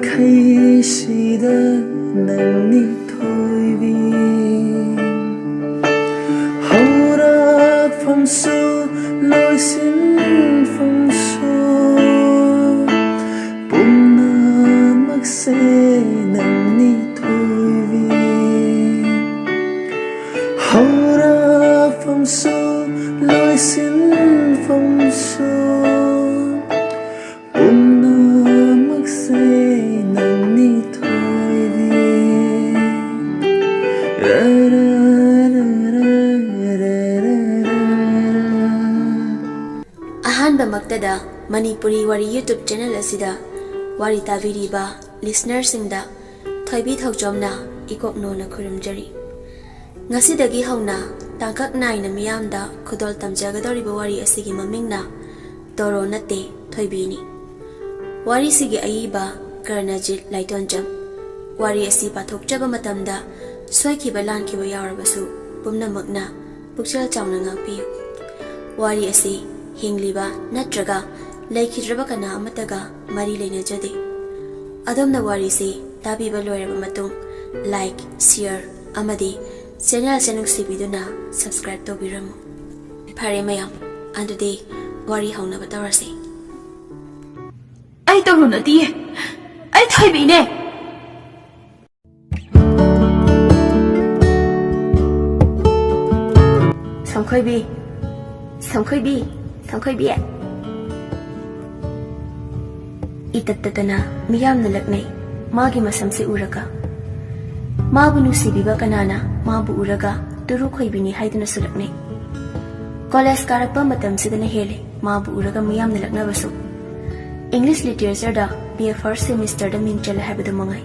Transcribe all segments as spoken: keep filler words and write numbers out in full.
ꯈꯩꯁꯤꯗ ꯅꯪꯅꯤ ꯊꯣꯏꯕꯤ꯫ ꯍꯧꯔꯛꯐꯝꯁꯨ ꯂꯣꯏꯁꯤꯟꯐꯝꯁꯨ ꯄꯨꯝꯅꯃꯛꯁꯦ ꯅꯪꯅꯤ ꯊꯣꯏꯕꯤ꯫ ꯍꯧꯔꯛꯐꯝꯁꯨ ꯂꯣꯏꯁꯤꯟꯐꯝꯁꯨ ꯄꯨꯝꯅꯃꯛꯁꯦ ꯅꯪꯅꯤ ꯊꯣꯏꯕꯤ꯫ ꯑꯍꯥꯟꯕꯃꯛꯇꯗ ꯃꯅꯤꯄꯨꯔꯤ ꯋꯥꯔꯤ YouTube ꯆꯦꯅꯦꯜ ꯑꯁꯤꯗ ꯋꯥꯔꯤ ꯇꯥꯕꯤꯔꯤꯕ ꯂꯤꯁꯅꯔꯁꯤꯡꯗ ꯊꯣꯏꯕꯤ ꯊꯧꯖꯣꯝꯅ ꯏꯀꯣꯛꯅꯣꯅ ꯈꯨꯔꯨꯝꯖꯔꯤ꯫ ꯉꯁꯤꯗꯒꯤ ꯍꯧꯅ ꯇꯥꯡꯀꯛ ꯅꯥꯏꯅ ꯃꯤꯌꯥꯝꯗ ꯈꯨꯗꯣꯜ ꯇꯝꯖꯒꯗꯧꯔꯤꯕ ꯋꯥꯔꯤ ꯑꯁꯤꯒꯤ ꯃꯃꯤꯡꯅ ꯇꯣꯔꯣ ꯅꯠꯇꯦ ꯊꯣꯏꯕꯤꯅꯤ꯫ ꯋꯥꯔꯤꯁꯤꯒꯤ ꯑꯏꯕ ꯀꯔꯅꯖꯤꯠ ꯂꯥꯏꯇꯣꯟꯖꯝ꯫ ꯋꯥꯔꯤ ꯑꯁꯤ ꯄꯥꯊꯣꯛꯆꯕ ꯃꯇꯝꯗ ꯁꯣꯏꯈꯤꯕ ꯂꯥꯟꯈꯤꯕ ꯌꯥꯎꯔꯕꯁꯨ ꯄꯨꯝꯅꯃꯛꯅ ꯄꯨꯛꯆꯦꯜ ꯆꯥꯎꯅ ꯉꯥꯛꯄꯤꯌꯨ꯫ ꯋꯥꯔꯤ ꯑꯁꯤ ꯍꯤꯡꯂꯤꯕ ꯅꯠꯇ꯭ꯔꯒ ꯂꯩꯈꯤꯗ꯭ꯔꯕ ꯀꯅꯥ ꯑꯃꯠꯇꯒ ꯃꯔꯤ ꯂꯩꯅꯖꯗꯦ꯫ ꯑꯗꯣꯝꯅ ꯋꯥꯔꯤꯁꯤ ꯇꯥꯕꯤꯕ ꯂꯣꯏꯔꯕ ꯃꯇꯨꯡ like, share ꯑꯃꯗꯤ ꯆꯦꯅꯦꯜꯁꯦ ꯅꯨꯡꯁꯤꯕꯤꯗꯨꯅ subscribe ꯇꯧꯕꯤꯔꯝꯃꯨ꯫ ꯐꯔꯦ ꯃꯌꯥꯝ, ꯑꯗꯨꯗꯤ ꯋꯥꯔꯤ ꯍꯧꯅꯕ ꯇꯧꯔꯁꯤ꯫ ꯑꯩ ꯇꯧꯔꯨ ꯅꯠꯇꯤꯌꯦ, ꯑꯩ ꯊꯣꯏꯕꯤꯅꯦ꯫ ꯁꯝꯈꯣꯏꯕꯤ, ꯁꯝꯈꯣꯏꯕꯤ, ꯁꯝꯈꯣꯏꯕꯤ꯫ ꯏꯇꯠ ꯇꯠꯇꯅ ꯃꯤꯌꯥꯝꯅ ꯂꯛꯅꯩ ꯃꯥꯒꯤ ꯃꯁꯝꯁꯦ ꯎꯔꯒ꯫ ꯃꯥꯕꯨ ꯅꯨꯡꯁꯤꯕꯤꯕ ꯀꯅꯥꯅ ꯃꯥꯕꯨ ꯎꯔꯒ ꯇꯨꯔꯨ ꯈꯣꯏꯕꯤꯅꯤ ꯍꯥꯏꯗꯨꯅꯁꯨ ꯂꯛꯅꯩ꯫ ꯀꯣꯂꯦꯖ ꯀꯥꯔꯛꯄ ꯃꯇꯝꯁꯤꯗꯅ ꯍꯦꯜꯂꯦ ꯃꯥꯕꯨ ꯎꯔꯒ ꯃꯤꯌꯥꯝꯅ ꯂꯛꯅꯕꯁꯨ꯫ English Literature the B A first semester ꯗ ꯃꯤꯡ ꯆꯜꯂꯦ ꯍꯥꯏꯕꯗꯨ ꯃꯉꯥꯏ꯫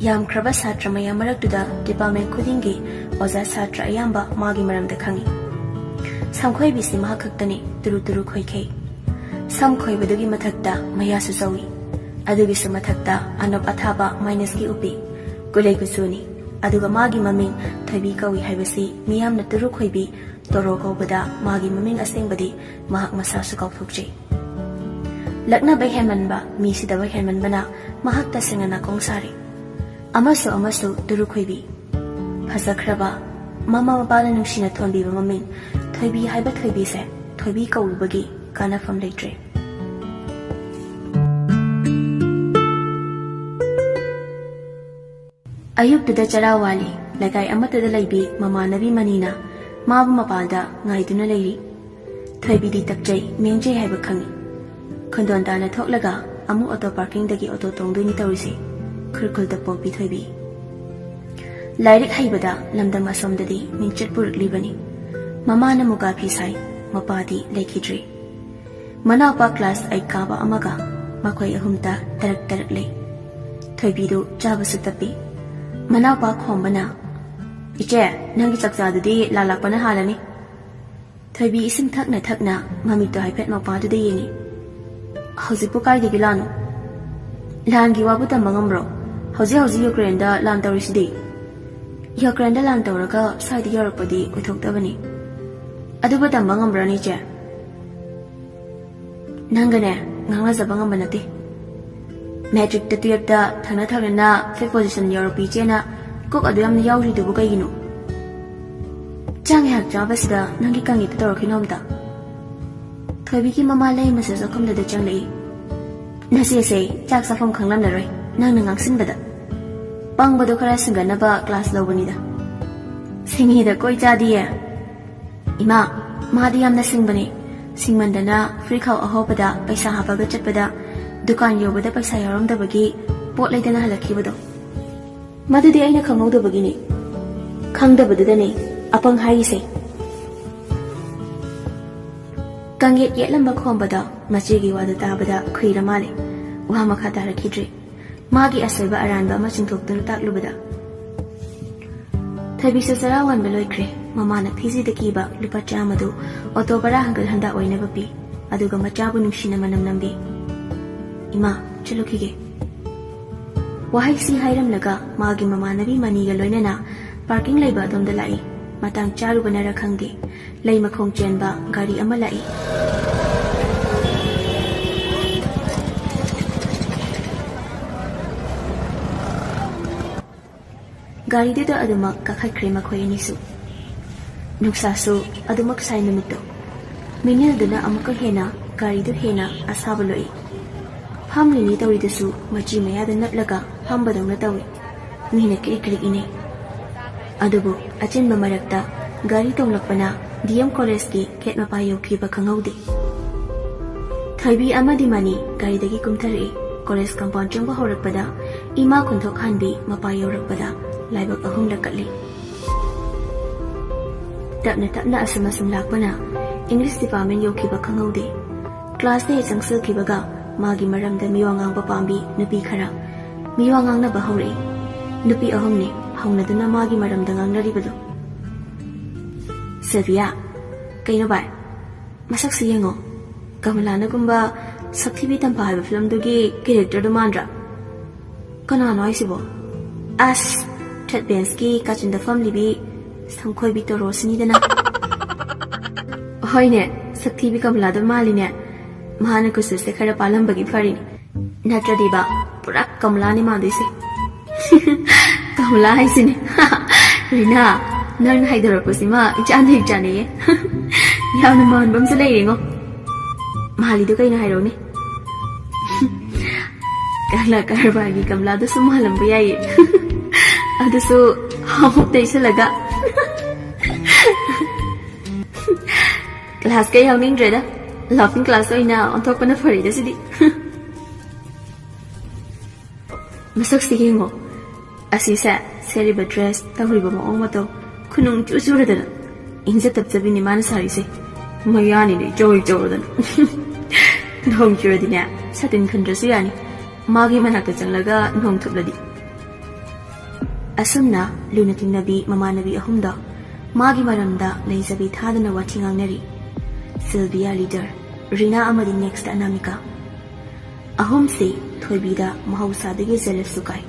ꯌꯥꯝꯈ꯭ꯔꯕ ꯁꯥꯇ꯭ꯔ ꯃꯌꯥꯝ ꯃꯔꯛꯇꯨꯗ department ꯈꯨꯗꯤꯡꯒꯤ ꯑꯣꯖꯥ ꯁꯥꯇ꯭ꯔ ꯑꯌꯥꯝꯕ ꯃꯥꯒꯤ ꯃꯔꯝꯗ ꯈꯪꯏ꯫ ꯁꯝꯈꯣꯏꯕꯤꯁꯤ ꯃꯍꯥꯛ ꯈꯛꯇꯅꯤ ꯇꯨꯔꯨ ꯇꯨꯔꯨ ꯈꯣꯏꯈꯩ꯫ ꯁꯝ ꯈꯣꯏꯕꯗꯨꯒꯤ ꯃꯊꯛꯇ ꯃꯌꯥꯁꯨ ꯆꯧꯏ꯫ ꯑꯗꯨꯒꯤꯁꯨ ꯃꯊꯛꯇ ꯑꯅꯣꯞ ꯑꯊꯥꯕ minus ꯀꯤ ꯎꯞꯄꯤ꯫ ꯀꯨꯂꯩ ꯀꯨꯆꯨꯅꯤ꯫ ꯑꯗꯨꯒ ꯃꯥꯒꯤ ꯃꯃꯤꯡ ꯊꯣꯏꯕꯤ ꯀꯧꯏ ꯍꯥꯏꯕꯁꯤ ꯃꯤꯌꯥꯝꯅ ꯇꯨꯔꯨ ꯈꯣꯏꯕꯤ, ꯇꯣꯔꯣ ꯀꯧꯕꯗ ꯃꯥꯒꯤ ꯃꯃꯤꯡ ꯑꯁꯦꯡꯕꯗꯤ ꯃꯍꯥꯛ ꯃꯁꯥꯁꯨ ꯀꯥꯎꯊꯣꯛꯆꯩ꯫ ꯂꯛꯅꯕ ꯍꯦꯟꯃꯟꯕ, ꯃꯤ ꯁꯤꯗꯕ ꯍꯦꯟꯃꯟꯕꯅ ꯃꯍꯥꯛ ꯇꯁꯦꯡꯅ ꯅꯥꯀꯣꯡ ꯁꯥꯔꯤ꯫ ꯑꯃꯁꯨ ꯑꯃꯁꯨ ꯇꯨꯔꯨ ꯈꯣꯏꯕꯤ꯫ ꯐꯖꯈ꯭ꯔꯕ, ꯃꯃꯥ ꯃꯄꯥꯅ ꯅꯨꯡꯁꯤꯅ ꯊꯣꯟꯕꯤꯕ ꯃꯃꯤꯡ ꯊꯣꯏꯕꯤ ꯍꯥꯏꯕ ꯊꯣꯏꯕꯤꯁꯦ ꯊꯣꯏꯕꯤ ꯀꯧꯔꯨꯕꯒꯤ ꯀꯥꯟꯅꯐꯝ ꯂꯩꯇ꯭ꯔꯦ꯫ ꯑꯌꯨꯛꯇꯨꯗ ꯆꯔꯥ ꯋꯥꯜꯂꯤ꯫ ꯂꯩꯀꯥꯏ ꯑꯃꯠꯇꯗ ꯂꯩꯕꯤ ꯃꯃꯥꯟꯅꯕꯤ ꯃꯅꯤꯅ ꯃꯥꯕꯨ ꯃꯄꯥꯟꯗ ꯉꯥꯏꯗꯨꯅ ꯂꯩꯔꯤ꯫ ꯊꯣꯏꯕꯤꯗꯤ ꯇꯞꯆꯩ, ꯃꯦꯡꯖꯩ ꯍꯥꯏꯕ ꯈꯪꯏ꯫ ꯈꯣꯟꯗꯣꯟ ꯇꯥꯅ ꯊꯣꯛꯂꯒ ꯑꯃꯨꯛ ꯑꯣꯇꯣ ꯄꯥꯔꯀꯤꯡꯗꯒꯤ ꯑꯣꯇꯣ ꯇꯣꯡꯗꯣꯏꯅꯤ ꯇꯧꯔꯤꯁꯦ꯫ ꯈꯨꯔꯈꯨꯜꯗ ꯄꯣꯛꯄꯤ ꯊꯣꯏꯕꯤ꯫ ꯂꯥꯏꯔꯤꯛ ꯍꯩꯕꯗ ꯂꯝꯗꯝ ꯑꯁꯣꯝꯗꯗꯤ ꯃꯤꯡꯆꯠ ꯄꯨꯔꯛꯂꯤꯕꯅꯤ꯫ ꯃꯃꯥꯅ ꯃꯨꯒꯥ ꯐꯤ ꯁꯥꯏ, ꯃꯄꯥꯗꯤ ꯂꯩꯈꯤꯗ꯭ꯔꯦ꯫ ꯃꯅꯥꯎꯄꯥ ꯀ꯭ꯂꯥꯁ ꯑꯩꯠ ꯀꯥꯕ ꯑꯃꯒ ꯃꯈꯣꯏ ꯑꯍꯨꯝꯇ ꯇꯔꯛ ꯇꯔꯛ ꯂꯩ꯫ ꯊꯣꯏꯕꯤꯗꯨ ꯆꯥꯕꯁꯨ ꯇꯞꯄꯤ꯫ ꯃꯅꯥꯎꯄꯥ ꯈꯣꯝꯕꯅ, "ꯏꯆꯦ, ꯅꯪꯒꯤ ꯆꯥꯛꯆꯥꯗꯨꯗꯤ ꯂꯥꯂꯥꯛꯄꯅ ꯍꯥꯜꯂꯅꯤ꯫" ꯊꯣꯏꯕꯤ ꯏꯁꯤꯡ ꯊꯛꯅ ꯊꯛꯅ ꯃꯃꯤꯠꯇꯣ ꯍꯥꯏꯐꯦꯠ ꯃꯄꯥꯗꯨꯗ ꯌꯦꯡꯉꯤ꯫ "ꯍꯧꯖꯤꯛꯄꯨ ꯀꯥꯏꯗꯒꯤ ꯂꯥꯟꯅꯣ? ꯂꯥꯟꯒꯤ ꯋꯥꯕꯨ ꯇꯝꯕ ꯉꯝꯕ꯭ꯔꯣ? ꯍꯧꯖꯤꯛ ꯍꯧꯖꯤꯛ ꯌꯨꯀ꯭ꯔꯦꯟꯗ ꯂꯥꯟ ꯇꯧꯔꯤꯁꯤꯗꯤ꯫ ꯌꯨꯀ꯭ꯔꯦꯟꯗ ꯂꯥꯟ ꯇꯧꯔꯒ ꯁ꯭ꯋꯥꯏꯗ ꯌꯧꯔꯛꯄꯗꯤ ꯑꯣꯏꯊꯣꯛꯇꯕꯅꯤ꯫ ꯑꯗꯨꯕꯨ ꯇꯝꯕ ꯉꯝꯕ꯭ꯔꯥꯅꯦ, ꯏꯆꯦ?" ꯅꯪꯒꯅꯦ ꯉꯥꯡꯅꯖꯕ ꯉꯝꯕ ꯅꯠꯇꯦ꯫ ꯃꯦꯇ꯭ꯔꯤꯛꯇ ꯇꯨꯌꯦꯜꯞꯇ ꯊꯪꯅ ꯊꯪꯅꯅ ꯐꯤꯐ ꯄꯣꯖꯤꯁꯟ ꯌꯧꯔꯛꯄꯤ ꯏꯆꯦꯅ ꯀꯣꯛ ꯑꯗꯨ ꯌꯥꯝꯅ ꯌꯥꯎꯔꯤꯗꯨꯕꯨ ꯀꯩꯒꯤꯅꯣ? ꯆꯥꯛ ꯉꯥꯏꯍꯥꯛ ꯆꯥꯕꯁꯤꯗ ꯅꯪꯒꯤ ꯀꯪꯉꯤꯗ ꯇꯧꯔꯛꯈꯤꯅꯣ ꯑꯝꯇ꯫ ꯊꯣꯏꯕꯤꯒꯤ ꯃꯃꯥ ꯂꯩꯃꯁꯨ ꯆꯥꯛꯈꯨꯝꯗꯨꯗ ꯆꯪꯂꯛꯏ꯫ "ꯅꯆꯦꯁꯦ ꯆꯥꯛ ꯆꯥꯐꯝ ꯈꯪꯂꯝꯂꯔꯣꯏ, ꯅꯪꯅ ꯉꯥꯡꯁꯤꯟꯕꯗ꯫ ꯄꯪꯕꯗꯣ ꯈꯔ ꯁꯤꯡꯒꯠꯅꯕ ꯀ꯭ꯂꯥꯁ ꯂꯧꯕꯅꯤꯗ꯫" "ꯁꯤꯡꯉꯤꯗ ꯀꯣꯏ ꯆꯥꯗꯤꯌꯦ꯫" "ꯏꯃꯥ, ꯃꯥꯗꯤ ꯌꯥꯝꯅ ꯁꯤꯡꯕꯅꯦ꯫ ꯁꯤꯡꯃꯟꯗꯅ ꯐꯨꯔꯤꯠꯈꯥꯎ ꯑꯍꯧꯕꯗ ꯄꯩꯁꯥ ꯍꯥꯞꯄꯒ ꯆꯠꯄꯗ ꯗꯨꯀꯥꯟ ꯌꯧꯕꯗ ꯄꯩꯁꯥ ꯌꯥꯎꯔꯝꯗꯕꯒꯤ ꯄꯣꯠ ꯂꯩꯗꯅ ꯍꯜꯂꯛꯈꯤꯕꯗꯣ꯫ ꯃꯗꯨꯗꯤ ꯑꯩꯅ ꯈꯪꯍꯧꯗꯕꯒꯤꯅꯤ꯫" "ꯈꯪꯗꯕꯗꯨꯗꯅꯦ ꯑꯄꯪ ꯍꯥꯏꯔꯤꯁꯦ꯫" ꯀꯪꯌꯦꯠ ꯌꯦꯠꯂꯝꯕ ꯈꯣꯝꯕꯗ ꯃꯆꯦꯒꯤ ꯋꯥꯗꯨ ꯇꯥꯕꯗ ꯈꯨꯏꯔ ꯃꯥꯜꯂꯦ꯫ ꯋꯥ ꯃꯈꯥ ꯇꯥꯔꯛꯈꯤꯗ꯭ꯔꯦ꯫ ꯃꯥꯒꯤ ꯑꯁꯣꯏꯕ ꯑꯔꯥꯟꯕ ꯑꯃ ꯆꯤꯡꯊꯣꯛꯇꯨꯅ ꯇꯥꯛꯂꯨꯕꯗ꯫ ꯊꯣꯏꯕꯤꯁꯨ ꯆꯔꯥ ꯋꯥꯟꯕ ꯂꯣꯏꯈ꯭ꯔꯦ꯫ ꯃꯃꯥꯅ ꯊꯤꯖꯤꯗ ꯀꯤꯕ ꯂꯨꯄꯥ ꯆꯥꯝꯃꯗꯨ ꯑꯣꯇꯣ ꯚꯔꯥ ꯍꯪꯒꯠ ꯍꯟꯗꯥ ꯑꯣꯏꯅꯕ ꯄꯤ꯫ ꯑꯗꯨꯒ ꯃꯆꯥꯕꯨ ꯅꯨꯡꯁꯤꯅ ꯃꯅꯝ ꯅꯝꯕꯤ꯫ "ꯏꯃꯥ, ꯆꯠꯂꯨꯈꯤꯒꯦ꯫" ꯋꯥꯍꯩꯁꯤ ꯍꯥꯏꯔꯝꯂꯒ ꯃꯥꯒꯤ ꯃꯃꯥꯟꯅꯕꯤ ꯃꯅꯤꯒ ꯂꯣꯏꯅꯅ ꯄꯥꯔꯀꯤꯡ ꯂꯩꯕ ꯑꯗꯣꯝꯗ ꯂꯥꯛꯏ꯫ ꯃꯇꯥꯡ ꯆꯥꯔꯨꯕꯅꯔ ꯈꯪꯗꯦ, ꯂꯩ ꯃꯈꯣꯡ ꯆꯦꯟꯕ ꯒꯥꯔꯤ ꯑꯃ ꯂꯥꯛꯏ꯫ ꯒꯥꯔꯤꯗꯨꯗ ꯑꯗꯨꯃꯛ ꯀꯥꯈꯠꯈ꯭ꯔꯦ ꯃꯈꯣꯏ ꯑꯅꯤꯁꯨ꯫ ꯅꯨꯡꯁꯥꯁꯨ ꯑꯗꯨꯃꯛ ꯁꯥꯏ ꯅꯨꯃꯤꯠꯇꯣ꯫ ꯃꯤꯅꯤꯜꯗꯨꯅ ꯑꯃꯨꯛꯀ ꯍꯦꯟꯅ ꯒꯥꯔꯤꯗꯨ ꯍꯦꯟꯅ ꯑꯁꯥꯕ ꯂꯣꯛꯏ꯫ ꯐꯝꯂꯤꯅꯤ ꯇꯧꯔꯤꯗꯨꯁꯨ ꯃꯆꯤ ꯃꯌꯥꯗ ꯅꯞꯂꯒ ꯐꯝꯕꯗꯧꯅ ꯇꯧꯏ꯫ ꯃꯤꯅ ꯀ꯭ꯔꯤꯛ ꯀ꯭ꯔꯤꯛ ꯏꯅꯩ꯫ ꯑꯗꯨꯕꯨ ꯑꯆꯤꯟꯕ ꯃꯔꯛꯇ ꯒꯥꯔꯤ ꯇꯣꯡꯂꯛꯄꯅ ꯗꯤ ꯑꯦꯝ ꯀꯣꯂꯦꯖꯀꯤ ꯒꯦꯠ ꯃꯄꯥ ꯌꯧꯈꯤꯕ ꯈꯪꯍꯧꯗꯦ꯫ ꯊꯣꯏꯕꯤ ꯑꯃꯗꯤ ꯃꯅꯤ ꯒꯥꯔꯤꯗꯒꯤ ꯀꯨꯝꯊꯔꯛꯏ꯫ ꯀꯣꯂꯦꯖ ꯀꯝꯄꯥꯎꯟ ꯆꯪꯕ ꯍꯧꯔꯛꯄꯗ ꯏꯃꯥ ꯈꯨꯟꯊꯣꯛ ꯍꯥꯟꯕꯤ ꯃꯄꯥ ꯌꯧꯔꯛꯄꯗ ꯂꯥꯏꯕꯛ ꯑꯍꯨꯝꯂꯛ ꯀꯠꯂꯤ꯫ ꯇꯞꯅ ꯇꯞꯅ ꯑꯁꯨꯝ ꯑꯁꯨꯝ ꯂꯥꯛꯄꯅ ꯏꯪꯂꯤꯁ ꯗꯤꯄꯥꯔꯠꯃꯦꯟ ꯌꯧꯈꯤꯕ ꯈꯪꯍꯧꯗꯦ꯫ ꯀ꯭ꯂꯥꯁꯇ ꯍꯦꯛ ꯆꯪꯁꯤꯜꯈꯤꯕꯒ ꯃꯥꯒꯤ ꯃꯔꯝꯗ ꯃꯤꯋꯥ ꯉꯥꯡꯕ ꯄꯥꯝꯕꯤ ꯅꯨꯄꯤ ꯈꯔ ꯃꯤꯋꯥ ꯉꯥꯡꯅꯕ ꯍꯧꯔꯛꯏ꯫ ꯅꯨꯄꯤ ꯑꯍꯨꯝꯅꯤ ꯍꯧꯅꯗꯨꯅ ꯃꯥꯒꯤ ꯃꯔꯝꯗ ꯉꯥꯡꯅꯔꯤꯕꯗꯨ꯫ "ꯁꯤꯜꯚꯤꯌꯥ, ꯀꯩꯅꯣ ꯚꯥꯏ? ꯃꯁꯛꯁꯤ ꯌꯦꯡꯉꯣ, ꯀꯃꯂꯥꯅꯒꯨꯝꯕ ꯁꯛꯊꯤꯕꯤ ꯇꯝꯐꯥ ꯍꯥꯏꯕ ꯐꯤꯂꯝꯗꯨꯒꯤ ꯀꯦꯔꯦꯛꯇꯔꯗꯨ ꯃꯥꯟꯗ꯭ꯔꯥ?" "ꯀꯅꯥꯅꯣ ꯍꯥꯏꯁꯤꯕꯣ?" "ꯑꯁ, ꯊꯥꯔꯠ ꯕꯦꯟꯁꯀꯤ ꯀꯥꯆꯤꯟꯗ ꯐꯝꯂꯤꯕꯤ ꯁꯝꯈꯣꯏꯕꯤ ꯇꯣꯔꯣꯁꯤꯅꯤꯗꯅ꯫" "ꯍꯣꯏꯅꯦ, ꯁꯛꯊꯤꯕꯤ ꯀꯃꯂꯥꯗꯣ ꯃꯥꯜꯂꯤꯅꯦ꯫ ꯃꯥꯅ ꯀꯨꯆꯨꯁꯦ ꯈꯔ ꯄꯥꯜꯂꯝꯕꯒꯤ ꯐꯔꯤꯅꯦ, ꯅꯠꯇ꯭ꯔꯗꯤꯕ ꯄꯨꯔꯥ ꯀꯃꯂꯥꯅꯤ ꯃꯥꯟꯗꯣꯏꯁꯦ꯫" "ꯀꯃꯂꯥ ꯍꯥꯏꯁꯤꯅꯦ꯫" "ꯔꯤꯅꯥ, ꯅꯪꯅ ꯍꯥꯏꯗꯣꯔꯛꯄꯁꯤꯃ ꯏꯆꯥꯟꯗ ꯍꯦꯛ ꯆꯥꯅꯩꯌꯦ꯫" "ꯌꯥꯝꯅ ꯃꯥꯟꯕ ꯑꯃꯁꯨ ꯂꯩꯔꯦꯉꯣ꯫" "ꯃꯥꯜꯂꯤꯗꯣ ꯀꯩꯅꯣ ꯍꯥꯏꯔꯛꯎꯅꯦ꯫" "ꯀꯪꯂꯥ ꯀꯔꯕꯥꯔꯒꯤ ꯀꯃꯂꯥꯗꯨꯁꯨ ꯃꯥꯜꯂꯝꯕ ꯌꯥꯏꯌꯦ꯫" "ꯑꯗꯨꯁꯨ ꯍꯥꯃꯨꯛ ꯇꯩꯁꯜꯂꯒ꯫" "ꯀ꯭ꯂꯥꯁꯀ ꯌꯥꯎꯅꯤꯡꯗ꯭ꯔꯦꯗ, ꯂꯥꯐꯤꯡ ꯀ꯭ꯂꯥꯁ ꯑꯣꯏꯅ ꯑꯣꯟꯊꯣꯛꯄꯅ ꯐꯔꯦꯗ ꯁꯤꯗꯤ꯫" "ꯃꯁꯛꯁꯤ ꯌꯦꯡꯉꯣ, ꯑꯁꯤꯁꯦ, ꯁꯦꯠꯂꯤꯕ ꯗ꯭ꯔꯦꯁ, ꯇꯧꯔꯤꯕ ꯃꯑꯣꯡ ꯃꯇꯧ, ꯈꯨꯅꯨꯡ ꯆꯨ ꯆꯨꯔꯗꯅ ꯏꯪꯖ ꯇꯞꯆꯕꯤꯅꯤ ꯃꯥꯅ ꯁꯥꯔꯤꯁꯦ꯫ ꯃꯌꯥꯅꯤꯅꯦ ꯆꯧꯔꯤ ꯆꯧꯔꯗꯅ꯫" "ꯅꯣꯡ ꯆꯨꯔꯗꯤꯅꯦ, ꯁꯥꯇꯤꯟ ꯈꯟꯗ꯭ꯔꯁꯨ ꯌꯥꯅꯤ, ꯃꯥꯒꯤ ꯃꯅꯥꯛꯇ ꯆꯪꯂꯒ ꯅꯣꯡ ꯊꯨꯞꯂꯗꯤ꯫" ꯑꯁꯨꯝꯅ ꯂꯨꯅ ꯇꯤꯟꯅꯕꯤ ꯃꯃꯥꯟꯅꯕꯤ ꯑꯍꯨꯝꯗꯣ ꯃꯥꯒꯤ ꯃꯔꯝꯗ ꯂꯩꯖꯕꯤ ꯊꯥꯗꯅ ꯋꯥꯊꯤ ꯉꯥꯡꯅꯔꯤ꯫ ꯁꯤꯜꯚꯤꯌꯥ ꯂꯤꯗꯔ, ꯔꯤꯅꯥ ꯑꯃꯗꯤ ꯅꯦꯛꯁꯇ ꯑꯅꯥꯃꯤꯀꯥ꯫ ꯑꯍꯨꯝꯁꯤ ꯊꯣꯏꯕꯤꯗ ꯃꯍꯧꯁꯥꯗꯒꯤ ꯖꯦꯂꯁꯁꯨ ꯀꯥꯏ꯫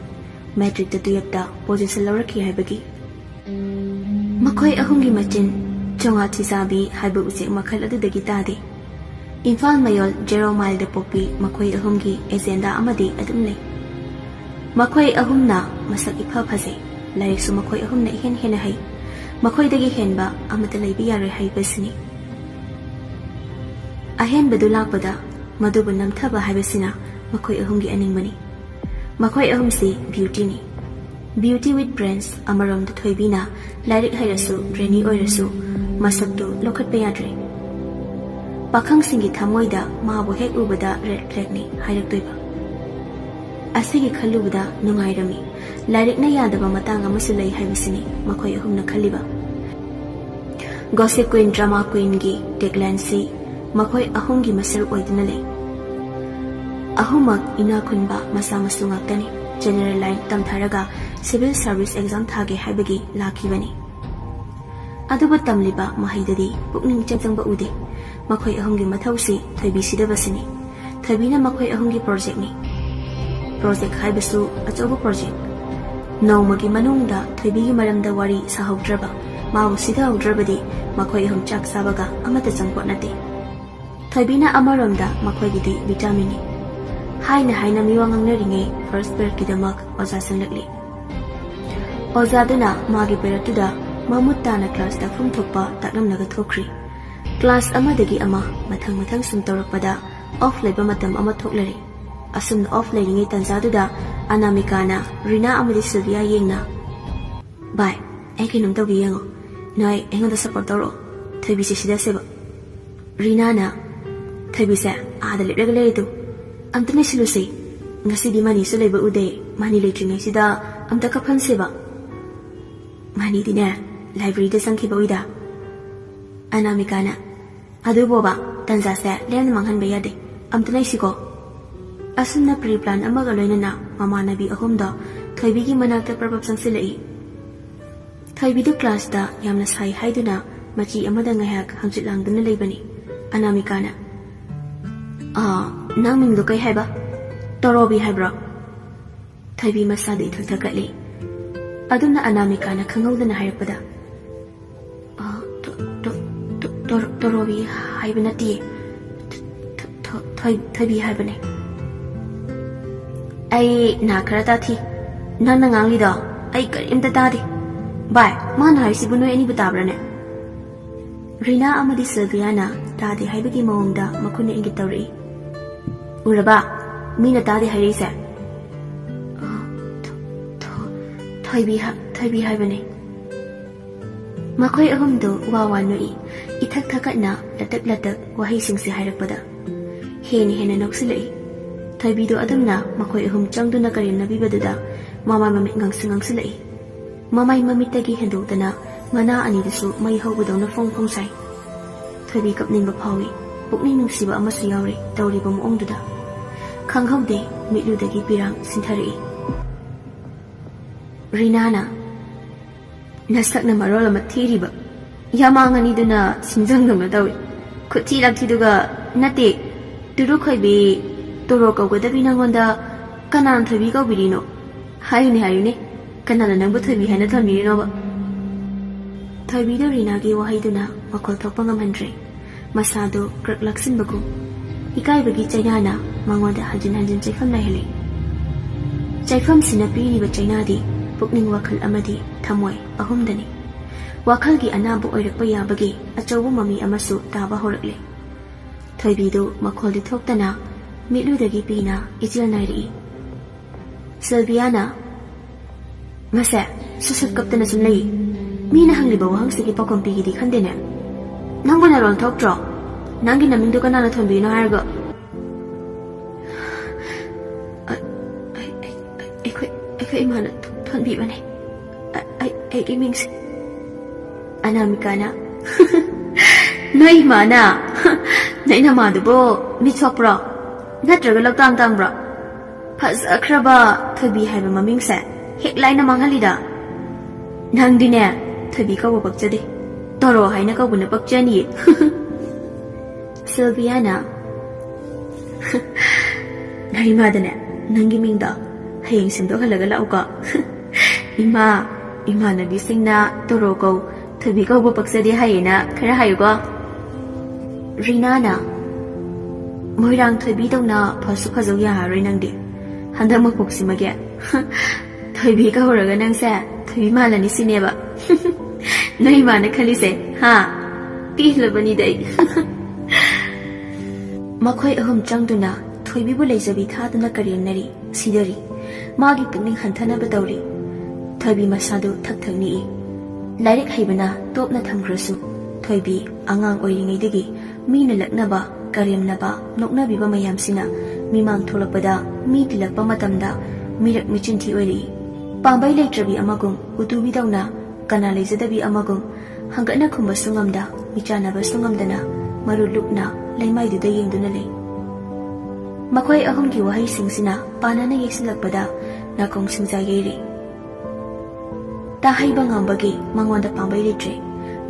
ꯃꯦꯇ꯭ꯔꯤꯛꯇ ꯇꯨꯌꯦꯞꯇ ꯄꯣꯖꯤꯁꯟ ꯂꯧꯔꯛꯈꯤ ꯍꯥꯏꯕꯒꯤ꯫ ꯃꯈꯣꯏ ꯑꯍꯨꯝꯒꯤ ꯃꯆꯤꯟ ꯆꯣꯉꯥ ꯊꯤꯖꯥꯕꯤ ꯍꯥꯏꯕ ꯎꯆꯦꯛ ꯃꯈꯜ ꯑꯗꯨꯗꯒꯤ ꯇꯥꯗꯦ꯫ ꯏꯝꯐꯥꯜ ꯃꯌꯣꯜ ꯖꯦꯔꯣ ꯃꯥꯏꯜꯗ ꯄꯣꯛꯄꯤ ꯃꯈꯣꯏ ꯑꯍꯨꯝꯒꯤ ꯑꯦꯖꯦꯟꯗꯥ ꯑꯃꯗꯤ ꯑꯗꯨꯝ ꯂꯩ꯫ ꯃꯈꯣꯏ ꯑꯍꯨꯝꯅ ꯃꯁꯛ ꯏꯐ ꯐꯖꯩ꯫ ꯂꯥꯏꯔꯤꯛꯁꯨ ꯃꯈꯣꯏ ꯑꯍꯨꯝꯅ ꯏꯍꯦꯟ ꯍꯦꯟꯅ ꯍꯩ꯫ ꯃꯈꯣꯏꯗꯒꯤ ꯍꯦꯟꯕ ꯑꯃꯠꯇ ꯂꯩꯕ ꯌꯥꯔꯣꯏ ꯍꯥꯏꯕꯁꯤꯅꯤ꯫ ꯑꯍꯦꯟꯕꯗꯨ ꯂꯥꯛꯄꯗ ꯃꯗꯨꯕꯨ ꯅꯝꯊꯕ ꯍꯥꯏꯕꯁꯤꯅ ꯃꯈꯣꯏ ꯑꯍꯨꯝꯒꯤ ꯑꯅꯤꯡꯕꯅꯤ꯫ ꯃꯈꯣꯏ ꯑꯍꯨꯝꯁꯤ beautyꯅꯤ꯫ Beauty with brains꯫ ꯑꯃꯔꯣꯝꯗ ꯊꯣꯏꯕꯤꯅ ꯂꯥꯏꯔꯤꯛ ꯍꯩꯔꯁꯨ, brainy ꯑꯣꯏꯔꯁꯨ, ꯃꯁꯛꯇꯨ ꯂꯧꯈꯠꯄ ꯌꯥꯗ꯭ꯔꯦ꯫ ꯄꯥꯈꯪꯁꯤꯡꯒꯤ ꯊꯃꯣꯏꯗ ꯃꯥꯕꯨ ꯍꯦꯛ ꯎꯕꯗ red flagꯅꯤ ꯍꯥꯏꯔꯛꯇꯣꯏꯕ꯫ ꯑꯁꯤꯒꯤ ꯈꯜꯂꯨꯕꯗ ꯅꯨꯡꯉꯥꯏꯔꯝꯃꯤ꯫ ꯂꯥꯏꯔꯤꯛꯅ ꯌꯥꯗꯕ ꯃꯇꯥꯡ ꯑꯃꯁꯨ ꯂꯩ ꯍꯥꯏꯕꯁꯤꯅꯤ ꯃꯈꯣꯏ ꯑꯍꯨꯝꯅ ꯈꯜꯂꯤꯕ꯫ Gossip Queen, Drama Queenꯒꯤ taglineꯁꯤ ꯃꯈꯣꯏ ꯑꯍꯨꯝꯒꯤ ꯃꯁꯔꯨꯛ ꯑꯣꯏꯗꯨꯅ ꯂꯩ꯫ ꯑꯍꯨꯝꯃꯛ ꯏꯅꯥꯛ ꯈꯨꯟꯕ ꯃꯆꯥ ꯃꯁꯨ ꯉꯥꯛꯇꯅꯤ꯫ General line ꯇꯝꯊꯔꯒ civil service exam ꯊꯥꯒꯦ ꯍꯥꯏꯕꯒꯤ ꯂꯥꯛꯈꯤꯕꯅꯤ꯫ ꯑꯗꯨꯕꯨ ꯇꯝꯂꯤꯕ ꯃꯍꯩꯗꯗꯤ ꯄꯨꯛꯅꯤꯡ ꯏꯆꯪ ꯆꯪꯕ ꯎꯗꯦ꯫ ꯃꯈꯣꯏ ꯑꯍꯨꯝꯒꯤ ꯃꯊꯧꯁꯤ ꯊꯣꯏꯕꯤ ꯁꯤꯗꯕꯁꯤꯅꯤ꯫ ꯊꯣꯏꯕꯤꯅ ꯃꯈꯣꯏ ꯑꯍꯨꯝꯒꯤ projectꯅꯤ꯫ Project ꯍꯥꯏꯕꯁꯨ ꯑꯆꯧꯕ project꯫ ꯅꯣꯡꯃꯒꯤ ꯃꯅꯨꯡꯗ ꯊꯣꯏꯕꯤꯒꯤ ꯃꯔꯝꯗ ꯋꯥꯔꯤ ꯁꯥꯍꯧꯗ꯭ꯔꯕ, ꯃꯥꯕꯨ ꯁꯤꯊꯍꯧꯗ꯭ꯔꯕꯗꯤ ꯃꯈꯣꯏ ꯑꯍꯨꯝ ꯆꯥꯛ ꯆꯥꯕꯒ ꯑꯃꯠꯇ ꯆꯪꯄꯣꯠ ꯅꯠꯇꯦ꯫ ꯊꯣꯏꯕꯤꯅ ꯑꯃꯔꯣꯝꯗ ꯃꯈꯣꯏꯒꯤꯗꯤ vitaminꯅꯤ꯫ ꯍꯥꯏꯅ ꯍꯥꯏꯅ ꯃꯤꯋꯥ ꯉꯥꯡꯅꯔꯤꯉꯩ first periodꯀꯤꯗꯃꯛ ꯑꯣꯖꯥ ꯆꯪꯂꯛꯂꯤ꯫ ꯑꯣꯖꯥꯗꯨꯅ ꯃꯥꯒꯤ periodꯇꯨꯗ ꯃꯃꯨꯠ ꯇꯥꯅ class ꯇꯥꯛꯐꯝ ꯊꯣꯛꯄ ꯇꯥꯛꯂꯝꯂꯒ ꯊꯣꯛꯈ꯭ꯔꯤ꯫ Class ꯑꯃꯗꯒꯤ ꯑꯃ ꯃꯊꯪ ꯃꯊꯪ ꯁꯨꯝ ꯇꯧꯔꯛꯄꯗ off ꯂꯩꯕ ꯃꯇꯝ ꯑꯃ ꯊꯣꯛꯂꯔꯦ꯫ ꯑꯁꯨꯝꯅ off ꯂꯩꯔꯤꯉꯩ ꯇꯥꯟꯖꯥꯗꯨꯗ ꯑꯅꯥꯃꯤꯀꯥꯅ ꯔꯤꯅꯥ ꯑꯃꯗꯤ ꯁꯤꯜꯚꯤꯌꯥ ꯌꯦꯡꯅ, "ꯚꯥꯏ, ꯑꯩ ꯀꯩꯅꯣꯝ ꯇꯧꯒꯦ ꯌꯦꯡꯉꯣ꯫ ꯅꯣꯏ ꯑꯩꯉꯣꯟꯗ support ꯇꯧꯔꯛꯑꯣ꯫ ꯊꯣꯏꯕꯤꯁꯦ ꯁꯤꯗꯁꯦꯕ꯫" ꯔꯤꯅꯥꯅ, "ꯊꯣꯏꯕꯤꯁꯦ ꯑꯥꯗ ꯂꯦꯞꯂꯒ ꯂꯩꯔꯤꯗꯨ ꯑꯝꯇ ꯅꯩꯁꯤꯜꯂꯨꯁꯦ꯫ ꯉꯁꯤꯗꯤ ꯃꯅꯤꯁꯨ ꯂꯩꯕ ꯎꯗꯦ꯫ ꯃꯅꯤ ꯂꯩꯇ꯭ꯔꯤꯉꯩꯁꯤꯗ ꯑꯝꯇ ꯀꯞꯍꯟꯁꯦꯕ꯫" "ꯃꯅꯤꯗꯤꯅꯦ, libraryꯗ ꯆꯪꯈꯤꯕ ꯎꯏꯗ꯫" ꯑꯅꯥꯃꯤꯀꯥꯅ, "ꯑꯗꯨꯕꯣꯕ, ꯇꯟꯖꯥꯁꯦ ꯂꯦꯝꯅ ꯃꯥꯡꯍꯟꯕ ꯌꯥꯗꯦ꯫ ꯑꯝꯇ ꯂꯩꯁꯤꯀꯣ꯫" ꯑꯁꯨꯝꯅ pre plan ꯑꯃꯒ ꯂꯣꯏꯅꯅ ꯃꯃꯥꯟꯅꯕꯤ ꯑꯍꯨꯝꯗꯣ ꯊꯣꯏꯕꯤꯒꯤ ꯃꯅꯥꯛꯇ ꯄ꯭ꯔꯞ ꯄ꯭ꯔꯞ ꯆꯪꯁꯤꯜꯂꯛꯏ꯫ ꯊꯣꯏꯕꯤꯗꯨ classꯇ ꯌꯥꯝꯅ ꯁꯥꯏ ꯍꯥꯏꯗꯨꯅ ꯃꯆꯤ ꯑꯃꯗ ꯉꯥꯏꯍꯥꯛ ꯍꯪꯆꯤꯠ ꯂꯥꯡꯗꯨꯅ ꯂꯩꯕꯅꯤ꯫ ꯑꯅꯥꯃꯤꯀꯥꯅ, "ꯑꯥ, ꯅꯪ ꯃꯤꯡꯗꯣ ꯀꯩ ꯍꯥꯏꯕ? ꯇꯣꯔꯣꯕꯤ ꯍꯥꯏꯕ꯭ꯔꯣ?" ꯊꯣꯏꯕꯤ ꯃꯁꯥꯗ ꯏꯊꯛ ꯊꯛꯀꯠꯂꯤ꯫ ꯑꯗꯨꯝꯅ ꯑꯅꯥꯃꯤꯀꯥꯅ ꯈꯪꯍꯧꯗꯅ ꯍꯥꯏꯔꯛꯄꯗ, "ꯑ, ꯇꯣ-, ꯇꯣ-, ꯇꯣ-, ꯇꯣꯔꯣ-, ꯇꯣꯔꯣꯕꯤ ꯍꯥꯏꯕ ꯅꯠꯇꯤꯌꯦ꯫ ꯊ-, ꯊ-, ꯊ-, ꯊꯣꯏ-, ꯊꯣꯏꯕꯤ ꯍꯥꯏꯕꯅꯦ꯫" "ꯑꯩ ꯅꯥ ꯈꯔ ꯇꯥꯊꯤ꯫ ꯅꯪꯅ ꯉꯥꯡꯂꯤꯗꯣ ꯑꯩ ꯀꯔꯤꯝꯇ ꯇꯥꯗꯦ꯫ ꯚꯥꯏ, ꯃꯥꯅ ꯍꯥꯏꯔꯤꯁꯤꯕꯨ ꯅꯣꯏ ꯑꯅꯤꯕꯨ ꯇꯥꯕ꯭ꯔꯥꯅꯦ? ꯔꯤꯅꯥ ꯑꯃꯗꯤ ꯁꯤꯜꯚꯤꯌꯥꯅ ꯇꯥꯗꯦ ꯍꯥꯏꯕꯒꯤ ꯃꯑꯣꯡꯗ ꯃꯈꯨꯠꯅ ꯏꯪꯒꯤꯠ ꯇꯧꯔꯛꯏ꯫ ꯎꯔꯕ? ꯃꯤꯅ ꯇꯥꯗꯦ ꯍꯥꯏꯔꯛꯏꯁꯦ꯫ ꯑ, ꯊꯣ-, ꯊꯣ-, ꯊꯣꯏꯕꯤ ꯍꯥ-, ꯊꯣꯏꯕꯤ ꯍꯥꯏꯕꯅꯦ꯫ ꯃꯈꯣꯏ ꯑꯍꯨꯝꯗꯨ ꯋꯥ ꯋꯥ ꯅꯣꯛꯏ꯫ ꯏꯊꯛ ꯊꯛꯀꯠꯅ ꯂꯇꯛ ꯂꯇꯛ ꯋꯥꯍꯩꯁꯤꯡꯁꯦ ꯍꯥꯏꯔꯛꯄꯗ ꯍꯦꯟꯅ ꯍꯦꯟꯅ ꯅꯣꯛꯁꯤꯜꯂꯛꯏ꯫ ꯊꯣꯏꯕꯤꯗꯨ ꯑꯗꯨꯝꯅ ꯃꯈꯣꯏ ꯑꯍꯨꯝ ꯆꯪꯗꯨꯅ ꯀꯔꯦꯝꯅꯕꯤꯕꯗꯨꯗ ꯃꯃꯥꯏ ꯃꯃꯤꯠ ꯉꯥꯡꯁꯪ ꯉꯥꯡꯁꯤꯜꯂꯛꯏ꯫ ꯃꯃꯥꯏ ꯃꯃꯤꯠꯇꯒꯤ ꯍꯦꯟꯗꯣꯛꯇꯅ ꯃꯅꯥ ꯑꯅꯤꯗꯨꯁꯨ ꯃꯩ ꯍꯧꯕꯗꯧꯅ ꯐꯣꯡ ꯐꯣꯡ ꯁꯥꯏ꯫ ꯊꯣꯏꯕꯤ ꯀꯞꯅꯤꯡꯕ ꯐꯥꯎꯏ꯫ ꯄꯨꯛꯅꯤꯡ ꯅꯨꯡꯁꯤꯕ ꯑꯃꯁꯨ ꯌꯥꯎꯔꯤ ꯇꯧꯔꯤꯕ ꯃꯑꯣꯡꯗꯨꯗ꯫ ꯈꯪꯍꯧꯗꯦ, ꯃꯤꯠꯂꯨꯗꯒꯤ ꯄꯤꯔꯥꯡ ꯁꯤꯟꯊꯔꯛꯏ꯫ ꯔꯤꯅꯥꯅ, "ꯅꯁꯛꯅ ꯃꯔꯣꯜ ꯑꯃ ꯊꯤꯔꯤꯕ, ꯌꯥꯃꯥꯡ ꯑꯅꯤꯗꯨꯅ ꯁꯤꯡꯖꯪꯗꯧꯅ ꯇꯧꯏ꯫ ꯈꯨꯠꯊꯤ ꯂꯥꯛꯊꯤꯗꯨꯒ, ꯅꯠꯇꯦ, ꯇꯨꯔꯨ ꯈꯣꯏꯕꯤ, ꯇꯣꯔꯣ ꯀꯧꯒꯗꯕꯤ ꯅꯪꯉꯣꯟꯗ ꯀꯅꯥꯅ ꯊꯣꯏꯕꯤ ꯀꯧꯕꯤꯔꯤꯅꯣ? ꯍꯥꯏꯌꯨꯅꯦ, ꯍꯥꯏꯌꯨꯅꯦ, ꯀꯅꯥꯅ ꯅꯪꯕꯨ ꯊꯣꯏꯕꯤ ꯍꯥꯏꯅ ꯊꯣꯟꯕꯤꯔꯤꯅꯣꯕ?" ꯊꯣꯏꯕꯤꯗꯨ ꯔꯤꯅꯥꯒꯤ ꯋꯥꯍꯩꯗꯨꯅ ꯃꯈꯣꯜ ꯊꯣꯛꯄ ꯉꯝꯍꯟꯗ꯭ꯔꯦ꯫ ꯃꯁꯥꯗꯨ ꯀ꯭ꯔꯛ ꯂꯥꯛꯁꯤꯟꯕꯒꯨꯝ꯫ ꯏꯀꯥꯏꯕꯒꯤ ꯆꯩꯅꯥꯅ ꯃꯉꯣꯟꯗ ꯍꯟꯖꯤꯟ ꯍꯟꯖꯤꯟ ꯆꯩꯐꯝ ꯅꯥꯏꯍꯜꯂꯤ꯫ ꯆꯩꯐꯝꯁꯤꯅ ꯄꯤꯔꯤꯕ ꯆꯩꯅꯥꯗꯤ ꯄꯨꯛꯅꯤꯡ, ꯋꯥꯈꯜ ꯑꯃꯗꯤ ꯊꯃꯣꯏ ꯑꯍꯨꯝꯗꯅꯤ꯫ ꯋꯥꯈꯜꯒꯤ ꯑꯅꯥꯕ ꯑꯣꯏꯔꯛꯄ ꯌꯥꯕꯒꯤ ꯑꯆꯧꯕ ꯃꯃꯤ ꯑꯃꯁꯨ ꯇꯥꯕ ꯍꯧꯔꯛꯂꯦ꯫ ꯊꯣꯏꯕꯤꯗꯨ ꯃꯈꯣꯜꯗꯤ ꯊꯣꯛꯇꯅ ꯃꯤꯠꯂꯨꯗꯒꯤ ꯄꯤꯅ ꯏꯆꯦꯜ ꯅꯥꯏꯔꯛꯏ꯫ ꯁꯤꯜꯚꯤꯌꯥꯅ, "ꯃꯁꯦ ꯁꯨꯠ ꯁꯨꯠ ꯀꯞꯇꯅ ꯁꯨꯝ ꯂꯩ꯫ ꯃꯤꯅ ꯍꯪꯂꯤꯕ ꯋꯥꯍꯪꯁꯤꯒꯤ ꯄꯥꯎꯈꯨꯝ ꯄꯤꯒꯦꯗꯤ ꯈꯟꯗꯦꯅꯦ꯫ ꯅꯪꯕꯨ ꯅꯔꯣꯟ ꯊꯣꯛꯇ꯭ꯔꯣ? ꯅꯪꯒꯤ ꯅꯃꯤꯡꯗꯣ ꯀꯅꯥꯅ ꯊꯣꯟꯕꯤꯅꯣ ꯍꯥꯏꯔꯒ?" "ꯑ-, ꯑꯩ-, ꯑꯩ-, ꯑꯩ-, ꯑꯩꯈꯣꯏ, ꯑꯩꯈꯣꯏ ꯏꯃꯥꯅ ꯊꯣꯟꯕꯤꯕꯅꯦ꯫ ꯑ-, ꯑꯩ-, ꯑꯩꯒꯤ ꯃꯤꯡꯁꯦ"꯫ ꯑꯅꯥꯃꯤꯀꯥꯅ, "ꯅꯣꯏ ꯏꯃꯥꯅ? ꯅꯣꯏ ꯅꯃꯥꯗꯨꯕꯨ ꯃꯤꯠ ꯁꯣꯛꯄ꯭ꯔꯣ? ꯅꯠꯇ꯭ꯔꯒ ꯂꯧꯇꯥꯡ ꯇꯥꯡꯕ꯭ꯔꯣ? ꯐꯖꯈ꯭ꯔꯕ ꯊꯣꯏꯕꯤ ꯍꯥꯏꯕ ꯃꯃꯤꯡꯁꯦ ꯍꯦꯛ ꯂꯥꯏꯅ ꯃꯥꯡꯍꯜꯂꯤꯗ꯫ ꯅꯪꯗꯤꯅꯦ, ꯊꯣꯏꯕꯤ ꯀꯧꯕ ꯄꯛꯆꯗꯦ꯫ ꯇꯣꯔꯣ ꯍꯥꯏꯅ ꯀꯧꯕꯅ ꯄꯛꯆꯅꯤꯌꯦ"꯫ ꯁꯤꯜꯚꯤꯌꯥꯅ, "ꯅꯣꯏ ꯏꯃꯥꯗꯅꯦ, ꯅꯪꯒꯤ ꯃꯤꯡꯗꯣ ꯍꯌꯦꯡ ꯁꯦꯝꯗꯣꯛꯍꯜꯂꯒ ꯂꯥꯛꯎꯀꯣ꯫ ꯏꯃꯥ, ꯏꯃꯥꯟꯅꯕꯤꯁꯤꯡꯅ ꯇꯣꯔꯣ ꯀꯧ, ꯊꯣꯏꯕꯤ ꯀꯧꯕ ꯄꯛꯆꯗꯦ ꯍꯥꯏꯌꯦꯅ ꯈꯔ ꯍꯥꯏꯌꯨꯀꯣ"꯫ ꯔꯤꯅꯥꯅ, "ꯃꯣꯏꯔꯥꯡ ꯊꯣꯏꯕꯤꯗꯧꯅ ꯐꯁꯨ ꯐꯖꯧ ꯌꯥꯔꯔꯣꯏ ꯅꯪꯗꯤ꯫ ꯍꯟꯗꯛ ꯃꯄꯣꯛꯁꯤꯃꯒꯤ"꯫ ꯊꯣꯏꯕꯤ ꯀꯧꯔꯒ ꯅꯪꯁꯦ ꯊꯣꯏꯕꯤ ꯃꯥꯜꯂꯅꯤ ꯁꯤꯅꯦꯕ? ꯅꯣꯏ ꯏꯃꯥꯅ ꯈꯜꯂꯤꯁꯦ, ꯍꯥ? ꯄꯦꯜꯂꯕꯅꯤꯗ ꯑꯩ꯫ ꯃꯈꯣꯏ ꯑꯍꯨꯝ ꯆꯪꯗꯨꯅ ꯊꯣꯏꯕꯤꯕꯨ ꯂꯩꯖꯕꯤ ꯊꯥꯗꯨꯅ ꯀꯔꯦꯝꯅꯔꯤ, ꯁꯤꯗꯔꯤ꯫ ꯃꯥꯒꯤ ꯄꯨꯛꯅꯤꯡ ꯍꯟꯊꯅꯕ ꯇꯧꯔꯤ꯫ ꯊꯣꯏꯕꯤ ꯃꯁꯥꯗꯨ ꯊꯛ ꯊꯛ ꯅꯤꯛꯏ꯫ ꯂꯥꯏꯔꯤꯛ ꯍꯩꯕꯅ ꯇꯣꯞꯅ ꯊꯝꯈ꯭ꯔꯁꯨ, ꯊꯣꯏꯕꯤ ꯑꯉꯥꯡ ꯑꯣꯏꯔꯤꯉꯩꯗꯒꯤ ꯃꯤꯅ ꯂꯛꯅꯕ, ꯀꯔꯦꯝꯅꯕ, ꯅꯣꯛꯅꯕꯤꯕ ꯃꯌꯥꯝꯁꯤꯅ ꯃꯤꯃꯥꯡ ꯊꯣꯛꯂꯛꯄꯗ, ꯃꯤ ꯇꯤꯜꯂꯛꯄ ꯃꯇꯝꯗ ꯃꯤꯔꯛ ꯃꯤꯆꯤꯟꯊꯤ ꯑꯣꯏꯔꯛꯏ꯫ ꯄꯥꯝꯕꯩ ꯂꯩꯇ꯭ꯔꯕꯤ ꯑꯃꯒꯨꯝ, ꯎꯇꯨꯕꯤꯗꯧꯅ ꯀꯅꯥ ꯂꯩꯖꯗꯕꯤ ꯑꯃꯒꯨꯝ, ꯍꯪꯒꯠꯅ ꯈꯨꯝꯕꯁꯨ ꯉꯝꯗ, ꯃꯤꯆꯥꯟꯅꯕꯁꯨ ꯉꯝꯗꯅ ꯃꯔꯨ ꯂꯨꯞꯅ ꯂꯩꯃꯥꯏꯗꯨꯗ ꯌꯦꯡꯗꯨꯅ ꯂꯩ꯫ ꯃꯈꯣꯏ ꯑꯍꯨꯝꯒꯤ ꯋꯥꯍꯩꯁꯤꯡꯁꯤꯅ ꯄꯥꯅꯅ ꯌꯩꯁꯤꯜꯂꯛꯄꯗ ꯅꯥꯀꯣꯡ ꯁꯤꯡꯖꯥ ꯌꯩꯔꯦ꯫ ꯇꯥꯍꯩꯕ ꯉꯝꯕꯒꯤ ꯃꯉꯣꯟꯗ ꯄꯥꯝꯕꯩ ꯂꯩꯇ꯭ꯔꯦ꯫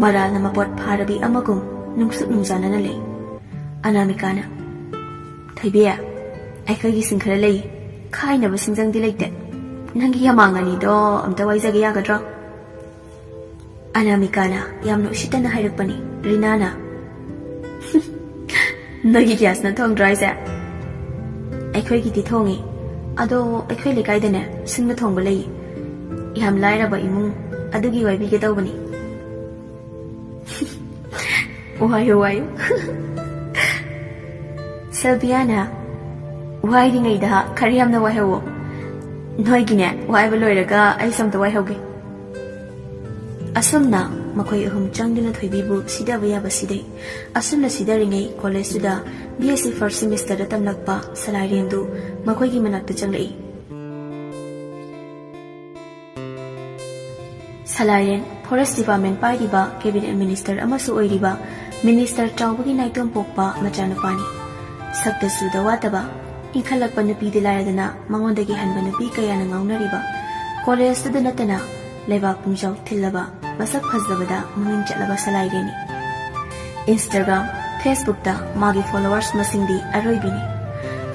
ꯃꯔꯥꯜꯅ ꯃꯄꯣꯠ ꯐꯥꯔꯕꯤ ꯑꯃꯒꯨꯝ ꯅꯨꯡꯁꯨꯛ ꯅꯨꯡꯖꯥꯅꯅ ꯂꯩ꯫ ꯑꯅꯥꯃꯤꯀꯥꯅ, "ꯊꯣꯏꯕꯤ, ꯑꯩꯈꯣꯏꯒꯤ ꯁꯤꯡ ꯈꯔ ꯂꯩ, ꯈꯥꯏꯅꯕ ꯁꯤꯡꯖꯪꯗꯤ ꯂꯩꯇꯦ꯫ ꯅꯪꯒꯤ ꯌꯥꯃꯥꯡ ꯑꯅꯤꯗꯣ ꯑꯝꯇ ꯋꯥꯏꯖꯒꯦ ꯌꯥꯒꯗ꯭ꯔꯣ?" ꯑꯅꯥꯃꯤꯀꯥꯅ ꯌꯥꯝꯅ ꯎꯁꯤꯠꯇꯅ ꯍꯥꯏꯔꯛꯄꯅꯤ꯫ ꯔꯤꯅꯥꯅ, "ꯅꯣꯏꯒꯤ ꯒ꯭ꯌꯥꯁꯅ ꯊꯣꯡꯗ꯭ꯔꯣ ꯍꯥꯏꯁꯦ?" "ꯑꯩꯈꯣꯏꯒꯤꯗꯤ ꯊꯣꯡꯉꯤ, ꯑꯗꯣ ꯑꯩꯈꯣꯏ ꯂꯩꯀꯥꯏꯗꯅꯦ ꯁꯤꯡꯅ ꯊꯣꯡꯕ ꯂꯩ꯫ ꯌꯥꯝ ꯂꯥꯏꯔꯕ ꯏꯃꯨꯡ ꯑꯗꯨꯒꯤ ꯋꯥꯏꯕꯤꯒꯦ ꯇꯧꯕꯅꯤ꯫" "ꯋꯥꯏꯌꯨ, ꯋꯥꯏꯌꯨ꯫" ꯁꯦꯜꯕꯤꯌꯥꯅ, "ꯋꯥꯏꯔꯤꯉꯩꯗ ꯈꯔ ꯌꯥꯝꯅ ꯋꯥꯏꯍꯧꯋꯣ꯫ ꯅꯣꯏꯒꯤꯅꯦ ꯋꯥꯏꯕ ꯂꯣꯏꯔꯒ ꯑꯩꯁꯨ ꯑꯝꯇ ꯋꯥꯏꯍꯧꯒꯦ꯫" ꯑꯁꯨꯝꯅ ꯃꯈꯣꯏ ꯑꯍꯨꯝ ꯆꯪꯗꯨꯅ ꯊꯣꯏꯕꯤꯕꯨ ꯁꯤꯗꯕ ꯌꯥꯕ ꯁꯤꯗꯩ꯫ ꯑꯁꯨꯝꯅ ꯁꯤꯗꯔꯤꯉꯩ ꯀꯣꯂꯦꯖꯇꯨꯗ ꯕꯤ ꯑꯦꯁ ꯁꯤ ꯐꯥꯔꯁ ꯁꯦꯃꯤꯁꯇꯔꯗ ꯇꯝꯂꯛꯄ ꯁꯂꯥꯏꯔꯦꯟꯗꯨ ꯃꯈꯣꯏꯒꯤ ꯃꯅꯥꯛꯇ ꯆꯪꯂꯛꯏ꯫ ꯁꯂꯥꯏꯔꯦꯟ ꯐꯣꯔꯦꯁ ꯗꯤꯄꯥꯔꯠꯃꯦꯟ ꯄꯥꯏꯔꯤꯕ ꯀꯦꯕꯤꯅꯦꯠ ꯃꯤꯅꯤꯁꯇꯔ ꯑꯃꯁꯨ ꯑꯣꯏꯔꯤꯕ ꯃꯤꯅꯤꯁꯇꯔ ꯆꯥꯎꯕꯒꯤ ꯅꯥꯏꯇꯣꯝ ꯄꯣꯛꯄ ꯃꯆꯥꯅꯨꯄꯥꯅꯤ꯫ ꯁꯛꯇ ꯆꯨꯗ ꯋꯥꯠꯇꯕ, ꯏꯟꯈꯠꯂꯛꯄ ꯅꯨꯄꯤꯗꯤ ꯂꯥꯏꯔꯗꯅ ꯃꯉꯣꯟꯗꯒꯤ ꯍꯟꯕ ꯅꯨꯄꯤ ꯀꯌꯥꯅ ꯉꯥꯎꯅꯔꯤꯕ ꯀꯣꯂꯦꯖꯇꯨꯗ ꯅꯠꯇꯅ ꯂꯩꯕꯥꯛ ꯄꯨꯡꯖꯥꯎ ꯊꯤꯜꯂꯕ ꯃꯁꯛ ꯐꯖꯕꯗ ꯃꯃꯤꯡ ꯆꯠꯂꯕ ꯁꯂꯥꯏꯔꯦꯟꯅꯤ꯫ ꯏꯟꯁꯇꯥꯒ꯭ꯔꯥꯝ, ꯐꯦꯁꯕꯨꯛꯇ ꯃꯥꯒꯤ ꯐꯣꯂꯣꯋꯔꯁ ꯃꯁꯤꯡꯗꯤ ꯑꯔꯣꯏꯕꯤꯅꯤ꯫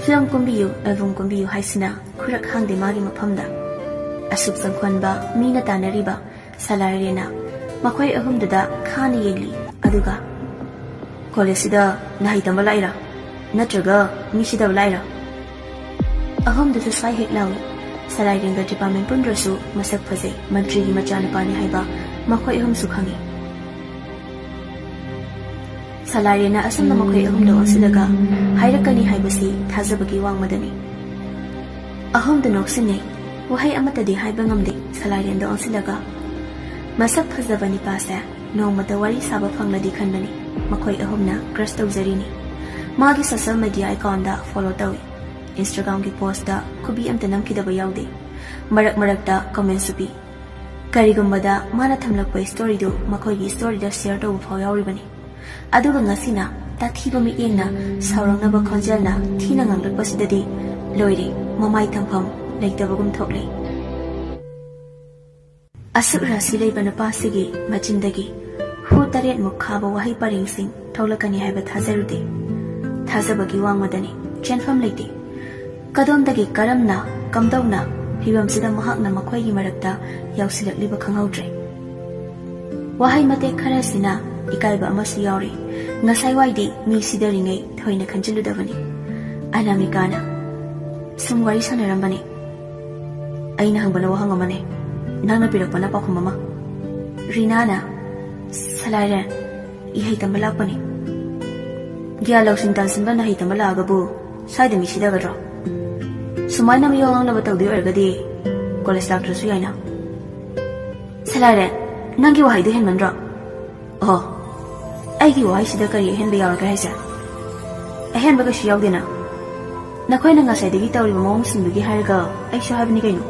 ꯐꯤꯂꯝ ꯀꯨꯝꯕꯤꯌꯨ, ꯑꯦꯜꯕꯝ ꯀꯨꯝꯕꯤꯌꯨ ꯍꯥꯏꯁꯤꯅ ꯈꯨꯔꯛ ꯍꯥꯡꯗꯦ ꯃꯥꯒꯤ ꯃꯐꯝꯗ꯫ ꯑꯁꯨꯛ ꯆꯪꯈꯣꯟꯕ ꯃꯤꯅ ꯇꯥꯟꯅꯔꯤꯕ ꯁꯂꯥꯏꯔꯦꯟꯅ ꯃꯈꯣꯏ ꯑꯍꯨꯝꯗꯨꯗ ꯈꯥꯅ ꯌꯦꯡꯂꯤ꯫ ꯑꯗꯨꯒ, "ꯀꯣꯂꯦꯖꯁꯤꯗ ꯅꯍꯩ ꯇꯝꯕ ꯂꯥꯛꯏꯔꯥ? ꯅꯠꯇ꯭ꯔꯒ ꯃꯤ ꯁꯤꯗꯕ ꯂꯥꯛꯏꯔꯥ?" ꯑꯍꯨꯝꯗꯨꯁꯨ ꯁ꯭ꯋꯥꯏ ꯍꯦꯛ ꯂꯥꯎꯏ꯫ ꯁꯂꯥꯏꯔꯦꯟꯒ department ꯄꯨꯟꯗ꯭ꯔꯁꯨ ꯃꯁꯛ ꯐꯖꯩ, ꯃꯟꯇ꯭ꯔꯤꯒꯤ ꯃꯆꯥꯅꯨꯄꯥꯅꯤ ꯍꯥꯏꯕ ꯃꯈꯣꯏ ꯑꯍꯨꯝꯁꯨ ꯈꯪꯏ꯫ ꯁꯂꯥꯏꯔꯦꯟꯅ ꯑꯁꯨꯝꯅ ꯃꯈꯣꯏ ꯑꯍꯨꯝꯗ ꯑꯣꯟꯁꯤꯜꯂꯒ ꯍꯥꯏꯔꯛꯀꯅꯤ ꯍꯥꯏꯕꯁꯤ ꯊꯥꯖꯕꯒꯤ ꯋꯥꯡꯃꯗꯅꯤ꯫ ꯑꯍꯨꯝꯗꯨ ꯅꯣꯛꯁꯤꯟꯅꯩ꯫ ꯋꯥꯍꯩ ꯑꯃꯠꯇꯗꯤ ꯍꯥꯏꯕ ꯉꯝꯗꯦ ꯁꯂꯥꯏꯔꯦꯟꯗ ꯑꯣꯟꯁꯤꯜꯂꯒ꯫ ꯃꯁꯛ ꯐꯖꯕ ꯅꯤꯄꯥꯁꯦ ꯅꯣꯡꯃꯇ ꯋꯥꯔꯤ ꯁꯥꯕ ꯐꯪꯂꯗꯤ ꯈꯟꯕꯅꯤ꯫ ꯃꯈꯣꯏ ꯑꯍꯨꯝꯅ crush ꯇꯧꯖꯔꯤꯅꯤ꯫ ꯃꯥꯒꯤ social media account ꯗ follow ꯇꯧꯏ꯫ Instagram ꯒꯤ post ꯇ ꯈꯨꯕꯤ ꯑꯝꯇ ꯅꯝꯈꯤꯗꯕ ꯌꯥꯎꯗꯦ꯫ ꯃꯔꯛ ꯃꯔꯛꯇ comment ꯁꯨ ꯄꯤ꯫ ꯀꯔꯤꯒꯨꯝꯕꯗ ꯃꯥꯅ ꯊꯝꯂꯛꯄ story ꯗꯨ ꯃꯈꯣꯏꯒꯤ story ꯗ share ꯇꯧꯕ ꯐꯥꯎ ꯌꯥꯎꯔꯤꯕꯅꯤ꯫ ꯑꯗꯨꯒ ꯉꯁꯤꯅ ꯇꯥꯊꯤꯕ ꯃꯤꯠꯌꯦꯡꯅ ꯁꯥꯎꯔꯛꯅꯕ ꯈꯣꯟꯖꯦꯜꯅ ꯊꯤꯅ ꯉꯥꯡꯂꯛꯄꯁꯤꯗꯗꯤ ꯂꯣꯏꯔꯦ, ꯃꯃꯥꯏ ꯊꯝꯐꯝ ꯂꯩꯇꯕꯒꯨꯝ ꯊꯣꯛꯂꯦ꯫ ꯑꯁꯨꯛ ꯔꯥꯁꯤ ꯂꯩꯕ ꯅꯨꯄꯥꯁꯤꯒꯤ ꯃꯆꯤꯟꯗꯒꯤ ꯍꯨ ꯇꯔꯦꯠꯃꯨꯛ ꯈꯥꯕ ꯋꯥꯍꯩ ꯄꯔꯦꯡꯁꯤꯡ ꯊꯣꯛꯂꯛꯀꯅꯤ ꯍꯥꯏꯕ ꯊꯥꯖꯔꯨꯗꯦ꯫ ꯊꯥꯖꯕꯒꯤ ꯋꯥꯡꯃꯗꯅꯤ, ꯆꯦꯟꯐꯝ ꯂꯩꯇꯦ꯫ ꯀꯗꯣꯝꯗꯒꯤ ꯀꯔꯝꯅ, ꯀꯝꯗꯧꯅ ꯐꯤꯕꯝꯁꯤꯗ ꯃꯍꯥꯛꯅ ꯃꯈꯣꯏꯒꯤ ꯃꯔꯛꯇ ꯌꯥꯎꯁꯤꯜꯂꯛꯂꯤꯕ ꯈꯪꯍꯧꯗ꯭ꯔꯦ꯫ ꯋꯥꯍꯩ ꯃꯇꯦꯛ ꯈꯔꯁꯤꯅ ꯏꯀꯥꯏꯕ ꯑꯃꯁꯨ ꯌꯥꯎꯔꯤ꯫ ꯉꯁꯥꯏꯋꯥꯏꯗꯤ ꯃꯤ ꯁꯤꯗꯔꯤꯉꯩ ꯊꯣꯏꯅ ꯈꯟꯖꯤꯜꯂꯨꯗꯕꯅꯤ꯫ ꯑꯅꯥꯃꯤꯀꯥꯅ ꯁꯨꯝ ꯋꯥꯔꯤ ꯁꯥꯟꯅꯔꯝꯕꯅꯤ꯫ ꯑꯩꯅ ꯍꯪꯕꯅ ꯋꯥꯍꯪ ꯑꯃꯅꯤ, ꯅꯪꯅ ꯄꯤꯔꯛꯄꯅ ꯄꯥꯎꯈꯨꯝ ꯑꯃ꯫ ꯔꯤꯅꯥꯅ, ꯁꯂꯥꯏꯔꯦꯟ, ꯏꯍꯩ ꯇꯝꯕ ꯂꯥꯛꯄꯅꯤ꯫ ꯒ꯭ꯌꯥꯟ ꯂꯧꯁꯤꯡ ꯇꯥꯟꯁꯤꯟꯕ ꯅꯍꯩ ꯇꯝꯕ ꯂꯥꯛꯑꯒꯕꯨ ꯁ꯭ꯋꯥꯏꯗ ꯃꯤ ꯁꯤꯗꯒꯗ꯭ꯔꯣ? ꯁꯨꯃꯥꯏꯅ ꯃꯤꯋꯥ ꯉꯥꯡꯅꯕ ꯇꯧꯗꯣꯏ ꯑꯣꯏꯔꯒꯗꯤ college ꯂꯥꯛꯇ꯭ꯔꯁꯨ ꯌꯥꯏꯅ꯫ ꯁꯂꯥꯏꯔꯦꯟ, ꯅꯪꯒꯤ ꯋꯥꯍꯩꯗꯣ ꯍꯦꯟꯃꯟꯗ꯭ꯔꯣ? ꯑꯣ, ꯑꯩꯒꯤ ꯋꯥꯍꯩꯁꯤꯗ ꯀꯔꯤ ꯑꯍꯦꯟꯕ ꯌꯥꯎꯔꯒꯦ ꯍꯥꯏꯁꯦ? ꯑꯍꯦꯟꯕ ꯀꯩꯁꯨ ꯌꯥꯎꯗꯦꯅ꯫ ꯅꯈꯣꯏꯅ ꯉꯁꯥꯏꯗꯒꯤ ꯇꯧꯔꯤꯕ ꯃꯑꯣꯡꯁꯤꯡꯗꯨꯒꯤ ꯍꯥꯏꯔꯒ ꯑꯩꯁꯨ ꯍꯥꯏꯕꯅꯤ ꯀꯩꯅꯣ꯫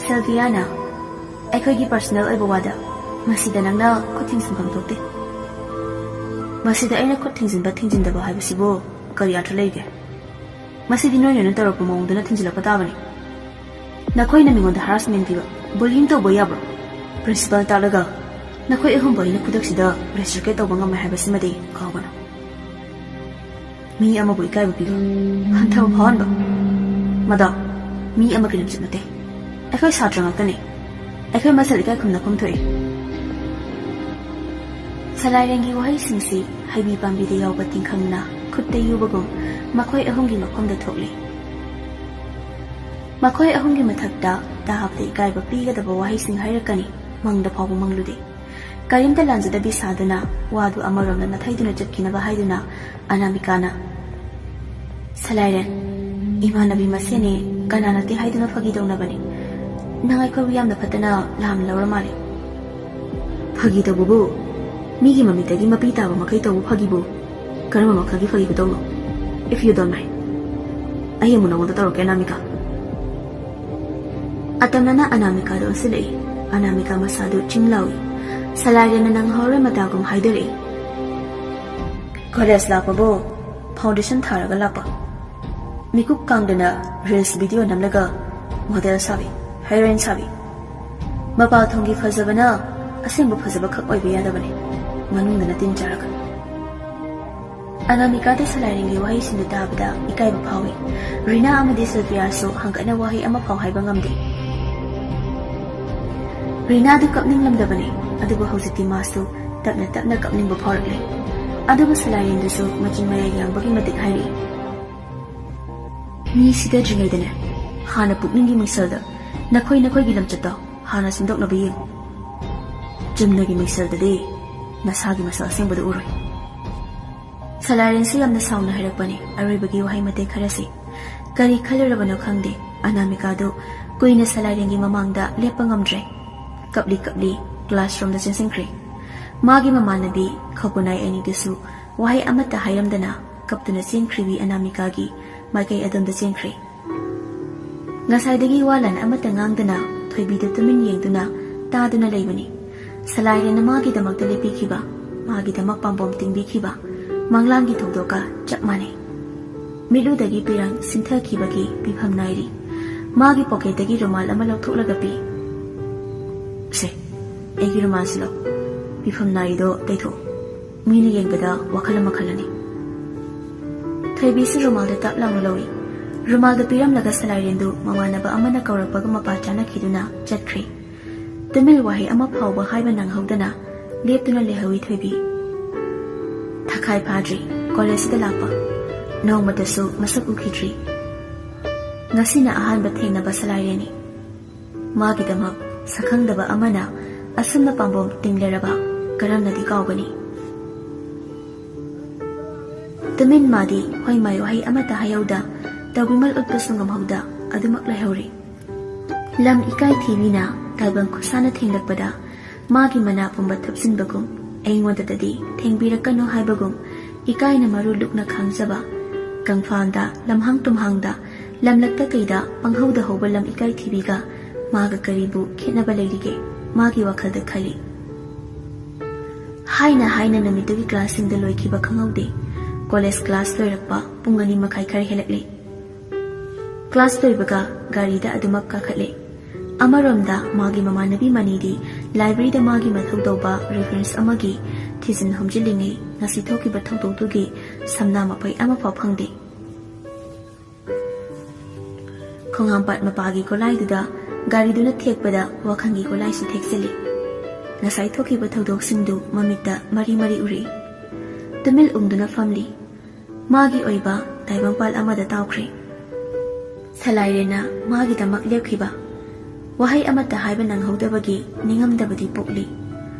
ꯁꯦꯜꯚꯤꯌꯥꯅ, ꯑꯩꯈꯣꯏꯒꯤ personal ꯑꯣꯏꯕ ꯋꯥꯗ ꯃꯁꯤꯗ ꯅꯪꯅ ꯈꯨꯠ ꯊꯤꯡꯖꯤꯟꯐꯝ ꯊꯣꯛꯇꯦ꯫ ꯃꯁꯤꯗ ꯑꯩꯅ ꯈꯨꯠ ꯊꯤꯡꯖꯤꯟꯕ ꯊꯤꯡꯖꯤꯟꯗꯕ ꯍꯥꯏꯕꯁꯤꯕꯨ ꯀꯔꯤ ꯑꯔꯊ ꯂꯩꯒꯦ? ꯃꯁꯤꯗꯤ ꯅꯣꯏꯅ ꯅꯣꯏꯅ ꯇꯧꯔꯛꯄ ꯃꯑꯣꯡꯗꯨꯅ ꯊꯤꯡꯖꯤꯜꯂꯛꯄ ꯇꯥꯕꯅꯤ꯫ ꯅꯈꯣꯏꯅ ꯃꯤꯉꯣꯟꯗ harassment ꯄꯤꯕ, bullying ꯇꯧꯕ ꯌꯥꯕ꯭ꯔꯣ? Principal ꯇꯥꯛꯂꯒ ꯅꯈꯣꯏ ꯑꯍꯨꯝꯕꯨ ꯑꯩꯅ ꯈꯨꯗꯛꯁꯤꯗ reciprocate ꯇꯧꯕ ꯉꯝꯃꯦ ꯍꯥꯏꯕꯁꯤꯃꯗꯤ ꯀꯥꯎꯒꯅꯨ꯫ ꯃꯤ ꯑꯃꯕꯨ ꯏꯀꯥꯏꯕ ꯄꯤꯕ, ꯍꯟꯊꯕ ꯐꯥꯎꯍꯟꯕ, ꯃꯗꯣ ꯃꯤ ꯑꯃꯒꯤ ꯂꯝꯆꯠ ꯅꯠꯇꯦ꯫ ꯑꯩꯈꯣꯏ ꯁꯥꯇ꯭ꯔ ꯉꯥꯛꯇꯅꯤ꯫ ꯑꯩꯈꯣꯏ ꯃꯁꯦꯜ ꯏꯀꯥꯏ ꯈꯨꯝꯅꯐꯝ ꯊꯣꯛꯏ꯫ ꯁꯂꯥꯏꯔꯦꯟꯒꯤ ꯋꯥꯍꯩꯁꯤꯡꯁꯤ ꯍꯩꯕꯤ ꯄꯥꯝꯕꯤꯗ ꯌꯥꯎꯕ ꯇꯤꯡꯈꯪꯅ ꯈꯨꯠꯇ ꯌꯨꯕꯒꯨꯝ ꯃꯈꯣꯏ ꯑꯍꯨꯝꯒꯤ ꯃꯐꯝꯗ ꯊꯣꯛꯂꯤ꯫ ꯃꯈꯣꯏ ꯑꯍꯨꯝꯒꯤ ꯃꯊꯛꯇ ꯇꯥꯕꯗ ꯏꯀꯥꯏꯕ ꯄꯤꯒꯗꯕ ꯋꯥꯍꯩꯁꯤꯡ ꯍꯥꯏꯔꯛꯀꯅꯤ꯫ ꯃꯪꯗ ꯐꯥꯎꯕ ꯃꯪꯂꯨꯗꯦ꯫ ꯀꯔꯤꯝꯇ ꯂꯥꯟꯖꯗꯕꯤ ꯁꯥꯗꯨꯅ ꯋꯥꯗꯨ ꯑꯃꯔꯣꯝꯗ ꯅꯥꯊꯩꯗꯨꯅ ꯆꯠꯈꯤꯅꯕ ꯍꯥꯏꯗꯨꯅ ꯑꯅꯥꯃꯤꯀꯥꯅ, "ꯁꯂꯥꯏꯔꯦꯟ, ꯏꯃꯥꯟꯅꯕꯤ ꯃꯁꯦꯟꯅꯤ, ꯀꯅꯥ ꯅꯠꯇꯦ ꯍꯥꯏꯗꯨꯅ ꯐꯥꯒꯤ ꯇꯧꯅꯕꯅꯤ꯫ ꯅꯪ ꯑꯩꯈꯣꯏꯕꯨ ꯌꯥꯝꯅ ꯐꯠꯇꯅ ꯂꯥꯝ ꯂꯧꯔ ꯃꯥꯜꯂꯦ꯫" "ꯐꯥꯒꯤ ꯇꯧꯕꯕꯨ? ꯃꯤꯒꯤ ꯃꯃꯤꯠꯇꯒꯤ ꯃꯄꯤ ꯇꯥꯕ ꯃꯈꯩ ꯇꯧꯕ ꯐꯥꯒꯤꯕꯨ ꯀꯔꯝꯕ ꯃꯈꯜꯒꯤ ꯐꯥꯒꯤ ꯈꯨꯇꯧꯅꯣ? If you don't mind, ꯑꯩ ꯑꯃꯨꯛ ꯅꯉꯣꯟꯗ ꯇꯧꯔꯛꯀꯦ, ꯑꯅꯥꯃꯤꯀꯥ꯫" ꯑꯇꯝꯅꯅ ꯑꯅꯥꯃꯤꯀꯥꯗ ꯑꯣꯟꯁꯤꯜꯂꯛꯏ꯫ ꯑꯅꯥꯃꯤꯀꯥ ꯃꯁꯥꯗꯨ ꯆꯤꯡ ꯂꯥꯎꯏ꯫ ꯁꯂꯥꯏꯔꯦꯟꯅ ꯅꯪꯍꯧꯔꯣꯏ ꯃꯇꯥꯒꯨꯝ ꯍꯥꯏꯗꯣꯔꯛꯏ꯫ "ꯀꯣꯂꯦꯖ ꯂꯥꯛꯄꯕꯨ ꯐꯥꯎꯟꯗꯦꯁꯟ ꯊꯥꯔꯒ ꯂꯥꯛꯄ꯫ ꯃꯤꯀꯨꯞ ꯀꯥꯡꯗꯅ ꯔꯤꯜꯁ ꯚꯤꯗꯤꯑꯣ ꯅꯝꯂꯒ ꯃꯣꯗꯦꯜ ꯁꯥꯕꯤ, ꯍꯦꯔꯣꯏꯟ ꯁꯥꯕꯤ꯫ ꯃꯄꯥꯜ ꯊꯣꯡꯒꯤ ꯐꯖꯕꯅ ꯑꯁꯦꯡꯕ ꯐꯖꯕ ꯈꯛ ꯑꯣꯏꯕ ꯌꯥꯗꯕꯅꯤ, ꯃꯅꯨꯡꯗꯅ ꯇꯤꯟ ꯆꯥꯔꯒ꯫" ꯑꯅꯥꯃꯤꯀꯥꯗ ꯁꯂꯥꯏꯔꯦꯟꯒꯤ ꯋꯥꯍꯩꯁꯤꯡꯗꯨ ꯇꯥꯕꯗ ꯏꯀꯥꯏꯕ ꯐꯥꯎꯏ꯫ ꯔꯤꯅꯥ ꯑꯃꯗꯤ ꯁꯤꯜꯚꯤꯌꯥꯁꯨ ꯍꯪꯒꯠꯅ ꯋꯥꯍꯩ ꯑꯃꯐꯥꯎ ꯍꯥꯏꯕ ꯉꯝꯗꯦ꯫ ꯔꯤꯅꯥꯗꯨ ꯀꯞꯅꯤꯡꯂꯝꯗꯕꯅꯤ, ꯑꯗꯨꯕꯨ ꯍꯧꯖꯤꯛꯇꯤ ꯃꯥꯁꯨ ꯇꯞꯅ ꯇꯞꯅ ꯀꯞꯅꯤꯡꯕ ꯐꯥꯎꯔꯛꯂꯦ꯫ ꯑꯗꯨꯕꯨ ꯁꯂꯥꯏꯔꯦꯟꯗꯨꯁꯨ ꯃꯆꯤꯟ ꯃꯌꯥ ꯌꯥꯡꯕꯒꯤ ꯃꯇꯤꯛ ꯍꯥꯏꯔꯛꯏ, "ꯃꯤ ꯁꯤꯗꯗ꯭ꯔꯤꯉꯩꯗꯅꯦ, ꯍꯥꯟꯅ ꯄꯨꯛꯅꯤꯡꯒꯤ ꯃꯤꯡꯁꯜꯗ ꯅꯈꯣꯏ ꯅꯈꯣꯏꯒꯤ ꯂꯝꯆꯠꯇꯣ ꯍꯥꯟꯅ ꯁꯦꯝꯗꯣꯛꯅꯕ ꯌꯦꯡꯉꯨ꯫ ꯆꯨꯝꯅꯒꯤ ꯃꯤꯡꯁꯜꯗꯗꯤ ꯅꯁꯥꯒꯤ ꯃꯁꯛ ꯑꯁꯦꯡꯕꯗꯨ ꯎꯔꯣꯏ꯫" ꯁꯂꯥꯏꯔꯦꯟꯁꯨ ꯌꯥꯝꯅ ꯁꯥꯎꯅ ꯍꯥꯏꯔꯛꯄꯅꯤ ꯑꯔꯣꯏꯕꯒꯤ ꯋꯥꯍꯩ ꯃꯇꯦꯛ ꯈꯔꯁꯤ꯫ ꯀꯔꯤ ꯈꯜꯂꯨꯔꯕꯅꯣ ꯈꯪꯗꯦ, ꯑꯅꯥꯃꯤꯀꯥꯗꯨ ꯀꯨꯏꯅ ꯁꯂꯥꯏꯔꯦꯟꯒꯤ ꯃꯃꯥꯡꯗ ꯂꯦꯞꯄ ꯉꯝꯗ꯭ꯔꯦ꯫ ꯀꯞꯂꯤ ꯀꯞꯂꯤ ꯀ꯭ꯂꯥꯁꯔꯨꯝꯗ ꯆꯦꯟꯁꯤꯟꯈ꯭ꯔꯦ꯫ ꯃꯥꯒꯤ ꯃꯃꯥꯟꯅꯕꯤ ꯈꯧꯄꯨꯅꯥꯏ ꯑꯅꯤꯗꯨꯁꯨ ꯋꯥꯍꯩ ꯑꯃꯠꯇ ꯍꯥꯏꯔꯝꯗꯅ ꯀꯞꯇꯨꯅ ꯆꯦꯟꯈ꯭ꯔꯤꯕꯤ ꯑꯅꯥꯃꯤꯀꯥꯒꯤ ꯃꯥꯏꯀꯩ ꯑꯗꯣꯝꯗ ꯆꯦꯟꯈ꯭ꯔꯦ꯫ ꯉꯁꯥꯏꯗꯒꯤ ꯋꯥ ꯂꯥꯟ ꯑꯃꯠꯇ ꯉꯥꯡꯗꯅ ꯊꯣꯏꯕꯤꯗꯨ ꯇꯨꯃꯤꯟ ꯌꯦꯡꯗꯨꯅ ꯇꯥꯗꯨꯅ ꯂꯩꯕꯅꯤ꯫ ꯁꯂꯥꯏꯔꯦꯟꯅ ꯃꯥꯒꯤꯗꯃꯛꯇ ꯂꯦꯞꯄꯤꯈꯤꯕ, ꯃꯥꯒꯤꯗꯃꯛ ꯄꯥꯝꯕꯣꯝ ꯇꯤꯡꯕꯤꯈꯤꯕ ꯃꯪꯂꯥꯟꯒꯤ ꯊꯧꯗꯣꯛꯀ ꯆꯞ ꯃꯥꯟꯅꯩ꯫ ꯃꯤꯠꯂꯨꯗꯒꯤ ꯄꯤꯔꯥꯡ ꯁꯤꯟꯊꯈꯤꯕꯒꯤ ꯄꯤꯐꯝ ꯅꯥꯏꯔꯤ꯫ ꯃꯥꯒꯤ ꯄꯣꯀꯦꯠꯇꯒꯤ ꯔꯨꯃꯥꯜ ꯑꯃ ꯂꯧꯊꯣꯛꯂꯒ ꯄꯤ꯫ "ꯁꯦ, ꯑꯩꯒꯤ ꯔꯨꯃꯥꯜꯁꯤ ꯂꯧ꯫ ꯄꯤꯐꯝ ꯅꯥꯏꯔꯤꯗꯣ ꯇꯩꯊꯣꯛꯎ꯫ ꯃꯤꯅ ꯌꯦꯡꯕꯗ ꯋꯥꯈꯜ ꯑꯃ ꯈꯜꯂꯅꯤ꯫" ꯊꯣꯏꯕꯤꯁꯨ ꯔꯨꯃꯥꯜꯗꯨ ꯇꯞ ꯂꯥꯎꯅ ꯂꯧꯏ꯫ ꯔꯨꯃꯥꯜꯗꯨ ꯄꯤꯔꯝꯂꯒ ꯁꯂꯥꯏꯔꯦꯟꯗꯨ ꯃꯃꯥꯟꯅꯕ ꯑꯃꯅ ꯀꯧꯔꯛꯄꯒ ꯃꯄꯥ ꯆꯥꯅꯈꯤꯗꯨꯅ ꯆꯠꯈ꯭ꯔꯦ꯫ ꯇꯨꯃꯤꯜ ꯋꯥꯍꯩ ꯑꯃ ꯐꯥꯎꯕ ꯍꯥꯏꯕ ꯅꯪꯍꯧꯗꯅ ꯂꯦꯞꯇꯨꯅ ꯂꯩꯍꯧꯏ ꯊꯣꯏꯕꯤ꯫ ꯊꯥꯈꯥꯏ ꯐꯥꯗ꯭ꯔꯤ ꯀꯣꯂꯦꯖꯁꯤꯗ ꯂꯥꯛꯄ꯫ ꯅꯣꯡꯃꯇꯁꯨ ꯃꯁꯛ ꯎꯈꯤꯗ꯭ꯔꯤ꯫ ꯉꯁꯤꯅ ꯑꯍꯥꯟꯕ ꯊꯦꯡꯅꯕ ꯁꯂꯥꯏꯔꯦꯟꯅꯤ꯫ ꯃꯥꯒꯤꯗꯃꯛ ꯁꯛꯈꯪꯗꯕ ꯑꯃꯅ ꯑꯁꯨꯝꯅ ꯄꯥꯝꯕꯣꯝ ꯇꯤꯡꯂꯔꯕ ꯀꯔꯝꯅꯗꯤ ꯀꯥꯎꯒꯅꯤ? ꯇꯨꯃꯤꯟ ꯃꯥꯗꯤ ꯍꯣꯏ ꯃꯥꯏ ꯋꯥꯍꯩ ꯑꯃꯠꯇ ꯍꯥꯏꯍꯧꯗ, ꯇꯧꯕꯤꯃꯜ ꯎꯠꯄꯁꯨ ꯉꯝꯍꯧꯗ ꯑꯗꯨꯃꯛ ꯂꯩꯍꯧꯔꯤ꯫ ꯂꯝ ꯏꯀꯥꯏ ꯊꯤꯕꯤꯅ ꯇꯥꯏꯕꯪ ꯈꯨꯠꯁꯥꯅ ꯊꯦꯡꯂꯛꯄꯗ ꯃꯥꯒꯤ ꯃꯅꯥ ꯄꯨꯝꯕ ꯊꯨꯞꯆꯤꯟꯕꯒꯨꯝ, ꯑꯩꯉꯣꯟꯗꯗꯗꯤ ꯊꯦꯡꯕꯤꯔꯛꯀꯅꯨ ꯍꯥꯏꯕꯒꯨꯝ, ꯏꯀꯥꯏꯅ ꯃꯔꯨ ꯂꯨꯛꯅ ꯈꯥꯡꯖꯕ, ꯀꯪꯐꯥꯜꯗ, ꯂꯝꯍꯥꯡ ꯇꯨꯝꯍꯥꯡꯗ, ꯂꯝꯂꯛꯇ ꯀꯩꯗ ꯄꯪꯍꯧꯗ ꯍꯧꯕ ꯂꯝ ꯏꯀꯥꯏ ꯊꯤꯕꯤꯒ ꯃꯥꯒ ꯀꯔꯤꯕꯨ ꯈꯦꯠꯅꯕ ꯂꯩꯔꯤꯒꯦ? ꯃꯥꯒꯤ ꯋꯥꯈꯜꯗ ꯈꯜꯂꯤ꯫ ꯍꯥꯏꯅ ꯍꯥꯏꯅ ꯅꯨꯃꯤꯠꯇꯨꯒꯤ ꯀ꯭ꯂꯥꯁꯁꯤꯡꯗ ꯂꯣꯏꯈꯤꯕ ꯈꯪꯍꯧꯗꯦ꯫ ꯀꯣꯂꯦꯖ ꯀ꯭ꯂꯥꯁ ꯂꯣꯏꯔꯛꯄ ꯄꯨꯡ ꯑꯅꯤ ꯃꯈꯥꯏ ꯈꯔ ꯍꯦꯜꯂꯛꯂꯦ꯫ ꯀ꯭ꯂꯥꯁ ꯂꯣꯏꯕꯒ ꯒꯥꯔꯤꯗ ꯑꯗꯨꯃꯛ ꯀꯥꯈꯠꯂꯦ꯫ ꯑꯃꯔꯣꯝꯗ ꯃꯥꯒꯤ ꯃꯃꯥꯟꯅꯕꯤ ꯃꯅꯤꯗꯤ ꯂꯥꯏꯕ꯭ꯔꯦꯔꯤꯗ ꯃꯥꯒꯤ ꯃꯊꯧ ꯇꯧꯕ ꯔꯤꯐꯔꯦꯟꯁ ꯑꯃꯒꯤ ꯊꯤꯖꯤꯟ ꯍꯨꯝꯖꯤꯜꯂꯤꯉꯩ ꯉꯁꯤ ꯊꯣꯛꯈꯤꯕ ꯊꯧꯗꯣꯛꯇꯨꯒꯤ ꯁꯝꯅꯥ ꯃꯄꯩ ꯑꯃꯐꯥꯎ ꯐꯪꯗꯦ꯫ ꯈꯣꯡꯍꯥꯝꯄꯥꯠ ꯃꯄꯥꯒꯤ ꯒꯣꯂꯥꯏꯗꯨꯗ ꯒꯥꯔꯤꯗꯨꯅ ꯊꯦꯛꯄꯗ ꯋꯥꯈꯜꯒꯤ ꯒꯣꯂꯥꯏꯁꯨ ꯊꯦꯛꯆꯜꯂꯤ꯫ ꯉꯁꯥꯏ ꯊꯣꯛꯈꯤꯕ ꯊꯧꯗꯣꯛꯁꯤꯡꯗꯨ ꯃꯃꯤꯠꯇ ꯃꯔꯤ ꯃꯔꯤ ꯎꯔꯤ꯫ ꯇꯨꯃꯤꯜ ꯎꯪꯗꯨꯅ ꯐꯝꯂꯤ꯫ ꯃꯥꯒꯤ ꯑꯣꯏꯕ ꯇꯥꯏꯕꯪꯄꯥꯜ ꯑꯃꯗ ꯇꯥꯎꯈ꯭ꯔꯦ꯫ ꯁꯂꯥꯏꯔꯦꯟꯅ ꯃꯥꯒꯤꯗꯃꯛ ꯂꯦꯞꯈꯤꯕ꯫ ꯋꯥꯍꯩ ꯑꯃꯠꯇ ꯍꯥꯏꯕ ꯅꯪꯍꯧꯗꯕꯒꯤ ꯅꯤꯡꯉꯝꯗꯕꯗꯤ ꯄꯣꯛꯂꯤ꯫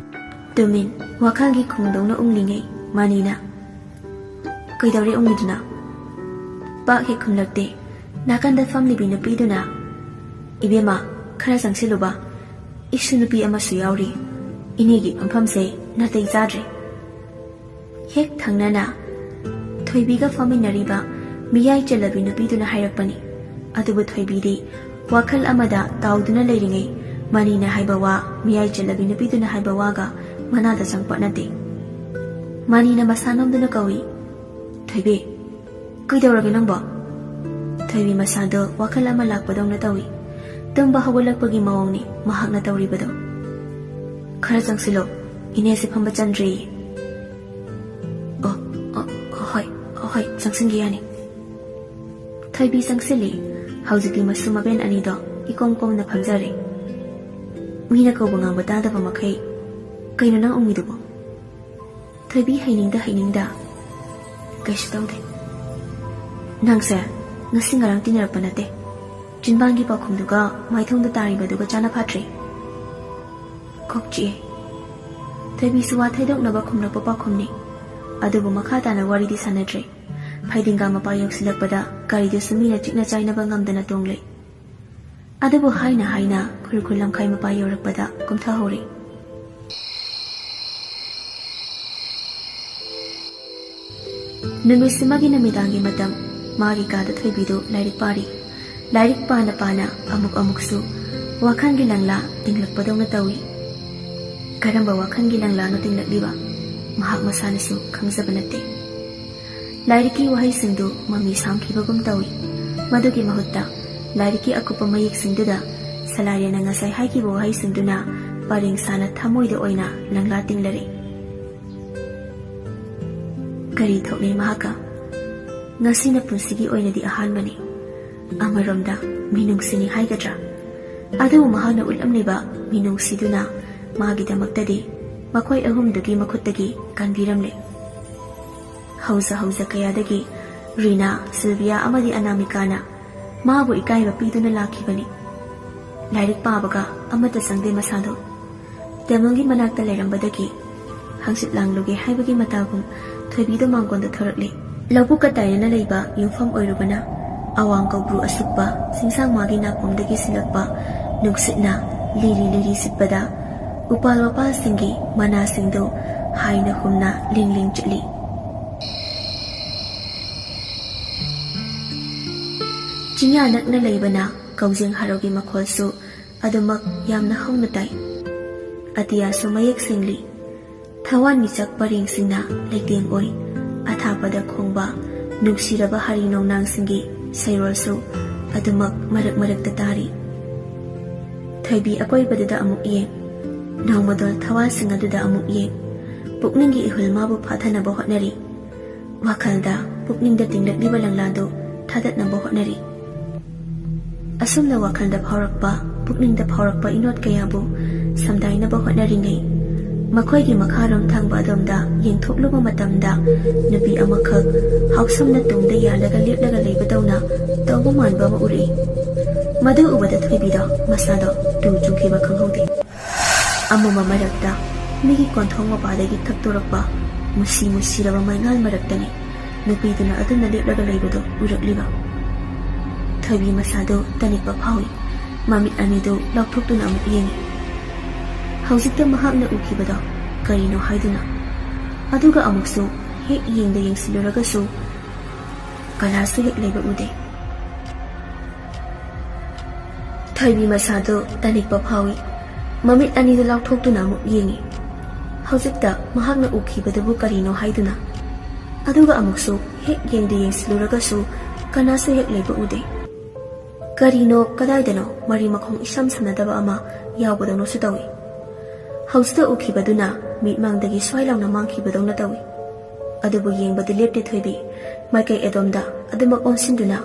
ꯇꯨꯃꯤꯟ, ꯋꯥꯈꯜꯒꯤ ꯈꯣꯡꯗꯧꯅ ꯎꯪꯂꯤꯉꯩ ꯃꯅꯤꯅ, "ꯀꯩꯗꯧꯔꯦ ꯎꯪꯂꯤꯗꯨꯅ?" ꯄꯥꯛ ꯍꯦꯛ ꯈꯨꯝꯂꯛꯇꯦ꯫ ꯅꯥꯀꯟꯗ ꯐꯝꯂꯤꯕꯤ ꯅꯨꯄꯤꯗꯨꯅ, "ꯏꯕꯦꯝꯃ, ꯈꯔ ꯆꯪꯁꯤꯜꯂꯨꯕ꯫ ꯏꯁꯨ ꯅꯨꯄꯤ ꯑꯃꯁꯨ ꯌꯥꯎꯔꯤ꯫ ꯏꯅꯦꯒꯤ ꯐꯝꯐꯝꯁꯦ ꯅꯥꯇꯩ ꯆꯥꯗ꯭ꯔꯦ꯫" ꯍꯦꯛ ꯊꯪꯅꯅ ꯊꯣꯏꯕꯤꯒ ꯐꯝꯃꯤꯟꯅꯔꯤꯕ ꯃꯤꯌꯥꯏ ꯆꯜꯂꯕꯤ ꯅꯨꯄꯤꯗꯨꯅ ꯍꯥꯏꯔꯛꯄꯅꯤ꯫ ꯑꯗꯨꯕꯨ ꯊꯣꯏꯕꯤꯗꯤ ꯋꯥꯈꯜ ꯑꯃꯗ ꯇꯥꯎꯗꯨꯅ ꯂꯩꯔꯤꯉꯩ ꯃꯅꯤꯅ ꯍꯥꯏꯕ ꯋꯥ ꯃꯤꯌꯥꯏ ꯆꯜꯂꯕꯤ ꯅꯨꯄꯤꯗꯨꯅ ꯍꯥꯏꯕ ꯋꯥꯒ ꯃꯅꯥꯗ ꯆꯪꯄꯣꯠ ꯅꯠꯇꯦ꯫ ꯃꯅꯤꯅ ꯃꯁꯥ ꯅꯣꯝꯗꯨꯅ ꯀꯧꯏ, "ꯊꯣꯏꯕꯤ, ꯀꯩꯗꯧꯔꯒꯦ ꯅꯪꯕꯣ?" ꯊꯣꯏꯕꯤ ꯃꯁꯥꯗꯣ ꯋꯥꯈꯜ ꯑꯃ ꯂꯥꯛꯄꯗꯧꯅ ꯇꯧꯏ꯫ ꯇꯨꯝꯕ ꯍꯧꯒꯠꯂꯛꯄꯒꯤ ꯃꯑꯣꯡꯅꯤ ꯃꯍꯥꯛꯅ ꯇꯧꯔꯤꯕꯗꯣ꯫ "ꯈꯔ ꯆꯪꯁꯤꯜꯂꯣ, ꯏꯅꯦꯁꯦ ꯐꯝꯕ ꯆꯟꯗ꯭ꯔꯤꯌꯦ꯫" "ꯑꯣ, ꯑꯣ, ꯍꯣꯏ, ꯍꯣꯏ, ꯆꯪꯁꯤꯟꯒꯦ ꯌꯥꯅꯤ꯫" ꯊꯣꯏꯕꯤ ꯆꯪꯁꯤꯜꯂꯤ꯫ ꯍꯧꯖꯤꯛꯇꯤ ꯃꯁꯨ ꯃꯕꯦꯟ ꯑꯅꯤꯗꯣ ꯏꯀꯣꯝ ꯀꯣꯝꯅ ꯐꯝꯖꯔꯦ꯫ ꯃꯤꯅ ꯀꯧꯕ ꯉꯥꯡꯕ ꯇꯥꯗꯕ ꯃꯈꯩ, "ꯀꯩꯅꯣ ꯅꯪ ꯎꯪꯉꯤꯗꯨꯕꯣ?" ꯊꯣꯏꯕꯤ ꯍꯩꯅꯤꯡꯗ ꯍꯩꯅꯤꯡꯗ, "ꯀꯩꯁꯨ ꯇꯧꯗꯦ꯫" "ꯅꯪꯁꯦ ꯉꯁꯤ ꯉꯔꯥꯡ ꯇꯤꯟꯅꯔꯛꯄ ꯅꯠꯇꯦ, ꯆꯤꯟꯕꯥꯟꯒꯤ ꯄꯥꯎꯈꯨꯝꯗꯨꯒ ꯃꯥꯏꯊꯣꯡꯗ ꯇꯥꯔꯤꯕꯗꯨꯒ ꯆꯥꯅ ꯐꯥꯠꯇ꯭ꯔꯦ꯫ ꯀꯣꯛ ꯆꯤꯛꯑꯦ꯫ ꯊꯣꯏꯕꯤꯁꯨ ꯋꯥ ꯊꯩꯗꯣꯛꯅꯕ ꯈꯨꯝꯂꯛꯄ ꯄꯥꯎꯈꯨꯝꯅꯤ꯫ ꯑꯗꯨꯕꯨ ꯃꯈꯥ ꯇꯥꯅ ꯋꯥꯔꯤꯗꯤ ꯁꯥꯟꯅꯗ꯭ꯔꯦ꯫ ꯐꯩꯗꯤꯡꯒꯥ ꯃꯄꯥ ꯌꯧꯁꯤꯜꯂꯛꯄꯗ ꯒꯥꯔꯤꯗꯨꯁꯨ ꯃꯤꯅ ꯆꯤꯛꯅ ꯆꯥꯏꯅꯕ ꯉꯝꯗꯅ ꯇꯣꯡꯂꯦ꯫ ꯑꯗꯨꯕꯨ ꯍꯥꯏꯅ ꯍꯥꯏꯅ ꯈꯨꯔꯈꯨꯜ ꯂꯝꯈꯥꯏ ꯃꯄꯥ ꯌꯧꯔꯛꯄꯗ ꯀꯨꯝꯊꯍꯧꯔꯦ꯫ ꯅꯨꯃꯤꯠꯁꯤꯃꯒꯤ ꯅꯨꯃꯤꯗꯥꯡꯒꯤ ꯃꯇꯝ꯫ ꯃꯥꯒꯤ ꯀꯥꯗ ꯊꯣꯏꯕꯤꯗꯨ ꯂꯥꯏꯔꯤꯛ ꯄꯥꯔꯤ꯫ ꯂꯥꯏꯔꯤꯛ ꯄꯥꯅ ꯄꯥꯅ ꯑꯃꯨꯛ ꯑꯃꯨꯛꯁꯨ ꯋꯥꯈꯜꯒꯤ ꯂꯪꯂꯥ ꯇꯤꯡꯂꯛꯄꯗꯧꯅ ꯇꯧꯏ꯫ ꯀꯔꯝꯕ ꯋꯥꯈꯜꯒꯤ ꯂꯪꯂꯥꯅꯣ ꯇꯤꯡꯂꯛꯂꯤꯕ? ꯃꯍꯥꯛ ꯃꯁꯥꯅꯁꯨ ꯈꯪꯖꯕ ꯅꯠꯇꯦ꯫ ꯂꯥꯏꯔꯤꯛꯀꯤ ꯋꯥꯍꯩꯁꯤꯡꯗꯨ ꯃꯃꯤ ꯁꯥꯝꯈꯤꯕꯒꯨꯝ ꯇꯧꯏ꯫ ꯃꯗꯨꯒꯤ ꯃꯍꯨꯠꯇ ꯂꯥꯏꯔꯤꯛꯀꯤ ꯑꯀꯨꯞꯄ ꯃꯌꯦꯛꯁꯤꯡꯗꯨꯗ ꯁꯂꯥꯏꯔꯦꯟꯅ ꯉꯁꯥꯏ ꯍꯥꯏꯈꯤꯕ ꯋꯥꯍꯩꯁꯤꯡꯗꯨꯅ ꯄꯔꯦꯡ ꯁꯥꯅ ꯊꯃꯣꯏꯗ ꯑꯣꯏꯅ ꯂꯪꯂꯥ ꯇꯤꯡꯂꯔꯦ꯫ ꯀꯔꯤ ꯊꯣꯛꯅꯩ ꯃꯍꯥꯛꯀ? ꯉꯁꯤꯅ ꯄꯨꯟꯁꯤꯒꯤ ꯑꯣꯏꯅꯗꯤ ꯑꯍꯥꯟꯕꯅꯤ꯫ ꯑꯃꯔꯣꯝꯗ ꯃꯤꯅꯨꯡꯁꯤꯅꯤ ꯍꯥꯏꯒꯗ꯭ꯔꯥ? ꯑꯗꯨꯕꯨ ꯃꯍꯥꯛꯅ ꯎꯠꯂꯝꯂꯤꯕ ꯃꯤꯅꯨꯡꯁꯤꯗꯨꯅ ꯃꯥꯒꯤꯗꯃꯛꯇꯗꯤ ꯃꯈꯣꯏ ꯑꯍꯨꯝꯗꯨꯒꯤ ꯃꯈꯨꯠꯇꯒꯤ ꯀꯟꯕꯤꯔꯝꯂꯦ꯫ ꯍꯧꯖ ꯍꯧꯖ ꯀꯌꯥꯗꯒꯤ ꯔꯤꯅꯥ, ꯁꯤꯜꯚꯤꯌꯥ ꯑꯃꯗꯤ ꯑꯅꯥꯃꯤꯀꯥꯅ ꯃꯥꯕꯨ ꯏꯀꯥꯏꯕ ꯄꯤꯗꯨꯅ ꯂꯥꯛꯈꯤꯕꯅꯤ꯫ ꯂꯥꯏꯔꯤꯛ ꯄꯥꯕꯒ ꯑꯃꯠꯇ ꯆꯪꯗꯦ ꯃꯁꯥꯗꯣ꯫ ꯇꯦꯕꯜꯒꯤ ꯃꯅꯥꯛꯇ ꯂꯩꯔꯝꯕꯗꯒꯤ ꯍꯪꯆꯤꯠ ꯂꯥꯡꯂꯨꯒꯦ ꯍꯥꯏꯕꯒꯤ ꯃꯇꯥꯒꯨꯝ ꯊꯣꯏꯕꯤꯗꯣ ꯃꯥꯡꯒꯣꯟꯗ ꯊꯣꯔꯛꯂꯦ꯫ ꯂꯧꯕꯨꯛꯀ ꯇꯥꯏꯅꯅ ꯂꯩꯕ ꯌꯨꯝꯐꯝ ꯑꯣꯏꯔꯨꯕꯅ ꯑꯋꯥꯡ ꯀꯧꯕ꯭ꯔꯨ ꯑꯁꯨꯛꯄ ꯆꯤꯡꯁꯥꯡ ꯃꯥꯒꯤ ꯅꯥꯄꯣꯝꯗꯒꯤ ꯁꯤꯜꯂꯛꯄ ꯅꯨꯡꯁꯤꯠꯅ ꯂꯤꯔꯤ ꯂꯤꯔꯤ ꯁꯤꯠꯄꯗ ꯎꯄꯥꯜ ꯋꯥꯄꯥꯜꯁꯤꯡꯒꯤ ꯃꯅꯥꯁꯤꯡꯗꯨ ꯍꯥꯏꯅ ꯍꯨꯝꯅ ꯂꯤꯡ ꯂꯤꯡ ꯆꯤꯠꯂꯤ꯫ ꯆꯤꯡꯌꯥ ꯅꯛꯅ ꯂꯩꯕꯅ ꯀꯧꯖꯦꯡ ꯍꯔꯥꯎꯒꯤ ꯃꯈꯣꯜꯁꯨ ꯑꯗꯨꯃꯛ ꯌꯥꯝꯅ ꯍꯧꯅ ꯇꯥꯏ꯫ ꯑꯇꯤꯌꯥꯁꯨ ꯃꯌꯦꯛ ꯁꯦꯡꯂꯤ꯫ ꯊꯋꯥꯟꯃꯤꯆꯥꯛ ꯄꯔꯦꯡꯁꯤꯡꯅ ꯂꯩꯇꯦꯡ ꯑꯣꯏ꯫ ꯑꯊꯥꯞꯄꯗ ꯈꯣꯡꯕ ꯅꯨꯡꯁꯤꯔꯕ ꯍꯔꯤ ꯅꯣꯡꯅꯥꯡꯁꯤꯡꯒꯤ ꯁꯩꯔꯣꯜꯁꯨ ꯑꯗꯨꯃꯛ ꯃꯔꯛ ꯃꯔꯛꯇ ꯇꯥꯔꯤ꯫ ꯊꯣꯏꯕꯤ ꯑꯀꯣꯏꯕꯗꯨꯗ ꯑꯃꯨꯛ ꯌꯦꯡ, ꯅꯣꯡꯃꯗꯣꯜ ꯊꯋꯥꯁꯤꯡ ꯑꯗꯨꯗ ꯑꯃꯨꯛ ꯌꯦꯡ, ꯄꯨꯛꯅꯤꯡꯒꯤ ꯏꯍꯨꯜ ꯃꯥꯕꯨ ꯐꯥꯊꯅꯕ ꯍꯣꯠꯅꯔꯤ꯫ ꯋꯥꯈꯜꯗ, ꯄꯨꯛꯅꯤꯡꯗ ꯇꯤꯡꯂꯛꯂꯤꯕ ꯂꯪꯂꯥꯗꯨ ꯊꯥꯗꯠꯅꯕ ꯍꯣꯠꯅꯔꯤ꯫ ꯑꯁꯨꯝꯅ ꯋꯥꯈꯜꯗ ꯐꯥꯎꯔꯛꯄ, ꯄꯨꯛꯅꯤꯡꯗ ꯐꯥꯎꯔꯛꯄ ꯏꯅꯣꯠ ꯀꯌꯥꯕꯨ ꯁꯝꯗꯥꯏꯅꯕ ꯍꯣꯠꯅꯔꯤꯉꯩ, ꯃꯈꯣꯏꯒꯤ ꯃꯈꯥꯔꯣꯝ ꯊꯪꯕ ꯑꯗꯣꯝꯗ ꯌꯦꯡꯊꯣꯛꯂꯨꯕ ꯃꯇꯝꯗ, ꯅꯨꯄꯤ ꯑꯃꯈꯛ ꯍꯥꯎꯁꯝꯅ ꯇꯨꯡꯗ ꯌꯥꯜꯂꯒ ꯂꯦꯞꯂꯒ ꯂꯩꯕꯗꯧꯅ ꯇꯧꯕ ꯃꯥꯟꯕ ꯑꯃ ꯎꯔꯛꯏ꯫ ꯃꯗꯨ ꯎꯕꯗ ꯊꯣꯏꯕꯤꯗꯣ ꯃꯁꯥꯗꯣ ꯇꯨ ꯆꯨꯡꯈꯤꯕ ꯈꯪꯍꯧꯗꯦ꯫ ꯑꯃꯝꯕ ꯃꯔꯛꯇ ꯃꯤꯒꯤ ꯀꯣꯟꯊꯣꯡ ꯃꯄꯥꯗꯒꯤ ꯊꯛꯇꯣꯔꯛꯄ ꯃꯨꯁꯤ ꯃꯨꯁꯤꯔꯕ ꯃꯩꯉꯥꯜ ꯃꯔꯛꯇꯅꯤ ꯅꯨꯄꯤꯗꯨꯅ ꯑꯗꯨꯝꯅ ꯂꯦꯞꯂꯒ ꯂꯩꯕꯗꯨ ꯎꯔꯛꯂꯤꯕ꯫ ꯊꯣꯏꯕꯤ ꯃꯁꯥꯗꯨ ꯇꯅꯤꯛꯄ ꯐꯥꯎꯏ꯫ ꯃꯃꯤꯠ ꯑꯅꯤꯗꯨ ꯂꯥꯎꯊꯣꯛꯇꯨꯅ ꯑꯃꯨꯛ ꯌꯦꯡꯏ꯫ ꯍꯧꯖꯤꯛꯇ ꯃꯍꯥꯛꯅ ꯎꯈꯤꯕꯗꯣ ꯀꯔꯤꯅꯣ ꯍꯥꯏꯗꯨꯅ꯫ ꯑꯗꯨꯒ ꯑꯃꯨꯛꯁꯨ ꯍꯦꯛ ꯌꯦꯡꯗ ꯌꯦꯡꯁꯤꯜꯂꯨꯔꯒꯁꯨ ꯀꯅꯥꯁꯨ ꯍꯦꯛ ꯂꯩꯕ ꯎꯗꯦ꯫ ꯊꯣꯏꯕꯤ ꯃꯁꯥꯗꯨ ꯇꯅꯤꯛꯄ ꯐꯥꯎꯏ꯫ ꯃꯃꯤꯠ ꯑꯅꯤꯗꯨ ꯂꯥꯎꯊꯣꯛꯇꯨꯅ ꯑꯃꯨꯛ ꯌꯦꯡꯏ꯫ ꯍꯧꯖꯤꯛꯇ ꯃꯍꯥꯛꯅ ꯎꯈꯤꯕꯗꯨꯕꯨ ꯀꯔꯤꯅꯣ ꯍꯥꯏꯗꯨꯅ꯫ ꯑꯗꯨꯒ ꯑꯃꯨꯛꯁꯨ ꯍꯦꯛ ꯌꯦꯡꯗ ꯌꯦꯡꯁꯤꯜꯂꯨꯔꯒꯁꯨ ꯀꯅꯥꯁꯨ ꯍꯦꯛ ꯂꯩꯕ ꯎꯗꯦ꯫ ꯀꯔꯤꯅꯣ, ꯀꯗꯥꯏꯗꯅꯣ ꯃꯔꯤ ꯃꯈꯣꯡ ꯏꯁꯝ ꯁꯝꯅꯗꯕ ꯑꯃ ꯌꯥꯎꯕꯗꯧꯅꯁꯨ ꯇꯧꯏ꯫ ꯍꯧꯖꯤꯛꯇ ꯎꯈꯤꯕꯗꯨꯅ ꯃꯤꯠꯃꯥꯡꯗꯒꯤ ꯁ꯭ꯋꯥꯏ ꯂꯥꯎꯅ ꯃꯥꯡꯈꯤꯕꯗꯧꯅ ꯇꯧꯏ꯫ ꯑꯗꯨꯕꯨ ꯌꯦꯡꯕꯗꯤ ꯂꯦꯞꯇꯦ ꯊꯣꯏꯕꯤ꯫ ꯃꯥꯏꯀꯩ ꯑꯗꯣꯝꯗ ꯑꯗꯨꯃꯛ ꯑꯣꯟꯁꯤꯟꯗꯨꯅ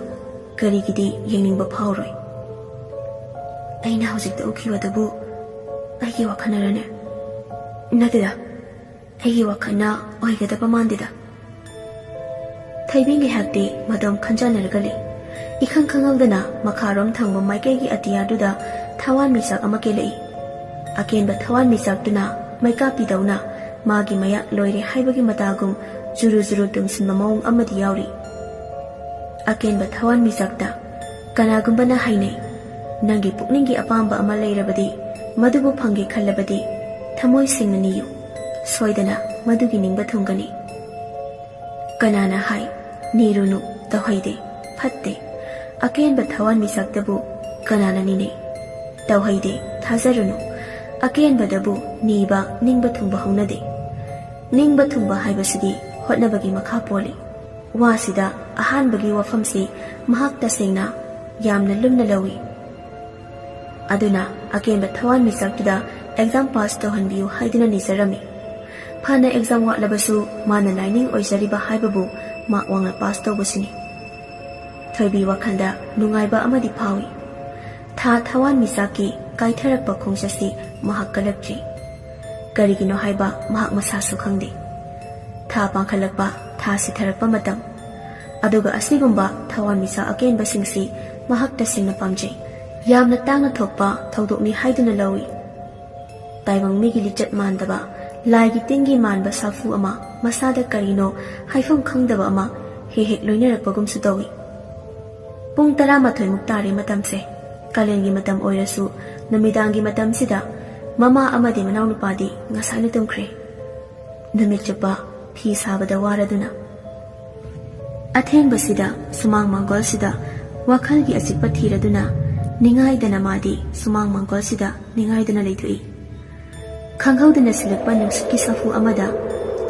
ꯀꯔꯤꯒꯤꯗꯤ ꯌꯦꯡꯅꯤꯡꯕ ꯐꯥꯎꯔꯣꯏ꯫ ꯑꯩꯅ ꯍꯧꯖꯤꯛꯇ ꯎꯈꯤꯕꯗꯨꯕꯨ ꯑꯩꯒꯤ ꯋꯥꯈꯜꯅꯔꯅꯦ? ꯅꯠꯇꯦꯗ, ꯑꯩꯒꯤ ꯋꯥꯈꯜꯅ ꯑꯣꯏꯒꯗꯕ ꯃꯥꯟꯗꯦꯗ꯫ ꯊꯣꯏꯕꯤ ꯉꯥꯏꯍꯥꯛꯇꯤ ꯃꯗꯣꯝ ꯈꯟꯖꯥꯟꯅꯔꯒ ꯂꯩ꯫ ꯏꯈꯪ ꯈꯪꯍꯧꯗꯅ ꯃꯈꯥꯔꯣꯝ ꯊꯪꯕ ꯃꯥꯏꯀꯩꯒꯤ ꯑꯇꯤꯌꯥꯗꯨꯗ ꯊꯋꯥꯟꯃꯤꯆꯥꯛ ꯑꯃ ꯀꯦꯜꯂꯛꯏ꯫ ꯑꯀꯦꯟꯕ ꯊꯋꯥꯟꯃꯤꯆꯥꯛꯇꯨꯅ ꯃꯩꯀꯥꯞꯄꯤꯗꯧꯅ ꯃꯥꯒꯤ ꯃꯌꯥ ꯂꯣꯏꯔꯦ ꯍꯥꯏꯕꯒꯤ ꯃꯇꯥꯒꯨꯝ ꯖꯨꯔꯨ ꯖꯨꯔꯨ ꯇꯨꯝꯁꯤꯟꯕ ꯃꯑꯣꯡ ꯑꯃꯗꯤ ꯌꯥꯎꯔꯤ꯫ ꯑꯀꯦꯟꯕ ꯊꯋꯥꯟꯃꯤꯆꯥꯛꯇ ꯀꯅꯥꯒꯨꯝꯕꯅ ꯍꯥꯏꯅꯩ, "ꯅꯪꯒꯤ ꯄꯨꯛꯅꯤꯡꯒꯤ ꯑꯄꯥꯝꯕ ꯑꯃ ꯂꯩꯔꯕꯗꯤ, ꯃꯗꯨꯕꯨ ꯐꯪꯒꯦ ꯈꯜꯂꯕꯗꯤ, ꯊꯃꯣꯏ ꯁꯦꯡꯅ ꯅꯤꯌꯨ꯫ ꯁꯣꯏꯗꯅ ꯃꯗꯨꯒꯤ ꯅꯤꯡꯕ ꯊꯨꯡꯒꯅꯤ"꯫ ꯀꯅꯥꯅ ꯍꯥꯏ, "ꯅꯤꯔꯨꯅꯨ, ꯇꯧꯍꯩꯗꯦ, ꯐꯠꯇꯦ"? ꯑꯀꯦꯟꯕ ꯊꯋꯥꯟꯃꯤꯆꯥꯛꯇꯕꯨ ꯀꯅꯥꯅ ꯅꯤꯅꯩ? ꯇꯧꯍꯩꯗꯦ, ꯊꯥꯖꯔꯨꯅꯨ꯫ ꯑꯀꯦꯟꯕꯗꯕꯨ ꯅꯤꯕ, ꯅꯤꯡꯕ ꯊꯨꯡꯕ ꯍꯧꯅꯗꯦ꯫ ꯅꯤꯡꯕ ꯊꯨꯡꯕ ꯍꯥꯏꯕꯁꯤꯗꯤ ꯍꯣꯠꯅꯕꯒꯤ ꯃꯈꯥ ꯄꯣꯜꯂꯤ꯫ ꯋꯥꯁꯤꯗ ꯑꯍꯥꯟꯕꯒꯤ ꯋꯥꯐꯝꯁꯤ ꯃꯍꯥꯛ ꯇꯁꯦꯡꯅ ꯌꯥꯝꯅ ꯂꯨꯝꯅ ꯂꯧꯏ꯫ ꯑꯗꯨꯅ ꯑꯀꯦꯟꯕ ꯊꯋꯥꯟꯃꯤꯆꯥꯛꯇꯨꯗ exam pass ꯇꯧꯍꯟꯕꯤꯌꯨ ꯍꯥꯏꯗꯨꯅ ꯅꯤꯖꯔꯝꯃꯤ꯫ ꯐꯅ exam ꯋꯥꯠꯂꯕꯁꯨ ꯃꯥꯅ ꯂꯥꯏꯅꯤꯡ ꯑꯣꯏꯖꯔꯤꯕ ꯍꯥꯏꯕꯕꯨ ꯃꯥꯛ ꯋꯥꯡꯅ pass ꯇꯧꯕꯁꯤꯅꯤ꯫ ꯊꯣꯏꯕꯤ ꯋꯥꯈꯜꯗ ꯅꯨꯡꯉꯥꯏꯕ ꯑꯃꯗꯤ ꯐꯥꯎꯏ꯫ ꯊꯥ ꯊꯋꯥꯟꯃꯤꯆꯥꯛꯀꯤ ꯀꯥꯏꯊꯔꯛꯄ ꯈꯣꯡꯆꯠꯁꯤ ꯃꯍꯥꯛ ꯀꯜꯂꯛꯇ꯭ꯔꯤ꯫ ꯀꯔꯤꯒꯤꯅꯣ ꯍꯥꯏꯕ ꯃꯍꯥꯛ ꯃꯁꯥꯁꯨ ꯈꯪꯗꯦ꯫ ꯊꯥ ꯄꯥꯡꯈꯠꯂꯛꯄ, ꯊꯥ ꯁꯤꯊꯔꯛꯄ ꯃꯇꯝ꯫ ꯑꯗꯨꯒ ꯑꯁꯤꯒꯨꯝꯕ ꯊꯋꯥꯟꯃꯤꯆꯥꯛ ꯑꯀꯦꯟꯕꯁꯤꯡꯁꯤ ꯃꯍꯥꯛ ꯇꯁꯦꯡꯅ ꯄꯥꯝꯖꯩ꯫ ꯌꯥꯝꯅ ꯇꯥꯡꯅ ꯊꯣꯛꯄ ꯊꯧꯗꯣꯛꯅꯤ ꯍꯥꯏꯗꯨꯅ ꯂꯧꯏ꯫ ꯇꯥꯏꯕꯪ ꯃꯤꯒꯤ ꯂꯤꯆꯠ ꯃꯥꯟꯗꯕ, ꯂꯥꯏꯒꯤ ꯇꯤꯟꯒꯤ ꯃꯥꯟꯕ ꯁꯥꯐꯨ ꯑꯃ, ꯃꯁꯥꯗ ꯀꯔꯤꯅꯣ ꯍꯥꯏꯐꯝ ꯈꯪꯗꯕ ꯑꯃ ꯍꯦꯛ ꯍꯦꯛ ꯂꯣꯏꯅꯔꯛꯄꯒꯨꯝꯁꯨ ꯇꯧꯏ꯫ ꯄꯨꯡ ꯇꯔꯥꯃꯥꯊꯣꯏꯃꯨꯛ ꯇꯥꯔꯦ ꯃꯇꯝꯁꯦ꯫ ꯀꯥꯂꯦꯟꯒꯤ ꯃꯇꯝ ꯑꯣꯏꯔꯁꯨ ꯅꯨꯃꯤꯗꯥꯡꯒꯤ ꯃꯇꯝꯁꯤꯗ ꯃꯃꯥ ꯑꯃꯗꯤ ꯃꯅꯥꯎꯅꯨꯄꯥꯗꯤ ꯉꯁꯥꯏꯅ ꯇꯨꯝꯈ꯭ꯔꯦ꯫ ꯅꯨꯃꯤꯠ ꯆꯨꯞꯄ ꯐꯤ ꯁꯥꯕꯗ ꯋꯥꯔꯗꯨꯅ꯫ ꯑꯊꯦꯡꯕꯁꯤꯗ ꯁꯨꯃꯥꯡ ꯃꯥꯡꯒꯣꯜꯁꯤꯗ ꯋꯥꯈꯜꯒꯤ ꯑꯆꯤꯛꯄ ꯊꯤꯔꯗꯨꯅ ꯅꯤꯡꯉꯥꯏꯗꯅ ꯃꯥꯗꯤ ꯁꯨꯃꯥꯡ ꯃꯥꯡꯒꯣꯜꯁꯤꯗ ꯅꯤꯡꯉꯥꯏꯗꯨꯅ ꯂꯩꯊꯣꯛꯏ꯫ ꯈꯪꯍꯧꯗꯅ ꯁꯤꯜꯂꯛꯄ ꯅꯨꯡꯁꯤꯠꯀꯤ ꯁꯥꯐꯨ ꯑꯃꯗ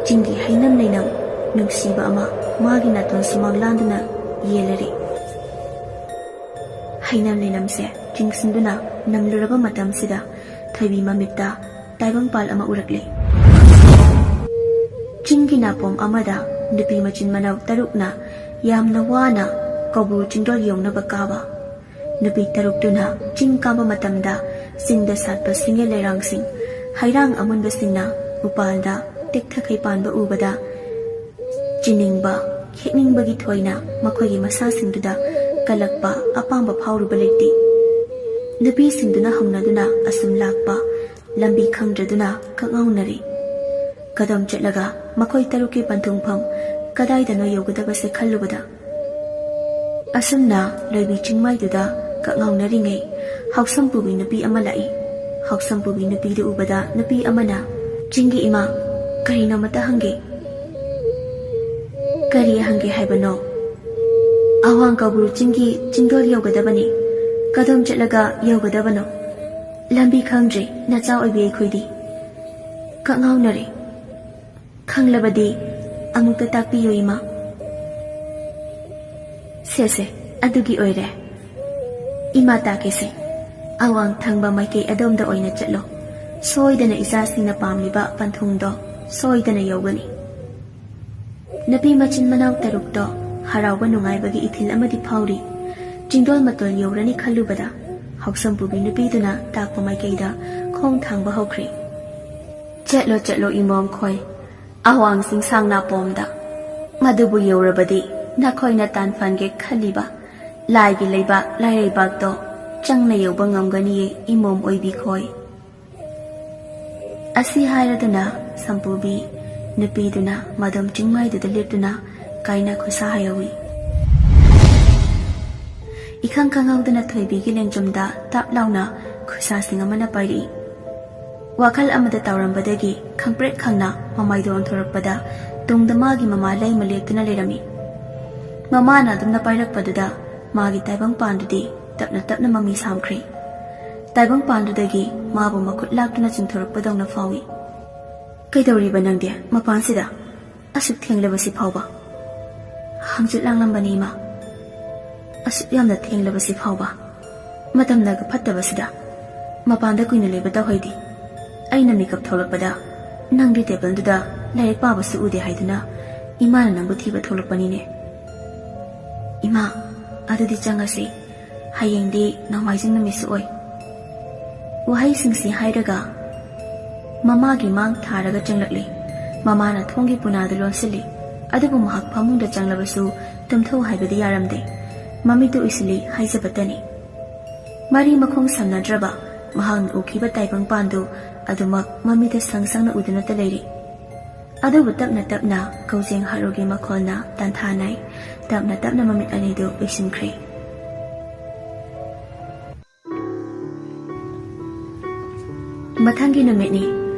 ꯆꯤꯡꯒꯤ ꯍꯩꯅꯝ ꯂꯩꯅꯝ ꯅꯨꯡꯁꯤꯕ ꯑꯃ ꯃꯥꯒꯤ ꯅꯥꯇꯣꯟ ꯁꯨꯃꯥꯡ ꯂꯥꯟꯗꯨꯅ ꯌꯦꯜꯂꯔꯦ꯫ ꯍꯩꯅꯝ ꯂꯩꯅꯝꯁꯦ ꯆꯤꯡꯁꯤꯟꯗꯨꯅ ꯅꯝꯂꯨꯔꯕ ꯃꯇꯝꯁꯤꯗ ꯊꯣꯏꯕꯤ ꯃꯃꯤꯠꯇ ꯇꯥꯏꯕꯪꯄꯥꯜ ꯑꯃ ꯎꯔꯛꯂꯦ꯫ ꯆꯤꯡꯒꯤ ꯅꯥꯄꯣꯝ ꯑꯃꯗ ꯅꯨꯄꯤ ꯃꯆꯤꯟ ꯃꯅꯥꯎ ꯇꯔꯨꯛꯅ ꯌꯥꯝꯅ ꯋꯥꯅ ꯀꯧꯕ꯭ꯔꯨ ꯆꯤꯡꯗꯣꯜ ꯌꯧꯅꯕ ꯀꯥꯕ꯫ ꯅꯨꯄꯤ ꯇꯔꯨꯛꯇꯨꯅ ꯆꯤꯡ ꯀꯥꯕ ꯃꯇꯝꯗ ꯆꯤꯡꯗ ꯁꯥꯠꯄ ꯁꯤꯡꯒꯦ ꯂꯩꯔꯥꯡꯁꯤꯡ, ꯍꯩꯔꯥꯡ ꯑꯃꯨꯟꯕꯁꯤꯡꯅ ꯎꯄꯥꯜꯗ ꯇꯦꯛꯊꯈꯩ ꯄꯥꯟꯕ ꯎꯕꯗ ꯆꯤꯅꯤꯡꯕ, ꯈꯦꯛꯅꯤꯡꯕꯒꯤ ꯊꯣꯏꯅ ꯃꯈꯣꯏꯒꯤ ꯃꯁꯥꯁꯤꯡꯗꯨꯗ ꯀꯜꯂꯛꯄ ꯑꯄꯥꯝꯕ ꯐꯥꯎꯔꯨꯕ ꯂꯩꯇꯦ꯫ ꯅꯨꯄꯤꯁꯤꯡꯗꯨꯅ ꯍꯧꯅꯗꯨꯅ ꯑꯁꯨꯝ ꯂꯥꯛꯄ, ꯂꯝꯕꯤ ꯈꯪꯗ꯭ꯔꯗꯨꯅ ꯀꯛꯉꯥꯎꯅꯔꯤ꯫ ꯀꯗꯣꯝ ꯆꯠꯂꯒ ꯃꯈꯣꯏ ꯇꯔꯨꯛꯀꯤ ꯄꯟꯊꯨꯡꯐꯝ ꯀꯗꯥꯏꯗꯅꯣ ꯌꯧꯒꯗꯕꯁꯦ ꯈꯜꯂꯨꯕꯗ, ꯑꯁꯨꯝꯅ ꯂꯣꯏꯕꯤ ꯆꯤꯡꯃꯥꯏꯗꯨꯗ ꯀꯛꯉꯥꯎꯅꯔꯤꯉꯩ ꯍꯥꯎꯁꯝ ꯄꯨꯕꯤ ꯅꯨꯄꯤ ꯑꯃ ꯂꯥꯛꯏ꯫ ꯍꯥꯎꯁꯝ ꯄꯨꯕꯤ ꯅꯨꯄꯤꯗꯨ ꯎꯕꯗ ꯅꯨꯄꯤ ꯑꯃꯅ, "ꯆꯤꯡꯒꯤ ꯏꯃꯥ, ꯀꯔꯤꯅꯣꯃꯇ ꯍꯪꯒꯦ?" "ꯀꯔꯤ ꯍꯪꯒꯦ ꯍꯥꯏꯕꯅꯣ?" "ꯑꯋꯥꯡ ꯀꯧꯕ꯭ꯔꯨ ꯆꯤꯡꯒꯤ ꯆꯤꯡꯗꯣꯜ ꯌꯧꯒꯗꯕꯅꯤ꯫ ꯀꯗꯣꯝ ꯆꯠꯂꯒ ꯌꯧꯒꯗꯕꯅꯣ? ꯂꯝꯕꯤ ꯈꯪꯗ꯭ꯔꯦ, ꯅꯆꯥ ꯑꯣꯏꯕꯤ ꯑꯩꯈꯣꯏꯗꯤ꯫" ꯀꯛꯉꯥꯎꯅꯔꯦ꯫ "ꯈꯪꯂꯕꯗꯤ ꯑꯃꯨꯛꯇ ꯇꯥꯛꯄꯤꯌꯨ, ꯏꯃꯥ꯫" "ꯁꯦ ꯁꯦ, ꯑꯗꯨꯒꯤ ꯑꯣꯏꯔꯦ꯫ ꯏꯃꯥ ꯇꯥꯛꯀꯦꯁꯦ꯫ ꯑꯋꯥꯡ ꯊꯪꯕ ꯃꯥꯏꯀꯩ ꯑꯗꯣꯝꯗ ꯑꯣꯏꯅ ꯆꯠꯂꯣ꯫ ꯁꯣꯏꯗꯅ ꯏꯆꯥꯁꯤꯡꯅ ꯄꯥꯝꯂꯤꯕ ꯄꯟꯊꯨꯡꯗꯣ ꯁꯣꯏꯗꯅ ꯌꯧꯒꯅꯤ꯫" ꯅꯨꯄꯤ ꯃꯆꯤꯟ ꯃꯅꯥꯎ ꯇꯔꯨꯛꯇꯣ ꯍꯔꯥꯎꯕ ꯅꯨꯡꯉꯥꯏꯕꯒꯤ ꯏꯊꯤꯜ ꯑꯃꯗꯤ ꯐꯥꯎꯔꯤ꯫ ꯆꯤꯡꯗꯣꯜ ꯃꯇꯣꯜ ꯌꯧꯔꯅꯤ ꯈꯜꯂꯨꯕꯗ ꯍꯥꯎꯁꯝ ꯄꯨꯕꯤ ꯅꯨꯄꯤꯗꯨꯅ ꯇꯥꯛꯄ ꯃꯥꯏꯀꯩꯗ ꯈꯣꯡ ꯊꯥꯡꯕ ꯍꯧꯈ꯭ꯔꯦ꯫ "ꯆꯠꯂꯣ, ꯆꯠꯂꯣ, ꯏꯃꯣꯝ ꯈꯣꯏ, ꯑꯋꯥꯡ ꯆꯤꯡꯁꯥꯡ ꯅꯥꯄꯣꯝꯗ꯫ ꯃꯗꯨꯕꯨ ꯌꯧꯔꯕꯗꯤ ꯅꯈꯣꯏꯅ ꯇꯥꯟꯐꯟꯒꯦ ꯈꯜꯂꯤꯕ ꯂꯥꯏꯒꯤ ꯂꯩꯕꯥꯛ ꯂꯥꯏꯔꯩꯕꯥꯛꯇꯣ ꯆꯪꯅ ꯌꯧꯕ ꯉꯝꯒꯅꯤꯌꯦ ꯏꯃꯣꯝ ꯑꯣꯏꯕꯤ ꯈꯣꯏ꯫ ꯑꯁꯤ ꯍꯥꯏꯔꯗꯨꯅ ꯁꯝꯄꯨꯕꯤ ꯅꯨꯄꯤꯗꯨꯅ ꯃꯗꯣꯝ ꯆꯤꯡꯃꯥꯏꯗꯨꯗ ꯂꯦꯞꯇꯨꯅ ꯀꯥꯏꯅ ꯈꯨꯠꯁꯥ ꯍꯥꯏꯍꯧꯏ꯫ ꯏꯈꯪ ꯈꯪꯍꯧꯗꯅ ꯊꯣꯏꯕꯤꯒꯤ ꯂꯦꯡꯖꯨꯝꯗ ꯇꯞ ꯂꯥꯎꯅ ꯈꯨꯠꯁꯥꯁꯤꯡ ꯑꯃꯅ ꯄꯥꯏꯔꯛꯏ꯫ ꯋꯥꯈꯜ ꯑꯃꯗ ꯇꯥꯎꯔꯝꯕꯗꯒꯤ ꯈꯪꯄ꯭ꯔꯦꯛ ꯈꯪꯅ ꯃꯃꯥꯏꯗꯣ ꯑꯣꯟꯊꯣꯔꯛꯄꯗ ꯇꯨꯡꯗ ꯃꯥꯒꯤ ꯃꯃꯥ ꯂꯩꯃ ꯂꯦꯞꯇꯨꯅ ꯂꯩꯔꯝꯃꯤ꯫ ꯃꯃꯥꯅ ꯑꯗꯨꯝꯅ ꯄꯥꯏꯔꯛꯄꯗꯨꯗ ꯃꯥꯒꯤ ꯇꯥꯏꯕꯪ ꯄꯥꯟꯗꯨꯗꯤ ꯇꯞꯅ ꯇꯞꯅ ꯃꯃꯤ ꯁꯥꯝꯈ꯭ꯔꯦ꯫ ꯇꯥꯏꯕꯪ ꯄꯥꯟꯗꯨꯗꯒꯤ ꯃꯥꯕꯨ ꯃꯈꯨꯠ ꯂꯥꯛꯇꯨꯅ ꯆꯤꯡꯊꯣꯔꯛꯄꯗꯧꯅ ꯐꯥꯎꯏ꯫ "ꯀꯩꯗꯧꯔꯤꯕ ꯅꯪꯗꯤ ꯃꯄꯥꯟꯁꯤꯗ? ꯑꯁꯨꯛ ꯊꯦꯡꯂꯕꯁꯤ ꯐꯥꯎꯕ?" "ꯍꯪꯆꯤꯠ ꯂꯥꯡꯂꯝꯕꯅꯤ, ꯏꯃꯥ꯫" "ꯑꯁꯨꯛ ꯌꯥꯝꯅ ꯊꯦꯡꯂꯕꯁꯤ ꯐꯥꯎꯕ? ꯃꯇꯝꯅꯒ ꯐꯠꯇꯕꯁꯤꯗ ꯃꯄꯥꯟꯗ ꯀꯨꯏꯅ ꯂꯩꯕ ꯇꯧꯍꯩꯗꯦ꯫ ꯑꯩꯅ ꯃꯤꯀꯞ ꯊꯣꯛꯂꯛꯄꯗ ꯅꯪꯗꯤ ꯇꯦꯕꯜꯗꯨꯗ ꯂꯥꯏꯔꯤꯛ ꯄꯥꯕꯁꯨ ꯎꯗꯦ ꯍꯥꯏꯗꯨꯅ ꯏꯃꯥꯅ ꯅꯪꯕꯨ ꯊꯤꯕ ꯊꯣꯛꯂꯛꯄꯅꯤꯅꯦ꯫" "ꯏꯃꯥ, ꯑꯗꯨꯗꯤ ꯆꯪꯉꯁꯤ꯫ ꯍꯌꯦꯡꯗꯤ ꯅꯣꯡꯃꯥꯏꯖꯤꯡ ꯅꯨꯃꯤꯠꯁꯨ ꯑꯣꯏ꯫" ꯋꯥꯍꯩꯁꯤꯡꯁꯤ ꯍꯥꯏꯔꯒ ꯃꯃꯥꯒꯤ ꯃꯥꯡ ꯊꯥꯔꯒ ꯆꯪꯂꯛꯂꯤ꯫ ꯃꯃꯥꯅ ꯊꯣꯡꯒꯤ ꯄꯨꯅꯥꯗꯨ ꯂꯣꯟꯁꯤꯜꯂꯤ꯫ ꯑꯗꯨꯕꯨ ꯃꯍꯥꯛ ꯐꯃꯨꯡꯗ ꯆꯪꯂꯕꯁꯨ ꯇꯨꯝꯊꯧ ꯍꯥꯏꯕꯗꯤ ꯌꯥꯔꯝꯗꯦ꯫ ꯃꯃꯤꯠꯇꯨ ꯎꯏꯁꯤꯜꯂꯤ ꯍꯥꯏꯖꯕꯇꯅꯤ꯫ ꯃꯔꯤ ꯃꯈꯣꯡ ꯁꯝꯅꯗ꯭ꯔꯕ ꯃꯍꯥꯛꯅ ꯎꯈꯤꯕ ꯇꯥꯏꯕꯪ ꯄꯥꯟꯗꯨ ꯑꯗꯨꯃꯛ ꯃꯃꯤꯠꯇ ꯁꯪ ꯁꯪꯅ ꯎꯗꯨꯅꯇ ꯂꯩꯔꯤ꯫ ꯑꯗꯨꯕꯨ ꯇꯞꯅ ꯇꯞꯅ ꯀꯧꯖꯦꯡ ꯍꯥꯔꯨꯒꯤ ꯃꯈꯣꯜꯅ ꯇꯥꯟꯊꯥꯅꯩ꯫ ꯇꯞꯅ ꯇꯞꯅ ꯃꯃꯤꯠ ꯑꯅꯤꯗꯨ ꯎꯏꯁꯤꯟꯈ꯭ꯔꯦ꯫ ꯃꯊꯪꯒꯤ ꯅꯨꯃꯤꯠꯅꯤ꯫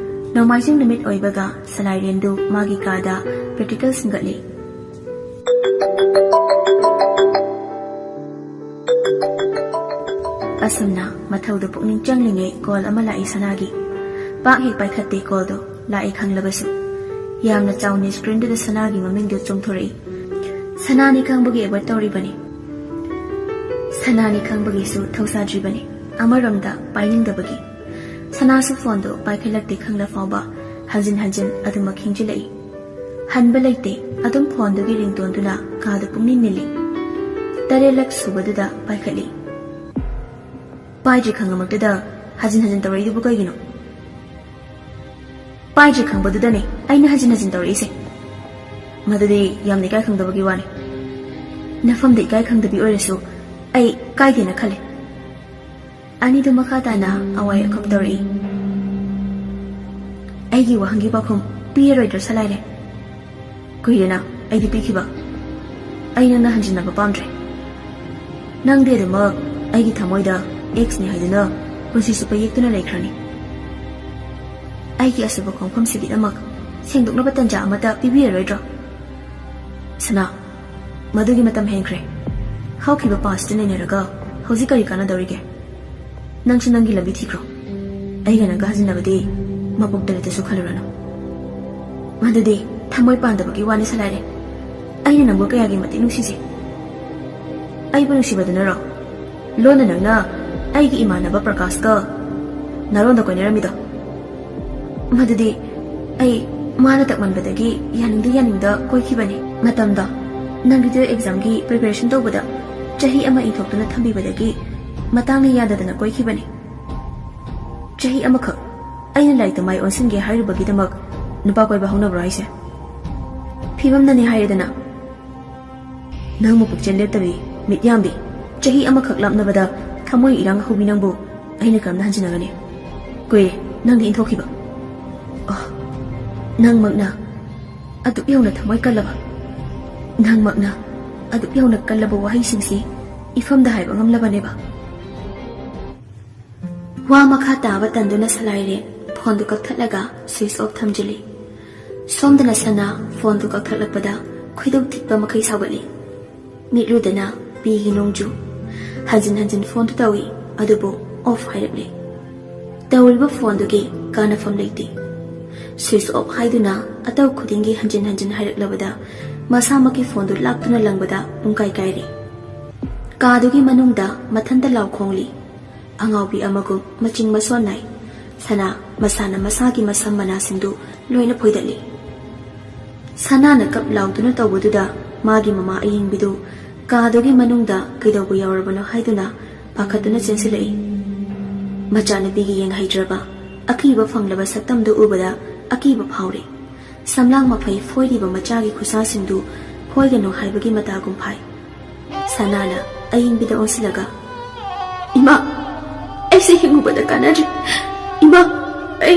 ꯅꯣꯡꯃꯥꯏꯖꯤꯡ ꯅꯨꯃꯤꯠ ꯑꯣꯏꯕꯒ ꯁꯂꯥꯏꯔꯦꯟꯗꯨ ꯃꯥꯒꯤ ꯀꯥꯗ ꯄ꯭ꯔꯦꯛꯇꯤꯀꯦꯜ ꯁꯤꯡꯒꯠꯂꯤ꯫ ꯑꯁꯨꯝꯅ ꯃꯊꯧꯗꯨ ꯄꯨꯛꯅꯤꯡ ꯆꯪꯂꯤꯉꯩ ꯀꯣꯜ ꯑꯃ ꯂꯥꯛꯏ ꯁꯅꯥꯒꯤ꯫ ꯄꯥꯛ ꯍꯦꯛ ꯄꯥꯏꯈꯠꯇꯦ ꯀꯣꯜꯗꯣ꯫ ꯂꯥꯛꯑꯦ ꯈꯪꯂꯕꯁꯨ꯫ ꯌꯥꯝꯅ ꯆꯥꯎꯅ ꯁ꯭ꯀ꯭ꯔꯤꯟꯗꯨꯗ ꯁꯅꯥꯒꯤ ꯃꯃꯤꯡꯗꯨ ꯆꯣꯡꯊꯣꯔꯛꯏ꯫ ꯁꯅꯥꯅꯤ ꯈꯪꯕꯒꯤ ꯑꯦꯚꯣꯏꯗ ꯇꯧꯔꯤꯕꯅꯤ꯫ ꯁꯅꯥꯅꯤ ꯈꯪꯕꯒꯤꯁꯨ ꯊꯧꯁꯥꯗ꯭ꯔꯤꯕꯅꯤ꯫ ꯑꯃꯔꯣꯝꯗ ꯄꯥꯏꯅꯤꯡꯗꯕꯒꯤ꯫ ꯁꯅꯥꯁꯨ ꯐꯣꯟꯗꯨ ꯄꯥꯏꯈꯠꯂꯛꯇꯦ ꯈꯪꯂ ꯐꯥꯎꯕ ꯍꯟꯖꯤꯟ ꯍꯟꯖꯤꯟ ꯑꯗꯨꯃꯛ ꯈꯤꯡꯖꯤꯜꯂꯛꯏ꯫ ꯍꯟꯕ ꯂꯩꯇꯦ꯫ ꯑꯗꯨꯝ ꯐꯣꯟꯗꯨꯒꯤ ꯔꯤꯡꯇꯣꯟꯗꯨꯅ ꯀꯥꯗꯨ ꯄꯨꯡꯅꯤꯜ ꯅꯤꯜꯂꯤ꯫ ꯇꯔꯦꯠꯂꯛ ꯁꯨꯕꯗꯨꯗ ꯄꯥꯏꯈꯠꯂꯤ꯫ ꯄꯥꯏꯗ꯭ꯔꯤ ꯈꯪꯉꯃꯛꯇꯗ ꯍꯟꯖꯤꯟ ꯍꯟꯖꯤꯟ ꯇꯧꯔꯛꯏꯗꯨꯕꯨ ꯀꯩꯒꯤꯅꯣ? ꯄꯥꯏꯗ꯭ꯔꯤ ꯈꯪꯕꯗꯨꯗꯅꯦ ꯑꯩꯅ ꯍꯟꯖꯤꯟ ꯍꯟꯖꯤꯟ ꯇꯧꯔꯛꯏꯁꯦ꯫ ꯃꯗꯨꯗꯤ ꯌꯥꯝꯅ ꯏꯀꯥꯏ ꯈꯪꯗꯕꯒꯤ ꯋꯥꯅꯤ꯫ ꯅꯐꯝꯗ ꯏꯀꯥꯏ ꯈꯪꯗꯕꯤ ꯑꯣꯏꯔꯁꯨ ꯑꯩ ꯀꯥꯏꯗꯦꯅ ꯈꯜꯂꯦ꯫ ꯑꯅꯤꯗꯨ ꯃꯈꯥ ꯇꯥꯅ ꯑꯋꯥꯏ ꯑꯈꯨꯝ ꯇꯧꯔꯛꯏ꯫ ꯑꯩꯒꯤ ꯋꯥꯍꯪꯒꯤ ꯄꯥꯎꯈꯨꯝ ꯄꯤꯔꯔꯣꯏꯗ꯭ꯔꯣ ꯁꯂꯥꯏꯔꯦ? ꯀꯨꯏꯔꯦꯅ ꯑꯩꯗꯤ ꯄꯤꯈꯤꯕ꯫ ꯑꯩ ꯅꯪꯅ ꯍꯟꯖꯤꯟꯅꯕ ꯄꯥꯝꯗ꯭ꯔꯦ꯫ ꯅꯪꯗꯤ ꯑꯗꯨꯃꯛ ꯑꯩꯒꯤ ꯊꯃꯣꯏꯗ ꯑꯦꯛꯁꯅꯤ ꯍꯥꯏꯗꯨꯅ ꯄꯨꯟꯁꯤ ꯆꯨꯞꯄ ꯌꯦꯛꯇꯨꯅ ꯂꯩꯈ꯭ꯔꯅꯤ꯫ ꯑꯩꯒꯤ ꯑꯁꯨꯕ ꯈꯣꯡꯐꯝꯁꯤꯒꯤꯗꯃꯛ ꯁꯦꯡꯗꯣꯛꯅꯕ ꯇꯟꯖꯥ ꯑꯃꯠꯇ ꯄꯤꯕꯤꯔꯔꯣꯏꯗ꯭ꯔꯣ? ꯁꯅꯥ, ꯃꯗꯨꯒꯤ ꯃꯇꯝ ꯍꯦꯟꯈ꯭ꯔꯦ꯫ ꯍꯧꯈꯤꯕ ꯄꯥꯁꯇ ꯅꯩꯅꯔꯒ ꯍꯧꯖꯤꯛ ꯀꯔꯤ ꯀꯥꯟꯅꯗꯧꯔꯤꯒꯦ? ꯅꯪꯁꯨ ꯅꯪꯒꯤ ꯂꯝꯕꯤ ꯊꯤꯈ꯭ꯔꯣ꯫ ꯑꯩꯒ ꯅꯪꯒ ꯍꯟꯖꯤꯟꯅꯕꯗꯤ ꯃꯄꯣꯛ ꯇꯔꯦꯠꯇꯁꯨ ꯈꯜꯂꯨꯔꯅꯨ꯫ ꯃꯗꯨꯗꯤ ꯊꯃꯣꯏ ꯄꯥꯟꯗꯕꯒꯤ ꯋꯥꯅꯤ ꯁꯂꯥꯏꯔꯦ꯫ ꯑꯩꯅ ꯅꯪꯕꯨ ꯀꯌꯥꯒꯤ ꯃꯇꯤꯛ ꯅꯨꯡꯁꯤꯖꯦ꯫ ꯑꯩꯕꯨ ꯅꯨꯡꯁꯤꯕꯗꯨꯅꯔꯣ ꯂꯣꯟꯅ ꯅꯪꯅ ꯑꯩꯒꯤ ꯏꯃꯥꯟꯅꯕ ꯄ꯭ꯔꯀꯥꯁꯀ ꯅꯥꯔꯣꯟꯗ ꯀꯣꯏꯅꯔꯝꯃꯤꯗꯣ? ꯃꯗꯨꯗꯤ ꯑꯩ ꯃꯥꯅ ꯇꯛꯃꯟꯕꯗꯒꯤ ꯌꯥꯅꯤꯡꯗ ꯌꯥꯅꯤꯡꯗ ꯀꯣꯏꯈꯤꯕꯅꯤ꯫ ꯃꯇꯝꯗꯣ ꯅꯪꯒꯤ ꯇꯨꯌꯦꯜꯐ ꯑꯦꯛꯖꯥꯝꯒꯤ ꯄ꯭ꯔꯤꯄꯦꯔꯦꯁꯟ ꯇꯧꯕꯗ ꯆꯍꯤ ꯑꯃ ꯏꯟꯊꯣꯛꯇꯨꯅ ꯊꯝꯕꯤꯕꯗꯒꯤ ꯃꯇꯥꯡꯅ ꯌꯥꯗꯗꯅ ꯀꯣꯏꯈꯤꯕꯅꯤ꯫ ꯆꯍꯤ ꯑꯃꯈꯛ ꯑꯩꯅ ꯂꯥꯏꯔꯤꯛꯇ ꯃꯥꯏ ꯑꯣꯟꯁꯤꯟꯒꯦ ꯍꯥꯏꯔꯨꯕꯒꯤꯗꯃꯛ ꯅꯨꯄꯥ ꯀꯣꯏꯕ ꯍꯧꯅꯕ꯭ꯔꯣ ꯍꯥꯏꯁꯦ? ꯐꯤꯕꯝꯅꯅꯤ ꯍꯥꯏꯔꯦꯗꯅ꯫ ꯅꯪꯕꯨ ꯄꯨꯛꯆꯦꯜ ꯂꯦꯞꯇꯕꯤ, ꯃꯤꯠ ꯌꯥꯝꯕꯤ, ꯆꯍꯤ ꯑꯃꯈꯛ ꯂꯥꯞꯅꯕꯗ ꯊꯃꯣꯏ ꯏꯔꯥꯡ ꯍꯧꯕꯤ ꯅꯪꯕꯨ ꯑꯩꯅ ꯀꯔꯝꯅ ꯍꯟꯖꯤꯟꯅꯒꯅꯤ? ꯀꯨꯏꯔꯦ ꯅꯪꯗꯤ ꯏꯟꯊꯣꯛꯈꯤꯕ꯫ ꯑꯣ, ꯅꯪꯃꯛꯅ ꯑꯗꯨꯛ ꯌꯧꯅ ꯊꯃꯣꯏ ꯀꯜꯂꯕ, ꯅꯪꯃꯛꯅ ꯑꯗꯨꯛ ꯌꯧꯅ ꯀꯜꯂꯕ ꯋꯥꯍꯩꯁꯤꯡꯁꯤ ꯏꯐꯝꯗ ꯍꯥꯏꯕ ꯉꯝꯂꯕꯅꯦꯕ꯫ ꯋꯥ ꯃꯈꯥ ꯇꯥꯕ ꯇꯟꯗꯨꯅ ꯁꯂꯥꯏꯔꯦ ꯐꯣꯟꯗꯨ ꯀꯛꯊꯠꯂꯒ ꯁ꯭ꯋꯤꯆ ꯑꯣꯐ ꯊꯝꯖꯤꯜꯂꯤ꯫ ꯁꯣꯝꯗꯅ ꯁꯅꯥ ꯐꯣꯟꯗꯨ ꯀꯛꯊꯠꯂꯛꯄꯗ ꯈꯣꯏꯗꯧ ꯊꯤꯠꯄ ꯃꯈꯩ ꯁꯥꯎꯒꯠꯂꯤ꯫ ꯃꯤꯠꯂꯨꯗꯅ ꯄꯤꯒꯤ ꯅꯣꯡꯖꯨ꯫ ꯍꯟꯖꯤꯟ ꯍꯟꯖꯤꯟ ꯐꯣꯟꯗꯨ ꯇꯧꯏ, ꯑꯗꯨꯕꯨ ꯑꯣꯐ ꯍꯥꯏꯔꯛꯂꯦ꯫ ꯇꯧꯔꯤꯕ ꯐꯣꯟꯗꯨꯒꯤ ꯀꯥꯟꯅꯐꯝ ꯂꯩꯇꯦ꯫ ꯁ꯭ꯋꯤꯆ ꯑꯣꯐ ꯍꯥꯏꯗꯨꯅ ꯑꯇꯧ ꯈꯨꯗꯤꯡꯒꯤ ꯍꯟꯖꯤꯟ ꯍꯟꯖꯤꯟ ꯍꯥꯏꯔꯛꯂꯕꯗ ꯃꯁꯥꯃꯛꯀꯤ ꯐꯣꯟꯗꯨ ꯂꯥꯛꯇꯨꯅ ꯂꯪꯕꯗ ꯄꯨꯡꯀꯥꯏ ꯀꯥꯏꯔꯦ꯫ ꯀꯥꯗꯨꯒꯤ ꯃꯅꯨꯡꯗ ꯃꯊꯟꯇ ꯂꯥꯎ ꯈꯣꯡꯂꯤ꯫ ꯑꯉꯥꯎꯕꯤ ꯑꯃꯒꯨꯝ ꯃꯆꯤꯡ ꯃꯁꯣꯟ ꯅꯥꯏ꯫ ꯁꯅꯥ ꯃꯁꯥꯅ ꯃꯁꯥꯒꯤ ꯃꯁꯝ ꯃꯅꯥꯁꯤꯡꯗꯨ ꯂꯣꯏꯅ ꯐꯣꯏꯗꯠꯂꯤ꯫ ꯁꯅꯥꯅ ꯀꯞ ꯂꯥꯎꯗꯨꯅ ꯇꯧꯕꯗꯨꯗ ꯃꯥꯒꯤ ꯃꯃꯥ ꯑꯌꯤꯡꯕꯤꯗꯨ ꯀꯥꯗꯨꯒꯤ ꯃꯅꯨꯡꯗ ꯀꯩꯗꯧꯕ ꯌꯥꯎꯔꯕꯅꯣ ꯍꯥꯏꯗꯨꯅ ꯄꯥꯈꯠꯇꯨꯅ ꯆꯦꯟꯁꯤꯜꯂꯛꯏ꯫ ꯃꯆꯥꯅꯨꯄꯤꯒꯤ ꯌꯦꯡꯍꯩꯗ꯭ꯔꯕ ꯑꯀꯤꯕ ꯐꯪꯂꯕ ꯁꯛꯇꯝꯗꯨ ꯎꯕꯗ ꯑꯀꯤꯕ ꯐꯥꯎꯔꯦ꯫ ꯁꯝꯂꯥꯡ ꯃꯐꯩ ꯐꯣꯏꯔꯤꯕ ꯃꯆꯥꯒꯤ ꯈꯨꯠꯁꯥꯁꯤꯡꯗꯨ ꯐꯣꯏꯒꯅꯨ ꯍꯥꯏꯕꯒꯤ ꯃꯇꯥꯒꯨꯝ ꯐꯥꯏ꯫ ꯁꯅꯥꯅ ꯑꯌꯤꯡꯕꯤꯗ ꯑꯣꯟꯁꯤꯜꯂꯒ, "ꯏꯃꯥ, ꯁꯤ ꯍꯤꯡꯉꯨꯕꯗ ꯀꯥꯟꯅꯗ꯭ꯔꯦ꯫ ꯏꯃꯥ, ꯑꯩ,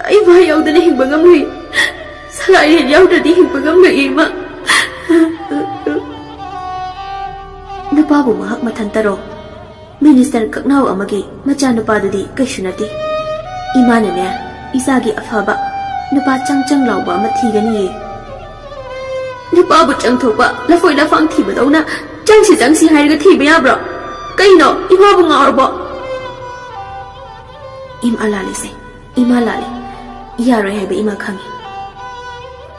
ꯑꯩ ꯃꯥ ꯌꯥꯎꯗꯅ ꯍꯤꯡꯕ ꯉꯝꯂꯣꯏ꯫ ꯁꯂꯥꯏꯔꯦꯟ ꯌꯥꯎꯗ꯭ꯔꯗꯤ ꯍꯤꯡꯕ ꯉꯝꯂꯣꯏ, ꯏꯃꯥ꯫ ꯅꯨꯄꯥꯕꯨ ꯃꯍꯥꯛ ꯃꯊꯟꯇꯔꯣ? ꯃꯤꯅꯤꯁꯇꯔ ꯀꯛꯅꯥꯎ ꯑꯃꯒꯤ ꯃꯆꯥꯅꯨꯄꯥꯗꯨꯗꯤ ꯀꯩꯁꯨ ꯅꯠꯇꯦ꯫ ꯏꯃꯥꯅꯅꯦ, ꯏꯆꯥꯒꯤ ꯑꯐꯕ ꯅꯨꯄꯥ ꯆꯪ ꯆꯪ ꯂꯥꯎꯕ ꯑꯃ ꯊꯤꯒꯅꯤꯌꯦ꯫ ꯅꯨꯄꯥꯕꯨ ꯆꯪꯊꯣꯛꯄ ꯂꯐꯣꯏ ꯂꯐꯥꯡ ꯊꯤꯕꯗꯧꯅ ꯆꯪꯁꯤ ꯆꯪꯁꯤ ꯍꯥꯏꯔꯒ ꯊꯤꯕ ꯌꯥꯕ꯭ꯔꯣ? ꯀꯩꯅꯣ, ꯏꯃꯥꯕꯨ ꯉꯥꯎꯔꯕꯣ? ꯏꯃꯥ ꯂꯥꯜꯂꯤꯁꯦ, ꯏꯃꯥ ꯂꯥꯜꯂꯤ꯫ ꯌꯥꯔꯣꯏ ꯍꯥꯏꯕ ꯏꯃꯥ ꯈꯪꯉꯤ꯫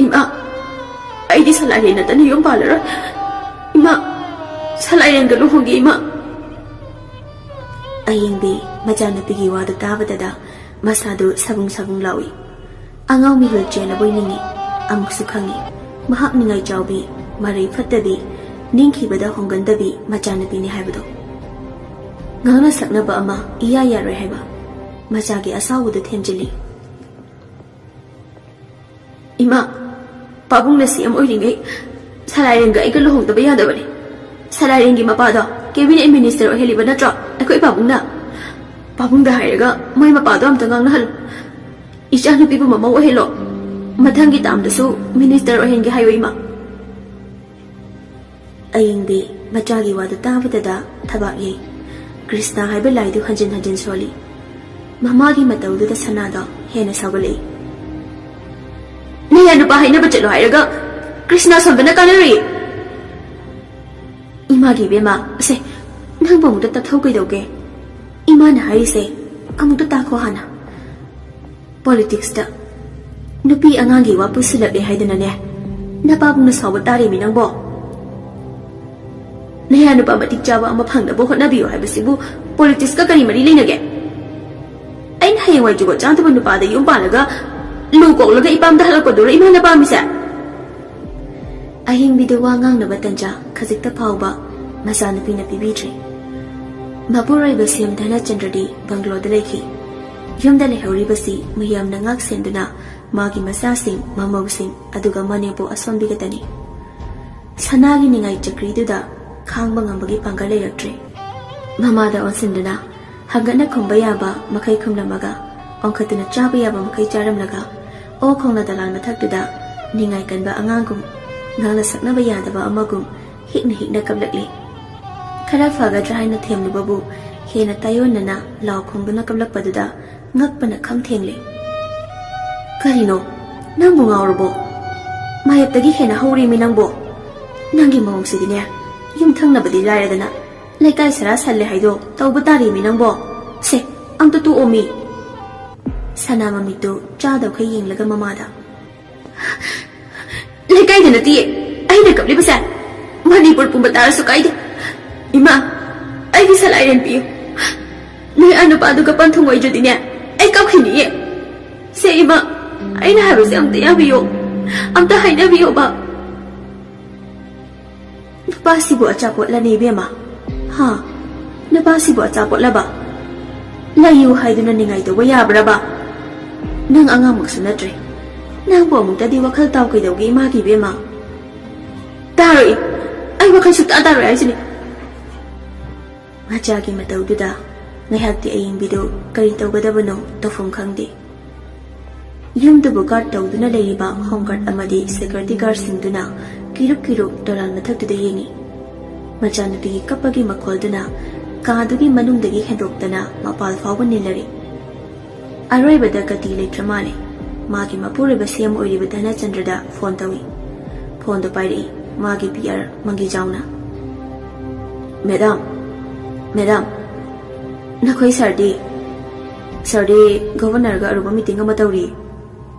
ꯏꯃꯥ, ꯑꯩꯗꯤ ꯁꯂꯥꯏꯔꯦꯟ ꯅꯠꯇꯅ ꯌꯨꯝ ꯄꯥꯜꯂꯔꯣꯏ꯫ ꯏꯃꯥ, ꯁꯂꯥꯏꯔꯦꯟꯒ ꯂꯨꯍꯣꯡꯒꯦ, ꯏꯃꯥ꯫ ꯑꯌꯦꯡꯕꯤ ꯃꯆꯥꯅꯨꯄꯤꯒꯤ ꯋꯥꯗꯨ ꯇꯥꯕꯗꯗ ꯃꯁꯥꯗꯨ ꯁꯕꯨꯡ ꯁꯕꯨꯡ ꯂꯥꯎꯏ꯫ ꯑꯉꯥꯎ ꯃꯤꯍꯨꯜ ꯆꯦꯜꯂꯕꯣꯏ ꯅꯤꯡꯏ꯫ ꯑꯃꯨꯛꯁꯨ ꯈꯪꯏ, ꯃꯍꯥꯛ ꯅꯤꯡꯉꯥꯏ ꯆꯥꯎꯕꯤ, ꯃꯔꯩ ꯐꯠꯇꯕꯤ, ꯅꯤꯡꯈꯤꯕꯗ ꯍꯣꯡꯒꯟꯗꯕꯤ ꯃꯆꯥꯅꯨꯄꯤꯅꯤ ꯍꯥꯏꯕꯗꯣ꯫ ꯉꯥꯡꯅ ꯁꯛꯅꯕ ꯑꯃ ꯏꯌꯥ ꯌꯥꯔꯣꯏ ꯍꯥꯏꯕ꯫ ꯃꯆꯥꯒꯤ ꯑꯁꯥꯎꯕꯗꯨ ꯊꯦꯝꯖꯤꯜꯂꯤ꯫ ꯏꯃꯥ, ꯄꯥꯕꯨꯡꯅ ꯁꯤ ꯑꯦꯝ ꯑꯣꯏꯔꯤꯉꯩ ꯁꯂꯥꯏꯔꯦꯟꯒ ꯑꯩꯒ ꯂꯨꯍꯣꯡꯗꯕ ꯌꯥꯗꯕꯅꯤ꯫ ꯁꯂꯥꯏꯔꯦꯟꯒꯤ ꯃꯄꯥꯗꯣ ꯀꯦꯕꯤꯅꯦꯠ ꯃꯤꯅꯤꯁꯇꯔ ꯑꯣꯏꯍꯜꯂꯤꯕ ꯅꯠꯇ꯭ꯔꯣ ꯑꯩꯈꯣꯏ ꯄꯥꯕꯨꯡꯅ? ꯄꯥꯕꯨꯡꯗ ꯍꯥꯏꯔꯒ ꯃꯣꯏ ꯃꯄꯥꯗꯣ ꯑꯝꯇ ꯉꯥꯡꯅꯍꯜꯂꯨ꯫ ꯏꯆꯥꯅꯨꯄꯤꯕꯨ ꯃꯃꯧ ꯑꯣꯏꯍꯜꯂꯣ꯫ ꯃꯊꯪꯒꯤ ꯇꯥꯝꯗꯁꯨ ꯃꯤꯅꯤꯁꯇꯔ ꯑꯣꯏꯍꯟꯒꯦ ꯍꯥꯏꯌꯨ, ꯏꯃꯥ꯫ ꯑꯌꯤꯡꯕꯤ ꯃꯆꯥꯒꯤ ꯋꯥꯗꯨ ꯇꯥꯕꯗꯗ ꯊꯕꯥꯛ ꯌꯩ꯫ ꯀ꯭ꯔꯤꯁꯅ ꯍꯥꯏꯕ ꯂꯥꯏꯗꯨ ꯍꯟꯖꯤꯟ ꯍꯟꯖꯤꯟ ꯁꯣꯜꯂꯤ꯫ ꯃꯃꯥꯒꯤ ꯃꯇꯧꯗꯨꯗ ꯁꯅꯥꯗꯣ ꯍꯦꯟꯅ ꯁꯥꯎꯒꯠꯂꯛꯏ꯫ ꯅꯌꯥ ꯅꯨꯄꯥ ꯍꯥꯏꯅꯕ ꯆꯠꯂꯣ ꯍꯥꯏꯔꯒ ꯀ꯭ꯔꯤꯁꯅ ꯁꯣꯟꯕꯅ ꯀꯥꯟꯅꯔꯤ꯫ ꯏꯃꯥꯒꯤ ꯏꯕꯦꯝꯃ, ꯑꯁꯦ, ꯅꯪꯕꯨ ꯑꯃꯨꯛꯇ ꯇꯛꯊꯧ ꯀꯩꯗꯧꯒꯦ? ꯏꯃꯥꯅ ꯍꯥꯏꯔꯤꯁꯦ ꯑꯃꯨꯛꯇ ꯇꯥꯈꯣ ꯍꯥꯟꯅ꯫ ꯄꯣꯂꯤꯇꯤꯛꯁꯇ ꯅꯨꯄꯤ ꯑꯉꯥꯡꯒꯤ ꯋꯥ ꯄꯨꯁꯤꯜꯂꯛꯂꯦ ꯍꯥꯏꯗꯅꯅꯦ, ꯅꯄꯥꯕꯨꯡꯅ ꯁꯥꯎꯕ ꯇꯥꯔꯤꯃꯤ ꯅꯪꯕꯣ꯫ ꯅꯌꯥ ꯅꯨꯄꯥ ꯃꯇꯤꯛ ꯆꯥꯕ ꯑꯃ ꯐꯪꯅꯕ ꯍꯣꯠꯅꯕꯤꯌꯨ ꯍꯥꯏꯕꯁꯤꯕꯨ ꯄꯣꯂꯤꯇꯤꯛꯁꯀ ꯀꯔꯤ ꯃꯔꯤ ꯂꯩꯅꯒꯦ? ꯑꯩꯅ ꯍꯌꯦꯡꯋꯥꯏ ꯖꯨꯒꯣꯠ ꯆꯥꯗꯕ ꯅꯨꯄꯥꯗ ꯌꯨꯝ ꯄꯥꯜꯂꯒ ꯂꯨ ꯀꯣꯛꯂꯒ ꯏꯄꯥꯝꯗ ꯍꯜꯂꯛꯄꯗꯨꯔ ꯏꯃꯥꯅ ꯄꯥꯝꯃꯤꯁꯦ? ꯑꯍꯤꯡꯕꯤꯗ ꯋꯥ ꯉꯥꯡꯅꯕ ꯇꯟꯖꯥ ꯈꯖꯤꯛꯇ ꯐꯥꯎꯕ ꯃꯆꯥꯅꯨꯄꯤꯅ ꯄꯤꯕꯤꯗ꯭ꯔꯦ꯫ ꯃꯄꯨꯔꯣꯏꯕ ꯁꯤ ꯑꯦꯝ ꯙꯅꯆꯟꯗ꯭ꯔꯗꯤ ꯕꯪꯒ꯭ꯂꯣꯗ ꯂꯩꯈꯤ꯫ ꯌꯨꯝꯗ ꯂꯩꯍꯧꯔꯤꯕꯁꯤ ꯃꯌꯥꯝꯅ ꯉꯥꯛ ꯁꯦꯟꯗꯨꯅ ꯃꯥꯒꯤ ꯃꯆꯥꯁꯤꯡ, ꯃꯃꯧꯁꯤꯡ, ꯑꯗꯨꯒ ꯃꯅꯦꯝꯄꯣꯛ ꯑꯁꯣꯟꯕꯤꯒꯇꯅꯤ꯫ ꯁꯅꯥꯒꯤ ꯅꯤꯡꯉꯥꯏ ꯆꯀ꯭ꯔꯤꯗꯨꯗ ꯈꯥꯡꯕ ꯉꯝꯕꯒꯤ ꯄꯥꯡꯒꯜ ꯂꯩꯔꯛꯇ꯭ꯔꯦ꯫ ꯃꯃꯥꯗ ꯑꯣꯟꯁꯤꯟꯗꯨꯅ ꯑꯒꯠꯅ ꯈꯨꯝꯕ ꯌꯥꯕ ꯃꯈꯩ ꯈꯨꯝꯂꯝꯃꯒ, ꯑꯣꯟꯈꯠꯇꯨꯅ ꯆꯥꯕ ꯌꯥꯕ ꯃꯈꯩ ꯆꯥꯔꯝꯂꯒ, ꯑꯣꯛ ꯈꯣꯡꯅ ꯗꯂꯥꯟ ꯃꯊꯛꯇꯨꯗ ꯅꯤꯡꯉꯥꯏ ꯀꯟꯕ ꯑꯉꯥꯡꯒꯨꯝ, ꯉꯥꯡꯅ ꯁꯛꯅꯕ ꯌꯥꯗꯕ ꯑꯃꯒꯨꯝ ꯍꯤꯛꯅ ꯍꯤꯛꯅ ꯀꯞꯂꯛꯂꯤ꯫ ꯈꯔ ꯐꯒꯗ꯭ꯔꯥ ꯍꯥꯏꯅ ꯊꯦꯝꯂꯨꯕꯕꯨ ꯍꯦꯟꯅ ꯇꯥꯏꯑꯣꯟꯅꯅ ꯂꯥꯎ ꯈꯣꯡꯗꯨꯅ ꯀꯞꯂꯛꯄꯗꯨꯗ ꯉꯛꯄꯅ ꯈꯝ ꯊꯦꯡꯂꯦ꯫ "ꯀꯔꯤꯅꯣ? ꯅꯪꯕꯨ ꯉꯥꯎꯔꯕꯣ? ꯃꯥꯌꯦꯞꯇꯒꯤ ꯍꯦꯟꯅ ꯍꯧꯔꯦꯃꯤ ꯅꯪꯕꯣ꯫ ꯅꯪꯒꯤ ꯃꯑꯣꯡꯁꯤꯗꯤꯅꯦ, ꯌꯨꯝꯊꯪꯅꯕꯗꯤ ꯂꯥꯏꯔꯗꯅ, ꯂꯩꯀꯥꯏ ꯁꯔꯥ ꯁꯜꯂꯦ ꯍꯥꯏꯗꯣ ꯇꯧꯕ ꯇꯥꯔꯦꯃꯤ ꯅꯪꯕꯣ꯫ ꯁꯦ, ꯑꯝꯇ ꯇꯣꯛꯑꯣꯃꯤ!" ꯁꯅꯥ ꯃꯃꯤꯠꯇꯨ ꯆꯥꯗꯧꯈꯩ ꯌꯦꯡꯂꯒ ꯃꯃꯥꯗ, "ꯂꯩꯀꯥꯏꯗ ꯅꯠꯇꯤꯌꯦ ꯑꯩꯅ ꯀꯞꯂꯤꯕꯁꯦ, ꯃꯅꯤꯄꯨꯔ ꯄꯨꯝꯕ ꯇꯥꯔꯁꯨ ꯀꯥꯏꯗꯦ꯫ ꯏꯃꯥ, ꯑꯩꯒꯤ ꯁꯂꯥꯏꯔꯦꯟ ꯄꯤꯌꯨ꯫ ꯅꯣꯏ ꯑꯥ ꯅꯨꯄꯥꯗꯨꯒ ꯄꯟꯊꯨꯡ ꯑꯣꯏꯗ꯭ꯔꯗꯤꯅꯦ, ꯑꯩ ꯀꯞꯈꯤꯅꯤꯌꯦ꯫ ꯁꯦ ꯏꯃꯥ, ꯑꯩꯅ ꯍꯥꯏꯕꯁꯦ ꯑꯝꯇ ꯌꯥꯕꯤꯌꯣ, ꯑꯝꯇ ꯍꯥꯏꯅꯕꯤꯌꯣꯕ꯫" "ꯅꯨꯄꯥꯁꯤꯕꯨ ꯑꯆꯥꯄꯣꯠꯂꯅꯦ ꯏꯕꯦꯝꯃ? ꯍꯥ? ꯅꯨꯄꯥꯁꯤꯕꯨ ꯑꯆꯥꯄꯣꯠꯂꯕ? ꯂꯩꯌꯨ ꯍꯥꯏꯗꯨꯅ ꯅꯤꯡꯉꯥꯏ ꯇꯧꯕ ꯌꯥꯕ꯭ꯔꯕ? ꯅꯪ ꯑꯉꯥꯡꯃꯛꯁꯨ ꯅꯠꯇ꯭ꯔꯦ꯫ ꯅꯪꯕꯨ ꯑꯃꯨꯛꯇꯗꯤ ꯋꯥꯈꯜ ꯇꯥꯎ ꯀꯩꯗꯧꯒꯦ ꯏꯃꯥꯒꯤ ꯏꯕꯦꯝꯃ?" "ꯇꯥꯔꯣꯏ, ꯑꯩ ꯋꯥꯈꯜ ꯁꯨꯛꯇꯥ ꯇꯥꯔꯣꯏ ꯍꯥꯏꯁꯤꯅꯤ꯫" ꯃꯆꯥꯒꯤ ꯃꯇꯧꯗꯨꯗ ꯉꯥꯏꯍꯥꯛꯇꯤ ꯑꯌꯤꯡꯕꯤꯗꯨ ꯀꯔꯤ ꯇꯧꯒꯗꯕꯅꯣ ꯇꯧꯐꯝ ꯈꯪꯗꯦ꯫ ꯌꯨꯝꯗꯨꯕꯨ ꯒꯥꯔꯗ ꯇꯧꯗꯨꯅ ꯂꯩꯔꯤꯕ ꯍꯣꯝ ꯒꯥꯔꯗ ꯑꯃꯗꯤ ꯁꯦꯀ꯭ꯌꯨꯔꯤꯇꯤ ꯒꯥꯔꯗꯁꯤꯡꯗꯨꯅ ꯀꯤꯔꯨꯛ ꯀꯤꯔꯨꯛ ꯗꯣꯂꯥꯟ ꯃꯊꯛꯇꯨꯗ ꯌꯦꯡꯏ꯫ ꯃꯆꯥꯅꯨꯄꯤꯒꯤ ꯀꯞꯄꯒꯤ ꯃꯈꯣꯜꯗꯨꯅ ꯀꯥꯗꯨꯒꯤ ꯃꯅꯨꯡꯗꯒꯤ ꯍꯦꯟꯗꯣꯛꯇꯅ ꯃꯄꯥꯜ ꯐꯥꯎꯕ ꯅꯤꯜꯂꯔꯦ꯫ ꯑꯔꯣꯏꯕꯗ ꯒꯇꯤ ꯂꯩꯇ꯭ꯔ ꯃꯥꯜꯂꯦ꯫ ꯃꯥꯒꯤ ꯃꯄꯨꯔꯣꯏꯕ ꯁꯤ ꯑꯦꯝ ꯑꯣꯏꯔꯤꯕ ꯙꯅꯆꯟꯗ꯭ꯔꯗ ꯐꯣꯟ ꯇꯧꯏ꯫ ꯐꯣꯟꯗꯣ ꯄꯥꯏꯔꯛꯏ ꯃꯥꯒꯤ ꯄꯤ ꯑꯥꯔ ꯃꯪꯒꯤꯖꯥꯎꯅ꯫ "ꯃꯦꯗꯥꯝ, ꯃꯦꯗꯥꯝ, ꯅꯈꯣꯏ ꯁꯥꯔꯗꯤ, ꯁꯥꯔꯗꯤ ꯒꯣꯚꯔꯅꯔꯒ ꯑꯔꯨꯕ ꯃꯤꯇꯤꯡ ꯑꯃ ꯇꯧꯔꯤ꯫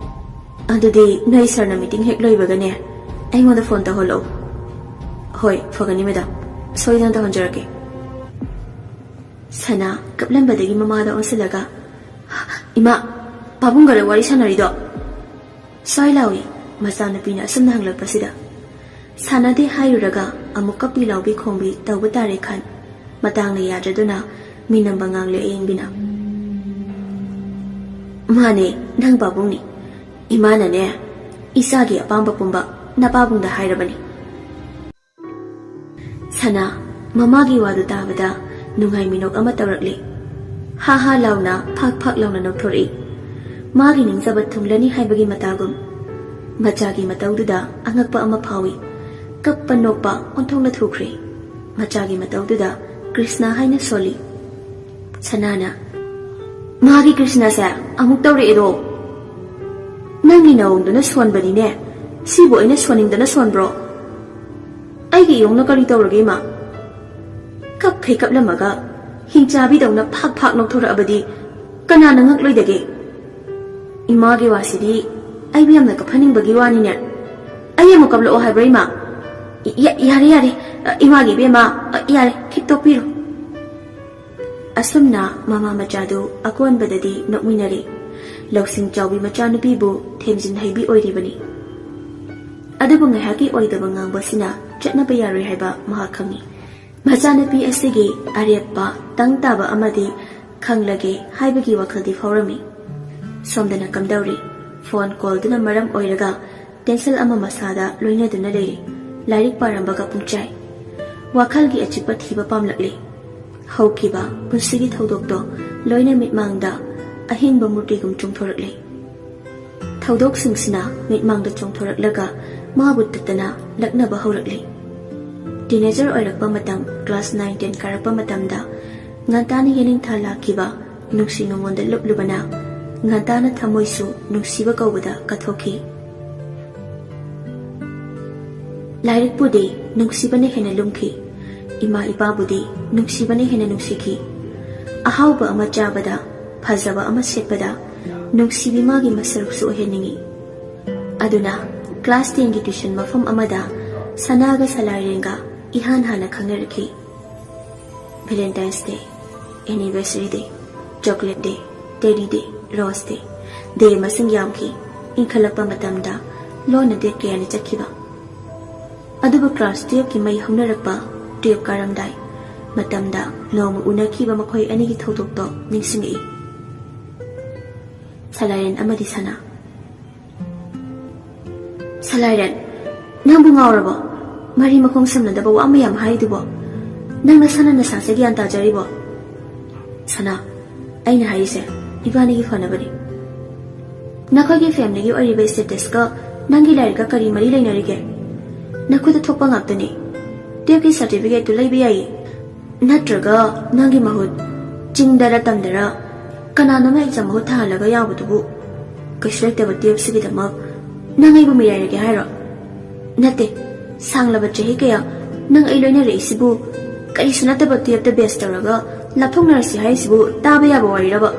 ꯑꯗꯨꯗꯤ ꯅꯣꯏ ꯁꯥꯔꯅ ꯃꯤꯇꯤꯡ ꯍꯦꯛ ꯂꯣꯏꯕꯒꯅꯦ, ꯑꯩꯉꯣꯟꯗ ꯐꯣꯟ ꯇꯧꯍꯜꯂꯛꯎ꯫" "ꯍꯣꯏ, ꯐꯒꯅꯤ ꯃꯦꯗꯥꯝ, ꯁꯣꯏꯗꯅ ꯇꯧꯍꯟꯖꯔꯛꯀꯦ꯫" ꯁꯅꯥ ꯀꯞꯂꯝꯕꯗꯒꯤ ꯃꯃꯥꯗ ꯑꯣꯟꯁꯤꯜꯂꯒ, "ꯏꯃꯥ, ꯄꯥꯕꯨꯡꯒꯔ ꯋꯥꯔꯤ ꯁꯥꯟꯅꯔꯤꯗꯣ?" ꯁ꯭ꯋꯥꯏ ꯂꯥꯎꯏ ꯃꯆꯥꯅꯨꯄꯤꯅ ꯑꯁꯨꯝꯅ ꯍꯪꯂꯛꯄꯁꯤꯗ꯫ ꯁꯥꯟꯅꯗꯦ ꯍꯥꯏꯔꯨꯔꯒ ꯑꯃꯨꯛ ꯀꯞꯄꯤ ꯂꯥꯎꯕꯤ ꯈꯣꯡꯕꯤ ꯇꯧꯕ ꯇꯥꯔꯦ ꯈꯟ, ꯃꯇꯥꯡꯅ ꯌꯥꯗ꯭ꯔꯗꯨꯅ ꯃꯤꯅꯝꯕ ꯉꯥꯡꯂꯦ ꯑꯌꯤꯡꯕꯤꯅ꯫ "ꯃꯥꯅꯦ, ꯅꯪ ꯄꯥꯕꯨꯡꯅꯤ꯫ ꯏꯃꯥꯅꯅꯦ, ꯏꯆꯥꯒꯤ ꯑꯄꯥꯝꯕ ꯄꯨꯝꯕ ꯅꯄꯥꯕꯨꯡꯗ ꯍꯥꯏꯔꯕꯅꯤ꯫" ꯁꯅꯥ ꯃꯃꯥꯒꯤ ꯋꯥꯗꯨ ꯇꯥꯕꯗ ꯅꯨꯡꯉꯥꯏ ꯃꯤꯅꯣꯛ ꯑꯃ ꯇꯧꯔꯛꯂꯦ꯫ ꯍꯥ ꯍꯥ ꯂꯥꯎꯅ, ꯐꯥꯛ ꯐꯥꯛ ꯂꯥꯎꯅ ꯅꯣꯛꯊꯣꯔꯛꯏ꯫ ꯃꯥꯒꯤ ꯅꯤꯡꯖꯕ ꯊꯨꯡꯂꯅꯤ ꯍꯥꯏꯕꯒꯤ ꯃꯇꯥꯒꯨꯝ꯫ ꯃꯆꯥꯒꯤ ꯃꯇꯧꯗꯨꯗ ꯑꯉꯛꯄ ꯑꯃ ꯐꯥꯎꯏ꯫ ꯀꯞꯄ ꯅꯣꯛꯄ ꯑꯣꯟꯊꯣꯛꯅ ꯊꯨꯈ꯭ꯔꯦ꯫ ꯃꯆꯥꯒꯤ ꯃꯇꯧꯗꯨꯗ ꯀ꯭ꯔꯤꯁꯅ ꯍꯥꯏꯅ ꯁꯣꯜꯂꯤ꯫ ꯁꯅꯥꯅ, "ꯃꯥꯒꯤ ꯀ꯭ꯔꯤꯁꯅꯁꯦ ꯑꯃꯨꯛ ꯇꯧꯔꯛꯑꯦꯗꯣ꯫ ꯅꯪꯒꯤ ꯅꯑꯣꯡꯗꯨꯅ ꯁꯣꯟꯕꯅꯤꯅꯦ꯫ ꯁꯤꯕꯨ ꯑꯩꯅ ꯁꯣꯟꯅꯤꯡꯗꯅ ꯁꯣꯟꯕ꯭ꯔꯣ? ꯑꯩꯒꯤ ꯏꯌꯣꯡꯅ ꯀꯔꯤ ꯇꯧꯔꯒꯦ, ꯏꯃꯥ?" ꯀꯞꯈꯩ ꯀꯞꯂꯝꯃꯒ ꯍꯤꯡꯆꯥꯕꯤꯗꯧꯅ ꯐꯥꯛ ꯐꯥꯛ ꯅꯣꯛꯊꯣꯔꯛꯑꯕꯗꯤ ꯀꯅꯥꯅ ꯉꯛꯂꯣꯏꯗꯒꯦ? ꯏꯃꯥꯒꯤ ꯋꯥꯁꯤꯗꯤ ꯑꯩꯕꯨ ꯌꯥꯝꯅ ꯀꯞꯍꯟꯅꯤꯡꯕꯒꯤ ꯋꯥꯅꯤꯅꯦ꯫ ꯑꯩ ꯑꯃꯨꯛ ꯀꯞꯂꯛꯑꯣ ꯍꯥꯏꯕ꯭ꯔꯣ, ꯏꯃꯥ? ꯏ-, ꯌꯥ-, ꯌꯥꯔꯦ, ꯌꯥꯔꯦ꯫ ꯑ, ꯏꯃꯥꯒꯤ ꯏꯕꯦꯝꯃ, ꯑ, ꯌꯥꯔꯦ, ꯈꯤꯛꯇꯣꯛꯄꯤꯔꯣ꯫ ꯑꯁꯨꯝꯅ ꯃꯃꯥ ꯃꯆꯥꯗꯨ ꯑꯀꯣꯟꯕꯗꯗꯤ ꯅꯣꯛꯃꯤꯟꯅꯔꯦ꯫ ꯂꯧꯁꯤꯡ ꯆꯥꯎꯕꯤ ꯃꯆꯥꯅꯨꯄꯤꯕꯨ ꯊꯦꯝꯖꯤꯟ ꯍꯩꯕꯤ ꯑꯣꯏꯔꯤꯕꯅꯤ꯫ ꯑꯗꯨꯕꯨ ꯉꯥꯏꯍꯥꯛꯀꯤ ꯑꯣꯏꯗꯕ ꯉꯥꯡꯕꯁꯤꯅ ꯆꯠꯅꯕ ꯌꯥꯔꯣꯏ ꯍꯥꯏꯕ ꯃꯍꯥꯛ ꯈꯪꯏ꯫ ꯃꯆꯥꯅꯨꯄꯤ ꯑꯁꯤꯒꯤ ꯑꯔꯦꯞꯄ ꯇꯪ ꯇꯥꯕ ꯑꯃꯗꯤ ꯈꯪꯂꯒꯦ ꯍꯥꯏꯕꯒꯤ ꯋꯥꯈꯜꯗꯤ ꯐꯥꯎꯔꯝꯃꯤ꯫ ꯁꯣꯝꯗꯅ ꯀꯝꯗꯧꯔꯤ? ꯐꯣꯟ ꯀꯣꯜꯗꯨꯅ ꯃꯔꯝ ꯑꯣꯏꯔꯒ ꯇꯦꯟꯁꯟ ꯑꯃ ꯃꯁꯥꯗ ꯂꯣꯏꯅꯗꯨꯅ ꯂꯩꯔꯤ꯫ ꯂꯥꯏꯔꯤꯛ ꯄꯥꯔꯝꯕꯒ ꯄꯨꯡꯆꯥꯏ꯫ ꯋꯥꯈꯜꯒꯤ ꯑꯆꯤꯛꯄ ꯊꯤꯕ ꯄꯥꯝꯂꯛꯂꯤ꯫ ꯍꯧꯈꯤꯕ ꯄꯨꯟꯁꯤꯒꯤ ꯊꯧꯗꯣꯛꯇꯣ ꯂꯣꯏꯅ ꯃꯤꯠꯃꯥꯡꯗ ꯑꯍꯤꯡꯕ ꯃꯨꯔꯇꯤꯒꯨꯝ ꯆꯣꯡꯊꯣꯔꯛꯂꯤ꯫ ꯊꯧꯗꯣꯛꯁꯤꯡꯁꯤꯅ ꯃꯤꯠꯃꯥꯡꯗ ꯆꯣꯡꯊꯣꯔꯛꯂꯒ ꯃꯥꯕꯨ ꯇꯠꯇꯅ ꯂꯛꯅꯕ ꯍꯧꯔꯛꯂꯤ꯫ ꯇꯤꯅꯦꯖꯔ ꯑꯣꯏꯔꯛꯄ ꯃꯇꯝ, ꯀ꯭ꯂꯥꯁ ꯅꯥꯏꯟ ꯇꯦꯟ ꯀꯥꯔꯛꯄ ꯃꯇꯝꯗ ꯉꯟꯇꯥꯅ ꯌꯦꯅꯤꯡꯊꯥ ꯂꯥꯛꯈꯤꯕ ꯅꯨꯡꯁꯤ ꯅꯨꯡꯉꯣꯟꯗ ꯂꯨꯞꯂꯨꯕꯅ ꯉꯟꯇꯥꯅ ꯊꯃꯣꯏꯁꯨ ꯅꯨꯡꯁꯤꯕ ꯀꯧꯕꯗ ꯀꯠꯊꯣꯛꯈꯤ꯫ ꯂꯥꯏꯔꯤꯛꯄꯨꯗꯤ ꯅꯨꯡꯁꯤꯕꯅ ꯍꯦꯟꯅ ꯂꯨꯝꯈꯤ꯫ ꯏꯃꯥ ꯏꯄꯥꯕꯨꯗꯤ ꯅꯨꯡꯁꯤꯕꯅ ꯍꯦꯟꯅ ꯅꯨꯡꯁꯤꯈꯤ꯫ ꯑꯍꯥꯎꯕ ꯑꯃ ꯆꯥꯕꯗ, ꯐꯖꯕ ꯑꯃ ꯁꯦꯠꯄꯗ ꯅꯨꯡꯁꯤꯕꯤ ꯃꯥꯒꯤ ꯃꯁꯔꯨꯛꯁꯨ ꯑꯣꯏꯍꯟꯅꯤꯡꯏ꯫ ꯑꯗꯨꯅ ꯀ꯭ꯂꯥꯁ ꯇꯦꯟꯒꯤ ꯇ꯭ꯌꯨꯁꯟ ꯃꯐꯝ ꯑꯃꯗ ꯁꯅꯥꯒ ꯁꯂꯥꯏꯔꯦꯟꯒ ꯏꯍꯥꯟ ꯍꯥꯟꯅ ꯈꯪꯅꯔꯛꯈꯤ꯫ ꯚꯦꯂꯦꯟꯇꯥꯏꯟꯁ ꯗꯦ, ꯑꯦꯅꯤꯚꯔꯁꯔꯤ ꯗꯦ, ꯆꯣꯀ꯭ꯂꯦꯠ ꯗꯦ, ꯇꯦꯗꯤ ꯗꯦ, ꯔꯣꯁ ꯗꯦ, ꯗꯦ ꯃꯁꯤꯡ ꯌꯥꯝꯈꯤ꯫ ꯏꯟꯈꯠꯂꯛꯄ ꯃꯇꯝꯗ ꯂꯣꯟꯅ ꯗꯦꯠ ꯀꯌꯥꯅ ꯆꯠꯈꯤꯕ꯫ ꯑꯗꯨꯕꯨ ꯀ꯭ꯂꯥꯁ ꯇꯨꯌꯦꯜꯐꯀꯤ ꯃꯩ ꯍꯧꯅꯔꯛꯄ, ꯇꯨꯌꯦꯜꯐ ꯀꯥꯔꯝꯗꯥꯏ ꯃꯇꯝꯗ ꯅꯣꯡꯃ ꯎꯅꯈꯤꯕ ꯃꯈꯣꯏ ꯑꯅꯤꯒꯤ ꯊꯧꯗꯣꯛꯇꯣ ꯅꯤꯡꯁꯤꯡꯉꯛꯏ꯫ ꯁꯂꯥꯏꯔꯦꯟ ꯑꯃꯗꯤ ꯁꯅꯥ꯫ ꯁꯂꯥꯏꯔꯦꯟ, ꯅꯪꯕꯨ ꯉꯥꯎꯔꯕꯣ? ꯃꯔꯤ ꯃꯈꯣꯡ ꯁꯝꯅꯗꯕ ꯋꯥ ꯃꯌꯥꯝ ꯍꯥꯏꯔꯤꯗꯨꯕꯣ? ꯅꯪ ꯅꯁꯥꯅ ꯅꯁꯥꯁꯦ ꯒ꯭ꯌꯥꯟ ꯇꯥꯖꯔꯤꯕꯣ? ꯁꯅꯥ, ꯑꯩꯅ ꯍꯥꯏꯔꯤꯁꯦ ꯏꯕꯥꯅꯤꯒꯤ ꯐꯅꯕꯅꯤ꯫ ꯅꯈꯣꯏꯒꯤ ꯐꯦꯃꯤꯂꯤꯒꯤ ꯑꯣꯏꯔꯤꯕ ꯁ꯭ꯇꯦꯇꯁꯀ ꯅꯪꯒꯤ ꯂꯥꯏꯔꯤꯛꯀ ꯀꯔꯤ ꯃꯔꯤ ꯂꯩꯅꯔꯤꯒꯦ? ꯅꯈꯨꯠꯇ ꯊꯣꯛꯄ ꯉꯥꯛꯇꯅꯤ꯫ ꯇꯨꯌꯦꯜꯐꯀꯤ ꯁꯥꯔꯇꯤꯐꯤꯀꯦꯠꯇꯨ ꯂꯩꯕ ꯌꯥꯏꯌꯦ꯫ ꯅꯠꯇ꯭ꯔꯒ ꯅꯪꯒꯤ ꯃꯍꯨꯠ ꯆꯤꯡꯗꯔ ꯇꯝꯗꯔ ꯀꯅꯥꯅꯣꯝꯃ ꯑꯦꯛꯖꯥꯝ ꯃꯍꯨꯠ ꯊꯥꯍꯜꯂꯒ ꯌꯥꯎꯕꯗꯨꯕꯨ ꯀꯩꯁꯨ ꯂꯩꯇꯕ ꯇꯨꯌꯦꯜꯐꯁꯤꯒꯤꯗꯃꯛ ꯅꯪ ꯑꯩꯕꯨ ꯃꯤꯔꯥꯏꯔꯒꯦ ꯍꯥꯏꯔꯣ? ꯅꯠꯇꯦ, ꯁꯥꯡꯂꯕ ꯆꯍꯤ ꯀꯌꯥ ꯅꯪ ꯑꯩ ꯂꯣꯏꯅꯔꯛꯏꯁꯤꯕꯨ ꯀꯔꯤꯁꯨ ꯅꯠꯇꯕ ꯇꯨꯌꯦꯜꯐꯇ ꯕꯦꯁ ꯇꯧꯔꯒ ꯂꯥꯞꯊꯣꯛꯅꯔꯁꯤ ꯍꯥꯏꯔꯤꯁꯤꯕꯨ ꯇꯥꯕ ꯌꯥꯕ ꯋꯥꯔꯤꯔꯕ?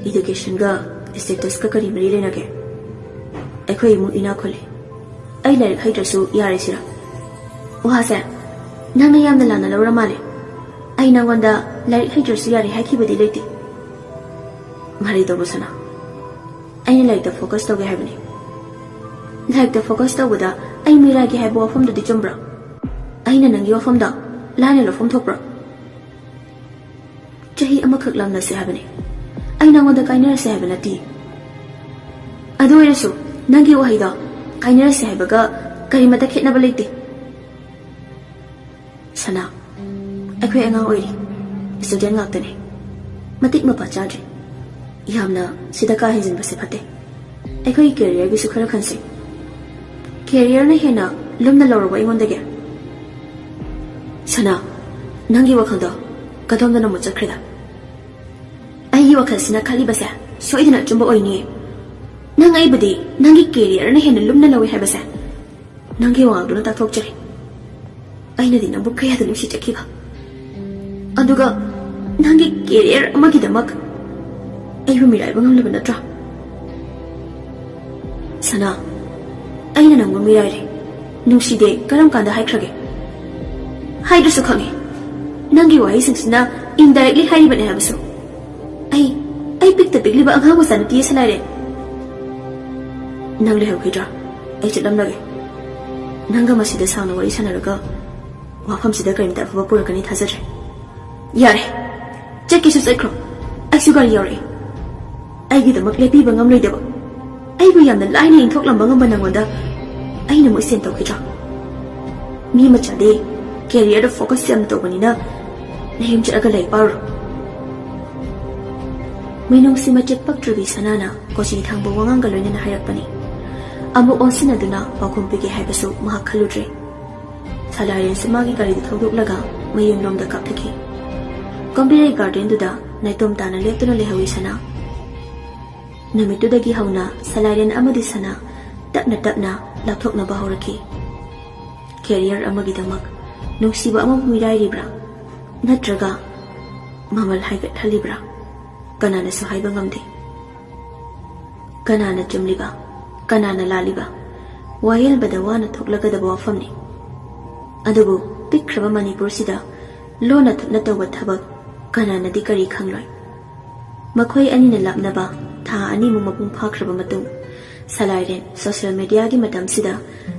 ꯏꯗꯨꯀꯦꯁꯟꯒ ꯁ꯭ꯇꯦꯇꯁꯀ ꯀꯔꯤ ꯃꯔꯤ ꯂꯩꯅꯒꯦ? ꯑꯩꯈꯣꯏ ꯏꯃꯨꯡ ꯏꯅꯥꯛ ꯈꯨꯜꯂꯤ꯫ ꯑꯩ ꯂꯥꯏꯔꯤꯛ ꯍꯩꯇ꯭ꯔꯁꯨ ꯌꯥꯔꯦ ꯁꯤꯔ? ꯋꯥꯁꯦ ꯅꯪꯅ ꯌꯥꯝꯅ ꯂꯥꯟꯅ ꯂꯧꯔ ꯃꯥꯜꯂꯦ꯫ ꯑꯩ ꯅꯪꯉꯣꯟꯗ ꯂꯥꯏꯔꯤꯛ ꯍꯩꯇ꯭ꯔꯁꯨ ꯌꯥꯔꯦ ꯍꯥꯏꯈꯤꯕꯗꯤ ꯂꯩꯇꯦ꯫ ꯃꯔꯩ ꯇꯧꯕ ꯁꯅꯥ, ꯑꯩꯅ ꯂꯥꯏꯔꯤꯛꯇ ꯐꯣꯀꯁ ꯇꯧꯒꯦ ꯍꯥꯏꯕꯅꯤ꯫ ꯂꯥꯏꯔꯤꯛꯇ ꯐꯣꯀꯁ ꯇꯧꯕꯗ ꯑꯩ ꯃꯤꯔꯥꯏꯒꯦ ꯍꯥꯏꯕ ꯋꯥꯐꯝꯗꯨꯗꯤ ꯆꯨꯝꯕ꯭ꯔꯣ? ꯑꯩꯅ ꯅꯪꯒꯤ ꯋꯥꯐꯝꯗ ꯂꯥꯏꯅ ꯂꯧꯐꯝ ꯊꯣꯛꯄ꯭ꯔꯣ? ꯆꯍꯤ ꯑꯃꯈꯛ ꯂꯥꯝꯅꯁꯦ ꯍꯥꯏꯕꯅꯤ꯫ ꯑꯩ ꯅꯪꯉꯣꯟꯗ ꯀꯥꯏꯅꯔꯁꯦ ꯍꯥꯏꯕ ꯅꯠꯇꯦ꯫ ꯑꯗꯨ ꯑꯣꯏꯔꯁꯨ ꯅꯪꯒꯤ ꯋꯥꯍꯩꯗꯣ ꯀꯥꯏꯅꯔꯁꯦ ꯍꯥꯏꯕꯒ ꯀꯔꯤꯃꯠꯇ ꯈꯦꯠꯅꯕ ꯂꯩꯇꯦ꯫ ꯁꯅꯥ, ꯑꯩꯈꯣꯏ ꯑꯉꯥꯡ ꯑꯣꯏꯔꯤ, ꯁ꯭ꯇꯨꯗꯦꯟ ꯉꯥꯛꯇꯅꯤ꯫ ꯃꯇꯤꯛ ꯃꯄꯥ ꯆꯥꯗ꯭ꯔꯤ꯫ ꯌꯥꯝꯅ ꯁꯤꯗ ꯀꯥ ꯍꯦꯟꯖꯤꯟꯕꯁꯦ ꯐꯠꯇꯦ꯫ ꯑꯩꯈꯣꯏꯒꯤ ꯀꯦꯔꯤꯌꯔꯒꯤꯁꯨ ꯈꯔ ꯈꯟꯁꯤ꯫ ꯀꯦꯔꯤꯌꯔꯅ ꯍꯦꯟꯅ ꯂꯨꯝꯅ ꯂꯧꯔꯕ ꯑꯩꯉꯣꯟꯗꯒꯤ? ꯁꯅꯥ, ꯅꯪꯒꯤ ꯋꯥꯈꯜꯗꯣ ꯀꯗꯣꯝꯗꯅꯣ ꯑꯃꯨꯛ ꯆꯠꯈ꯭ꯔꯦꯗ꯫ ꯑꯩꯒꯤ ꯋꯥꯈꯜꯁꯤꯅ ꯈꯜꯂꯤꯕꯁꯦ ꯁꯣꯏꯗꯅ ꯑꯆꯨꯝꯕ ꯑꯣꯏꯅꯤꯌꯦ꯫ ꯅꯪ ꯑꯩꯕꯨꯗꯤ ꯅꯪꯒꯤ ꯀꯦꯔꯤꯌꯔꯅ ꯍꯦꯟꯅ ꯂꯨꯝꯅ ꯂꯧꯏ ꯍꯥꯏꯕꯁꯦ ꯅꯪꯒꯤ ꯋꯥꯉꯥꯡꯗꯨꯅ ꯇꯥꯛꯊꯣꯛꯆꯔꯦ꯫ ꯑꯩꯅꯗꯤ ꯅꯪꯕꯨ ꯀꯌꯥꯗ ꯅꯨꯡꯁꯤꯖꯈꯤꯕ, ꯑꯗꯨꯒ ꯅꯪꯒꯤ ꯀꯦꯔꯤꯌꯔ ꯑꯃꯒꯤꯗꯃꯛ ꯑꯩꯕꯨ ꯃꯤꯔꯥꯏꯕ ꯉꯝꯂꯕ ꯅꯠꯇ꯭ꯔꯥ? ꯁꯅꯥ, ꯑꯩꯅ ꯅꯪꯕꯨ ꯃꯤꯔꯥꯏꯔꯦ, ꯅꯨꯡꯁꯤꯗꯦ ꯀꯔꯝ ꯀꯥꯟꯗ ꯍꯥꯏꯈ꯭ꯔꯒꯦ? ꯍꯥꯏꯗ꯭ꯔꯁꯨ ꯈꯪꯉꯦ꯫ ꯅꯪꯒꯤ ꯋꯥꯍꯩꯁꯤꯡꯁꯤꯅ ꯏꯟꯗꯥꯏꯔꯦꯛꯂꯤ ꯍꯥꯏꯔꯤꯕꯅꯦ ꯍꯥꯏꯕꯁꯨ꯫ ꯑꯩ, ꯑꯩ ꯄꯤꯛꯇ ꯄꯤꯛꯂꯤꯕ ꯑꯉꯥꯡ ꯃꯆꯥ ꯅꯨꯄꯤ ꯑꯁꯤ ꯂꯥꯏꯔꯦ꯫ ꯅꯪ ꯂꯩꯍꯧꯈꯤꯗ꯭ꯔꯥ? ꯑꯩ ꯆꯠꯂꯝꯂꯒꯦ꯫ ꯅꯪꯒ ꯃꯁꯤꯗ ꯁꯥꯡꯅ ꯋꯥꯔꯤ ꯁꯥꯟꯅꯔꯒ ꯋꯥꯐꯝꯁꯤꯗ ꯀꯔꯤꯝꯇ ꯑꯐꯕ ꯄꯨꯔꯛꯀꯅꯤ ꯊꯥꯖꯗ꯭ꯔꯦ꯫ ꯌꯥꯔꯦ, ꯆꯠꯀꯦꯁꯨ ꯆꯠꯈ꯭ꯔꯣ꯫ ꯑꯩꯁꯨ ꯒꯥꯔꯤ ꯌꯧꯔꯛꯑꯦ꯫ ꯑꯩꯒꯤꯗꯃꯛ ꯂꯦꯞꯄꯤꯕ ꯉꯝꯂꯣꯏꯗꯕ, ꯑꯩꯕꯨ ꯌꯥꯝꯅ ꯂꯥꯏꯅ ꯏꯟꯊꯣꯛꯂꯝꯕ ꯉꯝꯕ ꯅꯪꯉꯣꯟꯗ ꯑꯩꯅ ꯑꯃꯨꯛ ꯁꯦꯟ ꯇꯧꯈꯤꯗ꯭ꯔꯣ? ꯃꯤ ꯃꯆꯥꯗꯤ ꯀꯦꯔꯤꯌꯔꯗ ꯐꯣꯀꯁ ꯌꯥꯝꯅ ꯇꯧꯕꯅꯤꯅ ꯅꯌꯨꯝ ꯆꯠꯂꯒ ꯂꯥꯏꯔꯤꯛ ꯄꯥꯔꯨꯔꯣ꯫ ꯃꯤꯅꯨꯡꯁꯤ ꯃꯆꯦꯠ ꯄꯛꯇ꯭ꯔꯕꯤ ꯁꯅꯥꯅ ꯀꯣꯆꯤ ꯊꯥꯡꯕ ꯋꯥꯉꯥꯡꯒ ꯂꯣꯏꯅꯅ ꯍꯥꯏꯔꯛꯄꯅꯤ꯫ ꯑꯃꯨꯛ ꯑꯣꯟꯁꯤꯟꯅꯗꯨꯅ ꯄꯥꯎꯈꯨꯝ ꯄꯤꯒꯦ ꯍꯥꯏꯕꯁꯨ ꯃꯍꯥꯛ ꯈꯜꯂꯨꯗ꯭ꯔꯦ꯫ ꯁꯂꯥꯏꯔꯦꯟꯁꯨ ꯃꯥꯒꯤ ꯒꯥꯔꯤꯗꯨ ꯊꯧꯗꯣꯛꯂꯒ ꯃꯌꯨꯝꯂꯣꯝꯗ ꯀꯥꯞꯊꯈꯤ꯫ ꯀꯣꯝꯕꯤꯔꯩ ꯒꯥꯔꯗꯦꯟꯗꯨꯗ ꯅꯥꯏꯇꯣꯝ ꯇꯥꯅ ꯂꯦꯞꯇꯨꯅ ꯂꯩꯍꯧꯏ ꯁꯅꯥ꯫ ꯅꯨꯃꯤꯠꯇꯨꯗꯒꯤ ꯍꯧꯅ ꯁꯂꯥꯏꯔꯦꯟ ꯑꯃꯗꯤ ꯁꯅꯥ ꯇꯞꯅ ꯇꯞꯅ ꯂꯥꯞꯊꯣꯛꯅꯕ ꯍꯧꯔꯛꯈꯤ꯫ ꯀꯦꯔꯤꯌꯔ ꯑꯃꯒꯤꯗꯃꯛ ꯅꯨꯡꯁꯤꯕ ꯑꯃꯕꯨ ꯃꯤꯔꯥꯏꯔꯤꯕ꯭ꯔꯥ? ꯅꯠꯇ꯭ꯔꯒ ꯃꯃꯜ ꯍꯥꯏꯒꯠꯍꯜꯂꯤꯕ꯭ꯔꯥ? ꯀꯅꯥꯅꯁꯨ ꯍꯥꯏꯕ ꯉꯝꯗꯦ꯫ ꯀꯅꯥꯅ ꯆꯨꯝꯂꯤꯕ, ꯀꯅꯥꯅ ꯂꯥꯜꯂꯤꯕ? ꯋꯥꯌꯦꯜꯕꯗ ꯋꯥꯅ ꯊꯣꯛꯂꯒꯗꯕ ꯋꯥꯐꯝꯅꯤ꯫ ꯑꯗꯨꯕꯨ ꯄꯤꯛꯈ꯭ꯔꯕ ꯃꯅꯤꯄꯨꯔꯁꯤꯗ ꯂꯣꯟꯅ ꯊꯨꯞꯅ ꯇꯧꯕ ꯊꯕꯛ ꯀꯅꯥꯅꯗꯤ ꯀꯔꯤ ꯈꯪꯂꯣꯏ? ꯃꯈꯣꯏ ꯑꯅꯤꯅ ꯂꯥꯞꯅꯕ ꯊꯥ ꯑꯅꯤꯃꯨꯛ ꯃꯄꯨꯡ ꯐꯥꯈ꯭ꯔꯕ ꯃꯇꯨꯡ, ꯁꯂꯥꯏꯔꯦꯟ ꯁꯣꯁꯤꯌꯦꯜ ꯃꯤꯗꯤꯌꯥꯒꯤ ꯃꯇꯝꯁꯤꯗ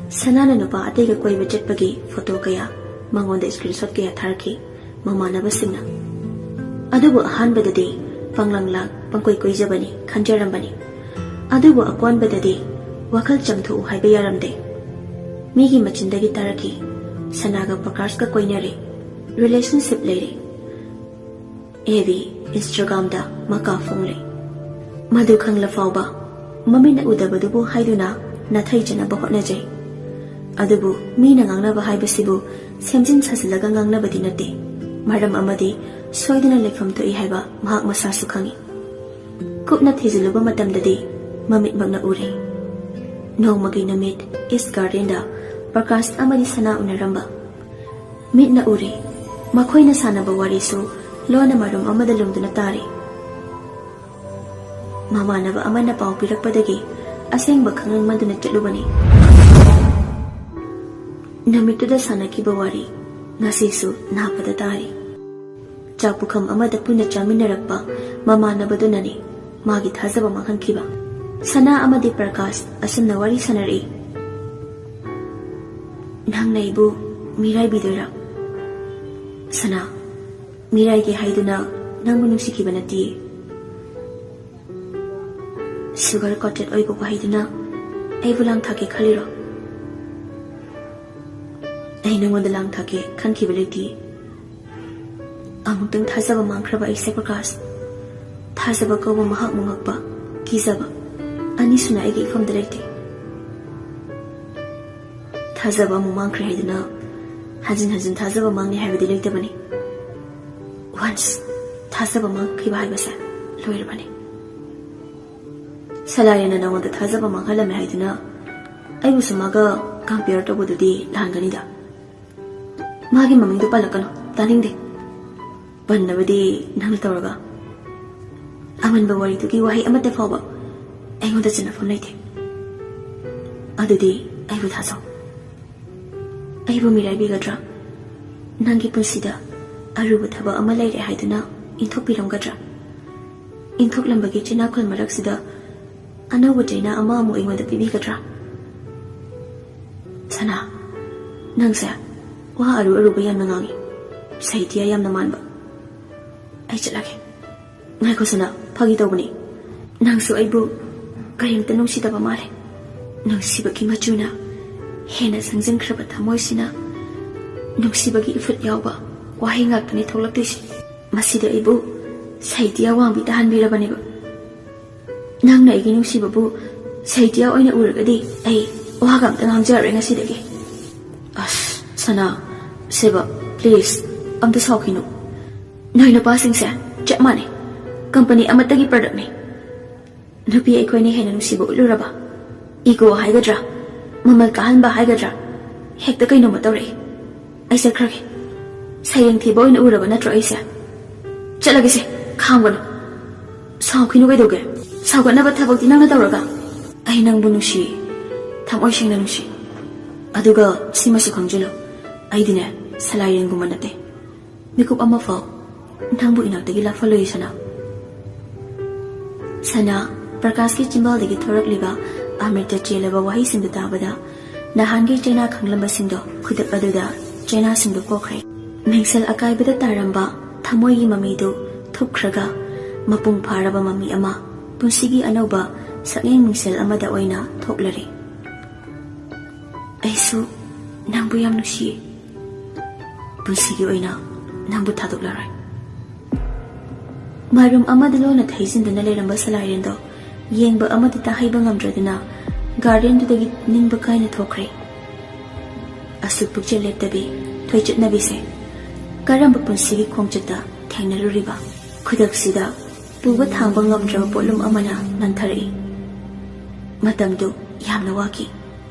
ꯁꯅꯥꯅ ꯅꯨꯄꯥ ꯑꯇꯩꯒ ꯀꯣꯏꯕ ꯆꯠꯄꯒꯤ ꯐꯣꯇꯣ ꯀꯌꯥ, ꯃꯉꯣꯟꯗ ꯁ꯭ꯀꯔꯤꯟꯁꯣꯠ ꯀꯌꯥ ꯊꯥꯔꯛꯈꯤ ꯃꯃꯥꯟꯅꯕꯁꯤꯡꯅ꯫ ꯑꯗꯨꯕꯨ ꯑꯍꯥꯟꯕꯗꯗꯤ ꯄꯪꯂꯪꯂꯥꯛ ꯄꯪꯀꯣꯏ ꯀꯣꯏꯖꯕꯅꯤ ꯈꯟꯖꯔꯝꯕꯅꯤ꯫ ꯑꯗꯨꯕꯨ ꯑꯀꯣꯟꯕꯗꯗꯤ ꯋꯥꯈꯜ ꯆꯝꯊꯣꯛꯎ ꯍꯥꯏꯕ ꯌꯥꯔꯝꯗꯦ꯫ ꯃꯤꯒꯤ ꯃꯆꯤꯟꯗꯒꯤ ꯇꯥꯔꯛꯈꯤ, "ꯁꯅꯥꯒ ꯄ꯭ꯔꯀꯥꯁꯀ ꯀꯣꯏꯅꯔꯦ, ꯔꯤꯂꯦꯁꯟꯁꯤꯞ ꯂꯩꯔꯦ, ꯑꯦꯐ ꯕꯤ, ꯏꯟꯁꯇꯥꯒ꯭ꯔꯥꯝꯗ ꯃꯀꯥ ꯐꯣꯡꯂꯦ"꯫ ꯃꯗꯨ ꯈꯪꯂ ꯐꯥꯎꯕ ꯃꯃꯤꯠꯅ ꯎꯗꯕꯗꯨꯕꯨ ꯍꯥꯏꯗꯨꯅ ꯅꯥꯊꯩꯖꯅꯕ ꯍꯣꯠꯅꯖꯩ꯫ ꯑꯗꯨꯕꯨ ꯃꯤꯅ ꯉꯥꯡꯅꯕ ꯍꯥꯏꯕꯁꯤꯕꯨ ꯁꯦꯝꯖꯤꯟ ꯁꯥꯖꯤꯜꯂꯒ ꯉꯥꯡꯅꯕꯗꯤ ꯅꯠꯇꯦ꯫ ꯃꯔꯝ ꯑꯃꯗꯤ ꯁꯣꯏꯗꯅ ꯂꯩꯐꯝ ꯊꯣꯛꯏ ꯍꯥꯏꯕ ꯃꯍꯥꯛ ꯃꯁꯥꯁꯨ ꯈꯪꯏ꯫ ꯀꯨꯞꯅ ꯊꯤꯖꯤꯜꯂꯨꯕ ꯃꯇꯝꯗꯗꯤ ꯃꯃꯤꯠꯃꯛꯅ ꯎꯔꯦ꯫ ꯅꯣꯡꯃꯒꯤ ꯅꯨꯃꯤꯠ ꯏꯁ ꯒꯥꯔꯗꯦꯟꯗ ꯄ꯭ꯔꯀꯥꯁ ꯑꯃꯗꯤ ꯁꯅꯥ ꯎꯅꯔꯝꯕ꯫ ꯃꯤꯠꯅ ꯎꯔꯦ꯫ ꯃꯈꯣꯏꯅ ꯁꯥꯟꯅꯕ ꯋꯥꯔꯤꯁꯨ ꯂꯣꯟꯅ ꯃꯔꯨꯝ ꯑꯃꯗ ꯂꯨꯝꯗꯨꯅ ꯇꯥꯔꯦ꯫ ꯃꯃꯥꯟꯅꯕ ꯑꯃꯅ ꯄꯥꯎ ꯄꯤꯔꯛꯄꯗꯒꯤ ꯑꯁꯦꯡꯕ ꯈꯪꯅꯤꯡꯃꯟꯗꯨꯅ ꯆꯠꯂꯨꯕꯅꯤ꯫ ꯅꯨꯃꯤꯠꯇꯨꯗ ꯁꯥꯟꯅꯈꯤꯕ ꯋꯥꯔꯤ ꯉꯁꯤꯁꯨ ꯅꯥꯄꯗ ꯇꯥꯔꯤ꯫ ꯆꯥꯛ ꯄꯨꯈꯝ ꯑꯃꯗ ꯄꯨꯟꯅ ꯆꯥꯃꯤꯟꯅꯔꯛꯄ ꯃꯃꯥꯟꯅꯕꯗꯨꯅꯅꯤ ꯃꯥꯒꯤ ꯊꯥꯖꯕ ꯃꯥꯡꯍꯟꯈꯤꯕ꯫ ꯁꯅꯥ ꯑꯃꯗꯤ ꯄ꯭ꯔꯀꯥꯁ ꯑꯁꯨꯝꯅ ꯋꯥꯔꯤ ꯁꯥꯟꯅꯔꯛꯏ꯫ "ꯅꯪꯅ ꯑꯩꯕꯨ ꯃꯤꯔꯥꯏꯕꯤꯗꯣꯏꯔꯥ?" "ꯁꯅꯥ, ꯃꯤꯔꯥꯏꯒꯦ ꯍꯥꯏꯗꯨꯅ ꯅꯪꯕꯨ ꯅꯨꯡꯁꯤꯈꯤꯕ ꯅꯠꯇꯤꯌꯦ꯫ ꯁꯨꯒꯔ ꯀꯣꯇꯦꯠ ꯑꯣꯏꯕ ꯋꯥꯍꯩꯗꯨꯅ ꯑꯩꯕꯨ ꯂꯥꯡꯊꯥꯛꯀꯦ ꯈꯜꯂꯤꯔꯣ? ꯑꯩ ꯅꯉꯣꯟꯗ ꯂꯥꯡꯊꯥꯛꯀꯦ ꯈꯟꯈꯤꯕ ꯂꯩꯇꯤꯌꯦ꯫ ꯑꯃꯨꯛꯇꯪ ꯊꯥꯖꯕ ꯃꯥꯡꯈ꯭ꯔꯕ ꯑꯩꯁꯦ ꯄ꯭ꯔꯀꯥꯁ, ꯊꯥꯖꯕ ꯀꯧꯕ ꯃꯍꯥꯛ ꯃꯨꯉꯛꯄ, ꯀꯤꯖꯕ, ꯑꯅꯤꯁꯨꯅ ꯑꯩꯒꯤ ꯏꯐꯝꯗ ꯂꯩꯇꯦ꯫ ꯊꯥꯖꯕ ꯑꯃꯨꯛ ꯃꯥꯡꯈ꯭ꯔꯦ ꯍꯥꯏꯗꯨꯅ ꯍꯟꯖꯤꯟ ꯍꯟꯖꯤꯟ ꯊꯥꯖꯕ ꯃꯥꯡꯅꯤ ꯍꯥꯏꯕꯗꯤ ꯂꯩꯇꯕꯅꯤ꯫ Once ꯊꯥꯖꯕ ꯃꯥꯡꯈꯤꯕ ꯍꯥꯏꯕꯁꯦ ꯂꯣꯏꯔꯕꯅꯤ꯫ ꯁꯂꯥꯏꯅ ꯅꯉꯣꯟꯗ ꯊꯥꯖꯕ ꯃꯥꯡꯍꯜꯂꯝꯃꯦ ꯍꯥꯏꯗꯨꯅ ꯑꯩꯕꯨꯁꯨ ꯃꯥꯒ compare ꯇꯧꯕꯗꯨꯗꯤ ꯂꯥꯟꯒꯅꯤꯗ꯫ ꯃꯥꯒꯤ ꯃꯃꯤꯡꯗꯣ ꯄꯜꯂꯛꯀꯅꯨ, ꯇꯥꯅꯤꯡꯗꯦ꯫ ꯄꯟꯅꯕꯗꯤ ꯅꯪꯅ ꯇꯧꯔꯒ ꯑꯃꯟꯕ ꯋꯥꯔꯤꯗꯨꯒꯤ ꯋꯥꯍꯩ ꯑꯃꯠꯇ ꯐꯥꯎꯕ ꯑꯩꯉꯣꯟꯗ ꯆꯟꯅꯐꯝ ꯂꯩꯇꯦ꯫ ꯑꯗꯨꯗꯤ ꯑꯩꯕꯨ ꯊꯥꯖꯧ꯫ ꯑꯩꯕꯨ ꯃꯤꯔꯥꯏꯕꯤꯒꯗ꯭ꯔꯥ? ꯅꯪꯒꯤ ꯄꯨꯟꯁꯤꯗ ꯑꯔꯨꯕ ꯊꯕꯛ ꯑꯃ ꯂꯩꯔꯦ ꯍꯥꯏꯗꯨꯅ ꯏꯟꯊꯣꯛꯄꯤꯔꯝꯒꯗ꯭ꯔꯥ? ꯏꯟꯊꯣꯛꯂꯝꯕꯒꯤ ꯆꯤꯅꯥꯈꯣꯜ ꯃꯔꯛꯁꯤꯗ ꯑꯅꯧꯕ ꯆꯩꯅꯥ ꯑꯃ ꯑꯃꯨꯛ ꯑꯩꯉꯣꯟꯗ ꯄꯤꯕꯤꯒꯗ꯭ꯔꯥ? ꯁꯅꯥ, ꯅꯪꯁꯦ ꯋꯥ ꯑꯔꯨ ꯑꯔꯨꯕ ꯌꯥꯝꯅ ꯉꯥꯡꯉꯤ꯫ ꯁꯥꯍꯤꯇ꯭ꯌ ꯌꯥꯝꯅ ꯃꯥꯟꯕ꯫ ꯑꯩ ꯆꯠꯂꯒꯦ꯫ ꯉꯥꯏꯈꯣ ꯁꯅꯥ, ꯐꯥꯒꯤ ꯇꯧꯕꯅꯤ꯫ ꯅꯪꯁꯨ ꯑꯩꯕꯨ ꯀꯔꯤꯝꯇ ꯅꯨꯡꯁꯤꯗꯕ ꯃꯥꯜꯂꯦ꯫ ꯅꯨꯡꯁꯤꯕꯒꯤ ꯃꯆꯨꯅ ꯍꯦꯟꯅ ꯁꯪꯖꯤꯟꯈ꯭ꯔꯕ ꯊꯃꯣꯏꯁꯤꯅ ꯅꯨꯡꯁꯤꯕꯒꯤ ꯏꯐꯨꯠ ꯌꯥꯎꯕ ꯋꯥꯍꯩ ꯉꯥꯛꯇꯅꯤ ꯊꯣꯛꯂꯛꯇꯣꯏꯁꯦ꯫ ꯃꯁꯤꯗ ꯑꯩꯕꯨ ꯁꯥꯍꯤꯇ꯭ꯌ ꯋꯥꯡꯕꯤ ꯇꯥꯍꯟꯕꯤꯔꯕꯅꯦꯕ꯫ ꯅꯪꯅ ꯑꯩꯒꯤ ꯅꯨꯡꯁꯤꯕꯕꯨ ꯁꯥꯍꯤꯇ꯭ꯌ ꯑꯣꯏꯅ ꯎꯔꯒꯗꯤ ꯑꯩ ꯋꯥꯒ ꯑꯝꯇ ꯉꯥꯡꯖꯔꯔꯣꯏ ꯉꯁꯤꯗꯒꯤ꯫ ꯑꯁ, ꯁꯅꯥ, ꯁꯦꯕ, please, ꯑꯝꯇ ꯁꯥꯎꯈꯤꯅꯨ꯫ ꯅꯣꯏ ꯅꯨꯄꯥꯁꯤꯡꯁꯦ ꯆꯞ ꯃꯥꯟꯅꯩ꯫ Company ꯑꯃꯠꯇꯒꯤ product ꯅꯤ꯫ ꯅꯨꯄꯤ ꯑꯩꯈꯣꯏꯅ ꯍꯦꯟꯅ ꯅꯨꯡꯁꯤꯕ ꯎꯠꯂꯨꯔꯕ, ego ꯍꯥꯏꯒꯗ꯭ꯔꯥ, ꯃꯃꯜ ꯀꯥꯍꯟꯕ ꯍꯥꯏꯒꯗ꯭ꯔꯥ, ꯍꯦꯛꯇ ꯀꯩꯅꯣꯝꯃ ꯇꯧꯔꯛꯏ꯫ ꯑꯩ ꯆꯠꯈ꯭ꯔꯒꯦ꯫ ꯁꯩꯔꯦꯡ ꯊꯤꯕ ꯑꯣꯏꯅ ꯎꯔꯕ ꯅꯠꯇ꯭ꯔꯣ ꯑꯩꯁꯦ? ꯆꯠꯂꯒꯦꯁꯦ, ꯈꯥꯝꯒꯅꯨ꯫ ꯁꯥꯎꯈꯤꯅꯨ ꯀꯩꯗꯧꯒꯦ? ꯁꯥꯎꯒꯠꯅꯕ ꯊꯕꯛꯇꯤ ꯅꯪꯅ ꯇꯧꯔꯒ꯫ ꯑꯩ ꯅꯪꯕꯨ ꯅꯨꯡꯁꯤ, ꯊꯃꯣꯏ ꯁꯦꯡꯅ ꯅꯨꯡꯁꯤ꯫ ꯑꯗꯨꯒ ꯁꯤꯃꯁꯨ ꯈꯪꯖꯤꯜꯂꯨ, ꯑꯩꯗꯤꯅꯦ ꯁꯂꯥꯏꯔꯦꯟꯒꯨꯝꯕ ꯅꯠꯇꯦ꯫ ꯃꯤꯀꯨꯞ ꯑꯃꯐꯥꯎ ꯅꯪꯕꯨ ꯏꯅꯥꯛꯇꯒꯤ ꯂꯥꯞꯍꯜꯂꯣꯏ ꯁꯅꯥ꯫ ꯁꯅꯥ, ꯄ꯭ꯔꯀꯥꯁꯀꯤ ꯆꯤꯝꯕꯥꯜꯗꯒꯤ ꯊꯣꯔꯛꯂꯤꯕ ꯑꯃ꯭ꯔꯤꯇ ꯆꯦꯜꯂꯕ ꯋꯥꯍꯩꯁꯤꯡꯗꯨ ꯇꯥꯕꯗ ꯅꯍꯥꯟꯒꯤ ꯆꯩꯅꯥ ꯈꯪꯂꯝꯕꯁꯤꯡꯗꯣ ꯈꯨꯗꯛ ꯑꯗꯨꯗ ꯆꯩꯅꯥꯁꯤꯡꯗꯨ ꯀꯣꯛꯈ꯭ꯔꯦ꯫ ꯃꯤꯡꯁꯦꯜ ꯑꯀꯥꯏꯕꯗ ꯇꯥꯔꯝꯕ ꯊꯃꯣꯏꯒꯤ ꯃꯃꯤꯗꯨ ꯊꯨꯞꯈ꯭ꯔꯒ ꯃꯄꯨꯡ ꯐꯥꯔꯕ ꯃꯃꯤ ꯑꯃ ꯄꯨꯟꯁꯤꯒꯤ ꯑꯅꯧꯕ ꯁꯛꯌꯦꯡ ꯃꯤꯡꯁꯦꯜ ꯑꯃꯗ ꯑꯣꯏꯅ ꯊꯣꯛꯂꯔꯦ꯫ ꯑꯩꯁꯨ ꯅꯪꯕꯨ ꯌꯥꯝ ꯅꯨꯡꯁꯤꯌꯦ꯫ ꯄꯨꯟꯁꯤꯒꯤ ꯑꯣꯏꯅ ꯅꯪꯕꯨ ꯊꯥꯗꯣꯛꯂꯔꯣꯏ꯫ ꯃꯔꯨꯝ ꯑꯃꯗ ꯂꯣꯟꯅ ꯊꯩꯖꯤꯟꯗꯨꯅ ꯂꯩꯔꯝꯕ ꯁꯂꯥꯏꯔꯦꯟꯗꯣ ꯌꯦꯡꯕ ꯑꯃꯗꯤ ꯇꯥꯍꯩꯕ ꯉꯝꯗ꯭ꯔꯗꯨꯅ gardenꯗꯨꯗꯒꯤ ꯅꯤꯡꯕ ꯀꯥꯏꯅ ꯊꯣꯛꯈ꯭ꯔꯦ꯫ ꯑꯁꯨꯛ ꯄꯨꯛꯆꯦꯜ ꯂꯦꯞꯇꯕꯤ ꯊꯣꯏꯆꯠꯅꯕꯤꯁꯦ ꯀꯔꯝꯕ ꯄꯨꯟꯁꯤꯒꯤ ꯈꯣꯡꯆꯠꯇ ꯊꯦꯡꯅꯔꯨꯔꯤꯕ? ꯈꯨꯗꯛꯁꯤꯗ ꯄꯨꯕ ꯊꯥꯡꯕ ꯉꯝꯗ꯭ꯔꯕ ꯄꯣꯠꯂꯨꯝ ꯑꯃꯅ ꯅꯟꯊꯔꯛꯏ꯫ ꯃꯇꯝꯗꯨ ꯌꯥꯝꯅ ꯋꯥꯈꯤ꯫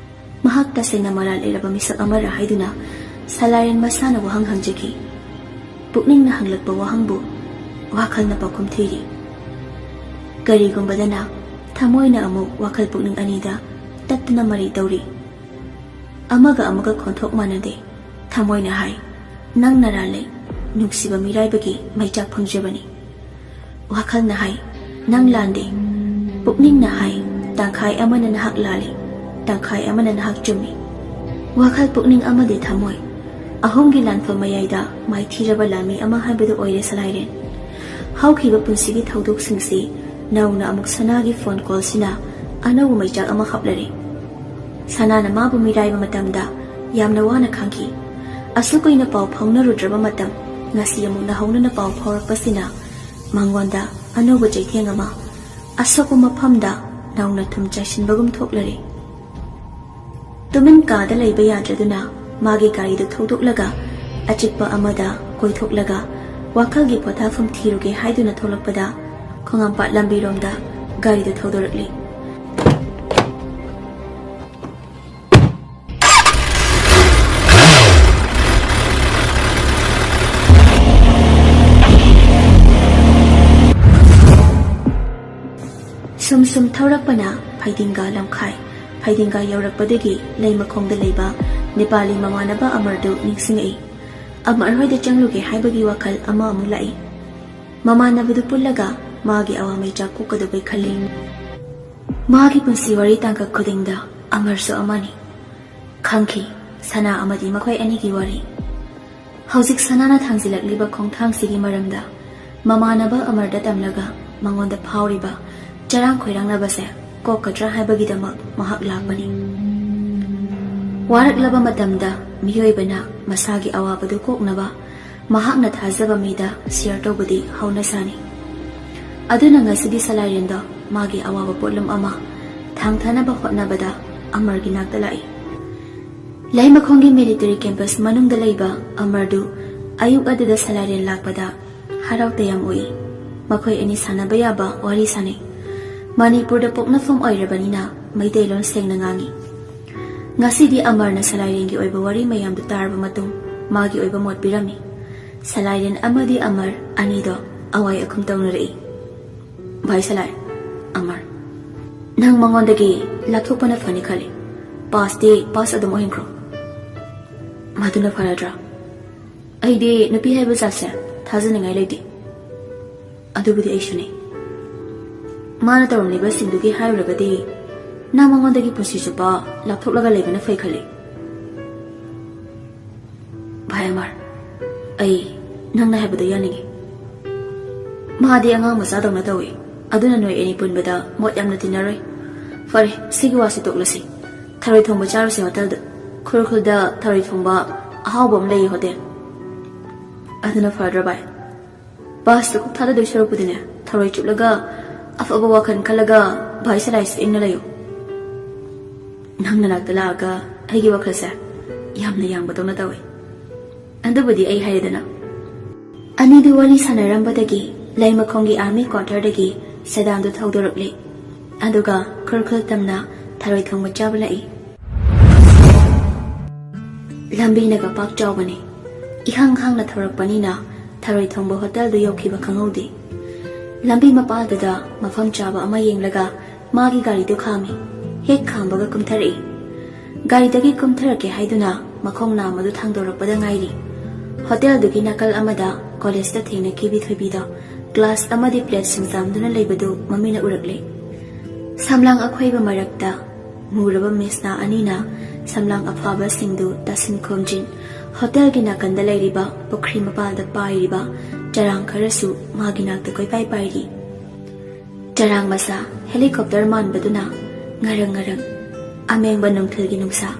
ꯃꯍꯥꯛ ꯇꯁꯦꯡꯅ ꯃꯔꯥꯜ ꯂꯩꯔꯕ ꯃꯤꯁꯛ ꯑꯃꯔ ꯍꯥꯏꯗꯨꯅ ꯁꯂꯥꯏꯔꯦꯟ ꯃꯁꯥꯅ ꯋꯥꯍꯪ ꯍꯪꯖꯈꯤ꯫ ꯄꯨꯛꯅꯤꯡꯅ ꯍꯪꯂꯛꯄ ꯋꯥꯍꯪꯕꯨ ꯋꯥꯈꯜꯅ ꯄꯥꯎꯈꯨꯝ ꯊꯤꯔꯤ꯫ ꯀꯔꯤꯒꯨꯝꯕꯗꯅ ꯊꯃꯣꯏꯅ ꯑꯃꯨꯛ ꯋꯥꯈꯜ ꯄꯨꯛꯅꯤꯡ ꯑꯅꯤꯗ ꯇꯠꯇꯨꯅ ꯃꯔꯩ ꯇꯧꯔꯤ꯫ ꯑꯃꯒ ꯑꯃꯒ ꯈꯣꯟꯊꯣꯛ ꯃꯥꯟꯅꯗꯦ꯫ ꯊꯃꯣꯏꯅ ꯍꯥꯏ, "ꯅꯪ ꯅꯔꯥꯜꯂꯦ, ꯅꯨꯡꯁꯤꯕ ꯃꯤꯔꯥꯏꯕꯒꯤ ꯃꯩꯆꯥꯛ ꯐꯪꯖꯕꯅꯤ"꯫ ꯋꯥꯈꯜꯅ ꯍꯥꯏ, "ꯅꯪ ꯂꯥꯟꯗꯦ"꯫ ꯄꯨꯛꯅꯤꯡꯅ ꯍꯥꯏ, "ꯇꯪꯈꯥꯏ ꯑꯃꯅ ꯅꯍꯥꯛ ꯂꯥꯜꯂꯤ, ꯇꯪꯈꯥꯏ ꯑꯃꯅ ꯅꯍꯥꯛ ꯆꯨꯝꯃꯤ"꯫ ꯋꯥꯈꯜ ꯄꯨꯛꯅꯤꯡ ꯑꯃꯗꯤ ꯊꯃꯣꯏ ꯑꯍꯨꯝꯒꯤ ꯂꯥꯟꯐꯝ ꯃꯌꯥꯏꯗ ꯃꯥꯏꯊꯤꯔꯕ ꯂꯥꯟꯃꯤ ꯑꯃ ꯍꯥꯏꯕꯗꯨ ꯑꯣꯏꯔꯦ ꯁꯂꯥꯏꯔꯦꯟ꯫ ꯍꯧꯈꯤꯕ ꯄꯨꯟꯁꯤꯒꯤ ꯊꯧꯗꯣꯛꯁꯤꯡꯁꯤ ꯅꯧꯅ ꯑꯃꯨꯛ ꯁꯅꯥꯒꯤ phone callꯁꯤꯅ ꯑꯅꯧꯕ ꯃꯩꯆꯥꯛ ꯑꯃ ꯍꯥꯞꯂꯔꯦ꯫ ꯁꯅꯥꯅ ꯃꯥꯕꯨ ꯃꯤꯔꯥꯏꯕ ꯃꯇꯝꯗ ꯌꯥꯝꯅ ꯋꯥꯅ ꯈꯥꯡꯈꯤ꯫ ꯑꯁꯨꯛ ꯀꯨꯏꯅ ꯄꯥꯎ ꯐꯥꯎꯅꯔꯨꯗ꯭ꯔꯕ ꯃꯇꯝ ꯉꯁꯤ ꯑꯃꯨꯛ ꯅꯧꯍꯧꯅꯅ ꯄꯥꯎ ꯐꯥꯎꯔꯛꯄꯁꯤꯅ ꯃꯉꯣꯟꯗ ꯑꯅꯧꯕ ꯆꯩꯊꯦꯡ ꯑꯃ, ꯑꯁꯣꯛꯄ ꯃꯐꯝꯗ ꯅꯧꯅ ꯊꯨꯝ ꯆꯥꯏꯁꯤꯟꯕꯒꯨꯝ ꯊꯣꯛꯂꯔꯦ꯫ ꯇꯨꯃꯤꯟ ꯀꯥꯗ ꯂꯩꯕ ꯌꯥꯗ꯭ꯔꯗꯨꯅ ꯃꯥꯒꯤ ꯒꯥꯔꯤꯗꯨ ꯊꯧꯗꯣꯛꯂꯒ ꯑꯆꯤꯛꯄ ꯑꯃꯗ ꯀꯣꯏꯊꯣꯛꯂꯒ ꯋꯥꯈꯜꯒꯤ ꯄꯣꯊꯥꯐꯝ ꯊꯤꯔꯨꯒꯦ ꯍꯥꯏꯗꯨꯅ ꯊꯣꯛꯂꯛꯄꯗ ꯈꯣꯡꯉꯥꯝꯄꯥꯠ ꯂꯝꯕꯤꯔꯣꯝꯗ ꯒꯥꯔꯤꯗꯨ ꯊꯧꯗꯣꯔꯛꯂꯤ꯫ ꯁꯨꯝ ꯁꯨꯝ ꯊꯧꯔꯛꯄꯅ ꯐꯩꯗꯤꯡꯒꯥ ꯂꯝꯈꯥꯏ꯫ ꯐꯩꯗꯤꯡꯒꯥ ꯌꯧꯔꯛꯄꯗꯒꯤ ꯂꯩ ꯃꯈꯣꯡꯗ ꯂꯩꯕ ꯅꯦꯄꯥꯂꯤ ꯃꯃꯥꯟꯅꯕ ꯑꯃꯔꯗꯨ ꯅꯤꯡꯁꯤꯡꯂꯛꯏ꯫ ꯑꯃꯔ ꯍꯣꯏꯗ ꯆꯪꯂꯨꯒꯦ ꯍꯥꯏꯕꯒꯤ ꯋꯥꯈꯜ ꯑꯃ ꯑꯃꯨꯛ ꯂꯥꯛꯏ꯫ ꯃꯃꯥꯟꯅꯕꯗꯨ ꯄꯨꯜꯂꯒ ꯃꯥꯒꯤ ꯑꯋꯥ ꯃꯩꯆꯥꯛ ꯀꯣꯛꯀꯗꯕꯩ ꯈꯜꯂꯤ꯫ ꯃꯥꯒꯤ ꯄꯨꯟꯁꯤ ꯋꯥꯔꯤ ꯇꯥꯡꯀꯛ ꯈꯨꯗꯤꯡꯗ ꯑꯃꯔꯁꯨ ꯑꯃꯅꯤ꯫ ꯈꯪꯈꯤ, ꯁꯅꯥ ꯑꯃꯗꯤ ꯃꯈꯣꯏ ꯑꯅꯤꯒꯤ ꯋꯥꯔꯤ꯫ ꯍꯧꯖꯤꯛ ꯁꯅꯥꯅ ꯊꯥꯡꯖꯤꯜꯂꯛꯂꯤꯕ ꯈꯣꯡꯊꯥꯡꯁꯤꯒꯤ ꯃꯔꯝꯗ ꯃꯃꯥꯟꯅꯕ ꯑꯃꯔꯗ ꯇꯝꯂꯒ ꯃꯉꯣꯟꯗ ꯐꯥꯎꯔꯤꯕ ꯆꯔꯥꯡ ꯈꯣꯏꯔꯥꯡꯅꯕꯁꯦ ꯀꯣꯛꯀꯗ꯭ꯔꯥ ꯍꯥꯏꯕꯒꯤꯗꯃꯛ ꯃꯍꯥꯛ ꯂꯥꯛꯄꯅꯤ꯫ ꯋꯥꯔꯛꯂꯕ ꯃꯇꯝꯗ ꯃꯤꯑꯣꯏꯕꯅ ꯃꯁꯥꯒꯤ ꯑꯋꯥꯕꯗꯨ ꯀꯣꯛꯅꯕ ꯃꯍꯥꯛꯅ ꯊꯥꯖꯕ ꯃꯤꯗ share ꯇꯧꯕꯗꯤ ꯍꯧꯅꯁꯥꯅꯤ꯫ ꯑꯗꯨꯅ ꯉꯁꯤꯗꯤ ꯁꯂꯥꯏꯔꯦꯟꯗꯣ ꯃꯥꯒꯤ ꯑꯋꯥꯕ ꯄꯣꯠꯂꯨꯝ ꯑꯃ ꯊꯥꯡꯊꯅꯕ ꯍꯣꯠꯅꯕꯗ ꯑꯃꯔꯒꯤ ꯅꯥꯛꯇ ꯂꯥꯛꯏ꯫ ꯂꯩꯃꯈꯣꯡꯒꯤ ꯃꯤꯂꯤꯇꯔꯤ ꯀꯦꯝꯄꯁ ꯃꯅꯨꯡꯗ ꯂꯩꯕ ꯑꯃꯔꯗꯨ ꯑꯌꯨꯛ ꯑꯗꯨꯗ ꯁꯂꯥꯏꯔꯦꯟ ꯂꯥꯛꯄꯗ ꯍꯔꯥꯎ ꯇꯌꯥꯝ ꯎꯏ꯫ ꯃꯈꯣꯏ ꯑꯅꯤ ꯁꯥꯟꯅꯕ ꯌꯥꯕ ꯋꯥꯔꯤ ꯁꯥꯅꯩ꯫ ꯃꯅꯤꯄꯨꯔꯗ ꯄꯣꯛꯅꯐꯝ ꯑꯣꯏꯔꯕꯅꯤꯅ ꯃꯩꯇꯩꯂꯣꯟ ꯁꯦꯡꯅ ꯉꯥꯡꯏ꯫ ꯉꯁꯤꯗꯤ ꯑꯃꯔꯅ ꯁꯂꯥꯏꯔꯦꯟꯒꯤ ꯑꯣꯏꯕ ꯋꯥꯔꯤ ꯃꯌꯥꯝꯗꯨ ꯇꯥꯔꯕ ꯃꯇꯨꯡ ꯃꯥꯒꯤ ꯑꯣꯏꯕ ꯃꯣꯠ ꯄꯤꯔꯝꯃꯤ꯫ ꯁꯂꯥꯏꯔꯦꯟ ꯑꯃꯗꯤ ꯑꯃꯔ ꯑꯅꯤꯗꯣ ꯑꯋꯥꯏ ꯑꯈꯨꯝ ꯇꯧꯅꯔꯛꯏ꯫ "ꯚꯥꯏ ꯁꯂꯥꯏ, ꯑꯃꯔ, ꯅꯪ ꯃꯉꯣꯟꯗꯒꯤ ꯂꯥꯞꯊꯣꯛꯄꯅ ꯐꯅꯤ ꯈꯜꯂꯤ꯫ ꯄꯥꯁꯇꯤ ꯄꯥꯁ ꯑꯗꯨꯝ ꯑꯣꯏꯍꯟꯈ꯭ꯔꯣ꯫ ꯃꯗꯨꯅ ꯐꯔꯗ꯭ꯔꯥ? ꯑꯩꯗꯤ ꯅꯨꯄꯤ ꯍꯥꯏꯕ ꯖꯥꯠꯁꯦ ꯊꯥꯖꯅꯤꯡꯉꯥꯏ ꯂꯩꯇꯦ꯫ ꯑꯗꯨꯕꯨꯗꯤ ꯑꯩꯁꯨꯅꯤ꯫ ꯃꯥꯅ ꯇꯧꯔꯝꯂꯤꯕꯁꯤꯡꯗꯨꯒꯤ ꯍꯥꯏꯔꯨꯔꯒꯗꯤ ꯅꯪ ꯃꯉꯣꯟꯗꯒꯤ ꯄꯨꯟꯁꯤ ꯆꯨꯞꯄ ꯂꯥꯞꯊꯣꯛꯂꯒ ꯂꯩꯕꯅ ꯐꯩ ꯈꯜꯂꯤ꯫ ꯚꯥꯏ ꯑꯃꯔ, ꯑꯩ ꯅꯪꯅ ꯍꯥꯏꯕꯗꯣ ꯌꯥꯅꯤꯡꯉꯤ꯫ ꯃꯥꯗꯤ ꯑꯉꯥꯡ ꯃꯆꯥꯗꯧꯅ ꯇꯧꯏ, ꯑꯗꯨꯅ ꯅꯣꯏ ꯑꯅꯤ ꯄꯨꯟꯕꯗ ꯃꯣꯠ ꯌꯥꯝꯅ ꯇꯤꯟꯅꯔꯣꯏ꯫ ꯐꯔꯦ, ꯁꯤꯒꯤ ꯋꯥꯁꯤ ꯇꯣꯛꯂꯁꯤ꯫ ꯊꯔꯣꯏ ꯊꯣꯡꯕ ꯆꯥꯔꯨꯁꯦ ꯍꯣꯇꯦꯜꯗ꯫ ꯈꯨꯔꯈꯨꯜꯗ ꯊꯔꯣꯏ ꯊꯣꯡꯕ ꯑꯍꯥꯎꯕ ꯑꯃ ꯂꯩꯌꯦ ꯍꯣꯇꯦꯜ꯫ ꯑꯗꯨꯅ ꯐꯔꯗ꯭ꯔꯥ ꯚꯥꯏ? ꯄꯥꯁꯇ ꯀꯣꯛ ꯊꯥꯗꯗꯣꯏ ꯁꯔꯨꯛꯄꯨꯗꯤꯅꯦ, ꯊꯔꯣꯏ ꯆꯨꯞꯂꯒ ꯑꯐꯕ ꯋꯥꯈꯜ ꯈꯜꯂꯒ ꯚꯥꯏ ꯁꯂꯥꯏꯁ ꯏꯪꯅ ꯂꯩꯌꯨ꯫ ꯅꯪ ꯅꯅꯥꯛꯇ ꯂꯥꯛꯑꯒ ꯑꯩꯒꯤ ꯋꯥꯈꯜꯁꯦ ꯌꯥꯝꯅ ꯌꯥꯡꯕꯗꯧꯅ ꯇꯧꯋꯦ꯫ ꯑꯗꯨꯕꯨꯗꯤ ꯑꯩ ꯍꯥꯏꯔꯦꯗꯅ꯫ ꯑꯅꯤꯗꯨ ꯋꯥꯔꯤ ꯁꯥꯟꯅꯔꯝꯕꯗꯒꯤ ꯂꯩꯃꯈꯣꯡꯒꯤ ꯑꯥꯔꯃꯤ ꯀ꯭ꯋꯥꯇꯔꯗꯒꯤ ꯁꯦꯗꯥꯟꯗꯨ ꯊꯧꯗꯣꯔꯛꯂꯦ꯫ ꯑꯗꯨꯒ ꯈꯨꯔꯈꯨꯜ ꯇꯝꯅ ꯊꯔꯣꯏ ꯊꯣꯡꯕ ꯆꯥꯕ ꯂꯥꯛꯏ꯫ ꯂꯝꯕꯤꯅꯒ ꯄꯥꯛ ꯆꯥꯎꯕꯅꯤ꯫ ꯏꯍꯥꯡ ꯍꯥꯡꯅ ꯊꯧꯔꯛꯄꯅꯤꯅ ꯊꯔꯣꯏ ꯊꯣꯡꯕ ꯍꯣꯇꯦꯜꯗꯨ ꯌꯧꯈꯤꯕ ꯈꯪꯍꯧꯗꯦ꯫ ꯂꯝꯕꯤ ꯃꯄꯥꯜꯗꯨꯗ ꯃꯐꯝ ꯆꯥꯕ ꯑꯃ ꯌꯦꯡꯂꯒ ꯃꯥꯒꯤ ꯒꯥꯔꯤꯗꯨ ꯈꯥꯝꯃꯤ꯫ ꯍꯦꯛ ꯈꯥꯝꯕꯒ ꯀꯨꯝꯊꯔꯛꯏ꯫ ꯒꯥꯔꯤꯗꯒꯤ ꯀꯨꯝꯊꯔꯛꯀꯦ ꯍꯥꯏꯗꯨꯅ ꯃꯈꯣꯡ ꯅꯥꯝꯃꯗꯨ ꯊꯥꯡꯗꯣꯔꯛꯄꯗ ꯉꯥꯏꯔꯤ꯫ ꯍꯣꯇꯦꯜꯗꯨꯒꯤ ꯅꯥꯀꯜ ꯑꯃꯗ ꯀꯣꯂꯦꯖꯇ ꯊꯦꯡꯅꯈꯤꯕꯤ ꯊꯣꯏꯕꯤꯗꯣ ꯒ꯭ꯂꯥꯁ ꯑꯃꯗꯤ ꯄ꯭ꯂꯦꯠ ꯁꯤꯡꯖꯥꯝꯗꯨꯅ ꯂꯩꯕꯗꯨ ꯃꯃꯤꯠꯅ ꯎꯔꯛꯂꯦ꯫ ꯁꯝꯂꯥꯡ ꯑꯈꯣꯏꯕ ꯃꯔꯛꯇ ꯃꯨꯔꯕ ꯃꯤꯁꯅꯥ ꯑꯅꯤꯅ ꯁꯝꯂꯥꯡ ꯑꯐꯕꯁꯤꯡꯗꯨ ꯇꯥꯁꯤꯟ ꯈꯣꯝꯖꯤꯟ ꯍꯣꯇꯦꯜꯒꯤ ꯅꯥꯀꯟꯗ ꯂꯩꯔꯤꯕ ꯄꯨꯈ꯭ꯔꯤ ꯃꯄꯥꯜꯗ ꯄꯥꯏꯔꯤꯕ ꯆꯔꯥꯡ ꯈꯔꯁꯨ ꯃꯥꯒꯤ ꯅꯥꯛꯇ ꯀꯣꯏꯄꯥꯏ ꯄꯥꯏꯔꯤ꯫ ꯆꯔꯥꯡ ꯃꯆꯥ ꯍꯦꯂꯤꯀꯣꯞꯇꯔ ꯃꯥꯟꯕꯗꯨꯅ ꯉꯔꯪ ꯉꯔꯪ ꯑꯃꯦꯡꯕ ꯅꯨꯡꯊꯤꯜꯒꯤ ꯅꯨꯡꯁꯥ꯫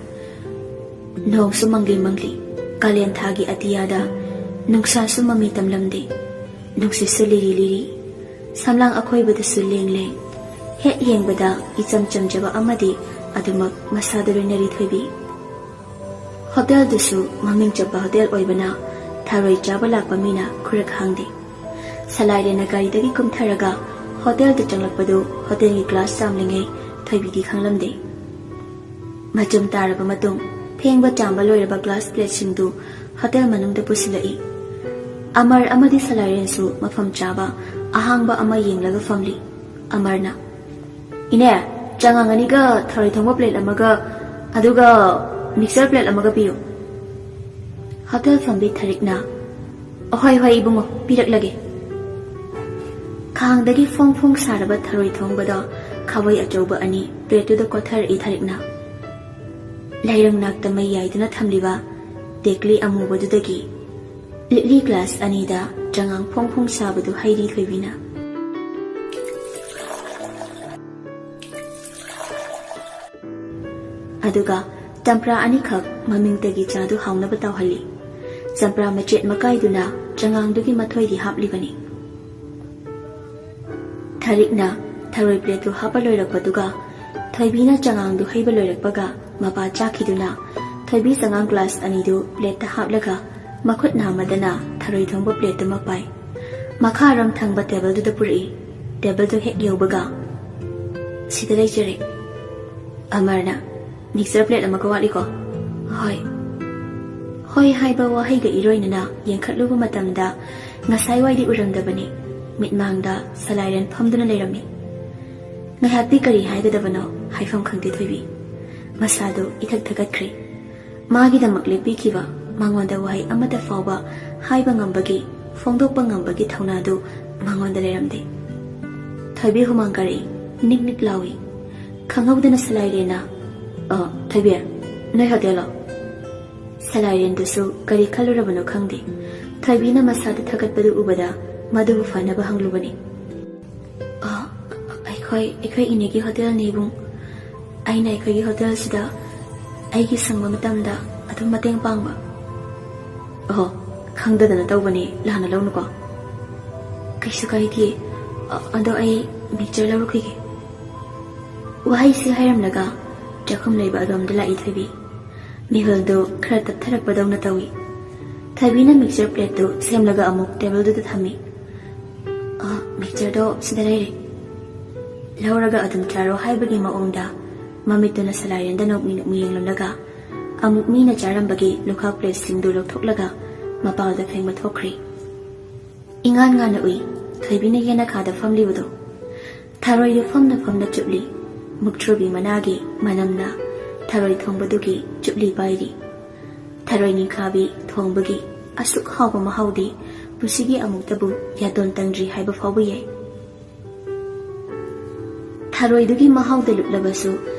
ꯅꯣꯡꯁꯨ ꯃꯪꯂꯤ ꯃꯪꯂꯤ꯫ ꯀꯥꯂꯦꯟ ꯊꯥꯒꯤ ꯑꯇꯤꯌꯥꯗ ꯅꯨꯡꯁꯥꯁꯨ ꯃꯃꯤ ꯇꯝꯂꯝꯗꯦ꯫ ꯅꯨꯡꯁꯤꯠꯁꯨ ꯂꯤꯔꯤ ꯂꯤꯔꯤ꯫ ꯁꯝꯂꯥꯡ ꯑꯀꯣꯏꯕꯗꯁꯨ ꯂꯦꯡ ꯂꯦꯡ꯫ ꯍꯦꯛ ꯌꯦꯡꯕꯗ ꯏꯆꯝ ꯆꯝꯖꯕ ꯑꯃꯗꯤ ꯑꯗꯨꯃꯛ ꯃꯁꯥꯗ ꯂꯣꯏꯅꯔꯤ ꯊꯣꯏꯕꯤ꯫ ꯍꯣꯇꯦꯜꯗꯨꯁꯨ ꯃꯃꯤꯡ ꯆꯠꯄ ꯍꯣꯇꯦꯜ ꯑꯣꯏꯕꯅ ꯊꯔꯣꯏ ꯆꯥꯕ ꯂꯥꯛꯄ ꯃꯤꯅ ꯈꯨꯔꯛ ꯍꯥꯡꯗꯦ꯫ ꯁꯂꯥꯏꯔꯦꯟꯅ ꯒꯥꯔꯤꯗꯒꯤ ꯀꯨꯝꯊꯔꯒ ꯍꯣꯇꯦꯜꯗ ꯆꯪꯂꯛꯄꯗꯨ ꯍꯣꯇꯦꯜꯒꯤ ꯒ꯭ꯂꯥꯁ ꯆꯥꯝꯂꯤꯉꯩ ꯊꯣꯏꯕꯤꯗꯤ ꯈꯪꯂꯝꯗꯦ꯫ ꯃꯆꯨꯝ ꯇꯥꯔꯕ ꯃꯇꯨꯡ ꯐꯦꯡꯕ ꯆꯥꯝꯕ ꯂꯣꯏꯔꯕ ꯒ꯭ꯂꯥꯁ ꯄ꯭ꯂꯦꯠꯁꯤꯡꯗꯨ ꯍꯣꯇꯦꯜ ꯃꯅꯨꯡꯗ ꯄꯨꯁꯤꯜꯂꯛꯏ꯫ ꯑꯃꯔ ꯑꯃꯗꯤ ꯁꯂꯥꯏꯔꯦꯟꯁꯨ ꯃꯐꯝ ꯆꯥꯕ ꯑꯍꯥꯡꯕ ꯑꯃ ꯌꯦꯡꯂꯒ ꯐꯝꯂꯤ꯫ ꯑꯃꯔꯅ, "ꯏꯅꯦ, ꯆꯉꯥꯡ ꯑꯅꯤꯒ ꯊꯔꯣꯏ ꯊꯣꯡꯕ ꯄ꯭ꯂꯦꯠ ꯑꯃꯒ, ꯑꯗꯨꯒ ꯃꯤꯛꯁꯆꯔ ꯄ꯭ꯂꯦꯠ ꯑꯃꯒ ꯄꯤꯌꯨ꯫" ꯍꯣꯇꯦꯜ ꯐꯝꯕꯤ ꯊꯔꯤꯛꯅ, "ꯑꯍꯣꯏ ꯍꯣꯏ ꯏꯕꯨꯡꯉꯣ, ꯄꯤꯔꯛꯂꯒꯦ꯫" ꯈꯥꯡꯗꯒꯤ ꯐꯣꯡ ꯐꯣꯡ ꯁꯥꯔꯕ ꯊꯔꯣꯏ ꯊꯣꯡꯕꯗꯣ ꯈꯥꯕꯩ ꯑꯆꯧꯕ ꯑꯅꯤ ꯄ꯭ꯂꯦꯠꯇꯨꯗ ꯀꯣꯠꯊꯔꯛꯏ ꯊꯔꯤꯛꯅ꯫ ꯂꯩꯔꯪ ꯅꯥꯛꯇ ꯃꯩ ꯌꯥꯏꯗꯨꯅ ꯊꯝꯂꯤꯕ ꯇꯦꯀꯂꯤ ꯑꯃꯨꯕꯗꯨꯗꯒꯤ ꯂꯤꯛꯂꯤ ꯒ꯭ꯂꯥꯁ ꯑꯅꯤꯗ ꯆꯉꯥꯡ ꯐꯣꯡ ꯐꯣꯡ ꯁꯥꯕꯗꯨ ꯍꯩꯔꯤ ꯊꯣꯏꯕꯤꯅ꯫ ꯑꯗꯨꯒ ꯆꯝꯄ꯭ꯔꯥ ꯑꯅꯤꯈꯛ ꯃꯃꯤꯡꯇꯒꯤ ꯆꯥꯗꯨ ꯍꯥꯎꯅꯕ ꯇꯧꯍꯜꯂꯤ꯫ ꯆꯝꯄ꯭ꯔꯥ ꯃꯆꯦꯠ ꯃꯀꯥꯏꯗꯨꯅ ꯆꯉꯥꯡꯗꯨꯒꯤ ꯃꯊꯣꯏꯗꯤ ꯍꯥꯞꯂꯤꯕꯅꯤ꯫ ꯊꯔꯤꯛꯅ ꯊꯔꯣꯏ ꯄ꯭ꯂꯦꯠꯇꯨ ꯍꯥꯞꯄ ꯂꯣꯏꯔꯛꯄꯗꯨꯒ ꯊꯣꯏꯕꯤꯅ ꯆꯉꯥꯡꯗꯨ ꯍꯩꯕ ꯂꯣꯏꯔꯛꯄꯒ ꯃꯄꯥ ꯆꯥꯈꯤꯗꯨꯅ ꯊꯣꯏꯕꯤ ꯆꯉꯥꯡ ꯒ꯭ꯂꯥꯁ ꯑꯅꯤꯗꯨ ꯄ꯭ꯂꯦꯠꯇ ꯍꯥꯞꯂꯒ ꯃꯈꯨꯠ ꯅꯥꯝꯃꯗꯅ ꯊꯔꯣꯏ ꯊꯣꯡꯕ ꯄ꯭ꯂꯦꯠꯇꯨꯃ ꯄꯥꯏ꯫ ꯃꯈꯥꯔꯣꯝ ꯊꯪꯕ ꯇꯦꯕꯜꯗꯨꯗ ꯄꯨꯔꯛꯏ꯫ ꯇꯦꯕꯜꯗꯨ ꯍꯦꯛ ꯌꯧꯕꯒ, "ꯁꯤꯗ ꯂꯩꯖꯔꯦ꯫" ꯑꯃꯔꯅ, "ꯃꯤꯛꯁꯆꯔ ꯄ꯭ꯂꯦꯠ ꯑꯃꯒ ꯋꯥꯠꯂꯤꯀꯣ?" "ꯍꯣꯏ꯫" ꯍꯣꯏ ꯍꯥꯏꯕ ꯋꯥꯍꯩꯒ ꯏꯔꯣꯏꯅꯅ ꯌꯦꯡꯈꯠꯂꯨꯕ ꯃꯇꯝꯗ ꯉꯁꯥꯏꯋꯥꯏꯗꯤ ꯎꯔꯝꯗꯕꯅꯤ꯫ ꯃꯤꯠꯃꯥꯡꯗ ꯁꯂꯥꯏꯔꯦꯟ ꯐꯝꯗꯨꯅ ꯂꯩꯔꯝꯃꯤ꯫ ꯉꯥꯏꯍꯥꯛꯇꯤ ꯀꯔꯤ ꯍꯥꯏꯒꯗꯕꯅꯣ ꯍꯥꯏꯐꯝ ꯈꯪꯗꯦ ꯊꯣꯏꯕꯤ꯫ ꯃꯁꯥꯗꯨ ꯏꯊꯛ ꯊꯀꯠꯈ꯭ꯔꯦ꯫ ꯃꯥꯒꯤꯗꯃꯛ ꯂꯦꯞꯄꯤꯈꯤꯕ, ꯃꯉꯣꯟꯗ ꯋꯥꯍꯩ ꯑꯃꯠꯇ ꯐꯥꯎꯕ ꯍꯥꯏꯕ ꯉꯝꯕꯒꯤ, ꯐꯣꯡꯗꯣꯛꯄ ꯉꯝꯕꯒꯤ ꯊꯧꯅꯥꯗꯨ ꯃꯉꯣꯟꯗ ꯂꯩꯔꯝꯗꯦ꯫ ꯊꯣꯏꯕꯤ ꯍꯨꯃꯥꯡ ꯀꯥꯔꯛꯏ, ꯅꯤꯛ ꯅꯤꯛ ꯂꯥꯎꯏ꯫ ꯈꯪꯍꯧꯗꯅ ꯁꯂꯥꯏꯔꯦꯟꯅ, "ꯑ, ꯊꯣꯏꯕꯤ, ꯅꯣꯏ ꯍꯣꯇꯦꯜꯂꯣ?" ꯁꯂꯥꯏꯔꯦꯟꯗꯨꯁꯨ ꯀꯔꯤ ꯈꯜꯂꯨꯔꯕꯅꯣ ꯈꯪꯗꯦ꯫ ꯊꯣꯏꯕꯤꯅ ꯃꯁꯥꯗ ꯊꯥꯒꯠꯄꯗꯨ ꯎꯕꯗ ꯃꯗꯨꯕꯨ ꯐꯅꯕ ꯍꯪꯂꯨꯕꯅꯤ꯫ "ꯑ, ꯑꯩꯈꯣꯏ, ꯑꯩꯈꯣꯏ ꯏꯅꯦꯒꯤ ꯍꯣꯇꯦꯜꯅꯤ ꯏꯕꯨꯡ꯫ ꯑꯩꯅ ꯑꯩꯈꯣꯏꯒꯤ ꯍꯣꯇꯦꯜꯁꯤꯗ ꯑꯩꯒꯤ ꯁꯪꯕ ꯃꯇꯝꯗ ꯑꯗꯨꯝ ꯃꯇꯦꯡ ꯄꯥꯡꯕ꯫" "ꯑꯍꯣ, ꯈꯪꯗꯗꯅ ꯇꯧꯕꯅꯦ, ꯂꯥꯟꯅ ꯂꯧꯅꯨꯀꯣ꯫" "ꯀꯩꯁꯨ ꯀꯥꯏꯗꯦ, ꯑ- ꯑꯗꯣ ꯑꯩ ꯃꯤꯛꯆꯔ ꯂꯧꯔꯨꯈꯤꯒꯦ꯫ ꯋꯥꯍꯩꯁꯤ ꯍꯥꯏꯔꯝꯂꯒ ꯆꯥꯛꯈꯨꯝ ꯂꯩꯕ ꯑꯗꯣꯝꯗ ꯂꯥꯛꯏ ꯊꯣꯏꯕꯤ꯫ ꯃꯤꯍꯨꯜꯗꯨ ꯈꯔ ꯇꯞꯊꯔꯛꯄꯗꯧꯅ ꯇꯧꯏ꯫ ꯊꯣꯏꯕꯤꯅ ꯃꯤꯛꯆꯔ ꯄ꯭ꯂꯦꯠꯇꯨ ꯁꯦꯝꯂꯒ ꯑꯃꯨꯛ ꯇꯦꯕꯜꯗꯨꯗ ꯊꯝꯃꯤ꯫ "ꯑ, ꯃꯤꯛꯆꯔꯗꯣ ꯁꯤꯗ ꯂꯩꯔꯦ꯫ ꯂꯧꯔꯒ ꯑꯗꯨꯝ ꯆꯥꯔꯣ" ꯍꯥꯏꯕꯒꯤ ꯃꯑꯣꯡꯗ ꯃꯃꯤꯠꯇꯨꯅ ꯁꯂꯥꯏꯔꯦꯟꯗ ꯅꯣꯛꯃꯤ ꯅꯣꯛꯃꯤ ꯌꯦꯡꯂꯝꯂꯒ ꯑꯃꯨꯛ ꯃꯤꯅ ꯆꯥꯔꯝꯕꯒꯤ ꯂꯨꯈꯥꯛ ꯄ꯭ꯂꯦꯠꯁꯤꯡꯗꯨ ꯂꯧꯊꯣꯛꯂꯒ ꯃꯄꯥꯜꯗ ꯐꯦꯡꯕ ꯊꯣꯛꯈ꯭ꯔꯦ꯫ ꯏꯉꯥꯟ ꯉꯥꯟꯅ ꯎꯏ꯫ ꯊꯣꯏꯕꯤꯅ ꯌꯦꯅꯈꯥꯗ ꯐꯝꯂꯤꯕꯗꯨ꯫ ꯊꯔꯣꯏꯗꯨ ꯐꯝꯅ ꯐꯝꯅ ꯆꯨꯞꯂꯤ꯫ ꯃꯨꯛꯊ꯭ꯔꯨꯕꯤ ꯃꯅꯥꯒꯤ ꯃꯅꯝꯅ ꯊꯔꯣꯏ ꯊꯣꯡꯕꯗꯨꯒꯤ ꯆꯨꯞꯂꯤ ꯄꯥꯏꯔꯤ꯫ ꯊꯔꯣꯏ ꯅꯤꯡꯈꯥꯕꯤ ꯊꯣꯡꯕꯒꯤ ꯑꯁꯨꯛ ꯍꯥꯎꯕ ꯃꯍꯥꯎꯗꯤ ꯄꯨꯟꯁꯤꯒꯤ ꯑꯃꯨꯛꯇꯕꯨ ꯌꯥꯇꯣꯟ ꯇꯪꯗ꯭ꯔꯤ ꯍꯥꯏꯕ ꯐꯥꯎꯕ ꯌꯥꯏ꯫ ꯊꯔꯣꯏꯗꯨꯒꯤ ꯃꯍꯥꯎꯗ ꯂꯨꯞꯂꯕꯁꯨ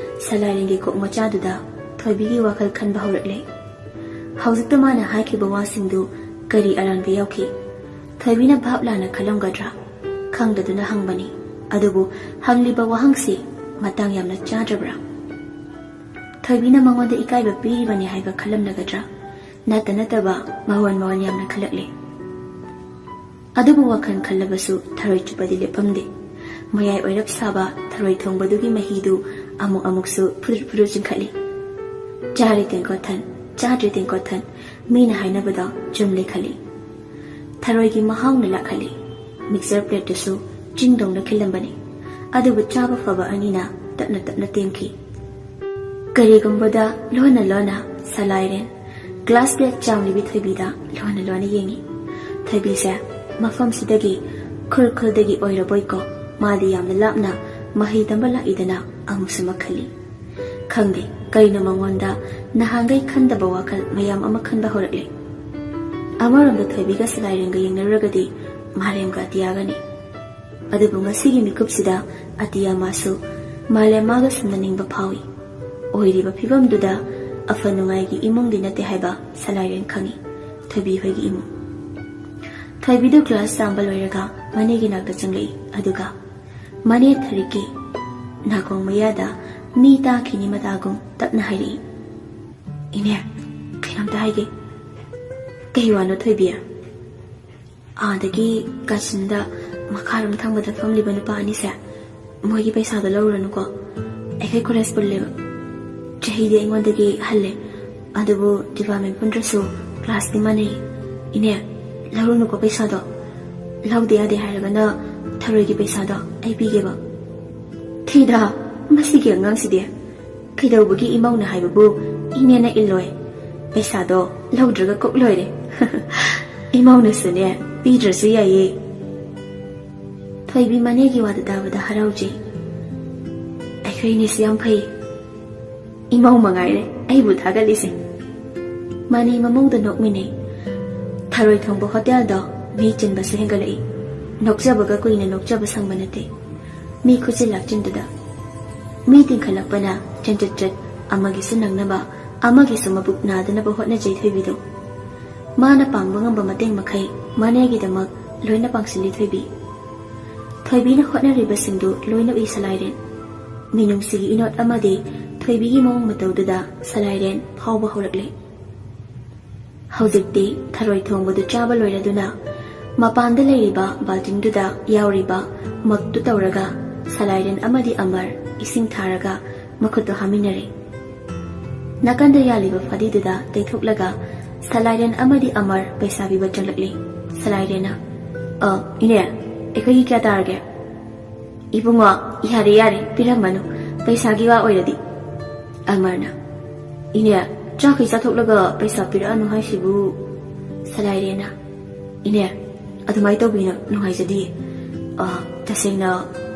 ꯁꯂꯥꯏꯔꯦꯟꯒꯤ ꯀꯣꯛ ꯃꯆꯥꯗꯨꯗ ꯊꯣꯏꯕꯤꯒꯤ ꯋꯥꯈꯜ ꯈꯟꯕ ꯍꯧꯔꯛꯂꯦ꯫ ꯍꯧꯖꯤꯛꯇ ꯃꯥꯅ ꯍꯥꯏꯈꯤꯕ ꯋꯥꯁꯤꯡꯗꯨ ꯀꯔꯤ ꯑꯔꯥꯟꯕ ꯌꯥꯎꯈꯤ? ꯊꯣꯏꯕꯤꯅ ꯚꯥꯞ ꯂꯥꯟꯅ ꯈꯜꯂꯝꯒꯗ꯭ꯔꯥ? ꯈꯪꯗꯗꯨꯅ ꯍꯪꯕꯅꯤ꯫ ꯑꯗꯨꯕꯨ ꯍꯪꯂꯤꯕ ꯋꯥꯍꯪꯁꯤ ꯃꯇꯥꯡ ꯌꯥꯝꯅ ꯆꯥꯗ꯭ꯔꯕ꯭ꯔꯥ? ꯊꯣꯏꯕꯤꯅ ꯃꯉꯣꯟꯗ ꯏꯀꯥꯏꯕ ꯄꯤꯔꯤꯕꯅꯤ ꯍꯥꯏꯕ ꯈꯜꯂꯝꯂꯒꯗ꯭ꯔꯥ? ꯅꯠꯇ ꯅꯠꯇꯕ ꯃꯋꯣꯟ ꯃꯋꯣꯟ ꯌꯥꯝꯅ ꯈꯜꯂꯛꯂꯦ꯫ ꯑꯗꯨꯕꯨ ꯋꯥꯈꯜ ꯈꯜꯂꯕꯁꯨ ꯊꯔꯣꯏ ꯆꯨꯞꯄꯗꯤ ꯂꯦꯞꯐꯝꯗꯦ꯫ ꯃꯌꯥꯏ ꯑꯣꯏꯔꯞ ꯁꯥꯕ ꯊꯔꯣꯏ ꯊꯣꯡꯕꯗꯨꯒꯤ ꯃꯍꯤꯗꯨ ꯑꯃꯨꯛ ꯑꯃꯨꯛꯁꯨ ꯐꯨꯔꯨꯠ ꯐꯨꯔꯨꯠ ꯆꯤꯡꯈꯠꯂꯤ꯫ ꯆꯥꯔꯦ ꯇꯦꯡꯀꯣꯠ ꯊꯟ, ꯆꯥꯗ꯭ꯔꯦ ꯇꯦꯡꯀꯣꯠ ꯊꯟ, ꯃꯤꯅ ꯍꯥꯏꯅꯕꯗꯣ ꯆꯨꯝꯂꯦ ꯈꯜꯂꯤ꯫ ꯊꯔꯣꯏꯒꯤ ꯃꯍꯥꯎꯅ ꯂꯥꯛꯍꯜꯂꯤ꯫ ꯃꯤꯛꯆꯔ ꯄ꯭ꯂꯦꯠꯇꯨꯁꯨ ꯆꯤꯡꯗꯧꯅ ꯈꯤꯜꯂꯝꯕꯅꯤ꯫ ꯑꯗꯨꯕꯨ ꯆꯥꯕ ꯐꯕ ꯑꯅꯤꯅ ꯇꯞꯅ ꯇꯞꯅ ꯇꯦꯝꯈꯤ꯫ ꯀꯔꯤꯒꯨꯝꯕꯗ ꯂꯣꯟꯅ ꯂꯣꯟꯅ ꯁꯂꯥꯏꯔꯦꯟ ꯒ꯭ꯂꯥꯁ ꯄ꯭ꯂꯦꯠ ꯆꯥꯝꯂꯤꯕꯤ ꯊꯣꯏꯕꯤꯗ ꯂꯣꯟꯅ ꯂꯣꯟꯅ ꯌꯦꯡꯉꯤ꯫ ꯊꯣꯏꯕꯤꯁꯦ ꯃꯐꯝꯁꯤꯗꯒꯤ, ꯈꯨꯜ ꯈꯨꯜꯗꯒꯤ ꯑꯣꯏꯔꯕꯣꯏꯀꯣ, ꯃꯥꯗꯤ ꯌꯥꯝꯅ ꯂꯥꯞꯅ ꯃꯍꯩ ꯇꯝꯕ ꯂꯥꯛꯏꯗꯅ ꯑꯃꯨꯛꯁꯨ ꯃꯈꯜꯂꯤ꯫ ꯈꯪꯗꯦ ꯀꯩꯅꯣ ꯃꯉꯣꯟꯗ ꯅꯍꯥꯟꯈꯩ ꯈꯟꯗꯕ ꯋꯥꯈꯜ ꯃꯌꯥꯝ ꯑꯃ ꯈꯟꯕ ꯍꯧꯔꯛꯂꯦ꯫ ꯑꯃꯔꯣꯝꯗ ꯊꯣꯏꯕꯤꯒ ꯁꯂꯥꯏꯔꯦꯟꯒ ꯌꯦꯡꯅꯔꯨꯔꯒꯗꯤ ꯃꯥꯂꯦꯝꯒ ꯑꯇꯤꯌꯥꯒꯅꯤ꯫ ꯑꯗꯨꯕꯨ ꯉꯁꯤꯒꯤ ꯃꯤꯀꯨꯞꯁꯤꯗ ꯑꯇꯤꯌꯥ ꯃꯥꯁꯨ ꯃꯥꯂꯦꯝ ꯃꯥꯒ ꯁꯝꯅꯅꯤꯡꯕ ꯐꯥꯎꯏ꯫ ꯑꯣꯏꯔꯤꯕ ꯐꯤꯕꯝꯗꯨꯗ ꯑꯐ ꯅꯨꯡꯉꯥꯏꯒꯤ ꯏꯃꯨꯡꯗꯤ ꯅꯠꯇꯦ ꯍꯥꯏꯕ ꯁꯂꯥꯏꯔꯦꯟ ꯈꯪꯏ꯫ ꯊꯣꯏꯕꯤ ꯍꯣꯏꯒꯤ ꯏꯃꯨꯡ꯫ ꯊꯣꯏꯕꯤꯗꯨ ꯒ꯭ꯂꯥꯁ ꯆꯥꯝꯕ ꯂꯣꯏꯔꯒ ꯃꯅꯦꯒꯤ ꯅꯥꯛꯇ ꯆꯪꯂꯛꯏ꯫ ꯑꯗꯨꯒ ꯃꯅꯦ ꯊꯔꯤꯛꯀꯤ ꯅꯥꯀꯣꯡ ꯃꯌꯥꯗ ꯃꯤ ꯇꯥꯈꯤꯅꯤ ꯃꯇꯥꯒꯨꯝ ꯇꯞꯅ ꯍꯥꯏꯔꯛꯏ, "ꯏꯅꯦ, ꯀꯩꯅꯣꯝꯇ ꯍꯥꯏꯒꯦ꯫" "ꯀꯩ ꯋꯥꯅꯣ ꯊꯣꯏꯕꯤ?" "ꯑꯥꯗꯒꯤ ꯀꯥꯆꯤꯟꯗ ꯃꯈꯥꯔꯣꯝ ꯊꯪꯕꯗ ꯐꯝꯂꯤꯕ ꯅꯨꯄꯥ ꯑꯅꯤꯁꯦ, ꯃꯣꯏꯒꯤ ꯄꯩꯁꯥꯗꯣ ꯂꯧꯔꯨꯔꯅꯨꯀꯣ꯫ ꯑꯩꯈꯣꯏ ꯀꯣꯂꯦꯖ ꯄꯨꯜꯂꯦꯕ꯫ ꯆꯍꯤꯗꯤ ꯑꯩꯉꯣꯟꯗꯒꯤ ꯍꯜꯂꯦ, ꯑꯗꯨꯕꯨ ꯗꯤꯄꯥꯔꯠꯃꯦꯟ ꯄꯨꯟꯗ꯭ꯔꯁꯨ ꯀ꯭ꯂꯥꯁꯇꯤ ꯃꯥꯟꯅꯩ꯫ ꯏꯅꯦ, ꯂꯧꯔꯨꯅꯨꯀꯣ ꯄꯩꯁꯥꯗꯣ꯫ ꯂꯧꯗ ꯌꯥꯗꯦ ꯍꯥꯏꯔꯒꯅ ꯊꯔꯣꯏꯒꯤ ꯄꯩꯁꯥꯗꯣ ꯑꯩ ꯄꯤꯒꯦꯕ꯫ ꯊꯤꯗ, ꯃꯁꯤꯒꯤ ꯑꯉꯥꯡꯁꯤꯗꯤ꯫ ꯀꯩꯗꯧꯕꯒꯤ ꯏꯃꯧꯅ ꯍꯥꯏꯕꯕꯨ ꯏꯅꯦꯅ ꯏꯜꯂꯣꯏ? ꯄꯩꯁꯥꯗꯣ ꯂꯧꯗ꯭ꯔꯒ ꯀꯣꯛ ꯂꯣꯏꯔꯦ꯫ ꯏꯃꯧꯅꯁꯨꯅꯦ, ꯄꯤꯗ꯭ꯔꯁꯨ ꯌꯥꯏꯌꯦ꯫ ꯊꯣꯏꯕꯤ ꯃꯅꯦꯒꯤ ꯋꯥꯗꯨ ꯇꯥꯕꯗ ꯍꯔꯥꯎꯖꯩ꯫ ꯑꯩꯈꯣꯏ ꯏꯅꯦꯁꯤ ꯌꯥꯝ ꯐꯩ꯫ ꯏꯃꯧ ꯃꯉꯥꯏꯔꯦ ꯑꯩꯕꯨ ꯊꯥꯒꯠꯂꯤꯁꯦ꯫ ꯃꯥꯅꯤ ꯃꯃꯧꯗ ꯅꯣꯛꯃꯤꯟꯅꯩ꯫ ꯊꯔꯣꯏ ꯊꯣꯡꯕ ꯍꯣꯇꯦꯜꯗꯣ ꯃꯤ ꯆꯤꯟꯕꯁꯨ ꯍꯦꯟꯒꯠꯂꯛꯏ꯫ ꯅꯣꯛꯆꯕꯒ ꯀꯨꯏꯅ ꯅꯣꯛꯆꯕ ꯁꯪꯕ ꯅꯠꯇꯦ꯫ ꯃꯤ ꯈꯨꯆꯤꯜ ꯂꯥꯛꯆꯤꯟꯗꯨꯗ꯫ ꯃꯤ ꯇꯤꯟꯈꯠꯂꯛꯄꯅ ꯆꯦꯟꯆꯠ ꯆꯠ, ꯑꯃꯒꯤꯁꯨ ꯅꯪꯅꯕ, ꯑꯃꯒꯤꯁꯨ ꯃꯕꯨꯛ ꯅꯥꯗꯅꯕ ꯍꯣꯠꯅꯖꯩ ꯊꯣꯏꯕꯤꯗꯣ꯫ ꯃꯥꯅ ꯄꯥꯡꯕ ꯉꯝꯕ ꯃꯇꯦꯡ ꯃꯈꯩ ꯃꯅꯦꯒꯤꯗꯃꯛ ꯂꯣꯏꯅ ꯄꯥꯡꯁꯤꯜꯂꯤ ꯊꯣꯏꯕꯤ꯫ ꯊꯣꯏꯕꯤꯅ ꯍꯣꯠꯅꯔꯤꯕꯁꯤꯡꯗꯨ ꯂꯣꯏꯅ ꯎꯏ ꯁꯂꯥꯏꯔꯦꯟ꯫ ꯃꯤꯅꯨꯡꯁꯤꯒꯤ ꯏꯅꯣꯠ ꯑꯃꯗꯤ ꯊꯣꯏꯕꯤꯒꯤ ꯃꯑꯣꯡ ꯃꯇꯧꯗꯨꯗ ꯁꯂꯥꯏꯔꯦꯟ ꯐꯥꯎꯕ ꯍꯧꯔꯛꯂꯦ꯫ ꯍꯧꯖꯤꯛꯇꯤ ꯊꯔꯣꯏ ꯊꯣꯡꯕꯗꯨ ꯆꯥꯕ ꯂꯣꯏꯔꯗꯨꯅ ꯃꯄꯥꯟꯗ ꯂꯩꯔꯤꯕ ꯕꯥꯜꯇꯤꯟꯗꯨꯗ ꯌꯥꯎꯔꯤꯕ ꯃꯛꯇꯨ ꯇꯧꯔꯒ ꯁꯂꯥꯏꯔꯦꯟ ꯑꯃꯗꯤ ꯑꯃꯔ ꯏꯁꯤꯡ ꯊꯥꯔꯒ ꯃꯈꯨꯠꯇꯨ ꯍꯥꯝꯃꯤꯟꯅꯔꯦ꯫ ꯅꯥꯀꯟꯗ ꯌꯥꯜꯂꯤꯕ ꯐꯗꯤꯗꯨꯗ ꯇꯩꯊꯣꯛꯂꯒ ꯁꯂꯥꯏꯔꯦꯟ ꯑꯃꯗꯤ ꯑꯃꯔ ꯄꯩꯁꯥ ꯄꯤꯕ ꯆꯪꯂꯛꯂꯤ꯫ ꯁꯂꯥꯏꯔꯦꯟꯅ, "ꯑ, ꯏꯅꯦ, ꯑꯩꯈꯣꯏꯒꯤ ꯀꯌꯥ ꯇꯥꯔꯒꯦ?" "ꯏꯕꯨꯡꯉꯣ, ꯌꯥꯔꯦ, ꯌꯥꯔꯦ, ꯄꯤꯔꯝꯃꯅꯨ, ꯄꯩꯁꯥꯒꯤ ꯋꯥ ꯑꯣꯏꯔꯗꯤ꯫" ꯑꯃꯔꯅ, "ꯏꯅꯦ, ꯆꯥꯛꯈꯩ ꯆꯥꯊꯣꯛꯂꯒ ꯄꯩꯁꯥ ꯄꯤꯔꯛꯑꯅꯨ ꯍꯥꯏꯁꯤꯕꯨ?" ꯁꯂꯥꯏꯔꯦꯟꯅ, "ꯏꯅꯦ, ꯑꯗꯨꯃꯥꯏꯅ ꯇꯧꯕꯤꯅ ꯅꯨꯡꯉꯥꯏꯖꯗꯤꯌꯦ꯫ ꯑ, ꯇꯁꯦꯡꯅ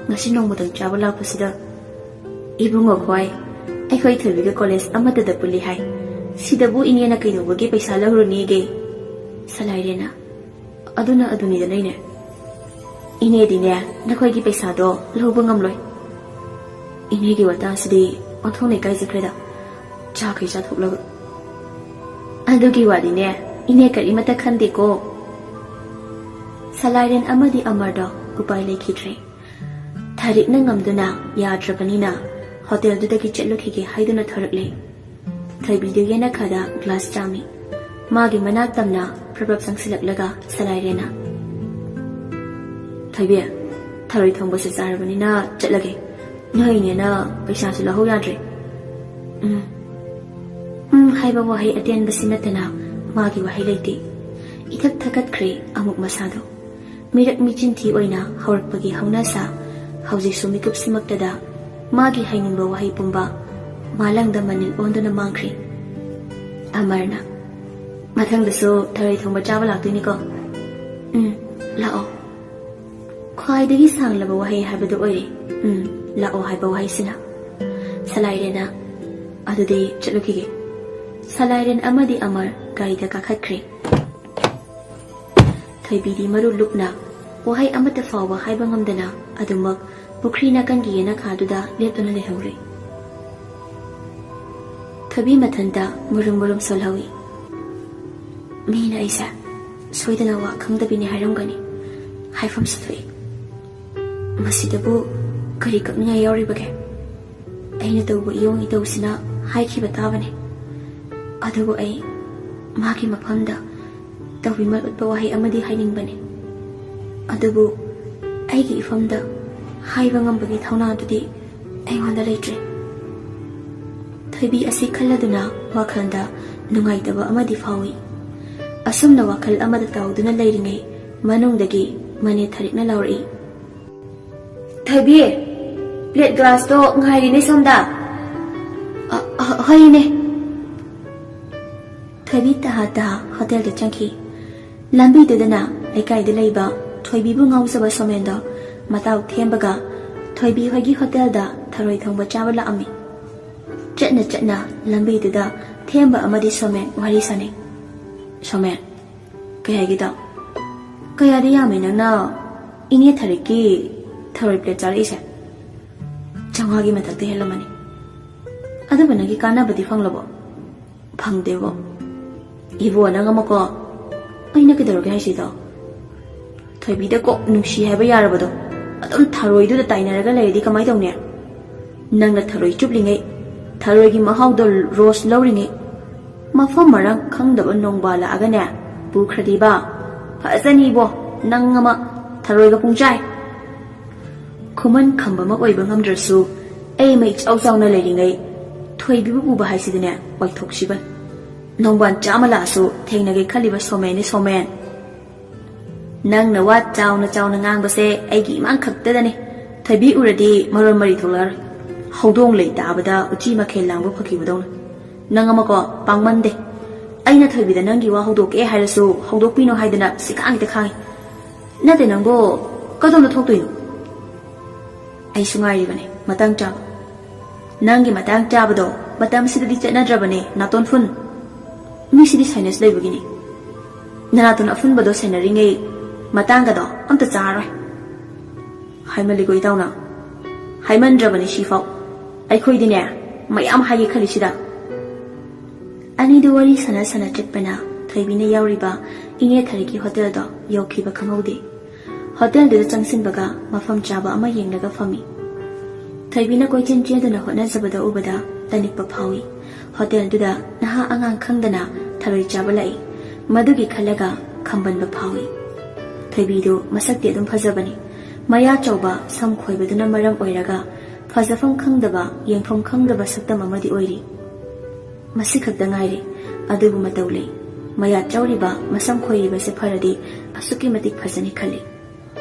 ꯉꯁꯤ ꯅꯣꯡꯃꯇꯪ ꯆꯥꯕ ꯂꯥꯛꯄꯁꯤꯗ ꯏꯕꯨꯡꯉꯣ ꯈꯣꯏ, ꯑꯩꯈꯣꯏ ꯊꯣꯏꯕꯤꯒ ꯀꯣꯂꯦꯖ ꯑꯃꯠꯇꯗ ꯄꯨꯜꯂꯤ ꯍꯥꯏ꯫ ꯁꯤꯗꯕꯨ ꯏꯅꯦꯅ ꯀꯩꯗꯧꯕꯒꯤ ꯄꯩꯁꯥ ꯂꯧꯔꯨꯅꯤꯒꯦ?" ꯁꯂꯥꯏꯔꯦꯟꯅ, "ꯑꯗꯨꯅ ꯑꯗꯨꯅꯤꯗꯅ ꯏꯅꯦ꯫ ꯏꯅꯦꯗꯤꯅꯦ, ꯅꯈꯣꯏꯒꯤ ꯄꯩꯁꯥꯗꯣ ꯂꯧꯕ ꯉꯝꯂꯣꯏ꯫ ꯏꯅꯦꯒꯤ ꯋꯥꯇꯥꯁꯤꯗꯤ ꯑꯣꯟꯊꯣꯛꯅ ꯏꯀꯥꯏꯖꯈ꯭ꯔꯦꯗ, ꯆꯥꯈꯩ ꯆꯥꯊꯣꯛꯂꯒ꯫ ꯑꯗꯨꯒꯤ ꯋꯥꯗꯤꯅꯦ, ꯏꯅꯦ ꯀꯔꯤꯃꯠꯇ ꯈꯟꯗꯦꯀꯣ꯫" ꯁꯂꯥꯏꯔꯦꯟ ꯑꯃꯗꯤ ꯑꯃꯔꯗꯣ ꯎꯄꯥꯏ ꯂꯩꯈꯤꯗ꯭ꯔꯦ꯫ ꯊꯥꯔꯤꯛꯅ ꯉꯝꯗꯨꯅ ꯌꯥꯗ꯭ꯔꯕꯅꯤꯅ ꯍꯣꯇꯦꯜꯗꯨꯗꯒꯤ ꯆꯠꯂꯨꯈꯤꯒꯦ ꯍꯥꯏꯗꯨꯅ ꯊꯣꯔꯛꯂꯦ꯫ ꯊꯣꯏꯕꯤꯗꯨ ꯌꯦꯅꯈꯥꯗ ꯒ꯭ꯂꯥꯁ ꯆꯥꯝꯃꯤ꯫ ꯃꯥꯒꯤ ꯃꯅꯥꯛ ꯇꯝꯅ ꯄ꯭ꯔꯞ ꯄ꯭ꯔꯞ ꯆꯪꯁꯤꯜꯂꯛꯂꯒ ꯁꯂꯥꯏꯔꯦꯟꯅ, ꯊꯣꯏꯕꯤ, ꯊꯔꯣꯏ ꯊꯣꯡꯕꯁꯨ ꯆꯥꯔꯕꯅꯤꯅ ꯆꯠꯂꯒꯦ꯫ ꯅꯣꯏꯅꯦꯅ ꯄꯩꯁꯥꯁꯨ ꯂꯧꯍꯧ ꯌꯥꯗ꯭ꯔꯦ꯫ ꯎꯝ꯫ ꯎꯝ ꯍꯥꯏꯕ ꯋꯥꯍꯩ ꯑꯇꯦꯟꯕꯁꯤ ꯅꯠꯇꯅ ꯃꯥꯒꯤ ꯋꯥꯍꯩ ꯂꯩꯇꯦ꯫ ꯏꯊꯛ ꯊꯀꯠꯈ꯭ꯔꯦ ꯑꯃꯨꯛ ꯃꯁꯥꯗꯣ꯫ ꯃꯤꯔꯛ ꯃꯤꯆꯤꯟꯊꯤ ꯑꯣꯏꯅ ꯍꯧꯔꯛꯄꯒꯤ ꯍꯧꯅꯁꯥ ꯍꯧꯖꯤꯛꯁꯨ ꯃꯤꯀꯨꯞꯁꯤꯃꯛꯇꯗ ꯃꯥꯒꯤ ꯍꯥꯏꯅꯤꯡꯕ ꯋꯥꯍꯩ ꯄꯨꯝꯕ ꯃꯥꯂꯪꯗ ꯃꯅꯤꯜ ꯑꯣꯟꯗꯨꯅ ꯃꯥꯡꯈ꯭ꯔꯦ꯫ ꯑꯃꯔꯅ, "ꯃꯊꯪꯗꯁꯨ ꯊꯔꯣꯏ ꯊꯣꯡꯕ ꯆꯥꯕ ꯂꯥꯛꯇꯣꯏꯅꯤꯀꯣ?" "ꯎꯝ, ꯂꯥꯛꯑꯣ꯫" ꯈ꯭ꯋꯥꯏꯗꯒꯤ ꯁꯥꯡꯂꯕ ꯋꯥꯍꯩ ꯍꯥꯏꯕꯗꯨ ꯑꯣꯏꯔꯦ "ꯎꯝ, ꯂꯥꯛꯑꯣ" ꯍꯥꯏꯕ ꯋꯥꯍꯩꯁꯤꯅ꯫ ꯁꯂꯥꯏꯔꯦꯟꯅ, "ꯑꯗꯨꯗꯤ ꯆꯠꯂꯨꯈꯤꯒꯦ꯫" ꯁꯂꯥꯏꯔꯦꯟ ꯑꯃꯗꯤ ꯑꯃꯔ ꯒꯥꯔꯤꯗ ꯀꯥꯈꯠꯈ꯭ꯔꯦ꯫ ꯊꯣꯏꯕꯤꯗꯤ ꯃꯔꯨ ꯂꯨꯞꯅ ꯋꯥꯍꯩ ꯑꯃꯠꯇ ꯐꯥꯎꯕ ꯍꯥꯏꯕ ꯉꯝꯗꯅ ꯑꯗꯨꯃꯛ ꯄꯨꯈ꯭ꯔꯤ ꯅꯥꯀꯟꯒꯤ ꯌꯦꯅꯈꯥꯗꯨꯗ ꯂꯦꯞꯇꯨꯅ ꯂꯩꯍꯧꯔꯦ꯫ ꯊꯣꯏꯕꯤ ꯃꯊꯟꯇ ꯃꯨꯔꯨꯝ ꯃꯨꯔꯨꯝ ꯁꯣꯜꯍꯧꯏ꯫ "ꯃꯤꯅ ꯑꯩꯁꯦ ꯁꯣꯏꯗꯅ ꯋꯥ ꯈꯪꯗꯕꯤꯅꯤ ꯍꯥꯏꯔꯝꯒꯅꯤ꯫ ꯍꯥꯏꯐꯝꯁꯨ ꯊꯣꯛꯏ꯫ ꯃꯁꯤꯗꯕꯨ ꯀꯔꯤ ꯀꯛꯅꯤꯡꯉꯥꯏ ꯌꯥꯎꯔꯤꯕꯒꯦ? ꯑꯩꯅ ꯇꯧꯕ ꯏꯌꯣꯡ ꯏꯇꯧꯁꯤꯅ ꯍꯥꯏꯈꯤꯕ ꯇꯥꯕꯅꯤ꯫ ꯑꯗꯨꯕꯨ ꯑꯩ ꯃꯥꯒꯤ ꯃꯐꯝꯗ ꯇꯧꯕꯤꯃꯜ ꯎꯠꯄ ꯋꯥꯍꯩ ꯑꯃꯗꯤ ꯍꯥꯏꯅꯤꯡꯕꯅꯤ꯫ ꯑꯗꯨꯕꯨ ꯑꯩꯒꯤ ꯏꯐꯝꯗ ꯍꯥꯏꯕ ꯉꯝꯕꯒꯤ ꯊꯧꯅꯥꯗꯨꯗꯤ ꯑꯩꯉꯣꯟꯗ ꯂꯩꯇ꯭ꯔꯦ꯫" ꯊꯣꯏꯕꯤ ꯑꯁꯤ ꯈꯜꯂꯗꯨꯅ ꯋꯥꯈꯜꯗ ꯅꯨꯡꯉꯥꯏꯇꯕ ꯑꯃꯗꯤ ꯐꯥꯎꯏ꯫ ꯑꯁꯨꯝꯅ ꯋꯥꯈꯜ ꯑꯃꯗ ꯇꯥꯎꯗꯨꯅ ꯂꯩꯔꯤꯉꯩ ꯃꯅꯨꯡꯗꯒꯤ ꯃꯅꯦ ꯊꯔꯤꯛꯅ ꯂꯥꯎꯔꯛꯏ꯫ "ꯊꯣꯏꯕꯤ, ꯄ꯭ꯂꯦꯠ ꯒ꯭ꯂꯥꯁꯇꯣ ꯉꯥꯏꯔꯤꯅꯦ ꯁꯣꯝꯗ꯫" "ꯑ, ꯑ, ꯍꯣꯏ ꯏꯅꯦ꯫" ꯊꯣꯏꯕꯤ ꯇꯍꯥ ꯇꯍꯥ ꯍꯣꯇꯦꯜꯗ ꯆꯪꯈꯤ꯫ ꯂꯝꯕꯤꯗꯨꯗꯅ ꯂꯩꯀꯥꯏꯗ ꯂꯩꯕ ꯊꯣꯏꯕꯤꯕꯨ ꯉꯥꯎꯖꯕ ꯁꯣꯃꯦꯟꯗꯣ ꯃꯇꯥꯎ ꯊꯦꯝꯕꯒ ꯊꯣꯏꯕꯤ ꯍꯣꯏꯒꯤ ꯍꯣꯇꯦꯜꯗ ꯊꯔꯣꯏ ꯊꯣꯡꯕ ꯆꯥꯕ ꯂꯥꯛꯑꯝꯃꯤ꯫ ꯆꯠꯅ ꯆꯠꯅ ꯂꯝꯕꯤꯗꯨꯗ ꯊꯦꯝꯕ ꯑꯃꯗꯤ ꯁꯣꯃꯦꯟ ꯋꯥꯔꯤ ꯁꯥꯅꯩ꯫ "ꯁꯣꯃꯦꯟ, ꯀꯩ ꯍꯥꯏꯒꯦ ꯇꯥꯎ꯫ ꯀꯌꯥꯗꯤ ꯌꯥꯝꯃꯦ ꯅꯪꯅ ꯏꯅꯦ ꯊꯔꯤꯛꯀꯤ ꯊꯔꯣꯏ ꯄ꯭ꯂꯦꯠ ꯆꯥꯔꯛꯏꯁꯦ? ꯆꯥꯝꯃꯉꯥꯒꯤ ꯃꯊꯛꯇ ꯍꯦꯜꯂꯝꯃꯅꯤ꯫ ꯑꯗꯨꯕꯨ ꯅꯪꯒꯤ ꯀꯥꯟꯅꯕꯗꯤ ꯐꯪꯂꯕꯣ?" "ꯐꯪꯗꯦꯕꯣ꯫" "ꯏꯕꯣ, ꯅꯪ ꯑꯃꯀꯣ, ꯑꯩꯅ ꯀꯩꯗꯧꯔꯒꯦ ꯍꯥꯏꯁꯤꯗꯣ? ꯊꯣꯏꯕꯤꯗ ꯀꯣꯛ ꯅꯨꯡꯁꯤ ꯍꯥꯏꯕ ꯌꯥꯔꯕꯗꯣ ꯑꯗꯨꯝ ꯊꯔꯣꯏꯗꯨꯗ ꯇꯥꯏꯅꯔꯒ ꯂꯩꯔꯗꯤ ꯀꯃꯥꯏ ꯇꯧꯅꯤ? ꯅꯪꯅ ꯊꯔꯣꯏ ꯆꯨꯞꯂꯤꯉꯩ, ꯊꯔꯣꯏꯒꯤ ꯃꯍꯥꯎꯗꯣ ꯔꯣꯁ ꯂꯧꯔꯤꯉꯩ, ꯃꯐꯝ ꯃꯔꯥꯡ ꯈꯪꯗꯕ ꯅꯣꯡꯕꯥꯜ ꯂꯥꯛꯑꯒꯅꯦ ꯄꯨꯈ꯭ꯔꯗꯤꯕ, ꯐꯖꯅꯤꯕꯣ ꯅꯪ ꯑꯃ꯫ ꯊꯔꯣꯏꯒ ꯄꯨꯡꯆꯥꯏ꯫ ꯈꯨꯃꯟ ꯈꯝꯕꯃꯛ ꯑꯣꯏꯕ ꯉꯝꯗ꯭ꯔꯁꯨ, ꯑꯩ ꯃꯩ ꯏꯆꯥꯎ ꯆꯥꯎꯅ ꯂꯩꯔꯤꯉꯩ ꯊꯣꯏꯕꯤꯕꯨ ꯎꯕ ꯍꯥꯏꯁꯤꯗꯤꯅꯦ, ꯋꯥꯏꯊꯣꯛꯁꯤꯕꯅꯤ꯫ ꯅꯣꯡꯕꯥꯟ ꯆꯥꯝꯃ ꯂꯥꯛꯑꯁꯨ ꯊꯦꯡꯅꯒꯦ ꯈꯜꯂꯤꯕ ꯁꯣꯃꯦꯟꯅꯤ, ꯁꯣꯃꯦꯟ꯫ ꯅꯪꯅ ꯋꯥ ꯆꯥꯎꯅ ꯆꯥꯎꯅ ꯉꯥꯡꯕꯁꯦ ꯑꯩꯒꯤ ꯏꯃꯥꯡ ꯈꯛꯇꯗꯅꯤ꯫ ꯊꯣꯏꯕꯤ ꯎꯔꯗꯤ ꯃꯔꯣꯟ ꯃꯔꯤ ꯊꯣꯛꯂꯛꯑꯔꯣꯏ꯫ ꯍꯧꯗꯣꯡ ꯂꯩ ꯇꯥꯕꯗ ꯎꯆꯤ ꯃꯈꯦꯜ ꯂꯥꯡꯕ ꯐꯈꯤꯕꯗꯧꯅ꯫ ꯅꯪ ꯑꯃꯀꯣ, ꯄꯥꯡꯃꯟꯗꯦ꯫ ꯑꯩꯅ ꯊꯣꯏꯕꯤꯗ ꯅꯪꯒꯤ ꯋꯥ ꯍꯧꯗꯣꯛꯀꯦ ꯍꯥꯏꯔꯁꯨ ꯍꯧꯗꯣꯛꯄꯤꯅꯣ ꯍꯥꯏꯗꯅ ꯁꯤꯈꯥꯡ ꯍꯦꯛꯇ ꯈꯥꯡꯉꯤ꯫ ꯅꯠꯇꯦ ꯅꯪꯕꯣ, ꯀꯗꯣꯝꯗ ꯊꯣꯛꯇꯣꯏꯅꯣ? ꯑꯩꯁꯨ ꯉꯥꯏꯔꯤꯕꯅꯦ ꯃꯇꯥꯡ ꯆꯥꯕ꯫ ꯅꯪꯒꯤ ꯃꯇꯥꯡ ꯆꯥꯕꯗꯣ ꯃꯇꯝꯁꯤꯗꯗꯤ ꯆꯠꯅꯗ꯭ꯔꯕꯅꯦ, ꯅꯥꯇꯣꯟ ꯐꯨꯟ꯫ ꯃꯤꯁꯤꯗꯤ sinus ꯂꯩꯕꯒꯤꯅꯤ꯫ ꯅꯅꯥꯇꯣꯟ ꯑꯐꯨꯟꯕꯗꯣ ꯁꯦꯟꯅꯔꯤꯉꯩ ꯃꯇꯥꯡꯒꯗꯣ ꯑꯝꯇ ꯆꯥꯔꯣꯏ꯫ ꯍꯥꯏꯃꯜꯂꯤꯀꯣ ꯏꯇꯥꯎꯅ꯫ ꯍꯥꯏꯃꯟꯗ꯭ꯔꯕꯅꯤ ꯁꯤꯐꯥꯎ꯫ ꯑꯩꯈꯣꯏꯗꯤꯅꯦ, ꯃꯌꯥꯝ ꯍꯥꯏꯒꯦ ꯈꯜꯂꯤꯁꯤꯗ꯫ ꯑꯅꯤꯗꯨ ꯋꯥꯔꯤ ꯁꯥꯟꯅ ꯁꯥꯟꯅ ꯆꯠꯄꯅ ꯊꯣꯏꯕꯤꯅ ꯌꯥꯎꯔꯤꯕ ꯏꯅꯦ ꯊꯔꯤꯛꯀꯤ ꯍꯣꯇꯦꯜꯗꯣ ꯌꯧꯈꯤꯕ ꯈꯪꯍꯧꯗꯦ꯫ ꯍꯣꯇꯦꯜꯗꯨꯗ ꯆꯪꯁꯤꯟꯕꯒ ꯃꯐꯝ ꯆꯥꯕ ꯑꯃ ꯌꯦꯡꯂꯒ ꯐꯝꯃꯤ꯫ ꯊꯣꯏꯕꯤꯅ ꯀꯣꯏꯆꯦꯟ ꯆꯦꯟꯗꯨꯅ ꯍꯣꯠꯅꯖꯕꯗ ꯎꯕꯗ ꯇꯅꯤꯛꯄ ꯐꯥꯎꯏ꯫ ꯍꯣꯇꯦꯜꯗꯨꯗ ꯅꯍꯥ ꯑꯉꯥꯡ ꯈꯪꯗꯅ ꯊꯔꯣꯏ ꯆꯥꯕ ꯂꯥꯛꯏ꯫ ꯃꯗꯨꯒꯤ ꯈꯜꯂꯒ ꯈꯝꯕꯟꯕ ꯐꯥꯎꯏ꯫ ꯊꯣꯏꯕꯤꯗꯨ ꯃꯁꯛꯇꯤ ꯑꯗꯨꯝ ꯐꯖꯕꯅꯤ꯫ ꯃꯌꯥ ꯆꯧꯕ ꯁꯝ ꯈꯣꯏꯕꯗꯨꯅ ꯃꯔꯝ ꯑꯣꯏꯔꯒ ꯐꯖꯐꯝ ꯈꯪꯗꯕ, ꯌꯦꯡꯐꯝ ꯈꯪꯗꯕ ꯁꯛꯇꯝ ꯑꯃꯗꯤ ꯑꯣꯏꯔꯤ꯫ ꯃꯁꯤ ꯈꯛꯇ ꯉꯥꯏꯔꯦ꯫ ꯑꯗꯨꯕꯨ ꯃꯇꯧ ꯂꯩ꯫ ꯃꯌꯥ ꯆꯧꯔꯤꯕ, ꯃꯁꯝ ꯈꯣꯏꯔꯤꯕꯁꯦ ꯐꯔꯗꯤ ꯑꯁꯨꯛꯀꯤ ꯃꯇꯤꯛ ꯐꯖꯅꯤ ꯈꯜꯂꯤ꯫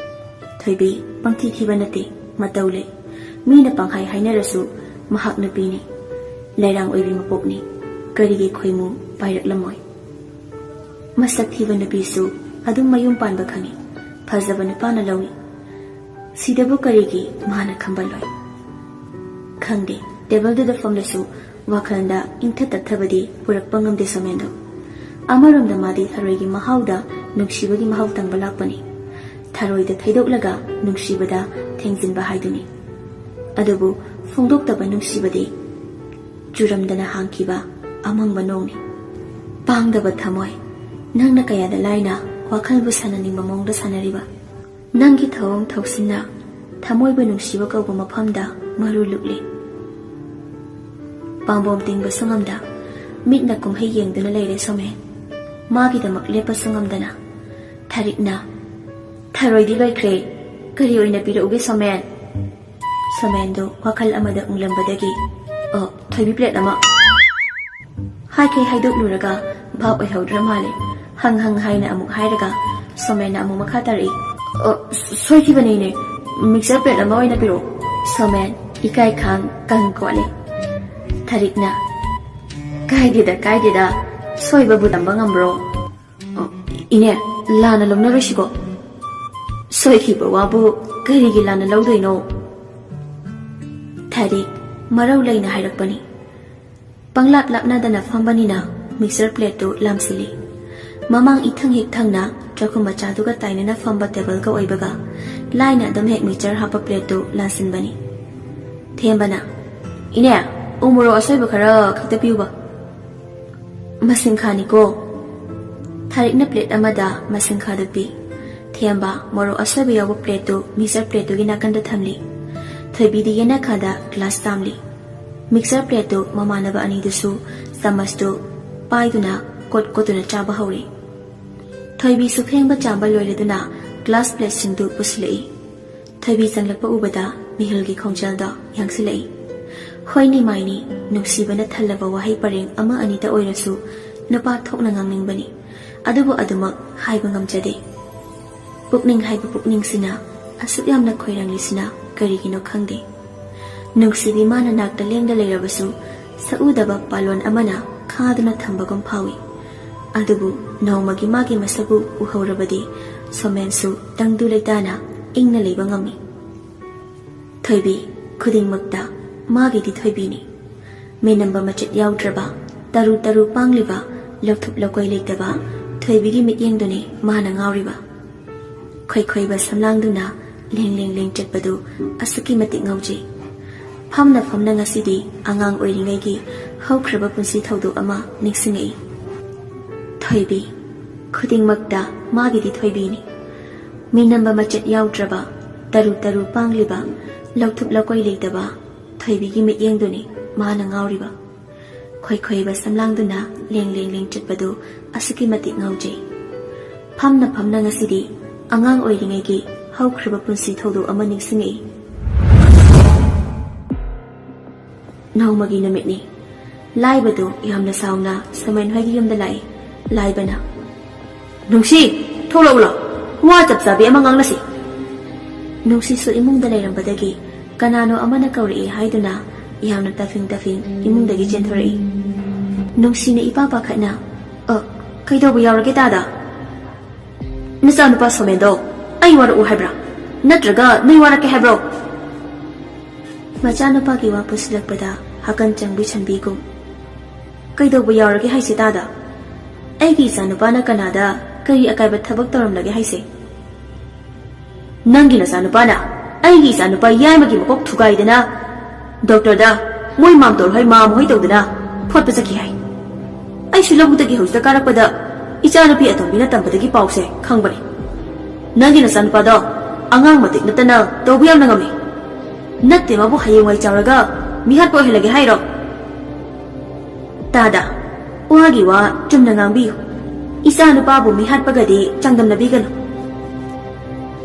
ꯊꯣꯏꯕꯤ ꯄꯪꯊꯤ ꯊꯤꯕ ꯅꯠꯇꯦ, ꯃꯇꯧ ꯂꯩ꯫ ꯃꯤꯅ ꯄꯪꯍꯥꯏ ꯍꯥꯏꯅꯔꯁꯨ ꯃꯍꯥꯛ ꯅꯨꯄꯤꯅꯤ꯫ ꯂꯩꯔꯥꯡ ꯑꯣꯏꯕꯤ ꯃꯄꯣꯛꯅꯤ꯫ ꯀꯔꯤꯒꯤ ꯈꯣꯏꯃꯨ ꯄꯥꯏꯔꯛꯂꯝꯃꯣꯏ? ꯃꯁꯛ ꯊꯤꯕ ꯅꯨꯄꯤꯁꯨ ꯑꯗꯨꯝ ꯃꯌꯨꯝ ꯄꯥꯟꯕ ꯈꯪꯏ꯫ ꯐꯖꯕ ꯅꯨꯄꯥꯅ ꯂꯧꯏ꯫ ꯁꯤꯗꯕꯨ ꯀꯔꯤꯒꯤ ꯃꯥꯅ ꯈꯝꯕꯜꯂꯣꯏ? ꯈꯪꯗꯦ, ꯇꯦꯕꯜꯗꯨꯗ ꯐꯝꯂꯁꯨ ꯋꯥꯈꯜꯗ ꯏꯪꯊ ꯇꯞꯊꯕꯗꯤ ꯄꯨꯔꯛꯄ ꯉꯝꯗꯦ ꯁꯣꯃꯦꯟꯗꯣ꯫ ꯑꯃꯔꯣꯝꯗ ꯃꯥꯗꯤ ꯊꯔꯣꯏꯒꯤ ꯃꯍꯥꯎꯗ ꯅꯨꯡꯁꯤꯕꯒꯤ ꯃꯍꯥꯎ ꯇꯪꯕ ꯂꯥꯛꯄꯅꯤ꯫ ꯊꯔꯣꯏꯗ ꯊꯩꯗꯣꯛꯂꯒ ꯅꯨꯡꯁꯤꯕꯗ ꯊꯦꯡꯖꯤꯟꯕ ꯍꯥꯏꯗꯨꯅꯤ꯫ ꯑꯗꯨꯕꯨ ꯐꯣꯡꯗꯣꯛꯇꯕ ꯅꯨꯡꯁꯤꯕꯗꯤ ꯆꯨꯔꯝꯗꯅ ꯍꯥꯡꯈꯤꯕ ꯑꯃꯪꯕ ꯅꯣꯡꯅꯤ꯫ ꯄꯥꯡꯗꯕ ꯊꯃꯣꯏ, ꯅꯪꯅ ꯀꯌꯥꯗ ꯂꯥꯏꯅ ꯋꯥꯈꯜꯕꯨ ꯁꯥꯟꯅꯅꯤꯡꯕ ꯃꯑꯣꯡꯗ ꯁꯥꯟꯅꯔꯤꯕ꯫ ꯅꯪꯒꯤ ꯊꯧꯑꯣꯡ ꯊꯧꯁꯤꯟꯅ ꯊꯃꯣꯏꯕꯨ ꯅꯨꯡꯁꯤꯕ ꯀꯧꯕ ꯃꯐꯝꯗ ꯃꯔꯨ ꯂꯨꯛꯂꯤ꯫ ꯄꯥꯝꯕꯣꯝ ꯇꯤꯡꯕꯁꯨ ꯉꯝꯗ ꯃꯤꯠꯅ ꯀꯨꯝꯍꯩ ꯌꯦꯡꯗꯨꯅ ꯂꯩꯔꯦ ꯁꯣꯃꯦꯟ꯫ ꯃꯥꯒꯤꯗꯃꯛ ꯂꯦꯞꯄꯁꯨ ꯉꯝꯗꯅ ꯊꯔꯤꯛꯅ ꯊꯔꯣꯏꯗꯤ ꯂꯣꯏꯈ꯭ꯔꯦ꯫ ꯀꯔꯤ ꯑꯣꯏꯅ ꯄꯤꯔꯛꯎꯒꯦ, ꯁꯣꯃꯦꯟ? ꯁꯣꯃꯦꯟꯗꯨ ꯋꯥꯈꯜ ꯑꯃꯗ ꯎꯪꯂꯝꯕꯗꯒꯤ, "ꯑꯣ, ꯊꯣꯏꯕꯤ, ꯄ꯭ꯂꯦꯠ ꯑꯃ" ꯍꯥꯏꯈꯩ ꯍꯥꯏꯗꯣꯛꯂꯨꯔꯒ ꯚꯥꯞ ꯑꯣꯏꯍꯧꯗ꯭ꯔ ꯃꯥꯜꯂꯦ꯫ ꯍꯪ ꯍꯪ ꯍꯥꯏꯅ ꯑꯃꯨꯛ ꯍꯥꯏꯔꯒ ꯁꯣꯃꯦꯟꯅ ꯑꯃꯨꯛ ꯃꯈꯥ ꯇꯥꯔꯛꯏ, "ꯑꯣ, ꯁꯣꯏꯈꯤꯕꯅꯤꯅꯦ, ꯃꯤꯛꯆꯔ ꯄ꯭ꯂꯦꯠ ꯑꯃ ꯑꯣꯏꯅ ꯄꯤꯔꯛꯑꯣ꯫" ꯁꯣꯃꯦꯟ ꯏꯀꯥꯏ ꯈꯥꯡ ꯀꯪ ꯀꯣꯠꯂꯦ꯫ ꯊꯔꯤꯛꯅ, "ꯀꯥꯏꯗꯦꯗ, ꯀꯥꯏꯗꯦꯗ, ꯁꯣꯏꯕꯕꯨ ꯇꯝꯕ ꯉꯝꯕ꯭ꯔꯣ?" "ꯑꯣ, ꯏꯅꯦ, ꯂꯥꯟꯅ ꯂꯧꯅꯔꯣꯏꯁꯤꯀꯣ꯫ ꯁꯣꯏꯈꯤꯕ ꯋꯥꯕꯨ ꯀꯔꯤꯒꯤ ꯂꯥꯟꯅ ꯂꯧꯗꯣꯏꯅꯣ?" ꯊꯔꯤꯛ ꯃꯔꯧ ꯂꯩꯅ ꯍꯥꯏꯔꯛꯄꯅꯤ꯫ ꯄꯪꯂꯥꯞ ꯂꯥꯞꯅꯗꯅ ꯐꯝꯕꯅꯤꯅ ꯃꯤꯛꯆꯔ ꯄ꯭ꯂꯦꯠꯇꯨ ꯂꯥꯝꯁꯤꯜꯂꯤ꯫ ꯃꯃꯥꯡ ꯏꯊꯪ ꯍꯦꯛ ꯊꯪꯅ ꯆꯥꯛꯈꯨꯝ ꯃꯆꯥꯗꯨꯒ ꯇꯥꯏꯅꯅ ꯐꯝꯕ ꯇꯦꯕꯜꯒ ꯑꯣꯏꯕꯒ ꯂꯥꯏꯅ ꯑꯗꯨꯝ ꯍꯦꯛ ꯃꯤꯛꯆꯔ ꯍꯥꯞꯄ ꯄ꯭ꯂꯦꯠꯇꯨ ꯂꯥꯟꯁꯤꯟꯕꯅꯤ꯫ ꯊꯦꯝꯕꯅ, "ꯏꯅꯦ, ꯎ ꯃꯣꯔꯣꯛ ꯑꯁꯣꯏꯕ ꯈꯔ ꯈꯛꯇ ꯄꯤꯌꯨꯕ꯫" "ꯃꯁꯤꯡꯈꯥꯅꯤꯀꯣ꯫" ꯊꯥꯔꯤꯛꯅ ꯄ꯭ꯂꯦꯠ ꯑꯃꯗ ꯃꯁꯤꯡꯈꯥꯗꯨ ꯄꯤ꯫ ꯊꯦꯝꯕ ꯃꯣꯔꯣꯛ ꯑꯁꯣꯏꯕ ꯌꯥꯎꯕ ꯄ꯭ꯂꯦꯠꯇꯨ ꯃꯤꯛꯆꯔ ꯄ꯭ꯂꯦꯠꯇꯨꯒꯤ ꯅꯥꯀꯟꯗ ꯊꯝꯂꯤ꯫ ꯊꯣꯏꯕꯤꯗꯤ ꯌꯦꯅꯈꯥꯗ ꯒ꯭ꯂꯥꯁ ꯆꯥꯝꯂꯤ꯫ ꯃꯤꯛꯆꯔ ꯄ꯭ꯂꯦꯠꯇꯨ ꯃꯃꯥꯟꯅꯕ ꯑꯅꯤꯗꯨꯁꯨ ꯆꯥꯃꯁꯇꯨ ꯄꯥꯏꯗꯨꯅ ꯀꯣꯠ ꯀꯣꯠꯇꯨꯅ ꯆꯥꯕ ꯍꯧꯔꯦ꯫ ꯊꯣꯏꯕꯤꯁꯨ ꯐꯦꯡꯕ ꯆꯥꯝꯕ ꯂꯣꯏꯔꯗꯨꯅ ꯒ꯭ꯂꯥꯁ ꯄ꯭ꯂꯦꯠꯁꯤꯡꯗꯨ ꯄꯨꯁꯤꯜꯂꯛꯏ꯫ ꯊꯣꯏꯕꯤ ꯆꯪꯂꯛꯄ ꯎꯕꯗ ꯃꯤꯍꯨꯜꯒꯤ ꯈꯣꯡꯖꯦꯜꯗꯣ ꯌꯥꯡꯁꯤꯜꯂꯛꯏ꯫ ꯍꯣꯏꯅꯤ ꯃꯥꯏꯅꯤ, ꯅꯨꯡꯁꯤꯕꯅ ꯊꯜꯂꯕ ꯋꯥꯍꯩ ꯄꯔꯦꯡ ꯑꯃ ꯑꯅꯤꯗ ꯑꯣꯏꯔꯁꯨ ꯅꯨꯄꯥ ꯊꯣꯛꯅ ꯉꯥꯡꯅꯤꯡꯕꯅꯤ, ꯑꯗꯨꯕꯨ ꯑꯗꯨꯃꯛ ꯍꯥꯏꯕ ꯉꯝꯖꯗꯦ꯫ ꯄꯨꯛꯅꯤꯡ ꯍꯥꯏꯕ ꯄꯨꯛꯅꯤꯡꯁꯤꯅ ꯑꯁꯨꯛ ꯌꯥꯝꯅ ꯈꯣꯏꯔꯥꯡꯂꯤꯁꯤꯅ ꯀꯔꯤꯒꯤꯅꯣ ꯈꯪꯗꯦ꯫ ꯅꯨꯡꯁꯤꯕꯤ ꯃꯥꯅ ꯅꯥꯛꯇ ꯂꯦꯡꯗ ꯂꯩꯔꯕꯁꯨ ꯁꯛꯎꯗꯕ ꯄꯥꯂꯣꯟ ꯑꯃꯅ ꯈꯥꯗꯨꯅ ꯊꯝꯕꯒꯨꯝ ꯐꯥꯎꯏ꯫ ꯑꯗꯨꯕꯨ ꯅꯣꯡꯃꯒꯤ ꯃꯥꯒꯤ ꯃꯁꯛꯄꯨ ꯎꯍꯧꯔꯕꯗꯤ ꯁꯣꯃꯦꯟꯁꯨ ꯇꯪꯗꯨ ꯂꯩꯇꯥꯅ ꯏꯪꯅ ꯂꯩꯕ ꯉꯝꯃꯤ꯫ ꯊꯣꯏꯕꯤ, ꯈꯨꯗꯤꯡꯃꯛꯇ ꯃꯥꯒꯤꯗꯤ ꯊꯣꯏꯕꯤꯅꯤ꯫ ꯃꯤꯅꯝꯕ ꯃꯆꯦꯠ ꯌꯥꯎꯗ꯭ꯔꯕ, ꯇꯔꯨ ꯇꯔꯨ ꯄꯥꯡꯂꯤꯕ, ꯂꯧꯊꯨꯞ ꯂꯧꯀꯣꯏ ꯂꯩꯇꯕ ꯊꯣꯏꯕꯤꯒꯤ ꯃꯤꯠꯌꯦꯡꯗꯨꯅꯤ ꯃꯥꯅ ꯉꯥꯎꯔꯤꯕ꯫ ꯈꯣꯏꯈꯣꯏꯕ ꯁꯝꯂꯥꯡꯗꯨꯅ ꯂꯦꯡ ꯂꯦꯡ ꯂꯦꯡ ꯆꯠꯄꯗꯨ ꯑꯁꯨꯛꯀꯤ ꯃꯇꯤꯛ ꯉꯥꯎꯖꯩ꯫ ꯐꯝꯅ ꯐꯝꯅ ꯉꯁꯤꯗꯤ ꯑꯉꯥꯡ ꯑꯣꯏꯔꯤꯉꯩꯒꯤ ꯍꯧꯈ꯭ꯔꯕ ꯄꯨꯟꯁꯤ ꯊꯧꯗꯣꯛ ꯑꯃ ꯅꯤꯡꯁꯤꯡꯉꯛꯏ꯫ ꯊꯣꯏꯕꯤ, ꯈꯨꯗꯤꯡꯃꯛꯇ ꯃꯥꯒꯤꯗꯤ ꯊꯣꯏꯕꯤꯅꯤ꯫ ꯃꯤꯅꯝꯕ ꯃꯆꯦꯠ ꯌꯥꯎꯗ꯭ꯔꯕ, ꯇꯔꯨ ꯇꯔꯨ ꯄꯥꯡꯂꯤꯕ, ꯂꯧꯊꯨꯞ ꯂꯧꯀꯣꯏ ꯂꯩꯇꯕ ꯊꯣꯏꯕꯤꯒꯤ ꯃꯤꯠꯌꯦꯡꯗꯨꯅꯤ ꯃꯥꯅ ꯉꯥꯎꯔꯤꯕ꯫ ꯈꯣꯏꯈꯣꯏꯕ ꯁꯝꯂꯥꯡꯗꯨꯅ ꯂꯦꯡ ꯂꯦꯡ ꯂꯦꯡ ꯆꯠꯄꯗꯨ ꯑꯁꯨꯛꯀꯤ ꯃꯇꯤꯛ ꯉꯥꯎꯖꯩ꯫ ꯐꯝꯅ ꯐꯝꯅ ꯉꯁꯤꯗꯤ ꯑꯉꯥꯡ ꯑꯣꯏꯔꯤꯉꯩꯒꯤ ꯍꯧꯈ꯭ꯔꯕ ꯄꯨꯟꯁꯤ ꯊꯧꯗꯣꯛ ꯑꯃ ꯅꯤꯡꯁꯤꯡꯉꯛꯏ꯫ ꯅꯣꯡꯃꯒꯤ ꯅꯨꯃꯤꯠꯅꯤ꯫ ꯂꯥꯏꯕꯗꯨ ꯌꯥꯝꯅ ꯁꯥꯎꯅ ꯁꯃꯟ ꯍꯣꯏꯒꯤ ꯌꯨꯝꯗ ꯂꯥꯛꯏ꯫ ꯂꯥꯏꯕꯅ, "ꯅꯨꯡꯁꯤ, ꯊꯣꯛꯂꯛꯎꯂꯣ, ꯋꯥ ꯆꯞ ꯆꯥꯕꯤ ꯑꯃ ꯉꯥꯡꯅꯁꯤ꯫" ꯅꯨꯡꯁꯤꯁꯨ ꯏꯃꯨꯡꯗ ꯂꯩꯔꯝꯕꯗꯒꯤ ꯀꯅꯥꯅꯣ ꯑꯃꯅ ꯀꯧꯔꯛꯏ ꯍꯥꯏꯗꯨꯅ ꯌꯥꯝꯅ ꯇꯐꯤꯡ ꯇꯐꯤꯡ ꯏꯃꯨꯡꯗꯒꯤ ꯆꯦꯟꯊꯣꯔꯛꯏ꯫ ꯅꯨꯡꯁꯤꯅ ꯏꯄꯥ ꯄꯥꯈꯠꯅ, "ꯑ, ꯀꯩꯗꯧꯕ ꯌꯥꯎꯔꯒꯦ ꯇꯥꯗ?" "ꯅꯆꯥꯅꯨꯄꯥ ꯁꯣꯃꯦꯟꯗꯣ ꯑꯩ ꯋꯥꯔꯛꯎ ꯍꯥꯏꯕ꯭ꯔꯥ? ꯅꯠꯇ꯭ꯔꯒ ꯅꯣꯏ ꯋꯥꯔꯛꯀꯦ ꯍꯥꯏꯕ꯭ꯔꯣ?" ꯃꯆꯥꯅꯨꯄꯥꯒꯤ ꯋꯥ ꯄꯨꯁꯤꯜꯂꯛꯄꯗ ꯍꯥꯀꯟ ꯆꯪꯕꯤ ꯁꯟꯕꯤꯒꯨꯝ, "ꯀꯩꯗꯧꯕ ꯌꯥꯎꯔꯒꯦ ꯍꯥꯏꯁꯦ ꯇꯥꯗ? ꯑꯩꯒꯤ ꯏꯆꯥꯅꯨꯄꯥꯅ ꯀꯅꯥꯗ ꯀꯔꯤ ꯑꯀꯥꯏꯕ ꯊꯕꯛ ꯇꯧꯔꯝꯂꯒꯦ ꯍꯥꯏꯁꯦ? ꯅꯪꯒꯤ ꯅꯆꯥꯅꯨꯄꯥꯅ ꯑꯩꯒꯤ ꯏꯆꯥꯅꯨꯄꯥ ꯌꯥꯏꯃꯒꯤ ꯃꯀꯣꯛ ꯊꯨꯒꯥꯏꯗꯅ ꯗꯣꯛꯇꯔꯗ ꯃꯣꯏ ꯃꯥꯝꯇꯣꯜ ꯍꯣꯏ ꯃꯥꯝ ꯍꯣꯏ ꯇꯧꯗꯅ ꯐꯣꯠꯄ ꯆꯠꯈꯤ ꯍꯥꯏ꯫ ꯑꯩꯁꯨ ꯂꯧꯕꯨꯛꯇꯒꯤ ꯍꯧꯖꯤꯛꯇ ꯀꯥꯔꯛꯄꯗ ꯏꯆꯥꯅꯨꯄꯤ ꯑꯇꯣꯝꯕꯤꯅ ꯇꯝꯕꯗꯒꯤ ꯄꯥꯎꯁꯦ ꯈꯪꯕꯅꯦ꯫ ꯅꯪꯒꯤ ꯅꯆꯥꯅꯨꯄꯥꯗꯣ ꯑꯉꯥꯡ ꯃꯇꯤꯛ ꯅꯠꯇꯅ ꯇꯧꯕ ꯌꯥꯝꯅ ꯉꯝꯃꯤ꯫ ꯅꯠꯇꯦ, ꯃꯥꯕꯨ ꯍꯌꯦꯡꯋꯥꯏ ꯆꯥꯎꯔꯒ ꯃꯤꯍꯥꯠꯄ ꯑꯣꯏꯍꯜꯂꯒꯦ ꯍꯥꯏꯔꯣ?" "ꯇꯥꯗ, ꯋꯥꯒꯤ ꯋꯥ ꯆꯨꯝꯅ ꯉꯥꯡꯕꯤꯌꯨ꯫ ꯏꯆꯥ ꯅꯨꯄꯥꯕꯨ ꯃꯤꯍꯥꯠꯄꯒꯗꯤ ꯆꯥꯡꯗꯝꯅꯕꯤꯒꯅꯨ꯫"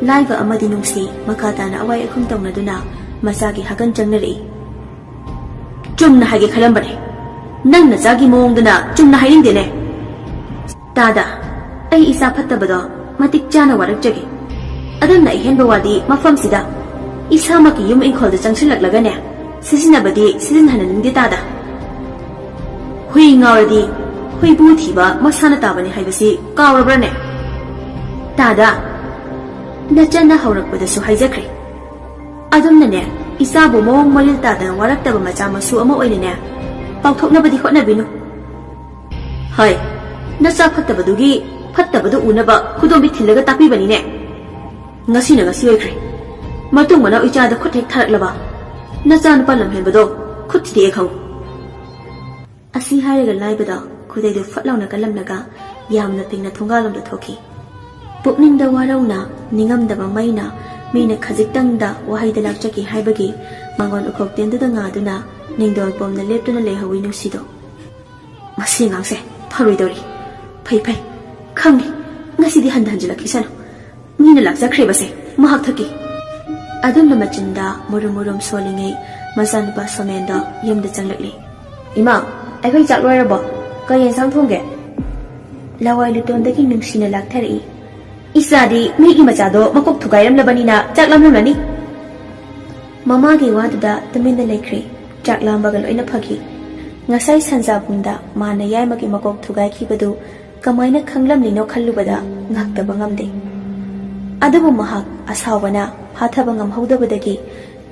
ꯂꯥꯏꯕ ꯑꯃꯗꯤ ꯅꯨꯡꯁꯤ ꯃꯈꯥ ꯇꯥꯅ ꯑꯋꯥꯏ ꯑꯈꯨꯝ ꯇꯧꯅꯗꯨꯅ ꯃꯆꯥꯒꯤ ꯍꯥꯒꯟ ꯆꯪꯅꯔꯛꯏ꯫ "ꯆꯨꯝꯅ ꯍꯥꯏꯒꯦ ꯈꯜꯂꯝꯕꯅꯦ꯫ ꯅꯪ ꯅꯆꯥꯒꯤ ꯃꯑꯣꯡꯗꯨꯅ ꯆꯨꯝꯅ ꯍꯥꯏꯅꯤꯡꯗꯦꯅꯦ꯫" "ꯇꯥꯗ, ꯑꯩ ꯏꯆꯥ ꯐꯠꯇꯕꯗꯣ ꯃꯇꯤꯛ ꯆꯥꯅ ꯋꯥꯔꯛꯆꯒꯦ꯫ ꯑꯗꯨꯝꯅ ꯑꯍꯦꯟꯕ ꯋꯥꯗꯤ ꯃꯐꯝꯁꯤꯗ ꯏꯁꯥꯃꯛꯀꯤ ꯌꯨꯝ ꯏꯪꯈꯣꯜꯗ ꯆꯪꯁꯤꯜꯂꯛꯂꯒꯅꯦ, ꯁꯤꯖꯤꯟꯅꯕꯗꯤ ꯁꯤꯖꯤꯟꯅꯍꯟꯅꯤꯡꯗꯦ ꯇꯥꯗ꯫ ꯍꯨꯏ ꯉꯥꯎꯔꯗꯤ ꯍꯨꯏꯕꯨ ꯊꯤꯕ ꯃꯁꯥꯅ ꯇꯥꯕꯅꯤ ꯍꯥꯏꯕꯁꯤ ꯀꯥꯎꯔꯕ꯭ꯔꯅꯦ? ꯇꯥꯗ, ꯅꯆꯟꯅ ꯍꯧꯔꯛꯄꯗꯁꯨ ꯍꯥꯏꯖꯈ꯭ꯔꯦ꯫ ꯑꯗꯨꯝꯅꯅꯦ, ꯏꯆꯥꯕꯨ ꯃꯑꯣꯡ ꯃꯔꯤꯜ ꯇꯥꯗꯅ ꯋꯥꯔꯛꯇꯕ ꯃꯆꯥ ꯃꯁꯨ ꯑꯃ ꯑꯣꯏꯅꯅꯦ, ꯄꯥꯎꯊꯣꯛꯅꯕꯗꯤ ꯍꯣꯠꯅꯕꯤꯅꯨ꯫" "ꯍꯣꯏ, ꯅꯆꯥ ꯐꯠꯇꯕꯗꯨꯒꯤ ꯐꯠꯇꯕꯗꯨ ꯎꯅꯕ ꯈꯨꯗꯣꯝꯕꯤ ꯊꯤꯜꯂꯒ ꯇꯥꯛꯄꯤꯕꯅꯤꯅꯦ꯫ ꯉꯁꯤꯅ ꯉꯁꯤ ꯑꯣꯏꯈ꯭ꯔꯦ꯫ ꯃꯇꯨꯡ ꯃꯅꯥꯎ ꯏꯆꯥꯗ ꯈꯨꯠ ꯍꯦꯛ ꯊꯥꯔꯛꯂꯕ, ꯅꯆꯥꯅꯨꯄꯥ ꯂꯝꯍꯦꯟꯕꯗꯣ ꯈꯨꯠ ꯊꯤꯗꯦꯛꯑꯦ ꯈꯪꯉꯨ꯫" ꯑꯁꯤ ꯍꯥꯏꯔꯒ ꯂꯥꯏꯕꯗ ꯈꯨꯗꯩꯗꯨ ꯐꯠ ꯂꯥꯎꯅ ꯀꯜꯂꯝꯂꯒ ꯌꯥꯝꯅ ꯄꯤꯡꯅ ꯊꯣꯡꯒꯥꯜꯂꯣꯝꯗ ꯊꯣꯛꯈꯤ꯫ ꯄꯨꯛꯅꯤꯡꯗ ꯋꯥꯔꯧꯅ, ꯅꯤꯡꯉꯝꯗꯕ ꯃꯩꯅ ꯃꯤꯅ ꯈꯖꯤꯛꯇꯪꯗ ꯋꯥꯍꯩꯗ ꯂꯥꯛꯆꯈꯤ ꯍꯥꯏꯕꯒꯤ ꯃꯥꯡꯒꯣꯟ ꯎꯈꯣꯛꯇꯦꯟꯗꯨꯗ ꯉꯥꯗꯨꯅ ꯅꯤꯡꯗꯣꯜ ꯄꯣꯝꯅ ꯂꯦꯞꯇꯨꯅ ꯂꯩꯍꯧꯋꯤ ꯅꯨꯡꯁꯤꯗꯣ꯫ "ꯃꯁꯤ ꯑꯉꯥꯡꯁꯦ ꯐꯔꯣꯏꯗꯧꯔꯤ꯫ ꯐꯩ, ꯐꯩ, ꯈꯪꯉꯤ, ꯉꯁꯤꯗꯤ ꯍꯟꯊ ꯍꯟꯖꯤꯜꯂꯛꯈꯤꯁꯅꯨ꯫ ꯃꯤꯅ ꯂꯥꯛꯆꯈ꯭ꯔꯦꯕꯁꯦ, ꯃꯍꯥꯛ ꯊꯛꯀꯤ꯫ ꯑꯗꯨꯝꯅ ꯃꯆꯤꯟꯗ ꯃꯨꯔꯨꯝ ꯃꯨꯔꯨꯝ ꯁꯣꯜꯂꯤꯉꯩ ꯃꯆꯥꯅꯨꯄꯥ ꯁꯣꯃꯦꯟꯗꯣ ꯌꯨꯝꯗ ꯆꯪꯂꯛꯂꯤ꯫ "ꯏꯃꯥ, ꯑꯩꯈꯣꯏ ꯆꯥꯛ ꯂꯣꯏꯔꯕꯣ? ꯀꯔꯤ ꯌꯦꯟꯁꯥꯡ ꯊꯣꯡꯒꯦ?" ꯂꯋꯥꯏ ꯂꯨꯇꯣꯟꯗꯒꯤ ꯅꯨꯡꯁꯤꯅ ꯂꯥꯛꯊꯔꯛꯏ꯫ "ꯏꯆꯥꯗꯤ ꯃꯤꯒꯤ ꯃꯆꯥꯗꯣ ꯃꯀꯣꯛ ꯊꯨꯒꯥꯏꯔꯝꯂꯕꯅꯤꯅ ꯆꯥꯛ ꯂꯥꯝꯂꯝꯂꯅꯤ꯫" ꯃꯃꯥꯒꯤ ꯋꯥꯗꯨꯗ ꯇꯨꯃꯤꯟꯅ ꯂꯩꯈ꯭ꯔꯦ꯫ ꯆꯥꯛ ꯂꯥꯝꯕꯒ ꯂꯣꯏꯅ ꯐꯈꯤ꯫ ꯉꯁꯥꯏ ꯁꯟꯖꯥꯕꯨꯡꯗ ꯃꯥꯅ ꯌꯥꯏꯃꯒꯤ ꯃꯀꯣꯛ ꯊꯨꯒꯥꯏꯈꯤꯕꯗꯨ ꯀꯃꯥꯏꯅ ꯈꯪꯂꯝꯂꯤꯅꯣ ꯈꯜꯂꯨꯕꯗ ꯉꯥꯛꯇꯕ ꯉꯝꯗꯦ꯫ ꯑꯗꯨꯕꯨ ꯃꯍꯥꯛ ꯑꯁꯥꯎꯕꯅ ꯐꯥꯊꯕ ꯉꯝꯍꯧꯗꯕꯗꯒꯤ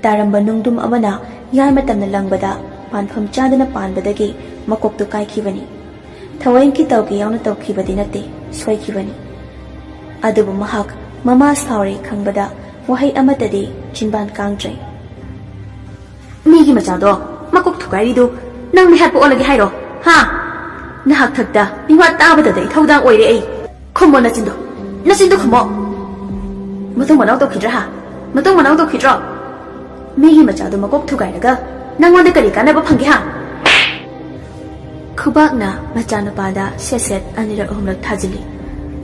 ꯇꯥꯔꯝꯕ ꯅꯨꯡꯗꯨꯝ ꯑꯃꯅ ꯌꯥꯏꯃ ꯇꯝꯅ ꯂꯪꯕꯗ ꯄꯥꯟꯐꯝ ꯆꯥꯗꯅ ꯄꯥꯟꯕꯗꯒꯤ ꯃꯀꯣꯛꯇꯨ ꯀꯥꯏꯈꯤꯕꯅꯤ꯫ ꯊꯑꯣꯏꯒꯤ ꯇꯧꯒꯦ ꯌꯥꯎꯅ ꯇꯧꯈꯤꯕꯗꯤ ꯅꯠꯇꯦ, ꯁꯣꯏꯈꯤꯕꯅꯤ꯫ ꯑꯗꯨꯕꯨ ꯃꯍꯥꯛ ꯃꯃꯥ ꯁꯥꯎꯔꯦ ꯈꯪꯕꯗ ꯋꯥꯍꯩ ꯑꯃꯠꯇꯗꯤ ꯆꯤꯟꯕꯥꯟ ꯀꯥꯡꯗ꯭ꯔꯦ꯫ "ꯃꯤꯒꯤ ꯃꯆꯥꯗꯣ ꯃꯀꯣꯛ ꯊꯨꯒꯥꯏꯔꯤꯗꯨ ꯅꯪ ꯃꯤꯍꯥꯠꯄ ꯑꯣꯜꯂꯒꯦ ꯍꯥꯏꯔꯣ? ꯍꯥ? ꯅꯍꯥꯛ ꯊꯛꯇ ꯃꯤꯋꯥ ꯇꯥꯕꯗꯗ ꯏꯊꯧꯗꯥꯡ ꯑꯣꯏꯔꯦ ꯑꯩ꯫ ꯈꯨꯝꯃꯣ ꯅꯆꯤꯟꯗꯣ, ꯅꯆꯤꯟꯗꯣ ꯈꯨꯝꯃꯣ꯫ ꯃꯇꯨꯡ ꯃꯅꯥꯎ ꯇꯧꯈꯤꯗ꯭ꯔꯥ ꯍꯥ? ꯃꯇꯨꯡ ꯃꯅꯥꯎ ꯇꯧꯈꯤꯗ꯭ꯔꯣ? ꯃꯤꯒꯤ ꯃꯆꯥꯗꯣ ꯃꯀꯣꯛ ꯊꯨꯒꯥꯏꯔꯒ ꯅꯪꯉꯣꯟꯗ ꯀꯔꯤ ꯀꯥꯟꯅꯕ ꯐꯪꯒꯦ ꯍꯥ?" ꯈꯨꯕꯥꯛꯅ ꯃꯆꯥꯅꯨꯄꯥꯗ ꯁꯦꯠ ꯁꯦꯠ ꯑꯅꯤꯔꯛ ꯑꯍꯨꯝꯂꯛ ꯊꯥꯖꯤꯜꯂꯤ꯫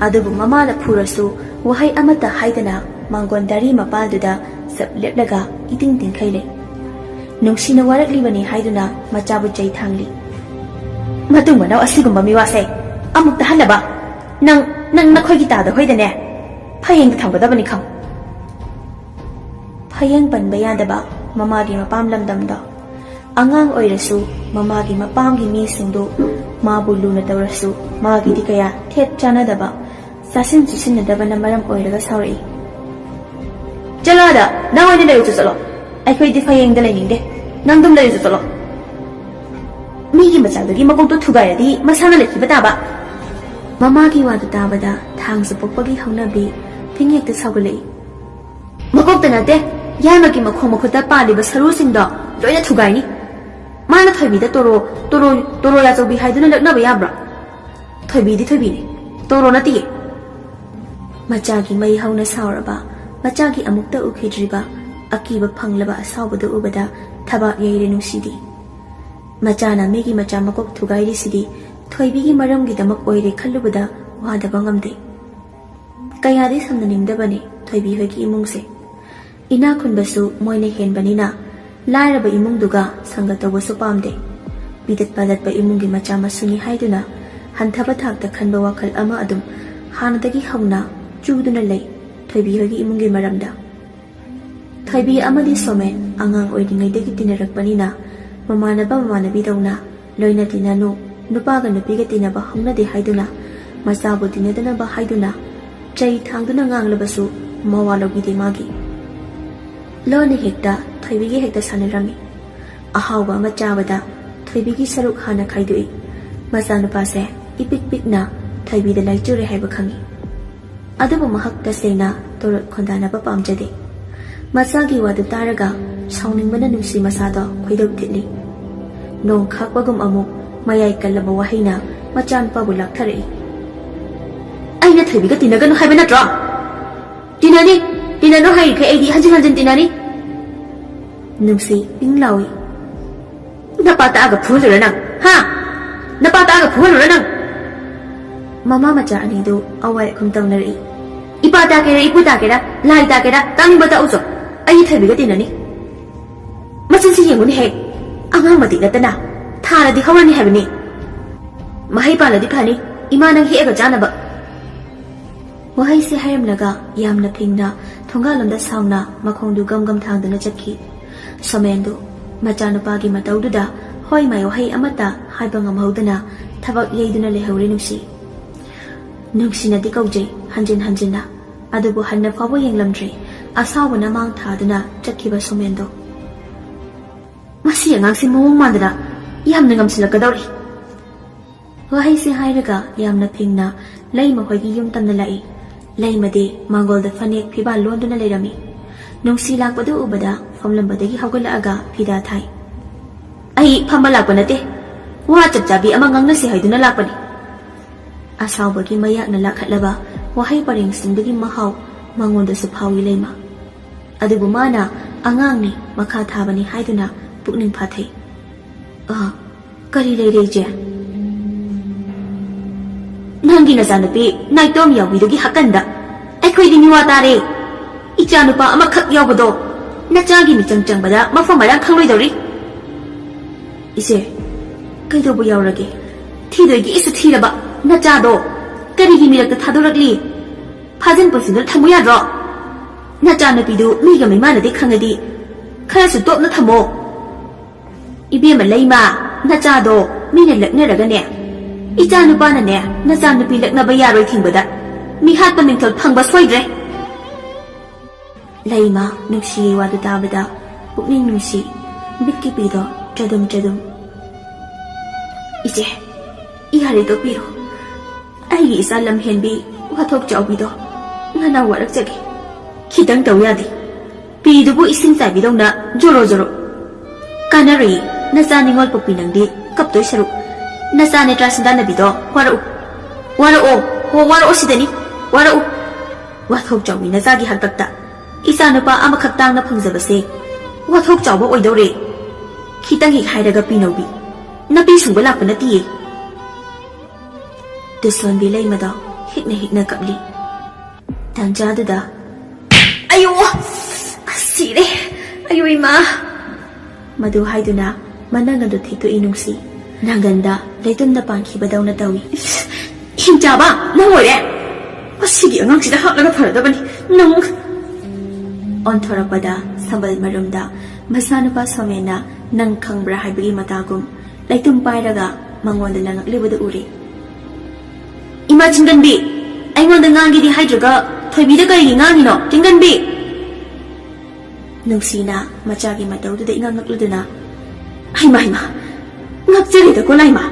ꯑꯗꯨꯕꯨ ꯃꯃꯥꯅ ꯐꯨꯔꯁꯨ ꯋꯥꯍꯩ ꯑꯃꯠꯇ ꯍꯥꯏꯗꯅ ꯃꯥꯡꯒꯣꯟ ꯗꯥꯔꯤ ꯃꯄꯥꯜꯗꯨꯗ ꯆꯞ ꯂꯦꯞꯂꯒ ꯏꯇꯤꯡ ꯇꯤꯡꯈꯩ ꯂꯩ꯫ ꯅꯨꯡꯁꯤꯅ ꯋꯥꯔꯛꯂꯤꯕꯅꯤ ꯍꯥꯏꯗꯨꯅ ꯃꯆꯥꯕꯨ ꯆꯩ ꯊꯥꯡꯂꯤ꯫ "ꯃꯇꯨꯡ ꯃꯅꯥꯎ ꯑꯁꯤꯒꯨꯝꯕ ꯃꯤꯋꯥꯁꯦ ꯑꯃꯨꯛ ꯇꯥꯍꯜꯂꯕ? ꯅꯪ, ꯅꯪ ꯅꯈꯣꯏꯒꯤ ꯇꯥꯗ ꯍꯣꯏꯗꯅꯦ ꯐꯌꯦꯡꯗ ꯊꯝꯒꯗꯕꯅꯤ ꯈꯪ꯫" ꯐꯌꯦꯡ ꯄꯟꯕ ꯌꯥꯗꯕ ꯃꯃꯥꯒꯤ ꯃꯄꯥꯝ ꯂꯝꯗꯝꯗꯣ꯫ ꯑꯉꯥꯡ ꯑꯣꯏꯔꯁꯨ ꯃꯃꯥꯒꯤ ꯃꯄꯥꯝꯒꯤ ꯃꯤꯁꯤꯡꯗꯨ ꯃꯥꯕꯨ ꯂꯨꯅ ꯇꯧꯔꯁꯨ ꯃꯥꯒꯤꯗꯤ ꯀꯌꯥ ꯊꯦꯠ ꯆꯥꯅꯗꯕ, ꯆꯥꯁꯤꯟ ꯆꯨꯁꯤꯟꯅꯗꯕꯅ ꯃꯔꯝ ꯑꯣꯏꯔꯒ ꯁꯥꯎꯔꯛꯏ꯫ "ꯆꯠꯂꯣ ꯑꯗ, ꯅꯪ ꯑꯣꯏꯅ ꯂꯩꯔꯨꯆꯣ ꯆꯠꯂꯣ꯫ ꯑꯩꯈꯣꯏꯗꯤ ꯐꯌꯦꯡꯗ ꯂꯩꯅꯤꯡꯗꯦ꯫ ꯅꯪ ꯑꯗꯨꯝ ꯂꯩꯔꯨꯆꯣ ꯆꯠꯂꯣ꯫ ꯃꯤꯒꯤ ꯃꯆꯥꯗꯨꯒꯤ ꯃꯀꯣꯛꯇꯣ ꯊꯨꯒꯥꯏꯔꯗꯤ ꯃꯁꯥꯅ ꯂꯩꯈꯤꯕ ꯇꯥꯕ꯫" ꯃꯃꯥꯒꯤ ꯋꯥꯗꯨ ꯇꯥꯕꯗ ꯊꯥꯡꯁꯨ ꯄꯣꯛꯄꯒꯤ ꯍꯧꯅꯕꯤ ꯐꯤꯡꯌꯦꯛꯇ ꯁꯥꯎꯒꯠꯂꯛꯏ꯫ "ꯃꯀꯣꯛꯇ ꯅꯠꯇꯦ, ꯌꯥꯏꯃꯒꯤ ꯃꯈꯣꯡ ꯃꯈꯨꯠꯇ ꯄꯥꯜꯂꯤꯕ ꯁꯔꯨꯁꯤꯡꯗꯣ ꯂꯣꯏꯅ ꯊꯨꯒꯥꯏꯅꯤ꯫ ꯃꯥꯅ ꯊꯣꯏꯕꯤꯗ ꯇꯣꯔꯣ, ꯇꯣꯔꯣ, ꯇꯣꯔꯣ ꯌꯥꯆꯧꯕꯤ ꯍꯥꯏꯗꯨꯅ ꯂꯛꯅꯕ ꯌꯥꯕ꯭ꯔꯥ? ꯊꯣꯏꯕꯤꯗꯤ ꯊꯣꯏꯕꯤꯅꯤ, ꯇꯣꯔꯣ ꯅꯠꯇꯤꯌꯦ꯫" ꯃꯆꯥꯒꯤ ꯃꯩ ꯍꯧꯅ ꯁꯥꯎꯔꯕ, ꯃꯆꯥꯒꯤ ꯑꯃꯨꯛꯇ ꯎꯈꯤꯗ꯭ꯔꯤꯕ ꯑꯀꯤꯕ ꯐꯪꯂꯕ ꯑꯁꯥꯎꯕꯗꯨ ꯎꯕꯗ ꯊꯕꯥꯛ ꯌꯩꯔꯦ ꯅꯨꯡꯁꯤꯗꯤ꯫ ꯃꯆꯥꯅ ꯃꯤꯒꯤ ꯃꯆꯥ ꯃꯀꯣꯛ ꯊꯨꯒꯥꯏꯔꯤꯁꯤꯗꯤ ꯊꯣꯏꯕꯤꯒꯤ ꯃꯔꯝꯒꯤꯗꯃꯛ ꯑꯣꯏꯔꯦ ꯈꯜꯂꯨꯕꯗ ꯋꯥꯗꯕ ꯉꯝꯗꯦ꯫ ꯀꯌꯥꯗꯤ ꯁꯝꯅꯅꯤꯡꯗꯕꯅꯤ ꯊꯣꯏꯕꯤ ꯍꯣꯏꯒꯤ ꯏꯃꯨꯡꯁꯦ꯫ ꯏꯅꯥꯛ ꯈꯨꯟꯕꯁꯨ ꯃꯣꯏꯅ ꯍꯦꯟꯕꯅꯤꯅ ꯂꯥꯏꯔꯕ ꯏꯃꯨꯡꯗꯨꯒ ꯁꯪꯒ ꯇꯧꯕꯁꯨ ꯄꯥꯝꯗꯦ꯫ ꯄꯤꯗꯠ ꯄꯥꯗꯠꯄ ꯏꯃꯨꯡꯒꯤ ꯃꯆꯥ ꯃꯁꯨꯅꯤ ꯍꯥꯏꯗꯨꯅ ꯍꯟꯊꯕ ꯊꯥꯛꯇ ꯈꯟꯕ ꯋꯥꯈꯜ ꯑꯃ ꯑꯗꯨꯝ ꯍꯥꯟꯅꯗꯒꯤ ꯍꯧꯅ ꯆꯨꯗꯨꯅ ꯂꯩ ꯊꯣꯏꯕꯤ ꯍꯣꯏꯒꯤ ꯏꯃꯨꯡꯒꯤ ꯃꯔꯝꯗ꯫ ꯊꯣꯏꯕꯤ ꯑꯃꯗꯤ ꯁꯣꯃꯦꯟ ꯑꯉꯥꯡ ꯑꯣꯏꯔꯤꯉꯩꯗꯒꯤ ꯇꯤꯟꯅꯔꯛꯄꯅꯤꯅ ꯃꯃꯥꯟꯅꯕ ꯃꯃꯥꯟꯅꯕꯤꯗꯧꯅ ꯂꯣꯏꯅ ꯇꯤꯟꯅꯅꯨ, ꯅꯨꯄꯥꯒ ꯅꯨꯄꯤꯒ ꯇꯤꯟꯅꯕ ꯍꯧꯅꯗꯦ ꯍꯥꯏꯗꯨꯅ, ꯃꯆꯥꯕꯨ ꯇꯤꯟꯅꯗꯅꯕ ꯍꯥꯏꯗꯨꯅ ꯆꯩ ꯊꯥꯡꯗꯨꯅ ꯉꯥꯡꯂꯕꯁꯨ ꯃꯋꯥ ꯂꯧꯕꯤꯗꯦ ꯃꯥꯒꯤ꯫ ꯂꯣꯟꯅ ꯍꯦꯛꯇ ꯊꯣꯏꯕꯤꯒ ꯍꯦꯛꯇ ꯁꯥꯟꯅꯔꯝꯃꯤ꯫ ꯑꯍꯥꯎꯕ ꯑꯃ ꯆꯥꯕꯗ ꯊꯣꯏꯕꯤꯒꯤ ꯁꯔꯨꯛ ꯍꯥꯟꯅ ꯈꯥꯏꯗꯣꯛꯏ꯫ ꯃꯆꯥꯅꯨꯄꯥꯁꯦ ꯏꯄꯤꯛ ꯄꯤꯛꯅ ꯊꯣꯏꯕꯤꯗ ꯂꯥꯏꯆꯨꯔꯦ ꯍꯥꯏꯕ ꯈꯪꯏ꯫ ꯑꯗꯨꯕꯨ ꯃꯍꯥꯛ ꯇꯁꯦꯡꯅ ꯇꯣꯔꯣꯠ ꯈꯣꯟꯗꯥꯅꯕ ꯄꯥꯝꯖꯗꯦ꯫ ꯃꯆꯥꯒꯤ ꯋꯥꯗꯨ ꯇꯥꯔꯒ ꯁꯥꯎꯅꯤꯡꯕꯅ ꯅꯨꯡꯁꯤ ꯃꯁꯥꯗꯣ ꯈꯣꯏꯗꯧ ꯊꯤꯠꯂꯤ꯫ ꯅꯣꯡ ꯈꯥꯛꯄꯒꯨꯝ ꯑꯃꯨꯛ ꯃꯌꯥꯏ ꯀꯜꯂꯕ ꯋꯥꯍꯩꯅ ꯃꯆꯥꯅꯨꯄꯥꯕꯨ ꯂꯥꯛꯊꯔꯛꯏ꯫ "ꯑꯩꯅ ꯊꯣꯏꯕꯤꯒ ꯇꯤꯟꯅꯒꯅꯨ ꯍꯥꯏꯕ ꯅꯠꯇ꯭ꯔꯣ? ꯇꯤꯟꯅꯅꯤ, ꯇꯤꯟꯅꯅꯨ ꯍꯥꯏꯔꯤꯈꯩ ꯑꯩꯗꯤ ꯍꯟꯖꯤꯟ ꯍꯟꯖꯤꯟ ꯇꯤꯟꯅꯅꯤ꯫" ꯅꯨꯡꯁꯤ ꯄꯤꯡ ꯂꯥꯎꯏ꯫ "ꯅꯄꯥ ꯇꯥꯛꯑꯒ ꯐꯨꯍꯜꯂꯨꯔ ꯅꯪ? ꯍꯥ? ꯅꯄꯥ ꯇꯥꯛꯑꯒ ꯐꯨꯍꯜꯂꯨꯔ ꯅꯪ?" ꯃꯃꯥ ꯃꯆꯥ ꯑꯅꯤꯗꯨ ꯑꯋꯥꯏ ꯑꯈꯨꯝ ꯇꯧꯅꯔꯛꯏ꯫ "ꯏꯄꯥ ꯇꯥꯛꯀꯦꯔꯥ, ꯏꯄꯨ ꯇꯥꯛꯀꯦꯔꯥ, ꯂꯥꯏ ꯇꯥꯛꯀꯦꯔꯥ, ꯇꯥꯛꯅꯤꯡꯕ ꯇꯥꯛꯎꯆꯣ꯫ ꯑꯩ ꯊꯣꯏꯕꯤꯒ ꯇꯤꯟꯅꯅꯤ꯫ ꯃꯆꯤꯟꯁꯤ ꯌꯦꯡꯉꯨꯅꯦꯍꯦ꯫ ꯑꯉꯥꯡ ꯃꯇꯤꯛ ꯅꯠꯇꯅ ꯊꯥꯔꯗꯤ ꯍꯧꯔꯅꯤ ꯍꯥꯏꯕꯅꯤ꯫ ꯃꯍꯩ ꯄꯥꯜꯂꯗꯤ ꯐꯅꯤ, ꯏꯃꯥ ꯅꯪ ꯍꯦꯛꯑꯒ ꯆꯥꯅꯕ꯫" ꯋꯥꯍꯩꯁꯦ ꯍꯥꯏꯔꯝꯂꯒ ꯌꯥꯝꯅ ꯐꯤꯡꯅ ꯊꯣꯡꯒꯥꯜꯂꯣꯝꯗ ꯁꯥꯎꯅ ꯃꯈꯣꯡꯗꯨ ꯒꯝ ꯒꯝ ꯊꯥꯡꯗꯨꯅ ꯆꯠꯈꯤ꯫ ꯁꯣꯃꯦꯟꯗꯨ ꯃꯆꯥꯅꯨꯄꯥꯒꯤ ꯃꯇꯧꯗꯨꯗ ꯍꯣꯏ ꯃꯥꯏ ꯋꯥꯍꯩ ꯑꯃꯠꯇ ꯍꯥꯏꯕ ꯉꯝꯍꯧꯗꯅ ꯊꯕꯛ ꯌꯩꯗꯨꯅ ꯂꯩꯍꯧꯔꯦ ꯅꯨꯡꯁꯤ꯫ ꯅꯨꯡꯁꯤꯅꯗꯤ ꯀꯧꯖꯩ ꯍꯟꯖꯤꯟ ꯍꯟꯖꯤꯟꯅ, ꯑꯗꯨꯕꯨ ꯍꯟꯅ ꯐꯥꯎꯕ ꯌꯦꯡꯂꯝꯗ꯭ꯔꯤ ꯑꯁꯥꯎꯕꯅ ꯃꯥꯡ ꯊꯥꯗꯨꯅ ꯆꯠꯈꯤꯕ ꯁꯣꯃꯦꯟꯗꯣ꯫ "ꯃꯁꯤ ꯑꯉꯥꯡꯁꯤ ꯃꯑꯣꯡ ꯃꯥꯟꯗꯅ ꯌꯥꯝꯅ ꯉꯝꯁꯤꯜꯂꯛꯀꯗꯧꯔꯤ꯫" ꯋꯥꯍꯩꯁꯤ ꯍꯥꯏꯔꯒ ꯌꯥꯝꯅ ꯐꯤꯡꯅ ꯂꯩꯃ ꯍꯣꯏꯒꯤ ꯌꯨꯝ ꯇꯝꯅ ꯂꯥꯛꯏ꯫ ꯂꯩꯃꯗꯤ ꯃꯥꯡꯒꯣꯜꯗ ꯐꯅꯦꯛ ꯐꯤꯕꯥꯜ ꯂꯣꯟꯗꯨꯅ ꯂꯩꯔꯝꯃꯤ꯫ ꯅꯨꯡꯁꯤ ꯂꯥꯛꯄꯗꯨ ꯎꯕꯗ ꯐꯝꯂꯝꯕꯗꯒꯤ ꯍꯧꯒꯠꯂꯛꯑꯒ ꯐꯤꯗꯥ ꯊꯥꯏ꯫ "ꯑꯩ ꯐꯝꯕ ꯂꯥꯛꯄ ꯅꯠꯇꯦ, ꯋꯥ ꯆꯞ ꯆꯥꯕꯤ ꯑꯃ ꯉꯥꯡꯅꯁꯤ ꯍꯥꯏꯗꯨꯅ ꯂꯥꯛꯄꯅꯤ꯫" ꯑꯁꯥꯎꯕꯒꯤ ꯃꯌꯥꯛꯅ ꯂꯥꯛꯈꯠꯂꯕ ꯋꯥꯍꯩ ꯄꯔꯦꯡꯁꯤꯡꯗꯨꯒꯤ ꯃꯍꯥꯎ ꯃꯉꯣꯟꯗꯁꯨ ꯐꯥꯎꯏ ꯂꯩꯃ꯫ ꯑꯗꯨꯕꯨ ꯃꯥꯅ ꯑꯉꯥꯡꯅꯤ, ꯃꯈꯥ ꯊꯥꯕꯅꯤ ꯍꯥꯏꯗꯨꯅ ꯄꯨꯛꯅꯤꯡ ꯐꯥꯊꯩ꯫ "ꯑ, ꯀꯔꯤ ꯂꯩꯔꯦ ꯏꯆꯦ?" "ꯅꯪꯒꯤ ꯅꯆꯥꯅꯨꯄꯤ ꯅꯥꯏꯇꯣꯝ ꯌꯥꯎꯕꯤꯗꯨꯒꯤ ꯍꯥꯀꯟꯗ ꯑꯩꯈꯣꯏꯗꯤ ꯃꯤꯋꯥ ꯇꯥꯔꯦ꯫ ꯏꯆꯥ ꯅꯨꯄꯥ ꯑꯃꯈꯛ ꯌꯥꯎꯕꯗꯣ ꯅꯆꯥꯒꯤ ꯃꯤꯆꯪ ꯆꯪꯕꯗ ꯃꯐꯝ ꯃꯔꯥꯡ ꯈꯪꯂꯣꯏꯗꯧꯔꯤ꯫ ꯏꯆꯦ, ꯀꯩꯗꯧꯕ ꯌꯥꯎꯔꯒꯦ? ꯊꯤꯗꯣꯏꯒꯤ ꯏꯁꯨ ꯊꯤꯔꯕ ꯅꯆꯥꯗꯣ ꯀꯔꯤꯒꯤ ꯃꯤꯔꯛꯇ ꯊꯥꯗꯣꯔꯛꯂꯤ? ꯐꯥꯖꯤꯟ ꯄꯨꯟꯁꯤꯟꯗꯨꯅ ꯊꯝꯃꯨ ꯌꯥꯗ꯭ꯔꯣ? ꯅꯆꯥꯅꯨꯄꯤꯗꯨ ꯃꯤꯒ ꯃꯩꯃꯥꯟꯅꯗꯦ ꯈꯪꯉꯗꯤ ꯈꯔꯁꯨ ꯇꯣꯞꯅ ꯊꯝꯃꯣ꯫ ꯏꯕꯦꯝꯃ ꯂꯩꯃ, ꯅꯆꯥꯗꯣ ꯃꯤꯅ ꯂꯛꯅꯔꯒꯅꯦ, ꯏꯆꯥ ꯅꯨꯄꯥꯅꯅꯦ ꯅꯆꯥꯅꯨꯄꯤ ꯂꯛꯅꯕ ꯌꯥꯔꯣꯏ ꯊꯤꯡꯕꯗ ꯃꯤꯍꯥꯠꯄ ꯃꯤꯡꯊꯣꯜ ꯐꯪꯕ ꯁꯣꯏꯗ꯭ꯔꯦ꯫ ꯂꯩꯃ, ꯅꯨꯡꯁꯤꯌꯦ ꯋꯥꯗꯨ ꯇꯥꯕꯗ ꯄꯨꯛꯅꯤꯡ ꯅꯨꯡꯁꯤ, ꯃꯤꯠꯀꯤ ꯄꯤꯗꯣ ꯆꯗꯨꯝ ꯆꯗꯨꯝ꯫ ꯏꯆꯦ, ꯏꯍꯔꯤ ꯇꯣꯛꯄꯤꯔꯣ꯫ ꯑꯩꯒꯤ ꯏꯆꯥ ꯂꯝꯍꯦꯟꯕꯤ ꯋꯥꯊꯣꯛ ꯆꯥꯎꯕꯤꯗꯣ ꯅꯅꯥ ꯋꯥꯔꯛꯆꯒꯦ꯫ ꯈꯤꯇꯪ ꯇꯧ ꯌꯥꯗꯦ꯫ ꯄꯤꯗꯨꯕꯨ ꯏꯁꯤꯡ ꯆꯥꯏꯕꯤꯗꯧꯅ ꯖꯣꯔꯣ ꯖꯣꯔꯣ꯫ ꯀꯥꯟꯅꯔꯣꯏꯌꯦ, ꯅꯆꯥ ꯅꯤꯉꯣꯜ ꯄꯣꯛꯄꯤ ꯅꯪꯗꯤ ꯀꯞꯇꯣꯏ ꯁꯔꯨꯛ꯫ ꯅꯆꯥ ꯅꯦꯇ꯭ꯔꯥ ꯁꯟꯗꯥꯅꯕꯤꯗꯣ ꯋꯥꯔꯛꯎ꯫ ꯋꯥꯔꯛꯑꯣ, ꯍꯣ, ꯋꯥꯔꯛꯑꯣ ꯁꯤꯗꯅꯤ꯫ ꯋꯥꯔꯛꯎ꯫ ꯋꯥꯊꯣꯛ ꯆꯥꯎꯕꯤ ꯅꯆꯥꯒꯤ ꯍꯥꯛꯇꯛꯇ ꯏꯆꯥ ꯅꯨꯄꯥ ꯑꯃꯈꯛ ꯇꯥꯡꯅ ꯐꯪꯖꯕꯁꯦ ꯋꯥꯊꯣꯛ ꯆꯥꯎꯕ ꯑꯣꯏꯗꯧꯔꯦ꯫ ꯈꯤꯇꯪ ꯍꯦꯛ ꯍꯥꯏꯔꯒ ꯄꯤꯅꯧꯕꯤ꯫ ꯅꯄꯤ ꯁꯨꯡꯕ ꯂꯥꯛꯄ ꯅꯠꯇꯤꯌꯦ꯫ ꯇꯨꯁꯣꯟꯕꯤ ꯂꯩꯃꯗꯣ ꯍꯤꯛꯅ ꯍꯤꯛꯅ ꯀꯞꯂꯤ꯫ ꯇꯥꯟꯖꯥꯗꯨꯗ, "ꯑꯌꯣ! ꯁꯤꯔꯦ! ꯑꯌꯣ ꯏꯃꯥ!" ꯃꯗꯨ ꯍꯥꯏꯗꯨꯅ ꯃꯅꯪ ꯑꯗꯨ ꯊꯤꯠꯇꯣꯛꯏ ꯅꯨꯡꯁꯤ꯫ ꯅꯪꯒꯟꯗ ꯂꯩꯇꯨꯝꯅ ꯄꯥꯟꯈꯤꯕꯗꯧꯅ ꯇꯧꯏ꯫ "ꯍꯤꯡꯆꯥꯕ, ꯅꯪ ꯑꯣꯏꯔꯦ? ꯃꯁꯤꯒꯤ ꯑꯉꯥꯡꯁꯤꯗ ꯍꯥꯠꯂꯒ ꯐꯔꯗꯕꯅꯤ꯫ ꯅꯪ!" ꯑꯣꯟꯊꯣꯔꯛꯄꯗ ꯁꯝꯕꯜ ꯃꯔꯨꯝꯗ ꯃꯆꯥꯅꯨꯄꯥ ꯁꯣꯃꯦꯟꯅ "ꯅꯪ ꯈꯪꯕ꯭ꯔꯥ?" ꯍꯥꯏꯕꯒꯤ ꯃꯇꯥꯒꯨꯝ ꯂꯩꯇꯨꯝ ꯄꯥꯏꯔꯒ ꯃꯉꯣꯟꯗ ꯂꯪꯉꯛꯂꯤꯕꯗꯨ ꯎꯔꯦ꯫ "ꯏꯃꯥ ꯆꯤꯡꯒꯟꯕꯤ, ꯑꯩꯉꯣꯟꯗ ꯉꯥꯡꯒꯦꯗꯤ ꯍꯥꯏꯗ꯭ꯔꯒ ꯊꯣꯏꯕꯤꯗ ꯀꯔꯤꯒꯤ ꯉꯥꯡꯉꯤꯅꯣ, ꯆꯤꯡꯒꯟꯕꯤ?" ꯅꯨꯡꯁꯤꯅ ꯃꯆꯥꯒꯤ ꯃꯇꯧꯗꯨꯗ ꯏꯉꯛ ꯉꯛꯂꯗꯨꯅ, "ꯍꯩꯃꯥ, ꯍꯩꯃꯥ, ꯉꯛꯆꯔꯦꯗꯀꯣ ꯂꯥꯏꯃ꯫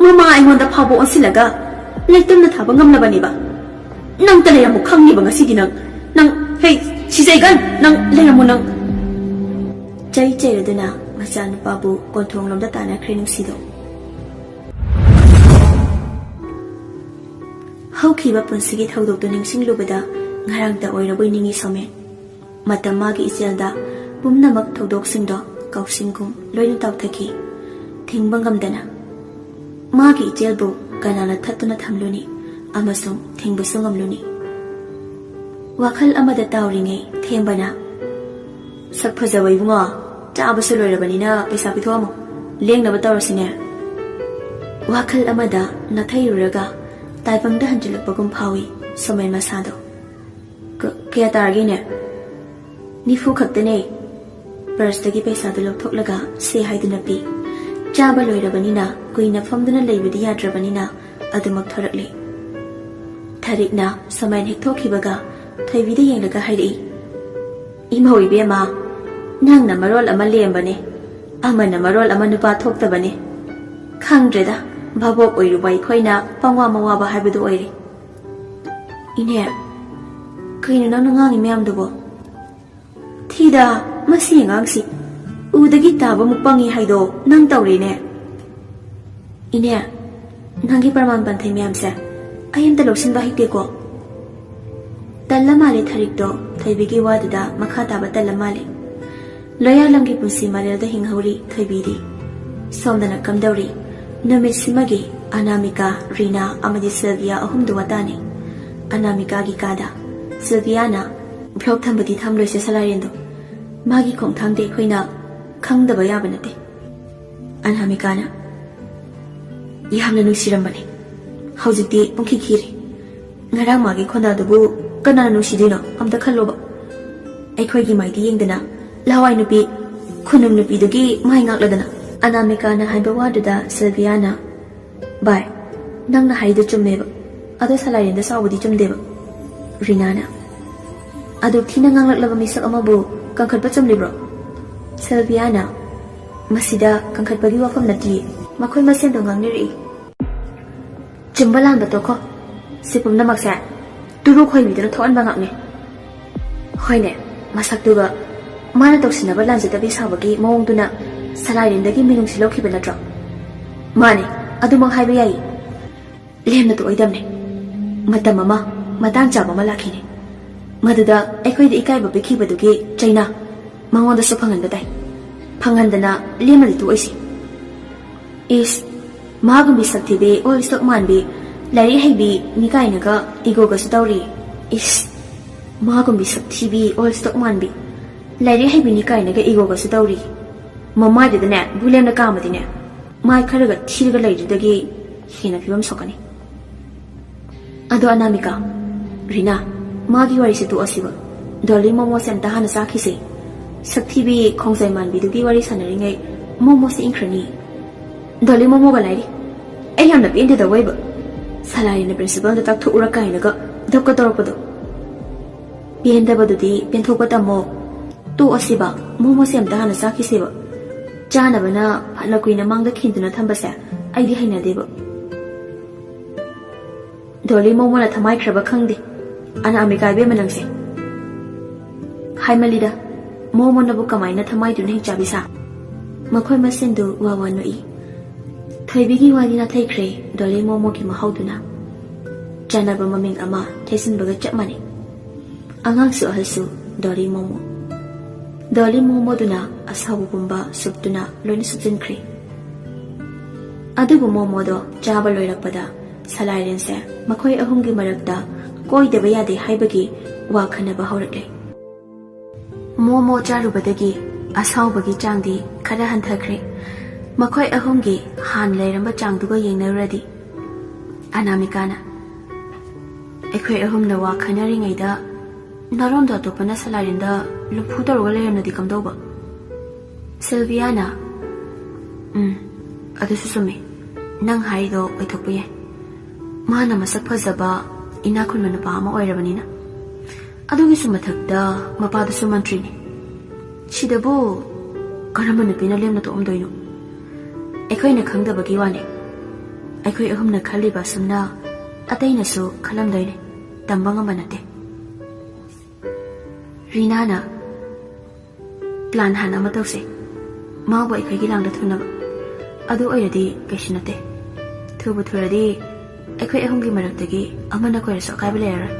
ꯃꯃꯥ ꯑꯩꯉꯣꯟꯗ ꯐꯥꯎꯕ ꯑꯣꯟꯁꯤꯜꯂꯒ ꯂꯩꯇꯨꯝꯅ ꯊꯥꯕ ꯉꯝꯂꯕꯅꯦꯕ꯫ ꯅꯪꯇ ꯂꯩꯔꯝꯃꯨ ꯈꯪꯅꯤꯕ ꯉꯁꯤꯗꯤ ꯅꯪ꯫ ꯅꯪ, ꯍꯦ, ꯁꯤꯖꯩꯒꯟ, ꯅꯪ ꯂꯩꯔꯝꯃꯨ ꯅꯪ꯫" ꯆꯩ ꯆꯩꯔꯗꯨꯅ ꯃꯆꯥꯅꯨꯄꯥꯕꯨ ꯀꯣꯟꯊꯣꯡꯂꯣꯝꯗ ꯇꯥꯟꯅꯈ꯭ꯔꯦ ꯅꯨꯡꯁꯤꯗꯣ꯫ ꯍꯧꯈꯤꯕ ꯄꯨꯟꯁꯤꯒꯤ ꯊꯧꯗꯣꯛꯇꯨ ꯅꯤꯡꯁꯤꯡꯂꯨꯕꯗ ꯉꯔꯥꯡꯇ ꯑꯣꯏꯔꯕꯣꯏ ꯅꯤꯡꯏ ꯁꯣꯃꯦꯟ꯫ ꯃꯇꯝ ꯃꯥꯒꯤ ꯏꯆꯦꯜꯗ ꯄꯨꯝꯅꯃꯛ ꯊꯧꯗꯣꯛꯁꯤꯡꯗꯣ ꯀꯥꯎꯁꯤꯡꯒꯨꯝ ꯂꯣꯏꯅ ꯇꯥꯎꯊꯈꯤ꯫ ꯊꯤꯡꯕ ꯉꯝꯗꯅ ꯃꯥꯒꯤ ꯏꯆꯦꯜꯕꯨ ꯀꯅꯥꯅ ꯊꯠꯇꯨꯅ ꯊꯝꯂꯨꯅꯤ ꯑꯃꯁꯨꯡ ꯊꯤꯡꯕꯁꯨ ꯉꯝꯂꯨꯅꯤ? ꯋꯥꯈꯜ ꯑꯃꯗ ꯇꯥꯎꯔꯤꯉꯩ ꯊꯦꯝꯕꯅ, "ꯁꯛ ꯐꯖꯕ ꯏꯕꯨꯡꯉꯣ, ꯆꯥꯕꯁꯨ ꯂꯣꯏꯔꯕꯅꯤꯅ ꯄꯩꯁꯥ ꯄꯤꯊꯣꯛꯑꯝꯃꯣ, ꯂꯦꯡꯅꯕ ꯇꯧꯔꯁꯤꯅꯦ"꯫ ꯋꯥꯈꯜ ꯑꯃꯗ ꯅꯥꯊꯩꯔꯨꯔꯒ ꯇꯥꯏꯕꯪꯗ ꯍꯟꯖꯤꯜꯂꯛꯄꯒꯨꯝ ꯐꯥꯎꯏ ꯁꯣꯃꯦꯟ ꯃꯁꯥꯗꯣ꯫ "ꯀ-, ꯀꯌꯥ ꯇꯥꯔꯒꯦꯅꯦ?" "ꯅꯤꯐꯨ ꯈꯛꯇꯅꯦ"꯫ ꯄꯔꯁꯇꯒꯤ ꯄꯩꯁꯥꯗꯨ ꯂꯧꯊꯣꯛꯂꯒ ꯁꯦ ꯍꯥꯏꯗꯨꯅ ꯄꯤ꯫ ꯆꯥꯕ ꯂꯣꯏꯔꯕꯅꯤꯅ ꯀꯨꯏꯅ ꯐꯝꯗꯨꯅ ꯂꯩꯕꯗꯤ ꯌꯥꯗ꯭ꯔꯕꯅꯤꯅ ꯑꯗꯨꯃꯛ ꯊꯣꯔꯛꯂꯦ꯫ ꯊꯔꯤꯛꯅ ꯁꯣꯃꯦꯟ ꯍꯦꯛ ꯊꯣꯛꯈꯤꯕꯒ ꯊꯣꯏꯕꯤꯗ ꯌꯦꯡꯂꯒ ꯍꯥꯏꯔꯛꯏ, "ꯏꯃꯧ ꯏꯕꯦꯝꯃ, ꯅꯪꯅ ꯃꯔꯣꯜ ꯑꯃ ꯂꯦꯝꯕꯅꯦ, ꯑꯃꯅ ꯃꯔꯣꯜ ꯑꯃ ꯅꯨꯄꯥ ꯊꯣꯛꯇꯕꯅꯦ꯫ ꯈꯪꯗ꯭ꯔꯦꯗ, ꯚꯥꯕꯣꯛ ꯑꯣꯏꯔꯨꯕ ꯑꯩꯈꯣꯏꯅ ꯄꯪꯋꯥ ꯃꯋꯥꯕ ꯍꯥꯏꯕꯗꯨ ꯑꯣꯏꯔꯦ"꯫ "ꯏꯅꯦ, ꯀꯩꯅꯣ ꯅꯪꯅ ꯉꯥꯡꯉꯤ ꯃꯌꯥꯝꯗꯨꯕꯣ?" "ꯊꯤꯗ, ꯃꯁꯤ ꯑꯉꯥꯡꯁꯤ ꯎꯗꯒꯤ ꯇꯥꯕꯃꯨꯛ ꯄꯪꯉꯤ ꯍꯥꯏꯗꯣ ꯅꯪ ꯇꯧꯔꯦꯅꯦ"꯫ "ꯏꯅꯦ, ꯅꯪꯒꯤ ꯄ꯭ꯔꯃꯥꯟ ꯄꯟꯊꯩ ꯃꯌꯥꯝꯁꯦ ꯑꯩ ꯑꯝꯇ ꯂꯧꯁꯤꯟꯕ ꯍꯩꯇꯦꯀꯣ"꯫ ꯇꯜꯂ ꯃꯥꯜꯂꯦ ꯊꯔꯤꯛꯇꯣ, ꯊꯣꯏꯕꯤꯒꯤ ꯋꯥꯗꯨꯗ ꯃꯈꯥ ꯇꯥꯕ ꯇꯜꯂ ꯃꯥꯜꯂꯦ꯫ ꯂꯣꯌꯥꯂꯝꯒꯤ ꯄꯨꯟꯁꯤ ꯃꯔꯦꯜꯗ ꯍꯤꯡꯍꯧꯔꯤ ꯊꯣꯏꯕꯤꯗꯤ꯫ ꯁꯣꯝꯗꯅ ꯀꯝꯗꯧꯔꯤ? ꯅꯨꯃꯤꯠꯁꯤꯃꯒꯤ ꯑꯅꯥꯃꯤꯀꯥ, ꯔꯤꯅꯥ ꯑꯃꯗꯤ ꯁꯤꯜꯚꯤꯌꯥ ꯑꯍꯨꯝꯗꯨ ꯋꯥꯇꯥꯅꯤ꯫ ꯑꯅꯥꯃꯤꯀꯥꯒꯤ ꯀꯥꯗ ꯁꯤꯜꯚꯤꯌꯥꯅ, "ꯕ꯭ꯂꯣꯛ ꯊꯝꯕꯗꯤ ꯊꯝꯂꯣꯏꯁꯦ ꯁꯂꯥꯏꯔꯦꯟꯗꯣ꯫ ꯃꯥꯒꯤ ꯈꯣꯡꯊꯥꯡꯗꯤ ꯑꯩꯈꯣꯏꯅ ꯈꯪꯗꯕ ꯌꯥꯕ ꯅꯠꯇꯦ"꯫ ꯑꯅꯥꯃꯤꯀꯥꯅ, "ꯌꯥꯝꯅ ꯅꯨꯡꯁꯤꯔꯝꯕꯅꯦ, ꯍꯧꯖꯤꯛꯇꯤ ꯄꯨꯡꯈꯤ ꯈꯤꯔꯦ꯫ ꯉꯔꯥꯡ ꯃꯥꯒꯤ ꯈꯣꯟꯗꯥꯗꯨꯕꯨ ꯀꯅꯥꯅ ꯅꯨꯡꯁꯤꯗꯣꯏꯅꯣ? ꯑꯝꯇ ꯈꯜꯂꯣꯕ꯫ ꯑꯩꯈꯣꯏꯒꯤ ꯃꯥꯏꯗꯤ ꯌꯦꯡꯗꯅ, ꯂꯍꯋꯥꯏ ꯅꯨꯄꯤ, ꯈꯨꯅꯨꯡ ꯅꯨꯄꯤꯗꯨꯒꯤ ꯃꯥꯏ ꯉꯥꯛꯂꯗꯅ"꯫ ꯑꯅꯥꯃꯤꯀꯥꯅ ꯍꯥꯏꯕ ꯋꯥꯗꯨꯗ ꯁꯤꯜꯚꯤꯌꯥꯅ, "ꯚꯥꯏ, ꯅꯪꯅ ꯍꯥꯏꯗꯣ ꯆꯨꯝꯃꯦꯕ, ꯑꯗꯣ ꯁꯂꯥꯏꯔꯦꯟꯗ ꯁꯥꯎꯕꯗꯤ ꯆꯨꯝꯗꯦꯕ"꯫ ꯔꯤꯅꯥꯅ, "ꯑꯗꯨ ꯊꯤꯅ ꯉꯥꯡꯂꯛꯂꯕ ꯃꯤꯁꯛ ꯑꯃꯕꯨ ꯀꯟꯈꯠꯄ ꯆꯨꯝꯂꯤꯕ꯭ꯔꯣ?" ꯁꯤꯜꯚꯤꯌꯥꯅ, "ꯃꯁꯤꯗ ꯀꯟꯈꯠꯄꯒꯤ ꯋꯥꯐꯝ ꯅꯠꯇꯤꯌꯦ, ꯃꯈꯣꯏ ꯃꯁꯦꯟꯗꯣ ꯉꯥꯡꯅꯔꯛꯏ"꯫ "ꯆꯨꯝꯕ ꯂꯥꯟꯕ ꯇꯣꯛꯈꯣ꯫ ꯁꯤ ꯄꯨꯝꯅꯃꯛꯁꯦ ꯇꯨꯔꯨ ꯈꯣꯏꯕꯤꯗꯨꯅ ꯊꯣꯛꯍꯟꯕ ꯉꯥꯛꯅꯦ꯫ ꯍꯣꯏꯅꯦ, ꯃꯁꯛꯇꯨꯒ ꯃꯥꯅ ꯇꯧꯁꯤꯟꯅꯕ ꯂꯥꯟꯖꯗꯕꯤ ꯁꯥꯕꯒꯤ ꯃꯑꯣꯡꯗꯨꯅ ꯁꯂꯥꯏꯔꯦꯟꯗꯒꯤ ꯃꯤꯅꯨꯡꯁꯤ ꯂꯧꯈꯤꯕ ꯅꯠꯇ꯭ꯔꯣ? ꯃꯥꯅꯦ, ꯑꯗꯨꯃꯛ ꯍꯥꯏꯕ ꯌꯥꯏ꯫ ꯂꯦꯝꯅ ꯇꯣꯛꯑꯣꯏꯗꯕꯅꯦ꯫ ꯃꯇꯝ ꯑꯃ, ꯃꯇꯥꯡ ꯆꯥꯕ ꯑꯃ ꯂꯥꯛꯈꯤꯅꯤ꯫ ꯃꯗꯨꯗ ꯑꯩꯈꯣꯏꯗ ꯏꯀꯥꯏꯕ ꯄꯤꯈꯤꯕꯗꯨꯒꯤ ꯆꯩꯅꯥ ꯃꯉꯣꯟꯗꯁꯨ ꯐꯪꯍꯟꯕ ꯇꯥꯏ꯫ ꯐꯪꯍꯟꯗꯅ ꯂꯦꯝꯅꯗꯤ ꯇꯣꯛꯑꯣꯏꯁꯤ"꯫ "ꯏꯁ, ꯃꯥꯒꯨꯝꯕꯤ ꯁꯛꯊꯤꯕꯤ, ꯑꯣꯜ ꯁ꯭ꯇꯣꯛ ꯃꯥꯟꯕꯤ, ꯂꯥꯏꯔꯤꯛ ꯍꯩꯕꯤ ꯃꯤ ꯀꯥꯏꯅꯒ ꯏꯒꯣꯒꯁꯨ ꯇꯧꯔꯤ꯫ ꯏꯁ"꯫ ꯃꯥꯒꯨꯝꯕꯤ ꯁꯛ ꯊꯤꯕꯤ, ꯑꯣꯜ ꯁ꯭ꯇꯣꯛ ꯃꯥꯟꯕꯤ, ꯂꯥꯏꯔꯤꯛ ꯍꯩꯕꯤꯅꯤ ꯀꯥꯏꯅꯒ ꯏꯒꯣꯒꯁꯨ ꯇꯧꯔꯤ꯫ ꯃꯃꯥꯏꯗꯨꯗꯅꯦ ꯕꯨꯂꯦꯝꯅ ꯀꯥꯝꯃꯗꯤꯅꯦ, ꯃꯥꯏ ꯈꯔꯒ ꯊꯤꯔꯒ ꯂꯩꯔꯤꯗꯨꯗꯒꯤ ꯍꯦꯟꯅ ꯐꯤꯕꯝ ꯁꯣꯛꯀꯅꯤ꯫ ꯑꯗꯣ ꯑꯅꯥꯃꯤꯀꯥ, ꯔꯤꯅꯥ, ꯃꯥꯒꯤ ꯋꯥꯔꯤꯁꯦ ꯇꯣꯛꯑꯁꯤꯕ꯫ ꯗꯣꯂꯤ ꯃꯣꯃꯣꯁꯦ ꯑꯝꯇ ꯍꯥꯟꯅ ꯆꯥꯈꯤꯁꯦ꯫ ꯁꯛꯊꯤꯕꯤ ꯈꯣꯡꯖꯩ ꯃꯥꯟꯕꯤꯗꯨꯒꯤ ꯋꯥꯔꯤ ꯁꯥꯟꯅꯔꯤꯉꯩ ꯃꯣꯃꯣꯁꯦ ꯏꯪꯈ꯭ꯔꯅꯤ꯫ ꯗꯣꯂꯤ ꯃꯣꯃꯣꯒ ꯂꯥꯏꯔꯤ꯫ ꯑꯩ ꯌꯥꯝꯅ ꯄꯦꯟꯗꯦꯗ ꯑꯣꯏꯕ꯫ ꯁꯂꯥꯏꯅ ꯄ꯭ꯔꯤꯟꯁꯤꯄꯜꯗ ꯇꯥꯛꯊꯣꯛꯎꯔ ꯀꯥꯏꯅꯒ ꯙꯞꯀ ꯇꯧꯔꯛꯄꯗꯣ꯫ ꯄꯦꯟꯗꯕꯗꯨꯗꯤ ꯄꯦꯟꯊꯣꯛꯄ ꯇꯝꯃꯣ꯫ ꯇꯣꯛꯑꯁꯤꯕ, ꯃꯣꯃꯣꯁꯦ ꯑꯝꯇ ꯍꯥꯟꯅ ꯆꯥꯈꯤꯁꯦꯕ꯫ ꯆꯥꯅꯕꯅ ꯐꯅ ꯀꯨꯏꯅ ꯃꯥꯡꯗ ꯈꯤꯟꯗꯨꯅ ꯊꯝꯕꯁꯦ ꯑꯩꯗꯤ ꯍꯩꯅꯗꯦꯕ꯫ ꯗꯣꯂꯤ ꯃꯣꯃꯣꯅ ꯊꯃꯥꯏꯈ꯭ꯔꯕ ꯈꯪꯗꯦ꯫ ꯑꯅꯥꯃꯤꯀꯥ ꯏꯕꯦꯝꯃ ꯅꯪꯁꯦ꯫ ꯍꯥꯏꯃꯜꯂꯤꯗ, ꯃꯣꯃꯣꯅꯕꯨ ꯀꯃꯥꯏꯅ ꯊꯃꯥꯏꯗꯨꯅ ꯍꯤꯡꯆꯥꯕꯤ ꯁꯥ? ꯃꯈꯣꯏ ꯃꯁꯦꯟꯗꯨ ꯋꯥ ꯋꯥ ꯅꯣꯛꯏ꯫ ꯊꯣꯏꯕꯤꯒꯤ ꯋꯥꯗꯤ ꯅꯥꯊꯩꯈ꯭ꯔꯦ, ꯗꯣꯂꯤ ꯃꯣꯃꯣꯒꯤ ꯃꯍꯥꯎꯗꯨꯅ꯫ ꯆꯥꯅꯕ ꯃꯃꯤꯡ ꯑꯃ ꯊꯩꯖꯤꯟꯕꯒ ꯆꯞ ꯃꯥꯟꯅꯩ꯫ ꯑꯉꯥꯡꯁꯨ ꯑꯍꯜꯁꯨ ꯗꯣꯂꯤ ꯃꯣꯃꯣ꯫ ꯗꯣꯂꯤ ꯃꯣꯃꯣꯗꯨꯅ ꯑꯁꯥꯎꯕ ꯄꯨꯝꯕ ꯁꯨꯞꯇꯨꯅ ꯂꯣꯏꯅ ꯁꯨꯞꯆꯤꯟꯈ꯭ꯔꯦ꯫ ꯑꯗꯨꯕꯨ ꯃꯣꯃꯣꯗꯣ ꯆꯥꯕ ꯂꯣꯏꯔꯛꯄꯗ ꯁꯂꯥꯏꯔꯦꯟꯁꯦ ꯃꯈꯣꯏ ꯑꯍꯨꯝꯒꯤ ꯃꯔꯛꯇ ꯀꯣꯏꯗꯕ ꯌꯥꯗꯦ ꯍꯥꯏꯕꯒꯤ ꯋꯥ ꯈꯟꯅꯕ ꯍꯧꯔꯛꯂꯦ꯫ ꯃꯣꯃꯣ ꯆꯥꯔꯨꯕꯗꯒꯤ ꯑꯁꯥꯎꯕꯒꯤ ꯆꯥꯡꯗꯤ ꯈꯔ ꯍꯟꯊꯈ꯭ꯔꯦ꯫ ꯃꯈꯣꯏ ꯑꯍꯨꯝꯒꯤ ꯍꯥꯟꯅ ꯂꯩꯔꯝꯕ ꯆꯥꯡꯗꯨꯒ ꯌꯦꯡꯅꯔꯨꯔꯗꯤ꯫ ꯑꯅꯥꯃꯤꯀꯥꯅ, "ꯑꯩꯈꯣꯏ ꯑꯍꯨꯝꯅ ꯋꯥ ꯈꯟꯅꯔꯤꯉꯩꯗ ꯅꯔꯣꯝꯗꯣ ꯑꯇꯣꯞꯄꯅ ꯁꯂꯥꯏꯔꯦꯟꯗ ꯂꯨꯝꯐꯨ ꯇꯧꯔꯒ ꯂꯩꯔꯝꯂꯗꯤ ꯀꯝꯗꯧꯕ?" ꯁꯤꯜꯚꯤꯌꯥꯅ, "ꯎꯝ, ꯑꯗꯨꯁꯨ ꯆꯨꯝꯃꯤ꯫ ꯅꯪ ꯍꯥꯏꯔꯤꯗꯣ ꯑꯣꯏꯊꯣꯛꯄ ꯌꯥꯏ꯫ ꯃꯥꯅ ꯃꯁꯛ ꯐꯖꯕ, ꯏꯅꯥꯛ ꯈꯨꯟꯕ ꯅꯨꯄꯥ ꯑꯃ ꯑꯣꯏꯔꯕꯅꯤꯅ꯫ ꯑꯗꯨꯒꯤꯁꯨ ꯃꯊꯛꯇ ꯃꯄꯥꯗꯨꯁꯨ ꯃꯟꯇ꯭ꯔꯤꯅꯤ꯫ ꯁꯤꯗꯕꯨ ꯀꯔꯝꯕ ꯅꯨꯄꯤꯅ ꯂꯦꯝꯅ ꯇꯣꯛꯑꯝꯗꯣꯏꯅꯣ? ꯑꯩꯈꯣꯏꯅ ꯈꯪꯗꯕꯒꯤ ꯋꯥꯅꯤ꯫ ꯑꯩꯈꯣꯏ ꯑꯍꯨꯝꯅ ꯈꯜꯂꯤꯕ ꯑꯁꯨꯝꯅ ꯑꯇꯩꯅꯁꯨ ꯈꯜꯂꯝꯗꯣꯏꯅꯤ꯫ ꯇꯝꯕ ꯉꯝꯕ ꯅꯠꯇꯦ꯫ ꯔꯤꯅꯥꯅ, "ꯄ꯭ꯂꯥꯟ ꯍꯥꯟꯅ ꯑꯃ ꯇꯧꯁꯦ, ꯃꯥꯕꯨ ꯑꯩꯈꯣꯏꯒꯤ ꯂꯥꯡꯗ ꯊꯨꯅꯕ꯫ ꯑꯗꯨ ꯑꯣꯏꯔꯗꯤ ꯀꯩꯁꯨ ꯅꯠꯇꯦ꯫ ꯊꯨꯕꯨ ꯊꯨꯔꯗꯤ ꯑꯩꯈꯣꯏ ꯑꯍꯨꯝꯒꯤ ꯃꯔꯛꯇꯒꯤ ꯑꯃꯅ ꯀꯣꯏꯔꯁꯨ ꯑꯀꯥꯏꯕ ꯂꯩꯔꯔꯣꯏ꯫"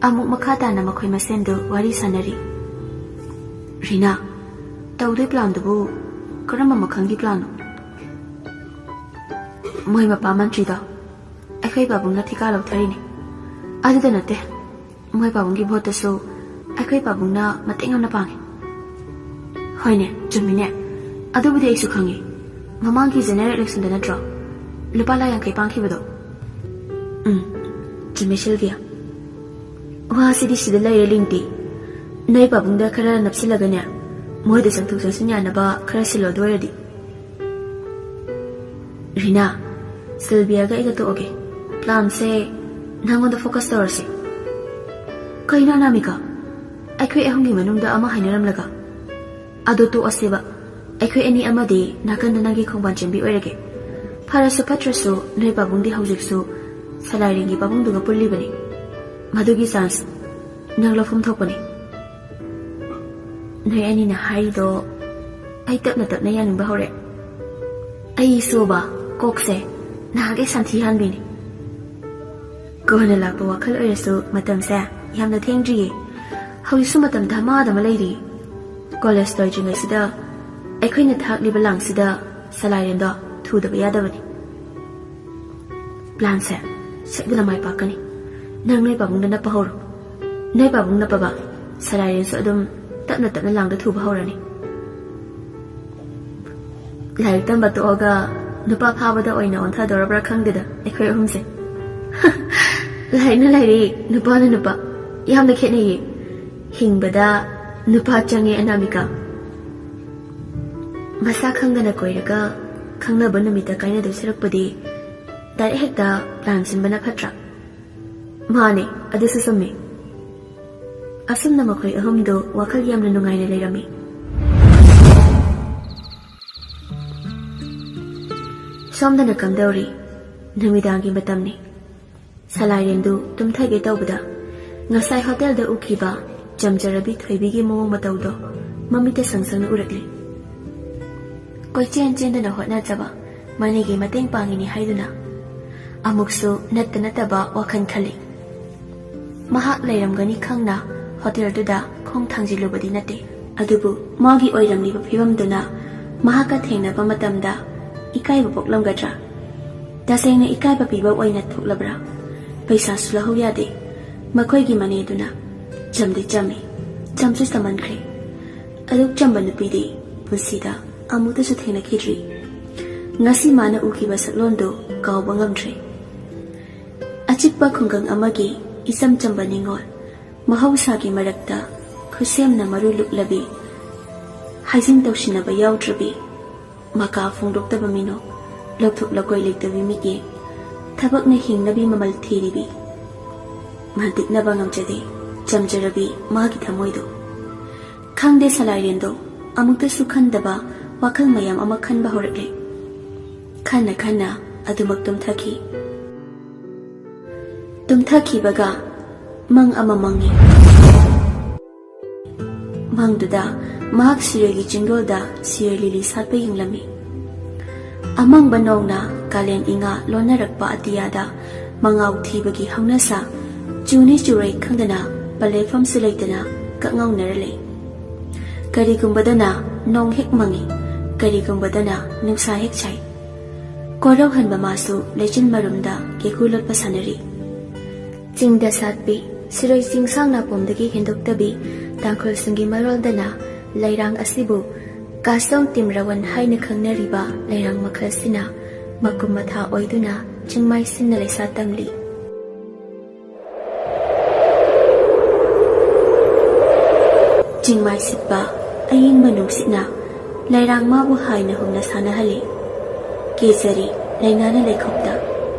ꯑꯃꯨꯛ ꯃꯈꯥ ꯇꯥꯅ ꯃꯈꯣꯏ ꯃꯁꯦꯟꯗꯨ ꯋꯥꯔꯤ ꯁꯥꯟꯅꯔꯤ꯫ "ꯔꯤꯅꯥ, ꯇꯧꯗꯣꯏ ꯄ꯭ꯂꯥꯟꯗꯨꯕꯨ ꯀꯔꯝꯕ ꯃꯈꯜꯒꯤ ꯄ꯭ꯂꯥꯟꯅꯣ?" "ꯃꯣꯏ ꯃꯄꯥ ꯃꯟꯇ꯭ꯔꯤꯗꯣ ꯑꯩꯈꯣꯏ ꯄꯥꯕꯨꯡꯅ ꯊꯤꯀꯥ ꯂꯧꯊꯔꯤꯅꯤ꯫ ꯑꯗꯨꯗ ꯅꯠꯇꯦ, ꯃꯣꯏ ꯄꯥꯕꯨꯡꯒꯤ ꯚꯣꯠꯇꯁꯨ ꯑꯩꯈꯣꯏ ꯄꯥꯕꯨꯡꯅ ꯃꯇꯦꯡ ꯌꯥꯝꯅ ꯄꯥꯡꯉꯤ꯫ ꯍꯣꯏꯅꯦ, ꯆꯨꯝꯃꯤꯅꯦ꯫ ꯑꯗꯨꯕꯨꯗꯤ ꯑꯩꯁꯨ ꯈꯪꯉꯤ꯫ ꯃꯃꯥꯡꯒꯤ ꯖꯦꯅꯔꯦꯜ ꯏꯂꯦꯛꯁꯟꯗ ꯅꯠꯇ꯭ꯔꯣ ꯂꯨꯄꯥ ꯂꯥꯈ ꯌꯥꯡꯈꯩ ꯄꯥꯡꯈꯤꯕꯗꯣ? ꯎꯝ, ꯆꯨꯝꯃꯦ ꯁꯤꯜꯚꯤꯌꯥ꯫ ꯋꯥꯁꯤꯗꯤ ꯁꯤꯗ ꯂꯩꯔꯦ ꯂꯤꯡꯇꯤ꯫ ꯅꯣꯏ ꯄꯥꯕꯨꯡꯗ ꯈꯔ ꯅꯞꯁꯤꯜꯂꯒꯅꯦ, ꯃꯣꯏꯗ ꯆꯪꯊꯣꯛ ꯆꯪꯁꯤꯟ ꯌꯥꯅꯕ ꯈꯔ ꯁꯤꯜꯂꯣ꯫ ꯑꯗꯨ ꯑꯣꯏꯔꯗꯤ ꯔꯤꯅꯥ, ꯁꯤꯜꯚꯤꯌꯥꯒ ꯑꯩꯒ ꯇꯣꯛꯑꯒꯦ꯫ ꯄ꯭ꯂꯥꯟꯁꯦ ꯅꯪꯉꯣꯟꯗ ꯐꯣꯀꯁ ꯇꯧꯔꯁꯤ꯫ ꯀꯩꯅꯣ ꯑꯅꯥꯃꯤꯀꯥ? ꯑꯩꯈꯣꯏ ꯑꯍꯨꯝꯒꯤ ꯃꯅꯨꯡꯗ ꯑꯃ ꯍꯥꯏꯅꯔꯝꯂꯒ? ꯑꯗꯣ ꯇꯣꯛꯑꯁꯦꯕ꯫ ꯑꯩꯈꯣꯏ ꯑꯅꯤ ꯑꯃꯗꯤ ꯅꯥꯀꯟꯗ ꯅꯪꯒꯤ ꯈꯣꯡꯕꯥꯟ ꯆꯦꯟꯕꯤ ꯑꯣꯏꯔꯒꯦ꯫ ꯐꯔꯁꯨ ꯐꯠꯇ꯭ꯔꯁꯨ ꯅꯣꯏ ꯄꯥꯕꯨꯡꯗꯤ ꯍꯧꯖꯤꯛꯁꯨ ꯁꯂꯥꯏꯔꯦꯟꯒꯤ ꯄꯥꯕꯨꯡꯗꯨꯒ ꯄꯨꯜꯂꯤꯕꯅꯤ꯫ ꯃꯗꯨꯒꯤ ꯆꯥꯟꯁ ꯅꯪ ꯂꯧꯐꯝ ꯊꯣꯛꯄꯅꯤ꯫ ꯅꯣꯏ ꯑꯅꯤꯅ ꯍꯥꯏꯔꯤꯗꯣ ꯑꯩ ꯇꯞꯅ ꯇꯞꯅ ꯌꯥꯅꯤꯡꯕ ꯍꯧꯔꯦ꯫ ꯑꯩꯁꯨꯕ ꯀꯣꯛꯁꯦ ꯅꯍꯥꯟꯈꯩ ꯁꯟꯊꯤ ꯍꯥꯟꯕꯤꯅꯤ꯫ ꯀꯣꯟꯅ ꯂꯥꯛꯄ ꯋꯥꯈꯜ ꯑꯣꯏꯔꯁꯨ ꯃꯇꯝꯁꯦ ꯌꯥꯝꯅ ꯊꯦꯡꯗ꯭ꯔꯤꯌꯦ꯫ ꯍꯧꯖꯤꯛꯁꯨ ꯃꯇꯝ ꯙꯃꯥꯗ ꯑꯃ ꯂꯩꯔꯤ꯫ ꯀꯣꯂꯦꯖ ꯂꯣꯏꯗ꯭ꯔꯤꯉꯩꯁꯤꯗ ꯑꯩꯈꯣꯏꯅ ꯊꯥꯛꯂꯤꯕ ꯂꯥꯡꯁꯤꯗ ꯁꯂꯥꯏꯔꯦꯟꯗꯣ ꯊꯨꯗꯕ ꯌꯥꯗꯕꯅꯤ꯫ ꯄ꯭ꯂꯥꯟꯁꯦ ꯁꯣꯏꯗꯅ ꯃꯥꯏ ꯄꯥꯛꯀꯅꯤ꯫ ꯅꯪ ꯅꯣꯏ ꯄꯥꯕꯨꯡꯗ ꯅꯞꯄ ꯍꯧꯔꯣ꯫ ꯅꯣꯏ ꯄꯥꯕꯨꯡ ꯅꯞꯄꯕ ꯁꯂꯥꯏꯔꯦꯟꯁꯨ ꯑꯗꯨꯝ ꯇꯞꯅ ꯇꯞꯅ ꯂꯥꯡꯗ ꯊꯨꯕ ꯍꯧꯔꯅꯤ꯫ ꯂꯥꯏꯔꯤꯛ ꯇꯝꯕ ꯇꯣꯛꯑꯒ ꯅꯨꯄꯥ ꯐꯥꯕꯗ ꯑꯣꯏꯅ ꯑꯣꯟꯊꯗꯧꯔꯕ꯭ꯔꯥ ꯈꯪꯗꯦꯗ ꯑꯩꯈꯣꯏ ꯑꯍꯨꯝꯁꯦ꯫ ꯂꯥꯏꯔꯤꯛꯅ ꯂꯥꯏꯔꯤꯛ, ꯅꯨꯄꯥꯅ ꯅꯨꯄꯥ, ꯌꯥꯝꯅ ꯈꯦꯠꯅꯩꯌꯦ꯫ ꯍꯤꯡꯕꯗ ꯅꯨꯄꯥ ꯆꯪꯉꯦ ꯑꯅꯥꯃꯤꯀꯥ꯫ ꯃꯁꯥ ꯈꯪꯗꯅ ꯀꯣꯏꯔꯒ ꯈꯪꯅꯕ ꯅꯨꯃꯤꯠꯇ ꯀꯥꯏꯅꯗꯣꯏ ꯁꯔꯨꯛꯄꯨꯗꯤ ꯗꯥꯏꯔꯦꯛ ꯍꯦꯛꯇ ꯄ꯭ꯂꯥꯟ ꯁꯤꯟꯕꯅ ꯐꯠꯇ꯭ꯔꯥ? ꯃꯥꯅꯦ, ꯑꯗꯨꯁꯨ ꯆꯨꯝꯃꯤ꯫ ꯑꯁꯨꯝꯅ ꯃꯈꯣꯏ ꯑꯍꯨꯝꯗꯨ ꯋꯥꯈꯜ ꯌꯥꯝꯅ ꯅꯨꯡꯉꯥꯏꯅ ꯂꯩꯔꯝꯃꯤ꯫ ꯁꯣꯝꯗꯅ ꯀꯝꯗꯧꯔꯤ? ꯅꯨꯃꯤꯗꯥꯡꯒꯤ ꯃꯇꯝꯅꯤ꯫ ꯁꯂꯥꯏꯔꯦꯟꯗꯨ ꯇꯨꯝꯊꯒꯦ ꯇꯧꯕꯗ ꯉꯁꯥꯏ ꯍꯣꯇꯦꯜꯗ ꯎꯈꯤꯕ ꯆꯝꯖꯔꯕꯤ ꯊꯣꯏꯕꯤꯒꯤ ꯃꯑꯣꯡ ꯃꯇꯧꯗꯣ ꯃꯃꯤꯠꯇ ꯁꯪ ꯁꯪꯅ ꯎꯔꯛꯂꯤ꯫ ꯀꯣꯏꯆꯦꯟ ꯆꯦꯟꯗꯨꯅ ꯍꯣꯠꯅꯖꯕ ꯃꯅꯦꯒꯤ ꯃꯇꯦꯡ ꯄꯥꯡꯉꯤꯅꯤ ꯍꯥꯏꯗꯨꯅ ꯑꯃꯨꯛꯁꯨ ꯅꯠꯇ ꯅꯠꯇꯕ ꯋꯥꯈꯜ ꯈꯜꯂꯤ꯫ ꯃꯍꯥꯛ ꯂꯩꯔꯝꯒꯅꯤ ꯈꯪꯅ ꯍꯣꯇꯦꯜꯗꯨꯗ ꯈꯣꯡ ꯊꯥꯡꯖꯤꯜꯂꯨꯕꯗꯤ ꯅꯠꯇꯦ꯫ ꯑꯗꯨꯕꯨ ꯃꯥꯒꯤ ꯑꯣꯏꯔꯝꯂꯤꯕ ꯐꯤꯕꯝꯗꯨꯅ ꯃꯍꯥꯛꯀ ꯊꯦꯡꯅꯕ ꯃꯇꯝꯗ ꯏꯀꯥꯏꯕ ꯄꯣꯛꯂꯝꯒꯗ꯭ꯔꯥ? ꯇꯁꯦꯡꯅ ꯏꯀꯥꯏꯕ ꯄꯤꯕ ꯑꯣꯏꯅ ꯊꯣꯛꯂꯕ꯭ꯔꯥ? ꯄꯩꯁꯥꯁꯨ ꯂꯧꯍꯧ ꯌꯥꯗꯦ꯫ ꯃꯈꯣꯏꯒꯤ ꯃꯅꯦꯗꯨꯅ ꯆꯝꯗꯤ ꯆꯝꯃꯤ, ꯆꯝꯁꯨ ꯆꯝꯃꯟꯈ꯭ꯔꯦ꯫ ꯑꯗꯨꯛ ꯆꯝꯕ ꯅꯨꯄꯤꯗꯤ ꯄꯨꯟꯁꯤꯗ ꯑꯃꯨꯛꯇꯁꯨ ꯊꯦꯡꯅꯈꯤꯗ꯭ꯔꯤ꯫ ꯉꯁꯤ ꯃꯥꯅ ꯎꯈꯤꯕ ꯁꯛꯂꯣꯟꯗꯨ ꯀꯥꯎꯕ ꯉꯝꯗ꯭ꯔꯦ꯫ ꯑꯆꯤꯛꯄ ꯈꯨꯡꯒꯪ ꯑꯃꯒꯤ ꯏꯆꯝ ꯆꯝꯕ ꯅꯤꯉꯣꯜ, ꯃꯍꯧꯁꯥꯒꯤ ꯃꯔꯛꯇ ꯈꯨꯠꯁꯦꯝꯅ ꯃꯔꯨ ꯂꯨꯛꯂꯕꯤ, ꯍꯥꯏꯖꯤꯟ ꯇꯧꯁꯤꯟꯅꯕ ꯌꯥꯎꯗ꯭ꯔꯕꯤ, ꯃꯀꯥ ꯐꯣꯡꯗꯣꯛꯇꯕ ꯃꯤꯅꯣꯛ, ꯂꯧꯊꯣꯛ ꯂꯧꯀꯣꯏ ꯂꯩꯇꯕꯤ ꯃꯤꯠꯌꯦꯡ, ꯊꯕꯛꯅ ꯍꯤꯡꯅꯕꯤ ꯃꯃꯜ ꯊꯤꯔꯤꯕꯤ꯫ ꯃꯟꯇꯤꯛꯅꯕ ꯉꯝꯖꯗꯦ ꯆꯝꯖꯔꯕꯤ ꯃꯥꯒꯤ ꯊꯃꯣꯏꯗꯣ꯫ ꯈꯪꯗꯦ ꯁꯂꯥꯏꯔꯦꯟꯗꯣ ꯑꯃꯨꯛꯇꯁꯨ ꯈꯟꯗꯕ ꯋꯥꯈꯜ ꯃꯌꯥꯝ ꯑꯃ ꯈꯟꯕ ꯍꯧꯔꯛꯂꯦ꯫ ꯈꯟꯅ ꯈꯟꯅ ꯑꯗꯨꯃꯛ ꯇꯨꯝꯊꯈꯤ꯫ ꯇꯨꯝꯊꯈꯤꯕꯒ ꯃꯪ ꯑꯃ ꯃꯪꯉꯤ꯫ ꯃꯪꯗꯨꯗ ꯃꯍꯥꯛ ꯁꯤꯔꯣꯏꯒꯤ ꯆꯤꯡꯗꯣꯜꯗ ꯁꯤꯔꯣꯏ ꯂꯤꯂꯤ ꯁꯥꯠꯄ ꯌꯦꯡꯂꯝꯃꯤ꯫ ꯑꯃꯪꯕ ꯅꯣꯡꯅ ꯀꯥꯂꯦꯟ ꯏꯉꯥ ꯂꯣꯟꯅꯔꯛꯄ ꯑꯇꯤꯌꯥꯗ ꯃꯉꯥꯎ ꯊꯤꯕꯒꯤ ꯍꯧꯅꯁꯥ ꯆꯨꯅꯤ ꯆꯨꯔꯣꯏ ꯈꯪꯗꯅ ꯄꯂꯦꯐꯝꯁꯨ ꯂꯩꯇꯅ ꯀꯛꯉꯥꯎꯅꯔ ꯂꯩ꯫ ꯀꯔꯤꯒꯨꯝꯕꯗꯅ ꯅꯣꯡ ꯍꯦꯛ ꯃꯪꯉꯤ, ꯀꯔꯤꯒꯨꯝꯕꯗꯅ ꯅꯨꯡꯁꯥ ꯍꯦꯛ ꯁꯥꯏ꯫ ꯀꯣꯔꯧꯍꯟꯕ ꯃꯥꯁꯨ ꯂꯩꯆꯤꯟ ꯃꯔꯨꯝꯗ ꯀꯦꯀꯨ ꯂꯣꯠꯄ ꯁꯥꯟꯅꯔꯤ꯫ ꯆꯤꯡꯗ ꯁꯥꯠꯄꯤ ꯁꯤꯔꯣꯏ ꯆꯤꯡꯁꯥꯡ ꯅꯥꯄꯣꯝꯗꯒꯤ ꯍꯦꯟꯗꯣꯛꯇꯕꯤ ꯇꯥꯡꯈꯨꯜꯁꯤꯡꯒꯤ ꯃꯔꯣꯜꯗꯅ ꯂꯩꯔꯥꯡ ꯑꯁꯤꯕꯨ ꯀꯥꯁꯣꯡ ꯇꯤꯝꯔꯋꯟ ꯍꯥꯏꯅ ꯈꯪꯅꯔꯤꯕ ꯂꯩꯔꯥꯡ ꯃꯈꯜꯁꯤꯅ ꯃꯀꯨꯝ ꯃꯊꯥ ꯑꯣꯏꯗꯨꯅ ꯆꯤꯡꯃꯥꯏ ꯁꯤꯟꯅ ꯂꯩꯁꯥ ꯇꯝꯂꯤ꯫ ꯆꯤꯡꯃꯥꯏ ꯁꯤꯠꯄ ꯑꯏꯪꯕ ꯅꯨꯡꯁꯤꯠꯅ ꯂꯩꯔꯥꯡ ꯃꯥꯕꯨ ꯍꯥꯏꯅ ꯍꯨꯝꯅ ꯁꯥꯟꯅꯍꯜꯂꯤ꯫ ꯀꯦꯖꯔꯤ ꯂꯩꯅꯥꯅ ꯂꯩꯈꯣꯛꯇ,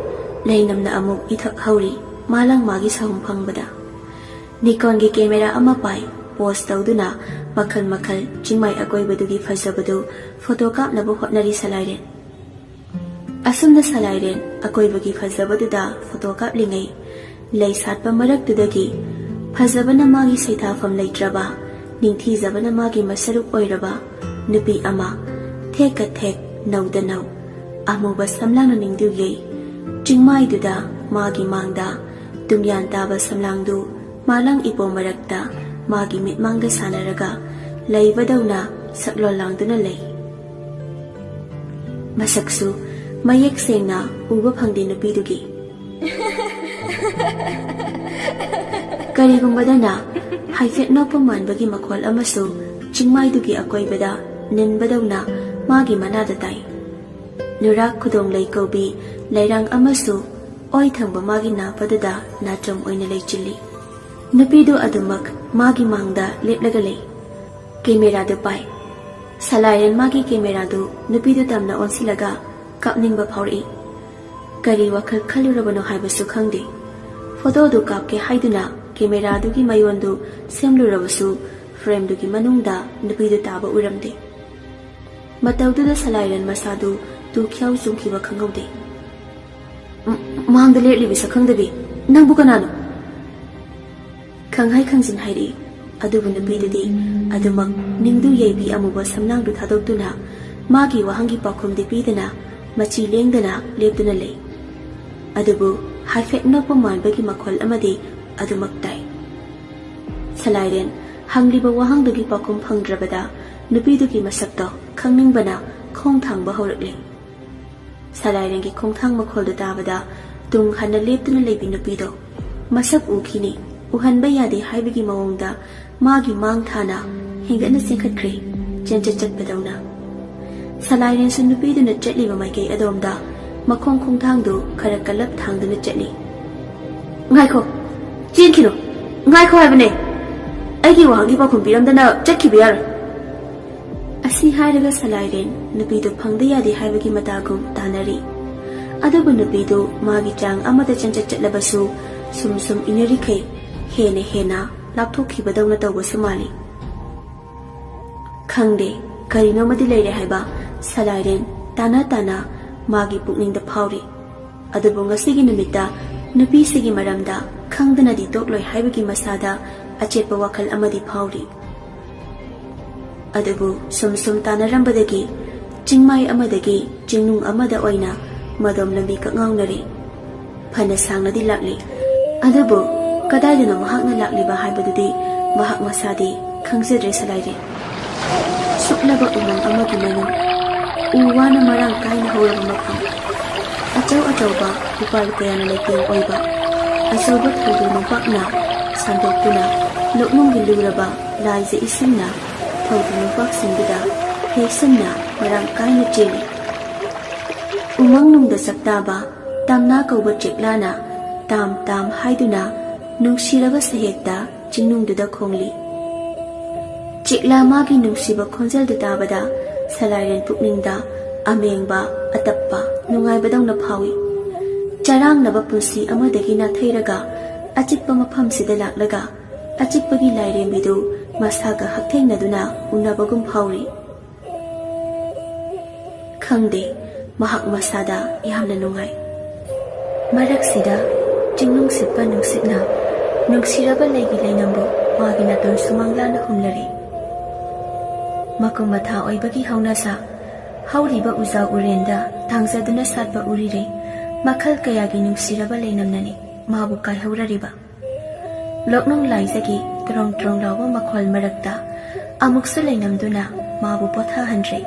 ꯂꯩꯅꯝꯅ ꯑꯃꯨꯛ ꯏꯊꯛ ꯍꯧꯔꯤ ꯃꯥꯂꯪ ꯃꯥꯒꯤ ꯁꯍꯨꯝ ꯐꯪꯕꯗ꯫ ꯅꯤꯀꯣꯟꯒꯤ ꯀꯦꯃꯦꯔꯥ ꯑꯃ ꯄꯥꯏ, ꯄꯣꯁ ꯇꯧꯗꯨꯅ ꯃꯈꯜ ꯃꯈꯜ ꯆꯤꯡꯃꯥꯏ ꯑꯀꯣꯏꯕꯗꯨꯒꯤ ꯐꯖꯕꯗꯨ ꯐꯣꯇꯣ ꯀꯥꯞꯅꯕ ꯍꯣꯠꯅꯔꯤ ꯁꯂꯥꯏꯔꯦꯟ꯫ ꯑꯁꯨꯝꯅ ꯁꯂꯥꯏꯔꯦꯟ ꯑꯀꯣꯏꯕꯒꯤ ꯐꯖꯕꯗꯨꯗ ꯐꯣꯇꯣ ꯀꯥꯞꯂꯤꯉꯩ, ꯂꯩ ꯁꯥꯠꯄ ꯃꯔꯛꯇꯨꯗꯒꯤ ꯐꯖꯕꯅ ꯃꯥꯒꯤ ꯁꯩꯊꯥꯐꯝ ꯂꯩꯇ꯭ꯔꯕ, ꯅꯤꯡꯊꯤꯖꯕꯅ ꯃꯥꯒꯤ ꯃꯁꯔꯨꯛ ꯑꯣꯏꯔꯕ ꯅꯨꯄꯤ ꯑꯃ ꯊꯦꯛꯀ ꯊꯦꯛ, ꯅꯧꯗ ꯅꯧ, ꯑꯃꯨꯕ ꯁꯝꯂꯥꯡꯅ ꯅꯤꯡꯗꯨ ꯌꯩ꯫ ꯆꯤꯡꯃꯥꯏꯗꯨꯗ ꯃꯥꯒꯤ ꯃꯥꯡꯗ ꯇꯨꯡꯌꯥꯟ ꯇꯥꯕ ꯁꯝꯂꯥꯡꯗꯨ ꯃꯥꯂꯪ ꯏꯄꯣꯝ ꯃꯔꯛꯇ ꯃꯥꯒꯤ ꯃꯤꯠꯃꯥꯡꯗ ꯁꯥꯟꯅꯔꯒ ꯂꯩꯕꯗꯧꯅ ꯁꯛꯂꯣꯟ ꯂꯥꯡꯗꯨꯅ ꯂꯩ꯫ ꯃꯁꯛꯁꯨ ꯃꯌꯦꯛ ꯁꯦꯡꯅ ꯎꯕ ꯐꯪꯗꯦ ꯅꯨꯄꯤꯗꯨꯒꯤ꯫ ꯀꯔꯤꯒꯨꯝꯕꯗꯅ ꯍꯥꯏꯐꯦꯠ ꯅꯣꯛꯄ ꯃꯥꯟꯕꯒꯤ ꯃꯈꯣꯜ ꯑꯃꯁꯨ ꯆꯤꯡꯃꯥꯏꯗꯨꯒꯤ ꯑꯀꯣꯏꯕꯗ ꯅꯤꯟꯕꯗꯧꯅ ꯃꯥꯒꯤ ꯃꯅꯥꯗ ꯇꯥꯏ꯫ ꯅꯨꯔꯥꯛ ꯈꯨꯗꯣꯡꯂꯩ ꯀꯧꯕꯤ ꯂꯩꯔꯥꯡ ꯑꯃꯁꯨ ꯑꯣꯏ ꯊꯪꯕ ꯃꯥꯒꯤ ꯅꯥꯄꯗꯨꯗ ꯅꯥꯆꯣꯝ ꯑꯣꯏꯅ ꯂꯩꯆꯤꯜꯂꯤ꯫ ꯅꯨꯄꯤꯗꯨ ꯑꯗꯨꯃꯛ ꯃꯥꯒꯤ ꯃꯥꯡꯗ ꯂꯦꯞꯂꯒ ꯂꯩ꯫ ꯀꯦꯃꯦꯔꯥꯗꯨ ꯄꯥꯏ꯫ ꯁꯂꯥꯏꯔꯦꯟ ꯃꯥꯒꯤ ꯀꯦꯃꯦꯔꯥꯗꯨ ꯅꯨꯄꯤꯗꯨ ꯇꯝꯅ ꯑꯣꯟꯁꯤꯜꯂꯒ ꯀꯥꯞꯅꯤꯡꯕ ꯐꯥꯎꯔꯛꯏ꯫ ꯀꯔꯤ ꯋꯥꯈꯜ ꯈꯜꯂꯨꯔꯕꯅꯣ ꯍꯥꯏꯕꯁꯨ ꯈꯪꯗꯦ꯫ ꯐꯣꯇꯣꯗꯨ ꯀꯥꯞꯀꯦ ꯍꯥꯏꯗꯨꯅ ꯀꯦꯃꯦꯔꯥꯗꯨꯒꯤ ꯃꯌꯣꯟꯗꯨ ꯁꯦꯝꯂꯨꯔꯕꯁꯨ ꯐ꯭ꯔꯦꯝꯗꯨꯒꯤ ꯃꯅꯨꯡꯗ ꯅꯨꯄꯤꯗꯨ ꯇꯥꯕ ꯎꯔꯝꯗꯦ꯫ ꯃꯇꯧꯗꯨꯗ ꯁꯂꯥꯏꯔꯦꯟ ꯃꯁꯥꯗꯨ ꯇꯨ ꯈ꯭ꯌꯥꯎ ꯆꯨꯝꯈꯤꯕ ꯈꯪꯍꯧꯗꯦ꯫ "ꯃ-, ꯃꯥꯡꯗ ꯂꯦꯞꯂꯤꯕꯤ ꯁꯛꯈꯪꯗꯕꯤ, ꯅꯪꯕꯨ ꯀꯅꯥꯅꯣ?" ꯈꯪꯍꯥꯏ ꯈꯪꯖꯤꯟ ꯍꯥꯏꯔꯛꯏ꯫ ꯑꯗꯨꯕꯨ ꯅꯨꯄꯤꯗꯨꯗꯤ ꯑꯗꯨꯃꯛ ꯅꯤꯡꯗꯨ ꯌꯩꯕꯤ ꯑꯃꯨꯕ ꯁꯝꯂꯥꯡꯗꯨ ꯊꯥꯗꯣꯛꯇꯨꯅ ꯃꯥꯒꯤ ꯋꯥꯍꯪꯒꯤ ꯄꯥꯎꯈꯨꯝꯗꯤ ꯄꯤꯗꯅ ꯃꯆꯤ ꯂꯦꯡꯗꯅ ꯂꯦꯞꯇꯨꯅ ꯂꯩ꯫ ꯑꯗꯨꯕꯨ ꯍꯥꯏꯐꯦꯠ ꯅꯣꯛꯄ ꯃꯥꯟꯕꯒꯤ ꯃꯈꯣꯜ ꯑꯃꯗꯤ ꯑꯗꯨꯃꯛ ꯇꯥꯏ꯫ ꯁꯂꯥꯏꯔꯦꯟ ꯍꯪꯂꯤꯕ ꯋꯥꯍꯪꯗꯨꯒꯤ ꯄꯥꯎꯈꯨꯝ ꯐꯪꯗ꯭ꯔꯕꯗ ꯅꯨꯄꯤꯗꯨꯒꯤ ꯃꯁꯛꯇꯣ ꯈꯪꯅꯤꯡꯕꯅ ꯈꯣꯡ ꯊꯥꯡꯕ ꯍꯧꯔꯛꯂꯦ꯫ ꯁꯂꯥꯏꯔꯦꯟꯒꯤ ꯈꯣꯡꯊꯥꯡ ꯃꯈꯣꯜꯗꯨ ꯇꯥꯕꯗ ꯇꯨꯡ ꯍꯟꯅ ꯂꯦꯞꯇꯨꯅ ꯂꯩꯕꯤ ꯅꯨꯄꯤꯗꯣ ꯃꯁꯛ ꯎꯈꯤꯅꯤ, ꯎꯍꯟꯕ ꯌꯥꯗꯦ ꯍꯥꯏꯕꯒꯤ ꯃꯑꯣꯡꯗ ꯃꯥꯒꯤ ꯃꯥꯡ ꯊꯥꯅ ꯍꯦꯟꯒꯠꯅ ꯆꯦꯟꯈꯠꯈ꯭ꯔꯦ, ꯆꯦꯟꯆꯠ ꯆꯠꯄꯗꯧꯅ꯫ ꯁꯂꯥꯏꯔꯦꯟꯁꯨ ꯅꯨꯄꯤꯗꯨꯅ ꯆꯠꯂꯤꯕ ꯃꯥꯏꯀꯩ ꯑꯗꯣꯝꯗ ꯃꯈꯣꯡ ꯈꯣꯡꯊꯥꯡꯗꯨ ꯈꯔ ꯀꯜꯂꯞ ꯊꯥꯡꯗꯨꯅ ꯆꯠꯂꯤ꯫ "ꯉꯥꯏꯈꯣ, ꯆꯦꯟꯈꯤꯅꯨ, ꯉꯥꯏꯈꯣ ꯍꯥꯏꯕꯅꯦ꯫ ꯑꯩꯒꯤ ꯋꯥꯍꯪꯒꯤ ꯄꯥꯎꯈꯨꯝ ꯄꯤꯔꯝꯗꯅ ꯆꯠꯈꯤꯕ ꯌꯥꯔꯣꯏ꯫" ꯑꯁꯤ ꯍꯥꯏꯔꯒ ꯁꯂꯥꯏꯔꯦꯟ ꯅꯨꯄꯤꯗꯨ ꯐꯪꯗ ꯌꯥꯗꯦ ꯍꯥꯏꯕꯒꯤ ꯃꯇꯥꯒꯨꯝ ꯇꯥꯅꯔꯤ꯫ ꯑꯗꯨꯕꯨ ꯅꯨꯄꯤꯗꯨ ꯃꯥꯒꯤ ꯆꯥꯡ ꯑꯃꯗ ꯆꯦꯟꯆꯠ ꯆꯠꯂꯕꯁꯨ ꯁꯨꯝ ꯁꯨꯝ ꯏꯟꯅꯔꯤꯈꯩ ꯍꯦꯟꯅ ꯍꯦꯟꯅ ꯂꯥꯞꯊꯣꯛꯈꯤꯕꯗꯧꯅ ꯇꯧꯕꯁꯨ ꯃꯥꯜꯂꯤ꯫ ꯈꯪꯗꯦ, ꯀꯔꯤꯅꯣꯃꯗꯤ ꯂꯩꯔꯦ ꯍꯥꯏꯕ ꯁꯂꯥꯏꯔꯦꯟ ꯇꯥꯅ ꯇꯥꯅ ꯃꯥꯒꯤ ꯄꯨꯛꯅꯤꯡꯗ ꯐꯥꯎꯔꯤ꯫ ꯑꯗꯨꯕꯨ ꯉꯁꯤꯒꯤ ꯅꯨꯃꯤꯠꯇ ꯅꯨꯄꯤꯁꯤꯒꯤ ꯃꯔꯝꯗ ꯈꯪꯗꯅꯗꯤ ꯇꯣꯛꯂꯣꯏ ꯍꯥꯏꯕꯒꯤ ꯃꯁꯥꯗ ꯑꯆꯦꯠꯄ ꯋꯥꯈꯜ ꯑꯃꯗꯤ ꯐꯥꯎꯔꯤ꯫ ꯑꯗꯨꯕꯨ ꯁꯨꯝ ꯁꯨꯝ ꯇꯥꯟꯅꯔꯝꯕꯗꯒꯤ ꯆꯤꯡꯃꯥꯏ ꯑꯃꯗꯒꯤ ꯆꯤꯡꯅꯨꯡ ꯑꯃꯗ ꯑꯣꯏꯅ ꯃꯗꯣꯝ ꯂꯝꯕꯤ ꯀꯛꯉꯥꯎꯅꯔꯦ꯫ ꯐꯅ ꯁꯥꯡꯅꯗꯤ ꯂꯥꯛꯂꯤ, ꯑꯗꯨꯕꯨ ꯀꯗꯥꯏꯗꯅꯣ ꯃꯍꯥꯛꯅ ꯂꯥꯛꯂꯤꯕ ꯍꯥꯏꯕꯗꯨꯗꯤ ꯃꯍꯥꯛ ꯃꯁꯥꯗꯤ ꯈꯪꯖꯗ꯭ꯔꯦ ꯁꯂꯥꯏꯔꯦ꯫ ꯁꯨꯛꯂꯕ ꯎꯃꯪ ꯑꯃꯒꯤ ꯃꯅꯨꯡ, ꯎ ꯋꯥꯅ ꯃꯔꯥꯡ ꯀꯥꯏꯅ ꯍꯧꯔꯕ ꯃꯐꯝ, ꯑꯆꯧ ꯑꯆꯧꯕ ꯎꯄꯥꯜ ꯀꯌꯥꯅ ꯂꯩꯇꯦꯡ ꯑꯣꯏꯕ ꯑꯆꯧꯕ ꯊꯧꯗꯣ ꯅꯣꯝꯄꯥꯛꯅ ꯁꯟꯗꯣꯛꯇꯨꯅ ꯅꯣꯛꯅꯨꯡꯒꯤ ꯂꯨꯔꯕ ꯂꯥꯏꯖ ꯏꯁꯤꯡꯅ ꯊꯧꯗꯨ ꯅꯨꯄꯥꯛꯁꯤꯡꯗꯨꯗ ꯌꯩꯁꯟꯅ ꯃꯔꯥꯡ ꯀꯥꯏꯅ ꯆꯦꯜꯂꯤ꯫ ꯎꯃꯪꯅꯨꯡꯗ ꯁꯛꯇꯥꯕ ꯇꯝꯅꯥ ꯀꯧꯕ ꯆꯦꯛꯂꯥꯅ ꯇꯥꯝ ꯇꯥꯝ ꯍꯥꯏꯗꯨꯅ ꯅꯨꯡꯁꯤꯔꯕ ꯁꯍꯦꯛꯇ ꯆꯤꯡꯅꯨꯡꯗꯨꯗ ꯈꯣꯡꯂꯤ꯫ ꯆꯦꯛꯂꯥ ꯃꯥꯒꯤ ꯅꯨꯡꯁꯤꯕ ꯈꯣꯟꯖꯦꯜꯗꯨ ꯇꯥꯕꯗ ꯁꯂꯥꯏꯔꯦꯟ ꯄꯨꯛꯅꯤꯡꯗ ꯑꯃꯦꯡꯕ, ꯑꯇꯞꯄ, ꯅꯨꯡꯉꯥꯏꯕꯗꯧꯅ ꯐꯥꯎꯏ꯫ ꯆꯔꯥꯡꯅꯕ ꯄꯨꯟꯁꯤ ꯑꯃꯗꯒꯤ ꯅꯥꯊꯩꯔꯒ ꯑꯆꯤꯛꯄ ꯃꯐꯝꯁꯤꯗ ꯂꯥꯛꯂꯒ ꯑꯆꯤꯛꯄꯒꯤ ꯂꯥꯏꯔꯦꯝꯕꯤꯗꯨ ꯃꯁꯥꯒ ꯍꯛꯊꯦꯡꯅꯗꯨꯅ ꯎꯅꯕꯒꯨꯝ ꯐꯥꯎꯔꯤ꯫ ꯈꯪꯗꯦ, ꯃꯍꯥꯛ ꯃꯁꯥꯗ ꯌꯥꯝꯅ ꯅꯨꯡꯉꯥꯏ꯫ ꯃꯔꯛꯁꯤꯗ ꯆꯤꯡꯅꯨꯡ ꯁꯤꯠꯄ ꯅꯨꯡꯁꯤꯠꯅ ꯅꯨꯡꯁꯤꯔꯕ ꯂꯩꯒꯤ ꯂꯩꯅꯝꯕꯨ ꯃꯥꯒꯤ ꯅꯥꯇꯣꯟ ꯁꯨꯃꯥꯡ ꯂꯥꯅ ꯍꯨꯝꯂꯔꯦ꯫ ꯃꯀꯨꯝ ꯃꯊꯥ ꯑꯣꯏꯕꯒꯤ ꯍꯧꯅꯁꯥ, ꯍꯧꯔꯤꯕ ꯎꯖꯥ ꯎꯔꯦꯟꯗ ꯇꯥꯡꯖꯗꯨꯅ ꯁꯥꯠꯄ ꯎꯔꯤꯔꯩ, ꯃꯈꯜ ꯀꯌꯥꯒꯤ ꯅꯨꯡꯁꯤꯔꯕ ꯂꯩꯅꯝꯅꯅꯤ ꯃꯥꯕꯨ ꯀꯥꯏꯍꯧꯔꯔꯤꯕ꯫ ꯂꯣꯛꯅꯨꯡ ꯂꯥꯏꯖꯒꯤ ꯇ꯭ꯔꯣꯡ ꯇ꯭ꯔꯣꯡ ꯂꯥꯎꯕ ꯃꯈꯣꯜ ꯃꯔꯛꯇ ꯑꯃꯨꯛꯁꯨ ꯂꯩꯅꯝꯗꯨꯅ ꯃꯥꯕꯨ ꯄꯣꯊꯥꯍꯟꯗ꯭ꯔꯦ꯫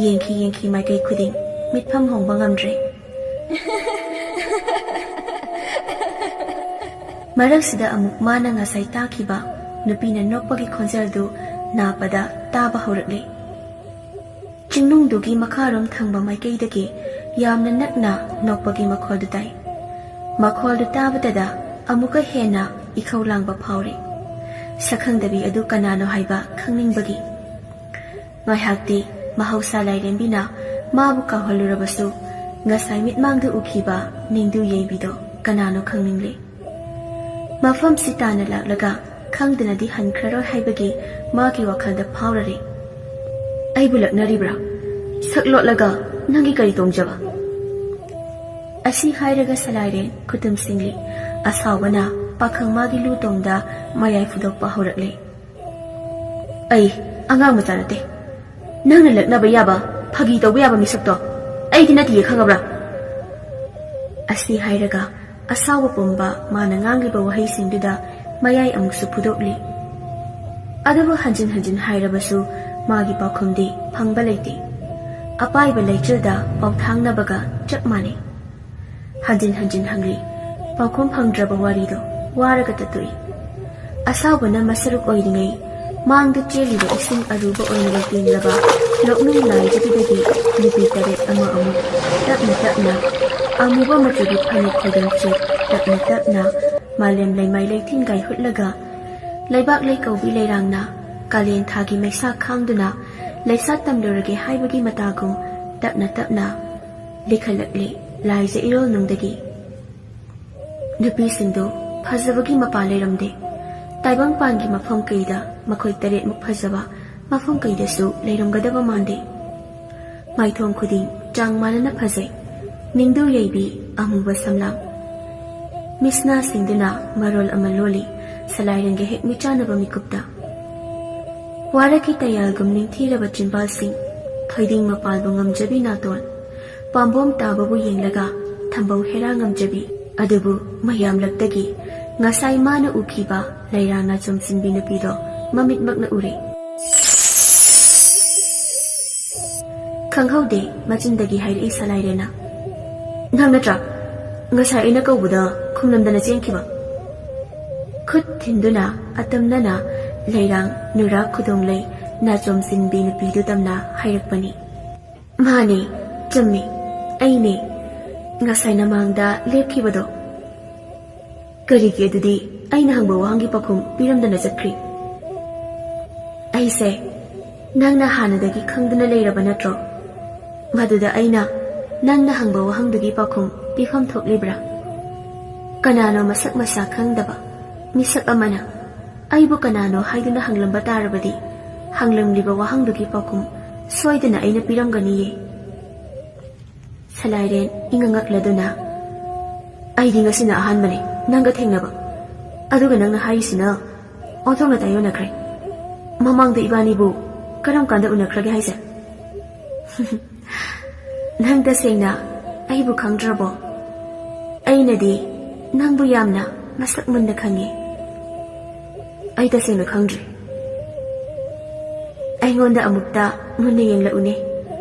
ꯌꯦꯡꯈꯤ ꯌꯦꯡꯈꯤ ꯃꯥꯏꯀꯩ ꯈꯨꯗꯤꯡ ꯃꯤꯠꯐꯝ ꯍꯣꯡꯕ ꯉꯝꯗ꯭ꯔꯦ꯫ ꯃꯔꯛꯁꯤꯗ ꯑꯃꯨꯛ ꯃꯥꯅ ꯉꯁꯥꯏ ꯇꯥꯈꯤꯕ ꯅꯨꯄꯤꯅ ꯅꯣꯛꯄꯒꯤ ꯈꯣꯟꯖꯦꯜꯗꯨ ꯅꯥꯄꯗ ꯇꯥꯕ ꯍꯧꯔꯛꯂꯦ꯫ ꯆꯤꯡꯅꯨꯡꯗꯨꯒꯤ ꯃꯈꯥꯔꯣꯝ ꯊꯪꯕ ꯃꯥꯏꯀꯩꯗꯒꯤ ꯌꯥꯝꯅ ꯅꯛꯅ ꯅꯣꯛꯄꯒꯤ ꯃꯈꯣꯜꯗꯨ ꯇꯥꯏ꯫ ꯃꯈꯣꯜꯗꯨ ꯇꯥꯕꯗꯗ ꯑꯃꯨꯛꯀ ꯍꯦꯟꯅ ꯏꯈꯧ ꯂꯥꯡꯕ ꯐꯥꯎꯔꯦ꯫ ꯁꯛꯈꯪꯗꯕꯤ ꯑꯗꯨ ꯀꯅꯥꯅꯣ ꯍꯥꯏꯕ ꯈꯪꯅꯤꯡꯕꯒꯤ꯫ ꯉꯥꯏꯍꯥꯛꯇꯤ ꯃꯍꯧꯁꯥ ꯂꯥꯏꯔꯦꯝꯕꯤꯅ ꯃꯥꯕꯨ ꯀꯥꯎꯍꯜꯂꯨꯔꯕꯁꯨ, ꯉꯁꯥꯏ ꯃꯤꯠꯃꯥꯡꯗ ꯎꯈꯤꯕ ꯅꯤꯡꯗꯨ ꯌꯩꯕꯤꯗꯣ ꯀꯅꯥꯅꯣ ꯈꯪꯅꯤꯡꯂꯦ꯫ ꯃꯐꯝꯁꯤ ꯇꯥꯅ ꯂꯥꯛꯂꯒ ꯈꯪꯗꯅꯗꯤ ꯍꯟꯈ꯭ꯔꯔꯣꯏ ꯍꯥꯏꯕꯒꯤ ꯃꯥꯒꯤ ꯋꯥꯈꯜꯗ ꯐꯥꯎꯔꯔꯦ꯫ "ꯑꯩꯕꯨ ꯂꯛꯅꯔꯤꯕ꯭ꯔꯥ? ꯁꯛ ꯂꯣꯠꯂꯒ ꯅꯪꯒꯤ ꯀꯔꯤ ꯇꯣꯡꯖꯕ?" ꯑꯁꯤ ꯍꯥꯏꯔꯒ ꯁꯂꯥꯏꯔꯦꯟ ꯈꯨꯇꯨꯝ ꯁꯤꯡꯂꯤ꯫ ꯑꯁꯥꯎꯕꯅ ꯄꯥꯈꯪ ꯃꯥꯒꯤ ꯂꯨ ꯇꯣꯡꯗ ꯃꯌꯥꯏ ꯐꯨꯗꯣꯛꯄ ꯍꯧꯔꯛꯂꯦ꯫ "ꯑꯩ ꯑꯉꯥꯡ ꯃꯆꯥ ꯅꯠꯇꯦ꯫ ꯅꯪꯅ ꯂꯛꯅꯕ ꯌꯥꯕ, ꯐꯥꯒꯤ ꯇꯧꯕ ꯌꯥꯕ ꯃꯤꯁꯛꯇꯣ ꯑꯩꯗꯤ ꯅꯠꯇꯤꯌꯦ, ꯈꯪꯉꯕ꯭ꯔꯥ?" ꯑꯁꯤ ꯍꯥꯏꯔꯒ ꯑꯁꯥꯎꯕ ꯄꯨꯝꯕ ꯃꯥꯅ ꯉꯥꯡꯂꯤꯕ ꯋꯥꯍꯩꯁꯤꯡꯗꯨꯗ ꯃꯌꯥꯏ ꯑꯃꯨꯛꯁꯨ ꯐꯨꯗꯣꯛꯂꯤ꯫ ꯑꯗꯨꯕꯨ ꯍꯟꯖꯤꯟ ꯍꯟꯖꯤꯟ ꯍꯥꯏꯔꯕꯁꯨ ꯃꯥꯒꯤ ꯄꯥꯎꯈꯨꯝꯗꯤ ꯐꯪꯕ ꯂꯩꯇꯦ꯫ ꯑꯄꯥꯏꯕ ꯂꯩꯆꯤꯜꯗ ꯄꯥꯎꯊꯥꯡꯅꯕꯒ ꯆꯞ ꯃꯥꯟꯅꯩ꯫ ꯍꯟꯖꯤꯟ ꯍꯟꯖꯤꯟ ꯍꯪꯂꯤ꯫ ꯄꯥꯎꯈꯨꯝ ꯐꯪꯗ꯭ꯔꯕ ꯋꯥꯔꯤꯗꯣ ꯋꯥꯔꯒ ꯇꯠꯇꯣꯛꯏ꯫ ꯑꯁꯥꯎꯕꯅ ꯃꯁꯔꯨꯛ ꯑꯣꯏꯔꯤꯉꯩ ꯃꯥꯡꯗ ꯆꯦꯜꯂꯤꯕ ꯏꯁꯤꯡ ꯑꯔꯨꯕ ꯑꯣꯏꯅ ꯂꯩꯇꯦꯡꯂꯕ ꯂꯣꯛꯅꯨꯡ ꯂꯥꯏꯗꯨꯗꯒꯤ ꯅꯨꯄꯤ ꯇꯔꯦꯠ ꯑꯃ ꯑꯃꯨꯛ ꯇꯞꯅ ꯇꯞꯅ ꯑꯃꯨꯕ ꯃꯆꯨꯒꯤ ꯐꯅꯦꯛ ꯈꯣꯏꯗꯝ ꯆꯦꯠ ꯇꯞꯅ ꯇꯞꯅ ꯃꯥꯂꯦꯝ ꯂꯩꯃꯥꯏ ꯂꯩꯊꯤꯟ ꯀꯥꯏꯍꯨꯠꯂꯒ ꯂꯩꯕꯥꯛ ꯂꯩꯀꯧꯕꯤ ꯂꯩꯔꯥꯡꯅ ꯀꯥꯂꯦꯟ ꯊꯥꯒꯤ ꯃꯩꯁꯥ ꯈꯥꯡꯗꯨꯅ ꯂꯩꯁꯥ ꯇꯝꯂꯨꯔꯒꯦ ꯍꯥꯏꯕꯒꯤ ꯃꯇꯥꯒꯨꯝ ꯇꯞꯅ ꯇꯞꯅ ꯂꯤꯈꯠꯂꯛꯂꯤ ꯂꯥꯏꯖ ꯏꯔꯣꯜꯅꯨꯡꯗꯒꯤ꯫ ꯅꯨꯄꯤꯁꯤꯡꯗꯨ ꯐꯖꯕꯒꯤ ꯃꯄꯥ ꯂꯩꯔꯝꯗꯦ꯫ ꯇꯥꯏꯕꯪꯄꯥꯟꯒꯤ ꯃꯐꯝ ꯀꯩꯗ ꯃꯈꯣꯏ ꯇꯔꯦꯠꯃꯨꯛ ꯐꯖꯕ ꯃꯐꯝ ꯀꯩꯗꯁꯨ ꯂꯩꯔꯝꯒꯗꯕ ꯃꯥꯟꯗꯦ꯫ ꯃꯥꯏꯊꯣꯡ ꯈꯨꯗꯤꯡ ꯆꯥꯡ ꯃꯥꯟꯅꯅ ꯐꯖꯩ꯫ ꯅꯤꯡꯗꯨ ꯌꯩꯕꯤ ꯑꯃꯨꯕ ꯁꯝꯂꯥꯡ꯫ ꯃꯤꯁꯅꯥꯁꯤꯡꯗꯨꯅ ꯃꯔꯣꯜ ꯑꯃ ꯂꯣꯜꯂꯤ ꯁꯂꯥꯏꯔꯦꯟꯒ ꯍꯦꯛ ꯃꯤꯆꯥꯟꯅꯕ ꯃꯤꯀꯨꯞꯇ꯫ ꯋꯥꯔꯛꯀꯤ ꯇꯌꯥꯜꯒꯨꯝ ꯅꯤꯡꯊꯤꯔꯕ ꯆꯤꯟꯕꯥꯜꯁꯤꯡ, ꯊꯣꯏꯗꯤꯡ ꯃꯄꯥꯜꯕꯨ ꯉꯝꯖꯕꯤ ꯅꯥꯇꯣꯟ, ꯄꯥꯝꯕꯣꯝ ꯇꯥꯕꯕꯨ ꯌꯦꯡꯂꯒ ꯊꯝꯕꯧ ꯍꯦꯔꯥ ꯉꯝꯖꯕꯤ꯫ ꯑꯗꯨꯕꯨ ꯃꯌꯥꯝ ꯂꯛꯇꯒꯤ ꯉꯁꯥꯏ ꯃꯥꯅ ꯎꯈꯤꯕ ꯂꯩꯔꯥꯡꯅ ꯆꯣꯝꯁꯤꯟꯕꯤ ꯅꯨꯄꯤꯗꯣ ꯃꯃꯤꯠꯃꯛꯅ ꯎꯔꯦ꯫ ꯈꯪꯍꯧꯗꯦ, ꯃꯆꯤꯟꯗꯒꯤ ꯍꯥꯏꯔꯛꯏ ꯁꯂꯥꯏꯔꯦꯟꯅ꯫ "ꯅꯪ ꯅꯠꯇ꯭ꯔꯥ ꯉꯁꯥꯏ ꯑꯩꯅ ꯀꯧꯕꯗ ꯈꯨꯝꯂꯝꯗꯅ ꯆꯦꯟꯈꯤꯕ?" ꯈꯨꯠ ꯊꯤꯟꯗꯨꯅ ꯑꯇꯝꯅꯅ ꯂꯩꯔꯥꯡ ꯅꯨꯔꯥ ꯈꯨꯗꯣꯡꯂꯩ ꯅꯥꯆꯣꯝ ꯆꯤꯟꯕꯤ ꯅꯨꯄꯤꯗꯨ ꯇꯝꯅ ꯍꯥꯏꯔꯛꯄꯅꯤ꯫ "ꯃꯥꯅꯦ, ꯆꯨꯝꯃꯤ, ꯑꯩꯅꯦ ꯉꯁꯥꯏ ꯅꯃꯥꯡꯗ ꯂꯦꯞꯈꯤꯕꯗꯣ꯫ ꯀꯔꯤꯒꯤ ꯑꯗꯨꯗꯤ ꯑꯩꯅ ꯍꯪꯕ ꯋꯥꯍꯪꯒꯤ ꯄꯥꯎꯈꯨꯝ ꯄꯤꯔꯝꯗꯅ ꯆꯠꯈ꯭ꯔꯤ?" "ꯑꯩꯁꯦ ꯅꯪꯅ ꯍꯥꯟꯅꯗꯒꯤ ꯈꯪꯗꯨꯅ ꯂꯩꯔꯕ ꯅꯠꯇ꯭ꯔꯣ? ꯃꯗꯨꯗ ꯑꯩꯅ ꯅꯪꯅ ꯍꯪꯕ ꯋꯥꯍꯪꯗꯨꯒꯤ ꯄꯥꯎꯈꯨꯝ ꯄꯤꯐꯝ ꯊꯣꯛꯂꯤꯕ꯭ꯔꯥ? ꯀꯅꯥꯅꯣ ꯃꯁꯛ ꯃꯁꯥ ꯈꯪꯗꯕ ꯃꯤꯁꯛ ꯑꯃꯅ ꯑꯩꯕꯨ ꯀꯅꯥꯅꯣ ꯍꯥꯏꯗꯨꯅ ꯍꯪꯂꯝꯕ ꯇꯥꯔꯕꯗꯤ, ꯍꯪꯂꯝꯂꯤꯕ ꯋꯥꯍꯪꯗꯨꯒꯤ ꯄꯥꯎꯈꯨꯝ ꯁꯣꯏꯗꯅ ꯑꯩꯅ ꯄꯤꯔꯝꯒꯅꯤꯌꯦ꯫" ꯁꯂꯥꯏꯔꯦꯟ ꯏꯉꯛ ꯉꯛꯂꯗꯨꯅ, "ꯑꯩꯗꯤ ꯉꯁꯤꯅ ꯑꯍꯥꯟꯕꯅꯤ ꯅꯪꯒ ꯊꯦꯡꯅꯕ꯫ ꯑꯗꯨꯒ ꯅꯪꯅ ꯍꯥꯏꯔꯤꯁꯤꯅ ꯑꯣꯟꯊꯣꯛꯅ ꯇꯥꯏꯌꯣꯟꯅꯈ꯭ꯔꯦ꯫ ꯃꯃꯥꯡꯗ ꯏꯕꯥꯅꯤꯕꯨ ꯀꯔꯝ ꯀꯥꯟꯗ ꯎꯅꯈ꯭ꯔꯒꯦ ꯍꯥꯏꯁꯦ?" "ꯅꯪ ꯇꯁꯦꯡꯅ ꯑꯩꯕꯨ ꯈꯪꯗ꯭ꯔꯕꯣ? ꯑꯩꯅꯗꯤ ꯅꯪꯕꯨ ꯌꯥꯝꯅ ꯃꯁꯛ ꯃꯨꯟꯅ ꯈꯪꯉꯤ꯫" "ꯑꯩ ꯇꯁꯦꯡꯅ ꯈꯪꯗ꯭ꯔꯦ꯫ ꯑꯩꯉꯣꯟꯗ ꯑꯃꯨꯛꯇ ꯃꯨꯟꯅ ꯌꯦꯡꯂꯛꯎꯅꯦ꯫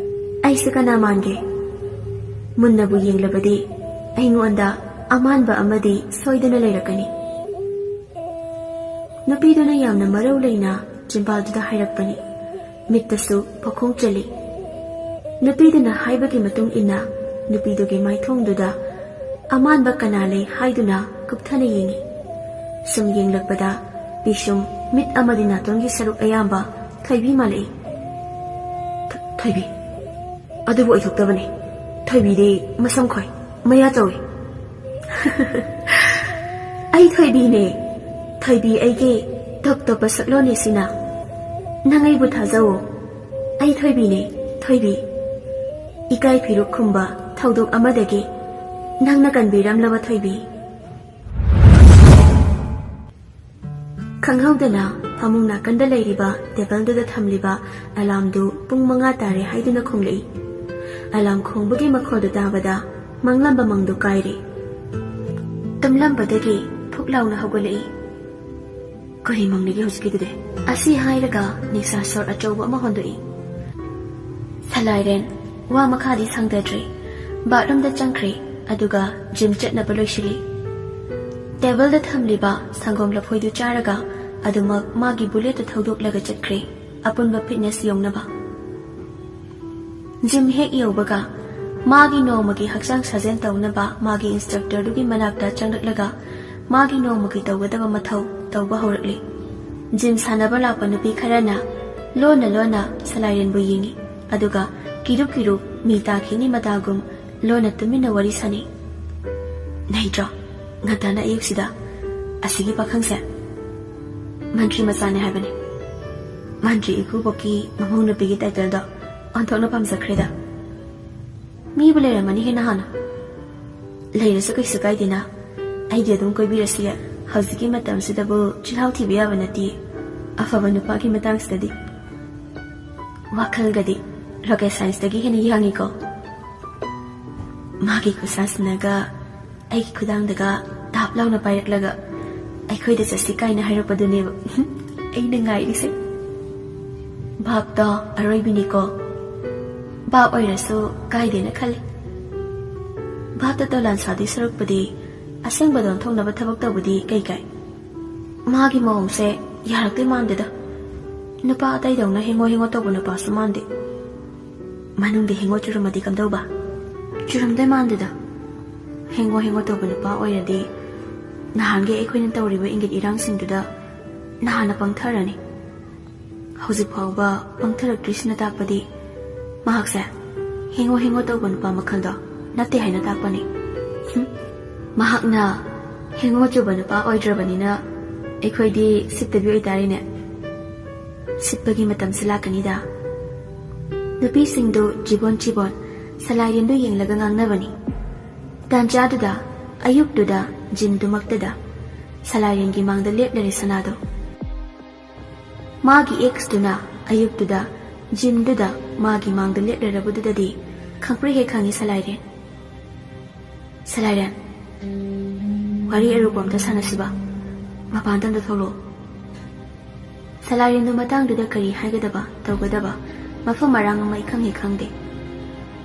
ꯑꯩꯁꯦ ꯀꯅꯥ ꯃꯥꯟꯒꯦ? ꯃꯨꯟꯅꯕꯨ ꯌꯦꯡꯂꯕꯗꯤ ꯑꯩꯉꯣꯟꯗ ꯑꯃꯥꯟꯕ ꯑꯃꯗꯤ ꯁꯣꯏꯗꯅ ꯂꯩꯔꯛꯀꯅꯤ꯫" ꯅꯨꯄꯤꯗꯨꯅ ꯌꯥꯝꯅ ꯃꯔꯧ ꯂꯩꯅ ꯆꯤꯝꯕꯥꯜꯗꯨꯗ ꯍꯥꯏꯔꯛꯄꯅꯤ꯫ ꯃꯤꯠꯇꯁꯨ ꯄꯥꯈꯣꯡ ꯆꯜꯂꯤ꯫ ꯅꯨꯄꯤꯗꯨꯅ ꯍꯥꯏꯕꯒꯤ ꯃꯇꯨꯡ ꯏꯟꯅ ꯅꯨꯄꯤꯗꯨꯒꯤ ꯃꯥꯏꯊꯣꯡꯗꯨꯗ ꯑꯃꯥꯟꯕ ꯀꯅꯥ ꯂꯩ ꯍꯥꯏꯗꯨꯅ ꯀꯨꯞꯊꯅ ꯌꯦꯡꯏ꯫ ꯁꯨꯝ ꯌꯦꯡꯂꯛꯄꯗ ꯄꯤꯁꯨꯝ, ꯃꯤꯠ ꯑꯃꯗꯤ ꯅꯥꯇꯣꯟꯒꯤ ꯁꯔꯨꯛ ꯑꯌꯥꯝꯕ ꯊꯣꯏꯕꯤ ꯃꯥꯜꯂꯛꯏ꯫ "ꯊꯣꯏꯕꯤ, ꯑꯗꯨꯕꯨ ꯑꯣꯏꯊꯣꯛꯇꯕꯅꯤ꯫ ꯊꯣꯏꯕꯤꯗꯤ ꯃꯁꯝ ꯈꯣꯏ, ꯃꯌꯥ ꯆꯧꯏ꯫" "ꯑꯩ ꯊꯣꯏꯕꯤꯅꯦ꯫ ꯊꯣꯏꯕꯤ ꯑꯩꯒꯤ ꯇꯣꯞ ꯇꯣꯞꯄ ꯁꯛꯂꯣꯟꯅꯦ ꯁꯤꯅ꯫ ꯅꯪ ꯑꯩꯕꯨ ꯊꯥꯖꯧꯋꯣ꯫ ꯑꯩ ꯊꯣꯏꯕꯤꯅꯦ, ꯊꯣꯏꯕꯤ꯫ ꯏꯀꯥꯏ ꯐꯤꯔꯨꯛ ꯈꯨꯝꯕ ꯊꯧꯗꯣꯛ ꯑꯃꯗꯒꯤ ꯅꯪꯅ ꯀꯟꯕꯤꯔꯝꯂꯕ ꯊꯣꯏꯕꯤ꯫" ꯈꯪꯍꯧꯗꯅ ꯐꯃꯨꯡ ꯅꯥꯀꯟꯗ ꯂꯩꯔꯤꯕ ꯇꯦꯕꯜꯗꯨꯗ ꯊꯝꯂꯤꯕ ꯑꯦꯂꯥꯝꯗꯨ ꯄꯨꯡ ꯃꯉꯥ ꯇꯥꯔꯦ ꯍꯥꯏꯗꯨꯅ ꯈꯣꯡꯂꯛꯏ꯫ ꯑꯦꯂꯥꯝ ꯈꯣꯡꯕꯒꯤ ꯃꯈꯣꯜꯗꯨ ꯇꯥꯕꯗ ꯃꯪꯂꯝꯕ ꯃꯪꯗꯨ ꯀꯥꯏꯔꯦ꯫ ꯇꯨꯝꯂꯝꯕꯗꯒꯤ ꯐꯨꯛ ꯂꯥꯎꯅ ꯍꯧꯒꯠꯂꯛꯏ꯫ "ꯀꯔꯤ ꯃꯪꯂꯤꯒꯦ ꯍꯧꯖꯤꯛꯀꯤꯗꯨꯗꯤ?" ꯑꯁꯤ ꯍꯥꯏꯔꯒ ꯅꯤꯁꯥ ꯁꯣꯔ ꯑꯆꯧꯕ ꯑꯃ ꯍꯣꯟꯗꯣꯛꯏ꯫ ꯁꯂꯥꯏꯔꯦꯟ ꯋꯥ ꯃꯈꯥꯗꯤ ꯁꯥꯡꯗꯗ꯭ꯔꯦ꯫ ꯕꯥꯠꯔꯨꯝꯗ ꯆꯪꯈ꯭ꯔꯦ, ꯑꯗꯨꯒ ꯖꯤꯝ ꯆꯠꯅꯕ ꯂꯣꯏꯁꯤꯜꯂꯤ꯫ ꯇꯦꯕꯜꯗ ꯊꯝꯂꯤꯕ ꯁꯪꯒꯣꯝ ꯂꯐꯣꯏꯗꯨ ꯆꯥꯔꯒ ꯑꯗꯨꯃꯛ ꯃꯥꯒꯤ ꯕꯨꯂꯦꯠꯇ ꯊꯧꯗꯣꯛꯂꯒ ꯆꯠꯈ꯭ꯔꯦ, ꯑꯄꯨꯟꯕ ꯐꯤꯠꯅꯦꯁ ꯌꯧꯅꯕ꯫ ꯖꯤꯝ ꯍꯦꯛ ꯌꯧꯕꯒ ꯃꯥꯒꯤ ꯅꯣꯡꯃꯒꯤ ꯍꯛꯆꯥꯡ ꯁꯥꯖꯦꯜ ꯇꯧꯅꯕ ꯃꯥꯒꯤ ꯏꯟꯁꯇ꯭ꯔꯛꯇꯔꯗꯨꯒꯤ ꯃꯅꯥꯛꯇ ꯆꯪꯂꯛꯂꯒ ꯃꯥꯒꯤ ꯅꯣꯡꯃꯒꯤ ꯇꯧꯒꯗꯕ ꯃꯊꯧ ꯇꯧꯕ ꯍꯧꯔꯛꯂꯤ꯫ ꯖꯤꯝ ꯁꯥꯟꯅꯕ ꯂꯥꯛꯄ ꯅꯨꯄꯤ ꯈꯔꯅ ꯂꯣꯟꯅ ꯂꯣꯟꯅ ꯁꯂꯥꯏꯔꯦꯟꯕꯨ ꯌꯦꯡꯏ, ꯑꯗꯨꯒ ꯀꯤꯔꯨꯞ ꯀꯤꯔꯨꯞ ꯃꯤ ꯇꯥꯈꯤꯅꯤ ꯃꯇꯥꯒꯨꯝ ꯂꯣꯟꯅ ꯇꯨꯃꯤꯟꯅ ꯋꯥꯔꯤ ꯁꯥꯅꯩ꯫ "ꯅꯩꯗ꯭ꯔꯣ? ꯉꯟꯇꯥꯅ ꯑꯌꯨꯛꯁꯤꯗ ꯑꯁꯤꯒꯤ ꯄꯥꯈꯪꯁꯦ ꯃꯟꯇ꯭ꯔꯤ ꯃꯆꯥꯅꯦ ꯍꯥꯏꯕꯅꯦ꯫ ꯃꯟꯇ꯭ꯔꯤ ꯏꯀꯨꯕꯣꯛꯀꯤ ꯃꯃꯧ ꯅꯨꯄꯤꯒꯤ ꯇꯥꯏꯇꯜꯗꯣ ꯑꯣꯟꯊꯣꯛꯅ ꯄꯥꯝꯖꯈ꯭ꯔꯦꯗ꯫ ꯃꯤꯕꯨ ꯂꯩꯔꯝꯃꯅꯤ ꯍꯦ ꯅꯍꯥꯟꯅ꯫ ꯂꯩꯔꯁꯨ ꯀꯩꯁꯨ ꯀꯥꯏꯗꯦꯅ, ꯑꯩꯗꯤ ꯑꯗꯨꯝ ꯀꯣꯏꯕꯤꯔꯁꯨ ꯌꯥꯏ꯫ ꯍꯧꯖꯤꯛꯀꯤ ꯃꯇꯝꯁꯤꯗꯕꯨ ꯆꯤꯜꯍꯥꯎ ꯊꯤꯕ ꯌꯥꯕ ꯅꯠꯇꯦ, ꯑꯐꯕ ꯅꯨꯄꯥꯒꯤ ꯃꯇꯥꯡꯁꯤꯗꯗꯤ꯫" ꯋꯥꯈꯜꯒꯗꯤ ꯔꯣꯀꯦꯠ ꯁꯥꯏꯟꯁꯇꯒꯤ ꯍꯦꯟꯅ ꯌꯥꯡꯉꯤꯀꯣ꯫ ꯃꯥꯒꯤ ꯈꯨꯠꯁꯥꯁꯤꯅꯒ ꯑꯩꯒꯤ ꯈꯨꯗꯥꯡꯗꯒ ꯇꯥꯞ ꯂꯥꯎꯅ ꯄꯥꯏꯔꯛꯂꯒ "ꯑꯩꯈꯣꯏꯗ ꯆꯠꯁꯤ" ꯀꯥꯏꯅ ꯍꯥꯏꯔꯛꯄꯗꯨꯅꯦꯕ ꯑꯩꯅ ꯉꯥꯏꯔꯤꯁꯦ꯫ ꯚꯥꯞꯇꯣ ꯑꯔꯣꯏꯕꯤꯅꯤꯀꯣ꯫ ꯚꯥꯞ ꯑꯣꯏꯔꯁꯨ ꯀꯥꯏꯗꯦꯅ ꯈꯜꯂꯤ꯫ ꯚꯥꯞꯇ ꯗꯣꯂꯥꯟ ꯁꯥꯗꯣꯏ ꯁꯔꯨꯛꯄꯨꯗꯤ ꯑꯁꯦꯡꯕꯗ ꯑꯣꯟꯊꯣꯛꯅꯕ ꯊꯕꯛ ꯇꯧꯕꯗꯤ ꯀꯩ ꯀꯥꯏ? ꯃꯥꯒꯤ ꯃꯑꯣꯡꯁꯦ ꯌꯥꯔꯛꯇꯣꯏ ꯃꯥꯟꯗꯦꯗ꯫ ꯅꯨꯄꯥ ꯑꯇꯩꯗꯧꯅ ꯍꯦꯡꯉꯣ ꯍꯦꯡꯉꯣ ꯇꯧꯕ ꯅꯨꯄꯥꯁꯨ ꯃꯥꯟꯗꯦ꯫ ꯃꯅꯨꯡꯗ ꯍꯦꯡꯉꯣ ꯆꯨꯔꯝꯃꯗꯤ ꯀꯝꯗꯧꯕ? ꯆꯨꯔꯝꯗꯣꯏ ꯃꯥꯟꯗꯦꯗ꯫ ꯍꯦꯡꯉꯣ ꯍꯦꯡꯉꯣ ꯇꯧꯕ ꯅꯨꯄꯥ ꯑꯣꯏꯔꯗꯤ ꯅꯍꯥꯟꯒꯤ ꯑꯩꯈꯣꯏꯅ ꯇꯧꯔꯤꯕ ꯏꯪꯒꯤꯠ ꯏꯔꯥꯡꯁꯤꯡꯗꯨꯗ ꯅꯍꯥꯟꯅ ꯄꯪꯊꯔꯅꯤ꯫ ꯍꯧꯖꯤꯛ ꯐꯥꯎꯕ ꯄꯪꯊꯔꯛꯇ꯭ꯔꯤꯁꯤꯅ ꯇꯥꯛꯄꯗꯤ ꯃꯍꯥꯛꯁꯦ ꯍꯦꯡꯉꯣ ꯍꯦꯡꯉꯣ ꯇꯧꯕ ꯅꯨꯄꯥ ꯃꯈꯜꯗꯣ ꯅꯠꯇꯦ ꯍꯥꯏꯅ ꯇꯥꯛꯄꯅꯤ꯫ ꯍꯨꯝ, ꯃꯍꯥꯛꯅ ꯍꯦꯡꯉꯣ ꯆꯨꯕ ꯅꯨꯄꯥ ꯑꯣꯏꯗ꯭ꯔꯕꯅꯤꯅ ꯑꯩꯈꯣꯏꯗꯤ ꯁꯤꯠꯇꯕꯤ ꯑꯣꯏꯇꯥꯔꯦꯅꯦ꯫ ꯁꯤꯠꯄꯒꯤ ꯃꯇꯝꯁꯨ ꯂꯥꯛꯀꯅꯤꯗ꯫ ꯅꯨꯄꯤꯁꯤꯡꯗꯨ ꯆꯤꯕꯣꯟ ꯆꯤꯕꯣꯟ ꯁꯂꯥꯏꯔꯦꯟꯗꯨ ꯌꯦꯡꯂꯒ ꯉꯥꯡꯅꯕꯅꯤ꯫ ꯇꯥꯟꯖꯥꯗꯨꯗ ꯑꯌꯨꯛꯇꯨꯗ ꯖꯤꯝꯗꯨꯃꯛꯇꯗ ꯁꯂꯥꯏꯔꯦꯟꯒꯤ ꯃꯥꯡꯗ ꯂꯦꯞꯂꯔꯦ ꯁꯅꯥꯗꯣ꯫ ꯃꯥꯒꯤ ꯑꯦꯛꯁꯇꯨꯅ ꯑꯌꯨꯛꯇꯨꯗ ꯖꯤꯝꯗꯨꯗ ꯃꯥꯒꯤ ꯃꯥꯡꯗ ꯂꯦꯞꯂꯔꯕꯗꯨꯗꯗꯤ ꯈꯪꯄ꯭ꯔꯦꯛ ꯍꯦꯛ ꯈꯪꯉꯤ ꯁꯂꯥꯏꯔꯦꯟ꯫ "ꯁꯂꯥꯏꯔꯦꯟ, ꯋꯥꯔꯤ ꯑꯔꯨꯕ ꯑꯝꯇ ꯁꯥꯟꯅꯁꯤꯕ꯫ ꯃꯄꯥꯟꯗ ꯑꯝꯇ ꯊꯣꯛꯂꯛꯑꯣ꯫" ꯁꯂꯥꯏꯔꯦꯟꯗꯨ ꯃꯇꯥꯡꯗꯨꯗ ꯀꯔꯤ ꯍꯥꯏꯒꯗꯕ, ꯇꯧꯒꯗꯕ ꯃꯐꯝ ꯃꯔꯥꯡ ꯑꯃ ꯏꯈꯪ ꯍꯦꯛ ꯈꯪꯗꯦ꯫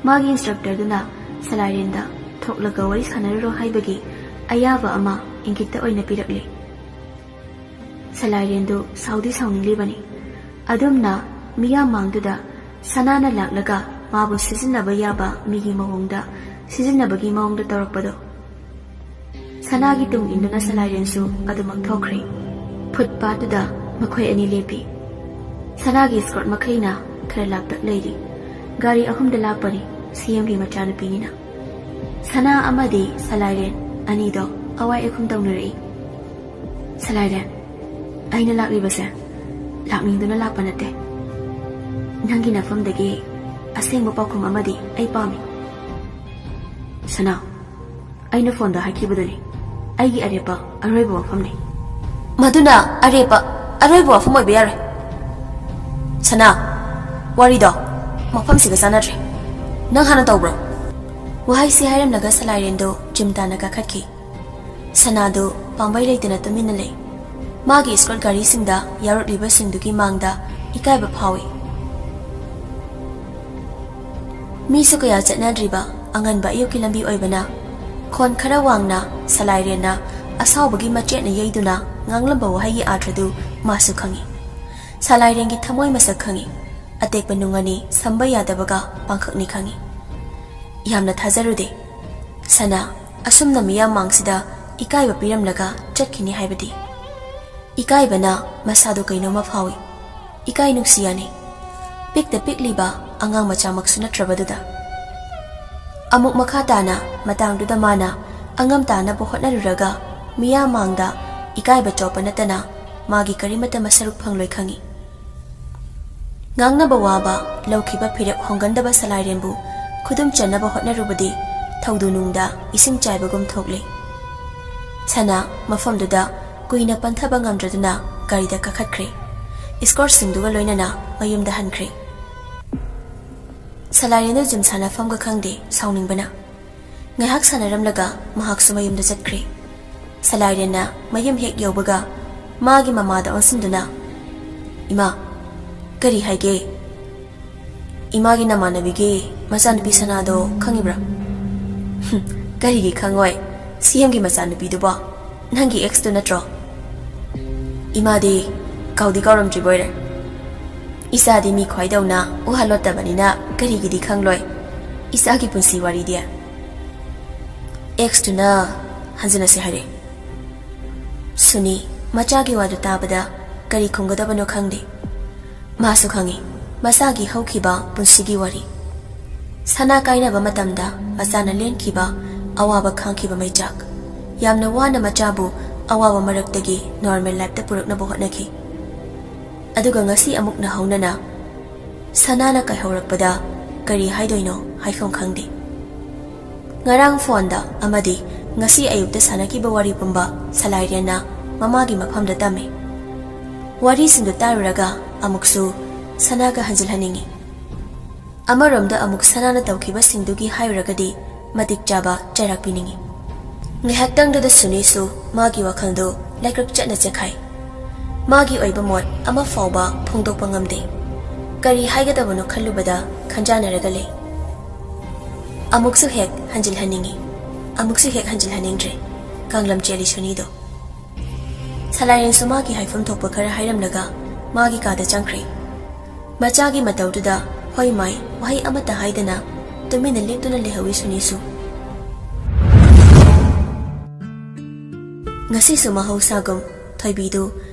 ꯃꯥꯒꯤ ꯏꯟꯁꯇ꯭ꯔꯛꯇꯔꯗꯨꯅ ꯁꯂꯥꯏꯔꯦꯟꯗ "ꯊꯣꯛꯂꯒ ꯋꯥꯔꯤ ꯁꯥꯟꯅꯔꯨꯔꯣ" ꯍꯥꯏꯕꯒꯤ ꯑꯌꯥꯕ ꯑꯃ ꯏꯪꯒꯤꯠꯇ ꯑꯣꯏꯅ ꯄꯤꯔꯛꯂꯦ꯫ ꯁꯂꯥꯏꯔꯦꯟꯗꯨ ꯁꯥꯎꯗꯤ ꯁꯥꯎꯅꯤꯡꯂꯤꯕꯅꯤ꯫ ꯑꯗꯨꯝꯅ ꯃꯤꯌꯥꯝ ꯃꯥꯡꯗꯨꯗ ꯁꯅꯥꯅ ꯂꯥꯛꯂꯒ ꯃꯥꯕꯨ ꯁꯤꯖꯤꯟꯅꯕ ꯌꯥꯕ ꯃꯤꯒꯤ ꯃꯑꯣꯡꯗ, ꯁꯤꯖꯤꯟꯅꯕꯒꯤ ꯃꯑꯣꯡꯗ ꯇꯧꯔꯛꯄꯗꯣ꯫ ꯁꯅꯥꯒꯤ ꯇꯨꯡ ꯏꯟꯗꯨꯅ ꯁꯂꯥꯏꯔꯦꯟꯁꯨ ꯑꯗꯨꯃꯛ ꯊꯣꯛꯈ꯭ꯔꯦ꯫ ꯐꯨꯠꯄꯥꯠꯇꯨꯗ ꯃꯈꯣꯏ ꯑꯅꯤ ꯂꯦꯞꯄꯤ꯫ ꯁꯅꯥꯒꯤ ꯏꯁꯀꯣꯔꯠ ꯃꯈꯩꯅ ꯈꯔ ꯂꯥꯞꯇꯛ ꯂꯩꯔꯤ꯫ ꯒꯥꯔꯤ ꯑꯍꯨꯝꯗ ꯂꯥꯛꯄꯅꯤ, ꯁꯤ ꯑꯦꯝꯒꯤ ꯃꯆꯥꯅꯨꯄꯤꯅꯤꯅ꯫ ꯁꯅꯥ ꯑꯃꯗꯤ ꯁꯂꯥꯏꯔꯦꯟ ꯑꯅꯤꯗꯣ ꯑꯋꯥꯏ ꯑꯈꯨꯝ ꯇꯧꯅꯔꯛꯏ꯫ "ꯁꯂꯥꯏꯔꯦꯟ, ꯑꯩꯅ ꯂꯥꯛꯂꯤꯕꯁꯦ ꯂꯥꯛꯅꯤꯡꯗꯨꯅ ꯂꯥꯛꯄ ꯅꯠꯇꯦ꯫ ꯅꯪꯒꯤ ꯅꯐꯝꯗꯒꯤ ꯑꯁꯦꯡꯕ ꯄꯥꯎꯈꯨꯝ ꯑꯃꯗꯤ ꯑꯩ ꯄꯥꯝꯃꯤ꯫" "ꯁꯅꯥ, ꯑꯩꯅ ꯐꯣꯟꯗ ꯍꯥꯏꯈꯤꯕꯗꯨꯅꯤ, ꯑꯩꯒꯤ ꯑꯔꯦꯞꯄ ꯑꯔꯣꯏꯕ ꯋꯥꯐꯝꯅꯤ꯫" "ꯃꯗꯨꯅ ꯑꯔꯦꯞꯄ ꯑꯔꯣꯏꯕ ꯋꯥꯐꯝ ꯑꯣꯏꯕ ꯌꯥꯔꯣꯏ꯫ ꯁꯅꯥ, ꯋꯥꯔꯤꯗꯣ ꯃꯐꯝꯁꯤꯒ ꯆꯥꯟꯅꯗ꯭ꯔꯦ꯫ ꯅꯪ ꯍꯥꯟꯅ ꯇꯧꯕ꯭ꯔꯣ?" ꯋꯥꯍꯩꯁꯤ ꯍꯥꯏꯔꯝꯂꯒ ꯁꯂꯥꯏꯔꯦꯟꯗꯣ ꯖꯤꯝ ꯇꯥꯟꯅ ꯀꯥꯈꯠꯈꯤ꯫ ꯁꯅꯥꯗꯨ ꯄꯥꯝꯕꯩ ꯂꯩꯇꯅ ꯇꯨꯃꯤꯟꯅ ꯂꯩ꯫ ꯃꯥꯒꯤ ꯏꯁꯀꯣꯔꯠ ꯒꯥꯔꯤꯁꯤꯡꯗ ꯌꯥꯎꯔꯛꯂꯤꯕꯁꯤꯡꯗꯨꯒꯤ ꯃꯥꯡꯗ ꯏꯀꯥꯏꯕ ꯐꯥꯎꯏ꯫ ꯃꯤꯁꯨ ꯀꯌꯥ ꯆꯠꯅꯗ꯭ꯔꯤꯕ ꯑꯉꯟꯕ ꯑꯌꯨꯛꯀꯤ ꯂꯝꯕꯤ ꯑꯣꯏꯕꯅ, ꯈꯣꯟ ꯈꯔ ꯋꯥꯡꯅ ꯁꯂꯥꯏꯔꯦꯟꯅ ꯑꯁꯥꯎꯕꯒꯤ ꯃꯆꯦꯠꯅ ꯌꯩꯗꯨꯅ ꯉꯥꯡꯂꯝꯕ ꯋꯥꯍꯩꯒꯤ ꯑꯥꯔꯊꯗꯨ ꯃꯥꯁꯨ ꯈꯪꯏ꯫ ꯁꯂꯥꯏꯔꯦꯟꯒꯤ ꯊꯃꯣꯏ ꯃꯁꯛ ꯈꯪꯏ꯫ ꯑꯇꯦꯛꯄ ꯅꯨꯡ ꯑꯅꯤ ꯁꯝꯕ ꯌꯥꯗꯕꯒ ꯄꯥꯡꯈꯛꯅꯤ ꯈꯪꯏ꯫ ꯌꯥꯝꯅ ꯊꯥꯖꯔꯨꯗꯦ꯫ ꯁꯅꯥ, ꯑꯁꯨꯝꯅ ꯃꯤꯌꯥꯝ ꯃꯥꯡꯁꯤꯗ ꯏꯀꯥꯏꯕ ꯄꯤꯔꯝꯂꯒ ꯆꯠꯈꯤꯅꯤ ꯍꯥꯏꯕꯗꯤ꯫ ꯏꯀꯥꯏꯕꯅ ꯃꯁꯥꯗꯣ ꯀꯩꯅꯣꯝꯃ ꯐꯥꯎꯏ꯫ ꯏꯀꯥꯏ ꯅꯨꯡꯁꯤ ꯌꯥꯅꯩ꯫ ꯄꯤꯛꯇ ꯄꯤꯛꯂꯤꯕ ꯑꯉꯥꯡ ꯃꯆꯥꯃꯛꯁꯨ ꯅꯠꯇ꯭ꯔꯕꯗꯨꯗ꯫ ꯑꯃꯨꯛ ꯃꯈꯥ ꯇꯥꯅ ꯃꯇꯥꯡꯗꯨꯗ ꯃꯥꯅ ꯑꯉꯝ ꯇꯥꯅꯕ ꯍꯣꯠꯅꯔꯨꯔꯒ ꯃꯤꯌꯥꯝ ꯃꯥꯡꯗ ꯏꯀꯥꯏꯕ ꯆꯣꯞꯄ ꯅꯠꯇꯅ ꯃꯥꯒꯤ ꯀꯔꯤꯃꯠꯇ ꯃꯁꯔꯨꯛ ꯐꯪꯂꯣꯏ ꯈꯪꯏ꯫ ꯉꯥꯡꯅꯕ ꯋꯥꯕ, ꯂꯧꯈꯤꯕ ꯐꯤꯔꯦꯞ ꯍꯣꯡꯒꯟꯗꯕ ꯁꯂꯥꯏꯔꯦꯟꯕꯨ ꯈꯨꯗꯨꯝ ꯆꯟꯅꯕ ꯍꯣꯠꯅꯔꯨꯕꯗꯤ ꯊꯧꯗꯨ ꯅꯨꯡꯗ ꯏꯁꯤꯡ ꯆꯥꯏꯕꯒꯨꯝ ꯊꯣꯛꯂꯤ꯫ ꯁꯅꯥ ꯃꯐꯝꯗꯨꯗ ꯀꯨꯏꯅ ꯄꯟꯊꯕ ꯉꯝꯗ꯭ꯔꯗꯨꯅ ꯒꯥꯔꯤꯗ ꯀꯥꯈꯠꯈ꯭ꯔꯦ꯫ ꯏꯁꯀꯣꯔꯠꯁꯤꯡꯗꯨꯒ ꯂꯣꯏꯅꯅ ꯃꯌꯨꯝꯗ ꯍꯟꯈ꯭ꯔꯦ꯫ ꯁꯂꯥꯏꯔꯦꯟꯗꯨ ꯖꯤꯝ ꯁꯥꯟꯅꯐꯝꯒ ꯈꯪꯗꯦ, ꯁꯥꯎꯅꯤꯡꯕꯅ꯫ ꯉꯥꯏꯍꯥꯛ ꯁꯥꯟꯅꯔꯝꯂꯒ ꯃꯍꯥꯛꯁꯨ ꯃꯌꯨꯝꯗ ꯆꯠꯈ꯭ꯔꯦ꯫ ꯁꯂꯥꯏꯔꯦꯟꯅ ꯃꯌꯨꯝ ꯍꯦꯛ ꯌꯧꯕꯒ ꯃꯥꯒꯤ ꯃꯃꯥꯗ ꯑꯣꯟꯁꯤꯟꯗꯨꯅ, "ꯏꯃꯥ, ꯀꯔꯤ ꯍꯥꯏꯒꯦ? ꯏꯃꯥꯒꯤ ꯅꯃꯥꯟꯅꯕꯤꯒꯤ ꯃꯆꯥꯅꯨꯄꯤ ꯁꯅꯥꯗꯣ ꯈꯪꯉꯤꯕ꯭ꯔꯥ?" "ꯍꯨꯝ, ꯀꯔꯤꯒꯤ ꯈꯪꯉꯣꯏ? ꯁꯤ ꯑꯦꯝꯒꯤ ꯃꯆꯥꯅꯨꯄꯤꯗꯨꯕꯣ ꯅꯪꯒꯤ ꯑꯦꯛꯁꯇꯨ ꯅꯠꯇ꯭ꯔꯣ?" "ꯏꯃꯥꯗꯤ ꯀꯥꯎꯗꯤ ꯀꯥꯎꯔꯝꯗ꯭ꯔꯤꯕꯣꯏꯔꯦ꯫ ꯏꯆꯥꯗꯤ ꯃꯤ ꯈ꯭ꯋꯥꯏꯗꯧꯅ ꯋꯥ ꯂꯣꯠꯇꯕꯅꯤꯅ ꯀꯔꯤꯒꯤꯗꯤ ꯈꯪꯂꯣꯏ? ꯏꯆꯥꯒꯤ ꯄꯨꯟꯁꯤ ꯋꯥꯔꯤꯗꯤ?" ꯑꯦꯛꯁꯇꯨꯅ ꯍꯟꯖꯤꯟꯅꯁꯤ ꯍꯥꯏꯔꯛꯑꯦ꯫ ꯁꯨꯅꯤ ꯃꯆꯥꯒꯤ ꯋꯥꯗꯨ ꯇꯥꯕꯗ ꯀꯔꯤ ꯈꯨꯝꯒꯗꯕꯅꯣ ꯈꯪꯗꯦ꯫ ꯃꯥꯁꯨ ꯈꯪꯏ ꯃꯆꯥꯒꯤ ꯍꯧꯈꯤꯕ ꯄꯨꯟꯁꯤꯒꯤ ꯋꯥꯔꯤ꯫ ꯁꯅꯥ ꯀꯥꯏꯅꯕ ꯃꯇꯝꯗ ꯃꯆꯥꯅ ꯂꯦꯟꯈꯤꯕ ꯑꯋꯥꯕ ꯈꯥꯡꯈꯤꯕ ꯃꯩꯆꯥꯛ꯫ ꯌꯥꯝꯅ ꯋꯥꯅ ꯃꯆꯥꯕꯨ ꯑꯋꯥꯕ ꯃꯔꯛꯇꯒꯤ ꯅꯣꯔꯃꯦꯜ ꯂꯥꯏꯐꯇ ꯄꯨꯔꯛꯅꯕ ꯍꯣꯠꯅꯈꯤ꯫ ꯑꯗꯨꯒ ꯉꯁꯤ ꯑꯃꯨꯛ ꯅꯧꯍꯧꯅꯅ ꯁꯅꯥꯅ ꯀꯥꯏꯍꯧꯔꯛꯄꯗ ꯀꯔꯤ ꯍꯥꯏꯗꯣꯏꯅꯣ ꯍꯥꯏꯐꯝ ꯈꯪꯗꯦ꯫ ꯉꯔꯥꯡ ꯐꯣꯟꯗ ꯑꯃꯗꯤ ꯉꯁꯤ ꯑꯌꯨꯛꯇ ꯁꯥꯟꯅꯈꯤꯕ ꯋꯥꯔꯤ ꯄꯨꯝꯕ ꯁꯂꯥꯏꯔꯦꯟꯅ ꯃꯃꯥꯒꯤ ꯃꯐꯝꯗ ꯇꯝꯃꯤ꯫ ꯋꯥꯔꯤꯁꯤꯡꯗꯨ ꯇꯥꯔꯨꯔꯒ ꯑꯃꯨꯛꯁꯨ ꯁꯅꯥꯒ ꯍꯟꯖꯤꯜꯍꯟꯅꯤꯡꯏ꯫ ꯑꯃꯔꯣꯝꯗ ꯑꯃꯨꯛ ꯁꯅꯥꯅ ꯇꯧꯈꯤꯕꯁꯤꯡꯗꯨꯒꯤ ꯍꯥꯏꯔꯨꯔꯒꯗꯤ ꯃꯇꯤꯛ ꯆꯥꯕ ꯆꯩꯔꯥꯛ ꯄꯤꯅꯤꯡꯏ꯫ ꯉꯥꯏꯍꯥꯛꯇꯪꯗꯨꯗ ꯁꯨꯅꯤꯁꯨ ꯃꯥꯒꯤ ꯋꯥꯈꯜꯗꯨ ꯂꯩꯀ꯭ꯔꯛ ꯆꯠꯅ ꯆꯦꯛꯈꯥꯏ꯫ ꯃꯥꯒꯤ ꯑꯣꯏꯕ ꯃꯣꯠ ꯑꯃ ꯐꯥꯎꯕ ꯐꯣꯡꯗꯣꯛꯄ ꯉꯝꯗꯦ꯫ ꯀꯔꯤ ꯍꯥꯏꯒꯗꯕꯅꯣ ꯈꯜꯂꯨꯕꯗ ꯈꯟꯖꯥꯟꯅꯔꯒ ꯂꯩ꯫ ꯑꯃꯨꯛꯁꯨ ꯍꯦꯛ ꯍꯟꯖꯤꯜꯍꯟꯅꯤꯡꯏ, ꯑꯃꯨꯛꯁꯨ ꯍꯦꯛ ꯍꯟꯖꯤꯜꯍꯟꯅꯤꯡꯗ꯭ꯔꯦ꯫ ꯀꯥꯡꯂꯝ ꯆꯦꯜꯂꯤ ꯁꯨꯅꯤꯗꯣ꯫ ꯁꯂꯥꯏꯔꯦꯟꯁꯨ ꯃꯥꯒꯤ ꯍꯥꯏꯐꯝ ꯊꯣꯛꯄ ꯈꯔ ꯍꯥꯏꯔꯝꯂꯒ ꯃꯥꯒꯤ ꯀꯥꯗ ꯆꯪꯈ꯭ꯔꯦ꯫ ꯃꯆꯥꯒꯤ ꯃꯇꯧꯗꯨꯗ ꯍꯣꯏ ꯃꯥꯏ ꯋꯥꯍꯩ ꯑꯃꯠꯇ ꯍꯥꯏꯗꯅ ꯇꯨꯃꯤꯟꯅ ꯂꯦꯞꯇꯨꯅ ꯂꯩꯍꯧꯏ ꯁꯨꯅꯤꯁꯨ꯫ ꯉꯁꯤꯁꯨ ꯃꯍꯧꯁꯥꯒꯨꯝ ꯊꯣꯏꯕꯤꯗꯨ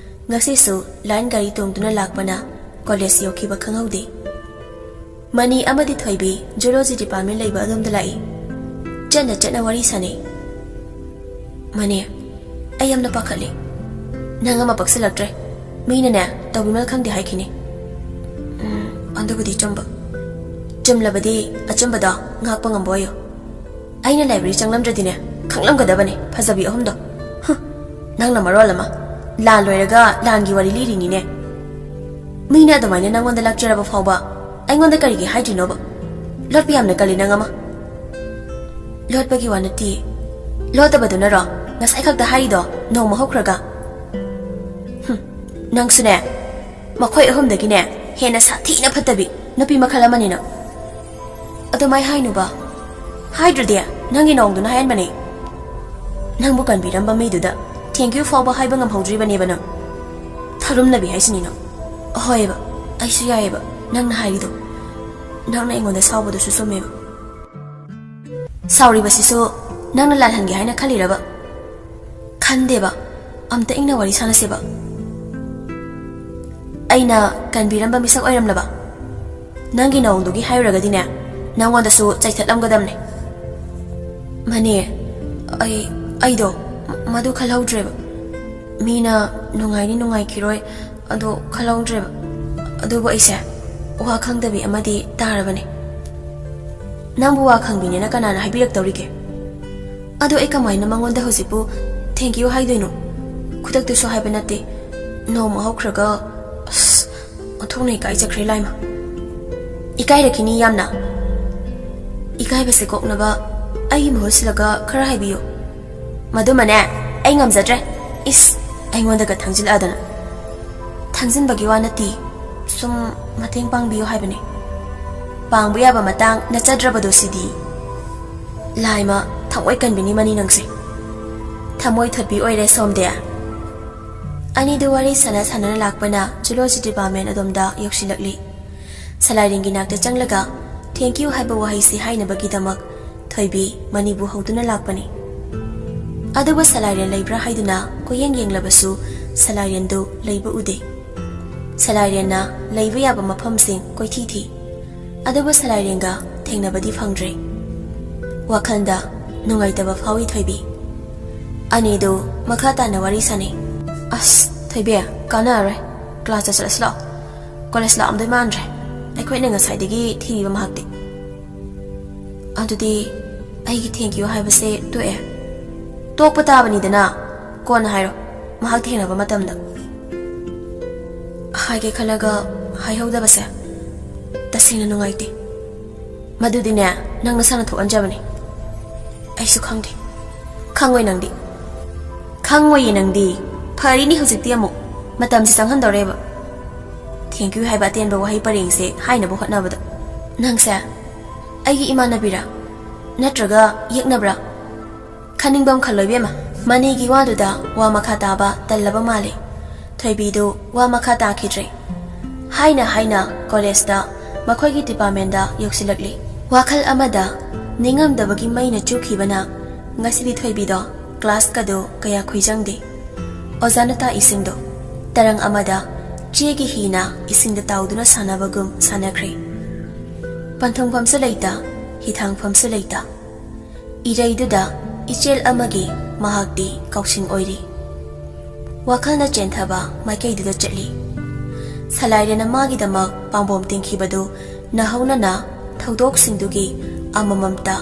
ꯉꯁꯤꯁꯨ ꯂꯥꯏꯟ ꯒꯥꯔꯤ ꯇꯣꯡꯗꯨꯅ ꯂꯥꯛꯄꯅ ꯀꯣꯂꯦꯖ ꯌꯧꯈꯤꯕ ꯈꯪꯍꯧꯗꯦ꯫ ꯃꯅꯤ ꯑꯃꯗꯤ ꯊꯣꯏꯕꯤ ꯖꯨꯂꯣꯖꯤ ꯗꯤꯄꯥꯔꯠꯃꯦꯟ ꯂꯩꯕ ꯑꯗꯣꯝꯗ ꯂꯥꯛꯏ꯫ ꯆꯠꯅ ꯆꯠꯅ ꯋꯥꯔꯤ ꯁꯥꯟꯅꯩ꯫ "ꯃꯅꯤ, ꯑꯩ ꯌꯥꯝꯅ ꯄꯥꯈꯠꯂꯤ꯫ ꯅꯪ ꯑꯃ ꯄꯛꯁꯤꯜꯂꯛꯇ꯭ꯔꯦ꯫ ꯃꯤꯅꯅꯦ ꯇꯧꯕꯤꯃꯜ ꯈꯪꯗꯦ ꯍꯥꯏꯈꯤꯅꯤ꯫" "ꯎꯝ, ꯑꯗꯨꯕꯨꯗꯤ ꯆꯨꯝꯕ꯫ ꯆꯨꯝꯂꯕꯗꯤ ꯑꯆꯨꯝꯕꯗꯣ ꯉꯥꯛꯄ ꯉꯝꯕ ꯑꯣꯏꯌꯨ꯫ ꯑꯩꯅ ꯂꯥꯏꯕ꯭ꯔꯦꯔꯤ ꯆꯪꯂꯝꯗ꯭ꯔꯗꯤꯅꯦ ꯈꯪꯂꯝꯒꯗꯕꯅꯦ ꯐꯖꯕꯤ ꯑꯍꯨꯝꯗꯣ꯫ ꯍꯨꯝ, ꯅꯪꯅ ꯃꯔꯣꯜ ꯑꯃ ꯂꯥꯟ ꯂꯣꯏꯔꯒ ꯂꯥꯟꯒꯤ ꯋꯥꯔꯤ ꯂꯤꯔꯤꯅꯤꯅꯦ꯫ ꯃꯤꯅ ꯑꯗꯨꯃꯥꯏꯅ ꯅꯪꯉꯣꯟꯗ ꯂꯥꯛꯆꯔꯕ ꯐꯥꯎꯕ ꯑꯩꯉꯣꯟꯗ ꯀꯔꯤꯒꯤ ꯍꯥꯏꯗ꯭ꯔꯤꯅꯣꯕ? ꯂꯣꯠꯄ ꯌꯥꯝꯅ ꯀꯜꯂꯤ ꯅꯪ ꯑꯃ꯫" "ꯂꯣꯠꯄꯒꯤ ꯋꯥ ꯅꯠꯇꯤꯌꯦ꯫ ꯂꯣꯠꯇꯕꯗꯨꯅꯔꯣ ꯉꯁꯥꯏ ꯈꯛꯇ ꯍꯥꯏꯔꯤꯗꯣ ꯅꯣꯡꯃ ꯍꯧꯈ꯭ꯔꯒ?" "ꯍꯨꯝ, ꯅꯪꯁꯨꯅꯦ꯫ ꯃꯈꯣꯏ ꯑꯍꯨꯝꯗꯒꯤꯅꯦ ꯍꯦꯟꯅ ꯁꯥꯊꯤꯅ ꯐꯠꯇꯕꯤ ꯅꯨꯄꯤ ꯃꯈꯜ ꯑꯃꯅꯤ ꯅꯪ꯫" "ꯑꯗꯨꯃꯥꯏ ꯍꯥꯏꯅꯨꯕ꯫ ꯍꯥꯏꯗ꯭ꯔꯗꯤ ꯅꯪꯒꯤ ꯅꯑꯣꯡꯗꯨꯅ ꯍꯥꯏꯍꯟꯕꯅꯦ꯫ ꯅꯪꯕꯨ ꯀꯟꯕꯤꯔꯝꯕ ꯃꯤꯗꯨꯗ thank you ꯐꯥꯎꯕ ꯍꯥꯏꯕ ꯉꯝꯍꯧꯗ꯭ꯔꯤꯕꯅꯦꯕ ꯅꯪ꯫ ꯊꯥꯔꯨꯝꯅꯕꯤ ꯍꯥꯏꯁꯤꯅꯤ ꯅꯪ꯫" "ꯍꯣꯏꯕ, ꯑꯩꯁꯨ ꯌꯥꯏꯌꯦꯕ ꯅꯪꯅ ꯍꯥꯏꯔꯤꯗꯣ꯫ ꯅꯪꯅ ꯑꯩꯉꯣꯟꯗ ꯁꯥꯎꯕꯗꯨꯁꯨ ꯆꯨꯝꯃꯦꯕ꯫" "ꯁꯥꯎꯔꯤꯕꯁꯤꯁꯨ ꯅꯪꯅ ꯂꯥꯜꯍꯟꯒꯦ ꯍꯥꯏꯅ ꯈꯜꯂꯤꯔꯕ?" "ꯈꯟꯗꯦꯕ꯫ ꯑꯝꯇ ꯏꯪꯅ ꯋꯥꯔꯤ ꯁꯥꯟꯅꯁꯦꯕ꯫" "ꯑꯩꯅ ꯀꯟꯕꯤꯔꯝꯕ ꯃꯤꯁꯛ ꯑꯣꯏꯔꯝꯂꯕ? ꯅꯪꯒꯤ ꯅꯑꯣꯡꯗꯨꯒꯤ ꯍꯥꯏꯔꯨꯔꯒꯗꯤꯅꯦ, ꯅꯪꯉꯣꯟꯗꯁꯨ ꯆꯩꯊꯠꯂꯝꯒꯗꯕꯅꯦ꯫" "ꯃꯅꯦ, ꯑꯩ, ꯑꯩꯗꯣ ꯃꯗꯨ ꯈꯜꯍꯧꯗ꯭ꯔꯦꯕ꯫ ꯃꯤꯅ ꯅꯨꯡꯉꯥꯏꯅꯤ ꯅꯨꯡꯉꯥꯏꯈꯤꯔꯣꯏ ꯑꯗꯣ ꯈꯜꯍꯧꯗ꯭ꯔꯦꯕ꯫ ꯑꯗꯨꯕꯨ ꯑꯩꯁꯦ ꯋꯥ ꯈꯪꯗꯕꯤ ꯑꯃꯗꯤ ꯇꯥꯔꯕꯅꯦ꯫" "ꯅꯪꯕꯨ ꯋꯥ ꯈꯪꯕꯤꯅꯦꯅ ꯀꯅꯥꯅ ꯍꯥꯏꯕꯤꯔꯛꯇꯧꯔꯤꯒꯦ? ꯑꯗꯣ ꯑꯩ ꯀꯃꯥꯏꯅ ꯃꯉꯣꯟꯗ ꯍꯧꯖꯤꯛꯄꯨ thank you ꯍꯥꯏꯗꯣꯏꯅꯣ? ꯈꯨꯗꯛꯇꯁꯨ ꯍꯥꯏꯕ ꯅꯠꯇꯦ꯫ ꯅꯣꯡꯃ ꯍꯧꯈ꯭ꯔꯒ, ꯑꯁ, ꯑꯣꯟꯊꯣꯛꯅ ꯏꯀꯥꯏꯖꯈ꯭ꯔꯦ ꯂꯥꯏꯃ꯫ ꯏꯀꯥꯏꯔꯛꯈꯤꯅꯤ ꯌꯥꯝꯅ꯫ ꯏꯀꯥꯏꯕꯁꯦ ꯀꯣꯛꯅꯕ ꯑꯩꯒꯤ ꯃꯍꯨꯠ ꯁꯤꯜꯂꯒ ꯈꯔ ꯍꯥꯏꯕꯤꯌꯨ꯫" "ꯃꯗꯨꯃꯅꯦ, ꯑꯩ ꯉꯝꯖꯗ꯭ꯔꯦ꯫ ꯏꯁ, ꯑꯩꯉꯣꯟꯗꯒ ꯊꯥꯡꯖꯤꯜꯂꯛꯑꯗꯅ꯫" "ꯊꯥꯡꯖꯤꯟꯕꯒꯤ ꯋꯥ ꯅꯠꯇꯦ, ꯁꯨꯝ ꯃꯇꯦꯡ ꯄꯥꯡꯕꯤꯌꯨ ꯍꯥꯏꯕꯅꯦ꯫" "ꯄꯥꯡꯕ ꯌꯥꯕ ꯃꯇꯥꯡ ꯅꯠꯆꯗ꯭ꯔꯕꯗꯣ ꯁꯤꯗꯤ꯫ ꯂꯥꯏꯃ, ꯊꯃꯣꯏ ꯀꯟꯕꯤꯅꯤ ꯃꯅꯤ ꯅꯪꯁꯦ꯫ ꯊꯃꯣꯏ ꯊꯣꯠꯄꯤ ꯑꯣꯏꯔꯦ ꯁꯣꯝꯗꯤ꯫" ꯑꯅꯤꯗꯨ ꯋꯥꯔꯤ ꯁꯥꯟꯅ ꯁꯥꯟꯅꯅ ꯂꯥꯛꯄꯅ ꯖꯨꯂꯣꯖꯤ ꯗꯤꯄꯥꯔꯠꯃꯦꯟ ꯑꯗꯣꯝꯗ ꯌꯧꯁꯤꯜꯂꯛꯂꯤ꯫ ꯁꯂꯥꯏꯔꯦꯟꯒꯤ ꯅꯥꯛꯇ ꯆꯪꯂꯒ "ꯊꯦꯡꯀ꯭ꯌꯨ" ꯍꯥꯏꯕ ꯋꯥꯍꯩꯁꯤ ꯍꯥꯏꯅꯕꯒꯤꯗꯃꯛ ꯊꯣꯏꯕꯤ ꯃꯅꯤꯕꯨ ꯍꯧꯗꯨꯅ ꯂꯥꯛꯄꯅꯤ꯫ ꯑꯗꯨꯕꯨ ꯁꯂꯥꯏꯔꯦꯟ ꯂꯩꯕ꯭ꯔꯥ ꯍꯥꯏꯗꯨꯅ ꯀꯣꯏꯌꯦꯡ ꯌꯦꯡꯂꯕꯁꯨ ꯁꯂꯥꯏꯔꯦꯟꯗꯨ ꯂꯩꯕ ꯎꯗꯦ꯫ ꯁꯂꯥꯏꯔꯦꯟꯅ ꯂꯩꯕ ꯌꯥꯕ ꯃꯐꯝꯁꯤꯡ ꯀꯣꯏꯊꯤ ꯊꯤ꯫ ꯑꯗꯨꯕꯨ ꯁꯂꯥꯏꯔꯦꯟꯒ ꯊꯦꯡꯅꯕꯗꯤ ꯐꯪꯗ꯭ꯔꯦ꯫ ꯋꯥꯈꯜꯗ ꯅꯨꯡꯉꯥꯏꯇꯕ ꯐꯥꯎꯏ ꯊꯣꯏꯕꯤ꯫ ꯑꯅꯤꯗꯨ ꯃꯈꯥ ꯇꯥꯅ ꯋꯥꯔꯤ ꯁꯥꯅꯩ꯫ "ꯑꯁ ꯊꯣꯏꯕꯤ, ꯀꯥꯟꯅꯔꯔꯣꯏ꯫ ꯀ꯭ꯂꯥꯁꯇ ꯆꯠꯂꯁꯤ ꯂꯥꯛꯑꯣ꯫ ꯀꯣꯂꯦꯖ ꯂꯥꯛꯑꯝꯗꯣꯏ ꯃꯥꯟꯗ꯭ꯔꯦ꯫ ꯑꯩꯈꯣꯏꯅ ꯉꯁꯥꯏꯗꯒꯤ ꯊꯤꯔꯤꯕ ꯃꯍꯥꯛꯇꯤ꯫" "ꯑꯗꯨꯗꯤ ꯑꯩꯒꯤ ꯊꯦꯡꯀ꯭ꯌꯨ ꯍꯥꯏꯕꯁꯦ ꯇꯣꯛꯑꯦ?" "ꯇꯣꯛꯄ ꯇꯥꯕꯅꯤꯗꯅ꯫ ꯀꯣꯟꯅ ꯍꯥꯏꯔꯣ, ꯃꯍꯥꯛ ꯊꯦꯡꯅꯕ ꯃꯇꯝꯗ꯫" "ꯍꯥꯏꯒꯦ ꯈꯜꯂꯒ ꯍꯥꯏꯍꯧꯗꯕꯁꯦ ꯇꯁꯦꯡꯅ ꯅꯨꯡꯉꯥꯏꯇꯦ꯫" "ꯃꯗꯨꯗꯤꯅꯦ, ꯅꯪ ꯅꯁꯥꯅ ꯊꯣꯛꯍꯟꯖꯕꯅꯤ꯫ ꯑꯩꯁꯨ ꯈꯪꯗꯦ꯫" "ꯈꯪꯉꯣꯏ ꯅꯪꯗꯤ꯫ ꯈꯪꯉꯣꯏꯌꯦ ꯅꯪꯗꯤ꯫ ꯐꯔꯤꯅꯤ ꯍꯧꯖꯤꯛꯇꯤ ꯑꯃꯨꯛ꯫ ꯃꯇꯝꯁꯦ ꯆꯪꯍꯟꯗꯧꯔꯦꯕ꯫ ꯊꯦꯡꯀ꯭ꯌꯨ ꯍꯥꯏꯕ ꯑꯇꯦꯟꯕ ꯋꯥꯍꯩ ꯄꯔꯦꯡꯁꯦ ꯍꯥꯏꯅꯕ ꯍꯣꯠꯅꯕꯗ꯫ ꯅꯪꯁꯦ ꯑꯩꯒꯤ ꯏꯃꯥꯟꯅꯕꯤꯔꯥ? ꯅꯠꯇ꯭ꯔꯒ ꯌꯦꯛꯅꯕ꯭ꯔꯥ? ꯈꯟꯅꯤꯡꯕ ꯑꯃ ꯈꯜꯂꯣ ꯏꯕꯦꯝꯃ꯫" ꯃꯅꯤꯒꯤ ꯋꯥꯗꯨꯗ ꯋꯥ ꯃꯈꯥ ꯇꯥꯕ ꯇꯜꯂꯕ ꯃꯥꯜꯂꯦ꯫ ꯊꯣꯏꯕꯤꯗꯨ ꯋꯥ ꯃꯈꯥ ꯇꯥꯈꯤꯗ꯭ꯔꯦ꯫ ꯍꯥꯏꯅ ꯍꯥꯏꯅ ꯀꯣꯂꯦꯖꯇ ꯃꯈꯣꯏꯒꯤ ꯗꯤꯄꯥꯔꯠꯃꯦꯟꯗ ꯌꯧꯁꯤꯜꯂꯛꯂꯤ꯫ ꯋꯥꯈꯜ ꯑꯃꯗ ꯅꯤꯡꯉꯝꯗꯕꯒꯤ ꯃꯩꯅ ꯆꯨꯈꯤꯕꯅ ꯉꯁꯤꯗꯤ ꯊꯣꯏꯕꯤꯗꯣ ꯀ꯭ꯂꯥꯁꯀꯗꯨ ꯀꯌꯥ ꯈꯨꯏꯖꯪꯗꯦ꯫ ꯑꯣꯖꯥꯅ ꯇꯥꯛꯏꯁꯤꯡꯗꯣ ꯇꯔꯪ ꯑꯃꯗ ꯆꯦꯒꯤ ꯍꯤꯅ ꯏꯁꯤꯡꯗ ꯇꯥꯎꯗꯨꯅ ꯁꯥꯟꯅꯕꯒꯨꯝ ꯁꯥꯟꯅꯈ꯭ꯔꯦ꯫ ꯄꯟꯊꯨꯡꯐꯝꯁꯨ ꯂꯩꯇ, ꯍꯤꯊꯥꯡꯐꯝꯁꯨ ꯂꯩꯇ꯫ ꯏꯔꯩꯗꯨꯗ ꯏꯆꯦꯜ ꯑꯃꯒꯤ ꯃꯍꯥꯛꯇꯤ ꯀꯥꯎꯁꯤꯡ ꯑꯣꯏꯔꯤ꯫ ꯋꯥꯈꯜꯅ ꯆꯦꯟꯊꯕ ꯃꯥꯏꯀꯩꯗꯨꯗ ꯆꯠꯂꯤ꯫ ꯁꯂꯥꯏꯔꯦꯟꯅ ꯃꯥꯒꯤꯗꯃꯛ ꯄꯥꯝꯕꯣꯝ ꯇꯤꯡꯈꯤꯕꯗꯨ ꯅꯍꯧꯅꯅ ꯊꯧꯗꯣꯛꯁꯤꯡꯗꯨꯒꯤ ꯑꯃꯃꯝꯇ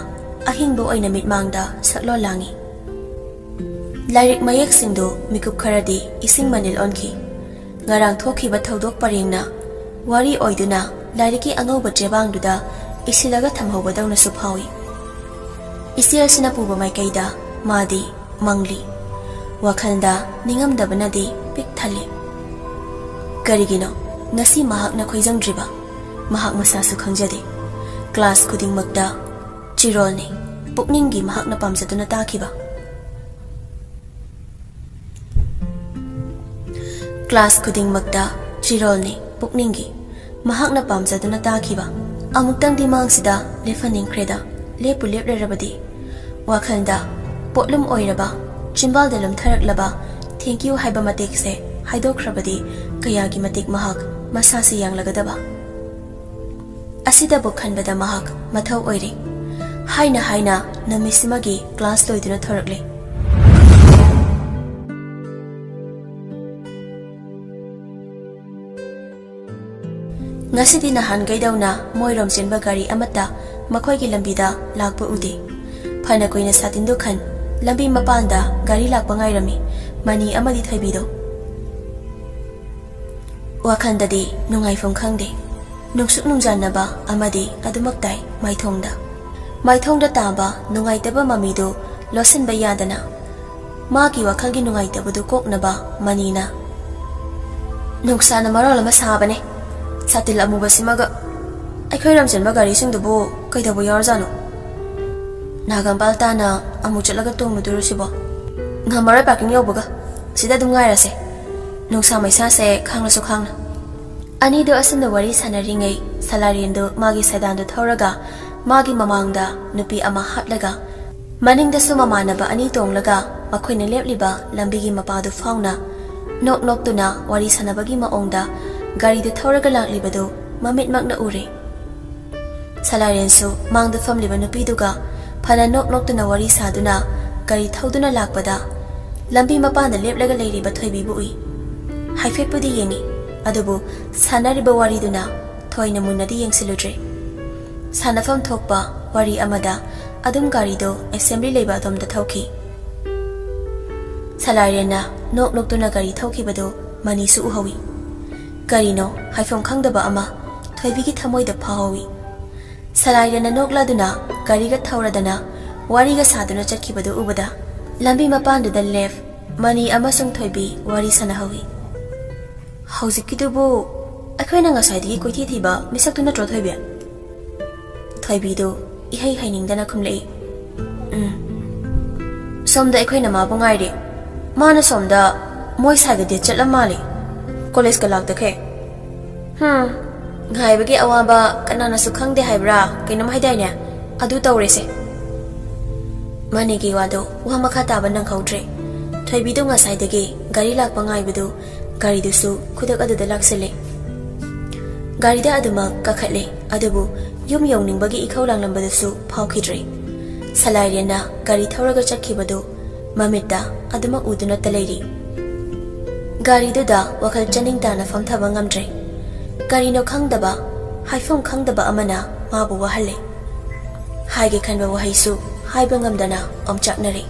ꯑꯍꯤꯡꯕ ꯑꯣꯏꯅ ꯃꯤꯠꯃꯥꯡꯗ ꯁꯛꯂꯣꯟ ꯂꯥꯡꯏ꯫ ꯂꯥꯏꯔꯤꯛ ꯃꯌꯦꯛꯁꯤꯡꯗꯨ ꯃꯤꯀꯨꯞ ꯈꯔꯗꯤ ꯏꯁꯤꯡ ꯃꯅꯤꯜ ꯑꯣꯟꯈꯤ꯫ ꯉꯔꯥꯡ ꯊꯣꯛꯈꯤꯕ ꯊꯧꯗꯣꯛ ꯄꯔꯦꯡꯅ ꯋꯥꯔꯤ ꯑꯣꯏꯗꯨꯅ ꯂꯥꯏꯔꯤꯛꯀꯤ ꯑꯉꯧꯕ ꯆꯦꯕꯥꯡꯗꯨꯗ ꯏꯁꯤꯜꯂꯒ ꯊꯝꯍꯧꯕꯗꯧꯅꯁꯨ ꯐꯥꯎꯏ꯫ ꯏꯆꯦꯜꯁꯤꯅ ꯄꯨꯕ ꯃꯥꯏꯀꯩꯗ ꯃꯥꯗꯤ ꯃꯪꯂꯤ꯫ ꯋꯥꯈꯜꯗ ꯅꯤꯡꯉꯝꯗꯕꯅꯗꯤ ꯄꯤꯛ ꯊꯜꯂꯤ꯫ ꯀꯔꯤꯒꯤꯅꯣ ꯉꯁꯤ ꯃꯍꯥꯛꯅ ꯈꯣꯏꯖꯪꯗ꯭ꯔꯤꯕ? ꯃꯍꯥꯛ ꯃꯁꯥꯁꯨ ꯈꯪꯖꯗꯦ꯫ ꯀ꯭ꯂꯥꯁ ꯈꯨꯗꯤꯡꯃꯛꯇ ꯆꯤꯔꯣꯜꯅꯤ, ꯄꯨꯛꯅꯤꯡꯒꯤ ꯃꯍꯥꯛꯅ ꯄꯥꯝꯖꯗꯨꯅ ꯇꯥꯈꯤꯕ꯫ ꯀ꯭ꯂꯥꯁ ꯈꯨꯗꯤꯡꯃꯛꯇ ꯆꯤꯔꯣꯜꯅꯤ ꯄꯨꯛꯅꯤꯡꯒꯤ꯫ ꯃꯍꯥꯛꯅ ꯄꯥꯝꯖꯗꯨꯅ ꯇꯥꯈꯤꯕ꯫ ꯑꯃꯨꯛꯇꯪꯗꯤ ꯃꯥꯡꯁꯤꯗ ꯂꯦꯞꯍꯟꯅꯤꯡꯈ꯭ꯔꯦꯗ꯫ ꯂꯦꯞꯄꯨ ꯂꯦꯞꯂꯔꯕꯗꯤ꯫ ꯋꯥꯈꯜꯗ ꯄꯣꯠꯂꯨꯝ ꯑꯣꯏꯔꯕ, ꯆꯤꯝꯕꯥꯜꯗ ꯂꯨꯝꯊꯔꯛꯂꯕ "Thank you" ꯍꯥꯏꯕ ꯃꯇꯦꯛꯁꯦ ꯍꯥꯏꯗꯣꯛꯈ꯭ꯔꯕꯗꯤ ꯀꯌꯥꯒꯤ ꯃꯇꯤꯛ ꯃꯍꯥꯛ ꯃꯁꯥꯁꯤ ꯌꯥꯡꯂꯒꯗꯕ꯫ ꯑꯁꯤꯗꯕꯨ ꯈꯟꯕꯗ ꯃꯍꯥꯛ ꯃꯊꯧ ꯑꯣꯏꯔꯦ꯫ ꯍꯥꯏꯅ ꯍꯥꯏꯅ ꯅꯨꯃꯤꯠꯁꯤꯃꯒꯤ ꯀ꯭ꯂꯥꯁ ꯂꯣꯏꯗꯨꯅ ꯊꯣꯔꯛꯂꯦ꯫ ꯉꯁꯤꯗꯤ ꯅꯍꯥꯟꯈꯩꯗꯧꯅ ꯃꯣꯏꯔꯣꯝ ꯆꯦꯟꯕ ꯒꯥꯔꯤ ꯑꯃꯠꯇ ꯃꯈꯣꯏꯒꯤ ꯂꯝꯕꯤꯗ ꯂꯥꯛꯄ ꯎꯗꯦ꯫ ꯐꯅ ꯀꯨꯏꯅ ꯁꯥꯇꯤꯟꯗꯨ ꯈꯟ ꯂꯝꯕꯤ ꯃꯄꯥꯟꯗ ꯒꯥꯔꯤ ꯂꯥꯛꯄ ꯉꯥꯏꯔꯝꯃꯤ ꯃꯅꯤ ꯑꯃꯗꯤ ꯊꯣꯏꯕꯤꯗꯣ꯫ ꯋꯥꯈꯜꯗꯗꯤ ꯅꯨꯡꯉꯥꯏꯐꯝ ꯈꯪꯗꯦ꯫ ꯅꯨꯡꯁꯨꯛ ꯅꯨꯡꯖꯥꯟꯅꯕ ꯑꯃꯗꯤ ꯑꯗꯨꯃꯛ ꯇꯥꯏ ꯃꯥꯏꯊꯣꯡꯗ꯫ ꯃꯥꯏꯊꯣꯡꯗ ꯇꯥꯕ ꯅꯨꯡꯉꯥꯏꯇꯕ ꯃꯃꯤꯗꯨ ꯂꯣꯠꯁꯤꯟꯕ ꯌꯥꯗꯅ ꯃꯥꯒꯤ ꯋꯥꯈꯜꯒꯤ ꯅꯨꯡꯉꯥꯏꯇꯕꯗꯨ ꯀꯣꯛꯅꯕ ꯃꯅꯤꯅ, "ꯅꯨꯡꯁꯥꯅ ꯃꯔꯣꯜ ꯑꯃ ꯁꯥꯕꯅꯦ, ꯁꯥꯇꯤꯜ ꯑꯃꯨꯕꯁꯤꯃꯒ꯫ ꯑꯩꯈꯣꯏ ꯔꯝꯆꯟꯕ ꯒꯥꯔꯤꯁꯤꯡꯗꯨꯕꯨ ꯀꯩꯗꯧꯕ ꯌꯥꯎꯔꯖꯥꯠꯅꯣ? ꯅꯥꯒꯥꯝꯄꯥꯜ ꯇꯥꯅ ꯑꯃꯨꯛ ꯆꯠꯂꯒ ꯇꯣꯡꯂꯨꯗꯣꯏꯔꯣ ꯁꯤꯕꯣ? ꯉꯝꯃꯔꯣꯏ ꯄꯥꯔꯀꯤꯡ ꯌꯧꯕꯒ꯫ ꯁꯤꯗ ꯑꯗꯨꯝ ꯉꯥꯏꯔꯁꯦ꯫ ꯅꯨꯡꯁꯥ ꯃꯩꯁꯥꯁꯦ ꯈꯥꯡꯂꯁꯨ ꯈꯥꯡꯅ꯫" ꯑꯅꯤꯗꯨ ꯑꯁꯨꯝꯅ ꯋꯥꯔꯤ ꯁꯥꯟꯅꯔꯤꯉꯩ ꯁꯂꯥꯔꯦꯟꯗꯨ ꯃꯥꯒꯤ ꯁꯦꯗꯥꯟꯗꯨ ꯊꯧꯔꯒ ꯃꯥꯒꯤ ꯃꯃꯥꯡꯗ ꯅꯨꯄꯤ ꯑꯃ ꯍꯥꯞꯂꯒ ꯃꯅꯤꯡꯗꯁꯨ ꯃꯃꯥꯟꯅꯕ ꯑꯅꯤ ꯇꯣꯡꯂꯒ ꯃꯈꯣꯏꯅ ꯂꯦꯞꯂꯤꯕ ꯂꯝꯕꯤꯒꯤ ꯃꯄꯥꯗꯨ ꯐꯥꯎꯅ ꯅꯣꯛ ꯅꯣꯛꯇꯨꯅ ꯋꯥꯔꯤ ꯁꯥꯟꯅꯕꯒꯤ ꯃꯑꯣꯡꯗ ꯒꯥꯔꯤꯗꯨ ꯊꯧꯔꯒ ꯂꯥꯛꯂꯤꯕꯗꯨ ꯃꯃꯤꯠꯃꯛꯅ ꯎꯔꯦ꯫ ꯁꯂꯥꯔꯦꯟꯁꯨ ꯃꯥꯡꯗ ꯐꯝꯂꯤꯕ ꯅꯨꯄꯤꯗꯨꯒ ꯐꯅ ꯅꯣꯛ ꯅꯣꯛꯇꯨꯅ ꯋꯥꯔꯤ ꯁꯥꯗꯨꯅ ꯒꯥꯔꯤ ꯊꯧꯗꯨꯅ ꯂꯥꯛꯄꯗ ꯂꯝꯕꯤ ꯃꯄꯥꯟꯗ ꯂꯦꯞꯂꯒ ꯂꯩꯔꯤꯕ ꯊꯣꯏꯕꯤꯕꯨ ꯎꯏ꯫ ꯍꯥꯏꯐꯦꯠꯄꯨꯗꯤ ꯌꯦꯡꯉꯤ, ꯑꯗꯨꯕꯨ ꯁꯥꯟꯅꯔꯤꯕ ꯋꯥꯔꯤꯗꯨꯅ ꯊꯣꯏꯅ ꯃꯨꯟꯅꯗꯤ ꯌꯦꯡꯁꯤꯜꯂꯨꯗ꯭ꯔꯦ꯫ ꯁꯥꯟꯅꯐꯝ ꯊꯣꯛꯄ ꯋꯥꯔꯤ ꯑꯃꯗ ꯑꯗꯨꯝ ꯒꯥꯔꯤꯗꯣ ꯑꯦꯁꯦꯝꯕ꯭ꯂꯤ ꯂꯩꯕ ꯑꯗꯣꯝꯗ ꯊꯧꯈꯤ꯫ ꯁꯂꯥꯏꯔꯦꯟꯅ ꯅꯣꯛ ꯅꯣꯛꯇꯨꯅ ꯒꯥꯔꯤ ꯊꯧꯈꯤꯕꯗꯨ ꯃꯅꯤꯁꯨ ꯎꯍꯧꯏ꯫ ꯀꯔꯤꯅꯣ ꯍꯥꯏꯐꯝ ꯈꯪꯗꯕ ꯑꯃ ꯊꯣꯏꯕꯤꯒꯤ ꯊꯃꯣꯏꯗ ꯐꯥꯎꯍꯧꯏ꯫ ꯁꯂꯥꯏꯔꯦꯟꯅ ꯅꯣꯛꯂꯗꯨꯅ ꯒꯥꯔꯤꯒ ꯊꯧꯔꯗꯅ ꯋꯥꯔꯤꯒ ꯁꯥꯗꯨꯅ ꯆꯠꯈꯤꯕꯗꯨ ꯎꯕꯗ ꯂꯝꯕꯤ ꯃꯄꯥꯟꯗꯨꯗ ꯂꯦꯞ ꯃꯅꯤ ꯑꯃꯁꯨꯡ ꯊꯣꯏꯕꯤ ꯋꯥꯔꯤ ꯁꯥꯟꯅꯍꯧꯏ꯫ "ꯍꯧꯖꯤꯛꯀꯤꯗꯨꯕꯨ ꯑꯩꯈꯣꯏꯅ ꯉꯁꯥꯏꯗꯒꯤ ꯀꯣꯏꯊꯤ ꯊꯤꯕ ꯃꯤꯁꯛꯇꯨ ꯅꯠꯇ꯭ꯔꯣ, ꯊꯣꯏꯕꯤ?" ꯊꯣꯏꯕꯤꯗꯨ ꯏꯍꯩ ꯍꯩꯅꯤꯡꯗꯅ ꯈꯨꯝꯂꯛꯏ꯫ "ꯎꯝ꯫ ꯁꯣꯝꯗ ꯑꯩꯈꯣꯏꯅ ꯃꯥꯕꯨ ꯉꯥꯏꯔꯤ꯫ ꯃꯥꯅ ꯁꯣꯝꯗ ꯃꯣꯏ ꯁꯥꯏꯒ ꯗꯦꯠ ꯆꯠꯂ ꯃꯥꯜꯂꯤ꯫ ꯀꯣꯂꯦꯖꯀ ꯂꯥꯛꯇꯈꯩ꯫ ꯍꯝ, ꯉꯥꯏꯕꯒꯤ ꯑꯋꯥꯕ ꯀꯅꯥꯅꯁꯨ ꯈꯪꯗꯦ ꯍꯥꯏꯕ꯭ꯔꯥ? ꯀꯩꯅꯣꯝ ꯍꯥꯏꯗꯥꯏꯅꯦ? ꯑꯗꯨ ꯇꯧꯔꯦꯁꯦ꯫ ꯃꯥꯅꯤꯒꯤ ꯋꯥꯗꯣ ꯋꯥ ꯃꯈꯥ ꯇꯥꯕ ꯅꯪꯍꯧꯗ꯭ꯔꯦ꯫ ꯊꯣꯏꯕꯤꯗꯣ ꯉꯁꯥꯏꯗꯒꯤ ꯒꯥꯔꯤ ꯂꯥꯛꯄ ꯉꯥꯏꯕꯗꯨ, ꯒꯥꯔꯤꯗꯨꯁꯨ ꯈꯨꯗꯛ ꯑꯗꯨꯗ ꯂꯥꯛꯁꯤꯜꯂꯦ꯫ ꯒꯥꯔꯤꯗ ꯑꯗꯨꯃꯛ ꯀꯥꯈꯠꯂꯦ, ꯑꯗꯨꯕꯨ ꯌꯨꯝ ꯌꯧꯅꯤꯡꯕꯒꯤ ꯏꯈꯧ ꯂꯥꯡꯂꯝꯕꯗꯨꯁꯨ ꯐꯥꯎꯈꯤꯗ꯭ꯔꯦ꯫ ꯁꯂꯥꯏꯔꯦꯟꯅ ꯒꯥꯔꯤ ꯊꯧꯔꯒ ꯆꯠꯈꯤꯕꯗꯨ ꯃꯃꯤꯠꯇ ꯑꯗꯨꯃꯛ ꯎꯗꯨꯅꯇ ꯂꯩꯔꯤ꯫ ꯒꯥꯔꯤꯗꯨꯗ ꯋꯥꯈꯜ ꯆꯅꯤꯡ ꯇꯥꯅ ꯐꯝꯊꯕ ꯉꯝꯗ꯭ꯔꯦ꯫ ꯀꯔꯤꯅꯣ ꯈꯪꯗꯕ, ꯍꯥꯏꯐꯝ ꯈꯪꯗꯕ ꯑꯃꯅ ꯃꯥꯕꯨ ꯋꯥꯍꯜꯂꯦ꯫ ꯍꯥꯏꯒꯦ ꯈꯟꯕ ꯋꯥꯍꯩꯁꯨ ꯍꯥꯏꯕ ꯉꯝꯗꯅ ꯑꯣꯝꯆꯥꯛꯅꯔꯦ꯫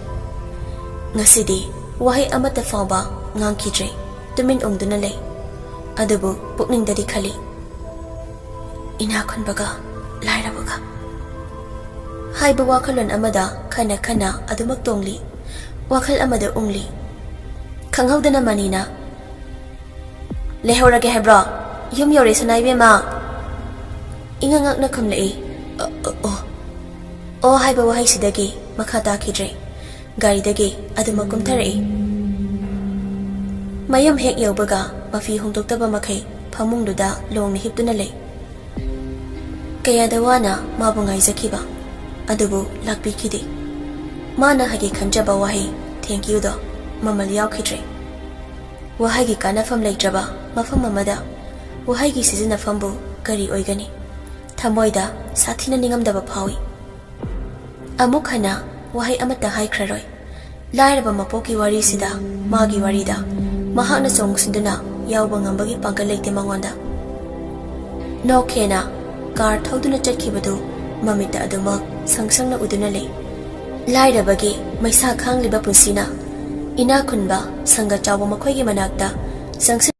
ꯉꯁꯤꯗꯤ ꯋꯥꯍꯩ ꯑꯃꯠꯇ ꯐꯥꯎꯕ ꯉꯥꯡꯈꯤꯗ꯭ꯔꯦ꯫ ꯇꯨꯃꯤꯟ ꯎꯪꯗꯨꯅ ꯂꯩ꯫ ꯑꯗꯨꯕꯨ ꯄꯨꯛꯅꯤꯡꯗꯗꯤ ꯈꯜꯂꯤ, "ꯏꯅꯥꯛ ꯈꯨꯟꯕꯒ ꯂꯥꯏꯔꯕꯒ" ꯍꯥꯏꯕ ꯋꯥꯈꯜꯂꯣꯟ ꯑꯃꯗ ꯈꯟꯅ ꯈꯟꯅ ꯑꯗꯨꯃꯛ ꯇꯣꯡꯂꯤ꯫ ꯋꯥꯈꯜ ꯑꯃꯗ ꯎꯪꯂꯤ꯫ ꯈꯪꯍꯧꯗꯅ ꯃꯅꯤꯅ, "ꯂꯩꯍꯧꯔꯒꯦ ꯍꯥꯏꯕ꯭ꯔꯣ? ꯌꯨꯝ ꯌꯧꯔꯦ ꯁꯅꯥ ꯏꯕꯦꯝꯃ!" ꯏꯉꯛ ꯉꯛꯅ ꯈꯨꯝꯂꯛꯏ꯫ "ꯑ, ꯑ, ꯑꯣ, ꯑꯣ" ꯍꯥꯏꯕ ꯋꯥꯍꯩꯁꯤꯗꯒꯤ ꯃꯈꯥ ꯇꯥꯈꯤꯗ꯭ꯔꯦ꯫ ꯒꯥꯔꯤꯗꯒꯤ ꯑꯗꯨꯃꯛ ꯀꯨꯝꯊꯔꯛꯏ꯫ ꯃꯌꯨꯝ ꯍꯦꯛ ꯌꯧꯕꯒ ꯃꯐꯤ ꯍꯣꯡꯗꯣꯛꯇꯕ ꯃꯈꯩ ꯐꯃꯨꯡꯗꯨꯗ ꯂꯣꯡꯅ ꯍꯤꯞꯇꯨꯅ ꯂꯩ꯫ ꯀꯌꯥꯗ ꯋꯥꯅ ꯃꯥꯕꯨ ꯉꯥꯏꯖꯈꯤꯕ, ꯑꯗꯨꯕꯨ ꯂꯥꯛꯄꯤꯈꯤꯗꯦ꯫ ꯃꯥꯅ ꯍꯥꯏꯒꯦ ꯈꯟꯖꯕ ꯋꯥꯍꯩ "thank you"ꯗꯣ ꯃꯃꯜ ꯌꯥꯎꯈꯤꯗ꯭ꯔꯦ꯫ ꯋꯥꯍꯩꯒꯤ ꯀꯥꯟꯅꯐꯝ ꯂꯩꯇ꯭ꯔꯕ ꯃꯐꯝ ꯑꯃꯗ ꯋꯥꯍꯩꯒꯤ ꯁꯤꯖꯤꯟꯅꯐꯝꯕꯨ ꯀꯔꯤ ꯑꯣꯏꯒꯅꯤ? ꯊꯃꯣꯏꯗ ꯁꯥꯊꯤꯅ ꯅꯤꯡꯉꯝꯗꯕ ꯐꯥꯎꯏ꯫ ꯑꯃꯨꯛ ꯍꯟꯅ ꯋꯥꯍꯩ ꯑꯃꯠꯇ ꯍꯥꯏꯈ꯭ꯔꯔꯣꯏ꯫ ꯂꯥꯏꯔꯕ ꯃꯄꯣꯛꯀꯤ ꯋꯥꯔꯤꯁꯤꯗ, ꯃꯥꯒꯤ ꯋꯥꯔꯤꯗ ꯃꯍꯥꯛꯅ ꯆꯣꯡꯁꯤꯟꯗꯨꯅ ꯌꯥꯎꯕ ꯉꯝꯕꯒꯤ ꯄꯥꯡꯒꯜ ꯂꯩꯇꯦ ꯃꯉꯣꯟꯗ꯫ ꯅꯣꯛꯈꯦꯅ ꯀꯥꯔ ꯊꯧꯗꯨꯅ ꯆꯠꯈꯤꯕꯗꯨ ꯃꯃꯤꯠꯇ ꯑꯗꯨꯃꯛ ꯁꯪ ꯁꯪꯅ ꯎꯗꯨꯅ ꯂꯩ꯫ ꯂꯥꯏꯔꯕꯒꯤ ꯃꯩꯁꯥ ꯈꯥꯡꯂꯤꯕ ꯄꯨꯟꯁꯤꯅ ꯏꯅꯥꯛ ꯈꯨꯟꯕ ꯁꯪꯒ ꯆꯥꯎꯕ ꯃꯈꯣꯏꯒꯤ ꯃꯅꯥꯛꯇ ꯆꯪꯁꯤꯟ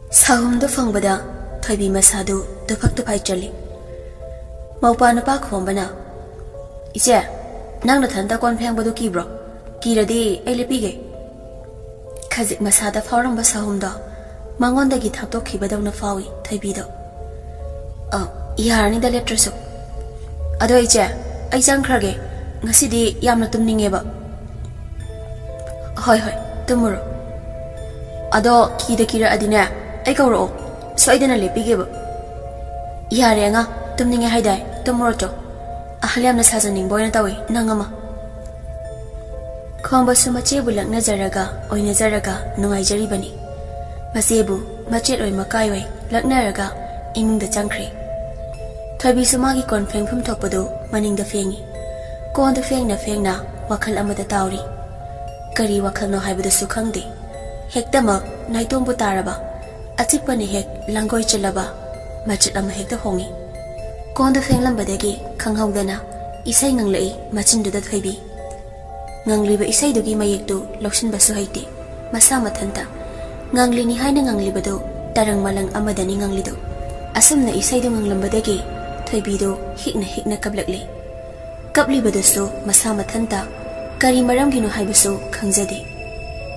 ꯁꯥꯍꯨꯝꯗꯨ ꯐꯪꯕꯗ ꯊꯣꯏꯕꯤ ꯃꯁꯥꯗꯨ ꯇꯨꯐꯛ ꯇꯨꯐꯥꯏ ꯆꯜꯂꯤ꯫ ꯃꯧꯄꯥ ꯅꯨꯄꯥ ꯈꯣꯝꯕꯅ, "ꯏꯆꯦ, ꯅꯪ ꯅꯊꯟꯇ ꯀꯣꯟ ꯐꯦꯡꯕꯗꯨ ꯀꯤꯕ꯭ꯔꯣ? ꯀꯤꯔꯗꯤ ꯑꯩ ꯂꯦꯞꯄꯤꯒꯦ꯫" ꯈꯖꯤꯛ ꯃꯁꯥꯗ ꯐꯥꯎꯔꯝꯕ ꯁꯥꯍꯨꯝꯗꯣ ꯃꯉꯣꯟꯗꯒꯤ ꯊꯥꯞꯇꯣꯛꯈꯤꯕꯗꯧꯅ ꯐꯥꯎꯏ ꯊꯣꯏꯕꯤꯗꯣ꯫ "ꯑ, ꯌꯥꯔꯅꯤꯗ ꯂꯦꯞꯇ꯭ꯔꯁꯨ꯫ ꯑꯗꯣ ꯏꯆꯦ, ꯑꯩ ꯆꯪꯈ꯭ꯔꯒꯦ꯫ ꯉꯁꯤꯗꯤ ꯌꯥꯝꯅ ꯇꯨꯝꯅꯤꯡꯉꯦꯕ꯫" "ꯍꯣꯏ, ꯍꯣꯏ, ꯇꯨꯝꯃꯨꯔꯣ꯫ ꯑꯗꯣ ꯀꯤꯗ ꯀꯤꯔꯛꯑꯗꯤꯅꯦ, ꯑꯩ ꯀꯧꯔꯛꯑꯣ꯫ ꯁꯣꯏꯗꯅ ꯂꯦꯞꯄꯤꯒꯦꯕ꯫" "ꯌꯥꯔꯦ ꯑꯉꯥꯡ, ꯇꯨꯝꯅꯤꯡꯉꯦ ꯍꯥꯏꯗꯥꯏ, ꯇꯨꯝꯃꯨꯔꯣ ꯆꯣ꯫ ꯑꯍꯜ ꯌꯥꯝꯅ ꯁꯥꯖꯅꯤꯡꯕ ꯑꯣꯏꯅ ꯇꯧꯏ ꯅꯪ ꯑꯃ꯫" ꯈꯣꯝꯕꯁꯨ ꯃꯆꯦꯕꯨ ꯂꯛꯅꯖꯔꯒ, ꯑꯣꯏꯅꯖꯔꯒ ꯅꯨꯡꯉꯥꯏꯖꯔꯤꯕꯅꯤ꯫ ꯃꯆꯦꯕꯨ ꯃꯆꯦꯠ ꯑꯣꯏ ꯃꯀꯥꯏ ꯑꯣꯏ ꯂꯛꯅꯔꯒ ꯏꯃꯨꯡꯗ ꯆꯪꯈ꯭ꯔꯦ꯫ ꯊꯣꯏꯕꯤꯁꯨ ꯃꯥꯒꯤ ꯀꯣꯟ ꯐꯦꯡꯐꯝ ꯊꯣꯛꯄꯗꯨ ꯃꯅꯤꯡꯗ ꯐꯦꯡꯉꯤ꯫ ꯀꯣꯟꯗꯨ ꯐꯦꯡꯅ ꯐꯦꯡꯅ ꯋꯥꯈꯜ ꯑꯃꯗ ꯇꯥꯎꯔꯤ꯫ ꯀꯔꯤ ꯋꯥꯈꯜꯅꯣ ꯍꯥꯏꯕꯗꯨꯁꯨ ꯈꯪꯗꯦ꯫ ꯍꯦꯛꯇꯃꯛ ꯅꯥꯏꯇꯣꯝꯕꯨ ꯇꯥꯔꯕ, ꯑꯆꯤꯛꯄꯅ ꯍꯦꯛ ꯂꯥꯡꯒꯣꯏ ꯆꯜꯂꯕ ꯃꯆꯦꯠ ꯑꯃ ꯍꯦꯛꯇ ꯍꯣꯡꯉꯤ꯫ ꯀꯣꯟꯗꯨ ꯐꯦꯡꯂꯝꯕꯗꯒꯤ ꯈꯪꯍꯧꯗꯅ ꯏꯁꯩ ꯉꯪꯂꯛꯏ ꯃꯆꯤꯟꯗꯨꯗ ꯊꯣꯏꯕꯤ꯫ ꯉꯪꯂꯤꯕ ꯏꯁꯩꯗꯨꯒꯤ ꯃꯌꯦꯛꯇꯨ ꯂꯧꯁꯤꯟꯕꯁꯨ ꯍꯩꯇꯦ꯫ ꯃꯁꯥ ꯃꯊꯟꯇ ꯉꯪꯂꯤꯅꯤ ꯍꯥꯏꯅ ꯉꯪꯂꯤꯕꯗꯨ ꯇꯔꯪ ꯃꯂꯪ ꯑꯃꯗꯅꯤ ꯉꯪꯂꯤꯗꯨ꯫ ꯑꯁꯨꯝꯅ ꯏꯁꯩꯗꯨ ꯉꯪꯂꯝꯕꯗꯒꯤ ꯊꯣꯏꯕꯤꯗꯨ ꯍꯤꯛꯅ ꯍꯤꯛꯅ ꯀꯞꯂꯛꯂꯤ꯫ ꯀꯞꯂꯤꯕꯗꯨꯁꯨ ꯃꯁꯥ ꯃꯊꯟꯇ ꯀꯔꯤ ꯃꯔꯝꯒꯤꯅꯣ ꯍꯥꯏꯕꯁꯨ ꯈꯪꯖꯗꯦ꯫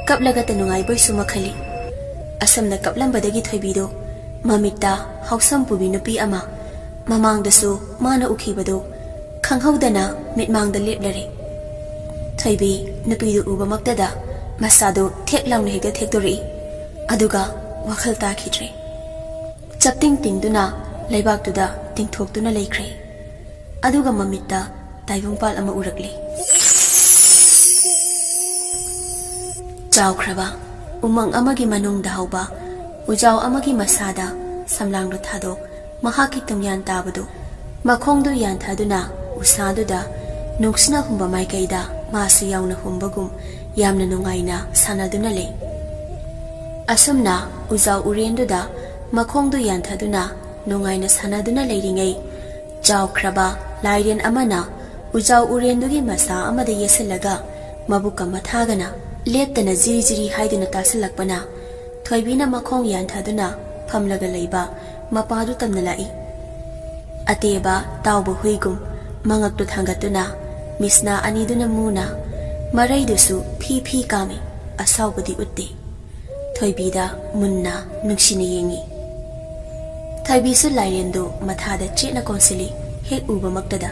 ꯀꯞꯂꯒꯇ ꯅꯨꯡꯉꯥꯏꯕꯣꯏꯁꯨ ꯃꯈꯜꯂꯤ꯫ ꯑꯁꯨꯝꯅ ꯀꯞꯂꯝꯕꯗꯒꯤ ꯊꯣꯏꯕꯤꯗꯨ ꯃꯃꯤꯠꯇ ꯍꯥꯎꯁꯝ ꯄꯨꯕꯤ ꯅꯨꯄꯤ ꯑꯃ ꯃꯃꯥꯡꯗꯁꯨ ꯃꯥꯅ ꯎꯈꯤꯕꯗꯨ ꯈꯪꯍꯧꯗꯅ ꯃꯤꯠꯃꯥꯡꯗ ꯂꯦꯞꯂꯔꯦ꯫ ꯊꯣꯏꯕꯤ ꯅꯨꯄꯤꯗꯨ ꯎꯕꯃꯛꯇꯗ ꯃꯁꯥꯗꯨ ꯊꯦꯛ ꯂꯥꯎꯅ ꯍꯦꯛꯇ ꯊꯦꯛꯇꯣꯔꯛꯏ꯫ ꯑꯗꯨꯒ ꯋꯥꯈꯜ ꯇꯥꯈꯤꯗ꯭ꯔꯦ꯫ ꯆꯞꯇꯤꯡ ꯇꯤꯡꯗꯨꯅ ꯂꯩꯕꯥꯛꯇꯨꯗ ꯇꯤꯡꯊꯣꯛꯇꯨꯅ ꯂꯩꯈ꯭ꯔꯦ꯫ ꯑꯗꯨꯒ ꯃꯃꯤꯠꯇ ꯇꯥꯏꯕꯪꯄꯥꯜ ꯑꯃ ꯎꯔꯛꯂꯦ꯫ ꯆꯥꯎꯈ꯭ꯔꯕ ꯎꯃꯪ ꯑꯃꯒꯤ ꯃꯅꯨꯡꯗ ꯍꯧꯕ ꯎꯖꯥꯎ ꯑꯃꯒꯤ ꯃꯁꯥꯗ ꯁꯝꯂꯥꯡꯗꯨ ꯊꯥꯗꯣꯛ ꯃꯍꯥꯛꯀꯤ ꯇꯨꯡꯌꯥꯟ ꯇꯥꯕꯗꯨ ꯃꯈꯣꯡꯗꯨ ꯌꯥꯟꯊꯗꯨꯅ ꯎꯁꯥꯗꯨꯗ ꯅꯨꯡꯁꯤꯅ ꯍꯨꯝꯕ ꯃꯥꯏꯀꯩꯗ ꯃꯥꯁꯨ ꯌꯥꯎꯅ ꯍꯨꯝꯕꯒꯨꯝ ꯌꯥꯝꯅ ꯅꯨꯡꯉꯥꯏꯅ ꯁꯥꯟꯅꯗꯨꯅ ꯂꯩ꯫ ꯑꯁꯨꯝꯅ ꯎꯖꯥꯎ ꯎꯔꯦꯟꯗꯨꯗ ꯃꯈꯣꯡꯗꯨ ꯌꯥꯟꯊꯗꯨꯅ ꯅꯨꯡꯉꯥꯏꯅ ꯁꯥꯟꯅꯗꯨꯅ ꯂꯩꯔꯤꯉꯩ, ꯆꯥꯎꯈ꯭ꯔꯕ ꯂꯥꯏꯔꯦꯟ ꯑꯃꯅ ꯎꯖꯥꯎ ꯎꯔꯦꯟꯗꯨꯒꯤ ꯃꯁꯥ ꯑꯃꯗ ꯌꯦꯠꯁꯤꯜꯂꯒ ꯃꯕꯨꯛꯀ ꯃꯊꯥꯒꯅ ꯂꯦꯞꯇꯅ ꯖꯤꯔꯤ ꯖꯤꯔꯤ ꯍꯥꯏꯗꯨꯅ ꯇꯥꯁꯤꯜꯂꯛꯄꯅ ꯊꯣꯏꯕꯤꯅ ꯃꯈꯣꯡ ꯌꯥꯟꯊꯗꯨꯅ ꯐꯝꯂꯒ ꯂꯩꯕ ꯃꯄꯥꯗꯨ ꯇꯝꯅ ꯂꯥꯛꯏ꯫ ꯑꯇꯦꯕ ꯇꯥꯎꯕ ꯍꯨꯏꯒꯨꯝ ꯃꯉꯛꯇꯨ ꯊꯥꯡꯒꯠꯇꯨꯅ ꯃꯤꯁꯅꯥ ꯑꯅꯤꯗꯨꯅ ꯃꯨꯅ ꯃꯔꯩꯗꯨꯁꯨ ꯐꯤ ꯐꯤ ꯀꯥꯝꯃꯤ꯫ ꯑꯁꯥꯎꯕꯗꯤ ꯎꯠꯇꯦ꯫ ꯊꯣꯏꯕꯤꯗ ꯃꯨꯟꯅ ꯅꯨꯡꯁꯤꯅ ꯌꯦꯡꯉꯤ꯫ ꯊꯣꯏꯕꯤꯁꯨ ꯂꯥꯏꯔꯦꯟꯗꯨ ꯃꯊꯥꯗ ꯆꯦꯠꯅ ꯀꯣꯟꯁꯤꯜꯂꯤ, ꯍꯦꯛ ꯎꯕꯃꯛꯇꯗ꯫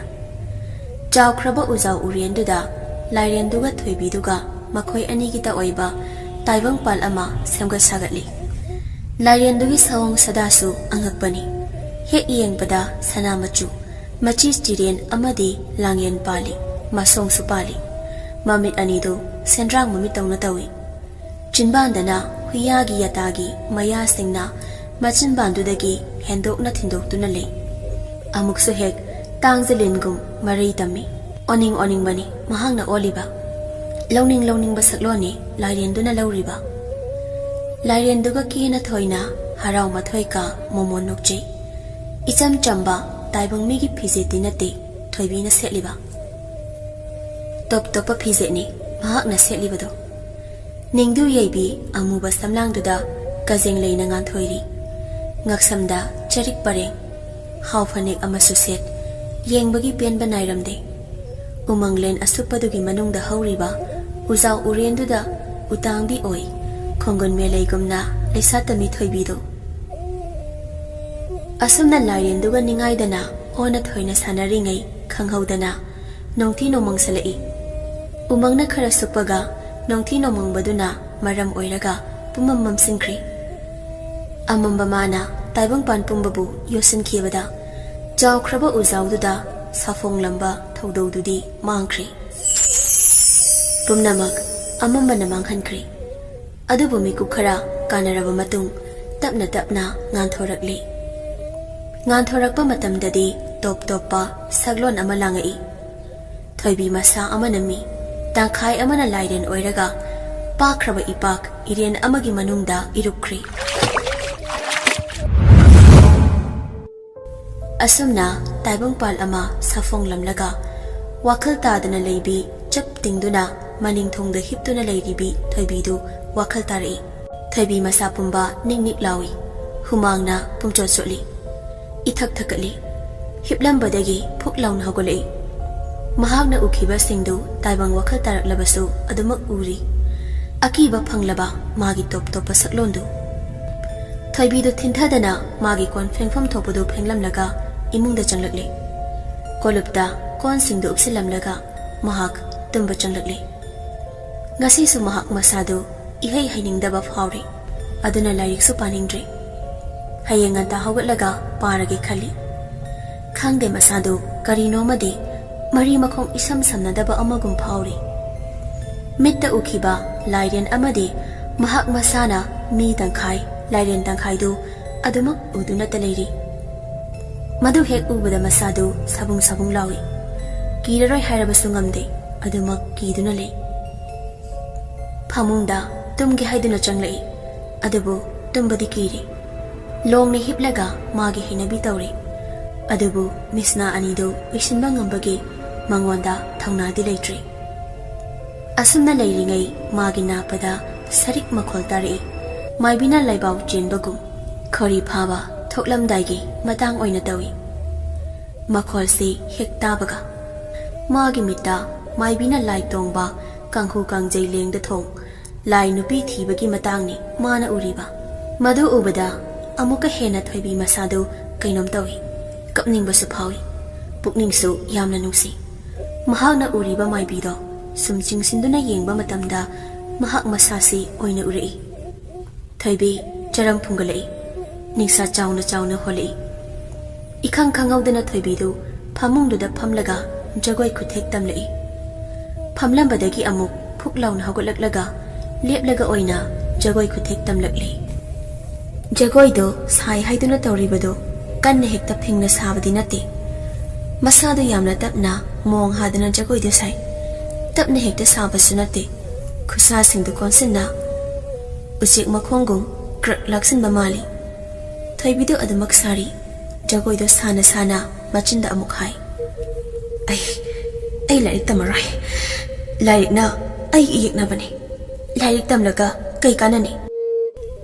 ꯆꯥꯎꯈ꯭ꯔꯕ ꯎꯖꯥꯎ ꯎꯔꯦꯟꯗꯨꯗ ꯂꯥꯏꯔꯦꯟꯗꯨꯒ ꯊꯣꯏꯕꯤꯗꯨꯒ ꯃꯈꯣꯏ ꯑꯅꯤꯒꯤꯇ ꯑꯣꯏꯕ ꯇꯥꯏꯕꯪꯄꯥꯜ ꯑꯃ ꯁꯦꯝꯒꯠ ꯁꯥꯒꯠꯂꯤ꯫ ꯂꯥꯏꯔꯦꯟꯗꯨꯒꯤ ꯁꯑꯣꯡ ꯁꯥꯗꯥꯁꯨ ꯑꯉꯛꯄꯅꯤ꯫ ꯍꯦꯛ ꯌꯦꯡꯕꯗ ꯁꯅꯥ ꯃꯆꯨ, ꯃꯆꯤ ꯆꯤꯔꯦꯟ ꯑꯃꯗꯤ ꯂꯥꯡꯌꯦꯟ ꯄꯥꯜꯂꯤ, ꯃꯁꯣꯡꯁꯨ ꯄꯥꯜꯂꯤ꯫ ꯃꯃꯤꯠ ꯑꯅꯤꯗꯨ ꯁꯦꯟꯗ꯭ꯔꯥꯡ ꯃꯃꯤꯠꯇꯧꯅ ꯇꯧꯏ꯫ ꯆꯤꯟꯕꯥꯟꯗꯅ ꯍꯨꯏꯌꯥꯒꯤ ꯌꯥꯇꯥꯒꯤ ꯃꯌꯥꯁꯤꯡꯅ ꯃꯆꯤꯟꯕꯥꯟꯗꯨꯗꯒꯤ ꯍꯦꯟꯗꯣꯛꯅ ꯊꯤꯟꯗꯣꯛꯇꯨꯅ ꯂꯩ꯫ ꯑꯃꯨꯛꯁꯨ ꯍꯦꯛ ꯇꯥꯡꯖ ꯂꯤꯟꯒꯨꯝ ꯃꯔꯩ ꯇꯝꯃꯤ꯫ ꯑꯣꯅꯤꯡ ꯑꯣꯅꯤꯡꯕꯅꯤ ꯃꯍꯥꯛꯅ ꯑꯣꯜꯂꯤꯕ꯫ ꯂꯧꯅꯤꯡ ꯂꯧꯅꯤꯡꯕ ꯁꯛꯂꯣꯟꯅꯤ ꯂꯥꯏꯔꯦꯟꯗꯨꯅ ꯂꯧꯔꯤꯕ꯫ ꯂꯥꯏꯔꯦꯟꯗꯨꯒ ꯀꯦꯅ ꯊꯣꯏꯅ ꯍꯔꯥꯎ ꯃꯊꯣꯏ ꯀꯥ ꯃꯣꯃꯣꯟ ꯅꯣꯛꯆꯩ꯫ ꯏꯆꯝ ꯆꯝꯕ ꯇꯥꯏꯕꯪ ꯃꯤꯒꯤ ꯐꯤꯖꯦꯠꯇꯤ ꯅꯠꯇꯦ ꯊꯣꯏꯕꯤꯅ ꯁꯦꯠꯂꯤꯕ꯫ ꯇꯣꯞ ꯇꯣꯞꯄ ꯐꯤꯖꯦꯠꯅꯤ ꯃꯍꯥꯛꯅ ꯁꯦꯠꯂꯤꯕꯗꯣ꯫ ꯅꯤꯡꯗꯨ ꯌꯩꯕꯤ ꯑꯃꯨꯕ ꯁꯝꯂꯥꯡꯗꯨꯗ ꯀꯖꯦꯡ ꯂꯩꯅ ꯉꯥꯟꯊꯣꯏꯔꯤ꯫ ꯉꯛꯁꯝꯗ ꯆꯔꯤꯛ ꯄꯔꯦꯡ, ꯍꯥꯎ ꯐꯅꯦꯛ ꯑꯃꯁꯨ ꯁꯦꯠ꯫ ꯌꯦꯡꯕꯒꯤ ꯄꯦꯟꯕ ꯅꯥꯏꯔꯝꯗꯦ꯫ ꯎꯃꯪꯂꯦꯟ ꯑꯁꯨꯞꯄꯗꯨꯒꯤ ꯃꯅꯨꯡꯗ ꯍꯧꯔꯤꯕ ꯎꯖꯥꯎ ꯎꯔꯦꯟꯗꯨꯗ ꯎꯇꯥꯡꯕꯤ ꯑꯣꯏ, ꯈꯣꯡꯒꯨꯟ ꯃꯦꯂꯩꯒꯨꯝꯅ ꯂꯩꯁꯥ ꯇꯝꯃꯤ ꯊꯣꯏꯕꯤꯗꯨ꯫ ꯑꯁꯨꯝꯅ ꯂꯥꯏꯔꯦꯟꯗꯨꯒ ꯅꯤꯡꯉꯥꯏꯗꯅ ꯑꯣꯟꯅ ꯊꯣꯏꯅ ꯁꯥꯟꯅꯔꯤꯉꯩ ꯈꯪꯍꯧꯗꯅ ꯅꯣꯡꯊꯤ ꯅꯣꯡꯃꯪꯁꯜꯂꯛꯏ꯫ ꯎꯃꯪꯅ ꯈꯔ ꯁꯨꯞꯄꯒ ꯅꯣꯡꯊꯤ ꯅꯣꯡꯃꯪꯕꯗꯨꯅ ꯃꯔꯝ ꯑꯣꯏꯔꯒ ꯄꯨꯝꯃꯝ ꯃꯝꯁꯤꯟꯈ꯭ꯔꯦ꯫ ꯑꯃꯝꯕ ꯃꯥꯅ ꯇꯥꯏꯕꯪꯄꯥꯟ ꯄꯨꯝꯕꯕꯨ ꯌꯣꯠꯁꯤꯟꯈꯤꯕꯗ ꯆꯥꯎꯈ꯭ꯔꯕ ꯎꯖꯥꯎꯗꯨꯗ ꯁꯥꯐꯣꯡꯂꯝꯕ ꯊꯧꯗꯧꯗꯨꯗꯤ ꯃꯥꯡꯈ꯭ꯔꯦ꯫ ꯄꯨꯝꯅꯃꯛ ꯑꯃꯝꯕꯅ ꯃꯥꯡꯍꯟꯈ꯭ꯔꯦ꯫ ꯑꯗꯨꯕꯨ ꯃꯤꯀꯨꯞ ꯈꯔ ꯀꯥꯟꯅꯔꯕ ꯃꯇꯨꯡ ꯇꯞꯅ ꯇꯞꯅ ꯉꯥꯟꯊꯣꯔꯛꯂꯤ꯫ ꯉꯥꯟꯊꯣꯔꯛꯄ ꯃꯇꯝꯗꯗꯤ ꯇꯣꯞ ꯇꯣꯞꯄ ꯁꯛꯂꯣꯟ ꯑꯃ ꯂꯥꯡꯉꯛꯏ꯫ ꯊꯣꯏꯕꯤ ꯃꯁꯥ ꯑꯃꯅ ꯃꯤ, ꯇꯪꯈꯥꯏ ꯑꯃꯅ ꯂꯥꯏꯔꯦꯟ ꯑꯣꯏꯔꯒ ꯄꯥꯛꯈ꯭ꯔꯕ ꯏꯄꯥꯛ ꯏꯔꯦꯟ ꯑꯃꯒꯤ ꯃꯅꯨꯡꯗ ꯏꯔꯨꯞꯈ꯭ꯔꯤ꯫ ꯑꯁꯨꯝꯅ ꯇꯥꯏꯕꯪꯄꯥꯜ ꯑꯃ ꯁꯥꯐꯣꯡꯂꯝꯂꯒ ꯋꯥꯈꯜ ꯇꯥꯗꯅ ꯂꯩꯕꯤ ꯆꯞ ꯇꯤꯡꯗꯨꯅ ꯃꯅꯤꯡ ꯊꯣꯡꯗ ꯍꯤꯞꯇꯨꯅ ꯂꯩꯔꯤꯕꯤ ꯊꯣꯏꯕꯤꯗꯨ ꯋꯥꯈꯜ ꯇꯥꯔꯛꯏ꯫ ꯊꯣꯏꯕꯤ ꯃꯁꯥ ꯄꯨꯝꯕ ꯅꯤꯛ ꯅꯤꯛ ꯂꯥꯎꯏ꯫ ꯍꯨꯃꯥꯡꯅ ꯄꯨꯝꯆꯣꯠ ꯆꯣꯠꯂꯤ꯫ ꯏꯊꯛ ꯊꯛꯀꯠꯂꯤ꯫ ꯍꯤꯞꯂꯝꯕꯗꯒꯤ ꯐꯨꯛ ꯂꯥꯎꯅ ꯍꯧꯒꯠꯂꯛꯏ꯫ ꯃꯍꯥꯛꯅ ꯎꯈꯤꯕꯁꯤꯡꯗꯨ ꯇꯥꯏꯕꯪ ꯋꯥꯈꯜ ꯇꯥꯔꯛꯂꯕꯁꯨ ꯑꯗꯨꯃꯛ ꯎꯔꯤ꯫ ꯑꯀꯤꯕ ꯐꯪꯂꯕ ꯃꯥꯒꯤ ꯇꯣꯞ ꯇꯣꯞꯄ ꯁꯛꯂꯣꯟꯗꯨ꯫ ꯊꯣꯏꯕꯤꯗꯨ ꯊꯤꯟꯊꯗꯅ ꯃꯥꯒꯤ ꯀꯣꯟ ꯐꯦꯡꯐꯝ ꯊꯣꯛꯄꯗꯨ ꯐꯦꯡꯂꯝꯂꯒ ꯏꯃꯨꯡꯗ ꯆꯪꯂꯛꯂꯦ꯫ ꯀꯣꯂꯨꯞꯇ ꯀꯣꯟꯁꯤꯡꯗꯨ ꯎꯞꯁꯤꯜꯂꯝꯂꯒ ꯃꯍꯥꯛ ꯇꯨꯝꯕ ꯆꯪꯂꯛꯂꯦ꯫ ꯉꯁꯤꯁꯨ ꯃꯍꯥꯛ ꯃꯁꯥꯗꯨ ꯏꯍꯩ ꯍꯩꯅꯤꯡꯗꯕ ꯐꯥꯎꯔꯦ꯫ ꯑꯗꯨꯅ ꯂꯥꯏꯔꯤꯛꯁꯨ ꯄꯥꯅꯤꯡꯗ꯭ꯔꯦ꯫ ꯍꯌꯦꯡ ꯉꯟꯇꯥ ꯍꯧꯒꯠꯂꯒ ꯄꯥꯔꯒꯦ ꯈꯜꯂꯤ꯫ ꯈꯪꯗꯦ, ꯃꯁꯥꯗꯨ ꯀꯔꯤꯅꯣꯃꯗꯤ ꯃꯔꯤ ꯃꯈꯣꯡ ꯏꯁꯝ ꯁꯝꯅꯗꯕ ꯑꯃꯒꯨꯝ ꯐꯥꯎꯔꯤ꯫ ꯃꯤꯠꯇ ꯎꯈꯤꯕ ꯂꯥꯏꯔꯦꯟ ꯑꯃꯗꯤ ꯃꯍꯥꯛ ꯃꯁꯥꯅ ꯃꯤ ꯇꯪꯈꯥꯏ, ꯂꯥꯏꯔꯦꯟ ꯇꯪꯈꯥꯏꯗꯨ ꯑꯗꯨꯃꯛ ꯎꯗꯨꯅꯇ ꯂꯩꯔꯤ꯫ ꯃꯗꯨ ꯍꯦꯛ ꯎꯕꯗ ꯃꯁꯥꯗꯨ ꯁꯥꯕꯨꯡ ꯁꯥꯕꯨꯡ ꯂꯥꯎꯏ꯫ ꯀꯤꯔꯔꯣꯏ ꯍꯥꯏꯔꯕꯁꯨ ꯉꯝꯗꯦ, ꯑꯗꯨꯃꯛ ꯀꯤꯗꯨꯅ ꯂꯩ꯫ ꯐꯃꯨꯡꯗ ꯇꯨꯝꯒꯦ ꯍꯥꯏꯗꯨꯅ ꯆꯪꯂꯛꯏ, ꯑꯗꯨꯕꯨ ꯇꯨꯝꯕꯗꯤ ꯀꯤꯔꯤ꯫ ꯂꯣꯡꯅ ꯍꯤꯞꯂꯒ ꯃꯥꯒꯤ ꯍꯩꯅꯕꯤ ꯇꯧꯔꯤ, ꯑꯗꯨꯕꯨ ꯃꯤꯁꯅꯥ ꯑꯅꯤꯗꯨ ꯎꯏꯁꯤꯟꯕ ꯉꯝꯕꯒꯤ ꯃꯉꯣꯟꯗ ꯊꯧꯅꯥꯗꯤ ꯂꯩꯇ꯭ꯔꯤ꯫ ꯑꯁꯨꯝꯅ ꯂꯩꯔꯤꯉꯩ ꯃꯥꯒꯤ ꯅꯥꯄꯗ ꯁꯔꯤꯛ ꯃꯈꯣꯜ ꯇꯥꯔꯛꯏ꯫ ꯃꯥꯏꯕꯤꯅ ꯂꯩꯕꯥꯎ ꯆꯦꯟꯕꯒꯨꯝ꯫ ꯈꯣꯔꯤ ꯐꯥꯕ ꯊꯣꯛꯂꯝꯗꯥꯏꯒꯤ ꯃꯇꯥꯡ ꯑꯣꯏꯅ ꯇꯧꯏ꯫ ꯃꯈꯣꯜꯁꯤ ꯍꯦꯛ ꯇꯥꯕꯒ ꯃꯥꯒꯤ ꯃꯤꯠꯇ ꯃꯥꯏꯕꯤꯅ ꯂꯥꯏ ꯇꯣꯡꯕ ꯀꯥꯡꯈꯨ ꯀꯥꯡꯖꯩ ꯂꯦꯡꯗ ꯊꯣꯡ ꯂꯥꯏ ꯅꯨꯄꯤ ꯊꯤꯕꯒꯤ ꯃꯇꯥꯡꯅꯤ ꯃꯥꯅ ꯎꯔꯤꯕ꯫ ꯃꯗꯨ ꯎꯕꯗ ꯑꯃꯨꯛꯀ ꯍꯦꯟꯅ ꯊꯣꯏꯕꯤ ꯃꯁꯥꯗꯨ ꯀꯩꯅꯣꯝ ꯇꯧꯏ꯫ ꯀꯞꯅꯤꯡꯕꯁꯨ ꯐꯥꯎꯏ꯫ ꯄꯨꯛꯅꯤꯡꯁꯨ ꯌꯥꯝꯅ ꯅꯨꯡꯁꯤ꯫ ꯃꯍꯥꯛꯅ ꯎꯔꯤꯕ ꯃꯥꯏꯕꯤꯗꯣ ꯁꯨꯝ ꯆꯤꯡꯁꯤꯟꯗꯨꯅ ꯌꯦꯡꯕ ꯃꯇꯝꯗ ꯃꯍꯥꯛ ꯃꯁꯥꯁꯤ ꯑꯣꯏꯅ ꯎꯔꯛꯏ꯫ ꯊꯣꯏꯕꯤ ꯆꯔꯝ ꯐꯨꯡꯒꯠꯂꯛꯏ꯫ ꯅꯤꯡꯁꯥ ꯆꯥꯎꯅ ꯆꯥꯎꯅ ꯍꯣꯜꯂꯛꯏ꯫ ꯏꯈꯪ ꯈꯪꯍꯧꯗꯅ ꯊꯣꯏꯕꯤꯗꯨ ꯐꯃꯨꯡꯗꯨꯗ ꯐꯝꯂꯒ ꯖꯒꯣꯏ ꯈꯨꯊꯦꯛ ꯇꯝꯂꯛꯏ꯫ ꯐꯝꯂꯝꯕꯗꯒꯤ ꯑꯃꯨꯛ ꯐꯨꯛ ꯂꯥꯎꯅ ꯍꯧꯒꯠꯂꯛꯂꯒ ꯂꯦꯞꯂꯒ ꯑꯣꯏꯅ ꯖꯒꯣꯏ ꯈꯨꯊꯦꯛ ꯇꯝꯂꯛꯂꯤ꯫ ꯖꯒꯣꯏꯗꯣ ꯁꯥꯏ ꯍꯥꯏꯗꯨꯅ ꯇꯧꯔꯤꯕꯗꯣ ꯀꯟꯅ ꯍꯦꯛꯇ ꯐꯤꯡꯅ ꯁꯥꯕꯗꯤ ꯅꯠꯇꯦ꯫ ꯃꯁꯥꯗꯣ ꯌꯥꯝꯅ ꯇꯞꯅ ꯃꯣꯡ ꯍꯥꯗꯅ ꯖꯒꯣꯏꯗꯣ ꯁꯥꯏ꯫ ꯇꯞꯅ ꯍꯦꯛꯇ ꯁꯥꯕꯁꯨ ꯅꯠꯇꯦ꯫ ꯈꯨꯠꯁꯥꯁꯤꯡꯗꯨ ꯀꯣꯟꯁꯤꯟꯅ ꯎꯆꯦꯛ ꯃꯈꯣꯡꯒꯨꯝ ꯀ꯭ꯔꯛ ꯂꯥꯛꯁꯤꯟꯕ ꯃꯥꯜꯂꯤ꯫ ꯊꯣꯏꯕꯤꯗꯨ ꯑꯗꯨꯃꯛ ꯁꯥꯔꯤ꯫ ꯖꯒꯣꯏꯗꯣ ꯁꯥꯅ ꯁꯥꯅ ꯃꯆꯤꯟꯗ ꯑꯃꯨꯛ ꯍꯥꯏ, "ꯑꯩ, ꯑꯩ ꯂꯥꯏꯔꯤꯛ ꯇꯝꯃꯔꯣꯏ꯫ ꯂꯥꯏꯔꯤꯛꯅ ꯑꯩꯒꯤ ꯌꯦꯛꯅꯕꯅꯤ꯫ ꯂꯥꯏꯔꯤꯛ ꯇꯝꯂꯒ ꯀꯩ ꯀꯥꯟꯅꯅꯤ?"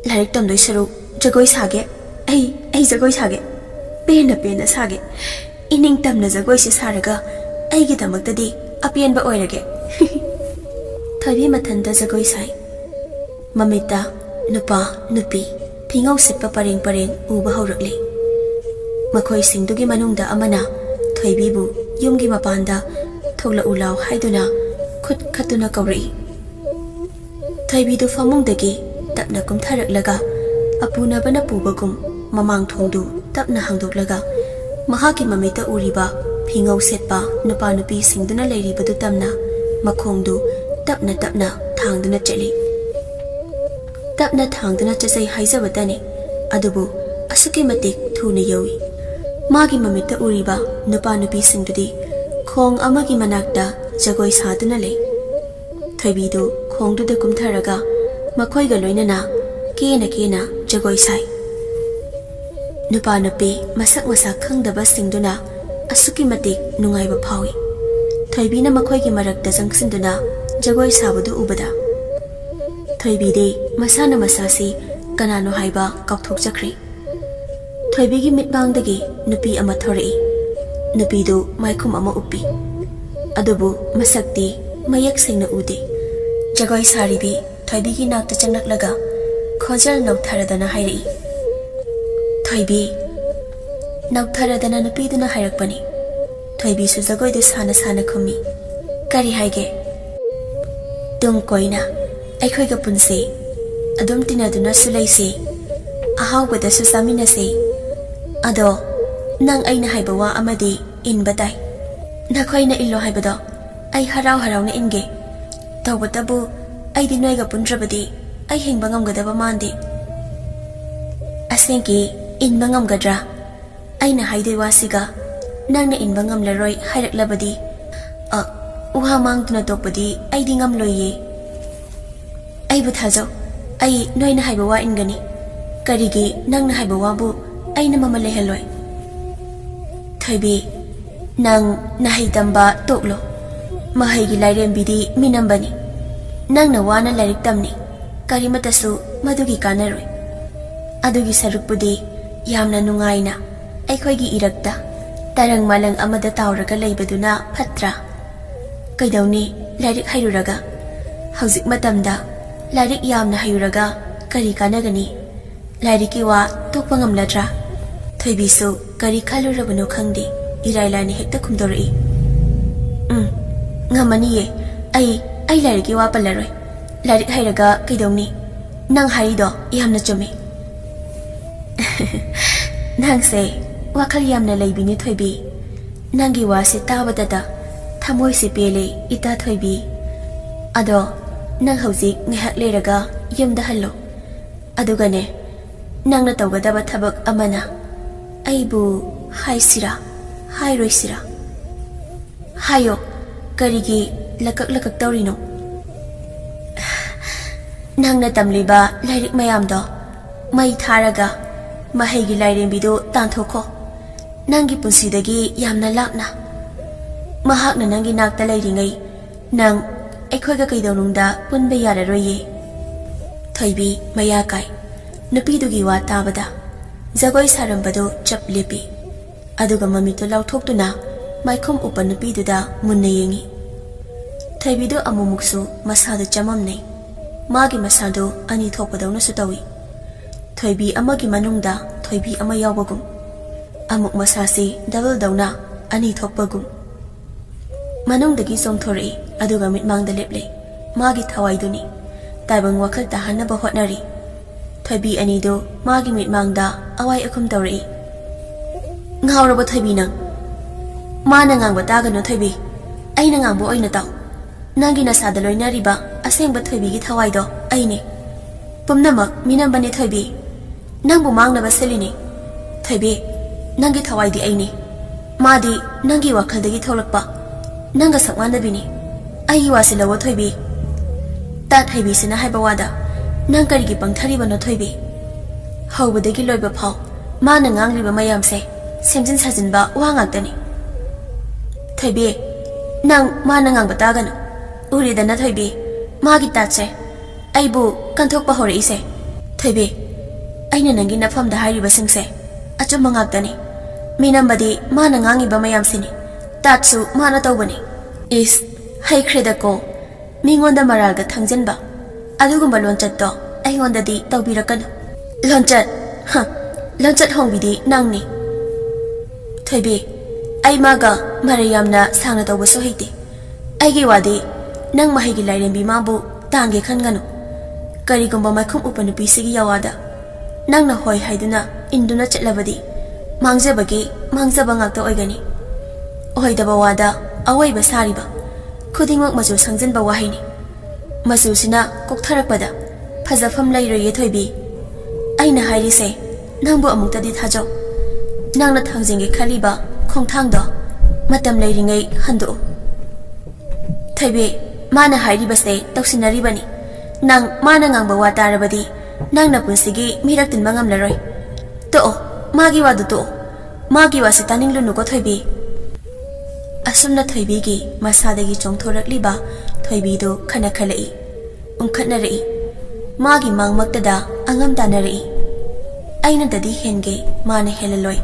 ꯂꯥꯏꯔꯤꯛ ꯇꯝꯗꯣꯏ ꯁꯔꯨꯛ ꯖꯒꯣꯏ ꯁꯥꯒꯦ꯫ ꯑꯩ ꯑꯩ ꯖꯒꯣꯏ ꯁꯥꯒꯦ꯫ ꯄꯦꯟꯅ ꯄꯦꯟꯅ ꯁꯥꯒꯦ꯫ ꯏꯅꯤꯡ ꯇꯝꯅ ꯖꯒꯣꯏꯁꯦ ꯁꯥꯔꯒ ꯑꯩꯒꯤꯗꯃꯛꯇꯗꯤ ꯑꯄꯦꯟꯕ ꯑꯣꯏꯔꯒꯦ꯫ ꯊꯣꯏꯕꯤ ꯃꯊꯟꯇ ꯖꯒꯣꯏ ꯁꯥꯏ꯫ ꯃꯃꯤꯠꯇ ꯅꯨꯄꯥ, ꯅꯨꯄꯤ, ꯐꯤꯉꯧ ꯁꯤꯠꯄ ꯄꯔꯦꯡ ꯄꯔꯦꯡ ꯎꯕ ꯍꯧꯔꯛꯂꯤ꯫ ꯃꯈꯣꯏꯁꯤꯡꯗꯨꯒꯤ ꯃꯅꯨꯡꯗ ꯑꯃꯅ ꯊꯣꯏꯕꯤꯕꯨ ꯌꯨꯝꯒꯤ ꯃꯄꯥꯟꯗ ꯊꯣꯛꯂꯛꯎ ꯂꯥꯎ ꯍꯥꯏꯗꯨꯅ ꯈꯨꯠ ꯈꯠꯇꯨꯅ ꯀꯧꯔꯛꯏ꯫ ꯊꯣꯏꯕꯤꯗꯨ ꯐꯃꯨꯡꯗꯒꯤ ꯇꯞꯅ ꯀꯨꯝꯊꯔꯛꯂꯒ ꯑꯄꯨꯅꯕꯅ ꯄꯨꯕꯒꯨꯝ ꯃꯃꯥꯡ ꯊꯣꯡꯗꯨ ꯇꯞꯅ ꯍꯥꯡꯗꯣꯛꯂꯒ ꯃꯍꯥꯛꯀꯤ ꯃꯃꯤꯠꯇ ꯎꯔꯤꯕ ꯐꯤꯉꯧ ꯁꯦꯠꯄ ꯅꯨꯄꯥ ꯅꯨꯄꯤꯁꯤꯡꯗꯨꯅ ꯂꯩꯔꯤꯕꯗꯨ ꯇꯝꯅ ꯃꯈꯣꯡꯗꯨ ꯇꯞꯅ ꯇꯞꯅ ꯊꯥꯡꯗꯨꯅ ꯆꯠꯂꯤ꯫ ꯇꯞꯅ ꯊꯥꯡꯗꯨꯅ ꯆꯠꯆꯩ ꯍꯥꯏꯖꯕꯇꯅꯤ, ꯑꯗꯨꯕꯨ ꯑꯁꯨꯛꯀꯤ ꯃꯇꯤꯛ ꯊꯨꯅ ꯌꯧꯏ꯫ ꯃꯥꯒꯤ ꯃꯃꯤꯠꯇ ꯎꯔꯤꯕ ꯅꯨꯄꯥ ꯅꯨꯄꯤꯁꯤꯡꯗꯨꯗꯤ ꯈꯣꯡ ꯑꯃꯒꯤ ꯃꯅꯥꯛꯇ ꯖꯒꯣꯏ ꯁꯥꯗꯨꯅ ꯂꯩ꯫ ꯊꯣꯏꯕꯤꯗꯨ ꯈꯣꯡꯗꯨꯗ ꯀꯨꯝꯊꯔꯒ ꯃꯈꯣꯏꯒ ꯂꯣꯏꯅꯅ ꯀꯦꯅ ꯀꯦꯅ ꯖꯒꯣꯏ ꯁꯥꯏ꯫ ꯅꯨꯄꯥ ꯅꯨꯄꯤ ꯃꯁꯛ ꯃꯁꯥ ꯈꯪꯗꯕꯁꯤꯡꯗꯨꯅ ꯑꯁꯨꯛꯀꯤ ꯃꯇꯤꯛ ꯅꯨꯡꯉꯥꯏꯕ ꯐꯥꯎꯏ꯫ ꯊꯣꯏꯕꯤꯅ ꯃꯈꯣꯏꯒꯤ ꯃꯔꯛꯇ ꯆꯪꯁꯤꯟꯗꯨꯅ ꯖꯒꯣꯏ ꯁꯥꯕꯗꯨ ꯎꯕꯗ ꯊꯣꯏꯕꯤꯗꯤ ꯃꯁꯥꯅ ꯃꯁꯥꯁꯤ ꯀꯅꯥꯅꯣ ꯍꯥꯏꯕ ꯀꯥꯎꯊꯣꯛꯆꯈ꯭ꯔꯦ꯫ ꯊꯣꯏꯕꯤꯒꯤ ꯃꯤꯠꯃꯥꯡꯗꯒꯤ ꯅꯨꯄꯤ ꯑꯃ ꯊꯣꯔꯛꯏ꯫ ꯅꯨꯄꯤꯗꯨ ꯃꯥꯏꯈꯨꯝ ꯑꯃ ꯎꯞꯄꯤ, ꯑꯗꯨꯕꯨ ꯃꯁꯛꯇꯤ ꯃꯌꯦꯛ ꯁꯦꯡꯅ ꯎꯗꯦ꯫ ꯖꯒꯣꯏ ꯁꯥꯔꯤꯕꯤ ꯊꯣꯏꯕꯤꯒꯤ ꯅꯥꯛꯇ ꯆꯪꯂꯛꯂꯒ ꯈꯣꯟꯖꯦꯜ ꯅꯧꯊꯔꯗꯅ ꯍꯥꯏꯔꯛꯏ꯫ ꯊꯣꯏꯕꯤ꯫ ꯅꯧꯊꯔꯗꯅ ꯅꯨꯄꯤꯗꯨꯅ ꯍꯥꯏꯔꯛꯄꯅꯤ꯫ ꯊꯣꯏꯕꯤꯁꯨ ꯖꯒꯣꯏꯗꯨ ꯁꯥꯅ ꯁꯥꯅ ꯈꯨꯝꯃꯤ꯫ ꯀꯔꯤ ꯍꯥꯏꯒꯦ? ꯇꯨꯡ ꯀꯣꯏꯅ ꯑꯩꯈꯣꯏꯒ ꯄꯨꯟꯁꯤ, ꯑꯗꯨꯝ ꯇꯤꯟꯅꯗꯨꯅꯁꯨ ꯂꯩꯁꯤ, ꯑꯍꯥꯎꯕꯗꯁꯨ ꯆꯥꯃꯤꯟꯅꯁꯤ꯫ ꯑꯗꯣ ꯅꯪ ꯑꯩꯅ ꯍꯥꯏꯕ ꯋꯥ ꯑꯃꯗꯤ ꯏꯟꯕ ꯇꯥꯏ꯫ ꯅꯈꯣꯏꯅ ꯏꯜꯂꯣ ꯍꯥꯏꯕꯗꯣ ꯑꯩ ꯍꯔꯥꯎ ꯍꯔꯥꯎꯅ ꯏꯟꯒꯦ꯫ ꯇꯧꯕꯇꯕꯨ ꯑꯩꯗꯤ ꯅꯣꯏꯒ ꯄꯨꯟꯗ꯭ꯔꯕꯗꯤ ꯑꯩ ꯍꯤꯡꯕ ꯉꯝꯒꯗꯕ ꯃꯥꯟꯗꯦ꯫ ꯑꯁꯦꯡꯀꯤ ꯏꯟꯕ ꯉꯝꯒꯗ꯭ꯔꯥ? ꯑꯩꯅ ꯍꯥꯏꯗꯣꯏ ꯋꯥꯁꯤꯒ ꯅꯪꯅ ꯏꯟꯕ ꯉꯝꯂꯔꯣꯏ ꯍꯥꯏꯔꯛꯂꯕꯗꯤ, ꯑ, ꯋꯥ ꯃꯥꯡꯗꯨꯅ ꯇꯣꯛꯄꯗꯤ ꯑꯩꯗꯤ ꯉꯝꯂꯣꯏꯌꯦ꯫ ꯑꯩꯕꯨ ꯊꯥꯖꯧ, ꯑꯩ ꯅꯣꯏꯅ ꯍꯥꯏꯕ ꯋꯥ ꯏꯟꯒꯅꯤ꯫ ꯀꯔꯤꯒꯤ ꯅꯪꯅ ꯍꯥꯏꯕ ꯋꯥꯕꯨ ꯑꯩꯅ ꯃꯃꯜ ꯂꯩꯍꯜꯂꯣꯏ? ꯊꯣꯏꯕꯤ, ꯅꯪ ꯅꯍꯩ ꯇꯝꯕ ꯇꯣꯛꯂꯣ꯫ ꯃꯍꯩꯒꯤ ꯂꯥꯏꯔꯦꯝꯕꯤꯗꯤ ꯃꯤꯅꯝꯕꯅꯤ꯫ ꯅꯪꯅ ꯋꯥꯅ ꯂꯥꯏꯔꯤꯛ ꯇꯝꯅꯤ꯫ ꯀꯔꯤꯃꯠꯇꯁꯨ ꯃꯗꯨꯒꯤ ꯀꯥꯟꯅꯔꯣꯏ꯫ ꯑꯗꯨꯒꯤ ꯁꯔꯨꯛꯄꯨꯗꯤ ꯌꯥꯝꯅ ꯅꯨꯡꯉꯥꯏꯅ ꯑꯩꯈꯣꯏꯒꯤ ꯏꯔꯛꯇ ꯇꯔꯪ ꯃꯂꯪ ꯑꯃꯗ ꯇꯥꯎꯔꯒ ꯂꯩꯕꯗꯨꯅ ꯐꯠꯇ꯭ꯔꯥ? ꯀꯩꯗꯧꯅꯤ, ꯂꯥꯏꯔꯤꯛ ꯍꯩꯔꯨꯔꯒ? ꯍꯧꯖꯤꯛ ꯃꯇꯝꯗ ꯂꯥꯏꯔꯤꯛ ꯌꯥꯝꯅ ꯍꯩꯔꯨꯔꯒ ꯀꯔꯤ ꯀꯥꯟꯅꯒꯅꯤ? ꯂꯥꯏꯔꯤꯛꯀꯤ ꯋꯥ ꯇꯣꯛꯄ ꯉꯝꯂꯗ꯭ꯔꯥ? ꯊꯣꯏꯕꯤꯁꯨ ꯀꯔꯤ ꯈꯜꯂꯨꯔꯕꯅꯣ ꯈꯪꯗꯦ, ꯏꯔꯥꯏ ꯂꯥꯏꯅ ꯍꯦꯛꯇ ꯈꯨꯝꯗꯣꯔꯛꯏ꯫ "ꯎꯝ, ꯉꯝꯃꯅꯤꯌꯦ꯫ ꯑꯩ, ꯑꯩ ꯂꯥꯏꯔꯤꯛꯀꯤ ꯋꯥ ꯄꯜꯂꯔꯣꯏ꯫ ꯂꯥꯏꯔꯤꯛ ꯍꯩꯔꯒ ꯀꯩꯗꯧꯅꯤ? ꯅꯪ ꯍꯥꯏꯔꯤꯗꯣ ꯌꯥꯝꯅ ꯆꯨꯝꯃꯤ꯫" "ꯅꯪꯁꯦ ꯋꯥꯈꯜ ꯌꯥꯝꯅ ꯂꯩꯕꯤꯅꯦ, ꯊꯣꯏꯕꯤ꯫ ꯅꯪꯒꯤ ꯋꯥꯁꯦ ꯇꯥꯕꯗꯇ ꯊꯃꯣꯏꯁꯦ ꯄꯦꯜꯂꯦ, ꯏꯇꯥ ꯊꯣꯏꯕꯤ꯫ ꯑꯗꯣ ꯅꯪ ꯍꯧꯖꯤꯛ ꯉꯥꯏꯍꯥꯛ ꯂꯩꯔꯒ ꯌꯨꯝꯗ ꯍꯜꯂꯣ꯫ ꯑꯗꯨꯒꯅꯦ, ꯅꯪꯅ ꯇꯧꯒꯗꯕ ꯊꯕꯛ ꯑꯃꯅ ꯑꯩꯕꯨ ꯍꯥꯏꯁꯤꯔꯥ, ꯍꯥꯏꯔꯣꯏꯁꯤꯔꯥ? ꯍꯥꯏꯌꯣ, ꯀꯔꯤꯒꯤ ꯂꯀꯛ ꯂꯀꯛ ꯇꯧꯔꯤꯅꯣ? ꯅꯪꯅ ꯇꯝꯂꯤꯕ ꯂꯥꯏꯔꯤꯛ ꯃꯌꯥꯝꯗꯣ ꯃꯩ ꯊꯥꯔꯒ ꯃꯍꯩꯒꯤ ꯂꯥꯏꯔꯦꯝꯕꯤꯗꯨ ꯇꯥꯟꯊꯣꯛꯈꯣ꯫ ꯅꯪꯒꯤ ꯄꯨꯟꯁꯤꯗꯒꯤ ꯌꯥꯝꯅ ꯂꯥꯞꯅ꯫ ꯃꯍꯥꯛꯅ ꯅꯪꯒꯤ ꯅꯥꯛꯇ ꯂꯩꯔꯤꯉꯩ ꯅꯪ ꯑꯩꯈꯣꯏꯒ ꯀꯩꯗꯧꯅꯨꯡꯗ ꯄꯨꯟꯕ ꯌꯥꯔꯔꯣꯏꯌꯦ꯫" ꯊꯣꯏꯕꯤ ꯃꯌꯥ ꯀꯥꯏ꯫ ꯅꯨꯄꯤꯗꯨꯒꯤ ꯋꯥ ꯇꯥꯕꯗ ꯖꯒꯣꯏ ꯁꯥꯔꯝꯕꯗꯨ ꯆꯞ ꯂꯦꯞꯄꯤ꯫ ꯑꯗꯨꯒ ꯃꯃꯤꯠꯇꯨ ꯂꯥꯎꯊꯣꯛꯇꯨꯅ ꯃꯥꯏꯈꯨꯝ ꯎꯞꯄ ꯅꯨꯄꯤꯗꯨꯗ ꯃꯨꯟꯅ ꯌꯦꯡꯉꯤ꯫ ꯊꯣꯏꯕꯤꯗꯨ ꯑꯃꯨꯛꯃꯨꯛꯁꯨ ꯃꯁꯥꯗꯨ ꯆꯃꯝꯅꯩ꯫ ꯃꯥꯒꯤ ꯃꯁꯥꯗꯨ ꯑꯅꯤ ꯊꯣꯛꯄꯗꯧꯅꯁꯨ ꯇꯧꯏ꯫ ꯊꯣꯏꯕꯤ ꯑꯃꯒꯤ ꯃꯅꯨꯡꯗ ꯊꯣꯏꯕꯤ ꯑꯃ ꯌꯥꯎꯕꯒꯨꯝ꯫ ꯑꯃꯨꯛ ꯃꯁꯥꯁꯤ ꯗꯕꯜꯗꯧꯅ ꯑꯅꯤ ꯊꯣꯛꯄꯒꯨꯝ꯫ ꯃꯅꯨꯡꯗꯒꯤ ꯆꯣꯡꯊꯣꯔꯛꯏ, ꯑꯗꯨꯒ ꯃꯤꯠꯃꯥꯡꯗ ꯂꯦꯞꯂꯦ꯫ ꯃꯥꯒꯤ ꯊꯋꯥꯏꯗꯨꯅꯤ꯫ ꯇꯥꯏꯕꯪ ꯋꯥꯈꯜ ꯇꯥꯍꯟꯅꯕ ꯍꯣꯠꯅꯔꯤ꯫ ꯊꯣꯏꯕꯤ ꯑꯅꯤꯗꯨ ꯃꯥꯒꯤ ꯃꯤꯠꯃꯥꯡꯗ ꯑꯋꯥꯏ ꯑꯈꯨꯝ ꯇꯧꯔꯛꯏ꯫ "ꯉꯥꯎꯔꯕ ꯊꯣꯏꯕꯤ ꯅꯪ? ꯃꯥꯅ ꯉꯥꯡꯕ ꯇꯥꯒꯅꯨ ꯊꯣꯏꯕꯤ, ꯑꯩꯅ ꯉꯥꯡꯕ ꯑꯣꯏꯅ ꯇꯥꯎ꯫ ꯅꯪꯒꯤ ꯅꯁꯥꯗ ꯂꯣꯏꯅꯔꯤꯕ ꯑꯁꯦꯡꯕ ꯊꯣꯏꯕꯤꯒꯤ ꯊꯋꯥꯏꯗꯣ ꯑꯩꯅꯤ꯫ ꯄꯨꯝꯅꯃꯛ ꯃꯤꯅꯝꯕꯅꯤ ꯊꯣꯏꯕꯤ꯫ ꯅꯪꯕꯨ ꯃꯥꯡꯅꯕ ꯁꯤꯜꯂꯤꯅꯤ꯫ ꯊꯣꯏꯕꯤ, ꯅꯪꯒꯤ ꯊꯋꯥꯏꯗꯤ ꯑꯩꯅꯤ꯫ ꯃꯥꯗꯤ ꯅꯪꯒꯤ ꯋꯥꯈꯜꯗꯒꯤ ꯊꯣꯛꯂꯛꯄ, ꯅꯪꯒ ꯁꯛ ꯃꯥꯟꯅꯕꯤꯅꯤ꯫ ꯑꯩꯒꯤ ꯋꯥꯁꯤ ꯂꯧꯋꯣ ꯊꯣꯏꯕꯤ꯫" "ꯇꯥꯠ ꯍꯩꯕꯤꯁꯤꯅ ꯍꯥꯏꯕ ꯋꯥꯗ ꯅꯪ ꯀꯔꯤꯒꯤ ꯄꯪꯊꯔꯤꯕꯅꯣ ꯊꯣꯏꯕꯤ? ꯍꯧꯕꯗꯒꯤ ꯂꯣꯏꯕ ꯐꯥꯎ ꯃꯥꯅ ꯉꯥꯡꯂꯤꯕ ꯃꯌꯥꯝꯁꯦ ꯁꯦꯝꯖꯤꯟ ꯁꯥꯖꯤꯟꯕ ꯋꯥ ꯉꯥꯛꯇꯅꯤ꯫" "ꯊꯣꯏꯕꯤ, ꯅꯪ ꯃꯥꯅ ꯉꯥꯡꯕ ꯇꯥꯒꯅꯨ꯫ ꯎꯔꯦꯗꯅ ꯊꯣꯏꯕꯤ, ꯃꯥꯒꯤ ꯇꯥꯠꯁꯦ꯫ ꯑꯩꯕꯨ ꯀꯟꯊꯣꯛꯄ ꯍꯧꯔꯛꯏꯁꯦ? ꯊꯣꯏꯕꯤ, ꯑꯩꯅ ꯅꯪꯒꯤ ꯅꯐꯝꯗ ꯍꯥꯏꯔꯤꯕꯁꯤꯡꯁꯦ ꯑꯆꯨꯝꯕ ꯉꯥꯛꯇꯅꯤ꯫ ꯃꯤꯅꯝꯕꯗꯤ ꯃꯥꯅ ꯉꯥꯡꯉꯤꯕ ꯃꯌꯥꯝꯁꯤꯅꯤ, ꯇꯥꯠꯁꯨ ꯃꯥꯅ ꯇꯧꯕꯅꯤ꯫ ꯏꯁ, ꯍꯩꯈ꯭ꯔꯦꯗꯀꯣ, ꯃꯤꯉꯣꯟꯗ ꯃꯔꯥꯜꯒ ꯊꯪꯖꯤꯟꯕ꯫ ꯑꯗꯨꯒꯨꯝꯕ ꯂꯣꯟꯆꯠꯇꯣ ꯑꯩꯉꯣꯟꯗꯗꯤ ꯇꯧꯕꯤꯔꯛꯀꯅꯨ꯫ ꯂꯣꯟꯆꯠ? ꯍ, ꯂꯣꯟꯆꯠ ꯍꯣꯡꯕꯤꯗꯤ ꯅꯪꯅꯤ꯫ ꯊꯣꯏꯕꯤ, ꯑꯩ ꯃꯥꯒ ꯃꯔꯩ ꯌꯥꯝꯅ ꯁꯥꯡꯅ ꯇꯧꯕꯁꯨ ꯍꯩꯇꯦ꯫ ꯑꯩꯒꯤ ꯋꯥꯗꯤ, ꯅꯪ ꯃꯍꯩꯒꯤ ꯂꯥꯏꯔꯦꯝꯕꯤ ꯃꯥꯕꯨ ꯇꯥꯡꯒꯦ ꯈꯟꯒꯅꯨ꯫ ꯀꯔꯤꯒꯨꯝꯕ ꯃꯥꯏꯈꯨꯝ ꯎꯞꯄ ꯅꯨꯄꯤꯁꯤꯒꯤ ꯌꯥꯋꯥꯗ ꯅꯪꯅ ꯍꯣꯏ ꯍꯥꯏꯗꯨꯅ ꯏꯟꯗꯨꯅ ꯆꯠꯂꯕꯗꯤ, ꯃꯥꯡꯖꯕꯒꯤ ꯃꯥꯡꯖꯕ ꯉꯥꯛꯇ ꯑꯣꯏꯒꯅꯤ꯫ ꯑꯣꯏꯗꯕ ꯋꯥꯗ ꯑꯋꯣꯏꯕ ꯁꯥꯔꯤꯕ꯫ ꯈꯨꯗꯤꯡꯃꯛ ꯃꯆꯨ ꯁꯪꯖꯤꯟꯕ ꯋꯥꯍꯩꯅꯤ꯫ ꯃꯆꯨꯁꯤꯅ ꯀꯣꯛꯊꯔꯛꯄꯗ ꯐꯖꯐꯝ ꯂꯩꯔꯣꯏꯌꯦ ꯊꯣꯏꯕꯤ꯫ ꯑꯩꯅ ꯍꯥꯏꯔꯤꯁꯦ ꯅꯪꯕꯨ ꯑꯃꯨꯛꯇꯗꯤ ꯊꯥꯖꯧ꯫ ꯅꯪꯅ ꯊꯥꯡꯖꯤꯟꯒꯦ ꯈꯜꯂꯤꯕ ꯈꯣꯡꯊꯥꯡꯗꯣ ꯃꯇꯝ ꯂꯩꯔꯤꯉꯩ ꯍꯟꯗꯣꯛꯎ꯫ ꯊꯣꯏꯕꯤ, ꯃꯥꯅ ꯍꯥꯏꯔꯤꯕꯁꯦ ꯇꯧꯁꯤꯟꯅꯔꯤꯕꯅꯤ꯫ ꯅꯪ ꯃꯥꯅ ꯉꯥꯡꯕ ꯋꯥ ꯇꯥꯔꯕꯗꯤ ꯅꯪ ꯅꯄꯨꯟꯁꯤꯒꯤ ꯃꯤꯔꯛ ꯇꯤꯟꯕ ꯉꯝꯂꯔꯣꯏ꯫ ꯇꯣꯛꯑꯣ, ꯃꯥꯒꯤ ꯋꯥꯗꯨ ꯇꯣꯛꯑꯣ꯫ ꯃꯥꯒꯤ ꯋꯥꯁꯤ ꯇꯥꯅꯤꯡꯂꯨꯅꯨꯀꯣ ꯊꯣꯏꯕꯤ꯫ ꯑꯁꯨꯝꯅ ꯊꯣꯏꯕꯤꯒꯤ ꯃꯁꯥꯗꯒꯤ ꯆꯣꯡꯊꯣꯔꯛꯂꯤꯕ ꯊꯣꯏꯕꯤꯗꯨ ꯈꯅꯈꯠꯂꯛꯏ, ꯎꯪꯈꯠꯅꯔꯛꯏ꯫ ꯃꯥꯒꯤ ꯃꯥꯡꯃꯛꯇꯗ ꯑꯉꯝ ꯇꯥꯅꯔꯛꯏ꯫ ꯑꯩꯅꯗꯗꯤ ꯍꯦꯟꯒꯦ, ꯃꯥꯅ ꯍꯦꯜꯂꯂꯣꯏ꯫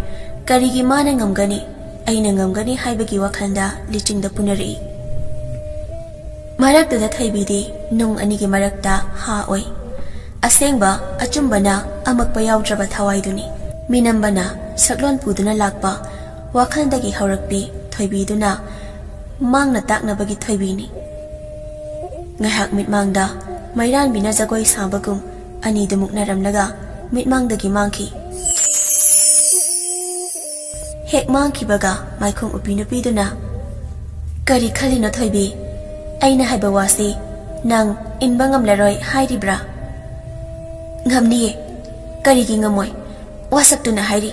ꯀꯔꯤꯒꯤ ꯃꯥꯅ ꯉꯝꯒꯅꯤ, ꯑꯩꯅ ꯉꯝꯒꯅꯤ ꯍꯥꯏꯕꯒꯤ ꯋꯥꯈꯜꯗ ꯂꯤꯆꯤꯡꯗ ꯄꯨꯅꯔꯛꯏ꯫ ꯃꯔꯛꯇꯨꯗ ꯊꯣꯏꯕꯤꯗꯤ ꯅꯨꯡ ꯑꯅꯤꯒꯤ ꯃꯔꯛꯇ ꯍꯥ ꯑꯣꯏ꯫ ꯑꯁꯦꯡꯕ ꯑꯆꯨꯝꯕꯅ ꯑꯃꯛꯄ ꯌꯥꯎꯗ꯭ꯔꯕ ꯊꯋꯥꯏꯗꯨꯅꯤ꯫ ꯃꯤꯅꯝꯕꯅ ꯁꯛꯂꯣꯟ ꯄꯨꯗꯨꯅ ꯂꯥꯛꯄ ꯋꯥꯈꯜꯗꯒꯤ ꯍꯧꯔꯛꯄꯤ ꯊꯣꯏꯕꯤꯗꯨꯅ ꯃꯥꯡꯅ ꯇꯥꯛꯅꯕꯒꯤ ꯊꯣꯏꯕꯤꯅꯤ꯫ ꯉꯥꯏꯍꯥꯛ ꯃꯤꯠꯃꯥꯡꯗ ꯃꯩꯔꯥꯟꯕꯤꯅ ꯖꯒꯣꯏ ꯁꯥꯕꯒꯨꯝ ꯑꯅꯤꯗꯨ ꯃꯨꯛꯅꯔꯝꯂꯒ ꯃꯤꯠꯃꯥꯡꯗꯒꯤ ꯃꯥꯡꯈꯤ꯫ ꯍꯦꯛ ꯃꯥꯡꯈꯤꯕꯒ ꯃꯥꯏꯈꯨꯝ ꯎꯞꯄꯤ ꯅꯨꯄꯤꯗꯨꯅ, "ꯀꯔꯤ ꯈꯜꯂꯤꯅꯣ ꯊꯣꯏꯕꯤ? ꯑꯩꯅ ꯍꯥꯏꯕ ꯋꯥꯁꯤ ꯅꯪ ꯏꯟꯕ ꯉꯝꯂꯔꯣꯏ ꯍꯥꯏꯔꯤꯕ꯭ꯔꯥ?" "ꯉꯝꯅꯤꯌꯦ꯫ ꯀꯔꯤꯒꯤ ꯉꯝꯃꯣꯏ? ꯋꯥꯁꯛꯇꯨꯅ ꯍꯥꯏꯔꯤ,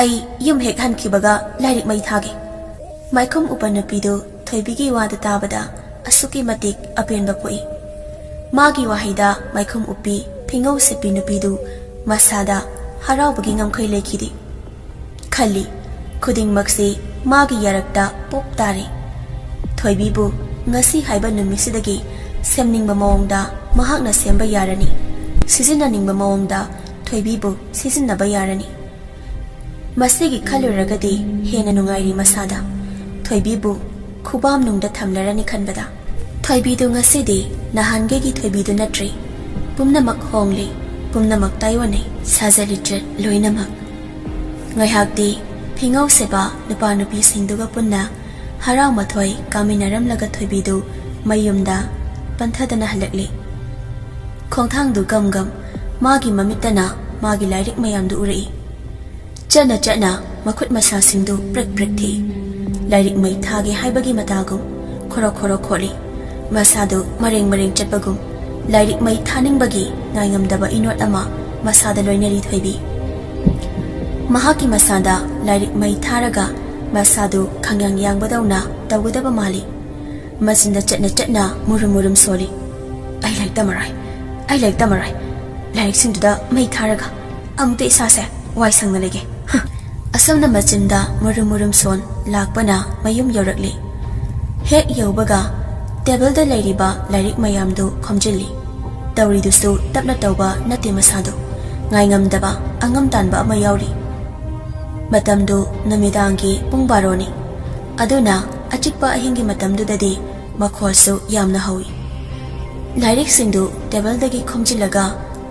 ꯑꯩ ꯌꯨꯝ ꯍꯦꯛ ꯍꯟꯈꯤꯕꯒ ꯂꯥꯏꯔꯤꯛ ꯃꯩ ꯊꯥꯒꯦ꯫" ꯃꯥꯏꯈꯨꯝ ꯎꯞꯄ ꯅꯨꯄꯤꯗꯨ ꯊꯣꯏꯕꯤꯒꯤ ꯋꯥꯗ ꯇꯥꯕꯗ ꯑꯁꯨꯛꯀꯤ ꯃꯇꯤꯛ ꯑꯄꯦꯟꯕ ꯄꯣꯛꯏ꯫ ꯃꯥꯒꯤ ꯋꯥꯍꯩꯗ ꯃꯥꯏꯈꯨꯝ ꯎꯞꯄꯤ ꯐꯤꯉꯧ ꯁꯦꯠꯄꯤ ꯅꯨꯄꯤꯗꯨ ꯃꯁꯥꯗ ꯍꯔꯥꯎꯕꯒꯤ ꯉꯝꯈꯩ ꯂꯩꯈꯤꯗꯦ꯫ ꯈꯜꯂꯤ, ꯈꯨꯗꯤꯡꯃꯛꯁꯤ ꯃꯥꯒꯤ ꯌꯥꯔꯛꯇ ꯄꯣꯞ ꯇꯥꯔꯦ꯫ ꯊꯣꯏꯕꯤꯕꯨ ꯉꯁꯤ ꯍꯥꯏꯕ ꯅꯨꯃꯤꯠꯁꯤꯗꯒꯤ ꯁꯦꯝꯅꯤꯡꯕ ꯃꯑꯣꯡꯗ ꯃꯍꯥꯛꯅ ꯁꯦꯝꯕ ꯌꯥꯔꯅꯤ꯫ ꯁꯤꯖꯤꯟꯅꯅꯤꯡꯕ ꯃꯑꯣꯡꯗ ꯊꯣꯏꯕꯤꯕꯨ ꯁꯤꯖꯤꯟꯅꯕ ꯌꯥꯔꯅꯤ꯫ ꯃꯁꯤꯒꯤ ꯈꯜꯂꯨꯔꯒꯗꯤ ꯍꯦꯟꯅ ꯅꯨꯡꯉꯥꯏꯔꯤ ꯃꯁꯥꯗ꯫ ꯊꯣꯏꯕꯤꯕꯨ ꯈꯨꯕꯥꯝꯅꯨꯡꯗ ꯊꯝꯂꯔꯅꯤ ꯈꯟꯕꯗ꯫ ꯊꯣꯏꯕꯤꯗꯨ ꯉꯁꯤꯗꯤ ꯅꯍꯥꯟꯒꯩꯒꯤ ꯊꯣꯏꯕꯤꯗꯨ ꯅꯠꯇ꯭ꯔꯦ꯫ ꯄꯨꯝꯅꯃꯛ ꯍꯣꯡꯂꯦ, ꯄꯨꯝꯅꯃꯛ ꯇꯥꯏꯑꯣꯟꯅꯩ, ꯁꯥꯖꯠ ꯂꯤꯆꯠ ꯂꯣꯏꯅꯃꯛ꯫ ꯉꯥꯏꯍꯥꯛꯇꯤ ꯐꯤꯉꯧ ꯁꯦꯕꯥ ꯅꯨꯄꯥ ꯅꯨꯄꯤꯁꯤꯡꯗꯨꯒ ꯄꯨꯟꯅ ꯍꯔꯥꯎ ꯃꯊꯣꯏ ꯀꯥꯃꯤꯟꯅꯔꯝꯂꯒ ꯊꯣꯏꯕꯤꯗꯨ ꯃꯌꯨꯝꯗ ꯄꯟꯊꯗꯅ ꯍꯜꯂꯛꯂꯤ꯫ ꯈꯣꯡꯊꯥꯡꯗꯨ ꯒꯝ ꯒꯝ ꯃꯥꯒꯤ ꯃꯃꯤꯠꯇꯅ ꯃꯥꯒꯤ ꯂꯥꯏꯔꯤꯛ ꯃꯌꯥꯝꯗꯨ ꯎꯔꯛꯏ꯫ ꯆꯠꯅ ꯆꯠꯅ ꯃꯈꯨꯠ ꯃꯁꯥꯁꯤꯡꯗꯨ ꯄ꯭ꯔꯤꯛ ꯄ꯭ꯔꯤꯛ ꯊꯦꯛꯏ꯫ ꯂꯥꯏꯔꯤꯛ ꯃꯩ ꯊꯥꯒꯦ ꯍꯥꯏꯕꯒꯤ ꯃꯇꯥꯒꯨꯝ ꯈꯣꯔꯣ ꯈꯣꯔꯣ ꯈꯣꯠꯂꯤ꯫ ꯃꯁꯥꯗꯨ ꯃꯔꯦꯡ ꯃꯔꯦꯡ ꯆꯠꯄꯒꯨꯝ ꯂꯥꯏꯔꯤꯛ ꯃꯩ ꯊꯥꯅꯤꯡꯕꯒꯤ ꯉꯥꯏꯉꯝꯗꯕ ꯏꯅꯣꯠ ꯑꯃ ꯃꯁꯥꯗ ꯂꯣꯏꯅꯔꯤ ꯊꯣꯏꯕꯤ꯫ ꯃꯍꯥꯛꯀꯤ ꯃꯁꯥꯗ ꯂꯥꯏꯔꯤꯛ ꯃꯩ ꯊꯥꯔꯒ ꯃꯁꯥꯗꯨ ꯈꯪꯌꯥꯡ ꯌꯥꯡꯕꯗꯧꯅ ꯇꯧꯒꯗꯕ ꯃꯥꯜꯂꯤ꯫ ꯃꯆꯤꯟꯗ ꯆꯠꯅ ꯆꯠꯅ ꯃꯨꯔꯨꯝ ꯃꯨꯔꯨꯝ ꯁꯣꯜꯂꯤ꯫ "ꯑꯩ ꯂꯥꯏꯔꯤꯛ ꯇꯝꯃꯔꯣꯏ, ꯑꯩ ꯂꯥꯏꯔꯤꯛ ꯇꯝꯃꯔꯣꯏ꯫ ꯂꯥꯏꯔꯤꯛꯁꯤꯡꯗꯨꯗ ꯃꯩ ꯊꯥꯔꯒ ꯑꯃꯨꯛꯇ ꯏꯁꯥꯁꯦ ꯋꯥꯏ ꯁꯪꯅ ꯂꯩꯒꯦ꯫ ꯍ!" ꯑꯁꯨꯝꯅ ꯃꯆꯤꯟꯗ ꯃꯨꯔꯨꯝ ꯃꯨꯔꯨꯝ ꯁꯣꯟ ꯂꯥꯛꯄꯅ ꯃꯌꯨꯝ ꯌꯧꯔꯛꯂꯤ꯫ ꯍꯦꯛ ꯌꯧꯕꯒ ꯇꯦꯕꯜꯗ ꯂꯩꯔꯤꯕ ꯂꯥꯏꯔꯤꯛ ꯃꯌꯥꯝꯗꯨ ꯈꯣꯝꯖꯤꯜꯂꯤ꯫ ꯇꯧꯔꯤꯗꯨꯁꯨ ꯇꯞꯅ ꯇꯧꯕ ꯅꯠꯇꯦ ꯃꯁꯥꯗꯨ꯫ ꯉꯥꯏꯉꯝꯗꯕ ꯑꯉꯝ ꯇꯥꯟꯕ ꯑꯃ ꯌꯥꯎꯔꯤ꯫ ꯃꯇꯝꯗꯨ ꯅꯨꯃꯤꯗꯥꯡꯒꯤ ꯄꯨꯡ ꯕꯥꯔꯣꯅꯤ꯫ ꯑꯗꯨꯅ ꯑꯆꯤꯛꯄ ꯑꯍꯤꯡꯒꯤ ꯃꯇꯝꯗꯨꯗꯗꯤ ꯃꯈꯣꯜꯁꯨ ꯌꯥꯝꯅ ꯍꯧꯏ꯫ ꯂꯥꯏꯔꯤꯛꯁꯤꯡꯗꯨ ꯇꯦꯕꯜꯗꯒꯤ ꯈꯣꯝꯖꯤꯜꯂꯒ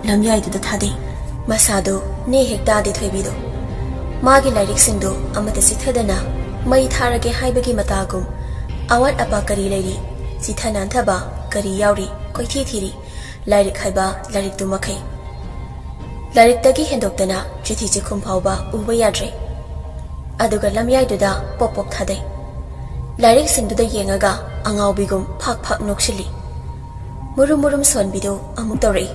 ꯂꯝꯌꯥꯏꯗꯨꯗ ꯊꯥꯗꯩ꯫ ꯃꯁꯥꯗꯨ ꯅꯦ ꯍꯦꯛ ꯇꯥꯗꯦ ꯊꯣꯏꯕꯤꯗꯨ꯫ ꯃꯥꯒꯤ ꯂꯥꯏꯔꯤꯛꯁꯤꯡꯗꯨ ꯑꯃꯠꯇ ꯆꯤꯊꯗꯅ ꯃꯩ ꯊꯥꯔꯒꯦ ꯍꯥꯏꯕꯒꯤ ꯃꯇꯥꯒꯨꯝ ꯑꯋꯥꯠ ꯑꯄꯥ ꯀꯔꯤ ꯂꯩꯔꯤ, ꯆꯤꯊ ꯅꯥꯟꯊꯕ ꯀꯔꯤ ꯌꯥꯎꯔꯤ ꯀꯣꯏꯊꯤ ꯊꯤꯔꯤ꯫ ꯂꯥꯏꯔꯤꯛ ꯍꯥꯏꯕ ꯂꯥꯏꯔꯤꯛꯇꯨ ꯃꯈꯩ꯫ ꯂꯥꯏꯔꯤꯛꯇꯒꯤ ꯍꯦꯟꯗꯣꯛꯇꯅ ꯆꯤꯊꯤ ꯆꯤꯈꯨꯝ ꯐꯥꯎꯕ ꯎꯕ ꯌꯥꯗ꯭ꯔꯦ꯫ ꯑꯗꯨꯒ ꯂꯝꯌꯥꯏꯗꯨꯗ ꯄꯣꯞ ꯄꯣꯞ ꯊꯥꯗꯩ꯫ ꯂꯥꯏꯔꯤꯛꯁꯤꯡꯗꯨꯗ ꯌꯦꯡꯉꯒ ꯑꯉꯥꯎꯕꯤꯒꯨꯝ ꯐꯥꯛ ꯐꯥꯛ ꯅꯣꯛꯁꯤꯜꯂꯤ꯫ ꯃꯨꯔꯨꯝ ꯃꯨꯔꯨꯝ ꯁꯣꯟꯕꯤꯗꯨ ꯑꯃꯨꯛ ꯇꯧꯔꯛꯏ꯫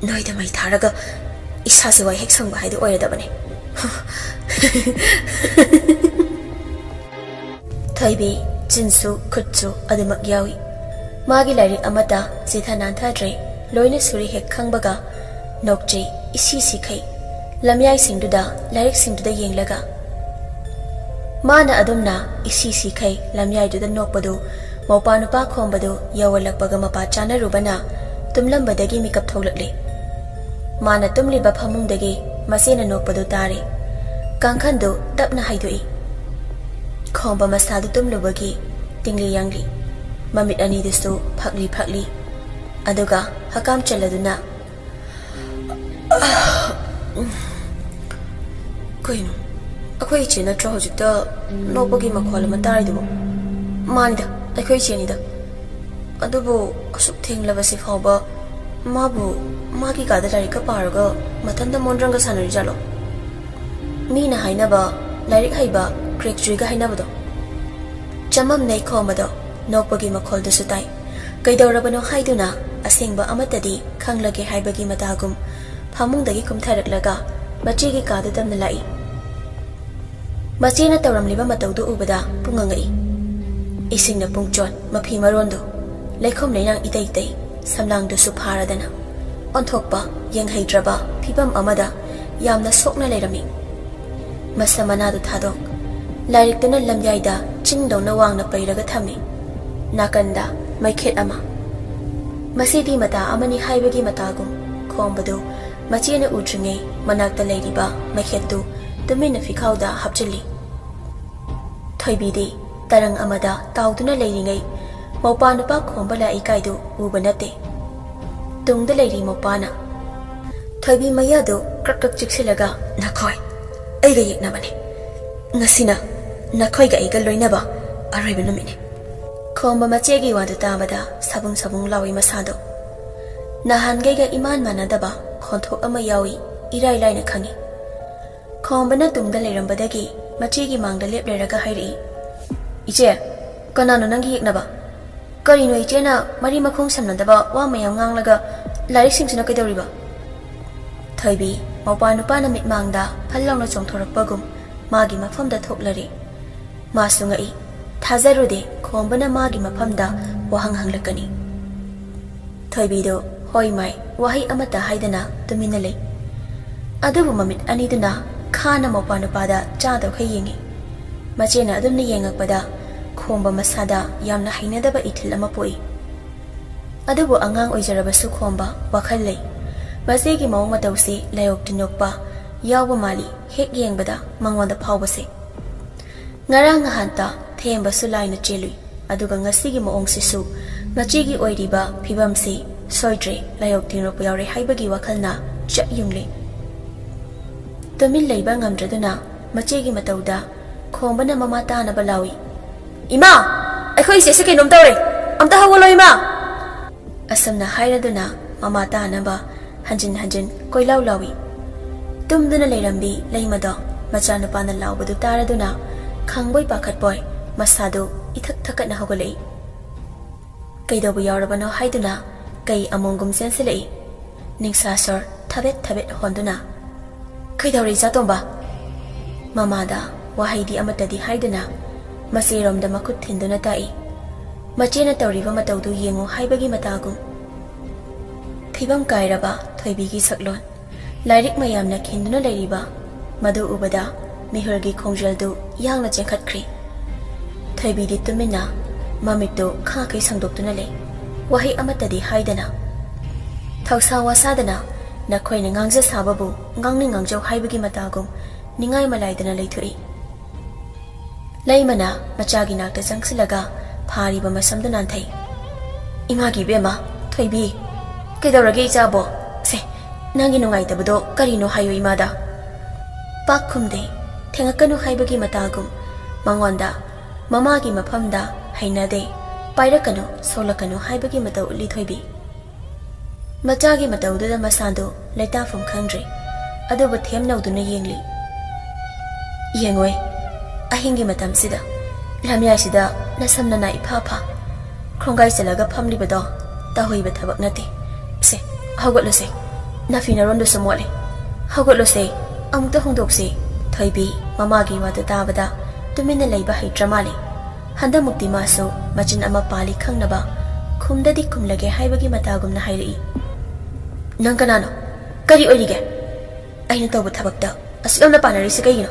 "ꯅꯣꯏꯗ ꯃꯩ ꯊꯥꯔꯒ ꯏꯁꯥꯁꯦ ꯋꯥꯏ ꯍꯦꯛ ꯁꯪꯕ ꯍꯥꯏꯗꯨ ꯑꯣꯏꯔꯗꯕꯅꯦ꯫" ꯊꯣꯏꯕꯤ ꯆꯤꯟꯁꯨ ꯈꯨꯠꯁꯨ ꯑꯗꯨꯃꯛ ꯌꯥꯎꯏ꯫ ꯃꯥꯒꯤ ꯂꯥꯏꯔꯤꯛ ꯑꯃꯠꯇ ꯆꯤꯊ ꯅꯥꯟꯊꯗ꯭ꯔꯦ, ꯂꯣꯏꯅ ꯁꯨꯔꯤ ꯍꯦꯛ ꯈꯪꯕꯒ ꯅꯣꯛꯆꯩ ꯏꯁꯤ ꯁꯤꯈꯩ꯫ ꯂꯝꯌꯥꯏꯁꯤꯡꯗꯨꯗ, ꯂꯥꯏꯔꯤꯛꯁꯤꯡꯗꯨꯗ ꯌꯦꯡꯂꯒ꯫ ꯃꯥꯅ ꯑꯗꯨꯝꯅ ꯏꯁꯤ ꯁꯤꯈꯩ ꯂꯝꯌꯥꯏꯗꯨꯗ ꯅꯣꯛꯄꯗꯨ ꯃꯧꯄꯥ ꯅꯨꯄꯥ ꯈꯣꯝꯕꯗꯨ ꯌꯧꯍꯜꯂꯛꯄꯒ ꯃꯄꯥ ꯆꯥꯅꯔꯨꯕꯅ ꯇꯨꯝꯂꯝꯕꯗꯒꯤ ꯃꯤꯀꯞ ꯊꯣꯛꯂꯛꯂꯦ꯫ ꯃꯥꯅ ꯇꯨꯝꯂꯤꯕ ꯐꯃꯨꯡꯗꯒꯤ ꯃꯆꯦꯅ ꯅꯣꯛꯄꯗꯨ ꯇꯥꯔꯦ꯫ ꯀꯥꯡꯈꯟꯗꯨ ꯇꯞꯅ ꯍꯩꯗꯣꯛꯏ꯫ ꯈꯣꯝꯕ ꯃꯁꯥꯗꯨ ꯇꯨꯝꯂꯨꯕꯒꯤ ꯇꯤꯡꯂꯤ ꯌꯥꯡꯂꯤ꯫ ꯃꯃꯤꯠ ꯑꯅꯤꯗꯨꯁꯨ ꯐꯛꯂꯤ ꯐꯛꯂꯤ꯫ ꯑꯗꯨꯒ ꯍꯀꯥꯝ ꯆꯜꯂꯗꯨꯅ, "ꯀꯩꯅꯣ? ꯑꯩꯈꯣꯏ ꯏꯆꯦ ꯅꯠꯇ꯭ꯔꯣ ꯍꯧꯖꯤꯛꯇ ꯅꯣꯛꯄꯒꯤ ꯃꯈꯣꯜ ꯑꯃ ꯇꯥꯔꯤꯗꯨꯕꯣ?" "ꯃꯥꯅꯤꯗ, ꯑꯩꯈꯣꯏ ꯏꯆꯦꯅꯤꯗ꯫ ꯑꯗꯨꯕꯨ ꯑꯁꯨꯛ ꯊꯦꯡꯂꯕꯁꯤ ꯐꯥꯎꯕ ꯃꯥꯕꯨ ꯃꯥꯒꯤ ꯀꯥꯗ ꯂꯥꯏꯔꯤꯛꯀ ꯄꯥꯔꯒ ꯃꯊꯟꯇ ꯃꯣꯟꯗ꯭ꯔꯪꯒ ꯁꯥꯟꯅꯔꯤꯖꯥꯠꯂꯣ? ꯃꯤꯅ ꯍꯥꯏꯅꯕ ꯂꯥꯏꯔꯤꯛ ꯍꯩꯕ ꯀ꯭ꯔꯦꯛ ꯖꯨꯏꯒ ꯍꯥꯏꯅꯕꯗꯣ꯫" ꯆꯃꯝꯅꯩ ꯈꯣꯝꯕꯗꯣ꯫ ꯅꯣꯛꯄꯒꯤ ꯃꯈꯣꯜꯗꯨꯁꯨ ꯇꯥꯏ꯫ ꯀꯩꯗꯧꯔꯕꯅꯣ ꯍꯥꯏꯗꯨꯅ ꯑꯁꯦꯡꯕ ꯑꯃꯠꯇꯗꯤ ꯈꯪꯂꯒꯦ ꯍꯥꯏꯕꯒꯤ ꯃꯇꯥꯒꯨꯝ ꯐꯃꯨꯡꯗꯒꯤ ꯀꯨꯝꯊꯔꯛꯂꯒ ꯃꯆꯦꯒꯤ ꯀꯥꯗꯨ ꯇꯝꯅ ꯂꯥꯛꯏ꯫ ꯃꯆꯦꯅ ꯇꯧꯔꯝꯂꯤꯕ ꯃꯇꯧꯗꯨ ꯎꯕꯗ ꯄꯨꯡꯉꯪ ꯉꯛꯏ꯫ ꯏꯁꯤꯡꯅ ꯄꯨꯡꯆꯣꯠ, ꯃꯐꯤ ꯃꯔꯣꯟꯗꯨ ꯂꯩꯈꯣꯝ ꯂꯩꯅꯥꯡ ꯏꯇꯩ ꯇꯩ, ꯁꯝꯂꯥꯡꯗꯨꯁꯨ ꯐꯥꯔꯗꯅ ꯑꯣꯟꯊꯣꯛꯄ ꯌꯦꯡꯍꯩꯗ꯭ꯔꯕ ꯐꯤꯕꯝ ꯑꯃꯗ ꯌꯥꯝꯅ ꯁꯣꯛꯅ ꯂꯩꯔꯝꯃꯤ꯫ ꯃꯁꯝ ꯃꯅꯥꯗꯨ ꯊꯥꯗꯣꯛ, ꯂꯥꯏꯔꯤꯛꯇꯨꯅ ꯂꯝꯌꯥꯏꯗ ꯆꯤꯡꯗꯧꯅ ꯋꯥꯡꯅ ꯄꯩꯔꯒ ꯊꯝꯃꯤ꯫ ꯅꯥꯀꯟꯗ ꯃꯩꯈꯦꯠ ꯑꯃ꯫ ꯃꯁꯤꯗꯤ ꯃꯇꯥ ꯑꯃꯅꯤ ꯍꯥꯏꯕꯒꯤ ꯃꯇꯥꯒꯨꯝ ꯈꯣꯝꯕꯗꯨ ꯃꯆꯦꯅ ꯎꯗ꯭ꯔꯤꯉꯩ ꯃꯅꯥꯛꯇ ꯂꯩꯔꯤꯕ ꯃꯩꯈꯦꯠꯇꯨ ꯇꯨꯃꯤꯟꯅ ꯐꯤꯈꯥꯎꯗ ꯍꯥꯞꯆꯤꯜꯂꯤ꯫ ꯊꯣꯏꯕꯤꯗꯤ ꯇꯔꯪ ꯑꯃꯗ ꯇꯥꯎꯗꯨꯅ ꯂꯩꯔꯤꯉꯩ ꯃꯧꯄꯥ ꯅꯨꯄꯥ ꯈꯣꯝꯕ ꯂꯥꯛꯏ ꯀꯥꯏꯗꯨ ꯎꯕ ꯅꯠꯇꯦ꯫ ꯇꯨꯡꯗ ꯂꯩꯔꯤ ꯃꯧꯄꯥꯅ꯫ ꯊꯣꯏꯕꯤ ꯃꯌꯥꯗꯨ ꯀ꯭ꯔꯛ ꯀ꯭ꯔꯛ ꯆꯤꯛꯁꯤꯜꯂꯒ, "ꯅꯈꯣꯏ ꯑꯩꯒ ꯌꯦꯛꯅꯕꯅꯤ꯫ ꯉꯁꯤꯅ ꯅꯈꯣꯏꯒ ꯑꯩꯒ ꯂꯣꯏꯅꯕ ꯑꯔꯣꯏꯕ ꯅꯨꯃꯤꯠꯅꯤ꯫" ꯈꯣꯝꯕ ꯃꯆꯦꯒꯤ ꯋꯥꯗꯨ ꯇꯥꯕꯗ ꯁꯕꯨꯡ ꯁꯕꯨꯡ ꯂꯥꯎꯏ ꯃꯁꯥꯗꯣ꯫ ꯅꯍꯥꯟꯈꯩꯒ ꯏꯃꯥꯟ ꯃꯥꯟꯅꯗꯕ ꯈꯣꯟꯊꯣꯛ ꯑꯃ ꯌꯥꯎꯏ, ꯏꯔꯥꯏ ꯂꯥꯏꯅ ꯈꯪꯏ꯫ ꯈꯣꯝꯕꯅ ꯇꯨꯡꯗ ꯂꯩꯔꯝꯕꯗꯒꯤ ꯃꯆꯦꯒꯤ ꯃꯥꯡꯗ ꯂꯦꯞ ꯂꯩꯔꯒ ꯍꯥꯏꯔꯛꯏ, "ꯏꯆꯦ, ꯀꯅꯥꯅꯣ ꯅꯪꯒꯤ ꯌꯦꯛꯅꯕ? ꯀꯔꯤꯅꯣ ꯏꯆꯦꯅ ꯃꯔꯤ ꯃꯈꯣꯡ ꯁꯝꯅꯗꯕ ꯋꯥ ꯃꯌꯥꯝ ꯉꯥꯡꯂꯒ ꯂꯥꯏꯔꯤꯛꯁꯤꯡꯁꯤꯅ ꯀꯩꯗꯧꯔꯤꯕ?" ꯊꯣꯏꯕꯤ, ꯃꯧꯄꯥ ꯅꯨꯄꯥꯅ ꯃꯤꯠꯃꯥꯡꯗ ꯐꯜ ꯂꯥꯎꯅ ꯆꯣꯡꯊꯣꯔꯛꯄꯒꯨꯝ ꯃꯥꯒꯤ ꯃꯐꯝꯗ ꯊꯣꯛꯂꯔꯦ꯫ ꯃꯥꯁꯨ ꯉꯛꯏ꯫ ꯊꯥꯖꯔꯨꯗꯦ ꯈꯣꯝꯕꯅ ꯃꯥꯒꯤ ꯃꯐꯝꯗ ꯋꯥꯍꯪ ꯍꯪꯂꯛꯀꯅꯤ꯫ ꯊꯣꯏꯕꯤꯗꯨ ꯍꯣꯏ ꯃꯥꯏ ꯋꯥꯍꯩ ꯑꯃꯠꯇ ꯍꯥꯏꯗꯅ ꯇꯨꯃꯤꯟꯅ ꯂꯩ꯫ ꯑꯗꯨꯕꯨ ꯃꯃꯤꯠ ꯑꯅꯤꯗꯨꯅ ꯈꯥꯅ ꯃꯧꯄꯥ ꯅꯨꯄꯥꯗ ꯆꯥꯗꯧꯈꯩ ꯌꯦꯡꯏ꯫ ꯃꯆꯦꯅ ꯑꯗꯨꯝꯅ ꯌꯦꯡꯉꯛꯄꯗ ꯈꯣꯝꯕ ꯃꯁꯥꯗ ꯌꯥꯝꯅ ꯍꯩꯅꯗꯕ ꯏꯊꯤꯜ ꯑꯃ ꯄꯣꯛꯏ꯫ ꯑꯗꯨꯕꯨ ꯑꯉꯥꯡ ꯑꯣꯏꯖꯔꯕꯁꯨ ꯈꯣꯝꯕ ꯋꯥꯈꯜ ꯂꯩ꯫ ꯃꯆꯦꯒꯤ ꯃꯑꯣꯡ ꯃꯇꯧꯁꯤ ꯂꯥꯏꯑꯣꯛ ꯇꯤꯟꯑꯣꯛꯄ ꯌꯥꯎꯕ ꯃꯥꯜꯂꯤ, ꯍꯦꯛ ꯌꯦꯡꯕꯗ ꯃꯉꯣꯟꯗ ꯐꯥꯎꯕꯁꯦ꯫ ꯉꯔꯥꯡ ꯅꯍꯥꯟꯇ ꯊꯦꯝꯕꯁꯨ ꯂꯥꯏꯅ ꯆꯦꯜꯂꯨꯏ, ꯑꯗꯨꯒ ꯉꯁꯤꯒꯤ ꯃꯑꯣꯡꯁꯤꯁꯨ ꯃꯆꯦꯒꯤ ꯑꯣꯏꯔꯤꯕ ꯐꯤꯕꯝꯁꯤ ꯁꯣꯏꯗ꯭ꯔꯦ, ꯂꯥꯏꯑꯣꯛ ꯇꯤꯟꯑꯣꯛꯄ ꯌꯥꯎꯔꯦ ꯍꯥꯏꯕꯒꯤ ꯋꯥꯈꯜꯅ ꯆꯞ ꯌꯨꯡꯂꯦ꯫ ꯇꯨꯃꯤꯟ ꯂꯩꯕ ꯉꯝꯗ꯭ꯔꯗꯨꯅ ꯃꯆꯦꯒꯤ ꯃꯇꯧꯗ ꯈꯣꯝꯕꯅ ꯃꯃꯥ ꯇꯥꯅꯕ ꯂꯥꯎꯏ, "ꯏꯃꯥ, ꯑꯩꯈꯣꯏ ꯏꯆꯦꯁꯦ ꯀꯩꯅꯣꯝ ꯇꯧꯔꯦ, ꯑꯝꯇ ꯍꯧꯒꯠꯂꯣ ꯏꯃꯥ!" ꯑꯁꯨꯝꯅ ꯍꯥꯏꯔꯗꯨꯅ ꯃꯃꯥ ꯇꯥꯅꯕ ꯍꯟꯖꯤꯟ ꯍꯟꯖꯤꯟ ꯀꯣꯏꯂꯥꯎ ꯂꯥꯎꯏ꯫ ꯇꯨꯝꯗꯨꯅ ꯂꯩꯔꯝꯕꯤ ꯂꯩꯃꯗꯣ ꯃꯆꯥꯅꯨꯄꯥꯅ ꯂꯥꯎꯕꯗꯨ ꯇꯥꯔꯗꯨꯅ ꯈꯪꯕꯣꯏ ꯄꯥꯈꯠꯄꯣꯏ ꯃꯁꯥꯗꯨ ꯏꯊꯛ ꯊꯛꯀꯠꯅ ꯍꯧꯒꯠꯂꯛꯏ꯫ ꯀꯩꯗꯧꯕ ꯌꯥꯎꯔꯕꯅꯣ ꯍꯥꯏꯗꯨꯅ ꯀꯩ ꯑꯃꯣꯡꯒꯨꯝ ꯆꯦꯟꯁꯤꯜꯂꯛꯏ꯫ ꯅꯤꯡꯁꯥ ꯁꯣꯔ ꯊꯕꯦꯠ ꯊꯕꯦꯠ ꯍꯣꯟꯗꯨꯅ, "ꯀꯩꯗꯧꯔꯦ ꯏꯆꯥꯇꯣꯝꯕ?" ꯃꯃꯥꯗ ꯋꯥꯍꯩꯗꯤ ꯑꯃꯠꯇꯗꯤ ꯍꯥꯏꯗꯨꯅ ꯃꯆꯦꯔꯣꯝꯗ ꯃꯈꯨꯠ ꯊꯤꯟꯗꯨꯅ ꯇꯥꯛꯏ꯫ ꯃꯆꯦꯅ ꯇꯧꯔꯤꯕ ꯃꯇꯧꯗꯨ ꯌꯦꯡꯉꯨ ꯍꯥꯏꯕꯒꯤ ꯃꯇꯥꯒꯨꯝ꯫ ꯐꯤꯕꯝ ꯀꯥꯏꯔꯕ ꯊꯣꯏꯕꯤꯒꯤ ꯁꯛꯂꯣꯟ꯫ ꯂꯥꯏꯔꯤꯛ ꯃꯌꯥꯝꯅ ꯈꯤꯟꯗꯨꯅ ꯂꯩꯔꯤꯕ ꯃꯗꯨ ꯎꯕꯗ ꯃꯤꯍꯨꯜꯒꯤ ꯈꯣꯡꯖꯦꯜꯗꯨ ꯌꯥꯡꯅ ꯆꯦꯟꯈꯠꯈ꯭ꯔꯦ꯫ ꯊꯣꯏꯕꯤꯗꯤ ꯇꯨꯃꯤꯟꯅ ꯃꯃꯤꯠꯇꯨ ꯈꯥꯡꯈꯩ ꯁꯪꯗꯣꯛꯇꯨꯅ ꯂꯩ꯫ ꯋꯥꯍꯩ ꯑꯃꯠꯇꯗꯤ ꯍꯥꯏꯗꯅ꯫ ꯊꯧꯁꯥ ꯋꯥꯁꯥꯗꯅ ꯅꯈꯣꯏꯅ ꯉꯥꯡꯖ ꯁꯥꯕꯕꯨ ꯉꯥꯡꯅꯤꯡ ꯉꯥꯡꯖꯧ ꯍꯥꯏꯕꯒꯤ ꯃꯇꯥꯒꯨꯝ ꯅꯤꯡꯉꯥꯏ ꯃꯂꯥꯏꯗꯅ ꯂꯩꯊꯣꯛꯏ꯫ ꯂꯩꯃꯅ ꯃꯆꯥꯒꯤ ꯅꯥꯛꯇ ꯆꯪꯁꯤꯜꯂꯒ ꯐꯥꯔꯤꯕ ꯃꯁꯝꯗꯨ ꯅꯥꯟꯊꯩ꯫ "ꯏꯃꯥꯒꯤ ꯏꯕꯦꯝꯃ, ꯊꯣꯏꯕꯤ, ꯀꯩꯗꯧꯔꯒꯦ ꯏꯆꯥꯕꯣ? ꯁꯦ, ꯅꯪꯒꯤ ꯅꯨꯡꯉꯥꯏꯇꯕꯗꯣ ꯀꯔꯤꯅꯣ ꯍꯥꯏꯌꯨ ꯏꯃꯥꯗ꯫" ꯄꯥꯛ ꯈꯨꯝꯗꯦ꯫ ꯊꯦꯡꯉꯛꯀꯅꯨ ꯍꯥꯏꯕꯒꯤ ꯃꯇꯥꯒꯨꯝ ꯃꯉꯣꯟꯗ ꯃꯃꯥꯒꯤ ꯃꯐꯝꯗ ꯍꯩꯅꯗꯦ, ꯄꯥꯏꯔꯛꯀꯅꯨ, ꯁꯣꯛꯂꯛꯀꯅꯨ ꯍꯥꯏꯕꯒꯤ ꯃꯇꯧ ꯎꯠꯂꯤ ꯊꯣꯏꯕꯤ꯫ ꯃꯆꯥꯒꯤ ꯃꯇꯧꯗꯨꯗ ꯃꯁꯥꯗꯨ ꯂꯩꯇꯥꯐꯝ ꯈꯪꯗ꯭ꯔꯦ꯫ ꯑꯗꯨꯕꯨ ꯊꯦꯝ ꯅꯧꯗꯨꯅ ꯌꯦꯡꯂꯤ꯫ "ꯌꯦꯡꯉꯣꯏ, ꯑꯍꯤꯡꯒꯤ ꯃꯇꯝꯁꯤꯗ ꯂꯝꯌꯥꯏꯁꯤꯗ ꯅꯁꯝ ꯅꯅꯥ ꯏꯐꯥ ꯐꯥ, ꯈꯣꯡꯒꯥꯏ ꯆꯜꯂꯒ ꯐꯝꯂꯤꯕꯗꯣ ꯇꯧꯍꯩꯕ ꯊꯕꯛ ꯅꯠꯇꯦ꯫ ꯁꯦ, ꯍꯧꯒꯠꯂꯨꯁꯦ, ꯅꯐꯤ ꯅꯔꯣꯟꯗꯨꯁꯨ ꯃꯣꯠꯂꯦ꯫ ꯍꯧꯒꯠꯂꯨꯁꯦ, ꯑꯃꯨꯛꯇ ꯍꯣꯡꯗꯣꯛꯁꯤ꯫" ꯊꯣꯏꯕꯤ ꯃꯃꯥꯒꯤ ꯋꯥꯗꯨ ꯇꯥꯕꯗ ꯇꯨꯃꯤꯟꯅ ꯂꯩꯕ ꯍꯩꯇ꯭ꯔ ꯃꯥꯜꯂꯦ꯫ ꯍꯟꯗꯛꯃꯨꯛꯇꯤ ꯃꯥꯁꯨ ꯃꯆꯤꯟ ꯑꯃ ꯄꯥꯜꯂꯤ ꯈꯪꯅꯕ ꯈꯨꯝꯗꯗꯤ ꯈꯨꯝꯂꯒꯦ ꯍꯥꯏꯕꯒꯤ ꯃꯇꯥꯒꯨꯝꯅ ꯍꯥꯏꯔꯛꯏ꯫ "ꯅꯪ ꯀꯅꯥꯅꯣ? ꯀꯔꯤ ꯑꯣꯏꯔꯤꯒꯦ? ꯑꯩꯅ ꯇꯧꯕ ꯊꯕꯛꯇ ꯑꯁꯨꯛ ꯌꯥꯝꯅ ꯄꯥꯅꯔꯤꯁꯤ ꯀꯩꯒꯤꯅꯣ?"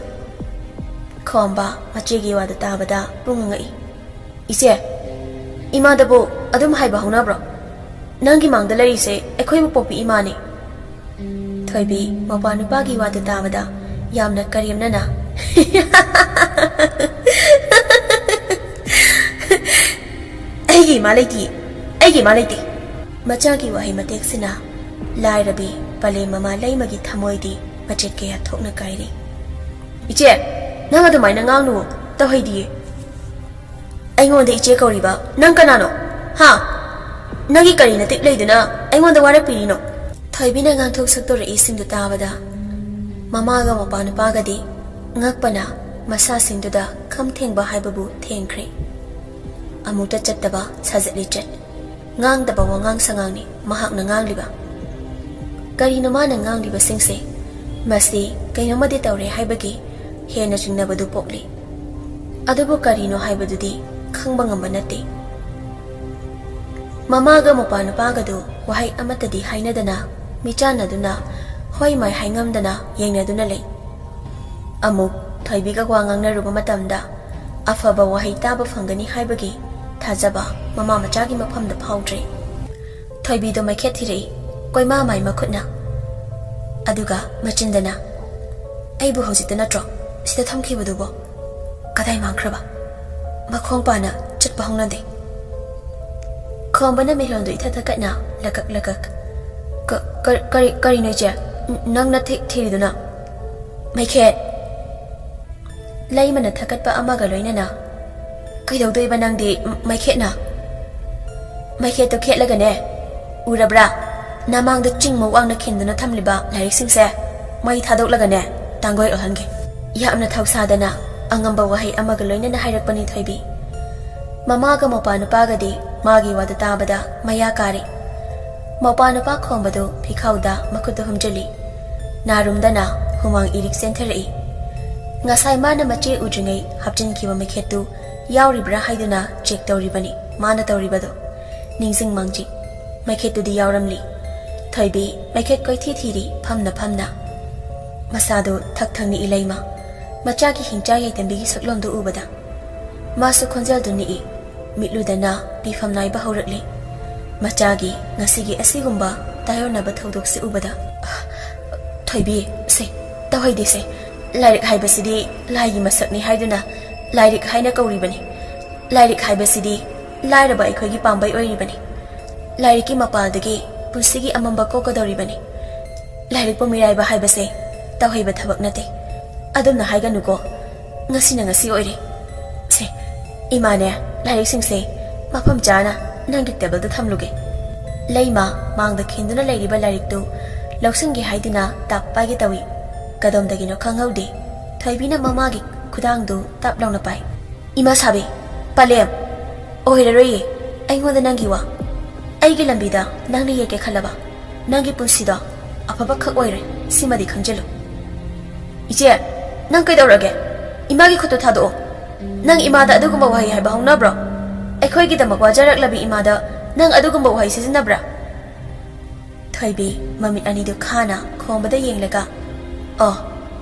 ꯈꯣꯝꯕ ꯃꯆꯦꯒꯤ ꯋꯥꯗꯨ ꯇꯥꯕꯗ ꯄꯨꯡꯉ ꯉꯛꯏ꯫ ꯏꯆꯦ, ꯏꯃꯥꯗꯕꯨ ꯑꯗꯨꯝ ꯍꯥꯏꯕ ꯍꯧꯅꯕ꯭ꯔꯣ? ꯅꯪꯒꯤ ꯃꯥꯡꯗ ꯂꯩꯔꯤꯁꯦ ꯑꯩꯈꯣꯏꯕꯨ ꯄꯣꯛꯄꯤ ꯏꯃꯥꯅꯤ꯫ ꯊꯣꯏꯕꯤ ꯃꯄꯥ ꯅꯨꯄꯥꯒꯤ ꯋꯥꯗꯨ ꯇꯥꯕꯗ ꯌꯥꯝꯅ ꯀꯔꯦꯝꯅꯅ, "ꯑꯩꯒꯤ ꯏꯃꯥ ꯂꯩꯇꯦ, ꯑꯩꯒꯤ ꯏꯃꯥ ꯂꯩꯇꯦ!" ꯃꯆꯥꯒꯤ ꯋꯥꯍꯩ ꯃꯇꯦꯛꯁꯤꯅ ꯂꯥꯏꯔꯕꯤ ꯄꯂꯦꯝ ꯃꯃꯥ ꯂꯩꯃꯒꯤ ꯊꯃꯣꯏꯗꯤ ꯃꯆꯦꯠ ꯀꯌꯥ ꯊꯣꯛꯅ ꯀꯥꯏꯔꯤ꯫ "ꯏꯆꯦ, ꯅꯪ ꯑꯗꯨꯃꯥꯏꯅ ꯉꯥꯡꯅꯨ, ꯇꯧꯍꯩꯗꯤꯌꯦ꯫ ꯑꯩꯉꯣꯟꯗ ꯏꯆꯦ ꯀꯧꯔꯤꯕ ꯅꯪ ꯀꯅꯥꯅꯣ? ꯍꯥ? ꯅꯪꯒꯤ ꯀꯔꯤ ꯅꯇꯤꯛ ꯂꯩꯗꯨꯅ ꯑꯩꯉꯣꯟꯗ ꯋꯥꯔꯛꯄꯤꯔꯤꯅꯣ?" ꯊꯣꯏꯕꯤꯅ ꯉꯥꯡꯊꯣꯛ ꯁꯛꯇꯣꯔꯛꯏꯁꯤꯡꯗꯨ ꯇꯥꯕꯗ ꯃꯃꯥꯒ ꯃꯄꯥ ꯅꯨꯄꯥꯒꯗꯤ ꯉꯛꯄꯅ ꯃꯁꯥꯁꯤꯡꯗꯨꯗ ꯈꯝ ꯊꯦꯡꯕ ꯍꯥꯏꯕꯕꯨ ꯊꯦꯡꯈ꯭ꯔꯦ꯫ ꯑꯃꯨꯛꯇ ꯆꯠꯇꯕ ꯁꯥꯖꯠ ꯂꯤꯆꯠ, ꯉꯥꯡꯗꯕ ꯋꯥꯉꯥꯡ ꯁꯉꯥꯡꯅꯤ ꯃꯍꯥꯛꯅ ꯉꯥꯡꯂꯤꯕ꯫ ꯀꯔꯤꯅꯣ ꯃꯥꯅ ꯉꯥꯡꯂꯤꯕꯁꯤꯡꯁꯦ? ꯃꯁꯤ ꯀꯩꯅꯣꯃꯗꯤ ꯇꯧꯔꯦ ꯍꯥꯏꯕꯒꯤ ꯍꯦꯟꯅ ꯆꯤꯡꯅꯕꯗꯨ ꯄꯣꯛꯂꯤ꯫ ꯑꯗꯨꯕꯨ ꯀꯔꯤꯅꯣ ꯍꯥꯏꯕꯗꯨꯗꯤ ꯈꯪꯕ ꯉꯝꯕ ꯅꯠꯇꯦ꯫ ꯃꯃꯥꯒ ꯃꯄꯥ ꯅꯨꯄꯥꯒꯗꯨ ꯋꯥꯍꯩ ꯑꯃꯠꯇꯗꯤ ꯍꯥꯏꯅꯗꯅ, ꯃꯤꯆꯥꯟꯅꯗꯨꯅ, ꯍꯣꯏ ꯃꯥꯏ ꯍꯥꯏꯉꯝꯗꯅ ꯌꯦꯡꯅꯗꯨꯅ ꯂꯩ꯫ ꯑꯃꯨꯛ ꯊꯣꯏꯕꯤꯒ ꯋꯥ ꯉꯥꯡꯅꯔꯨꯕ ꯃꯇꯝꯗ ꯑꯐꯕ ꯋꯥꯍꯩ ꯇꯥꯕ ꯐꯪꯒꯅꯤ ꯍꯥꯏꯕꯒꯤ ꯊꯥꯖꯕ ꯃꯃꯥ ꯃꯆꯥꯒꯤ ꯃꯐꯝꯗ ꯐꯥꯎꯗ꯭ꯔꯦ꯫ ꯊꯣꯏꯕꯤꯗꯣ ꯃꯩꯈꯦꯠ ꯊꯤꯔꯛꯏ, ꯀꯣꯏꯃꯥ ꯃꯥꯏ ꯃꯈꯨꯠꯅ꯫ ꯑꯗꯨꯒ ꯃꯆꯤꯟꯗꯅ, "ꯑꯩꯕꯨ ꯍꯧꯖꯤꯛꯇ ꯅꯠꯇ꯭ꯔꯣ ꯁꯤꯗ ꯊꯝꯈꯤꯕꯗꯨꯕꯣ? ꯀꯗꯥꯏ ꯃꯥꯡꯈ꯭ꯔꯕ?" ꯃꯈꯣꯡ ꯄꯥꯅ ꯆꯠꯄ ꯍꯧꯅꯗꯦ꯫ ꯈꯣꯝꯕꯅ ꯃꯤꯔꯣꯟꯗꯨ ꯏꯊꯠ ꯊꯠꯀꯠꯅ ꯂꯀꯛ ꯂꯀꯛ꯫ "ꯀ-, ꯀ-, ꯀꯔꯤ, ꯀꯔꯤꯅꯣ ꯏꯆꯦ? ꯅ-, ꯅꯪꯅ ꯊꯤ-, ꯊꯤꯔꯤꯗꯨꯅ?" "ꯃꯩꯈꯦꯠ!" ꯂꯩꯃꯅ ꯊꯛꯀꯠꯄ ꯑꯃꯒ ꯂꯣꯏꯅꯅ, "ꯀꯩꯗꯧꯗꯣꯏꯕ ꯅꯪꯗꯤ ꯃ-, ꯃꯩꯈꯦꯠꯅ? ꯃꯩꯈꯦꯠꯇꯣ ꯈꯦꯠꯂꯒꯅꯦ, ꯎꯔꯕ꯭ꯔꯥ? ꯅꯃꯥꯡꯗ ꯆꯤꯡꯃ ꯋꯥꯡꯅ ꯈꯤꯟꯗꯨꯅ ꯊꯝꯂꯤꯕ ꯂꯥꯏꯔꯤꯛꯁꯤꯡꯁꯦ ꯃꯩ ꯊꯥꯗꯣꯛꯂꯒꯅꯦ, ꯇꯥꯡꯒꯣꯏ ꯑꯣꯜꯍꯟꯒꯦ!" ꯌꯥꯝꯅ ꯊꯧꯁꯥꯗꯅ ꯑꯉꯝꯕ ꯋꯥꯍꯩ ꯑꯃꯒ ꯂꯣꯏꯅꯅ ꯍꯥꯏꯔꯛꯄꯅꯤ ꯊꯣꯏꯕꯤ꯫ ꯃꯃꯥꯒ ꯃꯧꯄꯥ ꯅꯨꯄꯥꯒꯗꯤ ꯃꯥꯒꯤ ꯋꯥꯗꯨ ꯇꯥꯕꯗ ꯃꯌꯥ ꯀꯥꯔꯦ꯫ ꯃꯧꯄꯥ ꯅꯨꯄꯥ ꯈꯣꯝꯕꯗꯨ ꯐꯤꯈꯥꯎꯗ ꯃꯈꯨꯠꯇꯨ ꯍꯨꯝꯖꯤꯜꯂꯤ꯫ ꯅꯥꯔꯨꯝꯗꯅ ꯍꯨꯃꯥꯡ ꯏꯔꯤꯛ ꯆꯦꯟꯊꯔꯛꯏ꯫ ꯉꯁꯥꯏ ꯃꯥꯅ ꯃꯆꯦ ꯎꯗ꯭ꯔꯤꯉꯩ ꯍꯥꯞꯆꯤꯟꯈꯤꯕ ꯃꯩꯈꯦꯠꯇꯨ ꯌꯥꯎꯔꯤꯕ꯭ꯔꯥ ꯍꯥꯏꯗꯨꯅ ꯆꯦꯛ ꯇꯧꯔꯤꯕꯅꯤ ꯃꯥꯅ ꯇꯧꯔꯤꯕꯗꯨ꯫ ꯅꯤꯡꯁꯤꯡ ꯃꯥꯡꯖꯤ꯫ ꯃꯩꯈꯦꯠꯇꯨꯗꯤ ꯌꯥꯎꯔꯝꯂꯤ꯫ ꯊꯣꯏꯕꯤ ꯃꯩꯈꯦꯠ ꯀꯣꯏꯊꯤ ꯊꯤꯔꯤ ꯐꯝꯅ ꯐꯝꯅ꯫ ꯃꯁꯥꯗꯨ ꯊꯛ ꯊꯛ ꯅꯤꯛꯏ ꯂꯩꯃ꯫ ꯃꯆꯥꯒꯤ ꯍꯤꯡꯆꯥ ꯌꯥꯏꯇꯝꯕꯤꯒꯤ ꯁꯛꯂꯣꯟꯗꯨ ꯎꯕꯗ꯫ ꯃꯥꯁꯨ ꯈꯣꯟꯖꯦꯜꯗꯨ ꯅꯤꯛꯏ꯫ ꯃꯤꯠꯂꯨꯗꯅ ꯄꯤꯐꯝ ꯅꯥꯏꯕ ꯍꯧꯔꯛꯂꯤ꯫ ꯃꯆꯥꯒꯤ ꯉꯁꯤꯒꯤ ꯑꯁꯤꯒꯨꯝꯕ ꯇꯥꯏꯑꯣꯟꯅꯕ ꯊꯧꯗꯣꯛꯁꯤ ꯎꯕꯗ, "ꯊꯣꯏꯕꯤ, ꯁꯦ, ꯇꯧꯍꯩꯗꯦꯁꯦ꯫ ꯂꯥꯏꯔꯤꯛ ꯍꯥꯏꯕꯁꯤꯗꯤ ꯂꯥꯏꯒꯤ ꯃꯁꯛꯅꯤ ꯍꯥꯏꯗꯨꯅ ꯂꯥꯏꯔꯤꯛ ꯍꯥꯏꯅ ꯀꯧꯔꯤꯕꯅꯤ꯫ ꯂꯥꯏꯔꯤꯛ ꯍꯥꯏꯕꯁꯤꯗꯤ ꯂꯥꯏꯔꯕ ꯑꯩꯈꯣꯏꯒꯤ ꯄꯥꯝꯕꯩ ꯑꯣꯏꯔꯤꯕꯅꯤ꯫ ꯂꯥꯏꯔꯤꯛꯀꯤ ꯃꯄꯥꯜꯗꯒꯤ ꯄꯨꯟꯁꯤꯒꯤ ꯑꯃꯝꯕ ꯀꯣꯛꯀꯗꯧꯔꯤꯕꯅꯤ꯫ ꯂꯥꯏꯔꯤꯛꯄꯨ ꯃꯤꯔꯥꯏꯕ ꯍꯥꯏꯕꯁꯦ ꯇꯧꯍꯩꯕ ꯊꯕꯛ ꯅꯠꯇꯦ꯫ ꯑꯗꯨꯝꯅ ꯍꯥꯏꯒꯅꯨꯀꯣ꯫ ꯉꯁꯤꯅ ꯉꯁꯤ ꯑꯣꯏꯔꯦ꯫ ꯁꯦ, ꯏꯃꯥꯅꯦ, ꯂꯥꯏꯔꯤꯛꯁꯤꯡꯁꯦ ꯃꯐꯝ ꯆꯥꯅ ꯅꯪꯒꯤ ꯇꯦꯕꯜꯗ ꯊꯝꯂꯨꯒꯦ꯫" ꯂꯩꯃ ꯃꯥꯡꯗ ꯈꯤꯟꯗꯨꯅ ꯂꯩꯔꯤꯕ ꯂꯥꯏꯔꯤꯛꯇꯨ ꯂꯧꯁꯤꯟꯒꯦ ꯍꯥꯏꯗꯨꯅ ꯇꯥꯞ ꯄꯥꯏꯒꯦ ꯇꯧꯏ꯫ ꯀꯗꯣꯝꯗꯒꯤꯅꯣ ꯈꯪꯍꯧꯗꯦ, ꯊꯣꯏꯕꯤꯅ ꯃꯃꯥꯒꯤ ꯈꯨꯗꯥꯡꯗꯨ ꯇꯞ ꯂꯥꯎꯅ ꯄꯥꯏ꯫ "ꯏꯃꯥ ꯁꯥꯕꯤ, ꯄꯂꯦꯝ, ꯑꯣꯏꯔꯔꯣꯏꯌꯦ ꯑꯩꯉꯣꯟꯗ ꯅꯪꯒꯤ ꯋꯥ꯫ ꯑꯩꯒꯤ ꯂꯝꯕꯤꯗ ꯅꯪꯅ ꯌꯦꯛꯀꯦ ꯈꯜꯂꯕ ꯅꯪꯒꯤ ꯄꯨꯟꯁꯤꯗꯣ ꯑꯐꯕ ꯈꯛ ꯑꯣꯏꯔꯦ, ꯁꯤꯃꯗꯤ ꯈꯪꯖꯤꯜꯂꯨ꯫" "ꯏꯆꯦ, ꯅꯪ ꯀꯩꯗꯧꯔꯒꯦ? ꯏꯃꯥꯒꯤ ꯈꯨꯠꯇꯨ ꯊꯥꯗꯣꯛꯑꯣ꯫ ꯅꯪ ꯏꯃꯥꯗ ꯑꯗꯨꯒꯨꯝꯕ ꯋꯥꯍꯩ ꯍꯥꯏꯕ ꯍꯧꯅꯕ꯭ꯔꯣ? ꯑꯩꯈꯣꯏꯒꯤꯗꯃꯛ ꯋꯥꯖꯔꯛꯂꯕꯤ ꯏꯃꯥꯗ ꯅꯪ ꯑꯗꯨꯒꯨꯝꯕ ꯋꯥꯍꯩ ꯁꯤꯖꯤꯟꯅꯕ꯭ꯔꯥ?" ꯊꯣꯏꯕꯤ ꯃꯃꯤꯠ ꯑꯅꯤꯗꯨ ꯈꯥꯅ ꯈꯣꯝꯕꯗ ꯌꯦꯡꯂꯒ, "ꯑꯣ,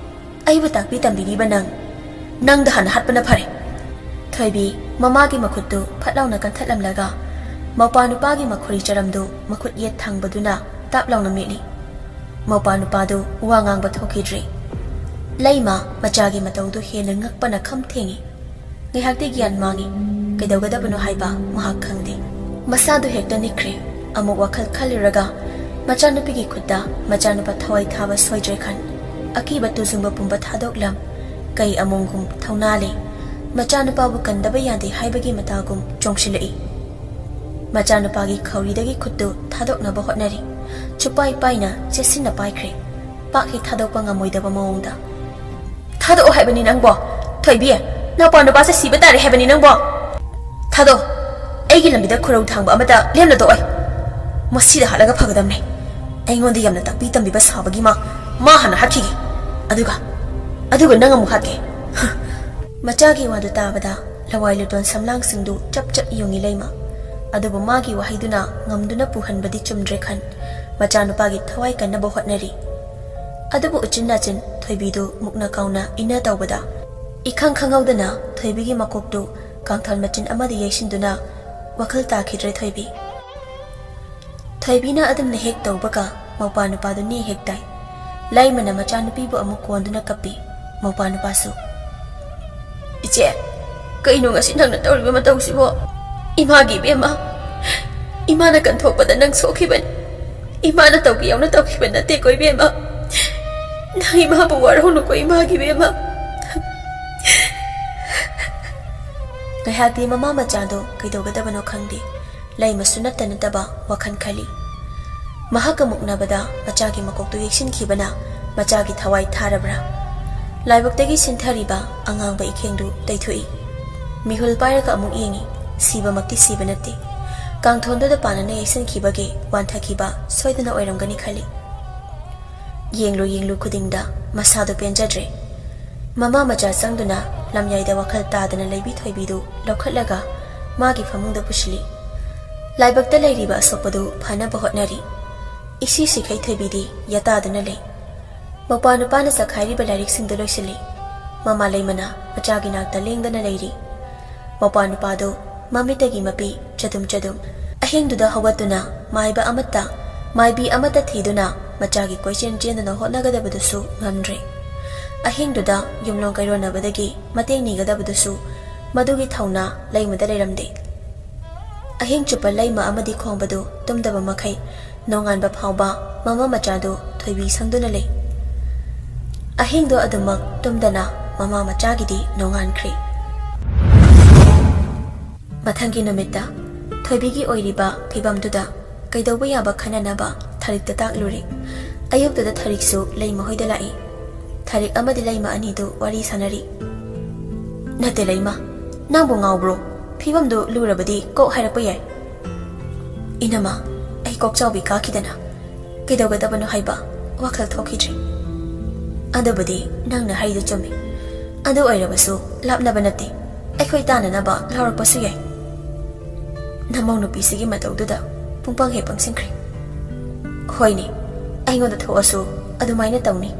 ꯑꯩꯕꯨ ꯇꯥꯛꯄꯤ ꯇꯝꯕꯤꯔꯤꯕ ꯅꯪ, ꯅꯪꯗ ꯍꯥꯟꯅ ꯍꯥꯠꯄꯅ ꯐꯔꯦ꯫" ꯊꯣꯏꯕꯤ ꯃꯃꯥꯒꯤ ꯃꯈꯨꯠꯇꯨ ꯐꯠ ꯂꯥꯎꯅ ꯀꯟꯊꯠꯂꯝꯂꯒ ꯃꯧꯄꯥ ꯅꯨꯄꯥꯒꯤ ꯃꯈꯨꯔꯤ ꯆꯔꯝꯗꯨ ꯃꯈꯨꯠ ꯌꯦꯠ ꯊꯪꯕꯗꯨꯅ ꯇꯞ ꯂꯥꯎꯅ ꯃꯦꯠꯂꯤ꯫ ꯃꯧꯄꯥ ꯅꯨꯄꯥꯗꯨ ꯋꯥ ꯉꯥꯡꯕ ꯊꯣꯛꯈꯤꯗ꯭ꯔꯦ꯫ ꯂꯩꯃ ꯃꯆꯥꯒꯤ ꯃꯇꯧꯗꯨ ꯍꯦꯟꯅ ꯉꯛꯄꯅ ꯈꯝ ꯊꯦꯡꯏ꯫ ꯉꯥꯏꯍꯥꯛꯇꯤ ꯒ꯭ꯌꯥꯟ ꯃꯥꯡꯏ꯫ ꯀꯩꯗꯧꯒꯗꯕꯅꯣ ꯍꯥꯏꯕ ꯃꯍꯥꯛ ꯈꯪꯗꯦ꯫ ꯃꯁꯥꯗꯨ ꯍꯦꯛꯇ ꯅꯤꯛꯈ꯭ꯔꯦ꯫ ꯑꯃꯨꯛ ꯋꯥꯈꯜ ꯈꯜꯂꯨꯔꯒ ꯃꯆꯥꯅꯨꯄꯤꯒꯤ ꯈꯨꯠꯇ ꯃꯆꯥꯅꯨꯄꯥ ꯊꯋꯥꯏ ꯊꯥꯕ ꯁꯣꯏꯗ꯭ꯔꯦ ꯈꯟ꯫ ꯑꯀꯤꯕ ꯇꯨꯖꯨꯡꯕ ꯄꯨꯝꯕ ꯊꯥꯗꯣꯛꯂꯝ꯫ ꯀꯩ ꯑꯃꯣꯡꯒꯨꯝ ꯊꯧꯅꯥ ꯂꯩ꯫ ꯃꯆꯥꯅꯨꯄꯥꯕꯨ ꯀꯟꯗꯕ ꯌꯥꯗꯦ ꯍꯥꯏꯕꯒꯤ ꯃꯇꯥꯒꯨꯝ ꯆꯣꯡꯁꯤꯜꯂꯛꯏ꯫ ꯃꯆꯥꯅꯨꯄꯥꯒꯤ ꯈꯧꯔꯤꯗꯒꯤ ꯈꯨꯠꯇꯨ ꯊꯥꯗꯣꯛꯅꯕ ꯍꯣꯠꯅꯔꯤ꯫ ꯁꯨꯄꯥꯏ ꯄꯥꯏꯅ ꯆꯦꯠꯁꯤꯟꯅ ꯄꯥꯏꯈ꯭ꯔꯦ꯫ ꯄꯥꯛ ꯍꯦꯛ ꯊꯥꯗꯣꯛꯄ ꯉꯝꯃꯣꯏꯗꯕ ꯃꯑꯣꯡꯗ꯫ "ꯊꯥꯗꯣꯛꯑꯣ ꯍꯥꯏꯕꯅꯤ ꯅꯪꯕꯣ꯫ ꯊꯣꯏꯕꯤ, ꯅꯄꯥ ꯅꯨꯄꯥꯁꯦ ꯁꯤꯕ ꯇꯥꯔꯦ ꯍꯥꯏꯕꯅꯤ ꯅꯪꯕꯣ꯫ ꯊꯥꯗꯣꯛꯑꯣ꯫ ꯑꯩꯒꯤ ꯂꯝꯕꯤꯗ ꯈꯨꯔꯧ ꯊꯥꯡꯕ ꯑꯃꯠꯇ ꯂꯦꯝꯅ ꯇꯣꯛꯑꯣꯏ꯫ ꯃꯁꯤꯗ ꯍꯥꯠꯂꯒ ꯐꯒꯗꯕꯅꯦ꯫ ꯑꯩꯉꯣꯟꯗ ꯌꯥꯝꯅ ꯇꯥꯛꯄꯤ ꯇꯝꯕꯤꯕ ꯁꯥꯕꯒꯤ ꯃꯥ, ꯃꯥ ꯍꯥꯟꯅ ꯍꯥꯠꯈꯤꯒꯦ꯫ ꯑꯗꯨꯒ, ꯑꯗꯨꯒ ꯅꯪ ꯑꯃꯨꯛ ꯍꯥꯠꯀꯦ꯫" ꯃꯆꯥꯒꯤ ꯋꯥꯗꯨ ꯇꯥꯕꯗ ꯂꯋꯥꯏ ꯂꯨꯇꯣꯟ ꯁꯝꯂꯥꯡꯁꯤꯡꯗꯨ ꯆꯞ ꯆꯞ ꯌꯨꯡꯉꯤ ꯂꯩꯃ꯫ ꯑꯗꯨꯕꯨ ꯃꯥꯒꯤ ꯋꯥꯍꯩꯗꯨꯅ ꯉꯝꯗꯨꯅ ꯄꯨꯍꯟꯕꯗꯤ ꯆꯨꯝꯗ꯭ꯔꯦ ꯈꯟ꯫ ꯃꯆꯥꯅꯨꯄꯥꯒꯤ ꯊꯋꯥꯏ ꯀꯟꯅꯕ ꯍꯣꯠꯅꯔꯤ꯫ ꯑꯗꯨꯕꯨ ꯎꯆꯤꯟ ꯅꯥꯆꯤꯟ ꯊꯣꯏꯕꯤꯗꯨ ꯃꯨꯛꯅ ꯀꯥꯎꯅ ꯏꯟꯅ ꯇꯧꯕꯗ, ꯏꯈꯪ ꯈꯪꯍꯧꯗꯅ ꯊꯣꯏꯕꯤꯒꯤ ꯃꯀꯣꯛꯇꯨ ꯀꯥꯡꯊꯣꯟ ꯃꯆꯤꯟ ꯑꯃꯗ ꯌꯩꯁꯤꯟꯗꯨꯅ ꯋꯥꯈꯜ ꯇꯥꯈꯤꯗ꯭ꯔꯦ ꯊꯣꯏꯕꯤ꯫ ꯊꯣꯏꯕꯤꯅ ꯑꯗꯨꯝꯅ ꯍꯦꯛ ꯇꯧꯕꯒ ꯃꯧꯄ꯭ꯋꯥ ꯅꯨꯄꯥꯗꯨ ꯅꯦ ꯍꯦꯛ ꯇꯥꯏ꯫ ꯂꯩꯃꯅ ꯃꯆꯥꯅꯨꯄꯤꯕꯨ ꯑꯃꯨꯛ ꯀꯣꯟꯗꯨꯅ ꯀꯞꯄꯤ꯫ ꯃꯧꯄ꯭ꯋꯥ ꯅꯨꯄꯥꯁꯨ, "ꯏꯆꯦ, ꯀꯩꯅꯣ ꯉꯁꯤ ꯅꯪꯅ ꯇꯧꯔꯤꯕ ꯃꯇꯧꯁꯤꯕꯣ? ꯏꯃꯥꯒꯤ ꯏꯕꯦꯝꯃ, ꯏꯃꯥꯅ ꯀꯟꯊꯣꯛꯄꯗ ꯅꯪ ꯁꯣꯛꯈꯤꯕꯅꯤ꯫ ꯏꯃꯥꯅ ꯇꯧꯒꯦ ꯌꯥꯎꯅ ꯇꯧꯈꯤꯕ ꯅꯠꯇꯦꯀꯣ ꯏꯕꯦꯝꯃ꯫ ꯅꯪ ꯏꯃꯥꯕꯨ ꯋꯥꯔꯧꯅꯨꯀꯣ ꯏꯃꯥꯒꯤ ꯏꯕꯦꯝꯃ꯫" ꯉꯥꯏꯍꯥꯛꯇꯤ ꯃꯃꯥ ꯃꯆꯥꯗꯣ ꯀꯩꯗꯧꯒꯗꯕꯅꯣ ꯈꯪꯗꯦ꯫ ꯂꯩꯃꯁꯨ ꯅꯠꯇ ꯅꯠꯇꯕ ꯋꯥꯈꯜ ꯈꯜꯂꯤ꯫ ꯃꯍꯥꯛꯀ ꯃꯨꯛꯅꯕꯗ ꯃꯆꯥꯒꯤ ꯃꯀꯣꯛꯇꯨ ꯌꯩꯁꯤꯟꯈꯤꯕꯅ ꯃꯆꯥꯒꯤ ꯊꯋꯥꯏ ꯊꯥꯔꯕ꯭ꯔꯥ? ꯂꯥꯏꯕꯛꯇꯒꯤ ꯁꯤꯟꯊꯔꯤꯕ ꯑꯉꯥꯡꯕ ꯏꯈꯦꯡꯗꯨ ꯇꯩꯊꯣꯛꯏ꯫ ꯃꯤꯍꯨꯜ ꯄꯥꯏꯔꯒ ꯑꯃꯨꯛ ꯌꯦꯡꯏ꯫ ꯁꯤꯕꯃꯛꯇꯤ ꯁꯤꯕ ꯅꯠꯇꯦ꯫ ꯀꯥꯡꯊꯣꯟꯗꯨꯗ ꯄꯥꯟꯅꯅ ꯌꯩꯁꯤꯟꯈꯤꯕꯒꯤ ꯋꯥꯟꯊꯈꯤꯕ ꯁꯣꯏꯗꯅ ꯑꯣꯏꯔꯝꯒꯅꯤ ꯈꯜꯂꯤ꯫ ꯌꯦꯡꯂꯨ ꯌꯦꯡꯂꯨ ꯈꯨꯗꯤꯡꯗ ꯃꯁꯥꯗꯨ ꯄꯦꯟꯖꯗ꯭ꯔꯦ꯫ ꯃꯃꯥ ꯃꯆꯥ ꯆꯪꯗꯨꯅ ꯂꯝꯌꯥꯏꯗ ꯋꯥꯈꯜ ꯇꯥꯗꯅ ꯂꯩꯕꯤ ꯊꯣꯏꯕꯤꯗꯨ ꯂꯧꯈꯠꯂꯒ ꯃꯥꯒꯤ ꯐꯃꯨꯡꯗ ꯄꯨꯁꯤꯜꯂꯤ꯫ ꯂꯥꯏꯕꯛꯇ ꯂꯩꯔꯤꯕ ꯑꯁꯣꯛꯄꯗꯨ ꯐꯅꯕ ꯍꯣꯠꯅꯔꯤ꯫ ꯏꯁꯤ ꯁꯤꯈꯩ ꯊꯣꯏꯕꯤꯗꯤ ꯌꯥꯇꯥꯗꯨꯅ ꯂꯩ꯫ ꯃꯧꯄ꯭ꯋꯥ ꯅꯨꯄꯥꯅ ꯆꯈꯥꯏꯔꯤꯕ ꯂꯥꯏꯔꯤꯛꯁꯤꯡꯗꯨ ꯂꯣꯏꯁꯤꯜꯂꯤ꯫ ꯃꯃꯥ ꯂꯩꯃꯅ ꯃꯆꯥꯒꯤ ꯅꯥꯛꯇ ꯂꯦꯡꯗꯅ ꯂꯩꯔꯤ꯫ ꯃꯧꯄ꯭ꯋꯥ ꯅꯨꯄꯥꯗꯨ ꯃꯃꯤꯠꯇꯒꯤ ꯃꯄꯤ ꯆꯗꯨꯝ ꯆꯗꯨꯝ꯫ ꯑꯍꯤꯡꯗꯨꯗ ꯍꯧꯒꯠꯇꯨꯅ ꯃꯥꯏꯕ ꯑꯃꯠꯇ, ꯃꯥꯏꯕꯤ ꯑꯃꯠꯇ ꯊꯤꯗꯨꯅ ꯃꯆꯥꯒꯤ ꯀꯣꯏꯆꯦꯟ ꯆꯦꯟꯗꯨꯅ ꯍꯣꯠꯅꯒꯗꯕꯗꯨꯁꯨ ꯉꯝꯗ꯭ꯔꯦ꯫ ꯑꯍꯤꯡꯗꯨꯗ ꯌꯨꯝꯂꯣꯟ ꯀꯩꯔꯣꯟꯅꯕꯗꯒꯤ ꯃꯇꯦꯡ ꯅꯤꯒꯗꯕꯗꯨꯁꯨ ꯃꯗꯨꯒꯤ ꯊꯧꯅꯥ ꯂꯩꯃꯗ ꯂꯩꯔꯝꯗꯦ꯫ ꯑꯍꯤꯡ ꯆꯨꯞꯄ ꯂꯩꯃ ꯑꯃꯗꯤ ꯈꯣꯡꯕꯗꯨ ꯇꯨꯝꯗꯕ ꯃꯈꯩ ꯅꯣꯡꯉꯥꯟꯕ ꯐꯥꯎꯕ ꯃꯃꯥ ꯃꯆꯥꯗꯨ ꯊꯣꯏꯕꯤ ꯁꯪꯗꯨꯅ ꯂꯩ꯫ ꯑꯍꯤꯡꯗꯣ ꯑꯗꯨꯃꯛ ꯇꯨꯝꯗꯅ ꯃꯃꯥ ꯃꯆꯥꯒꯤꯗꯤ ꯅꯣꯡꯉꯥꯟꯈ꯭ꯔꯦ꯫ ꯃꯊꯪꯒꯤ ꯅꯨꯃꯤꯠꯇ ꯊꯣꯏꯕꯤꯒꯤ ꯑꯣꯏꯔꯤꯕ ꯐꯤꯕꯝꯗꯨꯗ ꯀꯩꯗꯧꯕ ꯌꯥꯕ ꯈꯟꯅꯅꯕ ꯊꯔꯤꯛꯇ ꯇꯥꯛꯂꯨꯔꯦ꯫ ꯑꯌꯨꯛꯇꯨꯗ ꯊꯔꯤꯛꯁꯨ ꯂꯩꯃ ꯍꯣꯏꯗ ꯂꯥꯛꯏ꯫ ꯊꯔꯤꯛ ꯑꯃꯗꯤ ꯂꯩꯃ ꯑꯅꯤꯗꯨ ꯋꯥꯔꯤ ꯁꯥꯟꯅꯔꯤ꯫ "ꯅꯠꯇꯦ ꯂꯩꯃ, ꯅꯪꯕꯨ ꯉꯥꯎꯕ꯭ꯔꯣ? ꯐꯤꯕꯝꯗꯨ ꯂꯨꯔꯕꯗꯤ ꯀꯣꯛ ꯍꯥꯏꯔꯛꯄ ꯌꯥꯏ꯫" "ꯏꯅꯃ, ꯑꯩ ꯀꯣꯛꯆꯥꯎꯕꯤ ꯀꯥꯈꯤꯗꯅ ꯀꯩꯗꯧꯒꯗꯕꯅꯣ ꯍꯥꯏꯕ ꯋꯥꯈꯜ ꯊꯣꯛꯈꯤꯗ꯭ꯔꯦ꯫ ꯑꯗꯨꯕꯨꯗꯤ ꯅꯪꯅ ꯍꯥꯏꯗꯨ ꯆꯨꯝꯃꯤ꯫ ꯑꯗꯨ ꯑꯣꯏꯔꯕꯁꯨ ꯂꯥꯞꯅꯕ ꯅꯠꯇꯦ, ꯑꯩꯈꯣꯏ ꯇꯥꯟꯅꯅꯕ ꯂꯥꯎꯔꯛꯄꯁꯨ ꯌꯥꯏ꯫" "ꯅꯃꯧ ꯅꯨꯄꯤꯁꯤꯒꯤ ꯃꯇꯧꯗꯨꯗ ꯄꯨꯡꯄꯪ ꯍꯦꯛ ꯄꯪꯁꯤꯟꯈ꯭ꯔꯦ꯫" "ꯍꯣꯏꯅꯦ, ꯑꯩꯉꯣꯟꯗ ꯊꯣꯛꯑꯁꯨ ꯑꯗꯨꯃꯥꯏꯅ ꯇꯧꯅꯤ꯫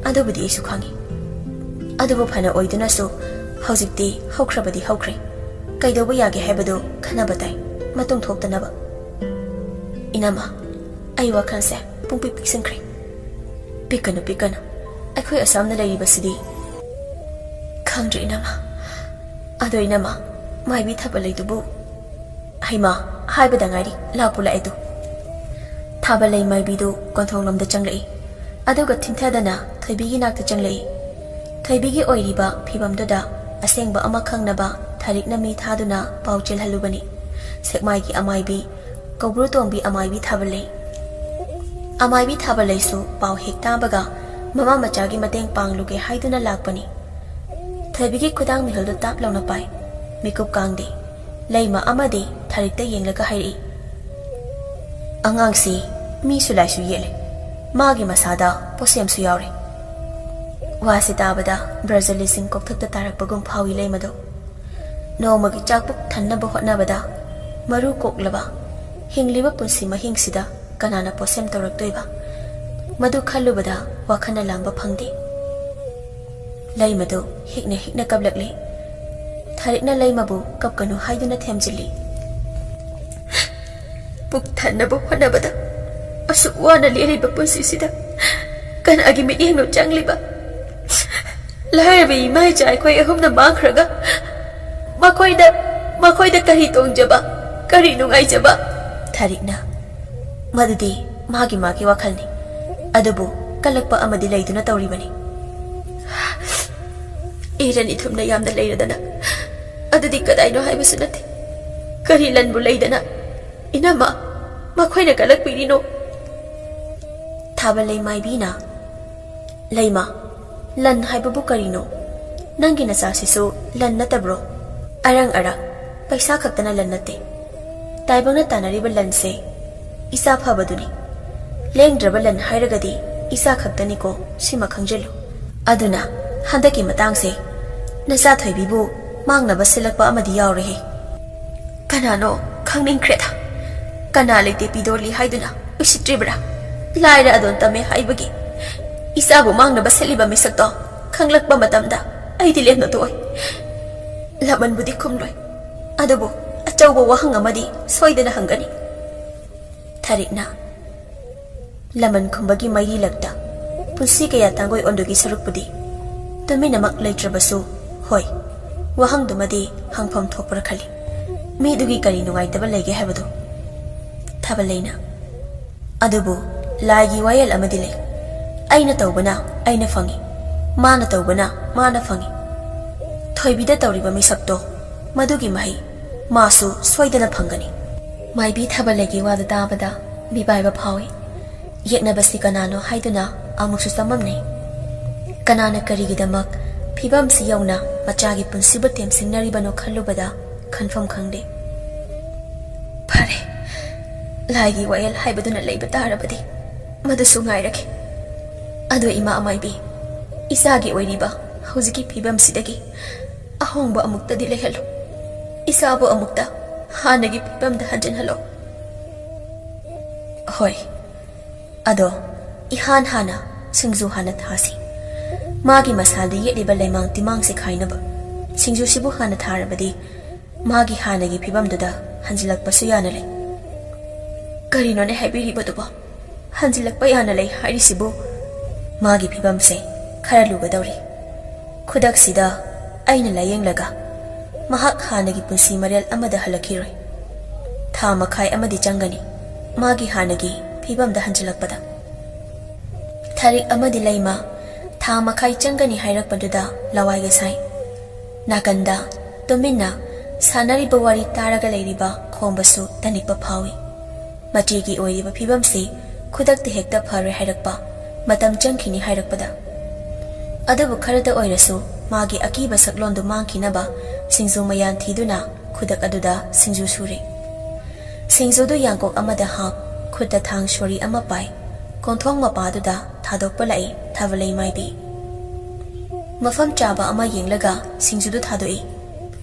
ꯑꯗꯨꯕꯨꯗꯤ ꯑꯩꯁꯨ ꯈꯪꯉꯤ꯫ ꯑꯗꯨꯕꯨ ꯐꯅ ꯑꯣꯏꯗꯨꯅꯁꯨ ꯍꯧꯖꯤꯛꯇꯤ ꯍꯧꯈ꯭ꯔꯕꯗꯤ ꯍꯧꯈ꯭ꯔꯦ꯫ ꯀꯩꯗꯧꯕ ꯌꯥꯒꯦ ꯍꯥꯏꯕꯗꯨ ꯈꯟꯅꯕ ꯇꯥꯏ, ꯃꯇꯨꯡ ꯊꯣꯛꯇꯅꯕ꯫ ꯏꯅꯝꯃ, ꯑꯩ ꯋꯥꯈꯜꯁꯦ ꯄꯨꯡꯄꯤꯛ ꯄꯤꯛꯁꯤꯟꯈ꯭ꯔꯦ꯫ ꯄꯤꯛꯀꯅꯨ, ꯄꯤꯛꯀꯅꯨ꯫ ꯑꯩꯈꯣꯏ ꯑꯁꯥꯝꯅ ꯂꯩꯔꯤꯕꯁꯤꯗꯤ꯫ ꯈꯪꯗ꯭ꯔꯦ ꯏꯅꯝꯃ꯫ ꯑꯗꯣ ꯏꯅꯝꯃ, ꯃꯥꯏꯕꯤ ꯊꯥꯕꯜ ꯂꯩꯗꯨꯕꯨ? ꯍꯩꯃꯥ, ꯍꯥꯏꯕꯗ ꯉꯥꯏꯔꯤ, ꯂꯥꯛꯄꯨ ꯂꯥꯛꯑꯦ ꯇꯨ꯫ ꯊꯥꯕꯜ ꯂꯩ ꯃꯥꯏꯕꯤꯗꯨ ꯀꯣꯟꯊꯣꯡꯂꯣꯝꯗ ꯆꯪꯂꯛꯏ꯫ ꯑꯗꯨꯒ ꯊꯤꯟꯊꯗꯅ ꯊꯣꯏꯕꯤꯒꯤ ꯅꯥꯛꯇ ꯆꯪꯂꯛꯏ꯫ ꯊꯣꯏꯕꯤꯒꯤ ꯑꯣꯏꯔꯤꯕ ꯐꯤꯕꯝꯗꯨꯗ ꯑꯁꯦꯡꯕ ꯑꯃ ꯈꯪꯅꯕ ꯊꯥꯔꯤꯛꯅ ꯃꯤ ꯊꯥꯗꯨꯅ ꯄꯥꯎ ꯆꯦꯜꯍꯜꯂꯨꯕꯅꯤ꯫ ꯁꯦꯛꯃꯥꯏꯒꯤ ꯑꯃꯥꯏꯕꯤ, ꯀꯧꯕ꯭ꯔꯨ ꯇꯣꯡꯕꯤ ꯑꯃꯥꯏꯕꯤ ꯊꯥꯕꯜ ꯂꯩ꯫ ꯑꯃꯥꯏꯕꯤ ꯊꯥꯕꯜ ꯂꯩꯁꯨ ꯄꯥꯎ ꯍꯦꯛ ꯇꯥꯕꯒ ꯃꯃꯥ ꯃꯆꯥꯒꯤ ꯃꯇꯦꯡ ꯄꯥꯡꯂꯨꯒꯦ ꯍꯥꯏꯗꯨꯅ ꯂꯥꯛꯄꯅꯤ꯫ ꯊꯣꯏꯕꯤꯒꯤ ꯈꯨꯗꯥꯡ ꯃꯤꯍꯨꯜꯗꯨ ꯇꯥꯞ ꯂꯥꯎꯅ ꯄꯥꯏ꯫ ꯃꯤꯀꯨꯞ ꯀꯥꯡꯗꯦ꯫ ꯂꯩꯃ ꯑꯃꯗꯤ ꯊꯥꯔꯤꯛꯇ ꯌꯦꯡꯂꯒ ꯍꯥꯏꯔꯛꯏ, "ꯑꯉꯥꯡꯁꯤ ꯃꯤꯁꯨ ꯂꯥꯏꯁꯨ ꯌꯦꯠꯂꯦ꯫ ꯃꯥꯒꯤ ꯃꯁꯥꯗ ꯄꯣꯠꯁꯦꯝꯁꯨ ꯌꯥꯎꯔꯦ꯫" ꯋꯥꯁꯤ ꯇꯥꯕꯗ ꯕ꯭ꯔꯖꯂꯤꯁꯤꯡ ꯀꯣꯛꯊꯛꯇ ꯇꯥꯔꯛꯄꯒꯨꯝ ꯐꯥꯎꯏ ꯂꯩꯃꯗꯣ꯫ ꯅꯣꯡꯃꯒꯤ ꯆꯥꯛ ꯄꯨꯛ ꯊꯟꯅꯕ ꯍꯣꯠꯅꯕꯗ ꯃꯔꯨ ꯀꯣꯛꯂꯕ ꯍꯤꯡꯂꯤꯕ ꯄꯨꯟꯁꯤ ꯃꯍꯤꯡꯁꯤꯗ ꯀꯅꯥꯅ ꯄꯣꯠꯁꯦꯝ ꯇꯧꯔꯛꯇꯣꯏꯕ? ꯃꯗꯨ ꯈꯜꯂꯨꯕꯗ ꯋꯥꯈꯜꯅ ꯂꯥꯡꯕ ꯐꯪꯗꯦ꯫ ꯂꯩꯃꯗꯨ ꯍꯤꯛꯅ ꯍꯤꯛꯅ ꯀꯞꯂꯛꯂꯤ꯫ ꯊꯥꯔꯤꯛꯅ ꯂꯩꯃꯕꯨ ꯀꯞꯀꯅꯨ ꯍꯥꯏꯗꯨꯅ ꯊꯦꯝꯖꯤꯜꯂꯤ꯫ ꯄꯨꯛ ꯊꯟꯅꯕ ꯍꯣꯠꯅꯕꯗ ꯑꯁꯨꯛ ꯋꯥꯅ ꯂꯦꯜꯂꯤꯕ ꯄꯨꯟꯁꯤꯁꯤꯗ ꯀꯅꯥꯒꯤ ꯃꯤꯠꯌꯦꯡꯅꯣ ꯆꯪꯂꯤꯕ? ꯂꯥꯏꯔꯕ ꯏꯃꯥ ꯏꯆꯥ ꯑꯩꯈꯣꯏ ꯑꯍꯨꯝꯅ ꯃꯥꯡꯈ꯭ꯔꯒ ꯃꯈꯣꯏꯗ, ꯃꯈꯣꯏꯗ ꯀꯔꯤ ꯇꯣꯡꯖꯕ, ꯀꯔꯤ ꯅꯨꯡꯉꯥꯏꯖꯕ? ꯊꯥꯔꯤꯛꯅ, ꯃꯗꯨꯗꯤ ꯃꯥꯒꯤ ꯃꯥꯒꯤ ꯋꯥꯈꯜꯅꯤ꯫ ꯑꯗꯨꯕꯨ ꯀꯜꯂꯛꯄ ꯑꯃꯗꯤ ꯂꯩꯗꯨꯅ ꯇꯧꯔꯤꯕꯅꯤ꯫ ꯏꯔꯟ ꯏꯊꯨꯝꯅ ꯌꯥꯝꯅ ꯂꯩꯔꯗꯅ ꯑꯗꯨꯗꯤ ꯀꯗꯥꯏꯅꯣ ꯍꯥꯏꯕꯁꯨ ꯅꯠꯇꯦ꯫ ꯀꯔꯤ ꯂꯟꯕꯨ ꯂꯩꯗꯅ? ꯏꯅꯝꯃ, ꯃꯈꯣꯏꯅ ꯀꯜꯂꯛꯄꯤꯔꯤꯅꯣ? ꯊꯥꯕꯜ ꯂꯩꯃꯥꯏꯕꯤꯅ, ꯂꯩꯃ, ꯂꯟ ꯍꯥꯏꯕꯕꯨ ꯀꯔꯤꯅꯣ? ꯅꯪꯒꯤ ꯅꯆꯥꯁꯤꯁꯨ ꯂꯟ ꯅꯠꯇꯕ꯭ꯔꯣ? ꯑꯔꯪ ꯑꯔꯥꯛ, ꯄꯩꯁꯥ ꯈꯛꯇꯅ ꯂꯟ ꯅꯠꯇꯦ꯫ ꯇꯥꯏꯕꯪꯅ ꯇꯥꯟꯅꯔꯤꯕ ꯂꯟꯁꯦ ꯏꯆꯥ ꯐꯕꯗꯨꯅꯤ꯫ ꯂꯦꯡꯗ꯭ꯔꯕ ꯂꯟ ꯍꯥꯏꯔꯒꯗꯤ ꯏꯆꯥ ꯈꯛꯇꯅꯤꯀꯣ, ꯁꯤꯃ ꯈꯪꯖꯤꯜꯂꯨ꯫ ꯑꯗꯨꯅ ꯍꯟꯗꯛꯀꯤ ꯃꯇꯥꯡꯁꯦ ꯅꯆꯥ ꯊꯣꯏꯕꯤꯕꯨ ꯃꯥꯡꯅꯕ ꯁꯤꯜꯂꯛꯄ ꯑꯃꯗꯤ ꯌꯥꯎꯔꯦꯍꯦ꯫ ꯀꯅꯥꯅꯣ ꯈꯪꯅꯤꯡꯈ꯭ꯔꯦꯗ꯫ ꯀꯅꯥ ꯂꯩꯇꯦ ꯄꯤꯗꯣꯔꯂꯤ ꯍꯥꯏꯗꯨꯅ ꯎꯁꯤꯠꯇ꯭ꯔꯤꯕ꯭ꯔꯥ? ꯂꯥꯏꯔ ꯑꯗꯣꯟ ꯇꯝꯃꯦ ꯍꯥꯏꯕꯒꯤ ꯏꯆꯥꯕꯨ ꯃꯥꯡꯅꯕ ꯁꯤꯜꯂꯤꯕ ꯃꯤꯁꯛꯇꯣ ꯈꯪꯂꯛꯄ ꯃꯇꯝꯗ ꯑꯩꯗꯤ ꯂꯦꯝꯅ ꯇꯣꯛꯑꯣꯏ꯫ ꯂꯃꯟꯕꯨꯗꯤ ꯈꯨꯝꯂꯣꯏ꯫ ꯑꯗꯨꯕꯨ ꯑꯆꯧꯕ ꯋꯥꯍꯪ ꯑꯃꯗꯤ ꯁꯣꯏꯗꯅ ꯍꯪꯒꯅꯤ꯫ ꯊꯔꯤꯛꯅ ꯂꯃꯟ ꯈꯨꯝꯕꯒꯤ ꯃꯩꯔꯤ ꯂꯛꯇ ꯄꯨꯟꯁꯤ ꯀꯌꯥ ꯇꯥꯡꯒꯣꯏ ꯑꯣꯟꯗꯨꯒꯤ ꯁꯔꯨꯛꯄꯨꯗꯤ ꯇꯨꯃꯤꯟꯅꯃꯛ ꯂꯩꯇ꯭ꯔꯕꯁꯨ, ꯍꯣꯏ, ꯋꯥꯍꯪꯗꯨꯃꯗꯤ ꯍꯪꯐꯝ ꯊꯣꯛꯄ꯭ꯔꯥ ꯈꯜꯂꯤ꯫ ꯃꯤꯗꯨꯒꯤ ꯀꯔꯤ ꯅꯨꯡꯉꯥꯏꯇꯕ ꯂꯩꯒꯦ ꯍꯥꯏꯕꯗꯨ? ꯊꯥꯕꯜꯂꯩꯅ ꯑꯗꯨꯕꯨ ꯂꯥꯏꯒꯤ ꯋꯥꯌꯦꯜ ꯑꯃꯗꯤ ꯂꯩ꯫ ꯑꯩꯅ ꯇꯧꯕꯅ ꯑꯩꯅ ꯐꯪꯏ, ꯃꯥꯅ ꯇꯧꯕꯅ ꯃꯥꯅ ꯐꯪꯏ꯫ ꯊꯣꯏꯕꯤꯗ ꯇꯧꯔꯤꯕ ꯃꯤꯁꯛꯇꯣ, ꯃꯗꯨꯒꯤ ꯃꯍꯩ ꯃꯥꯁꯨ ꯁꯣꯏꯗꯅ ꯐꯪꯒꯅꯤ꯫ ꯃꯥꯏꯕꯤ ꯊꯥꯕꯜꯂꯩꯒꯤ ꯋꯥꯗꯨ ꯇꯥꯕꯗ ꯃꯤꯄꯥꯏꯕ ꯐꯥꯎꯏ꯫ ꯌꯦꯛꯅꯕꯁꯤ ꯀꯅꯥꯅꯣ ꯍꯥꯏꯗꯨꯅ ꯑꯃꯨꯛꯁꯨ ꯆꯃꯝꯅꯩ꯫ ꯀꯅꯥꯅ ꯀꯔꯤꯒꯤꯗꯃꯛ ꯐꯤꯕꯝꯁꯤ ꯌꯧꯅ ꯃꯆꯥꯒꯤ ꯄꯨꯟꯁꯤꯕꯨ ꯇꯦꯝꯁꯤꯡꯅꯔꯤꯕꯅꯣ ꯈꯜꯂꯨꯕꯗ ꯈꯟꯐꯝ ꯈꯪꯗꯦ꯫ ꯐꯔꯦ, ꯂꯥꯏꯒꯤ ꯋꯥꯌꯦꯜ ꯍꯥꯏꯕꯗꯨꯅ ꯂꯩꯕ ꯇꯥꯔꯕꯗꯤ ꯃꯗꯨꯁꯨ ꯉꯥꯏꯔꯒꯦ꯫ ꯑꯗꯣ ꯏꯃꯥ ꯃꯥꯏꯕꯤ, ꯏꯆꯥꯒꯤ ꯑꯣꯏꯔꯤꯕ ꯍꯧꯖꯤꯛꯀꯤ ꯐꯤꯕꯝꯁꯤꯗꯒꯤ ꯑꯍꯣꯡꯕ ꯑꯃꯨꯛꯇꯗꯤ ꯂꯩꯍꯜꯂꯨ꯫ ꯏꯆꯥꯕꯨ ꯑꯃꯨꯛꯇ ꯍꯥꯟꯅꯒꯤ ꯐꯤꯕꯝꯗ ꯍꯟꯖꯤꯟꯍꯜꯂꯣ꯫ ꯍꯣꯏ, ꯑꯗꯣ ꯏꯍꯥꯟ ꯍꯥꯟꯅ ꯁꯤꯡꯖꯨ ꯍꯥꯟꯅ ꯊꯥꯁꯤ꯫ ꯃꯥꯒꯤ ꯃꯁꯥꯗ ꯌꯦꯠꯂꯤꯕ ꯂꯩꯃꯥꯡ ꯇꯤꯃꯥꯡꯁꯦ ꯈꯥꯏꯅꯕ꯫ ꯁꯤꯡꯖꯨꯁꯤꯕꯨ ꯍꯥꯟꯅ ꯊꯥꯔꯕꯗꯤ ꯃꯥꯒꯤ ꯍꯥꯟꯅꯒꯤ ꯐꯤꯕꯝꯗꯨꯗ ꯍꯟꯖꯤꯜꯂꯛꯄꯁꯨ ꯌꯥꯅ ꯂꯩ꯫ ꯀꯔꯤꯅꯣꯅꯦ ꯍꯥꯏꯕꯤꯔꯤꯕꯗꯨꯕꯣ? ꯍꯟꯖꯤꯜꯂꯛꯄ ꯌꯥꯅ ꯂꯩ ꯍꯥꯏꯔꯤꯁꯤꯕꯨ? ꯃꯥꯒꯤ ꯐꯤꯕꯝꯁꯦ ꯈꯔ ꯂꯨꯒꯗꯧꯔꯤ꯫ ꯈꯨꯗꯛꯁꯤꯗ ꯑꯩꯅ ꯂꯥꯌꯦꯡꯂꯒ ꯃꯍꯥꯛ ꯍꯥꯟꯅꯒꯤ ꯄꯨꯟꯁꯤ ꯃꯔꯦꯜ ꯑꯃꯗ ꯍꯜꯂꯛꯈꯤꯔꯣꯏ꯫ ꯊꯥ ꯃꯈꯥꯏ ꯑꯃꯗꯤ ꯆꯪꯒꯅꯤ ꯃꯥꯒꯤ ꯍꯥꯟꯅꯒꯤ ꯐꯤꯕꯝꯗ ꯍꯟꯖꯤꯜꯂꯛꯄꯗ꯫ ꯊꯔꯤꯛ ꯑꯃꯗꯤ ꯂꯩꯃ ꯊꯥ ꯃꯈꯥꯏ ꯆꯪꯒꯅꯤ ꯍꯥꯏꯔꯛꯄꯗꯨꯗ ꯂꯋꯥꯏꯒ ꯁꯥꯏ꯫ ꯅꯥꯀꯟꯗ ꯇꯨꯃꯤꯟꯅ ꯁꯥꯟꯅꯔꯤꯕ ꯋꯥꯔꯤ ꯇꯥꯔꯒ ꯂꯩꯔꯤꯕ ꯈꯣꯝꯕꯁꯨ ꯇꯅꯤꯛꯄ ꯐꯥꯎꯏ꯫ ꯃꯆꯦꯒꯤ ꯑꯣꯏꯔꯤꯕ ꯐꯤꯕꯝꯁꯤ ꯈꯨꯗꯛꯇ ꯍꯦꯛꯇ ꯐꯔꯣꯏ ꯍꯥꯏꯔꯛꯄ, ꯃꯇꯝ ꯆꯪꯈꯤꯅꯤ ꯍꯥꯏꯔꯛꯄꯗ꯫ ꯑꯗꯨꯕꯨ ꯈꯔꯇ ꯑꯣꯏꯔꯁꯨ ꯃꯥꯒꯤ ꯑꯀꯤꯕ ꯁꯛꯂꯣꯟꯗꯨ ꯃꯥꯡꯈꯤꯅꯕ ꯁꯤꯡꯖꯨ ꯃꯌꯥꯟ ꯊꯤꯗꯨꯅ ꯈꯨꯗꯛ ꯑꯗꯨꯗ ꯁꯤꯡꯖꯨ ꯁꯨꯔꯦ꯫ ꯁꯤꯡꯖꯨꯗꯨ ꯌꯥꯡꯀꯣꯛ ꯑꯃꯗ ꯍꯥꯞ, ꯈꯨꯠꯇ ꯊꯥꯡ ꯁꯣꯔꯤ ꯑꯃ ꯄꯥꯏ, ꯀꯣꯟꯊꯣꯡ ꯃꯄꯥꯗꯨꯗ ꯊꯥꯗꯣꯛꯄ ꯂꯥꯛꯏ ꯊꯥꯕꯂꯩ ꯃꯥꯏꯕꯤ꯫ ꯃꯐꯝ ꯆꯥꯕ ꯑꯃ ꯌꯦꯡꯂꯒ ꯁꯤꯡꯖꯨꯗꯨ ꯊꯥꯗꯣꯛꯏ꯫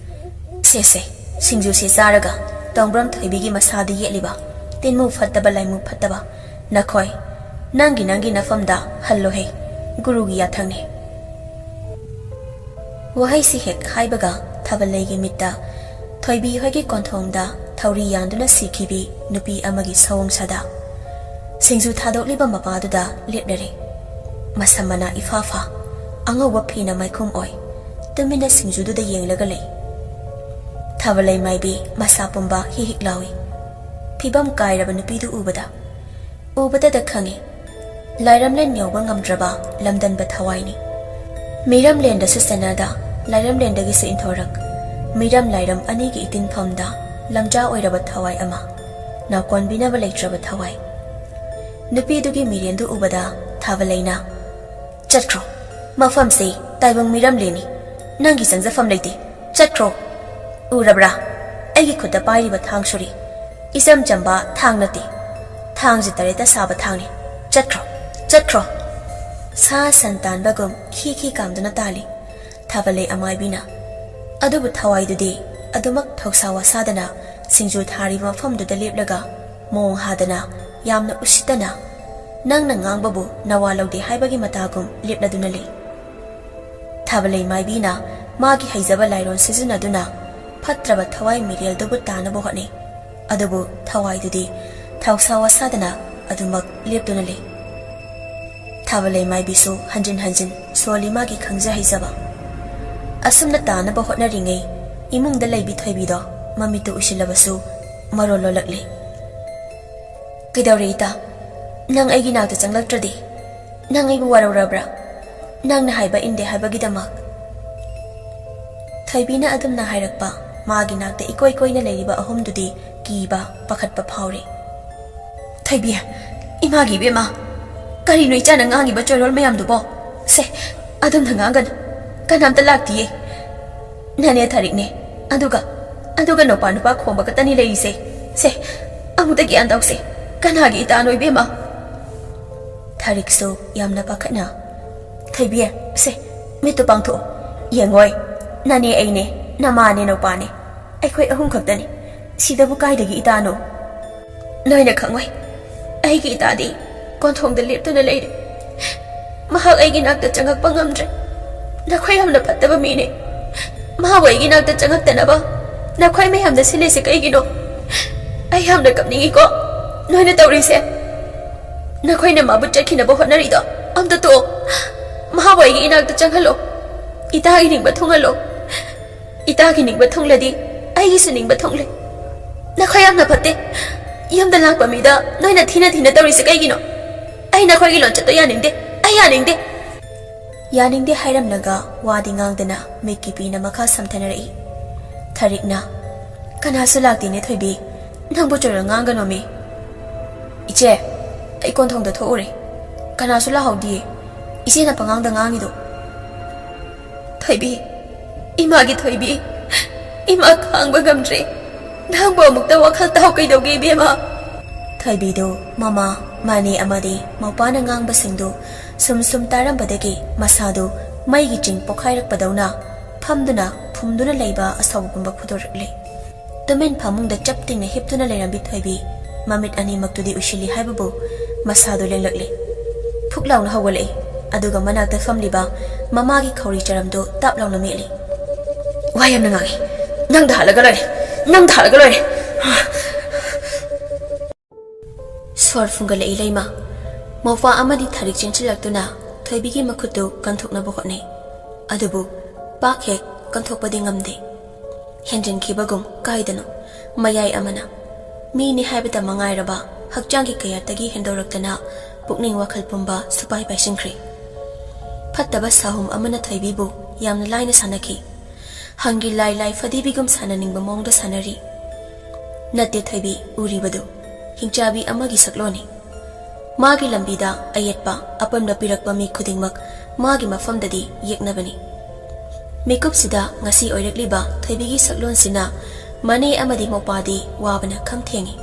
ꯁꯦ ꯁꯦ, ꯁꯤꯡꯖꯨꯁꯦ ꯆꯥꯔꯒ ꯇꯣꯡꯕ꯭ꯔꯝ ꯊꯣꯏꯕꯤꯒꯤ ꯃꯁꯥꯗ ꯌꯦꯠꯂꯤꯕ ꯇꯤꯟꯃꯨ ꯐꯠꯇꯕ ꯂꯥꯏꯃꯨ ꯐꯠꯇꯕ, ꯅꯈꯣꯏ ꯅꯪꯒꯤ ꯅꯪꯒꯤ ꯅꯐꯝꯗ ꯍꯜꯂꯣꯍꯦ, ꯒꯨꯔꯨꯒꯤ ꯌꯥꯊꯪꯅꯦ꯫ ꯋꯥꯍꯩꯁꯤ ꯍꯦꯛ ꯍꯥꯏꯕꯒ ꯊꯥꯕꯂꯩꯒꯤ ꯃꯤꯠꯇ ꯊꯣꯏꯕꯤ ꯍꯣꯏꯒꯤ ꯀꯣꯟꯊꯣꯡꯗ ꯊꯧꯔꯤ ꯌꯥꯟꯗꯨꯅ ꯁꯤꯈꯤꯕꯤ ꯅꯨꯄꯤ ꯑꯃꯒꯤ ꯁꯑꯣꯡ ꯁꯥꯗꯥ꯫ ꯁꯤꯡꯖꯨ ꯊꯥꯗꯣꯛꯂꯤꯕ ꯃꯄꯥꯗꯨꯗ ꯂꯦꯞꯂꯔꯦ꯫ ꯃꯁꯝ ꯃꯅꯥ ꯏꯐꯥ ꯐꯥ, ꯑꯉꯧꯕ ꯐꯤꯅ ꯃꯥꯏꯈꯨꯝ ꯑꯣꯏ꯫ ꯇꯨꯃꯤꯟꯅ ꯁꯤꯡꯖꯨꯗꯨꯗ ꯌꯦꯡꯂꯒ ꯂꯩ꯫ ꯊꯥꯕꯂꯩ ꯃꯥꯏꯕꯤ ꯃꯁꯥ ꯄꯨꯝꯕ ꯍꯤꯛ ꯍꯤꯛ ꯂꯥꯎꯏ꯫ ꯐꯤꯕꯝ ꯀꯥꯏꯔꯕ ꯅꯨꯄꯤꯗꯨ ꯎꯕꯗ꯫ ꯎꯕꯗꯗ ꯈꯪꯏ, ꯂꯥꯏꯔꯝꯂꯦꯟ ꯌꯧꯕ ꯉꯝꯗ꯭ꯔꯕ ꯂꯝꯗꯟꯕ ꯊꯋꯥꯏꯅꯤ꯫ ꯃꯤꯔꯝꯂꯦꯟꯗꯁꯨ ꯆꯟꯅꯗ, ꯂꯥꯏꯔꯝꯂꯦꯟꯗꯒꯤꯁꯨ ꯏꯟꯊꯣꯔꯛ, ꯃꯤꯔꯝ ꯂꯥꯏꯔꯝ ꯑꯅꯤꯒꯤ ꯏꯇꯤꯟꯐꯝꯗ ꯂꯝꯖꯥ ꯑꯣꯏꯔꯕ ꯊꯋꯥꯏ ꯑꯃ, ꯅꯥꯀꯣꯟꯕꯤꯅꯕ ꯂꯩꯇ꯭ꯔꯕ ꯊꯋꯥꯏ꯫ ꯅꯨꯄꯤꯗꯨꯒꯤ ꯃꯤꯔꯦꯟꯗꯨ ꯎꯕꯗ ꯊꯥꯕꯂꯩꯅ, "ꯆꯠꯈ꯭ꯔꯣ, ꯃꯐꯝꯁꯤ ꯇꯥꯏꯕꯪ ꯃꯤꯔꯝꯂꯦꯟꯅꯤ, ꯅꯪꯒꯤ ꯆꯪꯖꯐꯝ ꯂꯩꯇꯦ, ꯆꯠꯈ꯭ꯔꯣ꯫ ꯎꯔꯕ꯭ꯔꯥ? ꯑꯩꯒꯤ ꯈꯨꯠꯇ ꯄꯥꯏꯔꯤꯕ ꯊꯥꯡ ꯁꯨꯔꯤ, ꯏꯆꯝ ꯆꯝꯕ ꯊꯥꯡ ꯅꯠꯇꯦ, ꯊꯥꯡꯁꯦ ꯇꯔꯦꯠꯇ ꯁꯥꯕ ꯊꯥꯡꯅꯤ, ꯆꯠꯈ꯭ꯔꯣ, ꯆꯠꯈ꯭ꯔꯣ!" ꯁꯥ ꯁꯟ ꯇꯥꯟꯕꯒꯨꯝ ꯈꯤ ꯈꯤ ꯀꯥꯝꯗꯨꯅ ꯇꯥꯜꯂꯤ ꯊꯥꯕꯂꯩ ꯑꯃꯥꯏꯕꯤꯅ꯫ ꯑꯗꯨꯕꯨ ꯊꯋꯥꯏꯗꯨꯗꯤ ꯑꯗꯨꯃꯛ ꯊꯧꯁꯥ ꯋꯥꯁꯥꯗꯅ ꯁꯤꯡꯖꯨ ꯊꯥꯔꯤꯕ ꯃꯐꯝꯗꯨꯗ ꯂꯦꯞꯂꯒ ꯃꯣꯡ ꯍꯥꯗꯅ, ꯌꯥꯝꯅ ꯎꯁꯤꯠꯇꯅ, ꯅꯪꯅ ꯉꯥꯡꯕꯕꯨ ꯅꯋꯥ ꯂꯧꯗꯦ ꯍꯥꯏꯕꯒꯤ ꯃꯇꯥꯒꯨꯝ ꯂꯦꯞꯂꯗꯨꯅ ꯂꯩ꯫ ꯊꯥꯕꯂꯩ ꯃꯥꯏꯕꯤꯅ ꯃꯥꯒꯤ ꯍꯩꯖꯕ ꯂꯥꯏꯔꯣꯟ ꯁꯤꯖꯤꯟꯅꯗꯨꯅ ꯐꯠꯇ꯭ꯔꯕ ꯊꯋꯥꯏ ꯃꯤꯔꯦꯜꯗꯨꯕꯨ ꯇꯥꯅꯕ ꯍꯣꯠꯅꯩ꯫ ꯑꯗꯨꯕꯨ ꯊꯋꯥꯏꯗꯨꯗꯤ ꯊꯧꯁꯥ ꯋꯥꯁꯥꯗꯅ ꯑꯗꯨꯃꯛ ꯂꯦꯞꯇꯨꯅ ꯂꯩ꯫ ꯊꯥꯕꯂꯩ ꯃꯥꯏꯕꯤꯁꯨ ꯍꯟꯖꯤꯟ ꯍꯟꯖꯤꯟ ꯁꯣꯜꯂꯤ ꯃꯥꯒꯤ ꯈꯪꯖ ꯍꯩꯖꯕ꯫ ꯑꯁꯨꯝꯅ ꯇꯥꯅꯕ ꯍꯣꯠꯅꯔꯤꯉꯩ ꯏꯃꯨꯡꯗ ꯂꯩꯕꯤ ꯊꯣꯏꯕꯤꯗꯣ ꯃꯃꯤꯠꯇ ꯎꯏꯁꯤꯜꯂꯕꯁꯨ ꯃꯔꯣꯜ ꯂꯣꯜꯂꯛꯂꯦ꯫ "ꯀꯩꯗꯧꯔꯦ ꯏꯇꯥ? ꯅꯪ ꯑꯩꯒꯤ ꯅꯥꯛꯇ ꯆꯪꯂꯛꯇ꯭ꯔꯗꯤ? ꯅꯪ ꯑꯩꯕꯨ ꯋꯥꯔꯧꯔꯕ꯭ꯔꯥ? ꯅꯪꯅ ꯍꯥꯏꯕ ꯏꯟꯗꯦ ꯍꯥꯏꯕꯒꯤꯗꯃꯛ?" ꯊꯣꯏꯕꯤꯅ ꯑꯗꯨꯝꯅ ꯍꯥꯏꯔꯛꯄ ꯃꯥꯒꯤ ꯅꯥꯛꯇ ꯏꯀꯣꯏ ꯀꯣꯏꯅ ꯂꯩꯔꯤꯕ ꯑꯍꯨꯝꯗꯨꯗꯤ ꯀꯤꯕ, ꯄꯥꯈꯠꯄ ꯐꯥꯎꯔꯦ꯫ "ꯊꯣꯏꯕꯤ, ꯏꯃꯥꯒꯤ ꯏꯕꯦꯝꯃ, ꯀꯔꯤꯅꯣ ꯏꯆꯥꯅ ꯉꯥꯡꯉꯤꯕ ꯆꯣꯏꯔꯣꯜ ꯃꯌꯥꯝꯗꯨꯕꯣ? ꯁꯦ, ꯑꯗꯨꯝꯅ ꯉꯥꯡꯒꯅꯨ, ꯀꯅꯥꯝꯇ ꯂꯥꯛꯇꯤꯌꯦ꯫ ꯅꯅꯦ ꯊꯥꯔꯤꯛꯅꯦ, ꯑꯗꯨꯒ, ꯑꯗꯨꯒ ꯅꯨꯄꯥ ꯅꯨꯄꯥ ꯈꯣꯝꯕ ꯈꯛꯇꯅꯤ ꯂꯩꯔꯤꯁꯦ꯫ ꯁꯦ, ꯑꯃꯨꯛꯇ ꯒ꯭ꯌꯥꯟ ꯇꯧꯁꯦ, ꯀꯅꯥꯒꯤ ꯏꯇꯥꯅꯣ ꯏꯕꯦꯝꯃ?" ꯊꯥꯔꯤꯛꯁꯨ ꯌꯥꯝꯅ ꯄꯥꯈꯠꯅ, "ꯊꯣꯏꯕꯤ, ꯁꯦ, ꯃꯤꯠꯇꯨ ꯄꯥꯡꯊꯣꯛꯑꯣ꯫ ꯌꯦꯡꯉꯣꯏ, ꯅꯅꯦ ꯑꯩꯅꯦ, ꯅꯃꯥꯅꯦ ꯅꯧꯄꯥꯅꯦ, ꯑꯩꯈꯣꯏ ꯑꯍꯨꯝ ꯈꯛꯇꯅꯤ꯫ ꯁꯤꯗꯕꯨ ꯀꯥꯏꯗꯒꯤ ꯏꯇꯥꯅꯣ?" "ꯅꯣꯏꯅ ꯈꯪꯉꯣꯏ꯫ ꯑꯩꯒꯤ ꯏꯇꯥꯗꯤ ꯀꯣꯟꯊꯣꯡꯗ ꯂꯦꯞꯇꯨꯅ ꯂꯩꯔꯦ꯫ ꯃꯍꯥꯛ ꯑꯩꯒꯤ ꯅꯥꯛꯇ ꯆꯪꯉꯛꯄ ꯉꯝꯗ꯭ꯔꯦ꯫ ꯅꯈꯣꯏ ꯌꯥꯝꯅ ꯐꯠꯇꯕ ꯃꯤꯅꯦ꯫ ꯃꯍꯥꯛꯕꯨ ꯑꯩꯒꯤ ꯅꯥꯛꯇ ꯆꯪꯉꯛꯇꯅꯕ ꯅꯈꯣꯏ ꯃꯌꯥꯝꯅ ꯁꯤꯜꯂꯤꯁꯦ ꯀꯩꯒꯤꯅꯣ? ꯑꯩ ꯌꯥꯝꯅ ꯀꯞꯅꯤꯡꯉꯤꯀꯣ, ꯅꯣꯏꯅ ꯇꯧꯔꯤꯁꯦ꯫ ꯅꯈꯣꯏꯅ ꯃꯥꯕꯨ ꯆꯠꯈꯤꯅꯕ ꯍꯣꯠꯅꯔꯤꯗꯣ ꯑꯝꯇ ꯇꯣꯛꯑꯣ꯫ ꯃꯍꯥꯛꯄꯨ ꯑꯩꯒꯤ ꯏꯅꯥꯛꯇ ꯆꯪꯍꯜꯂꯣ꯫ ꯏꯇꯥꯒꯤ ꯅꯤꯡꯕ ꯊꯨꯡꯍꯜꯂꯣ꯫ ꯏꯇꯥꯒꯤ ꯅꯤꯡꯕ ꯊꯨꯡꯂꯗꯤ ꯑꯩꯒꯤꯁꯨ ꯅꯤꯡꯕ ꯊꯨꯡꯂꯦ꯫ ꯅꯈꯣꯏ ꯌꯥꯝꯅ ꯐꯠꯇꯦ꯫ ꯌꯨꯝꯗ ꯂꯥꯛꯄ ꯃꯤꯗ ꯅꯣꯏꯅ ꯊꯤꯅ ꯊꯤꯅ ꯇꯧꯔꯤꯁꯦ ꯀꯩꯒꯤꯅꯣ? ꯑꯩ ꯅꯈꯣꯏꯒꯤ ꯂꯣꯟꯆꯠꯇꯣ ꯌꯥꯅꯤꯡꯗꯦ꯫ ꯑꯩ ꯌꯥꯅꯤꯡꯗꯦ꯫ ꯌꯥꯅꯤꯡꯗꯦ ꯍꯥꯏꯔꯝꯂꯒ ꯋꯥꯗꯤ ꯉꯥꯡꯗꯅ ꯃꯤꯠꯀꯤ ꯄꯤꯅ ꯃꯈꯥ ꯁꯝꯊꯅꯔꯛꯏ꯫ ꯊꯔꯤꯛꯅ, "ꯀꯅꯥꯁꯨ ꯂꯥꯛꯇꯦꯅꯦ ꯊꯣꯏꯕꯤ, ꯅꯪꯕꯨ ꯆꯨꯔ ꯉꯥꯡꯒꯅꯣꯃꯤ꯫" "ꯏꯆꯦ, ꯑꯩ ꯀꯣꯟꯊꯣꯡꯗ ꯊꯣꯛꯎꯔꯦ, ꯀꯅꯥꯁꯨ ꯂꯥꯛꯍꯧꯗꯤꯌꯦ, ꯏꯆꯦꯅ ꯄꯉꯥꯡꯗ ꯉꯥꯡꯉꯤꯗꯣ꯫" "ꯊꯣꯏꯕꯤ, ꯏꯃꯥꯒꯤ ꯊꯣꯏꯕꯤ, ꯏꯃꯥ ꯈꯥꯡꯕ ꯉꯝꯗ꯭ꯔꯦ, ꯅꯪꯕꯨ ꯑꯃꯨꯛꯇ ꯋꯥꯈꯜ ꯇꯥꯎ ꯀꯩꯗꯧꯒꯦ ꯏꯕꯦꯝꯃ?" ꯊꯣꯏꯕꯤꯗꯨ ꯃꯃꯥ, ꯃꯅꯦ ꯑꯃꯗꯤ ꯃꯧꯄꯥꯅ ꯉꯥꯡꯕꯁꯤꯡꯗꯨ ꯁꯨꯝ ꯁꯨꯝ ꯇꯥꯔꯝꯕꯗꯒꯤ ꯃꯁꯥꯗꯨ ꯃꯩꯒꯤ ꯆꯤꯡ ꯄꯣꯈꯥꯏꯔꯛꯄꯗꯧꯅ ꯐꯝꯗꯨꯅ ꯐꯨꯝꯗꯨꯅ ꯂꯩꯕ ꯑꯁꯥꯎꯕꯒꯨꯝꯕ ꯐꯨꯗꯣꯔꯛꯂꯦ꯫ ꯇꯨꯃꯤꯟ ꯐꯃꯨꯡꯗ ꯆꯞ ꯇꯤꯡꯅ ꯍꯤꯞꯇꯨꯅ ꯂꯩꯔꯝꯕꯤ ꯊꯣꯏꯕꯤ ꯃꯃꯤꯠ ꯑꯅꯤꯃꯛꯇꯨꯗꯤ ꯎꯏꯁꯤꯜꯂꯤ ꯍꯥꯏꯕꯕꯨ ꯃꯁꯥꯗꯨ ꯂꯦꯡꯂꯛꯂꯦ꯫ ꯐꯨꯛ ꯂꯥꯎꯅ ꯍꯧꯒꯠꯂꯛꯏ꯫ ꯑꯗꯨꯒ ꯃꯅꯥꯛꯇ ꯐꯝꯂꯤꯕ ꯃꯃꯥꯒꯤ ꯈꯧꯔꯤ ꯆꯔꯝꯗꯨ ꯇꯞ ꯂꯥꯎꯅ ꯃꯦꯠꯂꯤ꯫ "ꯋꯥ ꯌꯥꯝꯅ ꯉꯥꯡꯉꯤ꯫ ꯅꯪꯗ ꯍꯥꯠꯂꯒ ꯂꯣꯏꯔꯦ꯫ ꯅꯪꯗ ꯍꯥꯠꯂꯒ ꯂꯣꯏꯔꯦ꯫" ꯁꯣꯔ ꯐꯨꯡꯒꯠꯂꯛꯏ ꯂꯩꯃ꯫ ꯃꯧꯄꯥ ꯑꯃꯗꯤ ꯊꯔꯤꯛ ꯆꯦꯟꯁꯤꯜꯂꯛꯇꯨꯅ ꯊꯣꯏꯕꯤꯒꯤ ꯃꯈꯨꯠꯇꯨ ꯀꯟꯊꯣꯛꯅꯕ ꯍꯣꯠꯅꯩ꯫ ꯑꯗꯨꯕꯨ ꯄꯥꯛ ꯍꯦꯛ ꯀꯟꯊꯣꯛꯄꯗꯤ ꯉꯝꯗꯦ꯫ ꯍꯦꯟꯖꯤꯟꯈꯤꯕꯒꯨꯝ ꯀꯥꯏꯗꯅꯣ ꯃꯌꯥꯏ ꯑꯃꯅ ꯃꯤꯅꯤ ꯍꯥꯏꯕꯇ ꯃꯉꯥꯏꯔꯕ ꯍꯛꯆꯥꯡꯒꯤ ꯀꯌꯥꯠꯇꯒꯤ ꯍꯦꯟꯗꯣꯔꯛꯇꯅ ꯄꯨꯛꯅꯤꯡ ꯋꯥꯈꯜ ꯄꯨꯝꯕ ꯁꯨꯄꯥꯏ ꯄꯥꯏꯁꯤꯟꯈ꯭ꯔꯦ꯫ ꯐꯠꯇꯕ ꯁꯥꯍꯨꯝ ꯑꯃꯅ ꯊꯣꯏꯕꯤꯕꯨ ꯌꯥꯝꯅ ꯂꯥꯏꯅ ꯁꯥꯟꯅꯈꯤ꯫ ꯍꯪꯒꯤ ꯂꯥꯏ ꯂꯥꯏ ꯐꯗꯤꯕꯤꯒꯨꯝ ꯁꯥꯟꯅꯅꯤꯡꯕ ꯃꯑꯣꯡꯗ ꯁꯥꯟꯅꯔꯤ꯫ ꯅꯠꯇꯦ ꯊꯣꯏꯕꯤ, ꯎꯔꯤꯕꯗꯨ ꯍꯤꯡꯆꯥꯕꯤ ꯑꯃꯒꯤ ꯁꯛꯂꯣꯟꯅꯤ꯫ ꯃꯥꯒꯤ ꯂꯝꯕꯤꯗ ꯑꯌꯦꯠꯄ ꯑꯄꯟꯕ ꯄꯤꯔꯛꯄ ꯃꯤ ꯈꯨꯗꯤꯡꯃꯛ ꯃꯥꯒꯤ ꯃꯐꯝꯗꯗꯤ ꯌꯦꯛꯅꯕꯅꯤ꯫ ꯃꯤꯀꯨꯞꯁꯤꯗ ꯉꯁꯤ ꯑꯣꯏꯔꯛꯂꯤꯕ ꯊꯣꯏꯕꯤꯒꯤ ꯁꯛꯂꯣꯟꯁꯤꯅ ꯃꯅꯦ ꯑꯃꯗꯤ ꯃꯧꯄꯥꯗꯤ ꯋꯥꯕꯅ ꯈꯝ ꯊꯦꯡꯉꯤ꯫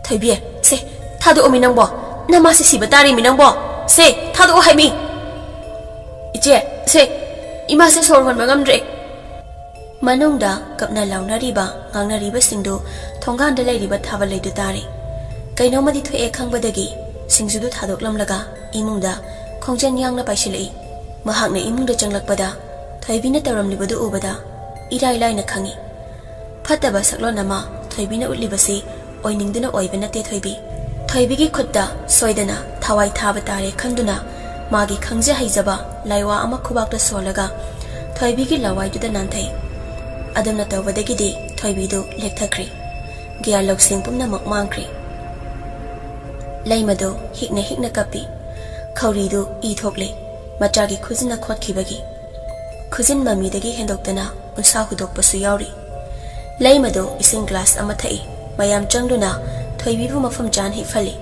"ꯊꯣꯏꯕꯤ, ꯁꯦ, ꯊꯥꯗꯣꯛꯑꯣꯃꯤ ꯅꯪꯕꯣ꯫ ꯅꯃꯥꯁꯦ ꯁꯤꯕ ꯇꯥꯔꯦꯃꯤ ꯅꯪꯕꯣ꯫ ꯁꯦ, ꯊꯥꯗꯣꯛꯑꯣ ꯍꯥꯏꯃꯤ꯫ ꯏꯆꯦ, ꯁꯦ, ꯏꯃꯥꯁꯦ ꯁꯣꯔ ꯍꯣꯟꯕ ꯉꯝꯗ꯭ꯔꯦ꯫" ꯃꯅꯨꯡꯗ ꯀꯞꯅ ꯂꯥꯎꯅꯔꯤꯕ, ꯉꯥꯡꯅꯔꯤꯕꯁꯤꯡꯗꯨ ꯊꯣꯡꯒꯥꯟꯗ ꯂꯩꯔꯤꯕ ꯊꯥꯕꯜ ꯂꯩꯗꯨ ꯇꯥꯔꯦ꯫ ꯀꯩꯅꯣꯝꯃꯗꯤ ꯊꯣꯛꯑꯦ ꯈꯪꯕꯗꯒꯤ ꯁꯤꯡꯖꯨꯗꯨ ꯊꯥꯗꯣꯛꯂꯝꯂꯒ ꯏꯃꯨꯡꯗ ꯈꯣꯡꯖꯦꯜ ꯌꯥꯡꯅ ꯄꯥꯏꯁꯤꯜꯂꯛꯏ꯫ ꯃꯍꯥꯛꯅ ꯏꯃꯨꯡꯗ ꯆꯪꯂꯛꯄꯗ ꯊꯣꯏꯕꯤꯅ ꯇꯧꯔꯝꯂꯤꯕꯗꯨ ꯎꯕꯗ ꯏꯔꯥꯏ ꯂꯥꯏꯅ ꯈꯪꯏ꯫ ꯐꯠꯇꯕ ꯁꯛꯂꯣꯟ ꯑꯃ ꯊꯣꯏꯕꯤꯅ ꯎꯠꯂꯤꯕꯁꯤ ꯑꯣꯏꯅꯤꯡꯗꯨꯅ ꯑꯣꯏꯕ ꯅꯠꯇꯦ ꯊꯣꯏꯕꯤ꯫ ꯊꯣꯏꯕꯤꯒꯤ ꯈꯨꯠꯇ ꯁꯣꯏꯗꯅ ꯊꯋꯥꯏ ꯊꯥꯕ ꯇꯥꯔꯦ ꯈꯟꯗꯨꯅ ꯃꯥꯒꯤ ꯈꯪꯖ ꯍꯩꯖꯕ ꯂꯥꯏꯋꯥ ꯑꯃ ꯈꯨꯕꯥꯛꯇ ꯁꯣꯜꯂꯒ ꯊꯣꯏꯕꯤꯒꯤ ꯂꯋꯥꯏꯗꯨꯗ ꯅꯥꯟꯊꯩ꯫ ꯑꯗꯨꯝꯅ ꯇꯧꯕꯗꯒꯤꯗꯤ ꯊꯣꯏꯕꯤꯗꯨ ꯂꯦꯛꯊꯈ꯭ꯔꯤ꯫ ꯒ꯭ꯌꯥꯟ ꯂꯧꯁꯤꯡ ꯄꯨꯝꯅꯃꯛ ꯃꯥꯡꯈ꯭ꯔꯤ꯫ ꯂꯩꯃꯗꯨ ꯍꯤꯛꯅ ꯍꯤꯛꯅ ꯀꯞꯄꯤ꯫ ꯈꯧꯔꯤꯗꯨ ꯏ ꯊꯣꯛꯂꯦ꯫ ꯃꯆꯥꯒꯤ ꯈꯨꯖꯤꯟꯅ ꯈꯣꯠꯈꯤꯕꯒꯤ꯫ ꯈꯨꯖꯤꯟ ꯃꯃꯤꯗꯒꯤ ꯍꯦꯟꯗꯣꯛꯇꯅ ꯎꯟꯁꯥ ꯍꯨꯗꯣꯛꯄꯁꯨ ꯌꯥꯎꯔꯤ꯫ ꯂꯩꯃꯗꯨ ꯏꯁꯤꯡ ꯒ꯭ꯂꯥꯁ ꯑꯃ ꯊꯛꯏ꯫ ꯃꯌꯥꯝ ꯆꯪꯗꯨꯅ ꯊꯣꯏꯕꯤꯕꯨ ꯃꯐꯝ ꯆꯥꯅ ꯍꯤꯞꯍꯜꯂꯤ꯫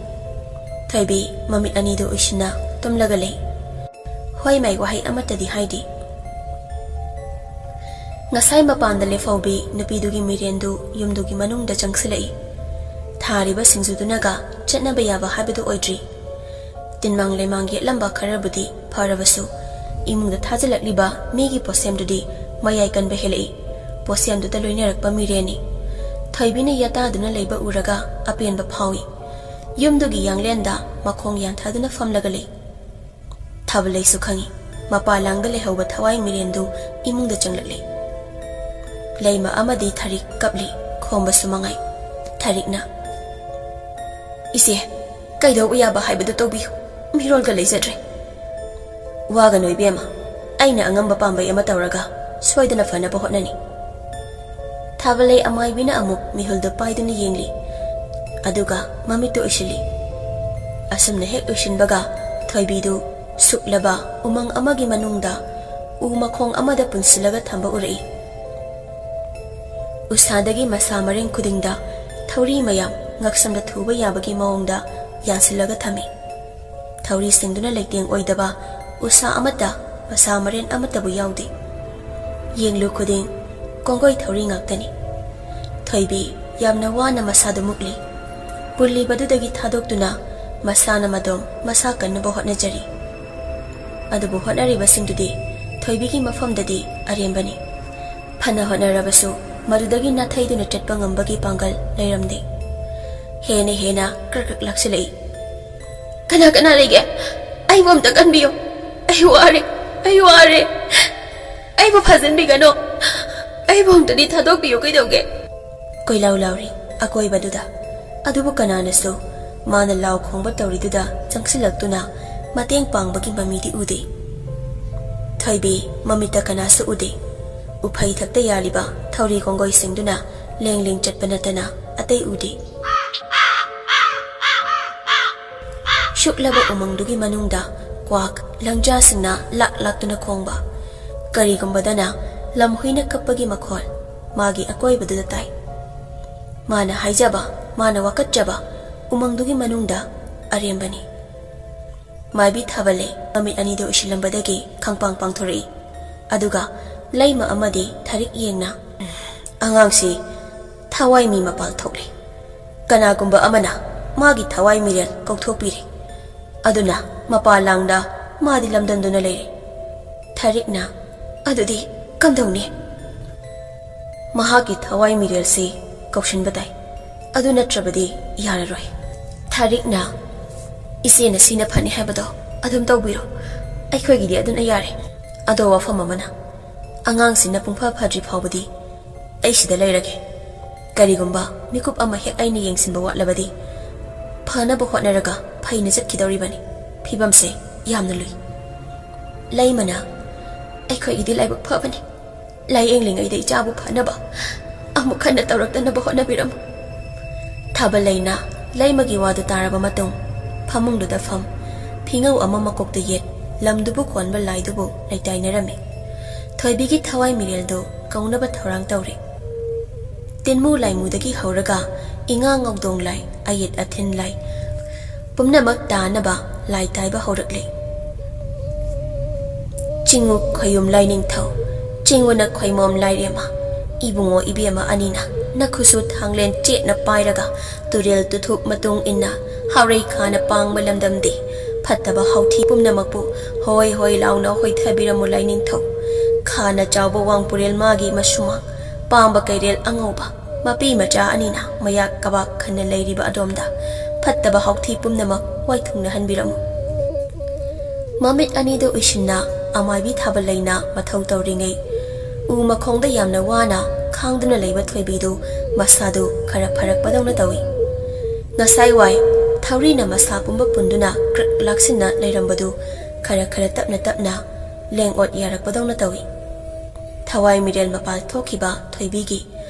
ꯊꯣꯏꯕꯤ ꯃꯃꯤꯠ ꯑꯅꯤꯗꯨ ꯎꯏꯁꯤꯟꯅ ꯇꯨꯝꯂꯒ ꯂꯩ꯫ ꯍꯣꯏ ꯃꯥꯏ ꯋꯥꯍꯩ ꯑꯃꯠꯇꯗꯤ ꯍꯥꯏꯗꯦ꯫ ꯉꯁꯥꯏ ꯃꯄꯥꯟꯗ ꯂꯦꯐꯧꯕꯤ ꯅꯨꯄꯤꯗꯨꯒꯤ ꯃꯤꯔꯦꯟꯗꯨ ꯌꯨꯝꯗꯨꯒꯤ ꯃꯅꯨꯡꯗ ꯆꯪꯁꯤꯜꯂꯛꯏ꯫ ꯊꯥꯔꯤꯕ ꯁꯤꯡꯖꯨꯗꯨꯅꯒ ꯆꯠꯅꯕ ꯌꯥꯕ ꯍꯥꯏꯕꯗꯨ ꯑꯣꯏꯗ꯭ꯔꯤ꯫ ꯇꯤꯟꯃꯥꯡ ꯂꯩꯃꯥꯡ ꯌꯦꯠꯂꯝꯕ ꯈꯔꯕꯨꯗꯤ ꯐꯔꯕꯁꯨ, ꯏꯃꯨꯡꯗ ꯊꯥꯖꯤꯜꯂꯛꯂꯤꯕ ꯃꯤꯒꯤ ꯄꯣꯠꯁꯦꯝꯗꯨꯗꯤ ꯃꯌꯥꯏ ꯀꯟꯕ ꯍꯦꯜꯂꯛꯏ꯫ ꯄꯣꯠꯁꯦꯝꯗꯨꯗ ꯂꯣꯏꯅꯔꯛꯄ ꯃꯤꯔꯦꯟꯅꯤ꯫ ꯊꯣꯏꯕꯤꯅ ꯌꯥꯇꯥꯗꯨꯅ ꯂꯩꯕ ꯎꯔꯒ ꯑꯄꯦꯟꯕ ꯐꯥꯎꯏ꯫ ꯌꯨꯝꯗꯨꯒꯤ ꯌꯥꯡꯂꯦꯟꯗ ꯃꯈꯣꯡ ꯌꯥꯟꯊꯗꯨꯅ ꯐꯝꯂꯒ ꯂꯩ꯫ ꯊꯥꯕꯂꯩꯁꯨ ꯈꯪꯏ, ꯃꯄꯥ ꯂꯥꯡꯗ ꯂꯩꯍꯧꯕ ꯊꯋꯥꯏ ꯃꯤꯔꯦꯟꯗꯨ ꯏꯃꯨꯡꯗ ꯆꯪꯂꯛꯂꯦ꯫ ꯂꯩꯃ ꯑꯃꯗꯤ ꯊꯔꯤꯛ ꯀꯞꯂꯤ, ꯈꯣꯝꯕꯁꯨ ꯃꯉꯥꯏ꯫ ꯊꯔꯤꯛꯅ, "ꯏꯆꯦ, ꯀꯩꯗꯧꯕ ꯌꯥꯕ ꯍꯥꯏꯕꯗꯨ ꯇꯧꯕꯤꯌꯨ, ꯃꯤꯔꯣꯜꯒ ꯂꯩꯖꯗ꯭ꯔꯦ꯫" "ꯋꯥꯒꯅꯨ ꯏꯕꯦꯝꯃ, ꯑꯩꯅ ꯑꯉꯝꯕ ꯄꯥꯝꯕꯩ ꯑꯃ ꯇꯧꯔꯒ ꯁꯣꯏꯗꯅ ꯐꯅꯕ ꯍꯣꯠꯅꯅꯤ꯫" ꯊꯥꯕꯂꯩ ꯑꯃꯥꯏꯕꯤꯅ ꯑꯃꯨꯛ ꯃꯤꯍꯨꯜꯗꯨ ꯄꯥꯏꯗꯨꯅ ꯌꯦꯡꯂꯤ, ꯑꯗꯨꯒ ꯃꯃꯤꯠꯇꯨ ꯎꯏꯁꯤꯜꯂꯤ꯫ ꯑꯁꯨꯝꯅ ꯍꯦꯛ ꯎꯏꯁꯤꯟꯕꯒ ꯊꯣꯏꯕꯤꯗꯨ ꯁꯨꯛꯂꯕ ꯎꯃꯪ ꯑꯃꯒꯤ ꯃꯅꯨꯡꯗ ꯎ ꯃꯈꯣꯡ ꯑꯃꯗ ꯄꯨꯟꯁꯤꯜꯂꯒ ꯊꯝꯕ ꯎꯔꯛꯏ꯫ ꯎꯁꯥꯗꯒꯤ ꯃꯁꯥ ꯃꯔꯦꯡ ꯈꯨꯗꯤꯡꯗ ꯊꯧꯔꯤ ꯃꯌꯥꯝ ꯉꯛꯁꯝꯗ ꯊꯨꯕ ꯌꯥꯕꯒꯤ ꯃꯑꯣꯡꯗ ꯌꯥꯟꯁꯤꯜꯂꯒ ꯊꯝꯃꯤ꯫ ꯊꯧꯔꯤꯁꯤꯡꯗꯨꯅ ꯂꯩꯇꯦꯡ ꯑꯣꯏꯗꯕ ꯎꯁꯥ ꯑꯃꯠꯇ, ꯃꯁꯥ ꯃꯔꯦꯟ ꯑꯃꯠꯇꯕꯨ ꯌꯥꯎꯗꯦ꯫ ꯌꯦꯡꯂꯨ ꯈꯨꯗꯤꯡ ꯀꯣꯡꯒꯣꯏ ꯊꯧꯔꯤ ꯉꯥꯛꯇꯅꯤ꯫ ꯊꯣꯏꯕꯤ ꯌꯥꯝꯅ ꯋꯥꯅ ꯃꯁꯥꯗꯨ ꯃꯨꯛꯂꯤ꯫ ꯄꯨꯜꯂꯤꯕꯗꯨꯗꯒꯤ ꯊꯥꯗꯣꯛꯇꯨꯅ ꯃꯁꯥꯅ ꯃꯗꯣꯝ ꯃꯁꯥ ꯀꯟꯅꯕ ꯍꯣꯠꯅꯖꯔꯤ꯫ ꯑꯗꯨꯕꯨ ꯍꯣꯠꯅꯔꯤꯕꯁꯤꯡꯗꯨꯗꯤ ꯊꯣꯏꯕꯤꯒꯤ ꯃꯐꯝꯗꯗꯤ ꯑꯔꯦꯝꯕꯅꯤ꯫ ꯐꯅ ꯍꯣꯠꯅꯔꯕꯁꯨ ꯃꯗꯨꯗꯒꯤ ꯅꯥꯊꯩꯗꯨꯅ ꯆꯠꯄ ꯉꯝꯕꯒꯤ ꯄꯥꯡꯒꯜ ꯂꯩꯔꯝꯗꯦ꯫ ꯍꯦꯟꯅ ꯍꯦꯟꯅ ꯀ꯭ꯔꯛ ꯀ꯭ꯔꯛ ꯂꯥꯛꯁꯤꯜꯂꯛꯏ꯫ "ꯀꯅꯥ ꯀꯅꯥ ꯂꯩꯒꯦ? ꯑꯩꯕꯨ ꯑꯝꯇ ꯀꯟꯕꯤꯌꯨ꯫ ꯑꯩ ꯋꯥꯔꯦ, ꯑꯩ ꯋꯥꯔꯦ꯫ ꯑꯩꯕꯨ ꯐꯥꯖꯤꯟꯕꯤꯒꯅꯨ꯫" ꯑꯩꯕꯨ ꯑꯝꯇꯗꯤ ꯊꯥꯗꯣꯛꯄꯤꯌꯨ, ꯀꯩꯗꯧꯒꯦ? ꯀꯣꯏꯂꯥꯎ ꯂꯥꯎꯔꯤ ꯑꯀꯣꯏꯕꯗꯨꯗ꯫ ꯑꯗꯨꯕꯨ ꯀꯅꯥꯅꯁꯨ ꯃꯥꯅ ꯂꯥꯎ ꯈꯣꯡꯕ ꯇꯧꯔꯤꯗꯨꯗ ꯆꯪꯁꯤꯜꯂꯛꯇꯨꯅ ꯃꯇꯦꯡ ꯄꯥꯡꯕꯒꯤ ꯃꯃꯤꯗꯤ ꯎꯗꯦ꯫ ꯊꯣꯏꯕꯤ ꯃꯃꯤꯠꯇ ꯀꯅꯥꯁꯨ ꯎꯗꯦ꯫ ꯎꯐꯩ ꯊꯛꯇ ꯌꯥꯜꯂꯤꯕ ꯊꯧꯔꯤ ꯀꯣꯡꯒꯣꯏꯁꯤꯡꯗꯨꯅ ꯂꯦꯡ ꯂꯦꯡ ꯆꯠꯄ ꯅꯠꯇꯅ ꯑꯇꯩ ꯎꯗꯦ꯫ ꯁꯨꯛꯂꯕ ꯎꯃꯪꯗꯨꯒꯤ ꯃꯅꯨꯡꯗ ꯀ꯭ꯋꯥꯛ ꯂꯪꯖꯥꯁꯤꯡꯅ ꯂꯥꯛ ꯂꯥꯛꯇꯨꯅ ꯈꯣꯡꯕ, ꯀꯔꯤꯒꯨꯝꯕꯗꯅ ꯂꯝꯍꯨꯏꯅ ꯀꯞꯄꯒꯤ ꯃꯈꯣꯜ ꯃꯥꯒꯤ ꯑꯀꯣꯏꯕꯗꯨꯗ ꯇꯥꯏ꯫ ꯃꯥꯅ ꯍꯥꯏꯖꯕ, ꯃꯥꯅ ꯋꯥꯀꯠꯆꯕ ꯎꯃꯪꯗꯨꯒꯤ ꯃꯅꯨꯡꯗ ꯑꯔꯦꯝꯕꯅꯤ꯫ ꯃꯥꯏꯕꯤ ꯊꯥꯕꯜꯂꯩ ꯃꯃꯤꯠ ꯑꯅꯤꯗꯨ ꯎꯏꯁꯤꯜꯂꯝꯕꯗꯒꯤ ꯈꯪꯄꯥꯡ ꯄꯥꯡꯊꯣꯔꯛꯏ꯫ ꯑꯗꯨꯒ ꯂꯩꯃ ꯑꯃꯗꯤ ꯊꯥꯔꯤꯛ ꯌꯦꯡꯅ, "ꯑꯉꯥꯡꯁꯤ ꯊꯋꯥꯏ ꯃꯤ ꯃꯄꯥꯜ ꯊꯣꯛꯂꯦ꯫ ꯀꯅꯥꯒꯨꯝꯕ ꯑꯃꯅ ꯃꯥꯒꯤ ꯊꯋꯥꯏ ꯃꯤꯔꯦꯜ ꯀꯧꯊꯣꯛꯄꯤꯔꯦ꯫ ꯑꯗꯨꯅ ꯃꯄꯥ ꯂꯥꯡꯗ ꯃꯥꯗꯤ ꯂꯝꯗꯝꯗꯨꯅ ꯂꯩꯔꯦ꯫" ꯊꯥꯔꯤꯛꯅ, "ꯑꯗꯨꯗꯤ ꯀꯝꯗꯧꯅꯤ?" "ꯃꯍꯥꯛꯀꯤ ꯊꯋꯥꯏ ꯃꯤꯔꯦꯜꯁꯤ ꯀꯧꯁꯤꯟꯕ ꯇꯥꯏ꯫ ꯑꯗꯨ ꯅꯠꯇ꯭ꯔꯕꯗꯤ ꯌꯥꯔꯔꯣꯏ꯫" ꯊꯥꯔꯤꯛꯅ, "ꯏꯆꯦꯅ ꯁꯤꯅ ꯐꯅꯤ ꯍꯥꯏꯕꯗꯣ ꯑꯗꯨꯝ ꯇꯧꯕꯤꯔꯣ꯫ ꯑꯩꯈꯣꯏꯒꯤꯗꯤ ꯑꯗꯨꯅ ꯌꯥꯔꯦ꯫ ꯑꯗꯣ ꯋꯥꯐꯝ ꯑꯃꯅ, ꯑꯉꯥꯡꯁꯤꯅ ꯄꯨꯡꯐ ꯐꯗ꯭ꯔꯤ ꯐꯥꯎꯕꯗꯤ ꯑꯩ ꯁꯤꯗ ꯂꯩꯔꯒꯦ꯫ ꯀꯔꯤꯒꯨꯝꯕ ꯃꯤꯀꯨꯞ ꯑꯃ ꯍꯦꯛ ꯑꯩꯅ ꯌꯦꯡꯁꯤꯟꯕ ꯋꯥꯠꯂꯕꯗꯤ ꯐꯅꯕ ꯍꯣꯠꯅꯔꯒ ꯐꯩꯅ ꯆꯠꯈꯤꯗꯧꯔꯤꯕꯅꯤ꯫ ꯐꯤꯕꯝꯁꯦ ꯌꯥꯝꯅ ꯂꯨꯏ꯫" ꯂꯩꯃꯅ, "ꯑꯩꯈꯣꯏꯒꯤꯗꯤ ꯂꯥꯏꯕꯛ ꯐꯕꯅꯤ꯫ ꯂꯥꯏꯌꯦꯡꯂꯤꯉꯩꯗ ꯏꯆꯥꯕꯨ ꯐꯅꯕ ꯑꯃꯨꯛ ꯍꯟꯅ ꯇꯧꯔꯛꯇꯅꯕ ꯍꯣꯠꯅꯕꯤꯔꯝꯃꯨ꯫" ꯊꯥꯕꯜꯂꯩꯅ ꯂꯩꯃꯒꯤ ꯋꯥꯗꯨ ꯇꯥꯔꯕ ꯃꯇꯨꯡ ꯐꯃꯨꯡꯗꯨꯗ ꯐꯝ, ꯐꯤꯉꯧ ꯑꯃ ꯃꯀꯣꯛꯇ ꯌꯦꯠ, ꯂꯝꯗꯨꯕꯨ ꯀꯣꯟꯕ ꯂꯥꯏꯗꯨꯕꯨ ꯂꯩꯇꯥꯏꯅꯔꯝꯃꯤ꯫ ꯊꯣꯏꯕꯤꯒꯤ ꯊꯋꯥꯏ ꯃꯤꯔꯦꯜꯗꯨ ꯀꯧꯅꯕ ꯊꯧꯔꯥꯡ ꯇꯧꯔꯤ꯫ ꯇꯤꯟꯃꯨ ꯂꯥꯏꯃꯨꯗꯒꯤ ꯍꯧꯔꯒ ꯏꯉꯥ ꯉꯧꯗꯣꯡ ꯂꯥꯏ, ꯑꯌꯦꯠ ꯑꯊꯤꯟ ꯂꯥꯏ, ꯄꯨꯝꯅꯃꯛ ꯇꯥꯅꯕ ꯂꯥꯏ ꯇꯥꯏꯕ ꯍꯧꯔꯛꯂꯤ꯫ ꯆꯤꯡꯉꯨ ꯈꯣꯌꯨꯝ ꯂꯥꯏꯅꯤꯡꯊꯧ, ꯆꯤꯡꯉꯨꯅ ꯈꯣꯏꯃꯣꯝ ꯂꯥꯏꯔꯦꯝꯃ, ꯏꯕꯨꯡꯉꯣ ꯏꯕꯦꯝꯃ ꯑꯅꯤꯅ ꯅꯈꯨꯠꯁꯨ ꯊꯥꯡꯂꯦꯟ ꯆꯦꯠꯅ ꯄꯥꯏꯔꯒ ꯇꯨꯔꯦꯜ ꯇꯨꯊꯨꯞ ꯃꯇꯨꯡ ꯏꯟꯅ ꯍꯥꯎꯔꯩ ꯈꯥꯅ ꯄꯥꯡꯕ ꯂꯝꯗꯝꯗꯤ ꯐꯠꯇꯕ ꯍꯥꯎꯊꯤ ꯄꯨꯝꯅꯃꯛꯄꯨ ꯍꯣꯏ ꯍꯣꯏ ꯂꯥꯎꯅ ꯍꯣꯏꯊꯕꯤꯔꯝꯃꯨ ꯂꯥꯏꯅꯤꯡꯊꯧ꯫ ꯈꯥꯅ ꯆꯥꯎꯕ ꯋꯥꯡꯄꯨꯔꯦꯜ ꯃꯥꯒꯤ ꯃꯁꯨꯃꯥꯡ, ꯄꯥꯝꯕ ꯀꯩꯔꯦꯜ ꯑꯉꯧꯕ, ꯃꯄꯤ ꯃꯆꯥ ꯑꯅꯤꯅ ꯃꯌꯥꯛ ꯀꯕꯥꯛ ꯈꯟꯅ ꯂꯩꯔꯤꯕ ꯑꯗꯣꯝꯗ ꯐꯠꯇꯕ ꯍꯥꯎꯊꯤ ꯄꯨꯝꯅꯃꯛ ꯋꯥꯏꯊꯨꯡꯅꯍꯟꯕꯤꯔꯝꯃꯨ꯫ ꯃꯃꯤꯠ ꯑꯅꯤꯗꯨ ꯎꯏꯁꯤꯟꯅ ꯑꯃꯥꯏꯕꯤ ꯊꯥꯕꯜꯂꯩꯅ ꯃꯊꯧ ꯇꯧꯔꯤꯉꯩ, ꯎ ꯃꯈꯣꯡꯗ ꯌꯥꯝꯅ ꯋꯥꯅ ꯈꯥꯡꯗꯨꯅ ꯂꯩꯕ ꯊꯣꯏꯕꯤꯗꯨ ꯃꯁꯥꯗꯨ ꯈꯔ ꯐꯔꯛꯄꯗꯧꯅ ꯇꯧꯏ꯫ ꯉꯁꯥꯏ ꯋꯥꯏ ꯊꯧꯔꯤꯅ ꯃꯁꯥ ꯄꯨꯝꯕ ꯄꯨꯟꯗꯨꯅ ꯀ꯭ꯔꯛ ꯂꯥꯛꯁꯤꯟꯅ ꯂꯩꯔꯝꯕꯗꯨ ꯈꯔ ꯈꯔ ꯇꯞꯅ ꯇꯞꯅ ꯂꯦꯡ ꯑꯣꯠ ꯌꯥꯔꯛꯄꯗꯧꯅ ꯇꯧꯏ꯫ ꯊꯋꯥꯏ ꯃꯤꯔꯦꯜ ꯃꯄꯥꯜ ꯊꯣꯛꯈꯤꯕ ꯊꯣꯏꯕꯤꯒꯤ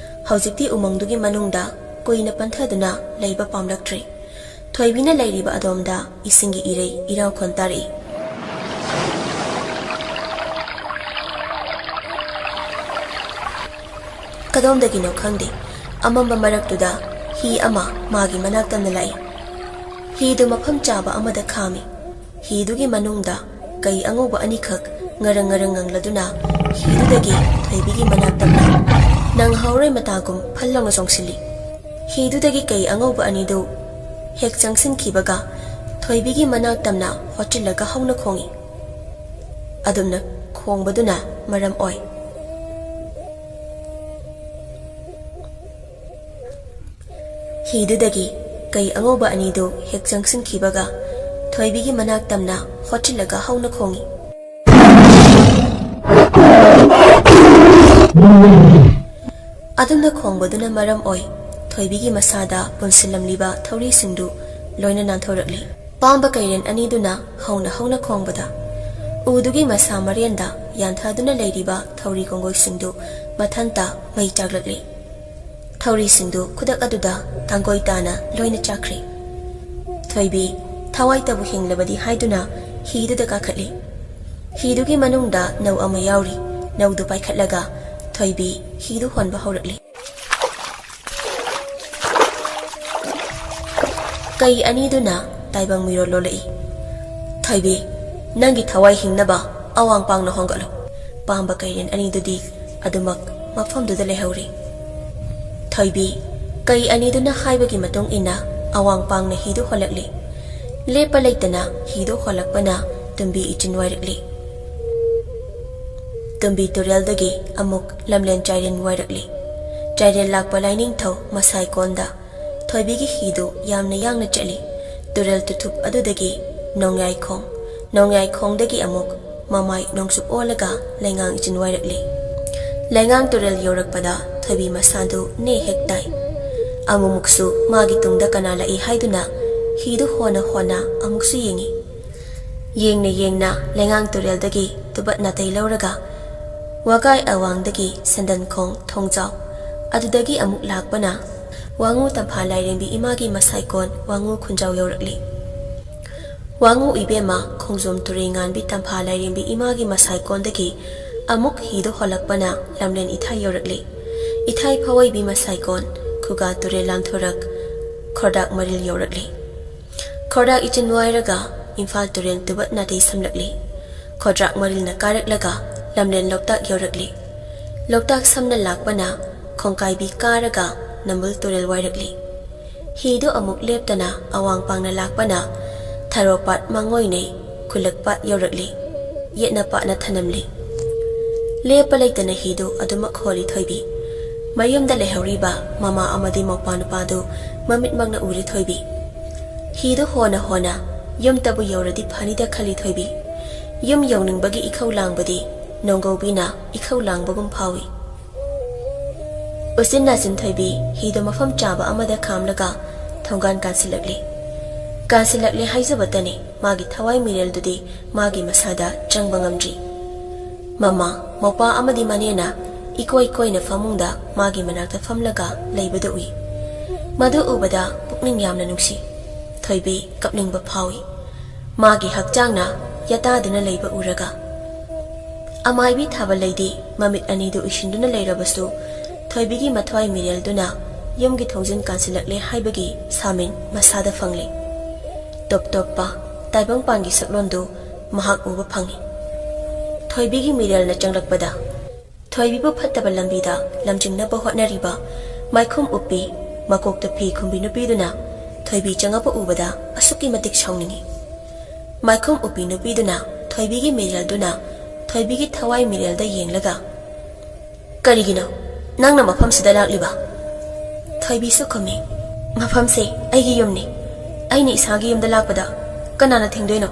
ꯍꯧꯖꯤꯛꯇꯤ ꯎꯃꯪꯗꯨꯒꯤ ꯃꯅꯨꯡꯗ ꯀꯨꯏꯅ ꯄꯟꯊꯗꯨꯅ ꯂꯩꯕ ꯄꯥꯝꯂꯛꯇ꯭ꯔꯦ꯫ ꯊꯣꯏꯕꯤꯅ ꯂꯩꯔꯤꯕ ꯑꯗꯣꯝꯗ ꯏꯁꯤꯡꯒꯤ ꯏꯔꯩ ꯏꯔꯥꯎꯈꯣꯟ ꯇꯥꯔꯛꯏ꯫ ꯀꯗꯣꯝꯗꯒꯤꯅꯣ ꯈꯪꯗꯦ, ꯑꯃꯝꯕ ꯃꯔꯛꯇꯨꯗ ꯍꯤ ꯑꯃ ꯃꯥꯒꯤ ꯃꯅꯥꯛ ꯇꯝꯅ ꯂꯥꯛꯏ꯫ ꯍꯤꯗꯨ ꯃꯐꯝ ꯆꯥꯕ ꯑꯃꯗ ꯈꯥꯝꯃꯤ꯫ ꯍꯤꯗꯨꯒꯤ ꯃꯅꯨꯡꯗ ꯀꯩ ꯑꯉꯧꯕ ꯑꯅꯤꯈꯛ ꯉꯔꯪ ꯉꯔꯪ ꯉꯪꯂꯗꯨꯅ ꯍꯤꯗꯨꯗꯒꯤ ꯊꯣꯏꯕꯤꯒꯤ ꯃꯅꯥꯛ ꯇꯝꯅ ꯅꯪꯍꯧꯔꯣꯏ ꯃꯇꯥꯒꯨꯝ ꯐꯜ ꯂꯥꯎꯅ ꯆꯣꯡꯁꯤꯜꯂꯤ꯫ ꯍꯤꯗꯨꯗꯒꯤ ꯀꯩ ꯑꯉꯧꯕ ꯑꯅꯤꯗꯨ ꯍꯦꯛ ꯆꯪꯁꯤꯟꯈꯤꯕꯒ ꯊꯣꯏꯕꯤꯒꯤ ꯃꯅꯥꯛ ꯇꯝꯅ ꯍꯣꯠꯆꯤꯜꯂꯒ ꯍꯧꯅ ꯈꯣꯡꯏ꯫ ꯑꯗꯨꯝꯅ ꯈꯣꯡꯕꯗꯨꯅ ꯃꯔꯝ ꯑꯣꯏ꯫ ꯍꯤꯗꯨꯗꯒꯤ ꯀꯩ ꯑꯉꯧꯕ ꯑꯅꯤꯗꯨ ꯍꯦꯛ ꯆꯪꯁꯤꯟꯈꯤꯕꯒ ꯊꯣꯏꯕꯤꯒꯤ ꯃꯅꯥꯛ ꯇꯝꯅ ꯍꯣꯠꯆꯤꯜꯂꯒ ꯍꯧꯅ ꯈꯣꯡꯏ꯫ ꯑꯗꯨꯝꯅ ꯈꯣꯡꯕꯗꯨꯅ ꯃꯔꯝ ꯑꯣꯏ ꯊꯣꯏꯕꯤꯒꯤ ꯃꯁꯥꯗ ꯄꯨꯟꯁꯤꯜꯂꯝꯂꯤꯕ ꯊꯧꯔꯤꯁꯤꯡꯗꯨ ꯂꯣꯏꯅ ꯅꯥꯟꯊꯣꯔꯛꯂꯤ꯫ ꯄꯥꯝꯕ ꯀꯩꯔꯦꯟ ꯑꯅꯤꯗꯨꯅ ꯍꯧꯅ ꯍꯧꯅ ꯈꯣꯡꯕꯗ ꯎꯗꯨꯒꯤ ꯃꯁꯥ ꯃꯔꯦꯟꯗ ꯌꯥꯟꯊꯗꯨꯅ ꯂꯩꯔꯤꯕ ꯊꯧꯔꯤ ꯀꯣꯡꯒꯣꯏꯁꯤꯡꯗꯨ ꯃꯊꯟꯇ ꯃꯩ ꯆꯥꯛꯂꯛꯂꯤ꯫ ꯊꯧꯔꯤꯁꯤꯡꯗꯨ ꯈꯨꯗꯛ ꯑꯗꯨꯗ ꯇꯥꯡꯒꯣꯏ ꯇꯥꯅ ꯂꯣꯏꯅ ꯆꯥꯛꯈ꯭ꯔꯦ꯫ ꯊꯣꯏꯕꯤ ꯊꯋꯥꯏꯇꯕꯨ ꯍꯤꯡꯂꯕꯗꯤ ꯍꯥꯏꯗꯨꯅ ꯍꯤꯗꯨꯗ ꯀꯥꯈꯠꯂꯤ꯫ ꯍꯤꯗꯨꯒꯤ ꯃꯅꯨꯡꯗ ꯅꯧ ꯑꯃ ꯌꯥꯎꯔꯤ꯫ ꯅꯧꯗꯨ ꯄꯥꯏꯈꯠꯂꯒ ꯊꯣꯏꯕꯤ ꯍꯤꯗꯨ ꯍꯣꯟꯕ ꯍꯧꯔꯛꯂꯤ꯫ ꯀꯩ ꯑꯅꯤꯗꯨꯅ ꯇꯥꯏꯕꯪ ꯃꯤꯔꯣꯜ ꯂꯣꯜꯂꯛꯏ꯫ "ꯊꯣꯏꯕꯤ, ꯅꯪꯒꯤ ꯊꯋꯥꯏ ꯍꯤꯡꯅꯕ ꯑꯋꯥꯡ ꯄꯥꯡꯅ ꯍꯣꯡꯒꯠꯂꯨ꯫" ꯄꯥꯝꯕ ꯀꯩꯔꯦꯟ ꯑꯅꯤꯗꯨꯗꯤ ꯑꯗꯨꯃꯛ ꯃꯐꯝꯗꯨꯗ ꯂꯩꯍꯧꯔꯤ꯫ ꯊꯣꯏꯕꯤ, ꯀꯩ ꯑꯅꯤꯗꯨꯅ ꯍꯥꯏꯕꯒꯤ ꯃꯇꯨꯡ ꯏꯟꯅ ꯑꯋꯥꯡ ꯄꯥꯡꯅ ꯍꯤꯗꯨ ꯍꯣꯜꯂꯛꯂꯤ꯫ ꯂꯦꯞꯄ ꯂꯩꯇꯅ ꯍꯤꯗꯨ ꯍꯣꯜꯂꯛꯄꯅ ꯇꯨꯝꯕꯤ ꯏꯆꯤꯟ ꯋꯥꯏꯔꯛꯂꯤ꯫ ꯇꯨꯝꯕꯤ ꯇꯨꯔꯦꯜꯗꯒꯤ ꯑꯃꯨꯛ ꯂꯝꯂꯦꯟ ꯆꯥꯏꯔꯦꯟ ꯋꯥꯏꯔꯛꯂꯤ꯫ ꯆꯥꯏꯔꯦꯟ ꯂꯥꯛꯄ ꯂꯥꯏꯅꯤꯡꯊꯧ ꯃꯁꯥꯏ ꯀꯣꯟꯗ ꯊꯣꯏꯕꯤꯒꯤ ꯍꯤꯗꯨ ꯌꯥꯝꯅ ꯌꯥꯡꯅ ꯆꯠꯂꯤ꯫ ꯇꯨꯔꯦꯜ ꯇꯨꯊꯨꯞ ꯑꯗꯨꯗꯒꯤ ꯅꯣꯡꯌꯥꯏꯈꯣꯡ, ꯅꯣꯡꯌꯥꯏꯈꯣꯡꯗꯒꯤ ꯑꯃꯨꯛ ꯃꯃꯥꯏ ꯅꯣꯡꯆꯨꯞ ꯑꯣꯜꯂꯒ ꯂꯩꯉꯥꯡ ꯏꯆꯤꯟ ꯋꯥꯏꯔꯛꯂꯤ꯫ ꯂꯩꯉꯥꯡ ꯇꯨꯔꯦꯜ ꯌꯧꯔꯛꯄꯗ ꯊꯣꯏꯕꯤ ꯃꯁꯥꯗꯨ ꯅꯦ ꯍꯦꯛ ꯇꯥꯏ꯫ ꯑꯃꯨꯛꯃꯨꯛꯁꯨ ꯃꯥꯒꯤ ꯇꯨꯡꯗ ꯀꯅꯥ ꯂꯥꯛꯏ ꯍꯥꯏꯗꯨꯅ ꯍꯤꯗꯨ ꯍꯣꯅ ꯍꯣꯅ ꯑꯃꯨꯛꯁꯨ ꯌꯦꯡꯏ꯫ ꯌꯦꯡꯅ ꯌꯦꯡꯅ ꯂꯩꯉꯥꯡ ꯇꯨꯔꯦꯜꯗꯒꯤ ꯇꯨꯕꯠ ꯅꯥꯇꯩ ꯂꯧꯔꯒ ꯋꯥꯒꯥꯏ ꯑꯋꯥꯡꯗꯒꯤ ꯁꯟꯗꯟꯈꯣꯡ ꯊꯣꯡꯖꯥꯎ ꯑꯗꯨꯗꯒꯤ ꯑꯃꯨꯛ ꯂꯥꯛꯄꯅ ꯋꯥꯉꯨ ꯇꯝꯐꯥ ꯂꯥꯏꯔꯦꯝꯕꯤ ꯏꯃꯥꯒꯤ ꯃꯁꯥꯏꯀꯣꯟ ꯋꯥꯉꯨ ꯈꯨꯟꯖꯥꯎ ꯌꯧꯔꯛꯂꯤ꯫ ꯋꯥꯉꯨ ꯏꯕꯦꯝꯃ ꯈꯣꯡꯖꯣꯝ ꯇꯨꯔꯦꯜ ꯉꯥꯟꯕꯤ ꯇꯝꯐꯥ ꯂꯥꯏꯔꯦꯝꯕꯤ ꯏꯃꯥꯒꯤ ꯃꯁꯥꯏꯀꯣꯟꯗꯒꯤ ꯑꯃꯨꯛ ꯍꯤꯗꯨ ꯍꯣꯜꯂꯛꯄꯅ ꯂꯝꯂꯦꯟ ꯏꯊꯥꯏ ꯌꯧꯔꯛꯂꯤ꯫ ꯏꯊꯥꯏ ꯐꯋꯥꯏꯕꯤ ꯃꯁꯥꯏꯀꯣꯟ ꯈꯨꯒꯥ ꯇꯨꯔꯦꯜ ꯂꯥꯟꯊꯣꯔꯛ ꯈꯣꯔꯗꯥꯛ ꯃꯔꯤꯜ ꯌꯧꯔꯛꯂꯤ꯫ ꯈꯣꯔꯗꯥꯛ ꯏꯆꯤꯟ ꯋꯥꯏꯔꯒ ꯏꯝꯐꯥꯜ ꯇꯨꯔꯦꯜ ꯇꯨꯕꯠ ꯅꯥꯇꯩ ꯁꯝꯂꯛꯂꯤ꯫ ꯈꯣꯗ꯭ꯔꯥꯛ ꯃꯔꯤꯜꯅ ꯀꯥꯔꯛꯂꯒ ꯂꯝꯂꯦꯟ ꯂꯣꯛꯇꯥꯛ ꯌꯧꯔꯛꯂꯤ꯫ ꯂꯣꯛꯇꯥꯛ ꯁꯝꯅ ꯂꯥꯛꯄꯅ ꯈꯣꯡꯀꯥꯏꯕꯤ ꯀꯥꯔꯒ ꯅꯝꯕꯨꯜ ꯇꯨꯔꯦꯜ ꯋꯥꯏꯔꯛꯂꯤ꯫ ꯍꯤꯗꯨ ꯑꯃꯨꯛ ꯂꯦꯞꯇꯅ ꯑꯋꯥꯡ ꯄꯥꯡꯅ ꯂꯥꯛꯄꯅ ꯊꯔꯣ ꯄꯥꯠ ꯃꯥꯡꯉꯣꯏꯅꯩ ꯈꯨꯜꯂꯛ ꯄꯥꯠ ꯌꯧꯔꯛꯂꯤ꯫ ꯌꯦꯠꯅ ꯄꯥꯠꯅ ꯊꯅꯝꯂꯤ꯫ ꯂꯦꯞꯄ ꯂꯩꯇꯅ ꯍꯤꯗꯨ ꯑꯗꯨꯃꯛ ꯍꯣꯜꯂꯤ ꯊꯣꯏꯕꯤ꯫ ꯃꯌꯨꯝꯗ ꯂꯩꯍꯧꯔꯤꯕ ꯃꯃꯥ ꯑꯃꯗꯤ ꯃꯧꯄꯥ ꯅꯨꯄꯥꯗꯨ ꯃꯃꯤꯠꯃꯛꯅ ꯎꯔꯤ ꯊꯣꯏꯕꯤ꯫ ꯍꯤꯗꯨ ꯍꯣꯅ ꯍꯣꯅ ꯌꯨꯝꯇꯕꯨ ꯌꯧꯔꯗꯤ ꯐꯅꯤꯗ ꯈꯜꯂꯤ ꯊꯣꯏꯕꯤ꯫ ꯌꯨꯝ ꯌꯧꯅꯤꯡꯕꯒꯤ ꯏꯈꯧ ꯂꯥꯡꯕꯗꯤ ꯅꯣꯡꯒꯧꯕꯤꯅ ꯏꯈꯧ ꯂꯥꯡꯕꯒꯨꯝ ꯐꯥꯎꯏ꯫ ꯎꯆꯤꯟ ꯅꯥꯆꯤꯟ ꯊꯣꯏꯕꯤ ꯍꯤꯗꯨ ꯃꯐꯝ ꯆꯥꯕ ꯑꯃꯗ ꯈꯥꯝꯂꯒ ꯊꯣꯡꯒꯥꯟ ꯀꯥꯟꯁꯤꯜꯂꯛꯂꯤ꯫ ꯀꯥꯟꯁꯤꯜꯂꯛꯂꯦ ꯍꯥꯏꯖꯕꯇꯅꯤ, ꯃꯥꯒꯤ ꯊꯋꯥꯏ ꯃꯤꯔꯦꯜꯗꯨꯗꯤ ꯃꯥꯒꯤ ꯃꯁꯥꯗ ꯆꯪꯕ ꯉꯝꯗ꯭ꯔꯤ꯫ ꯃꯃꯥ, ꯃꯧꯄꯥ ꯑꯃꯗꯤ ꯃꯅꯦꯅ ꯏꯀꯣꯏ ꯀꯣꯏꯅ ꯐꯃꯨꯡꯗ ꯃꯥꯒꯤ ꯃꯅꯥꯛꯇ ꯐꯝꯂꯒ ꯂꯩꯕꯗꯨ ꯎꯏ꯫ ꯃꯗꯨ ꯎꯕꯗ ꯄꯨꯛꯅꯤꯡ ꯌꯥꯝꯅ ꯅꯨꯡꯁꯤ꯫ ꯊꯣꯏꯕꯤ ꯀꯞꯅꯤꯡꯕ ꯐꯥꯎꯏ꯫ ꯃꯥꯒꯤ ꯍꯛꯆꯥꯡꯅ ꯌꯥꯇꯥꯗꯨꯅ ꯂꯩꯕ ꯎꯔꯒ꯫ ꯑꯃꯥꯏꯕꯤ ꯊꯥꯕ ꯂꯩꯗꯤ ꯃꯃꯤꯠ ꯑꯅꯤꯗꯨ ꯎꯏꯁꯤꯟꯗꯨꯅ ꯂꯩꯔꯕꯁꯨ ꯊꯣꯏꯕꯤꯒꯤ ꯃꯊ꯭ꯋꯥꯏ ꯃꯤꯔꯦꯜꯗꯨꯅ ꯌꯨꯝꯒꯤ ꯊꯣꯡꯖꯤꯟ ꯀꯥꯟꯁꯤꯜꯂꯛꯂꯦ ꯍꯥꯏꯕꯒꯤ ꯁꯥꯃꯤꯟ ꯃꯁꯥꯗ ꯐꯪꯂꯦ꯫ ꯇꯣꯞ ꯇꯣꯞꯄ ꯇꯥꯏꯕꯪꯄꯥꯟꯒꯤ ꯁꯛꯂꯣꯟꯗꯨ ꯃꯍꯥꯛ ꯎꯕ ꯐꯪꯏ꯫ ꯊꯣꯏꯕꯤꯒꯤ ꯃꯤꯔꯦꯜꯅ ꯆꯪꯂꯛꯄꯗ ꯊꯣꯏꯕꯤꯕꯨ ꯐꯠꯇꯕ ꯂꯝꯕꯤꯗ ꯂꯝꯖꯤꯡꯅꯕ ꯍꯣꯠꯅꯔꯤꯕ ꯃꯥꯏꯈꯨꯝ ꯎꯞꯄꯤ, ꯃꯀꯣꯛꯇ ꯐꯤ ꯈꯨꯝꯕꯤ ꯅꯨꯄꯤꯗꯨꯅ ꯊꯣꯏꯕꯤ ꯆꯪꯉꯛꯄ ꯎꯕꯗ ꯑꯁꯨꯛꯀꯤ ꯃꯇꯤꯛ ꯁꯥꯎꯅꯤꯡꯏ꯫ ꯃꯥꯏꯈꯨꯝ ꯎꯞꯄꯤ ꯅꯨꯄꯤꯗꯨꯅ ꯊꯣꯏꯕꯤꯒꯤ ꯃꯤꯔꯦꯜꯗꯨꯅ ꯊꯣꯏꯕꯤꯒꯤ ꯊꯋꯥꯏ ꯃꯤꯔꯦꯜꯗ ꯌꯦꯡꯂꯒ, "ꯀꯔꯤꯒꯤꯅꯣ ꯅꯪꯅ ꯃꯐꯝꯁꯤꯗ ꯂꯥꯛꯂꯤꯕ?" ꯊꯣꯏꯕꯤꯁꯨ ꯈꯨꯝꯃꯤ, "ꯃꯐꯝꯁꯦ ꯑꯩꯒꯤ ꯌꯨꯝꯅꯤ꯫ ꯑꯩꯅ ꯏꯁꯥꯒꯤ ꯌꯨꯝꯗ ꯂꯥꯛꯄꯗ ꯀꯅꯥꯅ ꯊꯤꯡꯗꯣꯏꯅꯣ?"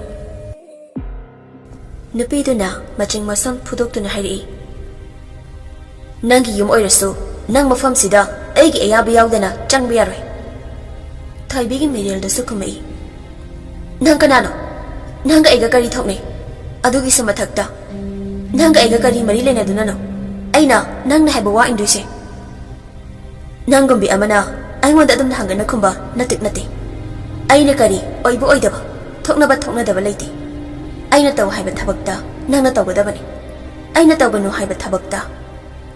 ꯅꯨꯄꯤꯗꯨꯅ ꯃꯆꯤꯡ ꯃꯁꯝ ꯐꯨꯗꯣꯛꯇꯨꯅ ꯍꯥꯏꯔꯛꯏ, ꯅꯪꯒꯤ ꯌꯨꯝ ꯑꯣꯏꯔꯁꯨ ꯅꯪ ꯃꯐꯝꯁꯤꯗ ꯑꯩꯒꯤ ꯑꯌꯥꯕ ꯌꯥꯎꯗꯅ ꯆꯪꯕ ꯌꯥꯔꯣꯏ꯫ ꯊꯣꯏꯕꯤꯒꯤ ꯃꯤꯔꯦꯜꯗꯁꯨ ꯈꯨꯝꯃꯛꯏ, "ꯅꯪ ꯀꯅꯥꯅꯣ? ꯅꯪꯒ ꯑꯩꯒ ꯀꯔꯤ ꯊꯣꯛꯅꯩ? ꯑꯗꯨꯒꯤꯁꯨ ꯃꯊꯛꯇ ꯅꯪꯒ ꯑꯩꯒ ꯀꯔꯤ ꯃꯔꯤ ꯂꯩꯅꯗꯨꯅꯅꯣ ꯑꯩꯅ ꯅꯪꯅ ꯍꯥꯏꯕ ꯋꯥ ꯏꯟꯗꯣꯏꯁꯦ?" ꯅꯪꯒꯨꯝꯕꯤ ꯑꯃꯅ ꯑꯩꯉꯣꯟꯗ ꯑꯗꯨꯝꯅ ꯍꯪꯒꯠꯅ ꯈꯨꯝꯕ ꯅꯇꯤꯛ ꯅꯠꯇꯦ꯫ ꯑꯩꯅ ꯀꯔꯤ ꯑꯣꯏꯕ ꯑꯣꯏꯗꯕ, ꯊꯣꯛꯅꯕ ꯊꯣꯛꯅꯗꯕ ꯂꯩꯇꯦ꯫ ꯑꯩꯅ ꯇꯧ ꯍꯥꯏꯕ ꯊꯕꯛꯇ ꯅꯪꯅ ꯇꯧꯒꯗꯕꯅꯤ꯫ ꯑꯩꯅ ꯇꯧꯒꯅꯨ ꯍꯥꯏꯕ ꯊꯕꯛꯇ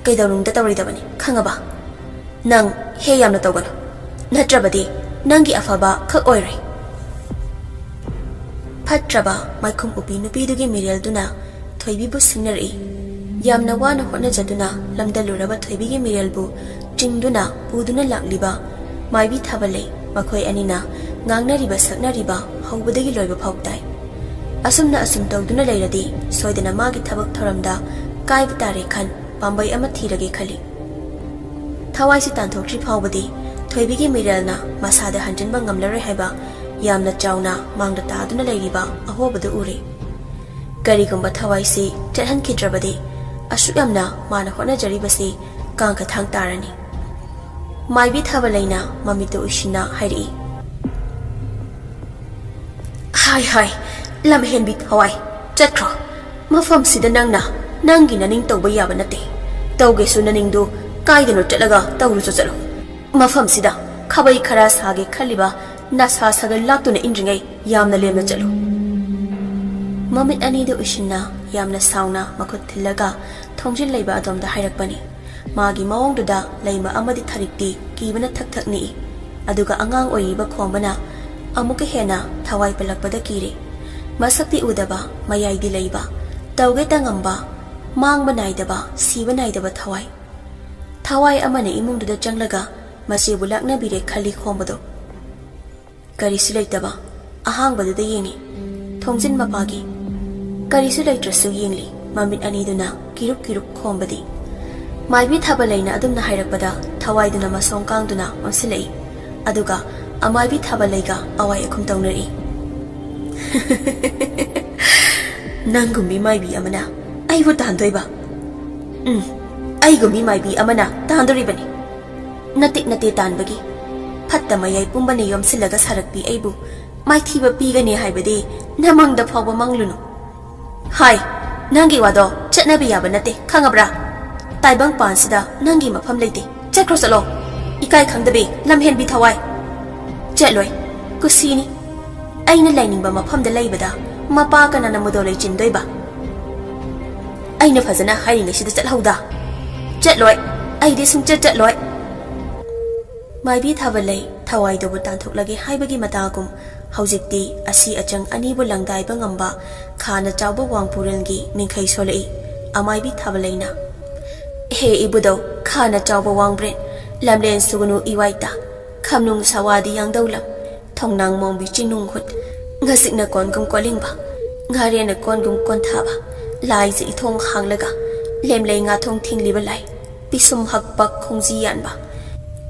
ꯀꯩꯗꯧꯅꯨꯡꯗ ꯇꯧꯔꯣꯏꯗꯕꯅꯤ, ꯈꯪꯉꯕ? ꯅꯪ ꯍꯦ ꯌꯥꯝꯅ ꯇꯧꯒꯅꯨ, ꯅꯠꯇ꯭ꯔꯕꯗꯤ ꯅꯪꯒꯤ ꯑꯐꯕ ꯈꯛ ꯑꯣꯏꯔꯣꯏ꯫ ꯐꯠꯇ꯭ꯔꯕ ꯃꯥꯏꯈꯨꯝ ꯎꯞꯄꯤ ꯅꯨꯄꯤꯗꯨꯒꯤ ꯃꯤꯔꯦꯜꯗꯨꯅ ꯊꯣꯏꯕꯤꯕꯨ ꯁꯤꯡꯅꯔꯛꯏ꯫ ꯌꯥꯝꯅ ꯋꯥꯅ ꯍꯣꯠꯅꯖꯗꯨꯅ ꯂꯝꯗꯜꯂꯨꯔꯕ ꯊꯣꯏꯕꯤꯒꯤ ꯃꯤꯔꯦꯜꯕꯨ ꯆꯤꯡꯗꯨꯅ ꯄꯨꯗꯨꯅ ꯂꯥꯛꯂꯤꯕ ꯃꯥꯏꯕꯤ ꯊꯥꯕ ꯂꯩ꯫ ꯃꯈꯣꯏ ꯑꯅꯤꯅ ꯉꯥꯡꯅꯔꯤꯕ ꯁꯛꯅꯔꯤꯕ ꯍꯧꯕꯗꯒꯤ ꯂꯣꯏꯕ ꯐꯥꯎ ꯇꯥꯏ꯫ ꯑꯁꯨꯝꯅ ꯑꯁꯨꯝ ꯇꯧꯗꯨꯅ ꯂꯩꯔꯗꯤ ꯁꯣꯏꯗꯅ ꯃꯥꯒꯤ ꯊꯕꯛ ꯊꯧꯔꯝꯗ ꯀꯥꯏꯕ ꯇꯥꯔꯦ ꯈꯟ ꯄꯥꯝꯕꯩ ꯑꯃ ꯊꯤꯔꯒꯦ ꯈꯜꯂꯤ꯫ ꯊꯋꯥꯏꯁꯤ ꯇꯥꯟꯊꯣꯛꯇ꯭ꯔꯤ ꯐꯥꯎꯕꯗꯤ ꯊꯣꯏꯕꯤꯒꯤ ꯃꯤꯔꯦꯜꯅ ꯃꯁꯥꯗ ꯍꯟꯖꯤꯟꯕ ꯉꯝꯂꯔꯣꯏ ꯍꯥꯏꯕ ꯌꯥꯝꯅ ꯆꯥꯎꯅ ꯃꯥꯡꯗ ꯇꯥꯗꯨꯅ ꯂꯩꯔꯤꯕ ꯑꯍꯣꯕꯗꯨ ꯎꯔꯦ꯫ ꯀꯔꯤꯒꯨꯝꯕ ꯊꯋꯥꯏꯁꯤ ꯆꯠꯍꯟꯈꯤꯗ꯭ꯔꯕꯗꯤ ꯑꯁꯨꯛ ꯌꯥꯝꯅ ꯃꯥꯅ ꯍꯣꯠꯅꯖꯔꯤꯕꯁꯤ ꯀꯥꯡꯈ ꯊꯥꯡ ꯇꯥꯔꯅꯤ꯫ ꯃꯥꯏꯕꯤ ꯊꯥꯕ ꯂꯩꯅ ꯃꯃꯤꯠꯇ ꯎꯏꯁꯤꯟꯅ ꯍꯥꯏꯔꯛꯏ, "ꯍꯥꯏ ꯍꯥꯏ, ꯂꯝꯍꯦꯟꯕꯤ ꯊꯋꯥꯏ, ꯆꯠꯈ꯭ꯔꯣ꯫ ꯃꯐꯝꯁꯤꯗ ꯅꯪꯅ ꯅꯪꯒꯤ ꯅꯅꯤꯡ ꯇꯧꯕ ꯌꯥꯕ ꯅꯠꯇꯦ꯫ ꯇꯧꯒꯦꯁꯨ ꯅꯅꯤꯡꯗꯨ ꯀꯥꯏꯗꯅꯣ ꯆꯠꯂꯒ ꯇꯧꯔꯨꯆꯣ ꯆꯠꯂꯣ꯫ ꯃꯐꯝꯁꯤꯗ ꯈꯥꯕꯩ ꯈꯔ ꯁꯥꯒꯦ ꯈꯜꯂꯤꯕ ꯅꯁꯥ ꯁꯥꯒꯩ ꯂꯥꯛꯇꯨꯅ ꯏꯟꯗ꯭ꯔꯤꯉꯩ ꯌꯥꯝꯅ ꯂꯦꯝꯅ ꯆꯠꯂꯨ꯫" ꯃꯃꯤꯠ ꯑꯅꯤꯗꯨ ꯎꯏꯁꯤꯟꯅ ꯌꯥꯝꯅ ꯁꯥꯎꯅ ꯃꯈꯨꯠ ꯊꯤꯜꯂꯒ ꯊꯣꯡꯖꯤꯜ ꯂꯩꯕ ꯑꯗꯣꯝꯗ ꯍꯥꯏꯔꯛꯄꯅꯤ꯫ ꯃꯥꯒꯤ ꯃꯑꯣꯡꯗꯨꯗ ꯂꯩꯃ ꯑꯃꯗꯤ ꯊꯔꯤꯛꯇꯤ ꯀꯤꯕꯅ ꯊꯛ ꯊꯛ ꯅꯤꯛꯏ꯫ ꯑꯗꯨꯒ ꯑꯉꯥꯡ ꯑꯣꯏꯔꯤꯕ ꯈꯣꯝꯕꯅ ꯑꯃꯨꯛꯀ ꯍꯦꯟꯅ ꯊꯋꯥꯏ ꯄꯜꯂꯛꯄꯗ ꯀꯤꯔꯦ꯫ ꯃꯁꯛꯇꯤ ꯎꯗꯕ, ꯃꯌꯥꯏꯗꯤ ꯂꯩꯕ, ꯇꯧꯒꯦꯇ ꯉꯝꯕ, ꯃꯥꯡꯕ ꯅꯥꯏꯗꯕ, ꯁꯤꯕ ꯅꯥꯏꯗꯕ ꯊꯋꯥꯏ꯫ ꯊꯋꯥꯏ ꯑꯃꯅ ꯏꯃꯨꯡꯗꯨꯗ ꯆꯪꯂꯒ ꯃꯆꯦꯕꯨ ꯂꯥꯛꯅꯕꯤꯔꯦ ꯈꯜꯂꯤ ꯈꯣꯝꯕꯗꯣ꯫ ꯀꯔꯤꯁꯨ ꯂꯩꯇꯕ ꯑꯍꯥꯡꯕꯗꯨꯗ ꯌꯦꯡꯉꯤ꯫ ꯊꯣꯡꯖꯤꯟ ꯃꯄꯥꯒꯤ꯫ ꯀꯔꯤꯁꯨ ꯂꯩꯇ꯭ꯔꯁꯨ ꯌꯦꯡꯂꯤ꯫ ꯃꯃꯤꯠ ꯑꯅꯤꯗꯨꯅ ꯀꯤꯔꯨꯛ ꯀꯤꯔꯨꯛ ꯈꯣꯝꯕꯗꯤ꯫ ꯃꯥꯏꯕꯤ ꯊꯥꯕ ꯂꯩꯅ ꯑꯗꯨꯝꯅ ꯍꯥꯏꯔꯛꯄꯗ ꯊꯋꯥꯏꯗꯨꯅ ꯃꯁꯣꯡ ꯀꯥꯡꯗꯨꯅ ꯑꯣꯟꯁꯤꯜꯂꯛꯏ꯫ ꯑꯗꯨꯒ ꯑꯃꯥꯏꯕꯤ ꯊꯥꯕ ꯂꯩꯒ ꯑꯋꯥꯏ ꯑꯈꯨꯝ ꯇꯧꯅꯔꯛꯏ꯫ "ꯅꯪꯒꯨꯝꯕꯤ ꯃꯥꯏꯕꯤ ꯑꯃꯅ ꯑꯩꯕꯨ ꯇꯥꯟꯗꯣꯏꯕ? ꯎꯝ, ꯑꯩꯒꯨꯝꯕꯤ ꯃꯥꯏꯕꯤ ꯑꯃꯅ ꯇꯥꯟꯗꯣꯔꯤꯕꯅꯤ꯫ ꯅꯇꯤꯛ ꯅꯇꯦ ꯇꯥꯟꯕꯒꯤ ꯐꯠꯇ ꯃꯌꯥꯏ ꯄꯨꯝꯕꯅ ꯌꯣꯝꯁꯤꯜꯂꯒ ꯁꯥꯔꯛꯄꯤ ꯑꯩꯕꯨ ꯃꯥꯏꯊꯤꯕ ꯄꯤꯒꯅꯤ ꯍꯥꯏꯕꯗꯤ ꯅꯃꯪꯗ ꯐꯥꯎꯕ ꯃꯪꯂꯨꯅꯨ꯫ ꯍꯥꯏ, ꯅꯪꯒꯤ ꯋꯥꯗꯣ ꯆꯠꯅꯕ ꯌꯥꯕ ꯅꯠꯇꯦ, ꯈꯪꯉꯕ꯭ꯔꯥ? ꯇꯥꯏꯕꯪ ꯄꯥꯟꯁꯤꯗ ꯅꯪꯒꯤ ꯃꯐꯝ ꯂꯩꯇꯦ꯫ ꯆꯠꯈ꯭ꯔꯣ ꯆꯠꯂꯣ꯫ ꯏꯀꯥꯏ ꯈꯪꯗꯕꯤ, ꯂꯝꯍꯦꯟꯕꯤ ꯊꯋꯥꯏ꯫ ꯆꯠꯂꯣꯏ꯫ ꯀꯨꯁꯤꯅꯤ꯫ ꯑꯩꯅ ꯂꯩꯅꯤꯡꯕ ꯃꯐꯝꯗ ꯂꯩꯕꯗ ꯃꯄꯥ ꯀꯅꯥꯅ ꯃꯨꯗꯣ ꯂꯩꯆꯤꯟꯗꯣꯏꯕ? ꯑꯩꯅ ꯐꯖꯅ ꯍꯥꯏꯔꯤꯉꯩꯁꯤꯗ ꯆꯠꯍꯧꯗ꯫ ꯆꯠꯂꯣꯏ꯫ ꯑꯩꯗꯤ ꯁꯨꯡꯆꯠ ꯆꯠꯂꯣꯏ꯫ ꯃꯥꯏꯕꯤ ꯊꯥꯕꯂꯩ ꯊꯋꯥꯏꯗꯨꯕꯨ ꯇꯥꯟꯊꯣꯛꯂꯒꯦ ꯍꯥꯏꯕꯒꯤ ꯃꯇꯥꯒꯨꯝ ꯍꯧꯖꯤꯛꯇꯤ ꯑꯁꯤ ꯑꯆꯪ ꯑꯅꯤꯕꯨ ꯂꯪꯗꯥꯏꯕ ꯉꯝꯕ ꯈꯥꯅ ꯆꯥꯎꯕ ꯋꯥꯡꯄꯨꯔꯦꯜꯒꯤ ꯃꯤꯡꯈꯩ ꯁꯣꯜꯂꯛꯏ꯫ ꯑꯃꯥꯏꯕꯤ ꯊꯥꯕꯂꯩꯅ, "ꯍꯦ ꯏꯕꯨꯙꯧ, ꯈꯥꯅ ꯆꯥꯎꯕ ꯋꯥꯡꯕ꯭ꯔꯦꯟ, ꯂꯝꯂꯦꯟ ꯁꯨꯒꯅꯨ ꯏꯋꯥꯏꯇ, ꯈꯝꯅꯨꯡ ꯁꯋꯥꯗꯤ ꯌꯥꯡꯗꯧꯂꯝ, ꯊꯣꯡꯅꯥꯡ ꯃꯣꯡꯕꯤ ꯆꯤꯡꯅꯨꯡ ꯍꯨꯠ, ꯉꯥꯖꯤꯛꯅ ꯀꯣꯟꯒꯨꯝ ꯀꯣꯜꯂꯤꯡꯕ, ꯉꯥꯔꯦꯟꯅ ꯀꯣꯟꯒꯨꯝ ꯀꯣꯟꯊꯥꯕ, ꯂꯥꯏꯖ ꯏꯊꯣꯡ ꯍꯥꯡꯂꯒ, ꯂꯦꯝꯂꯩ ꯉꯥꯊꯣꯡ ꯊꯤꯡꯂꯤꯕ ꯂꯥꯏ, ꯄꯤꯁꯨꯝ ꯍꯛꯄ ꯈꯣꯡꯖꯤ ꯌꯥꯟꯕ,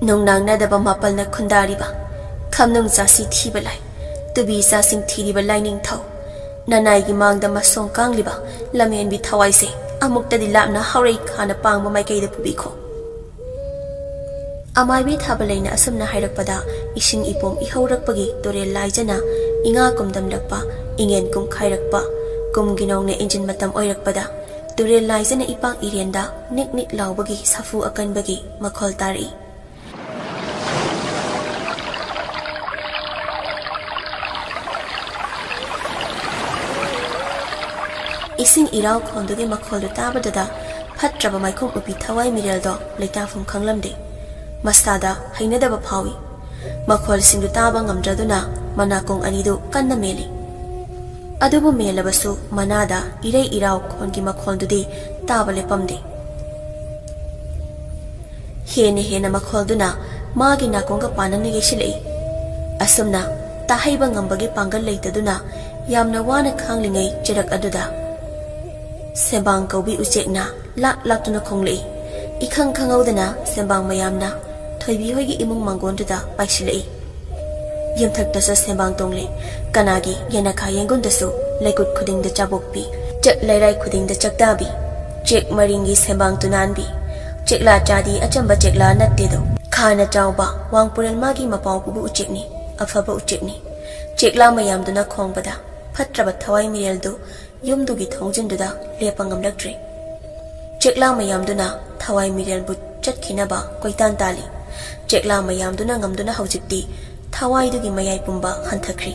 ꯅꯣꯡꯅꯥꯡ ꯅꯗꯕ ꯃꯥꯄꯜꯅ ꯈꯨꯟꯗꯥꯔꯤꯕ, ꯈꯝꯅꯨꯡ ꯆꯥꯁꯤ ꯊꯤꯕ ꯂꯥꯏ, ꯇꯨꯕꯤ ꯆꯥꯁꯤꯡ ꯊꯤꯔꯤꯕ ꯂꯥꯏꯅꯤꯡꯊꯧ, ꯅꯅꯥꯏꯒꯤ ꯃꯥꯡꯗ ꯃꯁꯣꯡ ꯀꯥꯡꯂꯤꯕ ꯂꯝꯍꯦꯟꯕꯤ ꯊꯋꯥꯏꯁꯦ ꯑꯃꯨꯛꯇꯗꯤ ꯂꯥꯞꯅ ꯍꯧꯔꯩ ꯈꯥꯅ ꯄꯥꯡꯕ ꯃꯥꯏꯀꯩꯗ ꯄꯨꯕꯤꯈꯣ꯫" ꯑꯃꯥꯏꯕꯤ ꯊꯥꯕꯂꯩꯅ ꯑꯁꯨꯝꯅ ꯍꯥꯏꯔꯛꯄꯗ ꯏꯁꯤꯡ ꯏꯄꯣꯝ ꯏꯍꯧꯔꯛꯄꯒꯤ ꯇꯨꯔꯦꯜ ꯂꯥꯏꯖꯅ ꯏꯉꯥ ꯀꯨꯝꯗꯝꯂꯛꯄ, ꯏꯉꯦꯟ ꯀꯨꯝꯈꯥꯏꯔꯛꯄ, ꯀꯨꯝꯒꯤ ꯅꯣꯡꯅ ꯏꯟꯖꯤꯟ ꯃꯇꯝ ꯑꯣꯏꯔꯛꯄꯗ ꯇꯨꯔꯦꯜ ꯂꯥꯏꯖꯅ ꯏꯄꯥꯛ ꯏꯔꯦꯟꯗ ꯅꯤꯛ ꯅꯤꯛ ꯂꯥꯎꯕꯒꯤ ꯁꯥꯐꯨ ꯑꯀꯟꯕꯒꯤ ꯃꯈꯣꯜ ꯇꯥꯔꯛꯏ꯫ ꯏꯁꯤꯡ ꯏꯔꯥꯎ ꯈꯣꯟꯗꯨꯒꯤ ꯃꯈꯣꯜꯗꯨ ꯇꯥꯕꯗꯨꯗ ꯐꯠꯇ꯭ꯔꯕ ꯃꯥꯏꯈꯨꯝ ꯎꯄꯤ ꯊꯋꯥꯏ ꯃꯤꯔꯦꯜꯗꯣ ꯂꯩꯇꯥꯐꯝ ꯈꯪꯂꯝꯗꯦ꯫ ꯃꯁꯥꯗ ꯍꯩꯅꯗꯕ ꯐꯥꯎꯏ꯫ ꯃꯈꯣꯜꯁꯤꯡꯗꯨ ꯇꯥꯕ ꯉꯝꯗ꯭ꯔꯗꯨꯅ ꯃꯅꯥꯀꯣꯡ ꯑꯅꯤꯗꯨ ꯀꯟꯅ ꯃꯦꯜꯂꯤ꯫ ꯑꯗꯨꯕꯨ ꯃꯦꯜꯂꯕꯁꯨ ꯃꯅꯥꯗ ꯏꯔꯩ ꯏꯔꯥꯎ ꯈꯣꯟꯒꯤ ꯃꯈꯣꯜꯗꯨꯗꯤ ꯇꯥꯕ ꯂꯦꯞꯄꯝꯗꯦ꯫ ꯍꯦꯟꯅ ꯍꯦꯟꯅ ꯃꯈꯣꯜꯗꯨꯅ ꯃꯥꯒꯤ ꯅꯥꯀꯣꯡꯒ ꯄꯥꯅꯅ ꯌꯩꯁꯤꯜꯂꯛꯏ꯫ ꯑꯁꯨꯝꯅ ꯇꯥꯍꯩꯕ ꯉꯝꯕꯒꯤ ꯄꯥꯡꯒꯜ ꯂꯩꯇꯗꯨꯅ ꯌꯥꯝꯅ ꯋꯥꯅ ꯈꯥꯡꯂꯤꯉꯩ ꯆꯩꯔꯛ ꯑꯗꯨꯗ ꯁꯦꯝꯕꯥꯡ ꯀꯧꯕꯤ ꯎꯆꯦꯛꯅ ꯂꯥꯛ ꯂꯥꯛꯇꯨꯅ ꯈꯣꯡꯂꯛꯏ꯫ ꯏꯈꯪ ꯈꯪꯍꯧꯗꯅ ꯁꯦꯝꯕꯥꯡ ꯃꯌꯥꯝꯅ ꯊꯣꯏꯕꯤ ꯍꯣꯏꯒꯤ ꯏꯃꯨꯡ ꯃꯥꯡꯒꯣꯟꯗꯨꯗ ꯄꯥꯏꯁꯤꯜꯂꯛꯏ꯫ ꯌꯨꯝꯊꯛꯇꯁꯨ ꯁꯦꯝꯕꯥꯡ ꯇꯣꯡꯂꯦ꯫ ꯀꯅꯥꯒꯤ ꯌꯦꯅꯈꯥ ꯌꯦꯡꯒꯣꯟꯗꯁꯨ ꯂꯩꯀꯨꯠ ꯈꯨꯗꯤꯡꯗ ꯆꯥꯕꯣꯛꯄꯤ, ꯆꯠ ꯂꯩꯔꯥꯏ ꯈꯨꯗꯤꯡꯗ ꯆꯥꯛꯇꯥꯕꯤ, ꯆꯦꯛ ꯃꯔꯤꯡꯒꯤ ꯁꯦꯝꯕꯥꯡ ꯇꯨꯅꯥꯟꯕꯤ, ꯆꯦꯛꯂꯥ ꯆꯥꯗꯤ ꯑꯆꯝꯕ ꯆꯦꯛꯂꯥ ꯅꯠꯇꯦꯗꯣ꯫ ꯈꯥꯅ ꯆꯥꯎꯕ ꯋꯥꯡꯄꯨꯔꯦꯜ ꯃꯥꯒꯤ ꯃꯄꯥꯎ ꯄꯨꯕ ꯎꯆꯦꯛꯅꯤ, ꯑꯐꯕ ꯎꯆꯦꯛꯅꯤ꯫ ꯆꯦꯛꯂꯥ ꯃꯌꯥꯝꯗꯨꯅ ꯈꯣꯡꯕꯗ ꯐꯠꯇ꯭ꯔꯕ ꯊꯋꯥꯏ ꯃꯤꯔꯦꯜꯗꯨ ꯌꯨꯝꯗꯨꯒꯤ ꯊꯣꯡꯖꯤꯟꯗꯨꯗ ꯂꯦꯞꯄ ꯉꯝꯂꯛꯇ꯭ꯔꯦ꯫ ꯆꯦꯛꯂꯥ ꯃꯌꯥꯝꯗꯨꯅ ꯊꯋꯥꯏ ꯃꯤꯔꯦꯜꯕꯨ ꯆꯠꯈꯤꯅꯕ ꯀꯣꯏꯇꯥꯟ ꯇꯥꯜꯂꯤ꯫ ꯆꯦꯛꯂꯥ ꯃꯌꯥꯝꯗꯨꯅ ꯉꯝꯗꯨꯅ ꯍꯧꯖꯤꯛꯇꯤ ꯊꯋꯥꯏꯗꯨꯒꯤ ꯃꯌꯥꯏ ꯄꯨꯝꯕ ꯍꯟꯊꯈ꯭ꯔꯤ꯫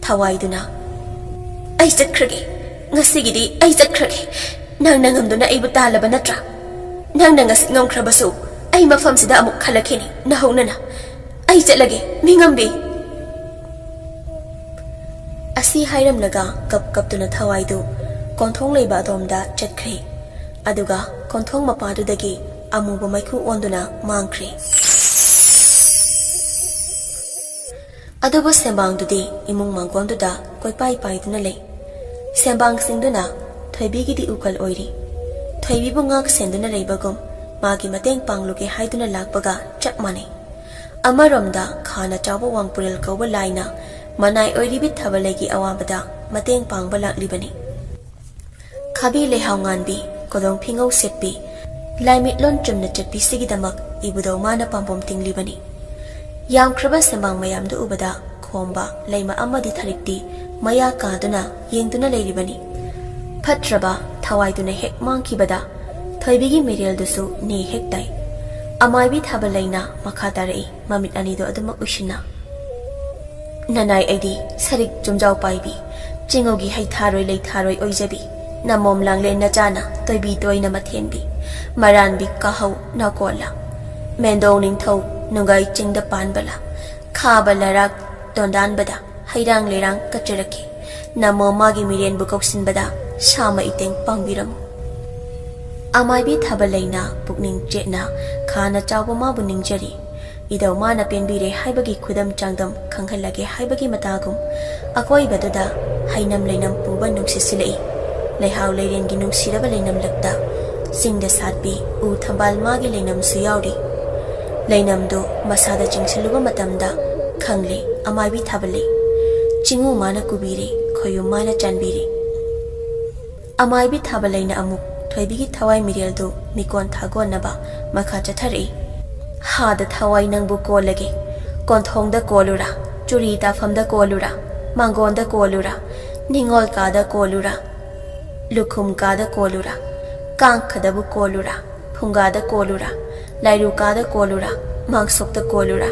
ꯊꯋꯥꯏꯗꯨꯅ, "ꯑꯩ ꯆꯠꯈ꯭ꯔꯒꯦ, ꯉꯁꯤꯒꯤꯗꯤ ꯑꯩ ꯆꯠꯈ꯭ꯔꯒꯦ꯫ ꯅꯪꯅ ꯉꯝꯗꯨꯅ ꯑꯩꯕꯨ ꯇꯥꯜꯂꯕ ꯅꯠꯇ꯭ꯔꯥ? ꯅꯪꯅ ꯉꯁꯤ ꯉꯝꯈ꯭ꯔꯕꯁꯨ ꯑꯩ ꯃꯐꯝꯁꯤꯗ ꯑꯃꯨꯛ ꯍꯜꯂꯛꯈꯤꯅꯤ, ꯅꯍꯧꯅꯅ꯫ ꯑꯩ ꯆꯠꯂꯒꯦ, ꯃꯤꯉꯝꯕꯤ!" ꯑꯁꯤ ꯍꯥꯏꯔꯝꯂꯒ ꯀꯞ ꯀꯞꯇꯨꯅ ꯊꯋꯥꯏꯗꯨ ꯀꯣꯟꯊꯣꯡ ꯂꯩꯕ ꯑꯗꯣꯝꯗ ꯆꯠꯈ꯭ꯔꯦ꯫ ꯑꯗꯨꯒ ꯀꯣꯟꯊꯣꯡ ꯃꯄꯥꯗꯨꯗꯒꯤ ꯑꯃꯨꯕ ꯃꯩꯈꯨ ꯑꯣꯟꯗꯨꯅ ꯃꯥꯡꯈ꯭ꯔꯦ꯫ ꯑꯗꯨꯕꯨ ꯁꯦꯝꯕꯥꯡꯗꯨꯗꯤ ꯏꯃꯨꯡ ꯃꯥꯡꯒꯣꯟꯗꯨꯗ ꯀꯣꯏꯄꯥꯏ ꯄꯥꯏꯗꯨꯅ ꯂꯩ꯫ ꯁꯦꯝꯕꯥꯡꯁꯤꯡꯗꯨꯅ ꯊꯣꯏꯕꯤꯒꯤꯗꯤ ꯎꯀꯜ ꯑꯣꯏꯔꯤ꯫ ꯊꯣꯏꯕꯤꯕꯨ ꯉꯥꯛ ꯁꯦꯟꯗꯨꯅ ꯂꯩꯕꯒꯨꯝ ꯃꯥꯒꯤ ꯃꯇꯦꯡ ꯄꯥꯡꯂꯨꯒꯦ ꯍꯥꯏꯗꯨꯅ ꯂꯥꯛꯄꯒ ꯆꯞ ꯃꯥꯟꯅꯩ꯫ ꯑꯃꯔꯣꯝꯗ ꯈꯥꯅ ꯆꯥꯎꯕ ꯋꯥꯡꯄꯨꯔꯦꯜ ꯀꯧꯕ ꯂꯥꯏꯅ ꯃꯅꯥꯏ ꯑꯣꯏꯔꯤꯕꯤ ꯊꯥꯕꯂꯩꯒꯤ ꯑꯋꯥꯕꯗ ꯃꯇꯦꯡ ꯄꯥꯡꯕ ꯂꯥꯛꯂꯤꯕꯅꯤ꯫ ꯈꯥꯕꯤ ꯂꯩꯍꯥꯎ ꯉꯥꯟꯕꯤ, ꯀꯣꯗꯣꯡ ꯐꯤꯉꯧ ꯁꯦꯠꯄꯤ, ꯂꯥꯏꯃꯤꯠꯂꯣꯟ ꯆꯨꯝꯅ ꯆꯠꯄꯤꯁꯤꯒꯤꯗꯃꯛ ꯏꯕꯨꯙꯧ ꯃꯥꯅ ꯄꯥꯝꯕꯣꯝ ꯇꯤꯡꯂꯤꯕꯅꯤ꯫ ꯌꯥꯝꯈ꯭ꯔꯕ ꯁꯦꯝꯕꯥꯡ ꯃꯌꯥꯝꯗꯨ ꯎꯕꯗ ꯈꯣꯝꯕ ꯂꯩꯃ ꯑꯃꯗꯤ ꯊꯔꯤꯛꯇꯤ ꯃꯌꯥ ꯀꯥꯗꯨꯅ ꯌꯦꯡꯗꯨꯅ ꯂꯩꯔꯤꯕꯅꯤ꯫ ꯐꯠꯇ꯭ꯔꯕ ꯊꯋꯥꯏꯗꯨꯅ ꯍꯦꯛ ꯃꯥꯡꯈꯤꯕꯗ ꯊꯣꯏꯕꯤꯒꯤ ꯃꯤꯔꯦꯜꯗꯨꯁꯨ ꯅꯦ ꯍꯦꯛ ꯇꯥꯏ꯫ ꯑꯃꯥꯏꯕꯤ ꯊꯥꯕꯂꯩꯅ ꯃꯈꯥ ꯇꯥꯔꯛꯏ, ꯃꯃꯤꯠ ꯑꯅꯤꯗꯨ ꯑꯗꯨꯃꯛ ꯎꯏꯁꯤꯟꯅ꯫ "ꯅꯅꯥꯏ ꯑꯩꯗꯤ ꯁꯔꯤꯛ ꯆꯨꯝꯖꯥꯎ ꯄꯥꯏꯕꯤ, ꯆꯤꯡꯉꯧꯒꯤ ꯍꯩꯊꯥꯔꯣꯏ ꯂꯩꯊꯥꯔꯣꯏ ꯑꯣꯏꯖꯕꯤ, ꯅꯃꯣꯝ ꯂꯥꯡꯂꯦꯟ ꯅꯆꯥꯅ ꯇꯣꯏꯕꯤ ꯇꯣꯏꯅ ꯃꯊꯦꯟꯕꯤ, ꯃꯔꯥꯟꯕꯤ ꯀꯥꯍꯧ ꯅꯥꯀꯣꯜꯂ, ꯃꯦꯟꯗꯣꯡ ꯅꯤꯡꯊꯧ ꯅꯨꯡꯒꯥꯏ ꯆꯤꯡꯗ ꯄꯥꯟꯕꯂ, ꯈꯥꯕ ꯂꯩꯔꯥꯛ ꯇꯣꯟꯗꯥꯟꯕꯗ ꯍꯩꯔꯥꯡ ꯂꯩꯔꯥꯡ ꯀꯠꯆꯔꯛꯈꯤ꯫ ꯅꯃꯣꯝ ꯃꯥꯒꯤ ꯃꯤꯔꯦꯟꯕꯨ ꯀꯧꯁꯤꯟꯕꯗ ꯁꯥꯃ ꯏꯇꯦꯡ ꯄꯥꯡꯕꯤꯔꯝꯃꯨ꯫" ꯑꯃꯥꯏꯕꯤ ꯊꯥꯕꯂꯩꯅ ꯄꯨꯛꯅꯤꯡ ꯆꯦꯠꯅ ꯈꯥꯅ ꯆꯥꯎꯕ ꯃꯥꯕꯨ ꯅꯤꯡꯖꯔꯤ꯫ ꯏꯙꯧ ꯃꯥꯅ ꯄꯦꯟꯕꯤꯔꯦ ꯍꯥꯏꯕꯒꯤ ꯈꯨꯗꯝ ꯆꯥꯡꯗꯝ ꯈꯪꯍꯜꯂꯒꯦ ꯍꯥꯏꯕꯒꯤ ꯃꯇꯥꯒꯨꯝ, ꯑꯀꯣꯏꯕꯗꯨꯗ ꯍꯩꯅꯝ ꯂꯩꯅꯝ ꯄꯨꯕ ꯅꯨꯡꯁꯤꯠ ꯁꯤꯜꯂꯛꯏ꯫ ꯂꯩꯍꯥꯎ ꯂꯩꯔꯦꯟꯒꯤ ꯅꯨꯡꯁꯤꯔꯕ ꯂꯩꯅꯝꯂꯛꯇ ꯆꯤꯡꯗ ꯁꯥꯠꯄꯤ ꯎ ꯊꯝꯕꯥꯜ ꯃꯥꯒꯤ ꯂꯩꯅꯝꯁꯨ ꯌꯥꯎꯔꯤ꯫ ꯂꯩꯅꯝꯗꯨ ꯃꯁꯥꯗ ꯆꯤꯡꯁꯤꯜꯂꯨꯕ ꯃꯇꯝꯗ ꯈꯪꯂꯦ, ꯑꯃꯥꯏꯕꯤ ꯊꯥꯕꯂꯩ꯫ ꯆꯤꯡꯉꯨ ꯃꯥꯅ ꯀꯨꯕꯤꯔꯦ, ꯈꯣꯌꯨꯝ ꯃꯥꯅ ꯆꯥꯟꯕꯤꯔꯦ꯫ ꯑꯃꯥꯏꯕꯤ ꯊꯥꯕꯂꯩꯅ ꯑꯃꯨꯛ ꯊꯣꯏꯕꯤꯒꯤ ꯊꯋꯥꯏ ꯃꯤꯔꯦꯜꯗꯨ ꯃꯤꯀꯣꯟ ꯊꯥꯒꯣꯟꯅꯕ ꯃꯈꯥ ꯆꯠꯊꯔꯛꯏ꯫ ꯍꯥꯗ ꯊꯋꯥꯏ ꯅꯪꯕꯨ ꯀꯣꯜꯂꯒꯦ, ꯀꯣꯟꯊꯣꯡꯗ ꯀꯣꯜꯂꯨꯔꯥ, ꯆꯨꯔꯤ ꯇꯥꯐꯝꯗ ꯀꯣꯜꯂꯨꯔꯥ, ꯃꯥꯡꯒꯣꯟꯗ ꯀꯣꯜꯂꯨꯔꯥ, ꯅꯤꯉꯣꯜ ꯀꯥꯗ ꯀꯣꯜꯂꯨꯔꯥ, ꯂꯨꯈꯨꯝ ꯀꯥꯗ ꯀꯣꯜꯂꯨꯔꯥ, ꯀꯥꯡꯈꯗꯕꯨ ꯀꯣꯜꯂꯨꯔꯥ, ꯐꯨꯡꯒꯥꯗ ꯀꯣꯜꯂꯨꯔꯥ, ꯂꯥꯏꯔꯨ ꯀꯥꯗ ꯀꯣꯜꯂꯨꯔꯥ, ꯃꯥꯡꯁꯣꯛꯇ ꯀꯣꯜꯂꯨꯔꯥ,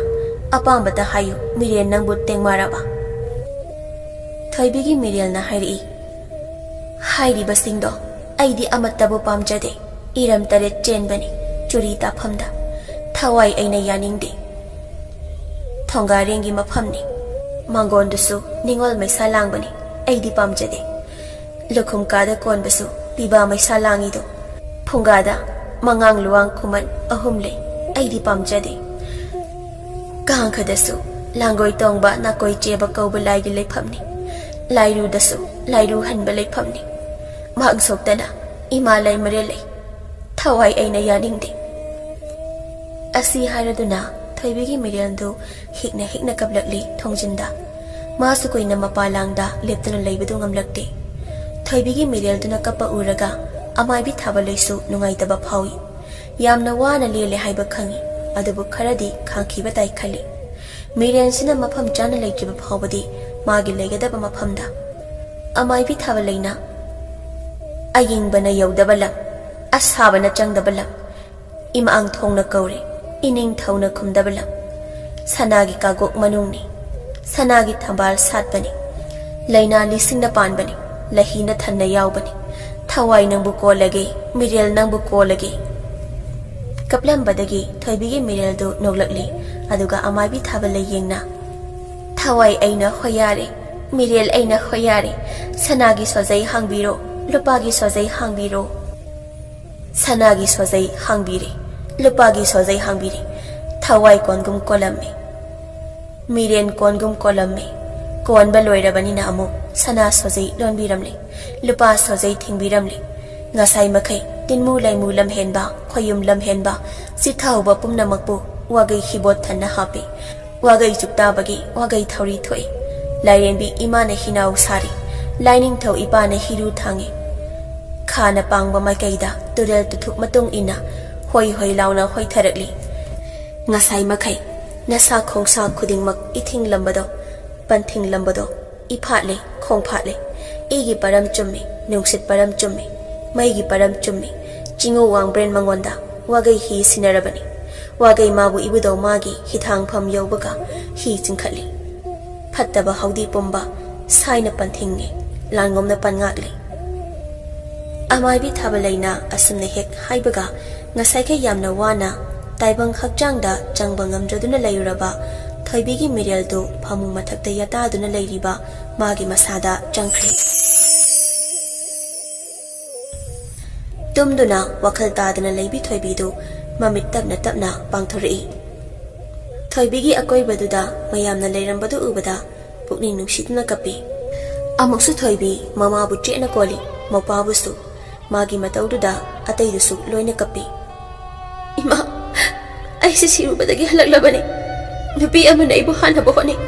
ꯑꯄꯥꯝꯕꯇ ꯍꯥꯏꯌꯨ, ꯃꯤꯔꯦꯜ ꯅꯪꯕꯨ ꯇꯦꯡꯃꯥꯔꯕ? ꯊꯣꯏꯕꯤꯒꯤ ꯃꯤꯔꯦꯜꯅ ꯍꯥꯏꯔꯛꯏ, ꯍꯥꯏꯔꯤꯕꯁꯤꯡꯗꯣ ꯑꯩꯗꯤ ꯑꯃꯠꯇꯕꯨ ꯄꯥꯝꯖꯗꯦ꯫ ꯏꯔꯝ ꯇꯔꯦꯠ ꯆꯦꯟꯕꯅꯤ ꯆꯨꯔꯤ ꯇꯥꯐꯝꯗ꯫ ꯊꯋꯥꯏ ꯑꯩꯅ ꯌꯥꯅꯤꯡꯗꯦ꯫ ꯊꯣꯡꯒꯥꯔꯦꯡꯒꯤ ꯃꯐꯝꯅꯤ꯫ ꯃꯥꯡꯒꯣꯟꯗꯨꯁꯨ ꯅꯤꯉꯣꯜ ꯃꯩꯁꯥ ꯂꯥꯡꯕꯅꯤ꯫ ꯑꯩꯗꯤ ꯄꯥꯝꯖꯗꯦ꯫ ꯂꯨꯈꯨꯝ ꯀꯥꯗ ꯀꯣꯟꯕꯁꯨ ꯄꯤꯕꯥ ꯃꯩꯁꯥ ꯂꯥꯡꯉꯤꯗꯣ꯫ ꯐꯨꯡꯒꯥꯗ ꯃꯉꯥꯡ ꯂꯨꯋꯥꯡ ꯈꯨꯃꯟ ꯑꯍꯨꯝ ꯂꯩ꯫ ꯑꯩꯗꯤ ꯄꯥꯝꯖꯗꯦ꯫ ꯀꯥꯡꯈꯗꯁꯨ ꯂꯥꯡꯒꯣꯏ ꯇꯣꯡꯕ ꯅꯥꯀꯣꯏ ꯆꯦꯕ ꯀꯧꯕ ꯂꯥꯏꯒꯤ ꯂꯩꯐꯝꯅꯤ꯫ ꯂꯥꯏꯔꯨꯗꯁꯨ ꯂꯥꯏꯔꯨ ꯍꯟꯕ ꯂꯩꯐꯝꯅꯤ꯫ ꯃꯥꯡꯁꯣꯛꯇꯅ ꯏꯃꯥ ꯂꯩꯃꯔꯦꯜ ꯂꯩ꯫ ꯊꯋꯥꯏ ꯑꯩꯅ ꯌꯥꯅꯤꯡꯗꯦ꯫ ꯑꯁꯤ ꯍꯥꯏꯔꯗꯨꯅ ꯊꯣꯏꯕꯤꯒꯤ ꯃꯤꯔꯦꯜꯗꯨ ꯍꯤꯛꯅ ꯍꯤꯛꯅ ꯀꯞꯂꯛꯂꯤ ꯊꯣꯡꯖꯤꯟꯗ꯫ ꯃꯥꯁꯨ ꯀꯨꯏꯅ ꯃꯄꯥ ꯂꯥꯡꯗ ꯂꯦꯞꯇꯨꯅ ꯂꯩꯕꯗꯨ ꯉꯝꯂꯛꯇꯦ꯫ ꯊꯣꯏꯕꯤꯒꯤ ꯃꯤꯔꯦꯜꯗꯨꯅ ꯀꯞꯄ ꯎꯔꯒ ꯑꯃꯥꯏꯕꯤ ꯊꯥꯕ ꯂꯩꯁꯨ ꯅꯨꯡꯉꯥꯏꯇꯕ ꯐꯥꯎꯏ꯫ ꯌꯥꯝꯅ ꯋꯥꯅ ꯂꯦꯜꯂꯦ ꯍꯥꯏꯕ ꯈꯪꯏ, ꯑꯗꯨꯕꯨ ꯈꯔꯗꯤ ꯈꯥꯡꯈꯤꯕ ꯇꯥꯏ ꯈꯜꯂꯤ꯫ ꯃꯤꯔꯦꯟꯁꯤꯅ ꯃꯐꯝ ꯆꯥꯅ ꯂꯩꯇ꯭ꯔꯤꯕ ꯐꯥꯎꯕꯗꯤ ꯃꯥꯒꯤ ꯂꯩꯒꯗꯕ ꯃꯐꯝꯗ꯫ ꯑꯃꯥꯏꯕꯤ ꯊꯥꯕ ꯂꯩꯅ ꯑꯌꯤꯡꯕꯅ ꯌꯧꯗꯕ ꯂꯝ, ꯑꯁꯥꯕꯅ ꯆꯪꯗꯕ ꯂꯝ, ꯏꯃꯥꯡ ꯊꯣꯡꯅ ꯀꯧꯔꯦ, ꯏꯅꯤꯡꯊꯧꯅ ꯈꯨꯝꯗꯕ ꯂꯝ꯫ ꯁꯅꯥꯒꯤ ꯀꯥꯒꯣꯛ ꯃꯅꯨꯡꯅꯤ, ꯁꯅꯥꯒꯤ ꯊꯝꯕꯥꯜ ꯁꯥꯠꯄꯅꯤ, ꯂꯩꯅꯥ ꯂꯤꯁꯤꯡꯅ ꯄꯥꯟꯕꯅꯤ, ꯂꯍꯤꯅ ꯊꯟꯅ ꯌꯥꯎꯕꯅꯤ꯫ ꯊꯋꯥꯏ ꯅꯪꯕꯨ ꯀꯣꯜꯂꯒꯦ, ꯃꯤꯔꯦꯜ ꯅꯪꯕꯨ ꯀꯣꯜꯂꯒꯦ꯫ ꯀꯞꯂꯝꯕꯗꯒꯤ ꯊꯣꯏꯕꯤꯒꯤ ꯃꯤꯔꯦꯜꯗꯨ ꯅꯣꯛꯂꯛꯂꯤ, ꯑꯗꯨꯒ ꯑꯃꯥꯏꯕꯤ ꯊꯥꯕ ꯂꯩꯌꯦꯡꯅ, ꯊꯋꯥꯏ ꯑꯩꯅ ꯍꯣꯌꯥꯔꯦ, ꯃꯤꯔꯦꯜ ꯑꯩꯅ ꯍꯣꯌꯥꯔꯦ, ꯁꯅꯥꯒꯤ ꯁꯣꯖꯩ ꯍꯥꯡꯕꯤꯔꯣ, ꯂꯨꯄꯥꯒꯤ ꯁꯣꯖꯩ ꯍꯥꯡꯕꯤꯔꯣ꯫ ꯁꯅꯥꯒꯤ ꯁꯣꯖꯩ ꯍꯥꯡꯕꯤꯔꯦ, ꯂꯨꯄꯥꯒꯤ ꯁꯣꯖꯩ ꯍꯥꯡꯕꯤꯔꯦ꯫ ꯊꯋꯥꯏ ꯀꯣꯟꯒꯨꯝ ꯀꯣꯜꯂꯝꯃꯤ, ꯃꯤꯔꯦꯟ ꯀꯣꯟꯒꯨꯝ ꯀꯣꯜꯂꯝꯃꯤ꯫ ꯀꯣꯟꯕ ꯂꯣꯏꯔꯕꯅꯤꯅ ꯑꯃꯨꯛ ꯁꯅꯥ ꯁꯣꯖꯩ ꯂꯣꯟꯕꯤꯔꯝꯂꯦ, ꯂꯨꯄꯥ ꯁꯣꯖꯩ ꯊꯤꯡꯕꯤꯔꯝꯂꯦ꯫ ꯉꯁꯥꯏ ꯃꯈꯩ ꯇꯤꯟꯃꯨ ꯂꯩꯃꯨ ꯂꯝꯍꯦꯟꯕ, ꯈꯣꯌꯨꯝ ꯂꯝꯍꯦꯟꯕ, ꯆꯤꯊꯍꯧꯕ ꯄꯨꯝꯅꯃꯛꯄꯨ ꯋꯥꯒꯩ ꯍꯤꯕꯣꯠ ꯊꯟꯅ ꯍꯥꯞꯄꯤ꯫ ꯋꯥꯒꯩ ꯆꯨꯞꯇꯥꯕꯒꯤ ꯋꯥꯒꯩ ꯊꯧꯔꯤ ꯊꯣꯛꯏ꯫ ꯂꯥꯏꯔꯦꯝꯕꯤ ꯏꯃꯥꯅ ꯍꯤꯅꯥꯎ ꯁꯥꯔꯤ꯫ ꯂꯥꯏꯅꯤꯡꯊꯧ ꯏꯄꯥꯅ ꯍꯤꯔꯨ ꯊꯥꯡꯉꯤ꯫ ꯈꯥꯅ ꯄꯥꯡꯕ ꯃꯥꯏꯀꯩꯗ ꯇꯨꯔꯦꯜ ꯇꯨꯊꯨꯞ ꯃꯇꯨꯡ ꯏꯟꯅ ꯍꯣꯏ ꯍꯣꯏ ꯂꯥꯎꯅ ꯍꯣꯏꯊꯔꯛꯂꯤ꯫ ꯉꯁꯥꯏ ꯃꯈꯩ ꯅꯁꯥ ꯈꯣꯡꯁꯥ ꯈꯨꯗꯤꯡꯃꯛ ꯏꯊꯤꯡꯂꯝꯕꯗꯣ, ꯄꯟꯊꯤꯡꯂꯝꯕꯗꯣ, ꯏꯐꯥꯠꯂꯦ, ꯈꯣꯡꯐꯥꯠꯂꯦ꯫ ꯏꯒꯤ ꯄꯔꯝ ꯆꯨꯝꯃꯤ, ꯅꯨꯡꯁꯤꯠ ꯄꯔꯝ ꯆꯨꯝꯃꯤ, ꯃꯩꯒꯤ ꯄꯔꯝ ꯆꯨꯝꯃꯤ꯫ ꯆꯤꯡꯉꯨ ꯋꯥꯡꯕ꯭ꯔꯦꯟ ꯃꯉꯣꯟꯗ ꯋꯥꯒꯩ ꯍꯤ ꯁꯤꯟꯅꯔꯕꯅꯤ꯫ ꯋꯥꯒꯩ ꯃꯥꯕꯨ ꯏꯕꯨꯙꯧ ꯃꯥꯒꯤ ꯍꯤꯊꯥꯡꯐꯝ ꯌꯧꯕꯒ ꯍꯤ ꯆꯤꯡꯈꯠꯂꯤ꯫ ꯐꯠꯇꯕ ꯍꯥꯎꯗꯤ ꯄꯨꯝꯕ ꯁꯥꯏꯅ ꯄꯟꯊꯤꯡꯉꯤ, ꯂꯥꯟꯉꯝꯅ ꯄꯟꯉꯥꯛꯂꯤ꯫ ꯑꯃꯥꯏꯕꯤ ꯊꯥꯕꯂꯩꯅ ꯑꯁꯨꯝꯅ ꯍꯦꯛ ꯍꯥꯏꯕꯒ, ꯉꯁꯥꯏꯈꯩ ꯌꯥꯝꯅ ꯋꯥꯅ ꯇꯥꯏꯕꯪ ꯍꯛꯆꯥꯡꯗ ꯆꯪꯕ ꯉꯝꯗ꯭ꯔꯗꯨꯅ ꯂꯩꯔꯨꯔꯕ ꯊꯣꯏꯕꯤꯒꯤ ꯃꯤꯔꯦꯜꯗꯨ ꯐꯃꯨꯡ ꯃꯊꯛꯇ ꯌꯥꯇꯥꯗꯨꯅ ꯂꯩꯔꯤꯕ ꯃꯥꯒꯤ ꯃꯁꯥꯗ ꯆꯪꯈ꯭ꯔꯦ꯫ ꯇꯨꯝꯗꯨꯅ ꯋꯥꯈꯜ ꯇꯥꯗꯅ ꯂꯩꯕꯤ ꯊꯣꯏꯕꯤꯗꯨ ꯃꯃꯤꯠ ꯇꯞꯅ ꯇꯞꯅ ꯄꯥꯡꯊꯣꯔꯛꯏ꯫ ꯊꯣꯏꯕꯤꯒꯤ ꯑꯀꯣꯏꯕꯗꯨꯗ ꯃꯌꯥꯝꯅ ꯂꯩꯔꯝꯕꯗꯨ ꯎꯕꯗ ꯄꯨꯛꯅꯤꯡ ꯅꯨꯡꯁꯤꯗꯨꯅ ꯀꯞꯄꯤ꯫ ꯑꯃꯨꯛꯁꯨ ꯊꯣꯏꯕꯤ ꯃꯃꯥꯕꯨ ꯆꯦꯠꯅ ꯀꯣꯜꯂꯤ, ꯃꯧꯄꯥꯕꯨꯁꯨ꯫ ꯃꯥꯒꯤ ꯃꯇꯧꯗꯨꯗ ꯑꯇꯩꯗꯨꯁꯨ ꯂꯣꯏꯅ ꯀꯞꯄꯤ꯫ "ꯏꯃꯥ, ꯑꯩꯁꯦ ꯁꯤꯔꯨꯕꯗꯒꯤ ꯍꯜꯂꯛꯂꯕꯅꯤ꯫ ꯅꯨꯄꯤ ꯑꯃꯅ ꯑꯩꯕꯨ ꯍꯥꯠꯅꯕ ꯍꯣꯠꯅꯩ꯫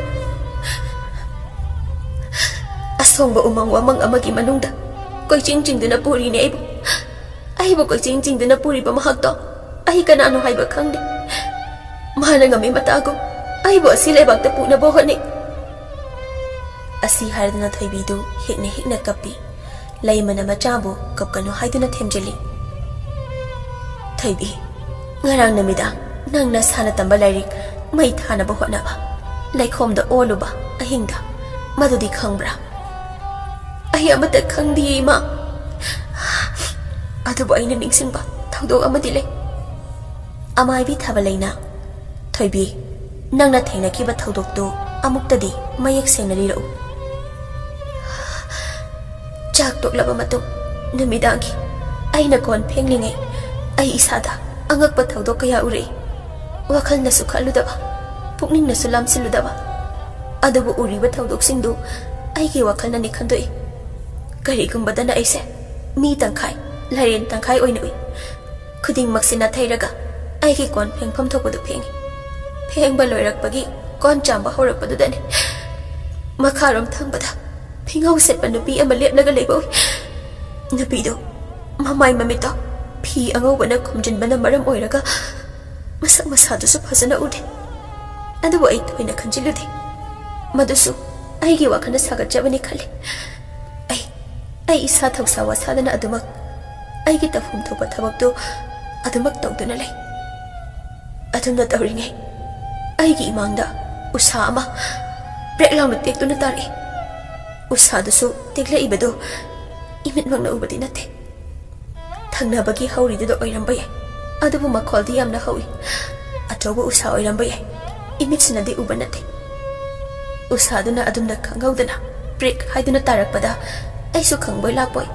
ꯑꯁꯣꯡꯕ ꯎꯃꯪ ꯋꯥꯃꯪ ꯑꯃꯒꯤ ꯃꯅꯨꯡꯗ ꯀꯣꯏꯆꯤꯡ ꯆꯤꯡꯗꯨꯅ ꯄꯨꯔꯤꯅꯦ ꯑꯩꯕꯨ꯫ ꯑꯩꯕꯨ ꯀꯣꯏꯆꯤꯡ ꯆꯤꯡꯗꯨꯅ ꯄꯨꯔꯤꯕ ꯃꯍꯥꯛꯇꯣ ꯑꯩ ꯀꯅꯥꯅꯣ ꯍꯥꯏꯕ ꯈꯪꯗꯦ꯫ ꯃꯥꯅ ꯉꯝꯃꯤ ꯃꯇꯥꯒꯨꯝ ꯑꯩꯕꯨ ꯑꯁꯤ ꯂꯩꯕꯥꯛꯇ ꯄꯨꯅꯕ ꯍꯣꯠꯅꯩ"꯫ ꯑꯁꯤ ꯍꯥꯏꯔꯗꯨꯅ ꯊꯣꯏꯕꯤꯗꯨ ꯍꯦꯛꯅ ꯍꯦꯛꯅ ꯀꯞꯄꯤ꯫ ꯂꯩꯃꯅ ꯃꯆꯥꯕꯨ ꯀꯞꯀꯅꯨ ꯍꯥꯏꯗꯨꯅ ꯊꯦꯝꯖꯤꯜꯂꯤ꯫ "ꯊꯣꯏꯕꯤ, ꯉꯔꯥꯡ ꯅꯨꯃꯤꯗꯥꯡ ꯅꯪ ꯅꯁꯥꯅ ꯇꯝꯕ ꯂꯥꯏꯔꯤꯛ ꯃꯩ ꯊꯥꯅꯕ ꯍꯣꯠꯅꯕ, ꯂꯩꯈꯣꯝꯗ ꯑꯣꯜꯂꯨꯕ ꯑꯍꯤꯡꯗ, ꯃꯗꯨꯗꯤ ꯈꯪꯕ꯭ꯔꯥ?" "ꯑꯩ ꯑꯃꯠꯇ ꯈꯪꯗꯤꯌꯦ, ꯏꯃꯥ꯫ ꯑꯗꯨꯕꯨ ꯑꯩꯅ ꯅꯤꯡꯁꯤꯡꯕ ꯊꯧꯗꯣꯛ ꯑꯃꯗꯤ ꯂꯩ"꯫ ꯑꯃꯥꯏꯕꯤ ꯊꯥꯕꯂꯩꯅ, "ꯊꯣꯏꯕꯤ, ꯅꯪꯅ ꯊꯦꯡꯅꯈꯤꯕ ꯊꯧꯗꯣꯛꯇꯨ ꯑꯃꯨꯛꯇꯗꯤ ꯃꯌꯦꯛ ꯁꯦꯡꯅ ꯂꯤꯔꯛꯎ"꯫ "ꯆꯥꯛ ꯇꯣꯛꯂꯕ ꯃꯇꯨꯡ ꯅꯨꯃꯤꯗꯥꯡꯒꯤ ꯑꯩꯅ ꯀꯣꯟ ꯐꯦꯡꯂꯤꯉꯩ ꯑꯩ ꯏꯁꯥꯗ ꯑꯉꯛꯄ ꯊꯧꯗꯣꯛ ꯀꯌꯥ ꯎꯔꯛꯏ꯫ ꯋꯥꯈꯜꯅꯁꯨ ꯈꯜꯂꯨꯗꯕ, ꯄꯨꯛꯅꯤꯡꯅꯁꯨ ꯂꯥꯝꯁꯤꯜꯂꯨꯗꯕ꯫ ꯑꯗꯨꯕꯨ ꯎꯔꯤꯕ ꯊꯧꯗꯣꯛꯁꯤꯡꯗꯨ ꯑꯩꯒꯤ ꯋꯥꯈꯜꯅꯅꯤ ꯈꯟꯗꯣꯛꯏ꯫ ꯀꯔꯤꯒꯨꯝꯕꯗꯅ ꯑꯩꯁꯦ ꯃꯤ ꯇꯪꯈꯥꯏ, ꯂꯥꯏꯔꯦꯟ ꯇꯪꯈꯥꯏ ꯑꯣꯏꯅ ꯎꯏ꯫ ꯈꯨꯗꯤꯡꯃꯛꯁꯤ ꯅꯥꯊꯩꯔꯒ ꯑꯩꯒꯤ ꯀꯣꯟ ꯐꯦꯡꯐꯝ ꯊꯣꯛꯄꯗꯨ ꯐꯦꯡꯉꯤ꯫ ꯐꯦꯡꯕ ꯂꯣꯏꯔꯛꯄꯒꯤ ꯀꯣꯟ ꯆꯥꯝꯕ ꯍꯧꯔꯛꯄꯗꯨꯗꯅꯤ ꯃꯈꯥꯔꯣꯝ ꯊꯪꯕꯗ ꯐꯤꯉꯧ ꯁꯦꯠꯄ ꯅꯨꯄꯤ ꯑꯃ ꯂꯦꯞꯂꯒ ꯂꯩꯕ ꯎꯏ꯫ ꯅꯨꯄꯤꯗꯨ ꯃꯃꯥꯏ ꯃꯃꯤꯠꯇꯣ ꯐꯤ ꯑꯉꯧꯕꯅ ꯈꯨꯝꯖꯤꯟꯕꯅ ꯃꯔꯝ ꯑꯣꯏꯔꯒ ꯃꯁꯛ ꯃꯁꯥꯗꯨꯁꯨ ꯐꯖꯅ ꯎꯗꯦ꯫ ꯑꯗꯨꯕꯨ ꯑꯩ ꯊꯣꯏꯅ ꯈꯟꯖꯤꯜꯂꯨꯗꯦ꯫ ꯃꯗꯨꯁꯨ ꯑꯩꯒꯤ ꯋꯥꯈꯜꯅ ꯁꯥꯒꯠꯆꯕꯅꯤ ꯈꯜꯂꯤ꯫ ꯑꯩ, ꯑꯩ ꯏꯁꯥ ꯊꯧꯁꯥ ꯋꯥꯁꯥꯗꯅ ꯑꯗꯨꯃꯛ ꯑꯩꯒꯤ ꯇꯧꯐꯝ ꯊꯣꯛꯄ ꯊꯕꯛꯇꯨ ꯑꯗꯨꯃꯛ ꯇꯧꯗꯨꯅ ꯂꯩ꯫ ꯑꯗꯨꯝꯅ ꯇꯧꯔꯤꯉꯩ ꯑꯩꯒꯤ ꯏꯃꯥꯡꯗ ꯎꯁꯥ ꯑꯃ ꯄ꯭ꯔꯦꯛ ꯂꯥꯎꯅ ꯇꯦꯛꯇꯨꯅ ꯇꯥꯔꯛꯏ꯫ ꯎꯁꯥꯗꯨꯁꯨ ꯇꯦꯛꯂꯛꯏꯕꯗꯨ ꯏꯃꯤꯠꯃꯛꯅ ꯎꯕꯗꯤ ꯅꯠꯇꯦ꯫ ꯊꯪꯅꯕꯒꯤ ꯍꯧꯔꯤꯗꯨꯗ ꯑꯣꯏꯔꯝꯕ ꯌꯥꯏ꯫ ꯑꯗꯨꯕꯨ ꯃꯈꯣꯜꯗꯤ ꯌꯥꯝꯅ ꯍꯧꯏ꯫ ꯑꯆꯧꯕ ꯎꯁꯥ ꯑꯣꯏꯔꯝꯕ ꯌꯥꯏ꯫ ꯏꯃꯤꯠꯁꯤꯅꯗꯤ ꯎꯕ ꯅꯠꯇꯦ꯫ ꯎꯁꯥꯗꯨꯅ ꯑꯗꯨꯝꯅ ꯈꯪꯍꯧꯗꯅ ꯄ꯭ꯔꯤꯛ ꯍꯥꯏꯗꯨꯅ ꯇꯥꯔꯛꯄꯗ ꯑꯩꯁꯨ ꯈꯪꯕꯣꯏ ꯂꯥꯛꯄꯣꯏ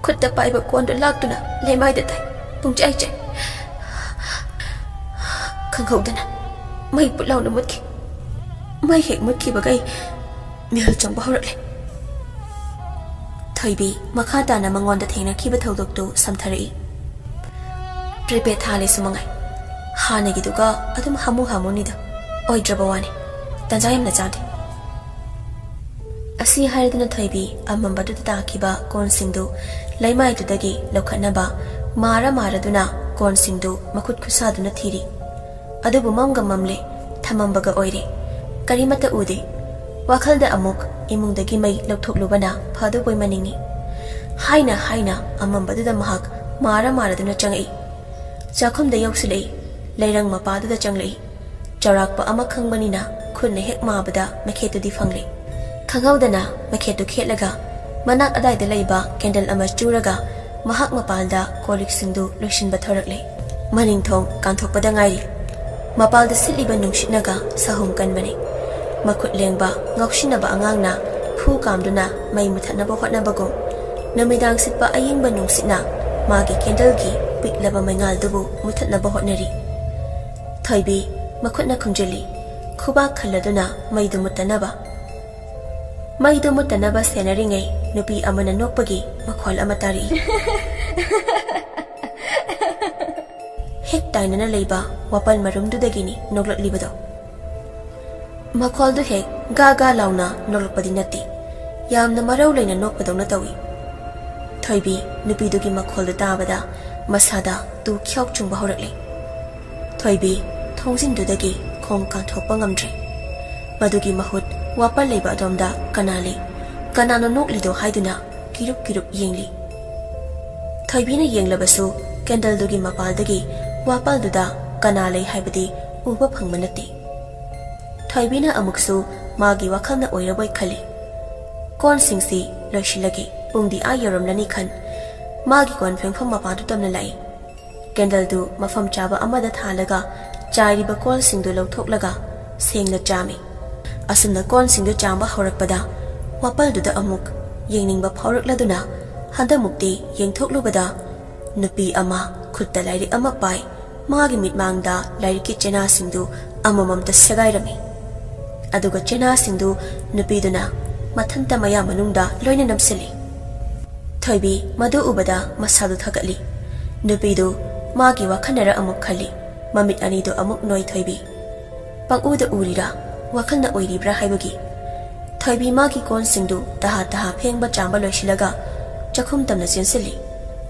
ꯈꯨꯠꯇ ꯄꯥꯏꯕ ꯀꯣꯟꯗꯨ ꯂꯥꯛꯇꯨꯅ ꯂꯩꯃꯥꯏꯗ ꯇꯥꯏ꯫ ꯄꯨꯡꯆꯥꯏ ꯆꯥꯏ꯫ ꯈꯪꯍꯧꯗꯅ ꯃꯩ ꯄꯨꯠ ꯂꯥꯎꯅ ꯃꯨꯠꯈꯤ꯫ ꯃꯩ ꯍꯦꯛ ꯃꯨꯠꯈꯤꯕꯒꯩ ꯃꯤꯍꯨꯜ ꯆꯪꯕ ꯍꯧꯔꯛꯂꯦ꯫ ꯊꯣꯏꯕꯤ ꯃꯈꯥ ꯇꯥꯅ ꯃꯉꯣꯟꯗ ꯊꯦꯡꯅꯈꯤꯕ ꯊꯧꯗꯣꯛꯇꯨ ꯁꯝꯊꯔꯛꯏ꯫ ꯄ꯭ꯔꯤꯄꯦꯗ ꯊꯥꯜꯂꯦ ꯁꯨꯃꯉꯥꯏ꯫ ꯍꯥꯟꯅꯒꯤꯗꯨꯒ ꯑꯗꯨꯝ ꯍꯥꯃꯨ ꯍꯥꯃꯨꯅꯤꯗ꯫ ꯑꯣꯏꯗ꯭ꯔꯕ ꯋꯥꯅꯤ꯫ ꯇꯟꯖꯥ ꯌꯥꯝꯅ ꯆꯥꯗꯦ꯫ ꯑꯁꯤ ꯍꯥꯏꯔꯗꯨꯅ ꯊꯣꯏꯕꯤ ꯑꯃꯝꯕꯗꯨꯗ ꯇꯥꯈꯤꯕ ꯀꯣꯟꯁꯤꯡꯗꯨ ꯂꯩꯃꯥꯏꯗꯨꯗꯒꯤ ꯂꯧꯈꯠꯅꯕ ꯃꯥꯔ ꯃꯥꯔꯗꯨꯅ ꯀꯣꯟꯁꯤꯡꯗꯨ ꯃꯈꯨꯠ ꯈꯨꯠꯁꯥꯗꯨꯅ ꯊꯤꯔꯤ꯫ ꯑꯗꯨꯕꯨ ꯃꯝꯒ ꯃꯝꯂꯦ, ꯊꯃꯝꯕꯒ ꯑꯣꯏꯔꯦ꯫ ꯀꯔꯤꯃꯠꯇ ꯎꯗꯦ꯫ ꯋꯥꯈꯜꯗ ꯑꯃꯨꯛ ꯏꯃꯨꯡꯗꯒꯤ ꯃꯩ ꯂꯧꯊꯣꯛꯂꯨꯕꯅ ꯐꯗꯧꯕꯣꯏ ꯃꯅꯤꯡꯏ꯫ ꯍꯥꯏꯅ ꯍꯥꯏꯅ ꯑꯃꯝꯕꯗꯨꯗ ꯃꯍꯥꯛ ꯃꯥꯔ ꯃꯥꯔꯗꯨꯅ ꯆꯪꯉꯛꯏ꯫ ꯆꯥꯛꯈꯨꯝꯗ ꯌꯧꯁꯤꯜꯂꯛꯏ꯫ ꯂꯩꯔꯪ ꯃꯄꯥꯗꯨꯗ ꯆꯪꯂꯛꯏ꯫ ꯆꯥꯎꯔꯥꯛꯄ ꯑꯃ ꯈꯪꯕꯅꯤꯅ ꯈꯨꯠꯅ ꯍꯦꯛ ꯃꯥꯕꯗ ꯃꯩꯈꯦꯠꯇꯨꯗꯤ ꯐꯪꯂꯦ꯫ ꯈꯪꯍꯧꯗꯅ ꯃꯩꯈꯦꯠꯇꯨ ꯈꯦꯠꯂꯒ ꯃꯅꯥꯛ ꯑꯗꯥꯏꯗ ꯂꯩꯕ ꯀꯦꯟꯗꯜ ꯑꯃ ꯆꯨꯔꯒ ꯃꯍꯥꯛ ꯃꯄꯥꯟꯗ ꯀꯣꯜ ꯂꯤꯛꯁꯤꯡꯗꯨ ꯂꯣꯏꯁꯤꯟꯕ ꯊꯧꯔꯛꯂꯦ꯫ ꯃꯅꯤꯡꯊꯣꯡ ꯀꯥꯟꯊꯣꯛꯄꯗ ꯉꯥꯏꯔꯤ꯫ ꯃꯄꯥꯜꯗ ꯁꯤꯠꯂꯤꯕ ꯅꯨꯡꯁꯤꯠꯅꯒ ꯁꯥꯍꯨꯝ ꯀꯟꯕꯅꯤ꯫ ꯃꯈꯨꯠ ꯂꯦꯡꯕ, ꯉꯥꯎꯁꯤꯟꯅꯕ ꯑꯉꯥꯡꯅ ꯐꯨ ꯀꯥꯝꯗꯨꯅ ꯃꯩ ꯃꯨꯊꯠꯅꯕ ꯍꯣꯠꯅꯕꯒꯨꯝ, ꯅꯨꯃꯤꯗꯥꯡ ꯁꯤꯠꯄ ꯑꯌꯤꯡꯕ ꯅꯨꯡꯁꯤꯠꯅ ꯃꯥꯒꯤ ꯀꯦꯟꯗꯜꯒꯤ ꯄꯤꯛꯂꯕ ꯃꯩꯉꯥꯜꯗꯨꯕꯨ ꯃꯨꯊꯠꯅꯕ ꯍꯣꯠꯅꯔꯤ꯫ ꯊꯣꯏꯕꯤ ꯃꯈꯨꯠꯅ ꯈꯨꯝꯖꯤꯜꯂꯤ, ꯈꯨꯕꯥꯛ ꯈꯜꯂꯗꯨꯅ ꯃꯩꯗꯨ ꯃꯨꯠꯇꯅꯕ꯫ ꯃꯩꯗꯨ ꯃꯨꯠꯇꯅꯕ ꯁꯦꯟꯅꯔꯤꯉꯩ ꯅꯨꯄꯤ ꯑꯃꯅ ꯅꯣꯛꯄꯒꯤ ꯃꯈꯣꯜ ꯑꯃ ꯇꯥꯔꯛꯏ꯫ ꯍꯦꯛ ꯇꯥꯏꯅꯅ ꯂꯩꯕ ꯋꯥꯄꯜ ꯃꯔꯨꯝꯗꯨꯗꯒꯤꯅꯤ ꯅꯣꯛꯂꯛꯂꯤꯕꯗꯣ꯫ ꯃꯈꯣꯜꯗꯨ ꯍꯦꯛ ꯒꯥ ꯒꯥ ꯂꯥꯎꯅ ꯅꯣꯛꯂꯛꯄꯗꯤ ꯅꯠꯇꯦ, ꯌꯥꯝꯅ ꯃꯔꯧ ꯂꯩꯅ ꯅꯣꯛꯄꯗꯧꯅ ꯇꯧꯏ꯫ ꯊꯣꯏꯕꯤ ꯅꯨꯄꯤꯗꯨꯒꯤ ꯃꯈꯣꯜꯗꯨ ꯇꯥꯕꯗ ꯃꯁꯥꯗ ꯇꯨ ꯈ꯭ꯌꯥꯎ ꯆꯨꯡꯕ ꯍꯧꯔꯛꯂꯦ꯫ ꯊꯣꯏꯕꯤ ꯊꯣꯡꯖꯤꯟꯗꯨꯗꯒꯤ ꯈꯣꯡ ꯀꯥꯟꯊꯣꯛꯄ ꯉꯝꯗ꯭ꯔꯦ꯫ ꯃꯗꯨꯒꯤ ꯃꯍꯨꯠ ꯋꯥꯄꯜ ꯂꯩꯕ ꯑꯗꯣꯝꯗ ꯀꯅꯥ ꯂꯩ, ꯀꯅꯥꯅꯣ ꯅꯣꯛꯂꯤꯗꯣ ꯍꯥꯏꯗꯨꯅ ꯀꯤꯔꯨꯞ ꯀꯤꯔꯨꯞ ꯌꯦꯡꯂꯤ꯫ ꯊꯣꯏꯕꯤꯅ ꯌꯦꯡꯂꯕꯁꯨ ꯀꯦꯟꯗꯜꯗꯨꯒꯤ ꯃꯄꯥꯜꯗꯒꯤ ꯋꯥꯄꯜꯗꯨꯗ ꯀꯅꯥ ꯂꯩ ꯍꯥꯏꯕꯗꯤ ꯎꯕ ꯐꯪꯕ ꯅꯠꯇꯦ꯫ ꯊꯣꯏꯕꯤꯅ ꯑꯃꯨꯛꯁꯨ ꯃꯥꯒꯤ ꯋꯥꯈꯜꯅ ꯑꯣꯏꯔꯕꯣꯏ ꯈꯜꯂꯤ꯫ ꯀꯣꯟꯁꯤꯡꯁꯤ ꯂꯣꯏꯁꯤꯜꯂꯒꯦ, ꯄꯨꯡꯗꯤ ꯑꯥ ꯌꯧꯔꯝꯂꯅꯤ ꯈꯟ ꯃꯥꯒꯤ ꯀꯣꯟ ꯐꯦꯡꯐꯝ ꯃꯄꯥꯗꯨ ꯇꯝꯅ ꯂꯥꯛꯏ꯫ ꯀꯦꯟꯗꯜꯗꯨ ꯃꯐꯝ ꯆꯥꯕ ꯑꯃꯗ ꯊꯥꯜꯂꯒ ꯆꯥꯏꯔꯤꯕ ꯀꯣꯜꯁꯤꯡꯗꯨ ꯂꯧꯊꯣꯛꯂꯒ ꯁꯦꯡꯅ ꯆꯥꯝꯃꯤ꯫ ꯑꯁꯨꯝꯅ ꯀꯣꯟꯁꯤꯡꯗꯨ ꯆꯥꯝꯕ ꯍꯧꯔꯛꯄꯗ ꯋꯥꯄꯜꯗꯨꯗ ꯑꯃꯨꯛ ꯌꯦꯡꯅꯤꯡꯕ ꯐꯥꯎꯔꯛꯂꯗꯨꯅ ꯍꯟꯗꯃꯨꯛꯇꯤ ꯌꯦꯡꯊꯣꯛꯂꯨꯕꯗ ꯅꯨꯄꯤ ꯑꯃ ꯈꯨꯠꯇ ꯂꯥꯏꯔꯤꯛ ꯑꯃ ꯄꯥꯏ ꯃꯥꯒꯤ ꯃꯤꯠꯃꯥꯡꯗ ꯂꯥꯏꯔꯤꯛꯀꯤ ꯆꯦꯅꯥꯁꯤꯡꯗꯨ ꯑꯃꯃꯝꯇ ꯁꯦꯒꯥꯏꯔꯝꯃꯤ꯫ ꯑꯗꯨꯒ ꯆꯦꯅꯥꯁꯤꯡꯗꯨ ꯅꯨꯄꯤꯗꯨꯅ ꯃꯊꯟꯇ ꯃꯌꯥ ꯃꯅꯨꯡꯗ ꯂꯣꯏꯅ ꯅꯝꯁꯤꯜꯂꯤ꯫ ꯊꯣꯏꯕꯤ ꯃꯗꯨ ꯎꯕꯗ ꯃꯁꯥꯗꯨ ꯊꯛꯀꯠꯂꯤ꯫ ꯅꯨꯄꯤꯗꯨ ꯃꯥꯒꯤ ꯋꯥꯈꯜꯅꯔ ꯑꯃꯨꯛ ꯈꯜꯂꯤ꯫ ꯃꯃꯤꯠ ꯑꯅꯤꯗꯨ ꯑꯃꯨꯛ ꯅꯣꯏ ꯊꯣꯏꯕꯤ꯫ ꯄꯪꯎꯗ ꯎꯔꯤꯔꯥ, ꯋꯥꯈꯜꯅ ꯑꯣꯏꯔꯤꯕ꯭ꯔꯥ ꯍꯥꯏꯕꯒꯤ꯫ ꯊꯣꯏꯕꯤ ꯃꯥꯒꯤ ꯀꯣꯟꯁꯤꯡꯗꯨ ꯇꯍꯥ ꯇꯍꯥ ꯐꯦꯡꯕ ꯆꯥꯝꯕ ꯂꯣꯏꯁꯤꯜꯂꯒ ꯆꯥꯛꯈꯨꯝ ꯇꯝꯅ ꯆꯦꯟꯁꯤꯜꯂꯤ꯫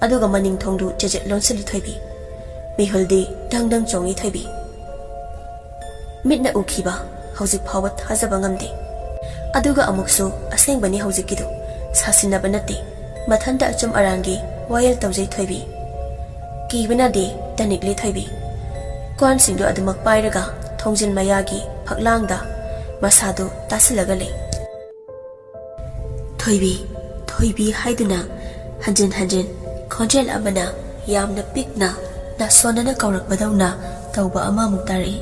ꯑꯗꯨꯒ ꯃꯅꯤꯡ ꯊꯣꯡꯗꯨ ꯆꯦꯖꯦꯠ ꯂꯣꯟꯁꯤꯜꯂꯤ ꯊꯣꯏꯕꯤ꯫ ꯃꯤꯍꯨꯜꯗꯤ ꯗꯪ ꯗꯪ ꯆꯣꯡꯏ ꯊꯣꯏꯕꯤ꯫ ꯃꯤꯠꯅ ꯎꯈꯤꯕ ꯍꯧꯖꯤꯛ ꯐꯥꯎꯕ ꯊꯥꯖꯕ ꯉꯝꯗꯦ꯫ ꯑꯗꯨꯒ ꯑꯃꯨꯛꯁꯨ ꯑꯁꯦꯡꯕꯅꯤ ꯍꯧꯖꯤꯛꯀꯤꯗꯨ, ꯁꯥꯁꯤꯟꯅꯕ ꯅꯠꯇꯦ꯫ ꯃꯊꯟꯇ ꯑꯆꯨꯝ ꯑꯔꯥꯟꯒꯤ ꯋꯥꯌꯦꯜ ꯇꯧꯖꯩ ꯊꯣꯏꯕꯤ꯫ ꯀꯤꯕꯅꯗꯤ ꯇꯅꯤꯛꯂꯤ ꯊꯣꯏꯕꯤ꯫ ꯀꯣꯟꯁꯤꯡꯗꯨ ꯑꯗꯨꯃꯛ ꯄꯥꯏꯔꯒ ꯊꯣꯡꯖꯤꯟ ꯃꯌꯥꯒꯤ ꯐꯛꯂꯥꯡꯗ ꯃꯁꯥꯗꯨ ꯇꯥꯁꯤꯜꯂꯒ ꯂꯩ꯫ "ꯊꯣꯏꯕꯤ, ꯊꯣꯏꯕꯤ" ꯍꯥꯏꯗꯨꯅ ꯍꯟꯖꯤꯟ ꯍꯟꯖꯤꯟ ꯈꯣꯟꯖꯦꯜ ꯑꯃꯅ ꯌꯥꯝꯅ ꯄꯤꯛꯅ, ꯅꯥꯁꯣꯟꯅꯅ ꯀꯧꯔꯛꯄꯗꯧꯅ ꯇꯧꯕ ꯑꯃꯃꯨꯛ ꯇꯥꯔꯛꯏ꯫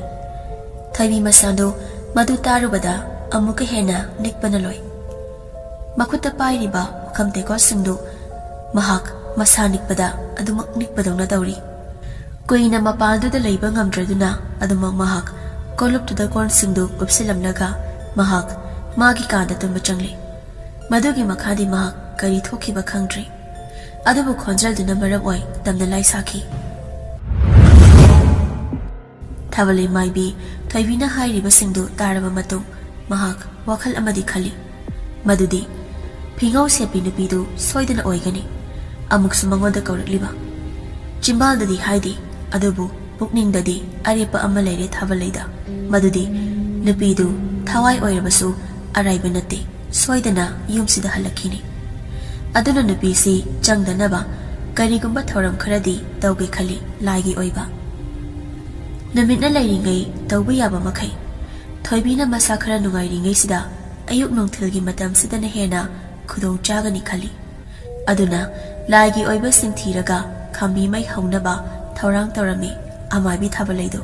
ꯊꯣꯏꯕꯤ ꯃꯁꯥꯗꯨ ꯃꯗꯨ ꯇꯥꯔꯨꯕꯗ ꯑꯃꯨꯛꯀ ꯍꯦꯟꯅ ꯅꯤꯛꯄꯅ ꯂꯣꯏ꯫ ꯃꯈꯨꯠꯇ ꯄꯥꯏꯔꯤꯕ ꯄꯨꯈꯝ ꯇꯦꯡꯀꯣꯠꯁꯤꯡꯗꯨ ꯃꯍꯥꯛ ꯃꯁꯥ ꯅꯤꯛꯄꯗ ꯑꯗꯨꯃꯛ ꯅꯤꯛꯄꯗꯧꯅ ꯇꯧꯔꯤ꯫ ꯀꯨꯏꯅ ꯃꯄꯥꯜꯗꯨꯗ ꯂꯩꯕ ꯉꯝꯗ꯭ꯔꯗꯨꯅ ꯑꯗꯨꯃꯛ ꯃꯍꯥꯛ ꯀꯣꯂꯨꯞꯇꯨꯗ ꯀꯣꯟꯁꯤꯡꯗꯨ ꯀꯨꯞꯁꯤꯜꯂꯝꯂꯒ ꯃꯍꯥꯛ ꯃꯥꯒꯤ ꯀꯥꯗ ꯇꯨꯝꯕ ꯆꯪꯂꯤ꯫ ꯃꯗꯨꯒꯤ ꯃꯈꯥꯗꯤ ꯃꯍꯥꯛ ꯀꯔꯤ ꯊꯣꯛꯈꯤꯕ ꯈꯪꯗ꯭ꯔꯤ꯫ ꯑꯗꯨꯕꯨ ꯈꯣꯟꯖꯦꯜꯗꯨꯅ ꯃꯔꯝ ꯑꯣꯏ ꯇꯝꯅ ꯂꯥꯏ ꯁꯥꯈꯤ꯫ ꯊꯥꯕꯜꯂꯩ ꯃꯥꯏꯕꯤ ꯊꯣꯏꯕꯤꯅ ꯍꯥꯏꯔꯤꯕꯁꯤꯡꯗꯨ ꯇꯥꯔꯕ ꯃꯇꯨꯡ ꯃꯍꯥꯛ ꯋꯥꯈꯜ ꯑꯃꯗꯤ ꯈꯜꯂꯤ꯫ ꯃꯗꯨꯗꯤ ꯐꯤꯉꯧ ꯁꯦꯠꯄꯤ ꯅꯨꯄꯤꯗꯨ ꯁꯣꯏꯗꯅ ꯑꯣꯏꯒꯅꯤ꯫ ꯑꯃꯨꯛꯁꯨ ꯃꯉꯣꯟꯗ ꯀꯧꯔꯛꯂꯤꯕ꯫ ꯆꯤꯝꯕꯥꯜꯗꯗꯤ ꯍꯥꯏꯗꯦ, ꯑꯗꯨꯕꯨ ꯄꯨꯛꯅꯤꯡꯗꯗꯤ ꯑꯔꯦꯞꯄ ꯑꯃ ꯂꯩꯔꯦ ꯊꯥꯕꯜꯂꯩꯗ, ꯃꯗꯨꯗꯤ ꯅꯨꯄꯤꯗꯨ ꯊꯋꯥꯏ ꯑꯣꯏꯔꯕꯁꯨ ꯑꯔꯥꯏꯕ ꯅꯠꯇꯦ, ꯁꯣꯏꯗꯅ ꯌꯨꯝꯁꯤꯗ ꯍꯜꯂꯛꯈꯤꯅꯤ꯫ ꯑꯗꯨꯅ ꯅꯨꯄꯤꯁꯤ ꯆꯪꯗꯅꯕ ꯀꯔꯤꯒꯨꯝꯕ ꯊꯧꯔꯝ ꯈꯔꯗꯤ ꯇꯧꯒꯦ ꯈꯜꯂꯤ, ꯂꯥꯏꯒꯤ ꯑꯣꯏꯕ꯫ ꯅꯨꯃꯤꯠꯅ ꯂꯩꯔꯤꯉꯩ ꯇꯧꯕ ꯌꯥꯕ ꯃꯈꯩ꯫ ꯊꯣꯏꯕꯤꯅ ꯃꯁꯥ ꯈꯔ ꯅꯨꯡꯉꯥꯏꯔꯤꯉꯩꯁꯤꯗ ꯑꯌꯨꯛ ꯅꯨꯡꯊꯤꯜꯒꯤ ꯃꯇꯝꯁꯤꯗꯅ ꯍꯦꯟꯅ ꯈꯨꯗꯣꯡ ꯆꯥꯒꯅꯤ ꯈꯜꯂꯤ꯫ ꯑꯗꯨꯅ ꯂꯥꯏꯒꯤ ꯑꯣꯏꯕꯁꯤꯡ ꯊꯤꯔꯒ ꯈꯥꯝꯕꯤ ꯃꯩ ꯍꯧꯅꯕ ꯊꯧꯔꯥꯡ ꯇꯧꯔꯝꯃꯤ ꯑꯃꯥꯏꯕꯤ ꯊꯥꯕꯂꯩꯗꯨ꯫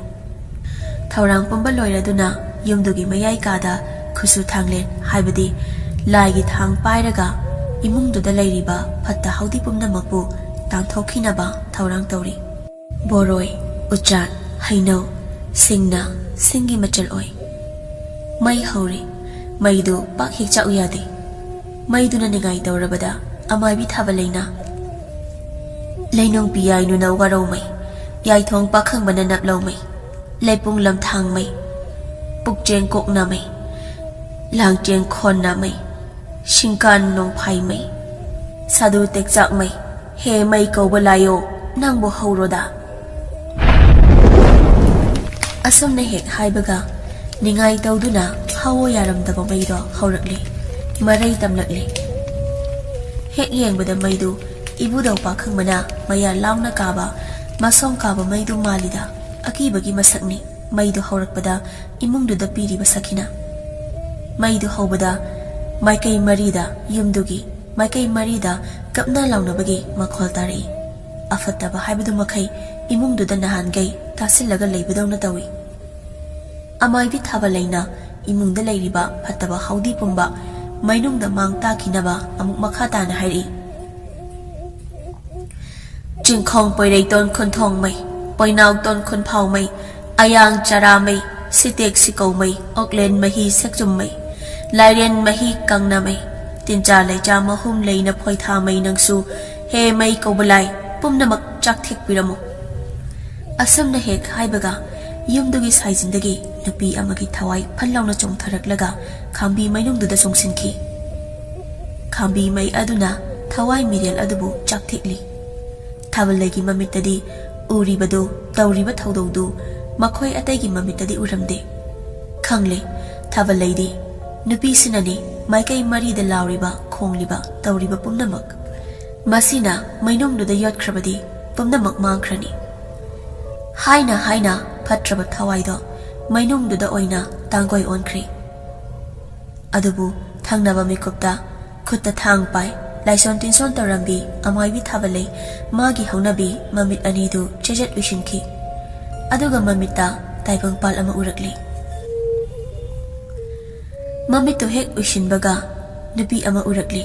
ꯊꯧꯔꯥꯡ ꯄꯨꯝꯕ ꯂꯣꯏꯔꯗꯨꯅ ꯌꯨꯝꯗꯨꯒꯤ ꯃꯌꯥꯏ ꯀꯥꯗ ꯈꯨꯠꯁꯨ ꯊꯥꯡꯂꯦꯟ, ꯍꯥꯏꯕꯗꯤ ꯂꯥꯏꯒꯤ ꯊꯥꯡ ꯄꯥꯏꯔꯒ ꯏꯃꯨꯡꯗꯨꯗ ꯂꯩꯔꯤꯕ ꯐꯠꯇ ꯍꯥꯎꯗꯤ ꯄꯨꯝꯅꯃꯛꯄꯨ ꯇꯥꯟꯊꯣꯛꯈꯤꯅꯕ ꯊꯧꯔꯥꯡ ꯇꯧꯔꯤ꯫ ꯕꯣꯔꯣꯏ, ꯎꯆꯥꯟ, ꯍꯩꯅꯧ, ꯁꯤꯡꯅ ꯁꯤꯡꯒꯤ ꯃꯆꯜ ꯑꯣꯏ꯫ ꯃꯩ ꯍꯧꯔꯦ꯫ ꯃꯩꯗꯨ ꯄꯥꯛ ꯍꯦꯛ ꯆꯥꯛꯎ ꯌꯥꯗꯦ꯫ ꯃꯩꯗꯨꯅ ꯅꯤꯡꯉꯥꯏ ꯇꯧꯔꯕꯗ ꯑꯃꯥꯏꯕꯤ ꯊꯥꯕꯂꯩꯅ, "ꯂꯩꯅꯨꯡ ꯄꯤꯌꯥꯏꯅꯨꯅ ꯋꯥꯔꯧꯃꯩ, ꯌꯥꯏꯊꯣꯡ ꯄꯥꯈꯪꯕꯅ ꯅꯞꯂꯧꯃꯩ, ꯂꯩꯄꯨꯡ ꯂꯝꯊꯥꯡꯃꯩ, ꯄꯨꯛꯆꯦꯡ ꯀꯣꯛꯅꯃꯩ, ꯂꯥꯡꯆꯦꯡ ꯈꯣꯟꯅꯃꯩ, ꯁꯤꯡꯀꯥꯟ ꯅꯣꯡꯐꯥꯏꯃꯩ, ꯁꯥꯗꯨ ꯇꯦꯛꯆꯥꯛꯃꯩ, ꯍꯦ ꯃꯩ ꯀꯧꯕ ꯂꯥꯏꯌꯣ, ꯅꯪꯕꯨ ꯍꯧꯔꯣꯗ!" ꯑꯁꯨꯝꯅ ꯍꯦꯛ ꯍꯥꯏꯕꯒ ꯅꯤꯡꯉꯥꯏ ꯇꯧꯗꯨꯅ ꯍꯧꯑꯣ ꯌꯥꯔꯝꯗꯕ ꯃꯩꯗꯣ ꯍꯧꯔꯛꯂꯦ, ꯃꯔꯩ ꯇꯝꯂꯛꯂꯦ꯫ ꯍꯦꯛ ꯌꯦꯡꯕꯗ ꯃꯩꯗꯨ ꯏꯕꯨꯙꯧ ꯄꯥꯈꯪꯕꯅ ꯃꯌꯥ ꯂꯥꯎꯅ ꯀꯥꯕ, ꯃꯁꯣꯡ ꯀꯥꯕ ꯃꯩꯗꯨ ꯃꯥꯜꯂꯤꯗ꯫ ꯑꯀꯤꯕꯒꯤ ꯃꯁꯛꯅꯤ ꯃꯩꯗꯨ ꯍꯧꯔꯛꯄꯗ ꯏꯃꯨꯡꯗꯨꯗ ꯄꯤꯔꯤꯕ ꯁꯛꯈꯤꯅ꯫ ꯃꯩꯗꯨ ꯍꯧꯕꯗ ꯃꯥꯏꯀꯩ ꯃꯔꯤꯗ, ꯌꯨꯝꯗꯨꯒꯤ ꯃꯥꯏꯀꯩ ꯃꯔꯤꯗ ꯀꯞꯅ ꯂꯥꯎꯅꯕꯒꯤ ꯃꯈꯣꯜ ꯇꯥꯔꯛꯏ꯫ ꯑꯐꯠꯇꯕ ꯍꯥꯏꯕꯗꯨ ꯃꯈꯩ ꯏꯃꯨꯡꯗꯨꯗ ꯅꯍꯥꯟꯒꯩ ꯇꯥꯁꯤꯜꯂꯒ ꯂꯩꯕꯗꯧꯅ ꯇꯧꯏ꯫ ꯑꯃꯥꯏꯕꯤ ꯊꯥꯕꯂꯩꯅ ꯏꯃꯨꯡꯗ ꯂꯩꯔꯤꯕ ꯐꯠꯇꯕ ꯍꯥꯎꯗꯤ ꯄꯨꯝꯕ ꯃꯩꯅꯨꯡꯗ ꯃꯥꯡ ꯇꯥꯛꯈꯤꯅꯕ ꯑꯃꯨꯛ ꯃꯈꯥ ꯇꯥꯅ ꯍꯥꯏꯔꯛꯏ꯫ ꯆꯤꯡꯈꯣꯡ ꯄꯣꯏꯔꯩꯇꯣꯟ ꯈꯨꯟꯊꯣꯡꯃꯩ, ꯄꯣꯏꯅꯥꯎꯇꯣꯟ ꯈꯨꯟꯐꯥꯎꯃꯩ, ꯑꯌꯥꯡ ꯆꯔꯥꯃꯩ, ꯁꯤꯇꯦꯛ ꯁꯤꯀꯧꯃꯩ, ꯑꯣꯛꯂꯦꯟ ꯃꯍꯤ ꯁꯦꯛꯆꯨꯝꯃꯩ, ꯂꯥꯏꯔꯦꯟ ꯃꯍꯤ ꯀꯪꯅꯃꯩ, ꯇꯤꯟꯆꯥ ꯂꯩꯆꯥ ꯃꯍꯨꯝ ꯂꯩꯅ ꯐꯣꯏꯊꯥꯃꯩ ꯅꯪꯁꯨ, ꯍꯦ ꯃꯩ ꯀꯧꯕ ꯂꯥꯏ, ꯄꯨꯝꯅꯃꯛ ꯆꯥꯛꯊꯦꯛꯄꯤꯔꯝꯃꯨ꯫ ꯑꯁꯨꯝꯅ ꯍꯦꯛ ꯍꯥꯏꯕꯒ ꯌꯨꯝꯗꯨꯒꯤ ꯁꯥꯏꯖꯤꯟꯗꯒꯤ ꯅꯨꯄꯤ ꯑꯃꯒꯤ ꯊꯋꯥꯏ ꯐꯟ ꯂꯥꯎꯅ ꯆꯣꯡꯊꯔꯛꯂꯒ ꯈꯥꯝꯕꯤ ꯃꯩꯅꯨꯡꯗꯨꯗ ꯆꯣꯡꯁꯤꯟꯈꯤ꯫ ꯈꯥꯝꯕꯤ ꯃꯩ ꯑꯗꯨꯅ ꯊꯋꯥꯏ ꯃꯤꯔꯦꯜ ꯑꯗꯨꯕꯨ ꯆꯥꯛꯊꯤꯛꯂꯤ꯫ ꯊꯥꯕꯜꯂꯩꯒꯤ ꯃꯃꯤꯠꯇꯗꯤ ꯎꯔꯤꯕꯗꯨ, ꯇꯧꯔꯤꯕ ꯊꯧꯗꯧꯗꯨ ꯃꯈꯣꯏ ꯑꯇꯩꯒꯤ ꯃꯃꯤꯠꯇꯗꯤ ꯎꯔꯝꯗꯦ꯫ ꯈꯪꯂꯦ, ꯊꯥꯕꯜꯂꯩꯗꯤ ꯅꯨꯄꯤꯁꯤꯅꯅꯤ ꯃꯥꯏꯀꯩ ꯃꯔꯤꯗ ꯂꯥꯎꯔꯤꯕ, ꯈꯣꯡꯂꯤꯕ, ꯇꯧꯔꯤꯕ ꯄꯨꯝꯅꯃꯛ꯫ ꯃꯁꯤꯅ ꯃꯩꯅꯨꯡꯗꯨꯗ ꯌꯣꯠꯈ꯭ꯔꯕꯗꯤ ꯄꯨꯝꯅꯃꯛ ꯃꯥꯡꯈ꯭ꯔꯅꯤ꯫ ꯍꯥꯏꯅ ꯍꯥꯏꯅ ꯐꯠꯇ꯭ꯔꯕ ꯊꯋꯥꯏꯗꯣ ꯃꯩꯅꯨꯡꯗꯨꯗ ꯑꯣꯏꯅ ꯇꯥꯡꯒꯣꯏ ꯑꯣꯟꯈ꯭ꯔꯦ꯫ ꯑꯗꯨꯕꯨ ꯊꯪꯅꯕ ꯃꯤꯀꯨꯞꯇ ꯈꯨꯠꯇ ꯊꯥꯡ ꯄꯥꯏ, ꯂꯥꯏꯁꯣꯟ ꯇꯤꯟꯁꯣꯟ ꯇꯧꯔꯝꯕꯤ ꯑꯃꯥꯏꯕꯤ ꯊꯥꯕꯜꯂꯩ ꯃꯥꯒꯤ ꯍꯧꯅꯕꯤ ꯃꯃꯤꯠ ꯑꯅꯤꯗꯨ ꯆꯦꯖꯦꯠ ꯎꯏꯁꯤꯟꯈꯤ꯫ ꯑꯗꯨꯒ ꯃꯃꯤꯠꯇ ꯇꯥꯏꯕꯪꯄꯥꯜ ꯑꯃ ꯎꯔꯛꯂꯤ꯫ ꯃꯃꯤꯠꯇꯨ ꯍꯦꯛ ꯎꯏꯁꯤꯟꯕꯒ ꯅꯨꯄꯤ ꯑꯃ ꯎꯔꯛꯂꯤ꯫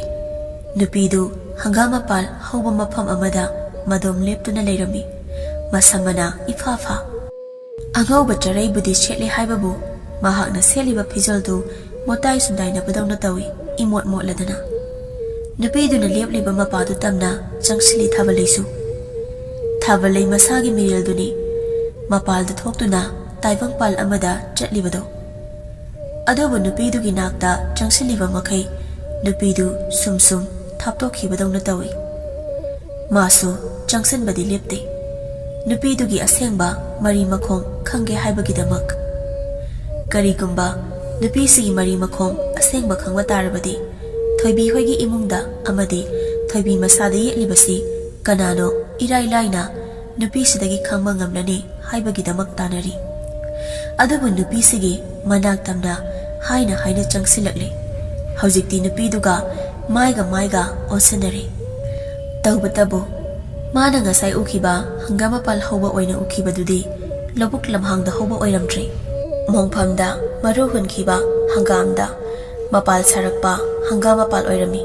ꯅꯨꯄꯤꯗꯨ ꯍꯪꯒꯥꯝ ꯃꯄꯥꯜ ꯍꯧꯕ ꯃꯐꯝ ꯑꯃꯗ ꯃꯗꯣꯝ ꯂꯦꯞꯇꯨꯅ ꯂꯩꯔꯝꯃꯤ꯫ ꯃꯁꯝ ꯃꯅꯥ ꯏꯐꯥ ꯐꯥ꯫ ꯑꯉꯧꯕ ꯆꯔꯩꯕꯨꯗꯤ ꯁꯦꯠꯂꯦ ꯍꯥꯏꯕꯕꯨ ꯃꯍꯥꯛꯅ ꯁꯦꯠꯂꯤꯕ ꯐꯤꯖꯣꯜꯗꯨ ꯃꯣꯇꯥꯏ ꯁꯨꯟꯗꯥꯏꯅꯕꯗꯧꯅ ꯇꯧꯏ, ꯏꯃꯣꯠ ꯃꯣꯠꯂꯗꯅ꯫ ꯅꯨꯄꯤꯗꯨꯅ ꯂꯦꯞꯂꯤꯕ ꯃꯄꯥꯗꯨ ꯇꯝꯅ ꯆꯪꯁꯤꯜꯂꯤ ꯊꯥꯕꯜꯂꯩꯁꯨ꯫ ꯊꯥꯕꯜꯂꯩ ꯃꯁꯥꯒꯤ ꯃꯤꯔꯦꯜꯗꯨꯅꯤ ꯃꯄꯥꯜꯗ ꯊꯣꯛꯇꯨꯅ ꯇꯥꯏꯕꯪꯄꯥꯜ ꯑꯃꯗ ꯆꯠꯂꯤꯕꯗꯣ꯫ ꯑꯗꯨꯕꯨ ꯅꯨꯄꯤꯗꯨꯒꯤ ꯅꯥꯛꯇ ꯆꯪꯁꯤꯜꯂꯤꯕ ꯃꯈꯩ ꯅꯨꯄꯤꯗꯨ ꯁꯨꯝ ꯁꯨꯝ ꯊꯥꯞꯇꯣꯛꯈꯤꯕꯗꯧꯅ ꯇꯧꯏ꯫ ꯃꯥꯁꯨ ꯆꯪꯁꯤꯟꯕꯗꯤ ꯂꯦꯞꯇꯦ, ꯅꯨꯄꯤꯗꯨꯒꯤ ꯑꯁꯦꯡꯕ ꯃꯔꯤ ꯃꯈꯣꯡ ꯈꯪꯒꯦ ꯍꯥꯏꯕꯒꯤꯗꯃꯛ꯫ ꯀꯔꯤꯒꯨꯝꯕ ꯅꯨꯄꯤꯁꯤꯒꯤ ꯃꯔꯤ ꯃꯈꯣꯡ ꯑꯁꯦꯡꯕ ꯈꯪꯕ ꯇꯥꯔꯕꯗꯤ, ꯊꯣꯏꯕꯤ ꯍꯣꯏꯒꯤ ꯏꯃꯨꯡꯗ ꯑꯃꯗꯤ ꯊꯣꯏꯕꯤ ꯃꯁꯥꯗ ꯌꯦꯛꯂꯤꯕꯁꯤ ꯀꯅꯥꯅꯣ ꯏꯔꯥꯏ ꯂꯥꯏꯅ ꯅꯨꯄꯤꯁꯤꯗꯒꯤ ꯈꯪꯕ ꯉꯝꯂꯅꯤ ꯍꯥꯏꯕꯒꯤꯗꯃꯛ ꯇꯥꯟꯅꯔꯤ꯫ ꯑꯗꯨꯕꯨ ꯅꯨꯄꯤꯁꯤꯒꯤ ꯃꯅꯥꯛ ꯇꯝꯅ ꯍꯥꯏꯅ ꯍꯥꯏꯅ ꯆꯪꯁꯤꯜꯂꯛꯂꯦ꯫ ꯍꯧꯖꯤꯛꯇꯤ ꯅꯨꯄꯤꯗꯨꯒ ꯃꯥꯏꯒ ꯃꯥꯏꯒ ꯑꯣꯟꯁꯤꯟꯅꯔꯦ꯫ ꯇꯧꯕꯇꯕꯨ ꯃꯥꯅ ꯉꯁꯥꯏ ꯎꯈꯤꯕ ꯍꯪꯒꯥꯝ ꯃꯄꯥꯜ ꯍꯧꯕ ꯑꯣꯏꯅ ꯎꯈꯤꯕꯗꯨꯗꯤ ꯂꯧꯕꯨꯛ ꯂꯝꯍꯥꯡꯗ ꯍꯧꯕ ꯑꯣꯏꯔꯝꯗ꯭ꯔꯦ꯫ ꯃꯣꯡꯐꯝꯗ ꯃꯔꯨ ꯍꯨꯟꯈꯤꯕ ꯍꯪꯒꯥꯝꯗ ꯃꯄꯥꯜ ꯁꯥꯔꯛꯄ ꯍꯪꯒꯥꯝ ꯃꯄꯥꯜ ꯑꯣꯏꯔꯝꯃꯤ꯫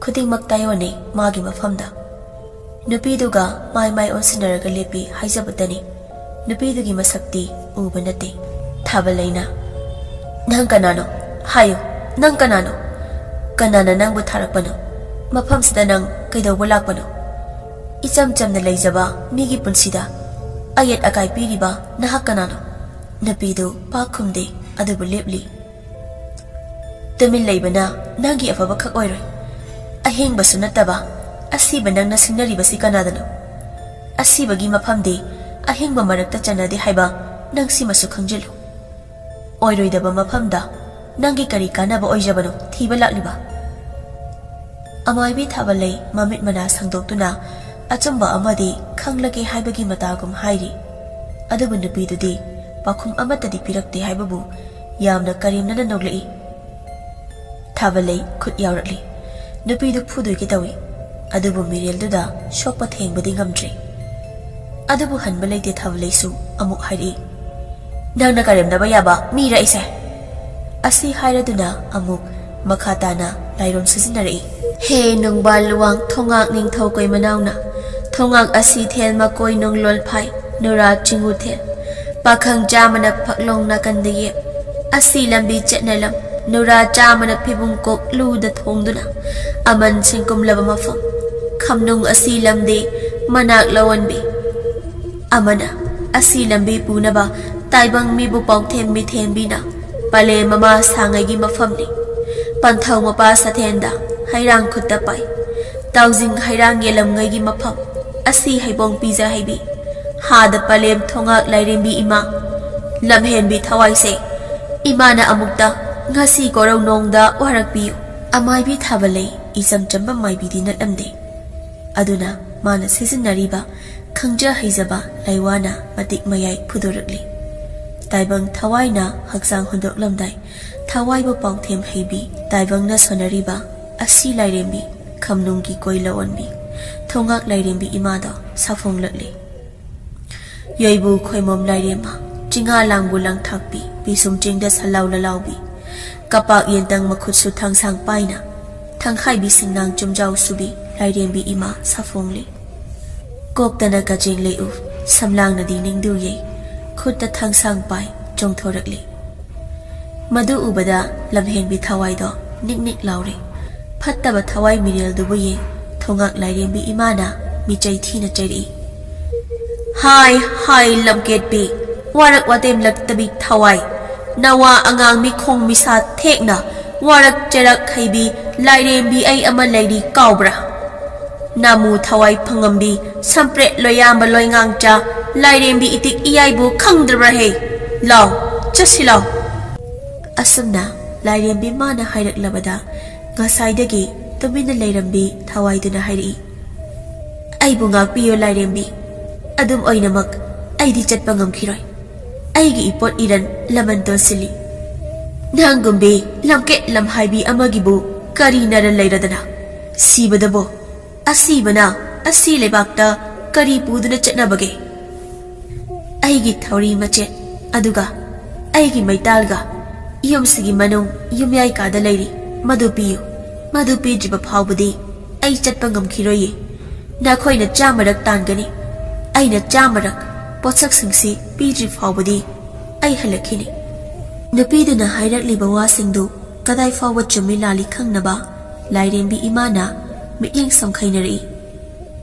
ꯈꯨꯗꯤꯡꯃꯛ ꯇꯥꯏꯑꯣꯟꯅꯩ ꯃꯥꯒꯤ ꯃꯐꯝꯗ꯫ ꯅꯨꯄꯤꯗꯨꯒ ꯃꯥꯏ ꯃꯥꯏ ꯑꯣꯟꯁꯤꯟꯅꯔꯒ ꯂꯦꯞꯄꯤ ꯍꯥꯏꯖꯕꯇꯅꯤ꯫ ꯅꯨꯄꯤꯗꯨꯒꯤ ꯃꯁꯛꯇꯤ ꯎꯕ ꯅꯠꯇꯦ꯫ ꯊꯥꯕꯜꯂꯩꯅ, "ꯅꯪ ꯀꯅꯥꯅꯣ? ꯍꯥꯏꯌꯨ, ꯅꯪ ꯀꯅꯥꯅꯣ? ꯀꯅꯥꯅ ꯅꯪꯕꯨ ꯊꯥꯔꯛꯄꯅꯣ? ꯃꯐꯝꯁꯤꯗ ꯅꯪ ꯀꯩꯗꯧꯕ ꯂꯥꯛꯄꯅꯣ? ꯏꯆꯝ ꯆꯝꯅ ꯂꯩꯖꯕ ꯃꯤꯒꯤ ꯄꯨꯟꯁꯤꯗ ꯑꯌꯦꯠ ꯑꯀꯥꯏ ꯄꯤꯔꯤꯕ ꯅꯍꯥꯛ ꯀꯅꯥꯅꯣ?" ꯅꯨꯄꯤꯗꯨ ꯄꯥꯛ ꯈꯨꯝꯗꯦ, ꯑꯗꯨꯕꯨ ꯂꯦꯞꯂꯤ꯫ "ꯇꯨꯃꯤꯟ ꯂꯩꯕꯅ ꯅꯪꯒꯤ ꯑꯐꯕ ꯈꯛ ꯑꯣꯏꯔꯣꯏ꯫ ꯑꯍꯤꯡꯕꯁꯨ ꯅꯠꯇꯕ ꯑꯁꯤꯕ ꯅꯪꯅ ꯁꯤꯡꯅꯔꯤꯕꯁꯤ ꯀꯅꯥꯗꯅꯣ? ꯑꯁꯤꯕꯒꯤ ꯃꯐꯝꯗꯤ ꯑꯍꯤꯡꯕ ꯃꯔꯛꯇ ꯆꯟꯅꯗꯦ ꯍꯥꯏꯕ ꯅꯪ ꯁꯤꯃꯁꯨ ꯈꯪꯖꯤꯜꯂꯨ꯫ ꯑꯣꯏꯔꯣꯏꯗꯕ ꯃꯐꯝꯗ ꯅꯪꯒꯤ ꯀꯔꯤ ꯀꯥꯟꯅꯕ ꯑꯣꯏꯖꯕꯅꯣ ꯊꯤꯕ ꯂꯥꯛꯂꯤꯕ? ꯑꯃꯥꯏꯕꯤ ꯊꯥꯕꯂꯩ ꯃꯃꯤꯠ ꯃꯅꯥ ꯁꯪꯗꯣꯛꯇꯨꯅ ꯑꯆꯨꯝꯕ ꯑꯃꯗꯤ ꯈꯪꯂꯒꯦ ꯍꯥꯏꯕꯒꯤ ꯃꯇꯥꯒꯨꯝ ꯍꯥꯏꯔꯤ꯫ ꯑꯗꯨꯕꯨ ꯅꯨꯄꯤꯗꯨꯗꯤ ꯄꯥꯎꯈꯨꯝ ꯑꯃꯠꯇꯗꯤ ꯄꯤꯔꯛꯇꯦ ꯍꯥꯏꯕꯕꯨ ꯌꯥꯝꯅ ꯀꯔꯦꯝꯅꯅ ꯅꯣꯛꯂꯛꯏ꯫ ꯊꯥꯕꯂꯩ ꯈꯨꯠ ꯌꯥꯎꯔꯛꯂꯤ꯫ ꯅꯨꯄꯤꯗꯨ ꯐꯨꯗꯣꯏꯒꯦ ꯇꯧꯏ꯫ ꯑꯗꯨꯕꯨ ꯃꯤꯔꯦꯜꯗꯨꯗ ꯁꯣꯛꯄ ꯊꯦꯡꯕꯗꯤ ꯉꯝꯗ꯭ꯔꯤ꯫ ꯑꯗꯨꯕꯨ ꯍꯟꯕ ꯂꯩꯇꯦ꯫ ꯊꯥꯕꯂꯩꯁꯨ ꯑꯃꯨꯛ ꯍꯥꯏꯔꯛꯏ, "ꯅꯪꯅ ꯀꯔꯦꯝꯅꯕ ꯌꯥꯕ ꯃꯤꯔ ꯑꯩꯁꯦ?" ꯑꯁꯤ ꯍꯥꯏꯔꯗꯨꯅ ꯑꯃꯨꯛ ꯃꯈꯥ ꯇꯥꯅ ꯂꯥꯏꯔꯣꯝ ꯁꯤꯖꯤꯟꯅꯔꯛꯏ꯫ "ꯍꯦ ꯅꯨꯡꯕꯥꯜ ꯂꯨꯋꯥꯡ ꯊꯣꯉꯥꯛ ꯅꯤꯡꯊꯧ ꯀꯣꯏ ꯃꯅꯥꯎꯅ, ꯊꯣꯉꯥꯛ ꯑꯁꯤ ꯊꯦꯜ ꯃꯀꯣꯏ ꯅꯨꯡ ꯂꯣꯜꯐꯥꯏ, ꯅꯨꯔꯥ ꯆꯤꯡꯉꯨꯊꯦꯜ, ꯄꯥꯈꯪ ꯆꯥꯝꯃꯅ ꯐꯛꯂꯣꯡ ꯅꯥꯀꯟꯗ ꯌꯦꯞ, ꯑꯁꯤ ꯂꯝꯕꯤ ꯆꯠꯅꯂꯝ, ꯅꯨꯔꯥ ꯆꯥꯝꯃꯅ ꯐꯤꯕꯨꯡ ꯀꯣꯛ ꯂꯨꯗ ꯊꯣꯡꯗꯨꯅ, ꯑꯃꯟ ꯁꯤꯡꯀꯨꯝꯂꯕ ꯃꯐꯝ, ꯈꯝꯅꯨꯡ ꯑꯁꯤ ꯂꯝꯗꯤ ꯃꯅꯥꯛ ꯂꯧꯍꯟꯕꯤ꯫ ꯑꯃꯅ ꯑꯁꯤ ꯂꯝꯕꯤ ꯄꯨꯅꯕ ꯇꯥꯏꯕꯪ ꯃꯤꯕꯨ ꯄꯥꯎꯊꯦꯝ ꯃꯤꯊꯦꯝꯕꯤꯅ ꯄꯂꯦꯝ ꯃꯃꯥ ꯁꯥꯉꯩꯒꯤ ꯃꯐꯝꯅꯤ꯫ ꯄꯟꯊꯧ ꯃꯄꯥ ꯁꯊꯦꯟꯗ ꯍꯩꯔꯥꯡ ꯈꯨꯠꯇ ꯄꯥꯏ꯫ ꯇꯥꯎꯖꯤꯡ ꯍꯩꯔꯥꯡ ꯌꯦꯜꯂꯝꯉꯩꯒꯤ ꯃꯐꯝ ꯑꯁꯤ ꯍꯩꯕꯣꯡ ꯄꯤꯖ ꯍꯩꯕꯤ꯫ ꯍꯥꯗ ꯄꯂꯦꯝ ꯊꯣꯉꯥꯛ ꯂꯥꯏꯔꯦꯝꯕꯤ ꯏꯃꯥ꯫ ꯂꯝꯍꯦꯟꯕꯤ ꯊꯋꯥꯏꯁꯦ, ꯏꯃꯥꯅ ꯑꯃꯨꯛꯇ ꯉꯁꯤ ꯀꯣꯔꯧ ꯅꯣꯡꯗ ꯋꯥꯔꯛꯄꯤꯌꯨ꯫" ꯑꯃꯥꯏꯕꯤ ꯊꯥꯕꯂꯩ ꯏꯆꯝ ꯆꯝꯕ ꯃꯥꯏꯕꯤꯗꯤ ꯅꯠꯂꯝꯗꯦ꯫ ꯑꯗꯨꯅ ꯃꯥꯅ ꯁꯤꯖꯤꯟꯅꯔꯤꯕ ꯈꯪꯖ ꯍꯩꯖꯕ ꯂꯥꯏꯋꯥꯅ ꯃꯇꯤꯛ ꯃꯌꯥꯏ ꯐꯨꯗꯣꯔꯛꯂꯤ꯫ ꯇꯥꯏꯕꯪ ꯊꯋꯥꯏꯅ ꯍꯛꯆꯥꯡ ꯍꯨꯟꯗꯣꯛꯂꯝꯗꯥꯏ, ꯊꯋꯥꯏꯕꯨ ꯄꯥꯎꯊꯦꯝ ꯍꯩꯕꯤ ꯇꯥꯏꯕꯪꯅ ꯁꯣꯟꯅꯔꯤꯕ ꯑꯁꯤ ꯂꯥꯏꯔꯦꯝꯕꯤ, ꯈꯝꯅꯨꯡꯒꯤ ꯀꯣꯏ ꯂꯧꯑꯣꯟꯕꯤ, ꯊꯣꯉꯥꯛ ꯂꯥꯏꯔꯦꯝꯕꯤ ꯏꯃꯥꯗꯣ ꯁꯥꯐꯣꯡꯂꯛꯂꯤ꯫ ꯌꯩꯕꯨ ꯈꯣꯏꯃꯣꯝ ꯂꯥꯏꯔꯦꯝꯃ, ꯆꯤꯡꯉꯥ ꯂꯥꯡꯕꯨ ꯂꯪꯊꯥꯛꯄꯤ, ꯄꯤꯁꯨꯝ ꯆꯤꯡꯗ ꯁꯂꯥꯎ ꯂꯂꯥꯎꯕꯤ, ꯀꯄꯥꯛ ꯌꯦꯟꯇꯪ ꯃꯈꯨꯠꯁꯨ ꯊꯥꯡꯁꯥꯡ ꯄꯥꯏꯅ, ꯊꯪꯈꯥꯏꯕꯤ ꯁꯤꯡꯅꯥꯡ ꯆꯨꯝꯖꯥꯎ ꯁꯨꯕꯤ ꯂꯥꯏꯔꯦꯝꯕꯤ ꯏꯃꯥ ꯁꯥꯐꯣꯡꯂꯤ꯫ ꯀꯣꯛꯇꯅ ꯀꯖꯦꯡ ꯂꯩꯎ, ꯁꯝꯂꯥꯡꯅꯗꯤ ꯅꯤꯡꯗꯨ ꯌꯩ, ꯈꯨꯠꯇ ꯊꯥꯡꯁꯥꯡ ꯄꯥꯏ ꯆꯣꯡꯊꯣꯔꯛꯂꯤ꯫ ꯃꯗꯨ ꯎꯕꯗ ꯂꯝꯍꯦꯟꯕꯤ ꯊꯋꯥꯏꯗꯣ ꯅꯤꯛ ꯅꯤꯛ ꯂꯥꯎꯔꯦ꯫ ꯐꯠꯇꯕ ꯊꯋꯥꯏ ꯃꯤꯔꯦꯜꯗꯨꯕꯨ ꯌꯦꯡ ꯊꯣꯉꯥꯛ ꯂꯥꯏꯔꯦꯝꯕꯤ ꯏꯃꯥꯅ ꯃꯤꯆꯩ ꯊꯤꯅ ꯆꯩꯔꯛꯏ꯫ "ꯍꯥꯏ, ꯍꯥꯏ, ꯂꯝꯀꯦꯠꯄꯤ, ꯋꯥꯔꯛ ꯋꯥꯇꯦꯝꯂꯛꯇꯕꯤ ꯊꯋꯥꯏ, ꯅꯋꯥ ꯑꯉꯥꯡ ꯃꯤꯈꯣꯡ ꯃꯤꯁꯥ ꯊꯦꯛꯅ ꯋꯥꯔꯛ ꯆꯩꯔꯛ ꯍꯩꯕꯤ ꯂꯥꯏꯔꯦꯝꯕꯤ ꯑꯩ ꯑꯃ ꯂꯩꯔꯤ ꯀꯥꯎꯕ꯭ꯔꯥ? ꯅꯥꯃꯨ ꯊꯋꯥꯏ ꯐꯪꯉꯝꯕꯤ, ꯁꯝꯄ꯭ꯔꯦꯠ ꯂꯣꯌꯥꯝꯕ ꯂꯣꯏꯉꯥꯡꯆꯥ, ꯂꯥꯏꯔꯦꯝꯕꯤ ꯏꯇꯤꯛ ꯏꯌꯥꯏꯕꯨ ꯈꯪꯗ꯭ꯔꯕ꯭ꯔꯥ ꯍꯦ? ꯂꯥꯎ, ꯆꯠꯁꯤ ꯂꯥꯎ꯫ ꯑꯁꯨꯝꯅ ꯂꯥꯏꯔꯦꯝꯕꯤ ꯃꯥꯅ ꯍꯥꯏꯔꯛꯂꯕꯗ ꯉꯁꯥꯏꯗꯒꯤ ꯇꯨꯃꯤꯟꯅ ꯂꯩꯔꯝꯕꯤ ꯊꯋꯥꯏꯗꯨꯅ ꯍꯥꯏꯔꯛꯏ, "ꯑꯩꯕꯨ ꯉꯥꯛꯄꯤꯌꯨ ꯂꯥꯏꯔꯦꯝꯕꯤ, ꯑꯗꯨꯝ ꯑꯣꯏꯅꯃꯛ ꯑꯩꯗꯤ ꯆꯠꯄ ꯉꯝꯈꯤꯔꯣꯏ꯫ ꯑꯩꯒꯤ ꯏꯄꯣꯠ ꯏꯔꯟ ꯂꯃꯟ ꯇꯣꯟꯁꯤꯜꯂꯤ꯫ ꯅꯪꯒꯨꯝꯕꯤ ꯂꯝꯀꯦꯠ ꯂꯝꯍꯥꯏꯕꯤ ꯑꯃꯒꯤꯕꯨ ꯀꯔꯤ ꯅꯔꯟ ꯂꯩꯔꯗꯅ? ꯁꯤꯕꯗꯕꯣ, ꯑꯁꯤꯕꯅ ꯑꯁꯤ ꯂꯩꯕꯥꯛꯇ ꯀꯔꯤ ꯄꯨꯗꯨꯅ ꯆꯠꯅꯕꯒꯦ? ꯑꯩꯒꯤ ꯊꯧꯔꯤ ꯃꯆꯦꯠ ꯑꯗꯨꯒ ꯑꯩꯒꯤ ꯃꯩꯇꯥꯜꯒ ꯌꯨꯝꯁꯤꯒꯤ ꯃꯅꯨꯡ ꯌꯨꯝꯌꯥꯏ ꯀꯥꯗ ꯂꯩꯔꯤ, ꯃꯗꯨ ꯄꯤꯌꯨ꯫ ꯃꯗꯨ ꯄꯤꯗ꯭ꯔꯤꯕ ꯐꯥꯎꯕꯗꯤ ꯑꯩ ꯆꯠꯄ ꯉꯝꯈꯤꯔꯣꯏꯌꯦ꯫ ꯅꯈꯣꯏꯅ ꯆꯥꯃꯔꯛ ꯇꯥꯟꯒꯅꯤ, ꯑꯩꯅ ꯆꯥꯃꯔꯛ ꯄꯣꯠꯁꯛꯁꯤꯡꯁꯤ ꯄꯤꯗ꯭ꯔꯤ ꯐꯥꯎꯕꯗꯤ ꯑꯩ ꯍꯜꯂꯛꯈꯤꯅꯤ꯫" ꯅꯨꯄꯤꯗꯨꯅ ꯍꯥꯏꯔꯛꯂꯤꯕ ꯋꯥꯁꯤꯡꯗꯨ ꯀꯗꯥꯏ ꯐꯥꯎꯕ ꯆꯨꯝꯃꯤ ꯂꯥꯜꯂꯤ ꯈꯪꯅꯕ ꯂꯥꯏꯔꯦꯝꯕꯤ ꯏꯃꯥꯅ ꯃꯤꯠꯌꯦꯡ ꯁꯝꯈꯩꯅꯔꯛꯏ꯫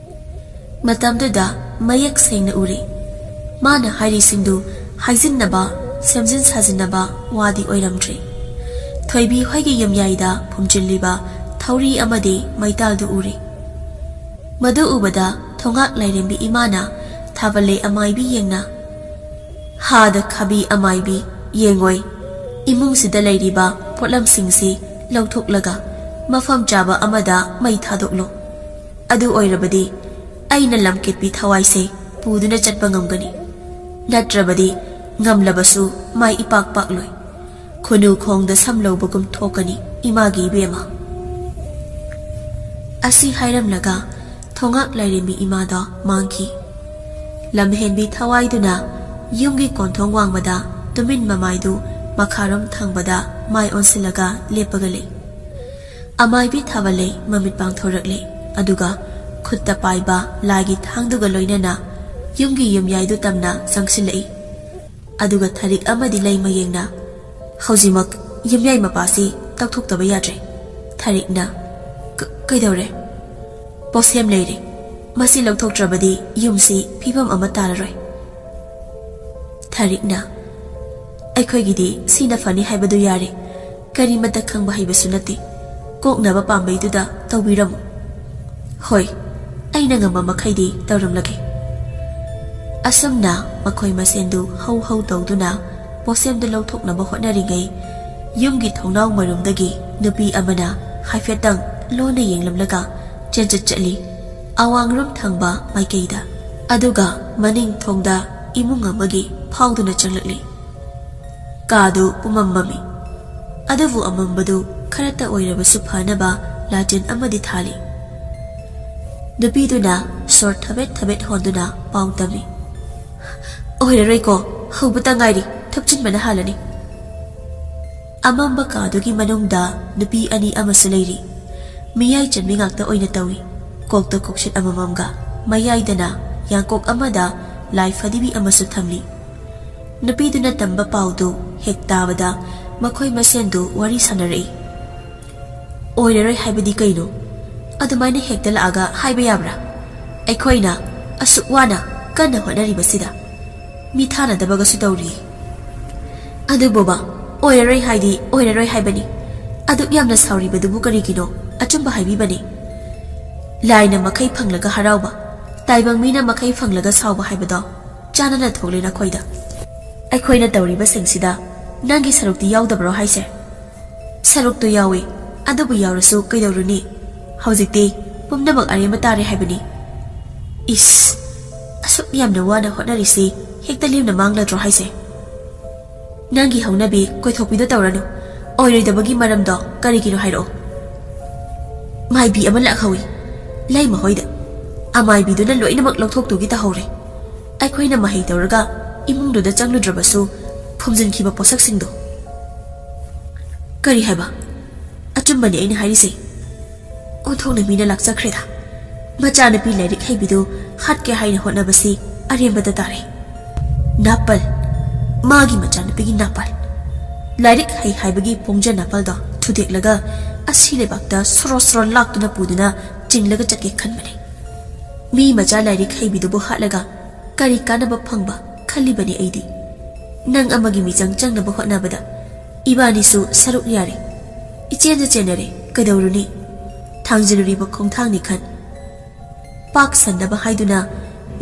ꯃꯇꯝꯗꯨꯗ ꯃꯌꯦꯛ ꯁꯦꯡꯅ ꯎꯔꯦ꯫ ꯃꯥꯅ ꯍꯥꯏꯔꯤꯁꯤꯡꯗꯨ ꯍꯥꯏꯖꯤꯟꯅꯕ, ꯁꯦꯝꯖꯤꯟ ꯁꯥꯖꯤꯟꯅꯕ ꯋꯥꯗꯤ ꯑꯣꯏꯔꯝꯗ꯭ꯔꯦ꯫ ꯊꯣꯏꯕꯤ ꯍꯣꯏꯒꯤ ꯌꯨꯝꯌꯥꯏꯗ ꯐꯨꯝꯖꯤꯜꯂꯤꯕ ꯊꯧꯔꯤ ꯑꯃꯗꯤ ꯃꯩꯇꯥꯜꯗꯨ ꯎꯔꯦ꯫ ꯃꯗꯨ ꯎꯕꯗ ꯊꯣꯉꯥꯛ ꯂꯥꯏꯔꯦꯝꯕꯤ ꯏꯃꯥꯅ ꯊꯥꯕꯜꯂꯩ ꯑꯃꯥꯏꯕꯤ ꯌꯦꯡꯅ, "ꯍꯥꯗ ꯈꯥꯕꯤ ꯑꯃꯥꯏꯕꯤ, ꯌꯦꯡꯉꯣꯏ, ꯏꯃꯨꯡꯁꯤꯗ ꯂꯩꯔꯤꯕ ꯄꯣꯠꯂꯝꯁꯤꯡꯁꯤ ꯂꯧꯊꯣꯛꯂꯒ ꯃꯐꯝ ꯆꯥꯕ ꯑꯃꯗ ꯃꯩ ꯊꯥꯗꯣꯛꯂꯣ꯫ ꯑꯗꯨ ꯑꯣꯏꯔꯕꯗꯤ ꯑꯩꯅ ꯂꯝꯀꯦꯠꯄꯤ ꯊꯋꯥꯏꯁꯦ ꯄꯨꯗꯨꯅ ꯆꯠꯄ ꯉꯝꯒꯅꯤ꯫ ꯅꯠꯇ꯭ꯔꯕꯗꯤ ꯉꯝꯂꯕꯁꯨ ꯃꯥꯏ ꯏꯄꯥꯛ ꯄꯥꯛꯂꯣꯏ꯫ ꯈꯨꯅꯨ ꯈꯣꯡꯗ ꯁꯝ ꯂꯧꯕꯒꯨꯝ ꯊꯣꯛꯀꯅꯤ ꯏꯃꯥꯒꯤ ꯏꯕꯦꯝꯃ꯫" ꯑꯁꯤ ꯍꯥꯏꯔꯝꯂꯒ ꯊꯣꯉꯥꯛ ꯂꯥꯏꯔꯦꯝꯕꯤ ꯏꯃꯥꯗꯣ ꯃꯥꯡꯈꯤ꯫ ꯂꯝꯍꯦꯟꯕꯤ ꯊꯋꯥꯏꯗꯨꯅ ꯌꯨꯝꯒꯤ ꯀꯣꯟꯊꯣꯡ ꯋꯥꯡꯃꯗ ꯇꯨꯃꯤꯟ ꯃꯃꯥꯏꯗꯨ ꯃꯈꯥꯔꯣꯝ ꯊꯪꯕꯗ ꯃꯥꯏ ꯑꯣꯟꯁꯤꯜꯂꯒ ꯂꯦꯞꯄꯒ ꯂꯩ꯫ ꯑꯃꯥꯏꯕꯤ ꯊꯥꯕꯜꯂꯩ ꯃꯃꯤꯠ ꯄꯥꯡꯊꯣꯔꯛꯂꯦ, ꯑꯗꯨꯒ ꯈꯨꯠꯇ ꯄꯥꯏꯕ ꯂꯥꯏꯒꯤ ꯊꯥꯡꯗꯨꯒ ꯂꯣꯏꯅꯅ ꯌꯨꯝꯒꯤ ꯌꯨꯝꯌꯥꯏꯗꯨ ꯇꯝꯅ ꯆꯪꯁꯤꯜꯂꯛꯏ꯫ ꯑꯗꯨꯒ ꯊꯔꯤꯛ ꯑꯃꯗꯤ ꯂꯩ ꯃꯌꯦꯡꯅ, "ꯍꯧꯖꯤꯛꯃꯛ ꯌꯨꯝꯌꯥꯏ ꯃꯄꯥꯁꯤ ꯇꯧꯊꯣꯛꯇꯕ ꯌꯥꯗ꯭ꯔꯦ꯫" ꯊꯔꯤꯛꯅ, "ꯀ-, ꯀꯩꯗꯧꯔꯦ?" "ꯄꯣꯠꯁꯦꯝ ꯂꯩꯔꯦ, ꯃꯁꯤ ꯂꯧꯊꯣꯛꯇ꯭ꯔꯕꯗꯤ ꯌꯨꯝꯁꯤ ꯐꯤꯕꯝ ꯑꯃ ꯇꯥꯔꯔꯣꯏ꯫" ꯊꯔꯤꯛꯅ, "ꯑꯩꯈꯣꯏꯒꯤꯗꯤ ꯁꯤꯅ ꯐꯅꯤ ꯍꯥꯏꯕꯗꯨ ꯌꯥꯔꯦ, ꯀꯔꯤꯃꯠꯇ ꯈꯪꯕ ꯍꯩꯕꯁꯨ ꯅꯠꯇꯦ꯫ ꯄꯣꯛꯅꯕ ꯄꯥꯝꯕꯩꯗꯨꯗ ꯇꯧꯕꯤꯔꯝꯃꯨ꯫ ꯍꯣꯏ, ꯑꯩꯅ ꯉꯝꯕ ꯃꯈꯩꯗꯤ ꯇꯧꯔꯝꯂꯒꯦ꯫ ꯑꯁꯨꯝꯅ ꯃꯈꯣꯏ ꯃꯁꯦꯟꯗꯨ ꯍꯧ ꯍꯧ ꯇꯧꯗꯨꯅ ꯄꯣꯠꯁꯦꯝꯗꯨ ꯂꯧꯊꯣꯛꯅꯕ ꯍꯣꯠꯅꯔꯤꯉꯩ, ꯌꯨꯝꯒꯤ ꯊꯣꯡꯅꯥꯎ ꯃꯔꯨꯝꯗꯒꯤ ꯅꯨꯄꯤ ꯑꯃꯅ ꯍꯥꯏꯐꯦꯠꯇꯪ ꯂꯣꯟꯅ ꯌꯦꯡꯂꯝꯂꯒ ꯆꯦꯟꯆꯠ ꯆꯠꯂꯤ꯫ ꯑꯋꯥꯡꯔꯣꯝ ꯊꯪꯕ ꯃꯥꯏꯀꯩꯗ, ꯑꯗꯨꯒ ꯃꯅꯤꯡ ꯊꯣꯡꯗ ꯏꯃꯨꯡ ꯑꯃꯒꯤ ꯐꯥꯎꯗꯨꯅ ꯆꯪꯂꯛꯂꯤ꯫ ꯀꯥꯗꯨ ꯄꯨꯝꯃꯝ ꯃꯝꯃꯤ꯫ ꯑꯗꯨꯕꯨ ꯑꯃꯝꯕꯗꯨ ꯈꯔꯇ ꯑꯣꯏꯔꯕꯁꯨ ꯐꯅꯕ ꯂꯥꯇꯦꯟ ꯑꯃꯗꯤ ꯊꯥꯜꯂꯤ꯫ ꯅꯨꯄꯤꯗꯨꯅ ꯁꯣꯔ ꯊꯕꯦꯠ ꯊꯕꯦꯠ ꯍꯣꯟꯗꯨꯅ ꯄꯥꯎ ꯇꯝꯃꯤ꯫ "ꯑꯣꯏꯔꯔꯣꯏꯀꯣ, ꯍꯧꯕꯇ ꯉꯥꯏꯔꯤ, ꯊꯨꯞꯆꯤꯟꯕꯅ ꯍꯥꯜꯂꯅꯤ"꯫ ꯑꯃꯝꯕ ꯀꯥꯗꯨꯒꯤ ꯃꯅꯨꯡꯗ ꯅꯨꯄꯤ ꯑꯅꯤ ꯑꯃꯁꯨ ꯂꯩꯔꯤ꯫ ꯃꯤꯌꯥꯏ ꯆꯟꯕꯤ ꯉꯥꯛꯇ ꯑꯣꯏꯅ ꯇꯧꯏ꯫ ꯀꯣꯛꯇ ꯀꯣꯛꯁꯤꯠ ꯑꯃꯃꯝꯒ, ꯃꯌꯥꯏꯗꯅ ꯌꯥꯡꯀꯣꯛ ꯑꯃꯗ ꯂꯥꯏ ꯐꯗꯤꯕꯤ ꯑꯃꯁꯨ ꯊꯝꯂꯤ꯫ ꯅꯨꯄꯤꯗꯨꯅ ꯇꯝꯕ ꯄꯥꯎꯗꯨ ꯍꯦꯛ ꯇꯥꯕꯗ ꯃꯈꯣꯏ ꯃꯁꯦꯟꯗꯨ ꯋꯥꯔꯤ ꯁꯥꯟꯅꯔꯛꯏ꯫ "ꯑꯣꯏꯔꯔꯣꯏ ꯍꯥꯏꯕꯗꯤ ꯀꯩꯅꯣ? ꯑꯗꯨꯃꯥꯏꯅ ꯍꯦꯛꯇ ꯂꯥꯛꯑꯒ ꯍꯥꯏꯕ ꯌꯥꯕ꯭ꯔꯥ? ꯑꯩꯈꯣꯏꯅ ꯑꯁꯨꯛ ꯋꯥꯅ ꯀꯟꯅ ꯍꯣꯠꯅꯔꯤꯕꯁꯤꯗ ꯃꯤ ꯊꯥꯅꯗꯕꯒꯁꯨ ꯇꯧꯔꯤ"꯫ "ꯑꯗꯨ ꯕꯣꯕꯥ, ꯑꯣꯏꯔꯔꯣꯏ ꯍꯥꯏꯗꯤ ꯑꯣꯏꯔꯔꯣꯏ ꯍꯥꯏꯕꯅꯤ꯫ ꯑꯗꯨꯛ ꯌꯥꯝꯅ ꯁꯥꯎꯔꯤꯕꯗꯨꯕꯨ ꯀꯔꯤꯒꯤꯅꯣ? ꯑꯆꯨꯝꯕ ꯍꯥꯏꯕꯤꯕꯅꯤ꯫ ꯂꯥꯏꯅ ꯃꯈꯩ ꯐꯪꯂꯒ ꯍꯔꯥꯎꯕ, ꯇꯥꯏꯕꯪ ꯃꯤꯅ ꯃꯈꯩ ꯐꯪꯂꯒ ꯁꯥꯎꯕ ꯍꯥꯏꯕꯗꯣ ꯆꯥꯅꯅ ꯊꯣꯛꯂꯦ ꯅꯈꯣꯏꯗ꯫ ꯑꯩꯈꯣꯏꯅ ꯇꯧꯔꯤꯕꯁꯤꯡꯁꯤꯗ ꯅꯪꯒꯤ ꯁꯔꯨꯛꯇꯤ ꯌꯥꯎꯗꯕ꯭ꯔꯣ ꯍꯥꯏꯁꯦ?" "ꯁꯔꯨꯛꯇꯨ ꯌꯥꯎꯏ, ꯑꯗꯨꯕꯨ ꯌꯥꯎꯔꯁꯨ ꯀꯩꯗꯧꯔꯨꯅꯤ? ꯍꯧꯖꯤꯛꯇꯤ ꯄꯨꯝꯅꯃꯛ ꯑꯔꯦꯝꯕ ꯇꯥꯔꯦ ꯍꯥꯏꯕꯅꯤ"꯫ "ꯏꯁ, ꯑꯁꯨꯛ ꯌꯥꯝꯅ ꯋꯥꯅ ꯍꯣꯠꯅꯔꯤꯁꯤ ꯍꯦꯛꯇ ꯂꯦꯝꯅ ꯃꯥꯡꯂꯗ꯭ꯔꯣ ꯍꯥꯏꯁꯦ?" "ꯅꯪꯒꯤ ꯍꯧꯅꯕꯤ ꯀꯣꯏꯊꯣꯛꯄꯤꯗꯣ ꯇꯧꯔꯅꯨ꯫ ꯑꯣꯏꯔꯣꯏꯗꯕꯒꯤ ꯃꯔꯝꯗꯣ ꯀꯔꯤꯒꯤꯅꯣ ꯍꯥꯏꯔꯛꯑꯣ"꯫ "ꯃꯥꯏꯕꯤ ꯑꯃ ꯂꯥꯛꯍꯧꯏ ꯂꯩꯃ ꯍꯣꯏꯗ꯫ ꯑꯃꯥꯏꯕꯤꯗꯨꯅ ꯂꯣꯏꯅꯃꯛ ꯂꯧꯊꯣꯛꯇꯨꯒꯤ ꯇꯧꯍꯧꯔꯦ꯫ ꯑꯩꯈꯣꯏꯅ ꯃꯍꯩ ꯇꯧꯔꯒ ꯏꯃꯨꯡꯗꯨꯗ ꯆꯪꯂꯨꯗ꯭ꯔꯕꯁꯨ ꯐꯨꯝꯖꯤꯟꯈꯤꯕ ꯄꯣꯠꯁꯛꯁꯤꯡꯗꯣ"꯫ "ꯀꯔꯤ ꯍꯥꯏꯕ? ꯑꯆꯨꯝꯕꯅꯤ ꯑꯩꯅ ꯍꯥꯏꯔꯤꯁꯦ꯫ ꯑꯣꯟꯊꯣꯛꯅ ꯃꯤꯅ ꯂꯥꯛꯆꯈ꯭ꯔꯦꯗ꯫ ꯃꯆꯥꯅꯨꯄꯤ ꯂꯥꯏꯔꯤꯛ ꯍꯩꯕꯤꯗꯨ ꯍꯥꯠꯀꯦ ꯍꯥꯏꯅ ꯍꯣꯠꯅꯕꯁꯤ ꯑꯔꯦꯝꯕꯗ ꯇꯥꯔꯦ"꯫ "ꯅꯥꯄꯜ! ꯃꯥꯒꯤ ꯃꯆꯥꯅꯨꯄꯤꯒꯤ ꯅꯥꯄꯜ! ꯂꯥꯏꯔꯤꯛ ꯍꯩ ꯍꯥꯏꯕꯒꯤ ꯄꯣꯡꯖ ꯅꯥꯄꯜꯗꯣ ꯊꯨꯗꯦꯛꯂꯒ ꯑꯁꯤ ꯂꯩꯕꯥꯛꯇ ꯁꯣꯔꯣ ꯁꯣꯔꯣ ꯂꯥꯛꯇꯨꯅ ꯄꯨꯗꯨꯅ ꯆꯤꯡꯂꯒ ꯆꯠꯀꯦ ꯈꯟꯕꯅꯤ꯫ ꯃꯤ ꯃꯆꯥ ꯂꯥꯏꯔꯤꯛ ꯍꯩꯕꯤꯗꯨꯕꯨ ꯍꯥꯠꯂꯒ ꯀꯔꯤ ꯀꯥꯟꯅꯕ ꯐꯪꯕ ꯈꯜꯂꯤꯕꯅꯤ ꯑꯩꯗꯤ? ꯅꯪ ꯑꯃꯒꯤ ꯃꯤꯆꯪ ꯆꯪꯅꯕ ꯍꯣꯠꯅꯕꯗ ꯏꯕꯥꯅꯤꯁꯨ ꯁꯔꯨꯛ ꯌꯥꯔꯦ, ꯏꯆꯦꯟꯗ ꯆꯦꯟꯅꯔꯦ"꯫ ꯀꯩꯗꯧꯔꯨꯅꯤ? ꯊꯥꯡꯖꯤꯜꯂꯨꯔꯤꯕ ꯈꯣꯡꯊꯥꯡꯅꯤ ꯈꯟ꯫ ꯄꯥꯛ ꯁꯟꯗꯕ ꯍꯥꯏꯗꯨꯅ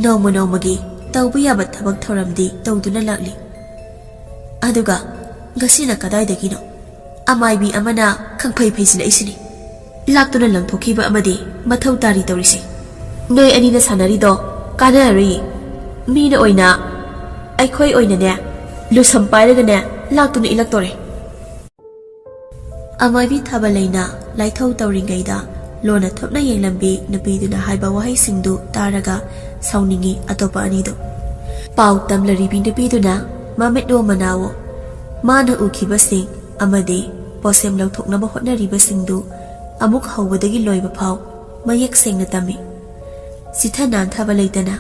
ꯅꯣꯡꯃ ꯅꯣꯡꯃꯒꯤ ꯇꯧꯕ ꯌꯥꯕ ꯊꯕꯛ ꯊꯧꯔꯝꯗꯤ ꯇꯧꯗꯨꯅ ꯂꯥꯛꯂꯤ꯫ ꯑꯗꯨꯒ ꯉꯁꯤꯅ ꯀꯗꯥꯏꯗꯒꯤꯅꯣ ꯑꯃꯥꯏꯕꯤ ꯑꯃꯅ ꯈꯪꯐꯩ ꯐꯩꯁꯤꯜꯂꯛꯏꯁꯤꯅꯤ? ꯂꯥꯛꯇꯨꯅ ꯂꯪꯊꯣꯛꯈꯤꯕ ꯑꯃꯗꯤ ꯃꯊꯧ ꯇꯥꯔꯤ ꯇꯧꯔꯤꯁꯦ꯫ ꯅꯣꯏ ꯑꯅꯤꯅ ꯁꯥꯟꯅꯔꯤꯗꯣ ꯀꯥꯟꯅꯔꯔꯣꯏꯌꯦ꯫ ꯃꯤꯅ ꯑꯣꯏꯅ, ꯑꯩꯈꯣꯏ ꯑꯣꯏꯅꯅꯦ, ꯂꯨꯁꯝ ꯄꯥꯏꯔꯒꯅꯦ ꯂꯥꯛꯇꯨꯅ ꯏꯜꯂꯛꯇꯣꯔꯦ꯫ ꯑꯃꯥꯏꯕꯤ ꯊꯥꯕꯂꯩꯅ ꯂꯥꯏꯊꯧ ꯇꯧꯔꯤꯉꯩꯗ ꯂꯣꯟꯅ ꯊꯨꯞꯅ ꯌꯦꯡꯂꯝꯕꯤ ꯅꯨꯄꯤꯗꯨꯅ ꯍꯥꯏꯕ ꯋꯥꯍꯩꯁꯤꯡꯗꯨ ꯇꯥꯔꯒ ꯁꯥꯎꯅꯤꯡꯉꯤ ꯑꯇꯣꯞꯄ ꯑꯅꯤꯗꯨ꯫ ꯄꯥꯎ ꯇꯝꯂꯔꯤꯕꯤ ꯅꯨꯄꯤꯗꯨꯅ ꯃꯃꯤꯠꯂꯣ ꯃꯅꯥꯋꯣ ꯃꯥꯅ ꯎꯈꯤꯕꯁꯤꯡ ꯑꯃꯗꯤ ꯄꯣꯠꯁꯦꯝ ꯂꯧꯊꯣꯛꯅꯕ ꯍꯣꯠꯅꯔꯤꯕꯁꯤꯡꯗꯨ ꯑꯃꯨꯛ ꯍꯧꯕꯗꯒꯤ ꯂꯣꯏꯕ ꯐꯥꯎ ꯃꯌꯦꯛ ꯁꯦꯡꯅ ꯇꯝꯃꯤ꯫ ꯆꯤꯊ ꯅꯥꯟꯊꯕ ꯂꯩꯇꯅ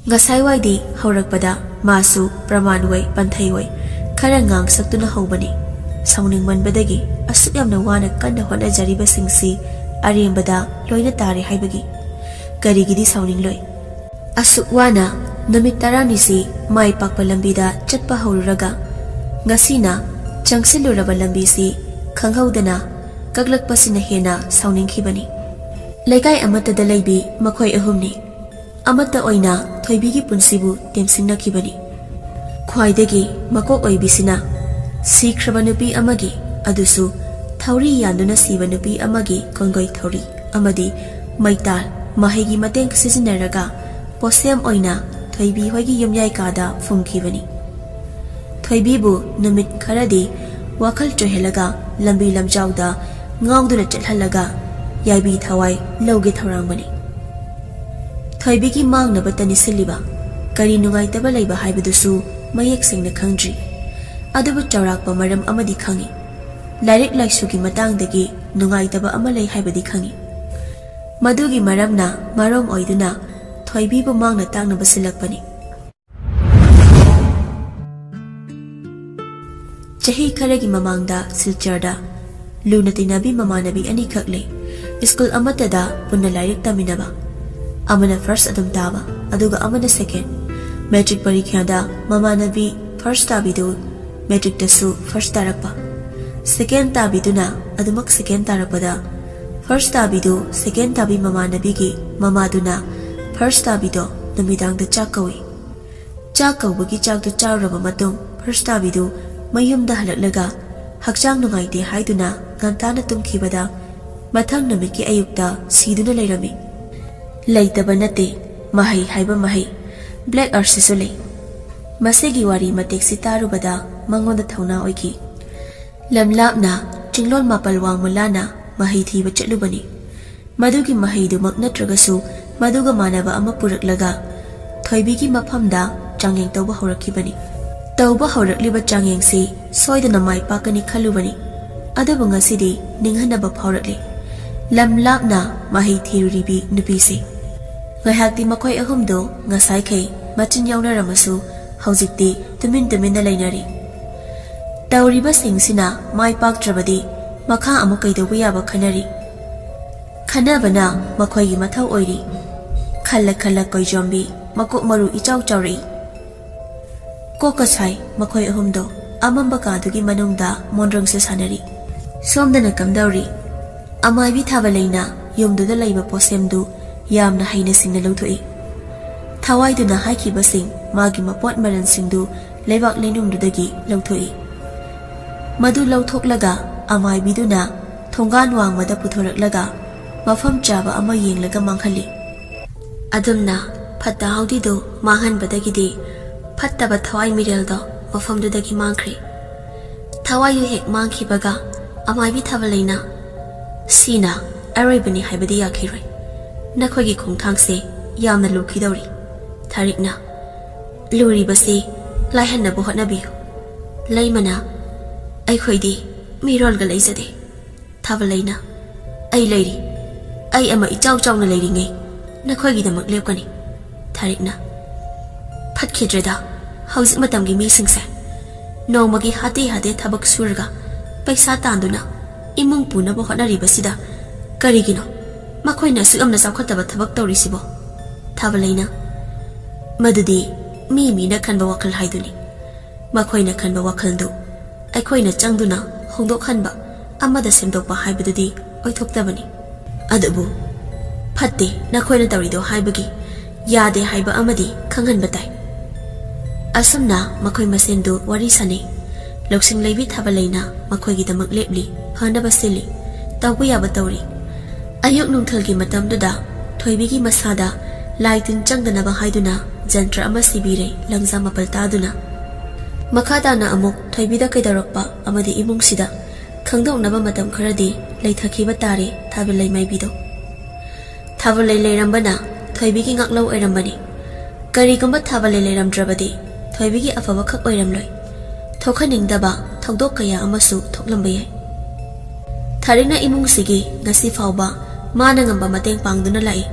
ꯉꯁꯥꯏꯋꯥꯏꯗꯤ ꯍꯧꯔꯛꯄꯗ ꯃꯥꯁꯨ ꯄ꯭ꯔꯃꯥꯟ ꯑꯣꯏ ꯄꯟꯊꯩ ꯑꯣꯏ ꯈꯔ ꯉꯥꯡꯁꯛꯇꯨꯅ ꯍꯧꯕꯅꯤ꯫ ꯁꯥꯎꯅꯤꯡꯃꯟꯕꯗꯒꯤ ꯑꯁꯨꯛ ꯌꯥꯝꯅ ꯋꯥꯅ ꯀꯟꯅ ꯍꯣꯠꯅꯖꯔꯤꯕꯁꯤꯡꯁꯤ ꯑꯔꯦꯝꯕꯗ ꯂꯣꯏꯅ ꯇꯥꯔꯦ ꯍꯥꯏꯕꯒꯤ꯫ ꯀꯔꯤꯒꯤꯗꯤ ꯁꯥꯎꯅꯤꯡꯂꯣꯏ? ꯑꯁꯨꯛ ꯋꯥꯅ ꯅꯨꯃꯤꯠ ꯇꯔꯥꯅꯤꯁꯤ ꯃꯥꯏ ꯄꯥꯛꯄ ꯂꯝꯕꯤꯗ ꯆꯠꯄ ꯍꯧꯔꯨꯔꯒ ꯉꯁꯤꯅ ꯆꯪꯁꯤꯜꯂꯨꯔꯕ ꯂꯝꯕꯤꯁꯤ ꯈꯪꯍꯧꯗꯅ ꯀꯛꯂꯛꯄꯁꯤꯅ ꯍꯦꯟꯅ ꯁꯥꯎꯅꯤꯡꯈꯤꯕꯅꯤ꯫ ꯂꯩꯀꯥꯏ ꯑꯃꯠꯇꯗ ꯂꯩꯕꯤ ꯃꯈꯣꯏ ꯑꯍꯨꯝꯅꯤ꯫ ꯑꯃꯠꯇ ꯑꯣꯏꯅ ꯊꯣꯏꯕꯤꯒꯤ ꯄꯨꯟꯁꯤꯕꯨ ꯇꯦꯝꯁꯤꯟꯅꯈꯤꯕꯅꯤ꯫ ꯈ꯭ꯋꯥꯏꯗꯒꯤ ꯃꯀꯣꯛ ꯑꯣꯏꯕꯤꯁꯤꯅ ꯁꯤꯈ꯭ꯔꯕ ꯅꯨꯄꯤ ꯑꯃꯒꯤ, ꯑꯗꯨꯁꯨ ꯊꯧꯔꯤ ꯌꯥꯟꯗꯨꯅ ꯁꯤꯕ ꯅꯨꯄꯤ ꯑꯃꯒꯤ ꯀꯣꯟꯒꯣꯏ ꯊꯧꯔꯤ ꯑꯃꯗꯤ ꯃꯩꯇꯥꯜ ꯃꯍꯩꯒꯤ ꯃꯇꯦꯡ ꯁꯤꯖꯤꯟꯅꯔꯒ ꯄꯣꯠꯁꯦꯝ ꯑꯣꯏꯅ ꯊꯣꯏꯕꯤ ꯍꯣꯏꯒꯤ ꯌꯨꯝꯌꯥꯏ ꯀꯥꯗ ꯐꯨꯝꯈꯤꯕꯅꯤ꯫ ꯊꯣꯏꯕꯤꯕꯨ ꯅꯨꯃꯤꯠ ꯈꯔꯗꯤ ꯋꯥꯈꯜ ꯆꯣꯏꯍꯜꯂꯒ ꯂꯝꯕꯤ ꯂꯝꯖꯥꯎꯗ ꯉꯥꯎꯗꯨꯅ ꯆꯠꯍꯜꯂꯒ ꯌꯥꯏꯕꯤ ꯊꯋꯥꯏ ꯂꯧꯒꯦ ꯊꯧꯔꯥꯡꯕꯅꯤ꯫ ꯊꯣꯏꯕꯤꯒꯤ ꯃꯥꯡꯅꯕꯇ ꯅꯤꯁꯤꯜꯂꯤꯕ ꯀꯔꯤ ꯅꯨꯡꯉꯥꯏꯇꯕ ꯂꯩꯕ ꯍꯥꯏꯕꯗꯨꯁꯨ ꯃꯌꯦꯛ ꯁꯦꯡꯅ ꯈꯪꯗ꯭ꯔꯤ꯫ ꯑꯗꯨꯕꯨ ꯆꯥꯎꯔꯥꯛꯄ ꯃꯔꯝ ꯑꯃꯗꯤ ꯈꯪꯏ꯫ ꯂꯥꯏꯔꯤꯛ ꯂꯥꯏꯁꯨꯒꯤ ꯃꯇꯥꯡꯗꯒꯤ ꯅꯨꯡꯉꯥꯏꯇꯕ ꯑꯃ ꯂꯩ ꯍꯥꯏꯕꯗꯤ ꯈꯪꯏ꯫ ꯃꯗꯨꯒꯤ ꯃꯔꯝꯅ ꯃꯔꯝ ꯑꯣꯏꯗꯨꯅ ꯊꯣꯏꯕꯤꯕꯨ ꯃꯥꯡꯅ ꯇꯥꯛꯅꯕ ꯁꯤꯜꯂꯛꯄꯅꯤ꯫ ꯆꯍꯤ ꯈꯔꯒꯤ ꯃꯃꯥꯡꯗ ꯁꯤꯜꯆꯔꯗ ꯂꯨꯅ ꯇꯤꯟꯅꯕꯤ ꯃꯃꯥꯟꯅꯕꯤ ꯑꯅꯤꯈꯛ ꯂꯩ꯫ ꯁ꯭ꯀꯨꯜ ꯑꯃꯠꯇꯗ ꯄꯨꯟꯅ ꯂꯥꯏꯔꯤꯛ ꯇꯝꯃꯤꯟꯅꯕ꯫ ꯑꯃꯅ ꯐꯥꯔꯁ ꯑꯗꯨꯝ ꯇꯥꯕ, ꯑꯗꯨꯒ ꯑꯃꯅ ꯁꯦꯀꯦꯟ꯫ ꯃꯦꯇ꯭ꯔꯤꯛ ꯄꯔꯤꯈ꯭ꯌꯥꯗ ꯃꯃꯥꯟꯅꯕꯤ ꯐꯥꯔꯁ ꯇꯥꯕꯤꯗꯨ ꯃꯦꯇ꯭ꯔꯤꯛꯇꯁꯨ ꯐꯥꯔꯁ ꯇꯥꯔꯛꯄ꯫ ꯁꯦꯀꯦꯟ ꯇꯥꯕꯤꯗꯨꯅ ꯑꯗꯨꯃꯛ ꯁꯦꯀꯦꯟ ꯇꯥꯔꯛꯄꯗ, ꯐꯥꯔꯁ ꯇꯥꯕꯤꯗꯨ ꯁꯦꯀꯦꯟ ꯇꯥꯕꯤ ꯃꯃꯥꯟꯅꯕꯤꯒꯤ ꯃꯃꯥꯗꯨꯅ ꯐꯥꯔꯁ ꯇꯥꯕꯤꯗꯣ ꯅꯨꯃꯤꯗꯥꯡꯗ ꯆꯥꯛ ꯀꯧꯏ꯫ ꯆꯥꯛ ꯀꯧꯕꯒꯤ ꯆꯥꯛꯇꯨ ꯆꯥꯔꯨꯔꯕ ꯃꯇꯨꯡ, ꯐꯥꯔꯁ ꯇꯥꯕꯤꯗꯨ ꯃꯌꯨꯝꯗ ꯍꯜꯂꯛꯂꯒ ꯍꯛꯆꯥꯡ ꯅꯨꯡꯉꯥꯏꯇꯦ ꯍꯥꯏꯗꯨꯅ ꯉꯟꯇꯥꯅ ꯇꯨꯝꯈꯤꯕꯗ, ꯃꯊꯪ ꯅꯨꯃꯤꯠꯀꯤ ꯑꯌꯨꯛꯇ ꯁꯤꯗꯨꯅ ꯂꯩꯔꯝꯃꯤ꯫ ꯂꯩꯇꯕ ꯅꯠꯇꯦ, ꯃꯍꯩ ꯍꯥꯏꯕ ꯃꯍꯩ꯫ ꯕ꯭ꯂꯦꯛ ꯑꯥꯔꯠꯁꯤꯁꯨ ꯂꯩ꯫ ꯃꯁꯤꯒꯤ ꯋꯥꯔꯤ ꯃꯇꯦꯛꯁꯤ ꯇꯥꯔꯨꯕꯗ ꯃꯉꯣꯟꯗ ꯊꯧꯅꯥ ꯑꯣꯏꯈꯤ꯫ ꯂꯝ ꯂꯥꯞꯅ ꯆꯤꯡꯂꯣꯟ ꯃꯥꯄꯜ ꯋꯥꯡꯃ ꯂꯥꯟꯅ ꯃꯍꯩ ꯊꯤꯕ ꯆꯠꯂꯨꯕꯅꯤ꯫ ꯃꯗꯨꯒꯤ ꯃꯍꯩꯗꯨꯃꯛ ꯅꯠꯇ꯭ꯔꯒꯁꯨ ꯃꯗꯨꯒ ꯃꯥꯟꯅꯕ ꯑꯃ ꯄꯨꯔꯛꯂꯒ ꯊꯣꯏꯕꯤꯒꯤ ꯃꯐꯝꯗ ꯆꯥꯡꯌꯦꯡ ꯇꯧꯕ ꯍꯧꯔꯛꯈꯤꯕꯅꯤ꯫ ꯇꯧꯕ ꯍꯧꯔꯛꯂꯤꯕ ꯆꯥꯡꯌꯦꯡꯁꯤ ꯁꯣꯏꯗꯅ ꯃꯥꯏ ꯄꯥꯛꯀꯅꯤ ꯈꯜꯂꯨꯕꯅꯤ꯫ ꯑꯗꯨꯕꯨ ꯉꯁꯤꯗꯤ ꯅꯤꯡꯍꯟꯅꯕ ꯐꯥꯎꯔꯛꯂꯤ꯫ ꯂꯝ ꯂꯥꯞꯅ ꯃꯍꯩ ꯊꯤꯔꯨꯔꯤꯕꯤ ꯅꯨꯄꯤꯁꯤ꯫ ꯉꯥꯏꯍꯥꯛꯇꯤ ꯃꯈꯣꯏ ꯑꯍꯨꯝꯗꯨ ꯉꯁꯥꯏꯈꯩ ꯃꯆꯤꯟ ꯌꯥꯎꯅꯔꯝꯃꯁꯨ, ꯍꯧꯖꯤꯛꯇꯤ ꯇꯨꯃꯤꯟ ꯇꯨꯃꯤꯟꯅ ꯂꯩꯅꯔꯤ꯫ ꯇꯧꯔꯤꯕꯁꯤꯡꯁꯤꯅ ꯃꯥꯏ ꯄꯥꯛꯇ꯭ꯔꯕꯗꯤ ꯃꯈꯥ ꯑꯃꯨꯛ ꯀꯩꯗꯧꯕ ꯌꯥꯕ ꯈꯟꯅꯔꯤ꯫ ꯈꯟꯅꯕꯅ ꯃꯈꯣꯏꯒꯤ ꯃꯊꯧ ꯑꯣꯏꯔꯤ꯫ ꯈꯜꯂ ꯈꯜꯂ ꯀꯣꯏꯖꯣꯝꯕꯤ ꯃꯀꯣꯛ ꯃꯔꯨ ꯏꯆꯥꯎ ꯆꯥꯎꯔꯛꯏ꯫ ꯀꯣꯛꯀ ꯁꯥꯏ ꯃꯈꯣꯏ ꯑꯍꯨꯝꯗꯣ꯫ ꯑꯃꯝꯕ ꯀꯥꯗꯨꯒꯤ ꯃꯅꯨꯡꯗ ꯃꯣꯟꯗ꯭ꯔꯪꯁꯦ ꯁꯥꯟꯅꯔꯤ꯫ ꯁꯣꯝꯗꯅ ꯀꯝꯗꯧꯔꯤ? ꯑꯃꯥꯏꯕꯤ ꯊꯥꯕꯂꯩꯅ ꯌꯨꯝꯗꯨꯗ ꯂꯩꯕ ꯄꯣꯠꯁꯦꯝꯗꯨ ꯌꯥꯝꯅ ꯍꯩꯅ ꯁꯤꯡꯅ ꯂꯧꯊꯣꯛꯏ꯫ ꯊꯋꯥꯏꯗꯨꯅ ꯍꯥꯏꯈꯤꯕꯁꯤꯡ, ꯃꯥꯒꯤ ꯃꯄꯣꯠ ꯃꯔꯜꯁꯤꯡꯗꯨ ꯂꯩꯕꯥꯛ ꯂꯩꯅꯨꯡꯗꯨꯗꯒꯤ ꯂꯧꯊꯣꯛꯏ꯫ ꯃꯗꯨ ꯂꯧꯊꯣꯛꯂꯒ ꯑꯃꯥꯏꯕꯤꯗꯨꯅ ꯊꯣꯡꯒꯥꯟ ꯋꯥꯡꯃꯗ ꯄꯨꯊꯣꯔꯛꯂꯒ ꯃꯐꯝ ꯆꯥꯕ ꯑꯃ ꯌꯦꯡꯂꯒ ꯃꯥꯡꯍꯜꯂꯤ꯫ ꯑꯗꯨꯝꯅ ꯐꯠꯇ ꯍꯥꯎꯗꯤꯗꯨ ꯃꯥꯡꯍꯟꯕꯗꯒꯤꯗꯤ ꯐꯠꯇꯕ ꯊꯋꯥꯏ ꯃꯤꯔꯦꯜꯗꯣ ꯃꯐꯝꯗꯨꯗꯒꯤ ꯃꯥꯡꯈ꯭ꯔꯦ꯫ ꯊꯋꯥꯏꯗꯨ ꯍꯦꯛ ꯃꯥꯡꯈꯤꯕꯒ ꯑꯃꯥꯏꯕꯤ ꯊꯥꯕꯂꯩꯅ, "ꯁꯤꯅ ꯑꯔꯣꯏꯕꯅꯤ ꯍꯥꯏꯕꯗꯤ ꯌꯥꯈꯤꯔꯣꯏ꯫ ꯅꯈꯣꯏꯒꯤ ꯈꯣꯡꯊꯥꯡꯁꯦ ꯌꯥꯝꯅ ꯂꯨꯈꯤꯗꯧꯔꯤ꯫ ꯊꯥꯔꯤꯛꯅ, ꯂꯨꯔꯤꯕꯁꯤ ꯂꯥꯏꯍꯟꯅꯕ ꯍꯣꯠꯅꯕꯤꯌꯨ꯫ ꯂꯩꯃꯅ, ꯑꯩꯈꯣꯏꯗꯤ ꯃꯤꯔꯣꯜꯒ ꯂꯩꯖꯗꯦ꯫" ꯊꯥꯕꯂꯩꯅ, "ꯑꯩ ꯂꯩꯔꯤ꯫ ꯑꯩ ꯑꯃ ꯏꯆꯥꯎ ꯆꯥꯎꯅ ꯂꯩꯔꯤꯉꯩ ꯅꯈꯣꯏꯒꯤꯗꯃꯛ ꯂꯦꯞꯀꯅꯤ꯫" ꯊꯥꯔꯤꯛꯅ, "ꯐꯠꯈꯤꯗ꯭ꯔꯦꯗ ꯍꯧꯖꯤꯛ ꯃꯇꯝꯒꯤ ꯃꯤꯁꯤꯡꯁꯦ꯫ ꯅꯣꯡꯃꯒꯤ ꯍꯥꯇꯦ ꯍꯥꯇꯦ ꯊꯕꯛ ꯁꯨꯔꯒ ꯄꯩꯁꯥ ꯇꯥꯟꯗꯨꯅ ꯏꯃꯨꯡ ꯄꯨꯅꯕ ꯍꯣꯠꯅꯔꯤꯕꯁꯤꯗ ꯀꯔꯤꯒꯤꯅꯣ ꯃꯈꯣꯏꯅ ꯑꯁꯨꯛ ꯌꯥꯝꯅ ꯆꯥꯎꯈꯠꯇꯕ ꯊꯕꯛ ꯇꯧꯔꯤꯁꯤꯕꯣ?" ꯊꯥꯕꯂꯩꯅ, "ꯃꯗꯨꯗꯤ ꯃꯤ ꯃꯤꯅ ꯈꯟꯕ ꯋꯥꯈꯜ ꯍꯥꯏꯗꯨꯅꯤ꯫ ꯃꯈꯣꯏꯅ ꯈꯟꯕ ꯋꯥꯈꯜꯗꯨ ꯑꯩꯈꯣꯏꯅ ꯆꯪꯗꯨꯅ ꯍꯣꯡꯗꯣꯛꯍꯟꯕ ꯑꯃꯗ ꯁꯦꯝꯗꯣꯛꯄ ꯍꯥꯏꯕꯗꯨꯗꯤ ꯑꯣꯏꯊꯣꯛꯇꯕꯅꯤ꯫ ꯑꯗꯨꯕꯨ ꯐꯠꯇꯦ ꯅꯈꯣꯏꯅ ꯇꯧꯔꯤꯗꯣ ꯍꯥꯏꯕꯒꯤ ꯌꯥꯗꯦ ꯍꯥꯏꯕ ꯑꯃꯗꯤ ꯈꯪꯍꯟꯕ ꯇꯥꯏ꯫ ꯑꯁꯨꯝꯅ ꯃꯈꯣꯏ ꯃꯁꯦꯟꯗꯨ ꯋꯥꯔꯤ ꯁꯥꯅꯩ꯫ ꯂꯧꯁꯤꯡ ꯂꯩꯕꯤ ꯊꯥꯕꯂꯩꯅ ꯃꯈꯣꯏꯒꯤꯗꯃꯛ ꯂꯦꯞꯂꯤ, ꯐꯅꯕ ꯁꯤꯜꯂꯤ, ꯇꯧꯕ ꯌꯥꯕ ꯇꯧꯔꯤ꯫ ꯑꯌꯨꯛ ꯅꯨꯡꯊꯤꯜꯒꯤ ꯃꯇꯝꯗꯨꯗ ꯊꯣꯏꯕꯤꯒꯤ ꯃꯁꯥꯗ ꯂꯥꯏ ꯇꯤꯟ ꯆꯪꯗꯅꯕ ꯍꯥꯏꯗꯨꯅ ꯖꯟꯇ꯭ꯔ ꯑꯃ ꯁꯤꯕꯤꯔꯦ, ꯂꯪꯖꯥ ꯃꯥꯄꯜ ꯇꯥꯗꯨꯅ꯫ ꯃꯈꯥ ꯇꯥꯅ ꯑꯃꯨꯛ ꯊꯣꯏꯕꯤꯗ ꯀꯩꯗꯧꯔꯛꯄ ꯑꯃꯗꯤ ꯏꯃꯨꯡꯁꯤꯗ ꯈꯪꯗꯣꯛꯅꯕ ꯃꯇꯝ ꯈꯔꯗꯤ ꯂꯩꯊꯈꯤꯕ ꯇꯥꯔꯦ ꯊꯥꯕꯂꯩ ꯃꯥꯏꯕꯤꯗꯣ꯫ ꯊꯥꯕꯂꯩ ꯂꯩꯔꯝꯕꯅ ꯊꯣꯏꯕꯤꯒꯤ ꯉꯥꯛꯂꯧ ꯑꯣꯏꯔꯝꯕꯅꯤ꯫ ꯀꯔꯤꯒꯨꯝꯕ ꯊꯥꯕꯂꯩ ꯂꯩꯔꯝꯗ꯭ꯔꯕꯗꯤ ꯊꯣꯏꯕꯤꯒꯤ ꯑꯐꯕ ꯈꯛ ꯑꯣꯏꯔꯝꯂꯣꯏ꯫ ꯊꯣꯛꯍꯟꯅꯤꯡꯗꯕ ꯊꯧꯗꯣꯛ ꯀꯌꯥ ꯑꯃꯁꯨ ꯊꯣꯛꯂꯝꯕ ꯌꯥꯏ꯫ ꯊꯥꯔꯤꯛꯅ ꯏꯃꯨꯡꯁꯤꯒꯤ ꯉꯁꯤ ꯐꯥꯎꯕ ꯃꯥꯅ ꯉꯝꯕ ꯃꯇꯦꯡ ꯄꯥꯡꯗꯨꯅ ꯂꯥꯛꯏ꯫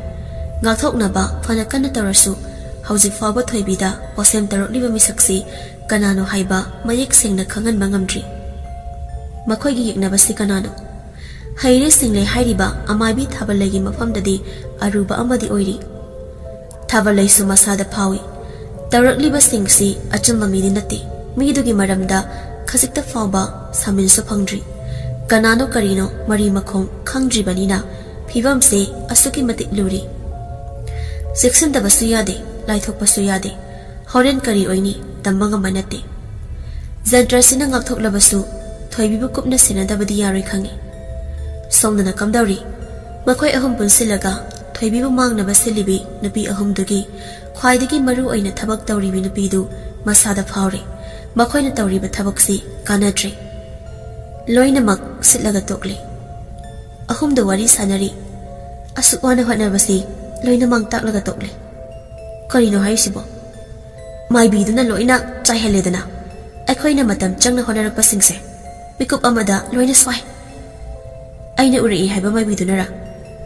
ꯉꯥꯛꯊꯣꯛꯅꯕ ꯐꯅ ꯀꯟꯅ ꯇꯧꯔꯁꯨ ꯍꯧꯖꯤꯛ ꯐꯥꯎꯕ ꯊꯣꯏꯕꯤꯗ ꯄꯣꯁꯦꯝ ꯇꯧꯔꯛꯂꯤꯕ ꯃꯤꯁꯛꯁꯤ ꯀꯅꯥꯅꯣ ꯍꯥꯏꯕ ꯃꯌꯦꯛ ꯁꯦꯡꯅ ꯈꯪꯍꯟꯕ ꯉꯝꯗ꯭ꯔꯤ꯫ ꯃꯈꯣꯏꯒꯤ ꯌꯦꯛꯅꯕꯁꯤ ꯀꯅꯥꯅꯣ? ꯍꯩꯔꯦ ꯁꯤꯡꯂꯦ ꯍꯥꯏꯔꯤꯕ ꯑꯃꯥꯏꯕꯤ ꯊꯥꯕꯂꯩꯒꯤ ꯃꯐꯝꯗꯗꯤ ꯑꯔꯨꯕ ꯑꯃꯗꯤ ꯑꯣꯏꯔꯤ꯫ ꯊꯥꯕꯂꯩꯁꯨ ꯃꯁꯥꯗ ꯐꯥꯎꯏ꯫ ꯇꯧꯔꯛꯂꯤꯕꯁꯤꯡꯁꯤ ꯑꯆꯨꯝꯕ ꯃꯤꯗꯤ ꯅꯠꯇꯦ꯫ ꯃꯤꯗꯨꯒꯤ ꯃꯔꯝꯗ ꯈꯖꯤꯛꯇ ꯐꯥꯎꯕ ꯁꯥꯃꯤꯟꯁꯨ ꯐꯪꯗ꯭ꯔꯤ꯫ ꯀꯅꯥꯅꯣ ꯀꯔꯤꯅꯣ ꯃꯔꯤ ꯃꯈꯣꯡ ꯈꯪꯗ꯭ꯔꯤꯕꯅꯤꯅ ꯐꯤꯕꯝꯁꯦ ꯑꯁꯨꯛꯀꯤ ꯃꯇꯤꯛ ꯂꯨꯔꯤ꯫ ꯆꯦꯛꯁꯤꯟꯗꯕꯁꯨ ꯌꯥꯗꯦ, ꯂꯥꯏꯊꯣꯛꯄꯁꯨ ꯌꯥꯗꯦ꯫ ꯍꯣꯔꯦꯟ ꯀꯔꯤ ꯑꯣꯏꯅꯤ ꯇꯝꯕ ꯉꯝꯕ ꯅꯠꯇꯦ꯫ ꯖꯟꯇ꯭ꯔꯁꯤꯅ ꯉꯥꯛꯊꯣꯛꯂꯕꯁꯨ ꯊꯣꯏꯕꯤꯕꯨ ꯀꯨꯞꯅ ꯁꯦꯟꯅꯗꯕꯗꯤ ꯌꯥꯔꯣꯏ ꯈꯪꯏ꯫ ꯁꯣꯝꯗꯅ ꯀꯝꯗꯧꯔꯤ? ꯃꯈꯣꯏ ꯑꯍꯨꯝ ꯄꯨꯟꯁꯤꯜꯂꯒ ꯊꯣꯏꯕꯤꯕꯨ ꯃꯥꯡꯅꯕ ꯁꯤꯜꯂꯤꯕꯤ ꯅꯨꯄꯤ ꯑꯍꯨꯝꯗꯨꯒꯤ ꯈ꯭ꯋꯥꯏꯗꯒꯤ ꯃꯔꯨ ꯑꯣꯏꯅ ꯊꯕꯛ ꯇꯧꯔꯤꯕꯤ ꯅꯨꯄꯤꯗꯨ ꯃꯁꯥꯗ ꯐꯥꯎꯔꯦ꯫ ꯃꯈꯣꯏꯅ ꯇꯧꯔꯤꯕ ꯊꯕꯛꯁꯤ ꯀꯥꯟꯅꯗ꯭ꯔꯦ꯫ ꯂꯣꯏꯅꯃꯛ ꯁꯤꯠꯂꯒ ꯇꯣꯛꯂꯦ꯫ ꯑꯍꯨꯝꯗꯨ ꯋꯥꯔꯤ ꯁꯥꯟꯅꯔꯤ꯫ ꯑꯁꯨꯛ ꯋꯥꯅ ꯍꯣꯠꯅꯕꯁꯤ ꯂꯣꯏꯅ ꯃꯥꯡ ꯇꯥꯛꯂꯒ ꯇꯣꯛꯂꯦ꯫ ꯀꯔꯤꯅꯣ ꯍꯥꯏꯔꯤꯁꯤꯕꯣ? ꯃꯥꯏꯕꯤꯗꯨꯅ ꯂꯣꯏꯅ ꯆꯥꯏꯍꯜꯂꯦꯗꯅ꯫ ꯑꯩꯈꯣꯏꯅ ꯃꯇꯝ ꯆꯪꯅ ꯍꯣꯠꯅꯔꯛꯄꯁꯤꯡꯁꯦ ꯃꯤꯀꯨꯞ ꯑꯃꯗ ꯂꯣꯏꯅ ꯁ꯭ꯋꯥꯏ꯫ ꯑꯩꯅ ꯎꯔꯛꯏ ꯍꯥꯏꯕ ꯃꯥꯏꯕꯤꯗꯨꯅꯔ?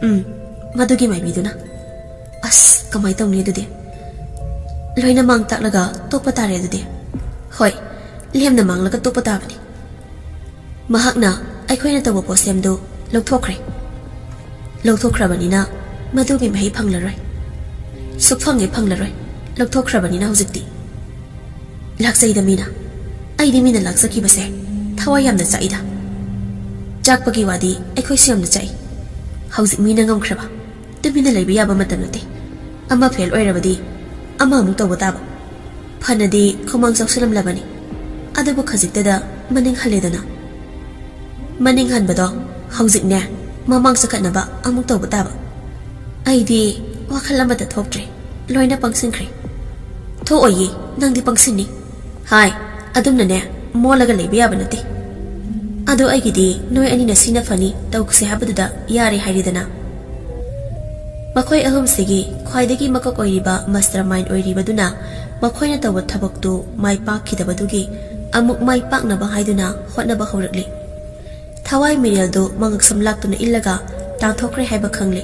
ꯎꯝ, ꯃꯗꯨꯒꯤ ꯃꯥꯏꯕꯤꯗꯨꯅ꯫ ꯑꯁ, ꯀꯃꯥꯏ ꯇꯧꯅꯤ ꯑꯗꯨꯗꯤ? ꯂꯣꯏꯅ ꯃꯥꯡ ꯇꯥꯛꯂꯒ ꯇꯣꯛꯄ ꯇꯥꯔꯦ ꯑꯗꯨꯗꯤ꯫ ꯍꯣꯏ, ꯂꯦꯝꯅ ꯃꯥꯡꯂꯒ ꯇꯣꯛꯄ ꯇꯥꯕꯅꯤ꯫ ꯃꯍꯥꯛꯅ ꯑꯩꯈꯣꯏꯅ ꯇꯧꯕ ꯄꯣꯠꯁꯦꯝꯗꯨ ꯂꯧꯊꯣꯛꯈ꯭ꯔꯦ꯫ ꯂꯧꯊꯣꯛꯈ꯭ꯔꯕꯅꯤꯅ ꯃꯗꯨꯒꯤ ꯃꯍꯩ ꯐꯪꯂꯔꯣꯏ꯫ ꯁꯨꯛꯐꯪ ꯍꯦꯛ ꯐꯪꯂꯔꯣꯏ, ꯂꯧꯊꯣꯛꯈ꯭ꯔꯕꯅꯤꯅ ꯍꯧꯖꯤꯛꯇꯤ꯫ ꯂꯥꯛꯆꯩꯗ ꯃꯤꯅ꯫ ꯑꯩꯗꯤ ꯃꯤꯅ ꯂꯥꯛꯆꯈꯤꯕꯁꯦ ꯊꯋꯥꯏ ꯌꯥꯝꯅ ꯆꯥꯛꯏꯗ꯫ ꯆꯥꯛꯄꯒꯤ ꯋꯥꯗꯤ ꯑꯩꯈꯣꯏꯁꯨ ꯌꯥꯝꯅ ꯆꯥꯛꯏ꯫ ꯍꯧꯖꯤꯛ ꯃꯤꯅ ꯉꯝꯈ꯭ꯔꯕ꯫ ꯇꯨꯃꯤꯟꯅ ꯂꯩꯕ ꯌꯥꯕ ꯃꯇꯝ ꯅꯠꯇꯦ꯫ ꯑꯃ ꯐꯦꯜ ꯑꯣꯏꯔꯕꯗꯤ ꯑꯃ ꯑꯃꯨꯛ ꯇꯧꯕ ꯇꯥꯕ꯫ ꯐꯅꯗꯤ ꯈꯨꯃꯥꯡ ꯆꯥꯎꯁꯤꯜꯂꯝꯂꯕꯅꯤ꯫ ꯑꯗꯨꯕꯨ ꯈꯖꯤꯛꯇꯗ ꯃꯅꯤꯡ ꯍꯜꯂꯦꯗꯅ꯫ ꯃꯅꯤꯡ ꯍꯟꯕꯗꯣ ꯍꯧꯖꯤꯛꯅꯦ, ꯃꯃꯥꯡ ꯆꯈꯠꯅꯕ ꯑꯃꯨꯛ ꯇꯧꯕ ꯇꯥꯕ꯫ ꯑꯩꯗꯤ ꯋꯥꯈꯜ ꯑꯃꯠꯇ ꯊꯣꯛꯇ꯭ꯔꯦ꯫ ꯂꯣꯏꯅ ꯄꯪꯁꯤꯟꯈ꯭ꯔꯦ꯫ ꯊꯣꯛꯑꯣꯏꯌꯦ, ꯅꯪꯗꯤ ꯄꯪꯁꯤꯟꯅꯤ꯫ ꯍꯥꯏ, ꯑꯗꯨꯝꯅꯅꯦ, ꯃꯣꯜꯂꯒ ꯂꯩꯕ ꯌꯥꯕ ꯅꯠꯇꯦ꯫ ꯑꯗꯣ ꯑꯩꯒꯤꯗꯤ ꯅꯣꯏ ꯑꯅꯤꯅ ꯁꯤꯅ ꯐꯅꯤ, ꯇꯧꯁꯦ ꯍꯥꯏꯕꯗꯨꯗ ꯌꯥꯔꯦ ꯍꯥꯏꯔꯦꯗꯅ꯫ ꯃꯈꯣꯏ ꯑꯍꯨꯝꯁꯤꯒꯤ ꯈ꯭ꯋꯥꯏꯗꯒꯤ ꯃꯀꯣꯛ ꯑꯣꯏꯔꯤꯕ ꯃꯁꯇꯔ ꯃꯥꯏꯟ ꯑꯣꯏꯔꯤꯕꯗꯨꯅ ꯃꯈꯣꯏꯅ ꯇꯧꯕ ꯊꯕꯛꯇꯨ ꯃꯥꯏ ꯄꯥꯛꯈꯤꯗꯕꯗꯨꯒꯤ ꯑꯃꯨꯛ ꯃꯥꯏ ꯄꯥꯛꯅꯕ ꯍꯥꯏꯗꯨꯅ ꯍꯣꯠꯅꯕ ꯍꯧꯔꯛꯂꯤ꯫ ꯊꯋꯥꯏ ꯃꯤꯔꯦꯜꯗꯨ ꯃꯉꯛꯁꯝ ꯂꯥꯛꯇꯨꯅ ꯏꯜꯂꯒ ꯇꯥꯟꯊꯣꯛꯈ꯭ꯔꯦ ꯍꯥꯏꯕ ꯈꯪꯂꯤ꯫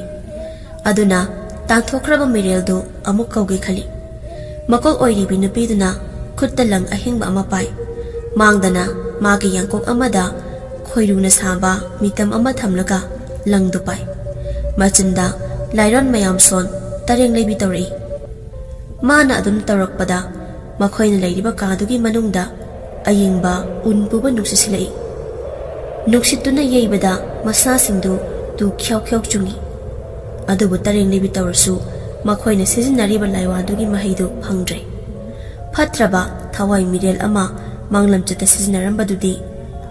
ꯑꯗꯨꯅ ꯇꯥꯟꯊꯣꯛꯈ꯭ꯔꯕ ꯃꯤꯔꯦꯜꯗꯨ ꯑꯃꯨꯛ ꯀꯧꯒꯦ ꯈꯜꯂꯤ꯫ ꯃꯀꯣꯛ ꯑꯣꯏꯔꯤꯕꯤ ꯅꯨꯄꯤꯗꯨꯅ ꯈꯨꯠꯇ ꯂꯪ ꯑꯍꯤꯡꯕ ꯑꯃ ꯄꯥꯏ꯫ ꯃꯥꯡꯗꯅ ꯃꯥꯒꯤ ꯌꯥꯡꯀꯣꯛ ꯑꯃꯗ ꯈꯣꯏꯔꯨꯅ ꯁꯥꯕ ꯃꯤꯇꯝ ꯑꯃ ꯊꯝꯂꯒ ꯂꯪꯗꯨ ꯄꯥꯏ꯫ ꯃꯆꯤꯟꯗ ꯂꯥꯏꯔꯣꯟ ꯃꯌꯥꯝ ꯁꯣꯟ ꯇꯔꯦꯡ ꯂꯩꯕꯤ ꯇꯧꯔꯛꯏ꯫ ꯃꯥꯅ ꯑꯗꯨꯝ ꯇꯧꯔꯛꯄꯗ ꯃꯈꯣꯏꯅ ꯂꯩꯔꯤꯕ ꯀꯥꯗꯨꯒꯤ ꯃꯅꯨꯡꯗ ꯑꯌꯤꯡꯕ ꯎꯟ ꯄꯨꯕ ꯅꯨꯡꯁꯤꯠ ꯁꯤꯜꯂꯛꯏ꯫ ꯅꯨꯡꯁꯤꯠꯇꯨꯅ ꯌꯩꯕꯗ ꯃꯁꯥꯁꯤꯡꯗꯨ ꯇꯨ ꯈ꯭ꯌꯥꯎ ꯈ꯭ꯌꯥꯎ ꯆꯨꯡꯏ꯫ ꯑꯗꯨꯕꯨ ꯇꯔꯦꯡ ꯂꯩꯕꯤ ꯇꯧꯔꯁꯨ ꯃꯈꯣꯏꯅ ꯁꯤꯖꯤꯟꯅꯔꯤꯕ ꯂꯥꯏꯋꯥꯗꯨꯒꯤ ꯃꯍꯩꯗꯨ ꯐꯪꯗ꯭ꯔꯦ꯫ ꯐꯠꯇ꯭ꯔꯕ ꯊꯋꯥꯏ ꯃꯤꯔꯦꯜ ꯑꯃ ꯃꯥꯡꯂꯝꯆꯠꯇ ꯁꯤꯖꯤꯟꯅꯔꯝꯕꯗꯨꯗꯤ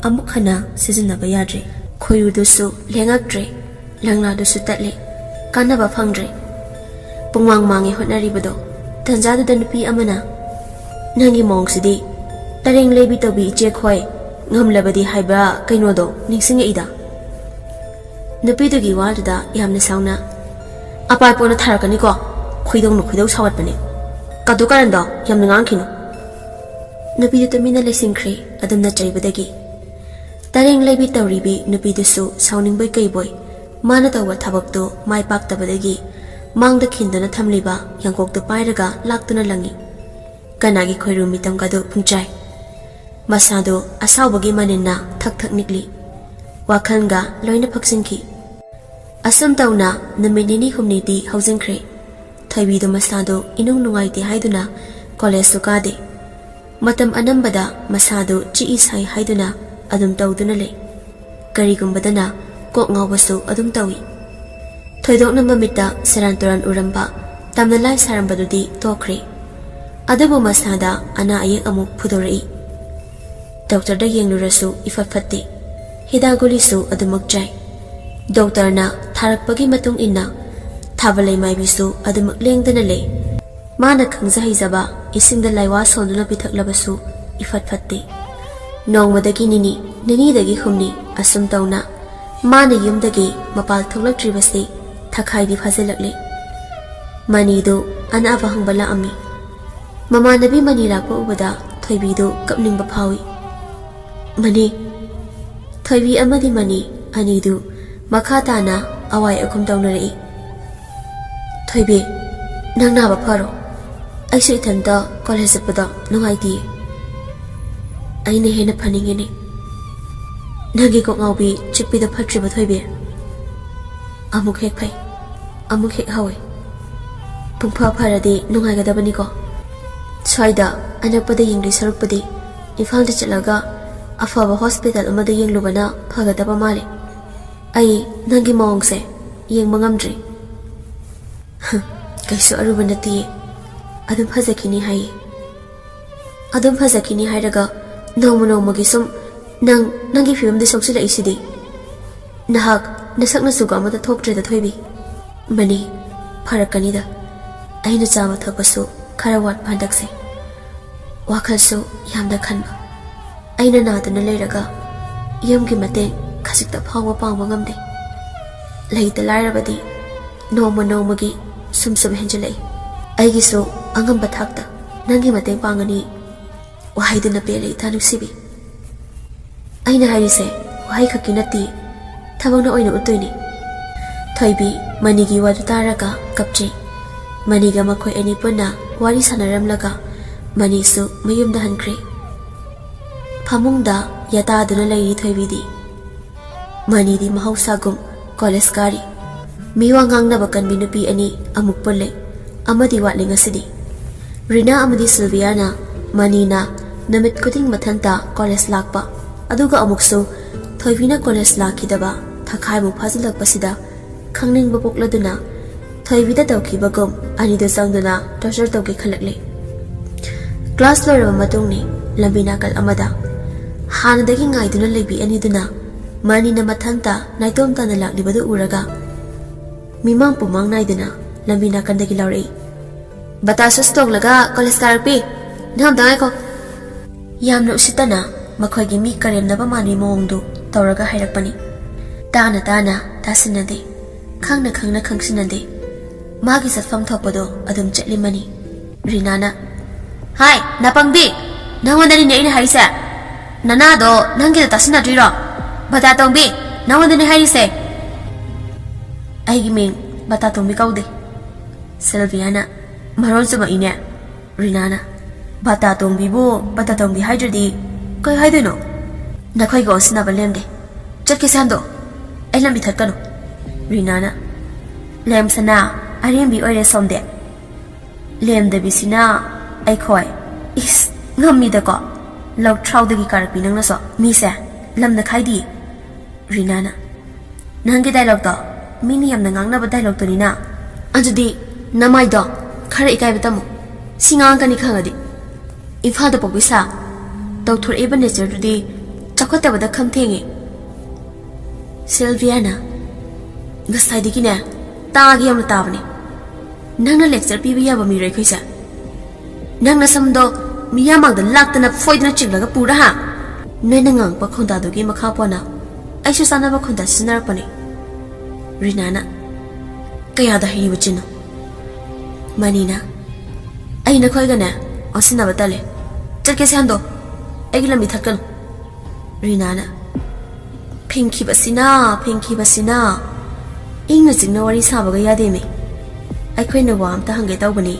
ꯑꯃꯨꯛ ꯍꯟꯅ ꯁꯤꯖꯤꯟꯅꯕ ꯌꯥꯗ꯭ꯔꯦ꯫ ꯈꯣꯏꯔꯨꯗꯨꯁꯨ ꯂꯦꯡꯉꯛꯇ꯭ꯔꯦ꯫ ꯂꯪꯂꯥꯗꯨꯁꯨ ꯇꯠꯂꯦ꯫ ꯀꯥꯟꯅꯕ ꯐꯪꯗ꯭ꯔꯦ꯫ ꯄꯨꯡꯃꯥꯡ ꯃꯥꯡꯉꯦ ꯍꯣꯠꯅꯔꯤꯕꯗꯣ꯫ ꯇꯟꯖꯥꯗꯨꯗ ꯅꯨꯄꯤ ꯑꯃꯅ, "ꯅꯪꯒꯤ ꯃꯑꯣꯡꯁꯤꯗꯤ ꯇꯔꯦꯡ ꯂꯩꯕꯤ ꯇꯧꯕꯤ ꯏꯆꯦ ꯈꯣꯏ ꯉꯝꯂꯕꯗꯤ ꯍꯥꯏꯕ ꯀꯩꯅꯣꯗꯣ ꯅꯤꯡꯁꯤꯡꯉꯛꯏꯗ?" ꯅꯨꯄꯤꯗꯨꯒꯤ ꯋꯥꯗꯨꯗ ꯌꯥꯝꯅ ꯁꯥꯎꯅ, "ꯑꯄꯥꯏ ꯄꯣꯅ ꯊꯥꯔꯛꯀꯅꯤꯀꯣ꯫ ꯈꯣꯏꯗꯧꯅ ꯈꯣꯏꯗꯧ ꯁꯥꯎꯒꯠꯄꯅꯦ꯫ ꯀꯥꯇꯨ ꯀꯥꯔꯟꯗꯣ ꯌꯥꯝꯅ ꯉꯥꯡꯈꯤꯅꯨ꯫" ꯅꯨꯄꯤꯗꯨ ꯇꯨꯃꯤꯟꯅ ꯂꯩꯁꯤꯟꯈ꯭ꯔꯦ, ꯑꯗꯨꯝꯅ ꯆꯩꯕꯗꯒꯤ꯫ ꯇꯔꯦꯡ ꯂꯩꯕꯤ ꯇꯧꯔꯤꯕꯤ ꯅꯨꯄꯤꯗꯨꯁꯨ ꯁꯥꯎꯅꯤꯡꯕꯣꯏ ꯀꯩꯕꯣꯏ, ꯃꯥꯅ ꯇꯧꯕ ꯊꯕꯛꯇꯨ ꯃꯥꯏ ꯄꯥꯛꯇꯕꯗꯒꯤ ꯃꯥꯡꯗ ꯈꯤꯟꯗꯨꯅ ꯊꯝꯂꯤꯕ ꯌꯥꯡꯀꯣꯛꯇꯨ ꯄꯥꯏꯔꯒ ꯂꯥꯛꯇꯨꯅ ꯂꯪꯏ꯫ ꯀꯅꯥꯒꯤ ꯈꯣꯏꯔꯨ ꯃꯤꯇꯝꯒꯗꯨ ꯄꯨꯡꯆꯥꯏ꯫ ꯃꯁꯥꯗꯨ ꯑꯁꯥꯎꯕꯒꯤ ꯃꯅꯤꯟꯅ ꯊꯛ ꯊꯛ ꯅꯤꯛꯂꯤ꯫ ꯋꯥꯈꯜꯒ ꯂꯣꯏꯅ ꯐꯛꯆꯤꯟꯈꯤ꯫ ꯑꯁꯨꯝ ꯇꯧꯅ ꯅꯨꯃꯤꯠ ꯅꯤꯅꯤ ꯍꯨꯝꯅꯤꯗꯤ ꯍꯧꯖꯤꯟꯈ꯭ꯔꯦ꯫ ꯊꯣꯏꯕꯤꯗꯨ ꯃꯁꯥꯗꯨ ꯏꯅꯨꯡ ꯅꯨꯡꯉꯥꯏꯇꯦ ꯍꯥꯏꯗꯨꯅ ꯀꯣꯂꯦꯖꯁꯨ ꯀꯥꯗꯦ꯫ ꯃꯇꯝ ꯑꯅꯝꯕꯗ ꯃꯁꯥꯗꯨ ꯆꯤꯛꯏ ꯁꯥꯏ ꯍꯥꯏꯗꯨꯅ ꯑꯗꯨꯝ ꯇꯧꯗꯨꯅ ꯂꯩ꯫ ꯀꯔꯤꯒꯨꯝꯕꯗꯅ ꯀꯣꯛ ꯉꯥꯎꯕꯁꯨ ꯑꯗꯨꯝ ꯇꯧꯏ꯫ ꯊꯣꯏꯗꯣꯛꯅ ꯃꯃꯤꯠꯇ ꯁꯦꯔꯥꯟ ꯇꯨꯔꯥꯟ ꯎꯔꯝꯕ, ꯇꯝꯅ ꯂꯥꯏ ꯁꯥꯔꯝꯕꯗꯨꯗꯤ ꯇꯣꯛꯈ꯭ꯔꯦ꯫ ꯑꯗꯨꯕꯨ ꯃꯁꯥꯗ ꯑꯅꯥ ꯑꯌꯦꯛ ꯑꯃꯨꯛ ꯐꯨꯗꯣꯔꯛꯏ꯫ ꯗꯣꯛꯇꯔꯗ ꯌꯦꯡꯂꯨꯔꯁꯨ ꯏꯐꯠ ꯐꯠꯇꯦ꯫ ꯍꯤꯗꯥꯛ ꯒꯨꯂꯤꯁꯨ ꯑꯗꯨꯃꯛ ꯆꯥꯏ꯫ ꯗꯣꯛꯇꯔꯅ ꯊꯥꯔꯛꯄꯒꯤ ꯃꯇꯨꯡ ꯏꯟꯅ ꯊꯥꯕ ꯂꯩꯃꯥꯏꯕꯤꯁꯨ ꯑꯗꯨꯃꯛ ꯂꯦꯡꯗꯅ ꯂꯩ꯫ ꯃꯥꯅ ꯈꯪꯖ ꯍꯩꯖꯕ ꯏꯁꯤꯡꯗ ꯂꯥꯏꯋꯥ ꯁꯣꯟꯗꯨꯅ ꯄꯤꯊꯛꯂꯕꯁꯨ ꯏꯐꯠ ꯐꯠꯇꯦ꯫ ꯅꯣꯡꯃꯗꯒꯤ ꯅꯤꯅꯤ, ꯅꯤꯅꯤꯗꯒꯤ ꯍꯨꯝꯅꯤ ꯑꯁꯨꯝ ꯇꯧꯅ ꯃꯥꯅ ꯌꯨꯝꯗꯒꯤ ꯃꯄꯥꯜ ꯊꯣꯛꯂꯛꯇ꯭ꯔꯤꯕꯁꯤ ꯊꯈꯥꯏꯗꯤ ꯐꯥꯖꯤꯜꯂꯛꯂꯦ꯫ ꯃꯅꯤꯗꯨ ꯑꯅꯥꯕ ꯍꯪꯕ ꯂꯥꯛꯑꯝꯃꯤ꯫ ꯃꯃꯥꯟꯅꯕꯤ ꯃꯅꯤ ꯂꯥꯛꯄ ꯎꯕꯗ ꯊꯣꯏꯕꯤꯗꯨ ꯀꯞꯅꯤꯡꯕ ꯐꯥꯎꯏ꯫ "ꯃꯅꯤ!" ꯊꯣꯏꯕꯤ ꯑꯃꯗꯤ ꯃꯅꯤ ꯑꯅꯤꯗꯨ ꯃꯈꯥ ꯇꯥꯅ ꯑꯋꯥꯏ ꯑꯈꯨꯝ ꯇꯧꯅꯔꯛꯏ꯫ "ꯊꯣꯏꯕꯤ, ꯅꯪ ꯅꯥꯕ ꯐꯔꯣ꯫ ꯑꯩꯁꯨ ꯏꯊꯟꯇ ꯀꯣꯂꯦꯖ ꯆꯠꯄꯗ ꯅꯨꯡꯉꯥꯏꯇꯤꯌꯦ꯫" "ꯑꯩꯅ ꯍꯦꯟꯅ ꯐꯅꯤꯡꯉꯤꯅꯦ꯫ ꯅꯪꯒꯤ ꯀꯣꯛ ꯉꯥꯎꯕꯤ ꯆꯤꯛꯄꯤꯗꯣ ꯐꯠꯇ꯭ꯔꯤꯕ, ꯊꯣꯏꯕꯤ?" "ꯑꯃꯨꯛ ꯍꯦꯛ ꯐꯩ, ꯑꯃꯨꯛ ꯍꯦꯛ ꯍꯧꯋꯦ꯫ ꯄꯨꯡꯐ ꯐꯔꯗꯤ ꯅꯨꯡꯉꯥꯏꯒꯗꯕꯅꯤꯀꯣ꯫ ꯁ꯭ꯋꯥꯏꯗ ꯑꯅꯛꯄꯗ ꯌꯦꯡꯗꯣꯏ ꯁꯔꯨꯛꯄꯨꯗꯤ ꯏꯝꯐꯥꯜꯗ ꯆꯠꯂꯒ ꯑꯐꯕ ꯍꯣꯁꯄꯤꯇꯥꯜ ꯑꯃꯗ ꯌꯦꯡꯂꯨꯕꯅ ꯐꯒꯗꯕ ꯃꯥꯜꯂꯦ꯫ ꯑꯩ ꯅꯪꯒꯤ ꯃꯑꯣꯡꯁꯦ ꯌꯦꯡꯕ ꯉꯝꯗ꯭ꯔꯤ꯫" "ꯀꯩꯁꯨ ꯑꯔꯨꯕ ꯅꯠꯇꯤꯌꯦ꯫ ꯑꯗꯨꯝ ꯐꯖꯈꯤꯅꯤ ꯍꯥꯏꯌꯦ꯫" "ꯑꯗꯨꯝ ꯐꯖꯈꯤꯅꯤ ꯍꯥꯏꯔꯒ ꯅꯣꯡꯃ ꯅꯣꯡꯃꯒꯤ ꯁꯨꯝ ꯅꯪ ꯅꯪꯒꯤ ꯐꯤꯕꯝꯗ ꯁꯣꯛꯆꯤꯜꯂꯛꯏꯁꯤꯗꯤ꯫ ꯅꯍꯥꯛ ꯅꯁꯛ ꯅꯁꯨꯒ ꯑꯃꯠꯇ ꯊꯣꯛꯇ꯭ꯔꯦꯗ, ꯊꯣꯏꯕꯤ꯫" "ꯃꯅꯤ, ꯐꯔꯛꯀꯅꯤꯗ꯫ ꯑꯩꯅ ꯆꯥꯕ ꯊꯛꯄꯁꯨ ꯈꯔ ꯋꯥꯠꯄ ꯍꯟꯗꯛꯁꯦ꯫ ꯋꯥꯈꯜꯁꯨ ꯌꯥꯝꯅ ꯈꯟꯕ꯫ ꯑꯩꯅ ꯅꯥꯗꯨꯅ ꯂꯩꯔꯒ ꯌꯨꯝꯒꯤ ꯃꯇꯦꯡ ꯈꯖꯤꯛꯇ ꯐꯥꯎꯕ ꯄꯥꯡꯕ ꯉꯝꯗꯦ꯫ ꯂꯩꯇ ꯂꯥꯏꯔꯕꯗꯤ ꯅꯣꯡꯃ ꯅꯣꯡꯃꯒꯤ ꯁꯨꯝ ꯁꯨꯝ ꯍꯦꯟꯖꯤꯜꯂꯛꯏ꯫ ꯑꯩꯒꯤꯁꯨ ꯑꯉꯝꯕ ꯊꯥꯛꯇ ꯅꯪꯒꯤ ꯃꯇꯦꯡ ꯄꯥꯡꯒꯅꯤ꯫" "ꯋꯥꯍꯩꯗꯨꯅ ꯄꯦꯜꯂꯦ, ꯏꯇꯥ ꯅꯨꯡꯁꯤꯕꯤ꯫ ꯑꯩꯅ ꯍꯥꯏꯔꯤꯁꯦ ꯋꯥꯍꯩ ꯈꯛꯀꯤ ꯅꯠꯇꯦ, ꯊꯕꯛꯅ ꯑꯣꯏꯅ ꯎꯠꯇꯣꯏꯅꯤ꯫" ꯊꯣꯏꯕꯤ ꯃꯅꯤꯒꯤ ꯋꯥꯗꯨ ꯇꯥꯔꯒ ꯀꯞꯆꯩ꯫ ꯃꯅꯤꯒ ꯃꯈꯣꯏ ꯑꯅꯤ ꯄꯨꯟꯅ ꯋꯥꯔꯤ ꯁꯥꯟꯅꯔꯝꯂꯒ ꯃꯅꯤꯁꯨ ꯃꯌꯨꯝꯗ ꯍꯟꯈ꯭ꯔꯦ꯫ ꯐꯃꯨꯡꯗ ꯌꯥꯇꯥꯗꯨꯅ ꯂꯩꯔꯤ ꯊꯣꯏꯕꯤꯗꯤ꯫ ꯃꯅꯤꯗꯤ ꯃꯍꯧꯁꯥꯒꯨꯝ ꯀꯣꯂꯦꯖ ꯀꯥꯔꯤ꯫ ꯃꯤꯋꯥ ꯉꯥꯡꯅꯕ ꯀꯟꯕꯤ ꯅꯨꯄꯤ ꯑꯅꯤ ꯑꯃꯨꯛ ꯄꯨꯜꯂꯦ꯫ ꯑꯃꯗꯤ ꯋꯥꯠꯂꯤ ꯉꯁꯤꯗꯤ꯫ ꯔꯤꯅꯥ ꯑꯃꯗꯤ ꯁꯤꯜꯚꯤꯌꯥꯅ ꯃꯅꯤꯅ ꯅꯨꯃꯤꯠ ꯈꯨꯗꯤꯡ ꯃꯊꯟꯇ ꯀꯣꯂꯦꯖ ꯂꯥꯛꯄ, ꯑꯗꯨꯒ ꯑꯃꯨꯛꯁꯨ ꯊꯣꯏꯕꯤꯅ ꯀꯣꯂꯦꯖ ꯂꯥꯛꯈꯤꯗꯕ ꯊꯥꯈꯥꯏꯃꯨꯛ ꯐꯥꯖꯤꯜꯂꯛꯄꯁꯤꯗ ꯈꯪꯅꯤꯡꯕ ꯄꯣꯛꯂꯗꯨꯅ ꯊꯣꯏꯕꯤꯗ ꯇꯧꯈꯤꯕꯒꯨꯝ ꯑꯅꯤꯗꯨ ꯆꯪꯗꯨꯅ ꯇꯣꯔꯆꯔ ꯇꯧꯒꯦ ꯈꯜꯂꯛꯂꯦ꯫ ꯀ꯭ꯂꯥꯁ ꯂꯣꯏꯔꯕ ꯃꯇꯨꯡꯅꯤ꯫ ꯂꯝꯕꯤ ꯅꯥꯀꯜ ꯑꯃꯗ ꯍꯥꯟꯅꯗꯒꯤ ꯉꯥꯏꯗꯨꯅ ꯂꯩꯕꯤ ꯑꯅꯤꯗꯨꯅ ꯃꯅꯤꯅ ꯃꯊꯟꯇ ꯅꯥꯏꯇꯣꯝ ꯇꯥꯅ ꯂꯥꯛꯂꯤꯕꯗꯨ ꯎꯔꯒ ꯃꯤꯃꯥꯡ ꯄꯨꯃꯥꯡ ꯅꯥꯏꯗꯅ ꯂꯝꯕꯤ ꯅꯥꯀꯟꯗꯒꯤ ꯂꯥꯎꯔꯛꯏ꯫ "ꯕꯇꯥ ꯁꯨꯁ ꯇꯣꯡꯂꯒ ꯀꯣꯂꯦꯖ ꯀꯥꯔꯛꯄꯤ, ꯅꯪ ꯑꯝꯇ ꯉꯥꯏꯈꯣ꯫" ꯌꯥꯝꯅ ꯎꯁꯤꯠꯇꯅ ꯃꯈꯣꯏꯒꯤ ꯃꯤ ꯀꯔꯦꯝꯅꯕ ꯃꯥꯟꯕꯤ ꯃꯑꯣꯡꯗꯨ ꯇꯧꯔꯒ ꯍꯥꯏꯔꯛꯄꯅꯤ꯫ ꯇꯥꯅ ꯇꯥꯅ ꯇꯥꯁꯤꯟꯅꯗꯦ, ꯈꯪꯅ ꯈꯪꯅ ꯈꯪꯁꯤꯟꯅꯗꯦ꯫ ꯃꯥꯒꯤ ꯆꯠꯐꯝ ꯊꯣꯛꯄꯗꯣ ꯑꯗꯨꯝ ꯆꯠꯂꯤꯃꯅꯤ꯫ ꯔꯤꯅꯥꯅ, "ꯍꯥꯏ, ꯅꯥꯄꯪꯕꯤ! ꯅꯪꯉꯣꯟꯗꯅꯤꯅꯦ ꯑꯩꯅ ꯍꯥꯏꯔꯤꯁꯦ꯫ ꯅꯅꯥꯗꯣ ꯅꯪꯒꯤꯗ ꯇꯥꯁꯤꯟꯅꯗ꯭ꯔꯤꯔꯣ? ꯕꯇꯥ ꯇꯣꯡꯕꯤ, ꯅꯪꯉꯣꯟꯗꯅꯦ ꯍꯥꯏꯔꯤꯁꯦ꯫" "ꯑꯩꯒꯤ ꯃꯤꯡ ꯕꯇꯥ ꯇꯣꯡꯕꯤ ꯀꯧꯗꯦ꯫" ꯁꯤꯜꯚꯤꯌꯥꯅ, "ꯃꯔꯣꯟ ꯆꯨꯝꯃꯛꯏꯅꯦ꯫" ꯔꯤꯅꯥꯅ, "ꯕꯇꯥ ꯇꯣꯡꯕꯤꯕꯨ ꯕꯇꯥ ꯇꯣꯡꯕꯤ ꯍꯥꯏꯗ꯭ꯔꯗꯤ ꯀꯩ ꯍꯥꯏꯗꯣꯏꯅꯣ? ꯅꯈꯣꯏꯒ ꯑꯣꯟꯁꯤꯟꯅꯕ ꯂꯦꯝꯗꯦ꯫ ꯆꯠꯀꯦꯁꯦ ꯍꯟꯗꯣꯛ꯫ ꯑꯩ ꯂꯝꯕꯤ ꯊꯠꯀꯅꯨ꯫" ꯔꯤꯅꯥꯅ, "ꯂꯦꯝꯁꯅꯥ, ꯑꯔꯦꯝꯕꯤ ꯑꯣꯏꯔꯦ ꯁꯣꯝꯗꯤ꯫ ꯂꯦꯝꯗꯕꯤꯁꯤꯅ ꯑꯩꯈꯣꯏ꯫ ꯏꯁ, ꯉꯝꯃꯤꯗꯀꯣ꯫ ꯂꯧꯊ꯭ꯔꯥꯎꯗꯒꯤ ꯀꯥꯔꯛꯄꯤ ꯅꯪꯅꯁꯨ꯫ ꯃꯤꯁꯦ ꯂꯝꯅ ꯈꯥꯏꯗꯤ꯫" ꯔꯤꯅꯥꯅ, "ꯅꯪꯒꯤ ꯗꯥꯏꯂꯣꯛꯇꯣ ꯃꯤꯅ ꯌꯥꯝꯅ ꯉꯥꯡꯅꯕ ꯗꯥꯏꯂꯣꯛꯇꯨꯅꯤꯅ꯫" "ꯑꯗꯨꯗꯤ ꯅꯃꯥꯏꯗꯣ ꯈꯔ ꯏꯀꯥꯏꯕ ꯇꯝꯃꯨ꯫ ꯁꯤ ꯉꯥꯡꯉꯛꯀꯅꯤ ꯈꯪꯉꯗꯤ꯫ ꯏꯝꯐꯥꯜꯗ ꯄꯣꯛꯄꯤ ꯁꯥ꯫ ꯇꯧꯊꯣꯔꯛꯏꯕ ꯅꯦꯆꯔꯗꯨꯗꯤ ꯆꯥꯎꯈꯠꯇꯕꯗ ꯈꯝ ꯊꯦꯡꯉꯦ꯫" ꯁꯤꯜꯚꯤꯌꯥꯅ, "ꯉꯁꯥꯏꯗꯒꯤꯅꯦ ꯇꯥꯒꯦ ꯌꯥꯝꯅ ꯇꯥꯕꯅꯦ꯫ ꯅꯪꯅ ꯂꯦꯛꯆꯔ ꯄꯤꯕ ꯌꯥꯕ ꯃꯤꯔꯣ ꯑꯩꯈꯣꯏꯁꯦ? ꯅꯪ ꯅꯁꯝꯗꯣ ꯃꯤꯌꯥꯝ ꯃꯥꯡꯗ ꯂꯥꯛꯇꯅ ꯐꯣꯏꯗꯅ ꯆꯤꯡꯂꯒ ꯄꯨꯔꯥ ꯍꯥ? ꯅꯣꯏꯅ ꯉꯥꯡꯉꯛꯄ ꯈꯣꯟꯗꯥꯗꯨꯒꯤ ꯃꯈꯥ ꯄꯣꯟꯅ ꯑꯩꯁꯨ ꯆꯥꯅꯕ ꯈꯣꯟꯗꯥ ꯁꯤꯖꯤꯟꯅꯔꯛꯄꯅꯦ꯫" ꯔꯤꯅꯥꯅ, "ꯀꯌꯥꯗ ꯍꯩꯔꯤꯕ ꯆꯤꯟꯅꯣ?" ꯃꯅꯤꯅ, "ꯑꯩ ꯅꯈꯣꯏꯒꯅꯦ ꯑꯣꯟꯁꯤꯟꯅꯕ ꯇꯜꯂꯦ꯫ ꯆꯠꯀꯦꯁꯦ ꯍꯟꯗꯣ꯫ ꯑꯩꯒꯤ ꯂꯝꯕꯤ ꯊꯠꯀꯅꯨ꯫" ꯔꯤꯅꯥꯅ, "ꯐꯤꯡꯈꯤꯕꯁꯤꯅ, ꯐꯤꯡꯈꯤꯕꯁꯤꯅ꯫ ꯏꯪꯅ ꯆꯤꯛꯅ ꯋꯥꯔꯤ ꯁꯥꯕꯒ ꯌꯥꯗꯦꯃꯤ꯫ ꯑꯩꯈꯣꯏꯅ ꯋꯥ ꯑꯝꯇ ꯍꯪꯒꯦ ꯇꯧꯕꯅꯤ꯫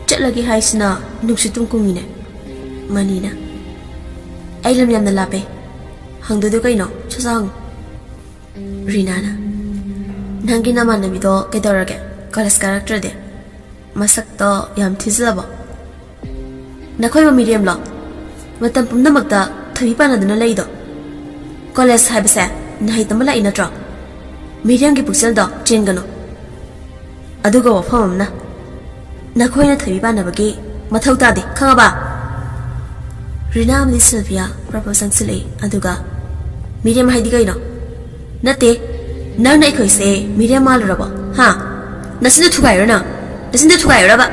ꯆꯠꯂꯒꯦ ꯍꯥꯏꯁꯤꯅ ꯅꯨꯡꯁꯤꯠ ꯇꯨꯝ ꯀꯨꯡꯉꯤꯅꯦ꯫" ꯃꯅꯤꯅ, "ꯑꯩ ꯂꯝ ꯌꯥꯝꯅ ꯂꯥꯞꯄꯦ꯫ ꯍꯪꯗꯣꯏꯗꯣ ꯀꯩꯅꯣ? ꯁꯠ ꯁꯠ ꯍꯪꯉꯨ꯫" ꯔꯤꯅꯥꯅ, "ꯅꯪꯒꯤ ꯅꯃꯥꯟꯅꯕꯤꯗꯣ ꯀꯩꯗꯧꯔꯒꯦ? ꯀꯣꯂꯦꯖ ꯀꯥꯔꯛꯇ꯭ꯔꯗꯤ? ꯃꯁꯛꯇꯣ ꯌꯥꯝ ꯊꯤꯖꯤꯜꯂꯕꯣ? ꯅꯈꯣꯏꯕꯨ ꯃꯤꯔꯦꯝꯂꯣ? ꯃꯇꯝ ꯄꯨꯝꯅꯃꯛꯇ ꯊꯣꯏꯕꯤ ꯄꯥꯟꯅꯗꯨꯅ ꯂꯩꯗꯣ?" ꯀꯣꯂꯦꯖ ꯍꯥꯏꯕꯁꯦ ꯅꯍꯩ ꯇꯝꯕ ꯂꯥꯛꯏ ꯅꯠꯇ꯭ꯔꯣ? ꯃꯤꯔꯦꯝꯒꯤ ꯄꯨꯛꯆꯦꯜꯗꯣ ꯆꯦꯟꯒꯅꯨ꯫ ꯑꯗꯨꯒ ꯋꯥꯐꯝ ꯑꯃꯅ, ꯅꯈꯣꯏꯅ ꯊꯣꯏꯕꯤ ꯄꯥꯟꯅꯕꯒꯤ ꯃꯊꯧ ꯇꯥꯗꯦ, ꯈꯪꯉꯕ? ꯔꯤꯅꯥ ꯑꯃꯗꯤ ꯁꯤꯜꯚꯤꯌꯥ ꯄ꯭ꯔꯄꯣꯖ ꯆꯪꯁꯤꯜꯂꯛꯏ, ꯑꯗꯨꯒ, "ꯃꯤꯔꯦꯝ ꯍꯥꯏꯗꯤ ꯀꯩꯅꯣ?" "ꯅꯠꯇꯦ, ꯅꯪꯅ ꯑꯩꯈꯣꯏꯁꯦ ꯃꯤꯔꯦꯝ ꯃꯥꯜꯂꯨꯔꯕꯣ? ꯍꯥ? ꯅꯆꯤꯟꯗꯣ ꯊꯨꯒꯥꯏꯔꯣ ꯅꯪ꯫ ꯅꯆꯤꯟꯗꯣ ꯊꯨꯒꯥꯏꯔꯣꯔꯕ?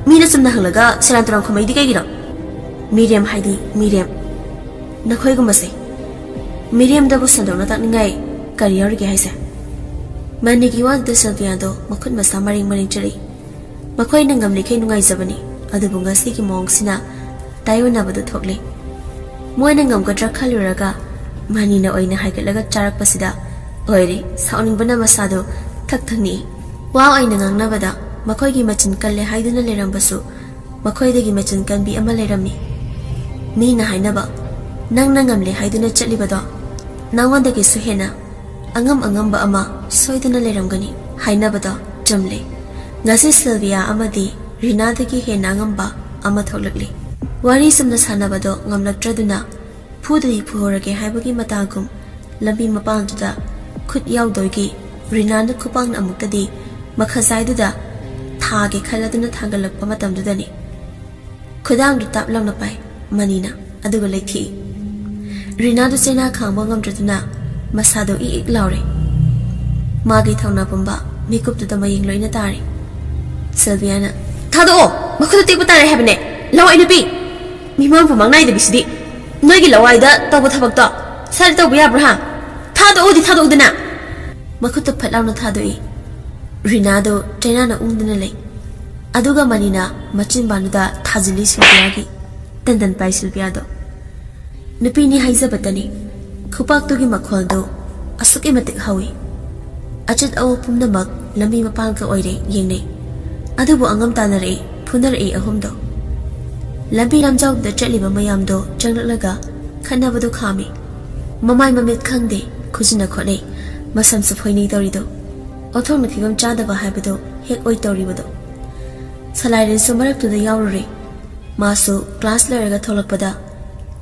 ꯃꯤꯅ ꯆꯨꯝꯅ ꯍꯪꯂꯒ ꯁꯦꯔꯥꯟ ꯇꯨꯔꯥꯟ ꯈꯨꯝꯃꯛꯏꯗꯤ ꯀꯩꯒꯤꯅꯣ? ꯃꯤꯔꯦꯝ ꯍꯥꯏꯗꯤ ꯃꯤꯔꯦꯝ꯫ ꯅꯈꯣꯏꯒꯨꯝꯕꯁꯦ ꯃꯤꯔꯦꯝꯗꯕꯨ ꯁꯟꯗꯣꯛꯅ ꯇꯥꯛꯅꯤꯡꯉꯥꯏ ꯀꯔꯤ ꯌꯥꯎꯔꯤꯒꯦ ꯍꯥꯏꯁꯦ?" ꯃꯅꯤꯒꯤ ꯋꯥꯗꯨꯗ ꯁꯤꯜꯚꯤꯌꯥꯗꯣ ꯃꯈꯨꯠ ꯃꯁꯥ ꯃꯔꯦꯡ ꯃꯔꯦꯡ ꯆꯠꯂꯛꯏ꯫ ꯃꯈꯣꯏꯅ ꯉꯝꯂꯤꯈꯩ ꯅꯨꯡꯉꯥꯏꯖꯕꯅꯤ, ꯑꯗꯨꯕꯨ ꯉꯁꯤꯒꯤ ꯃꯑꯣꯡꯁꯤꯅ ꯇꯥꯏꯑꯣꯟꯅꯕꯗꯨ ꯊꯣꯛꯂꯦ꯫ ꯃꯣꯏꯅ ꯉꯝꯒꯗ꯭ꯔꯥ ꯈꯜꯂꯨꯔꯒ ꯃꯅꯤꯅ ꯑꯣꯏꯅ ꯍꯥꯏꯒꯠꯂꯒ ꯆꯥꯔꯛꯄꯁꯤꯗ ꯑꯣꯏꯔꯦ ꯁꯥꯎꯅꯤꯡꯕꯅ ꯃꯁꯥꯗꯨ ꯊꯛ ꯊꯛ ꯅꯤꯛꯏ꯫ ꯋꯥ ꯑꯣꯏꯅ ꯉꯥꯡꯅꯕꯗ ꯃꯈꯣꯏꯒꯤ ꯃꯆꯤꯟ ꯀꯜꯂꯦ ꯍꯥꯏꯗꯨꯅ ꯂꯩꯔꯝꯕꯁꯨ ꯃꯈꯣꯏꯗꯒꯤ ꯃꯆꯤꯟ ꯀꯟꯕꯤ ꯑꯃ ꯂꯩꯔꯝꯃꯤ꯫ ꯃꯤꯅ ꯍꯥꯏꯅꯕ, "ꯅꯪꯅ ꯉꯝꯂꯦ ꯍꯥꯏꯗꯨꯅ ꯆꯠꯂꯤꯕꯗꯣ ꯅꯉꯣꯟꯗꯒꯤꯁꯨ ꯍꯦꯟꯅ ꯑꯉꯝ ꯑꯉꯝꯕ ꯑꯃ ꯁꯣꯏꯗꯅ ꯂꯩꯔꯝꯒꯅꯤ" ꯍꯥꯏꯅꯕꯗꯣ ꯆꯨꯝꯂꯦ꯫ ꯉꯁꯤ ꯁꯤꯜꯚꯤꯌꯥ ꯑꯃꯗꯤ ꯔꯤꯅꯥꯗꯒꯤ ꯍꯦꯟꯅ ꯑꯉꯝꯕ ꯑꯃ ꯊꯣꯛꯂꯛꯂꯤ꯫ ꯋꯥꯔꯤ ꯆꯨꯝꯅ ꯁꯥꯟꯅꯕꯗꯣ ꯉꯝꯂꯛꯇ꯭ꯔꯗꯨꯅ ꯐꯨꯗꯗꯤ ꯐꯨꯍꯧꯔꯒꯦ ꯍꯥꯏꯕꯒꯤ ꯃꯇꯥꯒꯨꯝ ꯂꯝꯕꯤ ꯃꯄꯥꯟꯗꯨꯗ ꯈꯨꯠ ꯌꯥꯎꯗꯣꯏꯒꯤ ꯔꯤꯅꯥꯅ ꯈꯨꯄꯥꯛꯅ ꯑꯃꯨꯛꯇꯗꯤ ꯃꯈꯖꯥꯏꯗꯨꯗ ꯊꯥꯒꯦ ꯈꯜꯂꯗꯨꯅ ꯊꯥꯡꯒꯠꯂꯛꯄ ꯃꯇꯝꯗꯨꯗꯅꯤ꯫ ꯈꯨꯗꯥꯡꯗꯨ ꯇꯥꯞ ꯂꯥꯎꯅ ꯄꯥꯏ ꯃꯅꯤꯅ, ꯑꯗꯨꯒ ꯂꯩꯊꯦꯛꯏ꯫ ꯔꯤꯅꯥꯗꯨ ꯆꯩꯅꯥ ꯈꯥꯡꯕ ꯉꯝꯗ꯭ꯔꯗꯨꯅ ꯃꯁꯥꯗꯣ ꯏꯛ ꯏꯛ ꯂꯥꯎꯔꯦ꯫ ꯃꯥꯒꯤ ꯊꯧꯅꯥ ꯄꯨꯝꯕ ꯃꯤꯀꯨꯞꯇꯨꯗ ꯃꯌꯦꯡ ꯂꯣꯏꯅ ꯇꯥꯔꯦ꯫ ꯁꯤꯜꯚꯤꯌꯥꯅ, "ꯊꯥꯗꯣꯛꯑꯣ! ꯃꯈꯨꯠꯇ ꯇꯦꯛꯄ ꯇꯥꯔꯦ ꯍꯥꯏꯕꯅꯦ! ꯂꯋꯥꯏ ꯅꯨꯄꯤ! ꯃꯤꯃꯥꯡ ꯐꯝꯃꯥꯡ ꯅꯥꯏꯗꯕꯤꯁꯤꯗꯤ! ꯅꯣꯏꯒꯤ ꯂꯋꯥꯏꯗ ꯇꯧꯕ ꯊꯕꯛꯇꯣ ꯁ꯭ꯋꯥꯏꯗ ꯇꯧꯕ ꯌꯥꯕ꯭ꯔꯥ, ꯍꯥ? ꯊꯥꯗꯣꯛꯑꯣꯗꯤ ꯊꯥꯗꯣꯛꯎꯗꯅ!" ꯃꯈꯨꯠꯇꯨ ꯐꯠ ꯂꯥꯎꯅ ꯊꯥꯗꯣꯛꯏ꯫ ꯔꯤꯅꯥꯗꯣ ꯆꯩꯅꯥꯅ ꯎꯪꯗꯨꯅ ꯂꯩ꯫ ꯑꯗꯨꯒ ꯃꯅꯤꯅ ꯃꯆꯤꯟꯕꯥꯟꯗꯨꯗ ꯊꯥꯖꯤꯜꯂꯤ ꯁꯤꯜꯚꯤꯌꯥꯒꯤ꯫ ꯇꯟꯗꯟ ꯄꯥꯏ ꯁꯤꯜꯚꯤꯌꯥꯗꯣ꯫ ꯅꯨꯄꯤꯅꯤ ꯍꯥꯏꯖꯕꯇꯅꯤ꯫ ꯈꯨꯄꯥꯛꯇꯨꯒꯤ ꯃꯈꯣꯜꯗꯨ ꯑꯁꯨꯛꯀꯤ ꯃꯇꯤꯛ ꯍꯧꯏ꯫ ꯑꯆꯠ ꯑꯋꯣꯛ ꯄꯨꯝꯅꯃꯛ ꯂꯝꯕꯤ ꯃꯄꯥꯟꯒ ꯑꯣꯏꯔꯦ ꯌꯦꯡꯅꯩ꯫ ꯑꯗꯨꯕꯨ ꯑꯉꯝ ꯇꯥꯟꯅꯔꯛꯏ, ꯐꯨꯅꯔꯛꯏ ꯑꯍꯨꯝꯗꯣ꯫ ꯂꯝꯕꯤ ꯂꯝꯖꯥꯎꯗꯨꯗ ꯆꯠꯂꯤꯕ ꯃꯌꯥꯝꯗꯣ ꯆꯪꯂꯛꯂꯒ ꯈꯠꯅꯕꯗꯨ ꯈꯥꯝꯃꯤ꯫ ꯃꯃꯥꯏ ꯃꯃꯤꯠ ꯈꯪꯗꯦ, ꯈꯨꯖꯤꯟꯅ ꯈꯣꯠꯅꯩ, ꯃꯁꯝꯁꯨ ꯐꯣꯏꯅꯩ ꯇꯧꯔꯤꯗꯣ꯫ ꯑꯣꯟꯊꯣꯛꯅ ꯐꯤꯕꯝ ꯆꯥꯗꯕ ꯍꯥꯏꯕꯗꯣ ꯍꯦꯛ ꯑꯣꯏ ꯇꯧꯔꯤꯕꯗꯣ꯫ ꯁꯂꯥꯏꯔꯦꯟꯁꯨ ꯃꯔꯛꯇꯨꯗ ꯌꯥꯎꯔꯨꯔꯦ꯫ ꯃꯥꯁꯨ ꯀ꯭ꯂꯥꯁ ꯂꯣꯏꯔꯒ ꯊꯣꯛꯂꯛꯄꯗ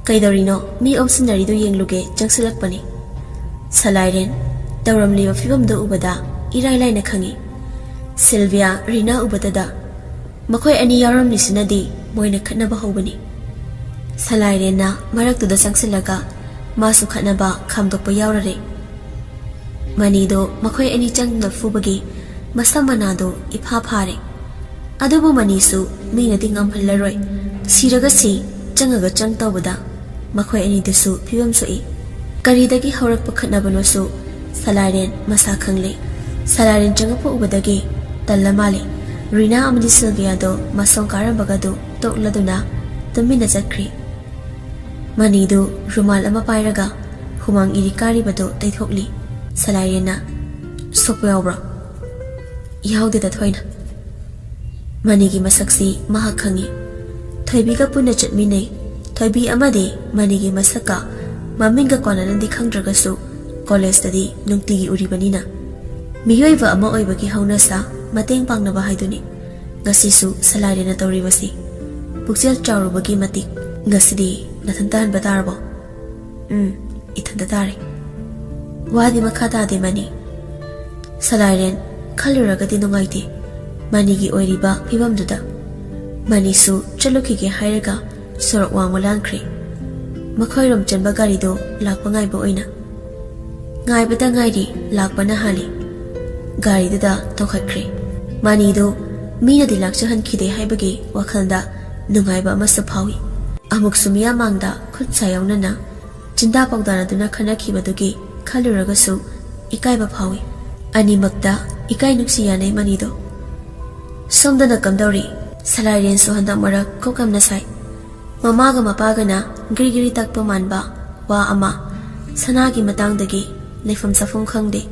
"ꯀꯩꯗꯧꯔꯤꯅꯣ? ꯃꯤ ꯑꯣꯟꯁꯤꯟꯅꯔꯤꯗꯨ ꯌꯦꯡꯂꯨꯒꯦ" ꯆꯪꯁꯤꯜꯂꯛꯄꯅꯤ꯫ ꯁꯂꯥꯏꯔꯦꯟ ꯇꯧꯔꯝꯂꯤꯕ ꯐꯤꯕꯝꯗꯨ ꯎꯕꯗ ꯏꯔꯥꯏ ꯂꯥꯏꯅ ꯈꯪꯏ꯫ ꯁꯤꯜꯚꯤꯌꯥ, ꯔꯤꯅꯥ ꯎꯕꯗꯗ ꯃꯈꯣꯏ ꯑꯅꯤ ꯌꯥꯎꯔꯝꯂꯤꯁꯤꯅꯗꯤ ꯃꯣꯏꯅ ꯈꯠꯅꯕ ꯍꯧꯕꯅꯤ꯫ ꯁꯂꯥꯏꯔꯦꯟꯅ ꯃꯔꯛꯇꯨꯗ ꯆꯪꯁꯤꯜꯂꯒ ꯃꯥꯁꯨ ꯈꯠꯅꯕ ꯈꯥꯝꯗꯣꯛꯄ ꯌꯥꯎꯔꯔꯦ꯫ ꯃꯅꯤꯗꯣ ꯃꯈꯣꯏ ꯑꯅꯤ ꯆꯪꯗꯨꯅ ꯐꯨꯕꯒꯤ ꯃꯁꯝ ꯃꯅꯥꯗꯣ ꯏꯐꯥ ꯐꯥꯔꯦ꯫ ꯑꯗꯨꯕꯨ ꯃꯅꯤꯁꯨ ꯃꯤꯅꯗꯤ ꯉꯝꯍꯜꯂꯔꯣꯏ, ꯁꯤꯔꯒ ꯁꯤ, ꯆꯪꯉꯒ ꯆꯪ ꯇꯧꯕꯗ ꯃꯈꯣꯏ ꯑꯅꯤꯗꯁꯨ ꯐꯤꯕꯝ ꯁꯣꯛꯏ꯫ ꯀꯔꯤꯗꯒꯤ ꯍꯧꯔꯛꯄ ꯈꯠꯅꯕꯅꯣꯁꯨ ꯁꯂꯥꯏꯔꯦꯟ ꯃꯁꯥ ꯈꯪꯂꯦ꯫ ꯁꯂꯥꯏꯔꯦꯟ ꯆꯪꯉꯛꯄ ꯎꯕꯗꯒꯤ ꯇꯜꯂ ꯃꯥꯜꯂꯦ꯫ ꯔꯤꯅꯥ ꯑꯃꯗꯤ ꯁꯤꯜꯚꯤꯌꯥꯗꯣ ꯃꯁꯣꯡ ꯀꯥꯔꯝꯕꯒꯗꯨ ꯇꯣꯛꯂꯗꯨꯅ ꯇꯨꯃꯤꯟꯅ ꯆꯠꯈ꯭ꯔꯦ꯫ ꯃꯅꯤꯗꯨ ꯔꯨꯃꯥꯜ ꯑꯃ ꯄꯥꯏꯔꯒ ꯍꯨꯃꯥꯡ ꯏꯔꯤ ꯀꯥꯔꯤꯕꯗꯨ ꯇꯩꯊꯣꯛꯂꯤ꯫ ꯁꯂꯥꯏꯔꯦꯟꯅ, "ꯁꯣꯛꯄ ꯌꯥꯎꯕ꯭ꯔꯣ?" "ꯌꯥꯎꯗꯦꯗ ꯊꯣꯏꯅ꯫" ꯃꯅꯤꯒꯤ ꯃꯁꯛꯁꯤ ꯃꯍꯥꯛ ꯈꯪꯏ꯫ ꯊꯣꯏꯕꯤꯒ ꯄꯨꯟꯅ ꯆꯠꯃꯤꯟꯅꯩ꯫ ꯊꯣꯏꯕꯤ ꯑꯃꯗꯤ ꯃꯅꯤꯒꯤ ꯃꯁꯛꯀ ꯃꯃꯤꯡꯒ ꯀꯣꯟꯅꯅꯗꯤ ꯈꯪꯗ꯭ꯔꯒꯁꯨ ꯀꯣꯂꯦꯖꯇꯗꯤ ꯅꯨꯡꯇꯤꯒꯤ ꯎꯔꯤꯕꯅꯤꯅ꯫ ꯃꯤꯑꯣꯏꯕ ꯑꯃ ꯑꯣꯏꯕꯒꯤ ꯍꯧꯅꯁꯥ ꯃꯇꯦꯡ ꯄꯥꯡꯅꯕ ꯍꯥꯏꯗꯨꯅꯤ꯫ ꯉꯁꯤꯁꯨ ꯁꯂꯥꯏꯔꯦꯟꯅ ꯇꯧꯔꯤꯕꯁꯤ ꯄꯨꯛꯆꯦꯜ ꯆꯥꯎꯔꯨꯕꯒꯤ ꯃꯇꯤꯛ꯫ "ꯉꯁꯤꯗꯤ ꯅꯊꯟꯇ ꯍꯟꯕ ꯇꯥꯔꯕꯣ?" "ꯎꯝ, ꯏꯊꯟꯇ ꯇꯥꯔꯦ꯫" ꯋꯥꯗꯤ ꯃꯈꯥ ꯇꯥꯗꯦ ꯃꯅꯤ꯫ ꯁꯂꯥꯏꯔꯦꯟ ꯈꯜꯂꯨꯔꯒꯗꯤ ꯅꯨꯡꯉꯥꯏꯇꯦ ꯃꯅꯤꯒꯤ ꯑꯣꯏꯔꯤꯕ ꯐꯤꯕꯝꯗꯨꯗ꯫ ꯃꯅꯤꯁꯨ ꯆꯠꯂꯨꯈꯤꯒꯦ ꯍꯥꯏꯔꯒ ꯁꯣꯔꯣꯛ ꯋꯥꯡꯃ ꯂꯥꯟꯈ꯭ꯔꯦ꯫ ꯃꯈꯣꯏꯔꯣꯝ ꯆꯦꯟꯕ ꯒꯥꯔꯤꯗꯣ ꯂꯥꯛꯄ ꯉꯥꯏꯕ ꯑꯣꯏꯅ꯫ ꯉꯥꯏꯕꯗ ꯉꯥꯏꯔꯤ, ꯂꯥꯛꯄꯅ ꯍꯥꯜꯂꯤ꯫ ꯒꯥꯔꯤꯗꯨꯗ ꯇꯣꯡꯈꯠꯈ꯭ꯔꯦ꯫ ꯃꯅꯤꯗꯨ ꯃꯤꯅꯗꯤ ꯂꯥꯛꯆꯍꯟꯈꯤꯗꯦ ꯍꯥꯏꯕꯒꯤ ꯋꯥꯈꯜꯗ ꯅꯨꯡꯉꯥꯏꯕ ꯑꯃꯁꯨ ꯐꯥꯎꯏ꯫ ꯑꯃꯨꯛꯁꯨ ꯃꯤꯌꯥꯝ ꯃꯥꯡꯗ ꯈꯨꯠ ꯁꯥ ꯌꯥꯎꯅꯅ ꯆꯤꯟꯗꯥ ꯄꯥꯎꯗꯥꯅꯗꯨꯅ ꯈꯠꯅꯈꯤꯕꯗꯨꯒꯤ ꯈꯜꯂꯨꯔꯒꯁꯨ ꯏꯀꯥꯏꯕ ꯐꯥꯎꯏ꯫ ꯑꯅꯤꯃꯛꯇ ꯏꯀꯥꯏ ꯅꯨꯡꯁꯤ ꯌꯥꯅꯩ ꯃꯅꯤꯗꯣ꯫ ꯁꯣꯝꯗꯅ ꯀꯝꯗꯧꯔꯤ? ꯁꯂꯥꯏꯔꯦꯟꯁꯨ ꯍꯟꯗꯛ ꯃꯔꯛ ꯀꯣꯛ ꯌꯥꯝꯅ ꯁꯥꯏ꯫ ꯃꯃꯥꯒ ꯃꯄꯥꯒꯅ ꯒ꯭ꯔꯤ ꯒ꯭ꯔꯤ ꯇꯛꯄ ꯃꯥꯟꯕ ꯋꯥ ꯑꯃ, ꯁꯅꯥꯒꯤ ꯃꯇꯥꯡꯗꯒꯤ ꯂꯩꯐꯝ ꯆꯥꯐꯝ ꯈꯪꯗꯦ꯫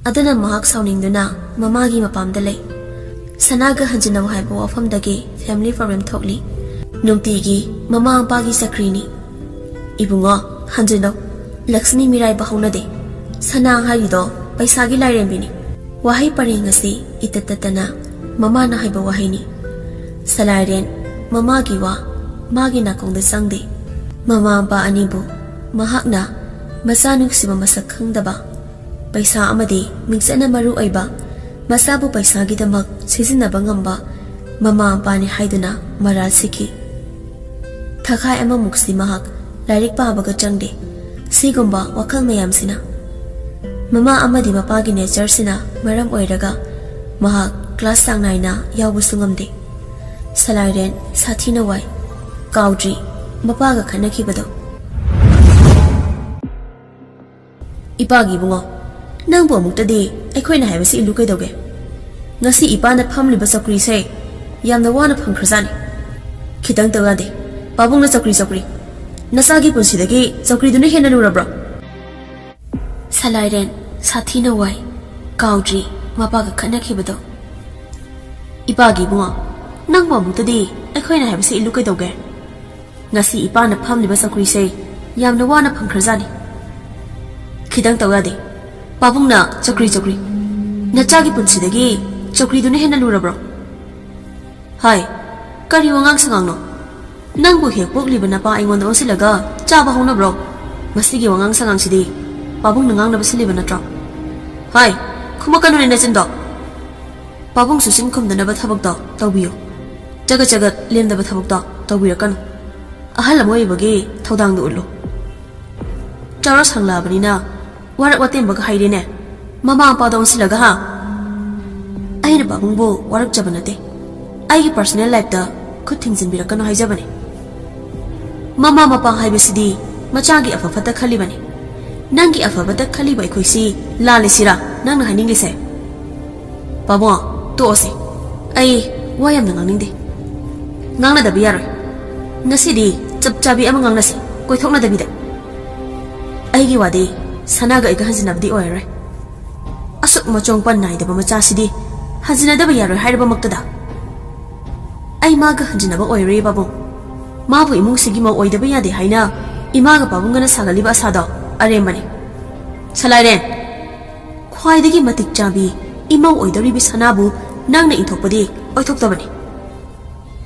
ꯑꯗꯨꯅ ꯃꯍꯥꯛ ꯁꯥꯎꯅꯤꯡꯗꯨꯅ ꯃꯃꯥꯒꯤ ꯃꯄꯥꯝꯗ ꯂꯩ꯫ ꯁꯅꯥꯒ ꯍꯟꯖꯤꯟꯅꯧ ꯍꯥꯏꯕ ꯋꯥꯐꯝꯗꯒꯤ family problem ꯊꯣꯛꯂꯤ꯫ ꯅꯨꯡꯇꯤꯒꯤ ꯃꯃꯥ ꯃꯄꯥꯒꯤ ꯆꯀ꯭ꯔꯤꯅꯤ꯫ "ꯏꯕꯨꯡꯉꯣ, ꯍꯟꯖꯤꯜꯂꯣ꯫ ꯂꯛꯁꯃꯤ ꯃꯤꯔꯥꯏꯕ ꯍꯧꯅꯗꯦ꯫ ꯁꯅꯥ ꯍꯥꯏꯔꯤꯗꯣ ꯄꯩꯁꯥꯒꯤ ꯂꯥꯏꯔꯦꯝꯕꯤꯅꯤ꯫" ꯋꯥꯍꯩ ꯄꯔꯦꯡ ꯑꯁꯤ ꯏꯇꯠ ꯇꯠꯇꯅ ꯃꯃꯥꯅ ꯍꯥꯏꯕ ꯋꯥꯍꯩꯅꯤ꯫ ꯁꯂꯥꯏꯔꯦꯟ ꯃꯃꯥꯒꯤ ꯋꯥ ꯃꯥꯒꯤ ꯅꯥꯀꯣꯡꯗ ꯆꯪꯗꯦ꯫ ꯃꯃꯥ ꯃꯄꯥ ꯑꯅꯤꯕꯨ ꯃꯍꯥꯛꯅ ꯃꯆꯥ ꯅꯨꯡꯁꯤꯕ ꯃꯁꯛ ꯈꯪꯗꯕ, ꯄꯩꯁꯥ ꯑꯃꯗꯤ ꯃꯤꯡꯆꯠꯅ ꯃꯔꯨ ꯑꯣꯏꯕ, ꯃꯆꯥꯕꯨ ꯄꯩꯁꯥꯒꯤꯗꯃꯛ ꯁꯤꯖꯤꯟꯅꯕ ꯉꯝꯕ ꯃꯃꯥ ꯃꯄꯥꯅꯤ ꯍꯥꯏꯗꯨꯅ ꯃꯔꯥꯜ ꯁꯤꯈꯤ꯫ ꯊꯥꯈꯥꯏ ꯑꯃꯃꯨꯛꯁꯤ ꯃꯍꯥꯛ ꯂꯥꯏꯔꯤꯛ ꯄꯥꯕꯒ ꯆꯪꯗꯦ꯫ ꯁꯤꯒꯨꯝꯕ ꯋꯥꯈꯜ ꯃꯌꯥꯝꯁꯤꯅ ꯃꯃꯥ ꯑꯃꯗꯤ ꯃꯄꯥꯒꯤ ꯅꯦꯆꯔꯁꯤꯅ ꯃꯔꯝ ꯑꯣꯏꯔꯒ ꯃꯍꯥꯛ ꯀ꯭ꯂꯥꯁ ꯆꯥꯡ ꯅꯥꯏꯅ ꯌꯥꯎꯕꯁꯨ ꯉꯝꯗꯦ꯫ ꯁꯂꯥꯏꯔꯦꯟ ꯁꯥꯊꯤꯅ ꯋꯥꯏ꯫ ꯀꯥꯎꯗ꯭ꯔꯤ ꯃꯄꯥꯒ ꯈꯠꯅꯈꯤꯕꯗꯣ꯫ ꯏꯄꯥꯒꯤ ꯏꯕꯨꯡꯉꯣ, ꯅꯪꯕꯨ ꯑꯃꯨꯛꯇꯗꯤ ꯑꯩꯈꯣꯏꯅ ꯍꯥꯏꯕꯁꯤ ꯏꯜꯂꯨ ꯀꯩꯗꯧꯒꯦ? ꯉꯁꯤ ꯏꯄꯥꯅ ꯐꯝꯂꯤꯕ ꯆꯧꯀ꯭ꯔꯤꯁꯦ ꯌꯥꯝꯅ ꯋꯥꯅ ꯐꯪꯈ꯭ꯔꯖꯥꯠꯅꯤ꯫ ꯈꯤꯇꯪ ꯇꯧ ꯌꯥꯗꯦ꯫ ꯄꯥꯕꯨꯡꯅ ꯆꯧꯀ꯭ꯔꯤ ꯆꯧꯀ꯭ꯔꯤ꯫ ꯅꯆꯥꯒꯤ ꯄꯨꯟꯁꯤꯗꯒꯤ ꯆꯧꯀ꯭ꯔꯤꯗꯨꯅ ꯍꯦꯟꯅ ꯂꯨꯔꯕ꯭ꯔꯣ? ꯁꯂꯥꯏꯔꯦꯟ ꯁꯥꯊꯤꯅ ꯋꯥꯏ꯫ ꯀꯥꯎꯗ꯭ꯔꯤ ꯃꯄꯥꯒ ꯈꯠꯅꯈꯤꯕꯗꯣ꯫ ꯏꯄꯥꯒꯤ ꯏꯕꯨꯡꯉꯣ, ꯅꯪꯕꯨ ꯑꯃꯨꯛꯇꯗꯤ ꯑꯩꯈꯣꯏꯅ ꯍꯥꯏꯕꯁꯤ ꯏꯜꯂꯨ ꯀꯩꯗꯧꯒꯦ? ꯉꯁꯤ ꯏꯄꯥꯅ ꯐꯝꯂꯤꯕ ꯆꯧꯀ꯭ꯔꯤꯁꯦ ꯌꯥꯝꯅ ꯋꯥꯅ ꯐꯪꯈ꯭ꯔꯖꯥꯠꯅꯤ꯫ ꯈꯤꯇꯪ ꯇꯧ ꯌꯥꯗꯦ꯫ ꯄꯥꯕꯨꯡꯅ ꯆꯧꯀ꯭ꯔꯤ ꯆꯧꯀ꯭ꯔꯤ꯫ ꯅꯆꯥꯒꯤ ꯄꯨꯟꯁꯤꯗꯒꯤ ꯆꯧꯀ꯭ꯔꯤꯗꯨꯅ ꯍꯦꯟꯅ ꯂꯨꯔꯕ꯭ꯔꯣ? ꯍꯥꯏ, ꯀꯔꯤ ꯋꯥꯉꯥꯡ ꯁꯉꯥꯡꯅꯣ? ꯅꯪꯕꯨ ꯍꯦꯛ ꯄꯣꯛꯂꯤꯕ ꯅꯄꯥ ꯑꯩꯉꯣꯟꯗ ꯑꯣꯟꯁꯤꯜꯂꯒ ꯆꯥꯕ ꯍꯧꯅꯕ꯭ꯔꯣ? ꯃꯁꯤꯒꯤ ꯋꯥꯉꯥꯡ ꯁꯉꯥꯡꯁꯤꯗꯤ ꯄꯥꯕꯨꯡꯅ ꯉꯥꯡꯅꯕ ꯁꯤꯜꯂꯤꯕ ꯅꯠꯇ꯭ꯔꯣ? ꯍꯥꯏ, ꯈꯨꯝꯃꯛꯀꯅꯨꯅꯦ ꯅꯆꯤꯟꯗꯣ꯫ ꯄꯥꯕꯨꯡꯁꯨ ꯆꯤꯟ ꯈꯨꯝꯗꯅꯕ ꯊꯕꯛꯇꯣ ꯇꯧꯕꯤꯌꯨ꯫ ꯆꯒꯠ ꯆꯒꯠ ꯂꯦꯝꯗꯕ ꯊꯕꯛꯇꯣ ꯇꯧꯕꯤꯔꯛꯀꯅꯨ꯫ ꯑꯍꯜ ꯑꯃ ꯑꯣꯏꯕꯒꯤ ꯊꯧꯗꯥꯡꯗꯨ ꯎꯠꯂꯨ꯫ ꯆꯥꯎꯔ ꯁꯥꯡꯂꯛꯑꯕꯅꯤꯅ ꯋꯥꯔꯛ ꯋꯥꯇꯦꯝꯕꯒ ꯍꯩꯔꯦꯅꯦ꯫ ꯃꯃꯥ ꯃꯄꯥꯗ ꯑꯣꯟꯁꯤꯜꯂꯒ ꯍꯥ? ꯑꯩꯅ ꯄꯥꯕꯨꯡꯕꯨ ꯋꯥꯔꯛꯆꯕ ꯅꯠꯇꯦ꯫ ꯑꯩꯒꯤ ꯄꯔꯁꯣꯅꯦꯜ ꯂꯥꯏꯐꯇ ꯈꯨꯠ ꯊꯤꯡꯖꯤꯟꯕꯤꯔꯛꯀꯅꯨ ꯍꯥꯏꯖꯕꯅꯦ꯫ ꯃꯃꯥ ꯃꯄꯥ ꯍꯥꯏꯕꯁꯤꯗꯤ ꯃꯆꯥꯒꯤ ꯑꯐ ꯐꯠꯇ ꯈꯜꯂꯤꯕꯅꯤ꯫ ꯅꯪꯒꯤ ꯑꯐ ꯐꯠꯇ ꯈꯜꯂꯤꯕ ꯑꯩꯈꯣꯏꯁꯤ ꯂꯥꯜꯂꯤꯁꯤꯔꯥ ꯅꯪꯅ ꯍꯥꯏꯅꯤꯡꯂꯤꯁꯦ? ꯄꯥꯕꯨꯡ, ꯇꯣꯛꯑꯁꯤ꯫ ꯑꯩ ꯋꯥ ꯌꯥꯝꯅ ꯉꯥꯡꯅꯤꯡꯗꯦ꯫ ꯉꯥꯡꯅꯗꯕ ꯌꯥꯔꯣꯏ꯫ ꯉꯁꯤꯗꯤ ꯆꯞ ꯆꯥꯕꯤ ꯑꯃ ꯉꯥꯡꯅꯁꯤ, ꯀꯣꯏꯊꯣꯛꯅꯗꯕꯤꯗ꯫ ꯑꯩꯒꯤ ꯋꯥꯗꯤ ꯁꯅꯥꯒ ꯑꯩꯒ ꯍꯟꯖꯤꯟꯅꯕꯗꯤ ꯑꯣꯏꯔꯔꯣꯏ꯫ ꯑꯁꯨꯛ ꯃꯆꯣꯡ ꯄꯟ ꯅꯥꯏꯗꯕ ꯃꯆꯥꯁꯤꯗꯤ ꯍꯟꯖꯤꯟꯅꯗꯕ ꯌꯥꯔꯣꯏ ꯍꯥꯏꯔꯕꯃꯛꯇꯗ꯫ ꯑꯩ ꯃꯥꯒ ꯍꯟꯖꯤꯟꯅꯕ ꯑꯣꯏꯔꯣꯏꯌꯦ ꯄꯥꯕꯨꯡ꯫ ꯃꯥꯕꯨ ꯏꯃꯨꯡꯁꯤꯒꯤ ꯃꯧ ꯑꯣꯏꯗꯕ ꯌꯥꯗꯦ ꯍꯥꯏꯅ ꯏꯃꯥꯒ ꯄꯥꯕꯨꯡꯒꯅ ꯁꯥꯒꯠꯂꯤꯕ ꯑꯁꯥꯗꯣ ꯑꯔꯦꯝꯕꯅꯤ꯫ ꯁꯂꯥꯏꯔꯦꯟ, ꯈ꯭ꯋꯥꯏꯗꯒꯤ ꯃꯇꯤꯛ ꯆꯥꯕꯤ ꯏꯃꯧ ꯑꯣꯏꯗꯧꯔꯤꯕꯤ ꯁꯅꯥꯕꯨ ꯅꯪꯅ ꯏꯟꯊꯣꯛꯄꯗꯤ ꯑꯣꯏꯊꯣꯛꯇꯕꯅꯤ꯫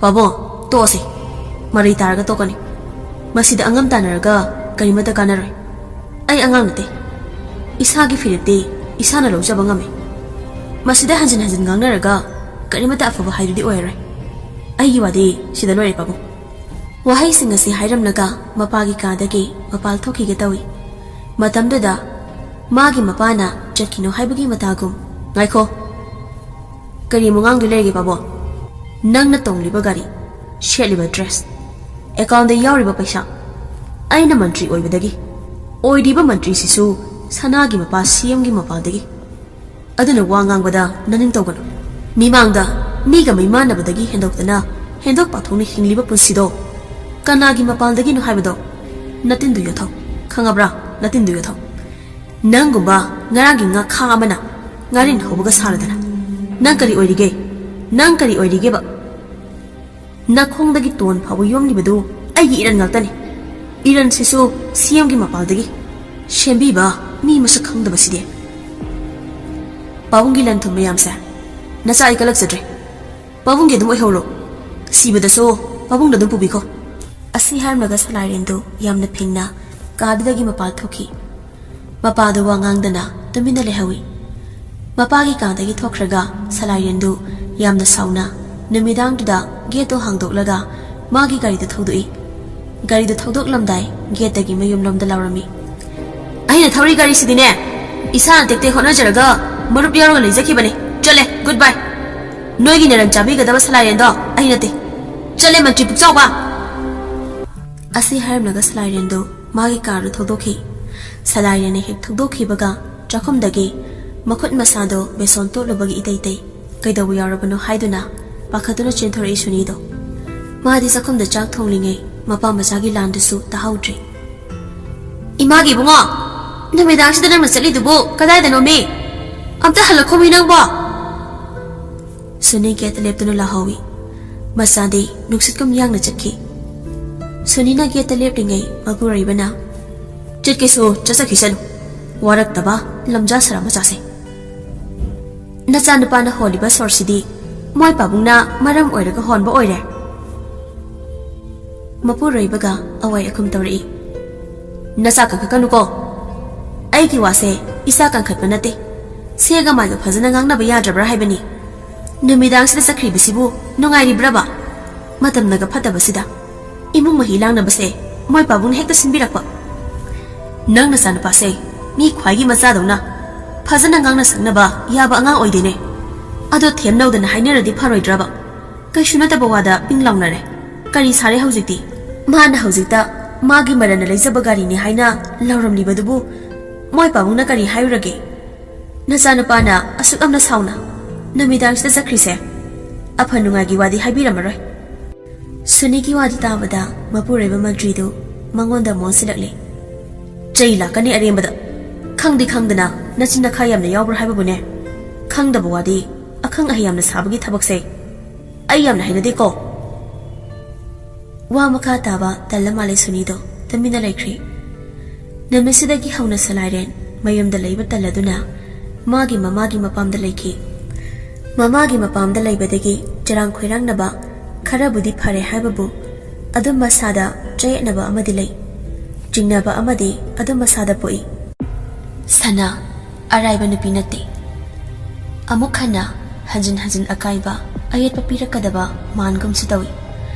ꯄꯥꯕꯨꯡ, ꯇꯣꯛꯑꯁꯤ꯫ ꯃꯔꯩ ꯇꯥꯔꯒ ꯇꯣꯛꯀꯅꯤ꯫ ꯃꯁꯤꯗ ꯑꯉꯝ ꯇꯥꯟꯅꯔꯒ ꯀꯔꯤꯃꯠꯇ ꯀꯥꯟꯅꯔꯣꯏ꯫ ꯑꯩ ꯑꯉꯥꯡ ꯅꯠꯇꯦ꯫ ꯏꯁꯥꯒꯤ ꯐꯤꯔꯦꯞꯇꯤ ꯏꯁꯥꯅ ꯂꯧꯖꯕ ꯉꯝꯃꯤ꯫ ꯃꯁꯤꯗ ꯍꯟꯖꯤꯟ ꯍꯟꯖꯤꯟ ꯉꯥꯡꯅꯔꯒ ꯀꯔꯤꯃꯠꯇ ꯑꯐꯕ ꯍꯥꯏꯗꯨꯗꯤ ꯑꯣꯏꯔꯔꯣꯏ꯫ ꯑꯩꯒꯤ ꯋꯥꯗꯤ ꯁꯤꯗ ꯂꯣꯏꯔꯦ, ꯄꯥꯕꯨꯡ꯫ ꯋꯥꯍꯩꯁꯤꯡ ꯑꯁꯤ ꯍꯥꯏꯔꯝꯂꯒ ꯃꯄꯥꯒꯤ ꯀꯥꯗꯒꯤ ꯃꯄꯥꯜ ꯊꯣꯛꯈꯤꯒꯦ ꯇꯧꯏ꯫ ꯃꯇꯝꯗꯨꯗ ꯃꯥꯒꯤ ꯃꯄꯥꯅ ꯆꯠꯈꯤꯅꯨ ꯍꯥꯏꯕꯒꯤ ꯃꯇꯥꯒꯨꯝ, "ꯉꯥꯏꯈꯣ꯫ ꯀꯔꯤ ꯑꯃꯨꯛ ꯉꯥꯡꯗꯣꯏ ꯂꯩꯔꯒꯦ, ꯄꯥꯕꯨꯡ? ꯅꯪꯅ ꯇꯣꯡꯂꯤꯕ ꯒꯥꯔꯤ, ꯁꯦꯠꯂꯤꯕ ꯗ꯭ꯔꯦꯁ, ꯑꯦꯀꯥꯎꯟꯗ ꯌꯥꯎꯔꯤꯕ ꯄꯩꯁꯥ, ꯑꯩꯅ ꯃꯟꯇ꯭ꯔꯤ ꯑꯣꯏꯕꯗꯒꯤ, ꯑꯣꯏꯔꯤꯕ ꯃꯟꯇ꯭ꯔꯤꯁꯤꯁꯨ ꯁꯅꯥꯒꯤ ꯃꯄꯥ ꯁꯤ ꯑꯦꯝꯒꯤ ꯃꯄꯥꯜꯗꯒꯤ꯫ ꯑꯗꯨꯅ ꯋꯥ ꯉꯥꯡꯕꯗ ꯅꯅꯤꯡ ꯇꯧꯒꯅꯨ꯫ ꯃꯤꯃꯥꯡꯗ ꯃꯤꯒ ꯃꯩꯃꯥꯟꯅꯕꯗꯒꯤ ꯍꯦꯟꯗꯣꯛꯇꯅ ꯍꯦꯟꯗꯣꯛ ꯄꯥꯊꯣꯛꯅ ꯍꯤꯡꯂꯤꯕ ꯄꯨꯟꯁꯤꯗꯣ ꯀꯅꯥꯒꯤ ꯃꯄꯥꯜꯗꯒꯤꯅꯣ ꯍꯥꯏꯕꯗꯣ ꯅꯇꯤꯟꯗꯨ ꯌꯣꯠꯊꯧ꯫ ꯈꯪꯉꯕ꯭ꯔꯥ? ꯅꯇꯤꯟꯗꯨ ꯌꯣꯠꯊꯧ꯫ ꯅꯪꯒꯨꯝꯕ ꯉꯔꯥꯡꯒꯤ ꯉꯥꯈꯥ ꯑꯃꯅ ꯉꯥꯔꯤꯟ ꯍꯧꯕꯒ ꯁꯥꯔꯗꯅ꯫ ꯅꯪ ꯀꯔꯤ ꯑꯣꯏꯔꯤꯒꯦ? ꯅꯪ ꯀꯔꯤ ꯑꯣꯏꯔꯤꯒꯦꯕ? ꯅꯈꯣꯡꯗꯒꯤ ꯇꯣꯟ ꯐꯥꯎꯕ ꯌꯣꯝꯂꯤꯕꯗꯨ ꯑꯩꯒꯤ ꯏꯔꯟ ꯉꯥꯛꯇꯅꯤ꯫ ꯏꯔꯟꯁꯤꯁꯨ ꯁꯤ ꯑꯦꯝꯒꯤ ꯃꯄꯥꯜꯗꯒꯤ꯫ ꯁꯦꯝꯕꯤꯕ ꯃꯤ ꯃꯁꯛ ꯈꯪꯗꯕꯁꯤꯗꯤ꯫ ꯄꯥꯕꯨꯡꯒꯤ ꯂꯟ ꯊꯨꯝ ꯃꯌꯥꯝꯁꯦ ꯅꯆꯥ ꯑꯩ ꯀꯜꯂꯛꯆꯗ꯭ꯔꯦ꯫ ꯄꯥꯕꯨꯡꯒꯤ ꯑꯗꯨꯝ ꯑꯣꯏꯍꯧꯔꯣ꯫ ꯁꯤꯕꯗꯁꯨ ꯄꯥꯕꯨꯡꯅ ꯑꯗꯨꯝ ꯄꯨꯕꯤꯈꯣ꯫ ꯑꯁꯤ ꯍꯥꯏꯔꯝꯂꯒ ꯁꯂꯥꯏꯔꯦꯟꯗꯨ ꯌꯥꯝꯅ ꯐꯤꯡꯅ ꯀꯥꯗꯨꯗꯒꯤ ꯃꯄꯥꯜ ꯊꯣꯛꯈꯤ꯫ ꯃꯄꯥꯗꯨ ꯋꯥ ꯉꯥꯡꯗꯅ ꯇꯨꯃꯤꯟꯅ ꯂꯩꯍꯧꯏ꯫ ꯃꯄꯥꯒꯤ ꯀꯥꯗꯒꯤ ꯊꯣꯛꯈ꯭ꯔꯒ ꯁꯂꯥꯏꯔꯦꯟꯗꯨ ꯌꯥꯝꯅ ꯁꯥꯎꯅ ꯅꯨꯃꯤꯗꯥꯡꯗꯨꯗ ꯒꯦꯠꯇꯨ ꯍꯥꯡꯗꯣꯛꯂꯒ ꯃꯥꯒꯤ ꯒꯥꯔꯤꯗꯨ ꯊꯧꯗꯣꯛꯏ꯫ ꯒꯥꯔꯤꯗꯨ ꯊꯧꯗꯣꯛꯂꯝꯗꯥꯏ ꯒꯦꯠꯇꯒꯤ ꯃꯌꯨꯝꯂꯣꯝꯗ ꯂꯥꯎꯔꯝꯃꯤ, "ꯑꯩꯅ ꯊꯧꯔꯤ ꯒꯥꯔꯤꯁꯤꯗꯤꯅꯦ, ꯏꯁꯥꯅ ꯇꯦꯛꯇꯦꯛ ꯍꯣꯠꯅꯖꯔꯒ ꯃꯔꯨꯞ ꯌꯥꯎꯔꯒ ꯂꯩꯖꯈꯤꯕꯅꯦ꯫ ꯆꯠꯂꯦ, ꯒꯨꯗ ꯕꯥꯏ꯫ ꯅꯣꯏꯒꯤ ꯅꯔꯟ ꯆꯥꯕꯤꯒꯗꯕ ꯁꯂꯥꯏꯔꯦꯟꯗꯣ ꯑꯩ ꯅꯠꯇꯦ꯫ ꯆꯠꯂꯦ, ꯃꯟꯇ꯭ꯔꯤ ꯄꯨꯛꯆꯥꯎꯕ!" ꯑꯁꯤ ꯍꯥꯏꯔꯝꯂꯒ ꯁꯂꯥꯏꯔꯦꯟꯗꯨ ꯃꯥꯒꯤ ꯀꯥꯔꯗꯨ ꯊꯧꯗꯣꯛꯈꯤ꯫ ꯁꯂꯥꯏꯔꯦꯟꯅ ꯍꯦꯛ ꯊꯧꯗꯣꯛꯈꯤꯕꯒ ꯆꯥꯛꯈꯨꯝꯗꯒꯤ ꯃꯈꯨꯠ ꯃꯁꯥꯗꯣ ꯕꯦꯁꯣꯟ ꯇꯣꯠꯂꯨꯕꯒꯤ ꯏꯇꯩ ꯇꯩ꯫ ꯀꯩꯗꯧꯕ ꯌꯥꯎꯔꯕꯅꯣ ꯍꯥꯏꯗꯨꯅ ꯄꯥꯈꯠꯇꯨꯅ ꯆꯦꯟꯊꯣꯔꯛꯏ ꯁꯨꯅꯤꯗꯣ꯫ ꯃꯥꯗꯤ ꯆꯥꯛꯈꯨꯝꯗ ꯆꯥꯛ ꯊꯣꯡꯂꯤꯉꯩ ꯃꯄꯥ ꯃꯆꯥꯒꯤ ꯂꯥꯟꯗꯨꯁꯨ ꯇꯥꯍꯧꯗ꯭ꯔꯦ꯫ "ꯏꯃꯥꯒꯤ ꯏꯕꯨꯡꯉꯣ, ꯅꯨꯃꯤꯗꯥꯡꯁꯤꯗ ꯅꯪꯅ ꯆꯠꯂꯤꯗꯨꯕꯨ ꯀꯗꯥꯏꯗꯅꯣꯃꯤ? ꯑꯝꯇ ꯍꯜꯂꯛꯈꯣꯃꯤ ꯅꯪꯕꯣ!" ꯁꯨꯅꯤ ꯒꯦꯠꯇ ꯂꯦꯞꯇꯨꯅ ꯂꯥꯎꯍꯧꯏ꯫ ꯃꯆꯥꯗꯤ ꯅꯨꯡꯁꯤꯠꯀꯨꯝ ꯌꯥꯡꯅ ꯆꯠꯈꯤ꯫ ꯁꯨꯅꯤꯅ ꯒꯦꯠꯇ ꯂꯦꯞꯂꯤꯉꯩ ꯃꯄꯨꯔꯣꯏꯕꯅ, "ꯆꯠꯀꯦꯁꯨ ꯆꯠꯆꯈꯤꯁꯅꯨ, ꯋꯥꯔꯛꯇꯕ ꯂꯝꯖꯥ ꯁꯔꯥ ꯃꯆꯥꯁꯦ꯫ ꯅꯆꯥꯅꯨꯄꯥꯅ ꯍꯣꯜꯂꯤꯕ ꯁꯣꯔꯁꯤꯗꯤ ꯃꯣꯏ ꯄꯥꯕꯨꯡꯅ ꯃꯔꯝ ꯑꯣꯏꯔꯒ ꯍꯣꯟꯕ ꯑꯣꯏꯔꯦ꯫" ꯃꯄꯨꯔꯣꯏꯕꯒ ꯑꯋꯥꯏ ꯑꯈꯨꯝ ꯇꯧꯔꯛꯏ꯫ "ꯅꯆꯥ ꯀꯟꯈꯠꯀꯅꯨꯀꯣ꯫ ꯑꯩꯒꯤ ꯋꯥꯁꯦ ꯏꯆꯥ ꯀꯟꯈꯠꯄ ꯅꯠꯇꯦ꯫ ꯁꯦꯒ ꯃꯥꯏꯒ ꯐꯖꯅ ꯉꯥꯡꯅꯕ ꯌꯥꯗ꯭ꯔꯕ꯭ꯔꯥ ꯍꯥꯏꯕꯅꯤ꯫ ꯅꯨꯃꯤꯗꯥꯡꯁꯤꯗ ꯆꯠꯈ꯭ꯔꯤꯕꯁꯤꯕꯨ ꯅꯨꯡꯉꯥꯏꯔꯤꯕ꯭ꯔꯕ? ꯃꯇꯝꯅꯒ ꯐꯠꯇꯕꯁꯤꯗ ꯏꯃꯨꯡ ꯃꯍꯤ ꯂꯥꯡꯅꯕꯁꯦ ꯃꯣꯏ ꯄꯥꯕꯨꯡꯅ ꯍꯦꯛꯇ ꯁꯤꯟꯕꯤꯔꯛꯄ꯫ ꯅꯪ ꯅꯆꯥꯅꯨꯄꯥꯁꯦ ꯃꯤ ꯈ꯭ꯋꯥꯏꯒꯤ ꯃꯆꯥꯗꯧꯅ ꯐꯖꯅ ꯉꯥꯡꯅ ꯁꯛꯅꯕ ꯌꯥꯕ ꯑꯉꯥꯡ ꯑꯣꯏꯗꯦꯅꯦ꯫ ꯑꯗꯣ ꯊꯦꯝꯅꯧꯗꯅ ꯍꯥꯏꯅꯔꯗꯤ ꯐꯔꯣꯏꯗ꯭ꯔꯕ? ꯀꯩꯁꯨ ꯅꯠꯇꯕ ꯋꯥꯗ ꯄꯤꯡ ꯂꯥꯎꯅꯔꯦ꯫ ꯀꯔꯤ ꯁꯥꯔꯦ ꯍꯧꯖꯤꯛꯇꯤ? ꯃꯥꯅ ꯍꯧꯖꯤꯛꯇ ꯃꯥꯒꯤ ꯃꯔꯟꯅ ꯂꯩꯖꯕ ꯒꯥꯔꯤꯅꯤ ꯍꯥꯏꯅ ꯂꯥꯎꯔꯝꯂꯤꯕꯗꯨꯕꯨ ꯃꯣꯏ ꯄꯥꯕꯨꯡꯅ ꯀꯔꯤ ꯍꯥꯏꯔꯨꯔꯒꯦ? ꯅꯆꯥꯅꯨꯄꯥꯅ ꯑꯁꯨꯛ ꯌꯥꯝꯅ ꯁꯥꯎꯅ ꯅꯨꯃꯤꯗꯥꯡꯁꯤꯗ ꯆꯠꯈ꯭ꯔꯤꯁꯦ ꯑꯐ ꯅꯨꯡꯉꯥꯏꯒꯤ ꯋꯥꯗꯤ ꯍꯥꯏꯕꯤꯔꯝꯃꯔꯣꯏ꯫" ꯁꯨꯅꯤꯒꯤ ꯋꯥꯗꯨ ꯇꯥꯕꯗ ꯃꯄꯨꯔꯣꯏꯕ ꯃꯟꯇ꯭ꯔꯤꯗꯨ ꯃꯉꯣꯟꯗ ꯃꯣꯟꯁꯤꯜꯂꯛꯂꯦ꯫ "ꯆꯩ ꯂꯥꯛꯀꯅꯤ ꯑꯔꯦꯝꯕꯗ꯫ ꯈꯪꯗꯤ ꯈꯪꯗꯅ ꯅꯆꯤꯟ ꯅꯈꯥ ꯌꯥꯝꯅ ꯌꯥꯎꯕ꯭ꯔꯥ ꯍꯥꯏꯕꯕꯨꯅꯦ? ꯈꯪꯗꯕ ꯋꯥꯗꯤ ꯑꯈꯪ ꯑꯍꯩ ꯌꯥꯝꯅ ꯁꯥꯕꯒꯤ ꯊꯕꯛꯁꯦ ꯑꯩ ꯌꯥꯝꯅ ꯍꯩꯅꯗꯦꯀꯣ꯫" ꯋꯥ ꯃꯈꯥ ꯇꯥꯕ ꯇꯜꯂ ꯃꯥꯜꯂꯦ ꯁꯨꯅꯤꯗꯣ ꯇꯨꯃꯤꯟꯅ ꯂꯩꯈ꯭ꯔꯦ꯫ ꯅꯨꯃꯤꯠꯁꯤꯗꯒꯤ ꯍꯧꯅ ꯁꯂꯥꯏꯔꯦꯟ ꯃꯌꯨꯝꯗ ꯂꯩꯕ ꯇꯜꯂꯗꯨꯅ ꯃꯥꯒꯤ ꯃꯃꯥꯒꯤ ꯃꯄꯥꯝꯗ ꯂꯩꯈꯤ꯫ ꯃꯃꯥꯒꯤ ꯃꯄꯥꯝꯗ ꯂꯩꯕꯗꯒꯤ ꯆꯔꯥꯡ ꯈꯣꯏꯔꯥꯡꯅꯕ ꯈꯔꯕꯨꯗꯤ ꯐꯔꯦ ꯍꯥꯏꯕꯕꯨ ꯑꯗꯨꯝ ꯃꯁꯥꯗ ꯆꯌꯦꯠꯅꯕ ꯑꯃꯗꯤ ꯂꯩ꯫ ꯆꯤꯡꯅꯕ ꯑꯃꯗꯤ ꯑꯗꯨꯝ ꯃꯁꯥꯗ ꯄꯣꯛꯏ꯫ ꯁꯅꯥ ꯑꯔꯥꯏꯕ ꯅꯨꯄꯤ ꯅꯠꯇꯦ꯫ ꯑꯃꯨꯛ ꯍꯟꯅ ꯍꯟꯖꯤꯟ ꯍꯟꯖꯤꯟ ꯑꯀꯥꯏꯕ ꯑꯌꯦꯠꯄ ꯄꯤꯔꯛꯀꯗꯕ ꯃꯥꯟꯒꯨꯝꯁꯨ ꯇꯧꯏ꯫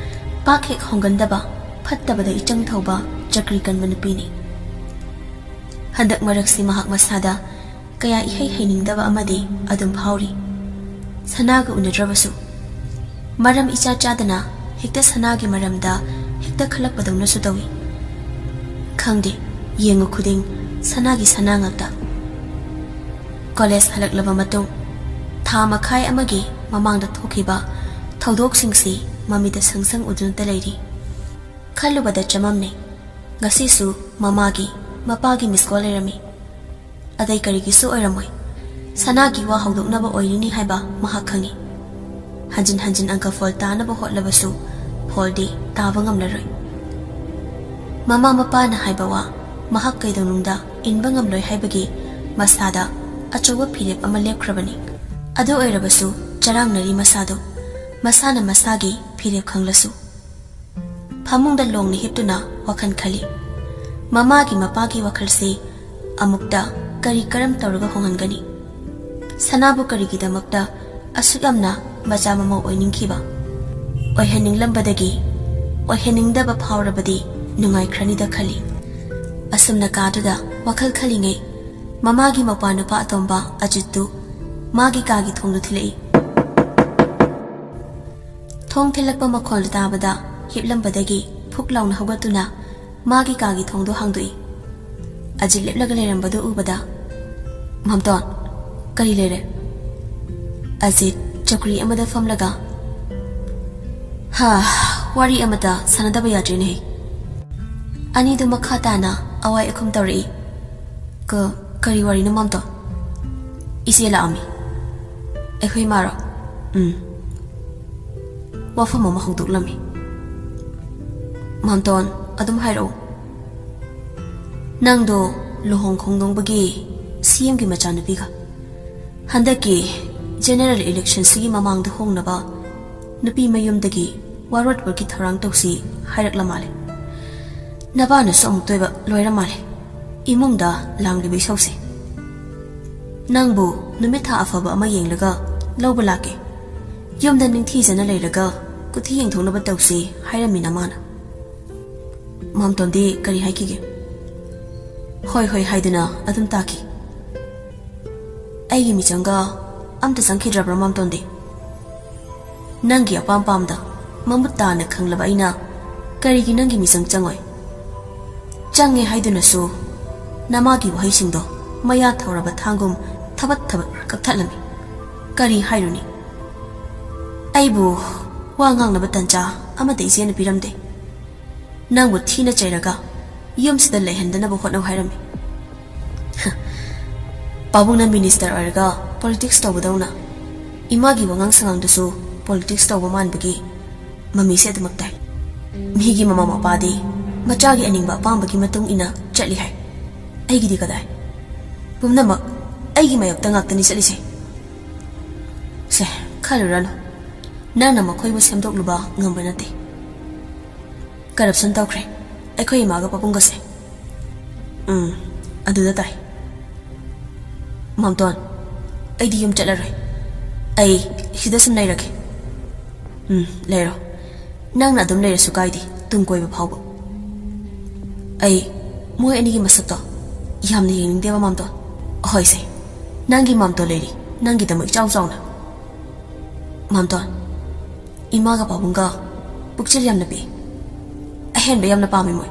ꯄꯥꯛ ꯍꯦꯛ ꯍꯣꯡꯒꯟꯗꯕ, ꯐꯠꯇꯕꯗ ꯏꯆꯪ ꯊꯧꯕ, ꯆꯀ꯭ꯔꯤ ꯀꯟꯕ ꯅꯨꯄꯤꯅꯤ꯫ ꯍꯟꯗꯛ ꯃꯔꯛꯁꯤ ꯃꯍꯥꯛ ꯃꯁꯥꯗ ꯀꯌꯥ ꯏꯍꯩ ꯍꯩꯅꯤꯡꯗꯕ ꯑꯃꯗꯤ ꯑꯗꯨꯝ ꯐꯥꯎꯔꯤ꯫ ꯁꯅꯥꯒ ꯎꯅꯗ꯭ꯔꯕꯁꯨ ꯃꯔꯝ ꯏꯆꯥ ꯆꯥꯗꯅ ꯍꯦꯛꯇ ꯁꯅꯥꯒꯤ ꯃꯔꯝꯗ ꯍꯦꯛꯇ ꯈꯜꯂꯛꯄꯗꯧꯅꯁꯨ ꯇꯧꯏ꯫ ꯈꯪꯗꯦ, ꯌꯦꯡꯉꯨ ꯈꯨꯗꯤꯡ ꯁꯅꯥꯒꯤ ꯁꯅꯥ ꯉꯥꯛꯇ꯫ ꯀꯣꯂꯦꯖ ꯍꯜꯂꯛꯂꯕ ꯃꯇꯨꯡ ꯊꯥ ꯃꯈꯥꯏ ꯑꯃꯒꯤ ꯃꯃꯥꯡꯗ ꯊꯣꯛꯈꯤꯕ ꯊꯧꯗꯣꯛꯁꯤꯡꯁꯤ ꯃꯃꯤꯠꯇ ꯁꯪ ꯁꯪ ꯎꯗꯨꯅꯇ ꯂꯩꯔꯤ꯫ ꯈꯜꯂꯨꯕꯗ ꯆꯃꯝꯅꯩ꯫ ꯉꯁꯤꯁꯨ ꯃꯃꯥꯒꯤ, ꯃꯄꯥꯒꯤ ꯃꯤꯁ ꯀꯣꯜ ꯂꯩꯔꯝꯃꯤ꯫ ꯑꯇꯩ ꯀꯔꯤꯒꯤꯁꯨ ꯑꯣꯏꯔꯝꯃꯣꯏ꯫ ꯁꯅꯥꯒꯤ ꯋꯥ ꯍꯧꯗꯣꯛꯅꯕ ꯑꯣꯏꯔꯤꯅꯤ ꯍꯥꯏꯕ ꯃꯍꯥꯛ ꯈꯪꯏ꯫ ꯍꯟꯖꯤꯟ ꯍꯟꯖꯤꯟ ꯑꯪꯀ ꯐꯣꯜ ꯇꯥꯅꯕ ꯍꯣꯠꯂꯕꯁꯨ ꯐꯣꯜꯗꯤ ꯇꯥꯕ ꯉꯝꯂꯔꯣꯏ꯫ ꯃꯃꯥ ꯃꯄꯥꯅ ꯍꯥꯏꯕ ꯋꯥ ꯃꯍꯥꯛ ꯀꯩꯗꯧꯅꯨꯡꯗ ꯏꯟꯕ ꯉꯝꯂꯣꯏ ꯍꯥꯏꯕꯒꯤ ꯃꯁꯥꯗ ꯑꯆꯧꯕ ꯐꯤꯔꯦꯞ ꯑꯃ ꯂꯦꯞꯈ꯭ꯔꯕꯅꯤ꯫ ꯑꯗꯨ ꯑꯣꯏꯔꯕꯁꯨ ꯆꯔꯥꯡꯅꯔꯤ ꯃꯁꯥꯗꯨ, ꯃꯁꯥꯅ ꯃꯁꯥꯒꯤ ꯐꯤꯔꯦꯞ ꯈꯪꯂꯁꯨ꯫ ꯐꯃꯨꯡꯗ ꯂꯣꯡꯅ ꯍꯤꯞꯇꯨꯅ ꯋꯥꯈꯜ ꯈꯜꯂꯤ꯫ ꯃꯃꯥꯒꯤ ꯃꯄꯥꯒꯤ ꯋꯥꯈꯜꯁꯤ ꯑꯃꯨꯛꯇ ꯀꯔꯤ ꯀꯔꯝ ꯇꯧꯔꯒ ꯍꯣꯡꯍꯟꯒꯅꯤ? ꯁꯅꯥꯕꯨ ꯀꯔꯤꯒꯤꯗꯃꯛꯇ ꯑꯁꯨꯛ ꯌꯥꯝꯅ ꯃꯆꯥ ꯃꯃꯧ ꯑꯣꯏꯅꯤꯡꯈꯤꯕ? ꯑꯣꯏꯍꯟꯅꯤꯡꯂꯝꯕꯗꯒꯤ ꯑꯣꯏꯍꯟꯅꯤꯡꯗꯕ ꯐꯥꯎꯔꯕꯗꯤ ꯅꯨꯡꯉꯥꯏꯈ꯭ꯔꯅꯤꯗ ꯈꯜꯂꯤ꯫ ꯑꯁꯨꯝꯅ ꯀꯥꯗꯨꯗ ꯋꯥꯈꯜ ꯈꯜꯂꯤꯉꯩ, ꯃꯃꯥꯒꯤ ꯃꯧꯄꯥ ꯅꯨꯄꯥ ꯑꯇꯣꯝꯕ ꯑꯖꯤꯠꯇꯨ ꯃꯥꯒꯤ ꯀꯥꯒꯤ ꯊꯣꯡꯗꯨ ꯊꯤꯜꯂꯛꯏ꯫ ꯊꯣꯡ ꯊꯤꯜꯂꯛꯄ ꯃꯈꯣꯜ ꯇꯥꯕꯗ ꯍꯤꯞꯂꯝꯕꯗꯒꯤ ꯐꯨꯛ ꯂꯥꯎꯅ ꯍꯧꯒꯠꯇꯨꯅ ꯃꯥꯒꯤ ꯀꯥꯒꯤ ꯊꯣꯡꯗꯨ ꯍꯥꯡꯗꯣꯛꯏ꯫ ꯑꯖꯤꯠ ꯂꯦꯞꯂꯒ ꯂꯩꯔꯝꯕꯗꯨ ꯎꯕꯗ, "ꯃꯥꯝꯇꯣꯟ, ꯀꯔꯤ ꯂꯩꯔꯦ?" ꯑꯖꯤꯠ ꯆꯧꯀ꯭ꯔꯤ ꯑꯃꯗ ꯐꯝꯂꯒ, "ꯍꯥ, ꯋꯥꯔꯤ ꯑꯃꯇ ꯁꯥꯟꯅꯗꯕ ꯌꯥꯗ꯭ꯔꯦꯅꯦ꯫" ꯑꯅꯤꯗꯨ ꯃꯈꯥ ꯇꯥꯅ ꯑꯋꯥꯏ ꯑꯈꯨꯝ ꯇꯧꯔꯛꯏ꯫ "ꯀ-, ꯀꯔꯤ ꯋꯥꯔꯤꯅꯣ, ꯃꯥꯝꯇꯣꯟ?" "ꯏꯆꯦ ꯂꯥꯛꯑꯝꯃꯤ꯫" "ꯑꯩꯈꯣꯏ ꯃꯥꯔꯣ?" "ꯎꯝ꯫" ꯋꯥꯐꯝ ꯑꯃ ꯍꯧꯗꯣꯛꯂꯝꯃꯤ꯫ "ꯃꯥꯝꯇꯣꯟ, ꯑꯗꯨꯝ ꯍꯥꯏꯔꯛꯎ꯫" "ꯅꯪꯗꯣ ꯂꯨꯍꯣꯡ ꯈꯣꯡꯗꯣꯡꯕꯒꯤ ꯁꯤ ꯑꯦꯝꯒꯤ ꯃꯆꯥꯅꯨꯄꯤꯒ ꯍꯟꯗꯛꯀꯤ ꯖꯦꯅꯦꯔꯦꯜ ꯏꯂꯦꯛꯁꯟꯁꯤꯒꯤ ꯃꯃꯥꯡꯗ ꯍꯣꯡꯅꯕ ꯅꯨꯄꯤ ꯃꯌꯨꯝꯗꯒꯤ ꯋꯥꯔꯣꯠꯄꯒꯤ ꯊꯧꯔꯥꯡ ꯇꯧꯁꯤ ꯍꯥꯏꯔꯛꯂ ꯃꯥꯜꯂꯦ꯫ ꯅꯕꯥꯅꯁꯨ ꯑꯃꯨꯛꯇꯣꯏꯕ ꯂꯣꯏꯔ ꯃꯥꯜꯂꯦ꯫ ꯏꯃꯨꯡꯗ ꯂꯥꯡꯂꯤꯕ ꯏꯁꯧꯁꯦ꯫ ꯅꯪꯕꯨ ꯅꯨꯃꯤꯠ ꯊꯥ ꯑꯐꯕ ꯑꯃ ꯌꯦꯡꯂꯒ ꯂꯧꯕ ꯂꯥꯛꯀꯦ꯫ ꯌꯨꯝꯗ ꯅꯤꯡꯊꯤꯖꯅ ꯂꯩꯔꯒ ꯀꯨꯊꯤ ꯌꯦꯡꯊꯣꯛꯅꯕ ꯇꯧꯁꯤ ꯍꯥꯏꯔꯝꯃꯤ ꯅꯃꯥꯅ꯫" ꯃꯥꯝꯇꯣꯟꯗꯤ ꯀꯔꯤ ꯍꯥꯏꯈꯤꯒꯦ? "ꯍꯣꯏ, ꯍꯣꯏ" ꯍꯥꯏꯗꯨꯅ ꯑꯗꯨꯝ ꯇꯥꯈꯤ꯫ ꯑꯩꯒꯤ ꯃꯤꯆꯪꯒ ꯑꯝꯇ ꯆꯪꯈꯤꯗ꯭ꯔꯕ꯭ꯔꯥ, ꯃꯥꯝꯇꯣꯟꯗꯤ? ꯅꯪꯒꯤ ꯑꯄꯥꯝ ꯄꯥꯝꯗ ꯃꯃꯨꯠ ꯇꯥꯅ ꯈꯪꯂꯕ ꯑꯩꯅ ꯀꯔꯤꯒꯤ ꯅꯪꯒꯤ ꯃꯤꯆꯪ ꯆꯪꯉꯣꯏ? ꯆꯪꯉꯦ ꯍꯥꯏꯗꯨꯅꯁꯨ ꯅꯃꯥꯒꯤ ꯋꯥꯍꯩꯁꯤꯡꯗꯣ ꯃꯌꯥ ꯊꯧꯔꯕ ꯊꯥꯡꯒꯨꯝ ꯊꯕꯠ ꯊꯕꯠ ꯀꯛꯊꯠꯂꯝꯃꯤ꯫ ꯀꯔꯤ ꯍꯥꯏꯔꯨꯅꯤ? ꯑꯩꯕꯨ ꯋꯥ ꯉꯥꯡꯅꯕ ꯇꯟꯖꯥ ꯑꯃꯠꯇ ꯏꯆꯦꯅ ꯄꯤꯔꯝꯗꯦ꯫ ꯅꯪꯕꯨ ꯊꯤꯅ ꯆꯩꯔꯒ ꯌꯨꯝꯁꯤꯗ ꯂꯩꯍꯟꯗꯅꯕ ꯍꯣꯠꯅꯧ ꯍꯥꯏꯔꯝꯃꯤ꯫ ꯄꯥꯕꯨꯡꯅ ꯃꯤꯅꯤꯁꯇꯔ ꯑꯣꯏꯔꯒ ꯄꯣꯂꯤꯇꯤꯛꯁ ꯇꯧꯕꯗꯧꯅ ꯏꯃꯥꯒꯤ ꯋꯥꯉꯥꯡ ꯁꯉꯥꯡꯗꯨꯁꯨ ꯄꯣꯂꯤꯇꯤꯛꯁ ꯇꯧꯕ ꯃꯥꯟꯕꯒꯤ ꯃꯃꯤꯁꯦ ꯑꯗꯨꯃꯛ ꯇꯥꯏ꯫ ꯃꯤꯒꯤ ꯃꯃꯥ ꯃꯄꯥꯗꯤ ꯃꯆꯥꯒꯤ ꯑꯅꯤꯡꯕ ꯑꯄꯥꯝꯕꯒꯤ ꯃꯇꯨꯡ ꯏꯟꯅ ꯆꯠꯂꯤ ꯍꯥꯏ꯫ ꯑꯩꯒꯤꯗꯤ ꯀꯗꯥꯏ? ꯄꯨꯝꯅꯃꯛ ꯑꯩꯒꯤ ꯃꯥꯌꯣꯛꯇ ꯉꯥꯛꯇꯅꯤ ꯆꯠꯂꯤꯁꯦ꯫ ꯁꯦ, ꯈꯜꯂꯨꯔꯅꯨ꯫ ꯅꯪꯅ ꯃꯈꯣꯏꯕꯨ ꯁꯦꯝꯗꯣꯛꯂꯨꯕ ꯉꯝꯕ ꯅꯠꯇꯦ꯫ ꯀꯔꯞꯁꯟ ꯇꯧꯈ꯭ꯔꯦ ꯑꯩꯈꯣꯏ ꯏꯃꯥꯒ ꯄꯥꯕꯨꯡꯒꯁꯦ꯫ ꯎꯝ, ꯑꯗꯨꯗ ꯇꯥꯏ꯫ ꯃꯥꯝꯇꯣꯟ, ꯑꯩꯗꯤ ꯌꯨꯝ ꯆꯠꯂꯔꯣꯏ꯫ ꯑꯩ ꯁꯤꯗ ꯁꯨꯝ ꯂꯩꯔꯒꯦ꯫ ꯎꯝ, ꯂꯩꯔꯣ꯫ ꯅꯪꯅ ꯑꯗꯨꯝ ꯂꯩꯔꯁꯨ ꯀꯥꯏꯗꯦ, ꯇꯨꯡ ꯀꯣꯏꯕ ꯐꯥꯎꯕ꯫ ꯑꯩ ꯃꯣꯏ ꯑꯅꯤꯒꯤ ꯃꯁꯛꯇꯣ ꯌꯥꯝꯅ ꯌꯦꯡꯅꯤꯡꯗꯦꯕ, ꯃꯥꯝꯇꯣꯟ꯫ ꯍꯣꯏꯁꯦ, ꯅꯪꯒꯤ ꯃꯥꯝꯇꯣꯟ ꯂꯩꯔꯤ, ꯅꯪꯒꯤꯗꯃꯛ ꯏꯆꯥꯎ ꯆꯥꯎꯅ꯫ ꯃꯥꯝꯇꯣꯟ, ꯏꯃꯥꯒ ꯄꯥꯕꯨꯡꯒ ꯄꯨꯛꯆꯦꯜ ꯌꯥꯝꯅ ꯄꯤꯛꯏ꯫ ꯑꯍꯦꯟꯕ ꯌꯥꯝꯅ ꯄꯥꯝꯃꯤ ꯃꯣꯏ꯫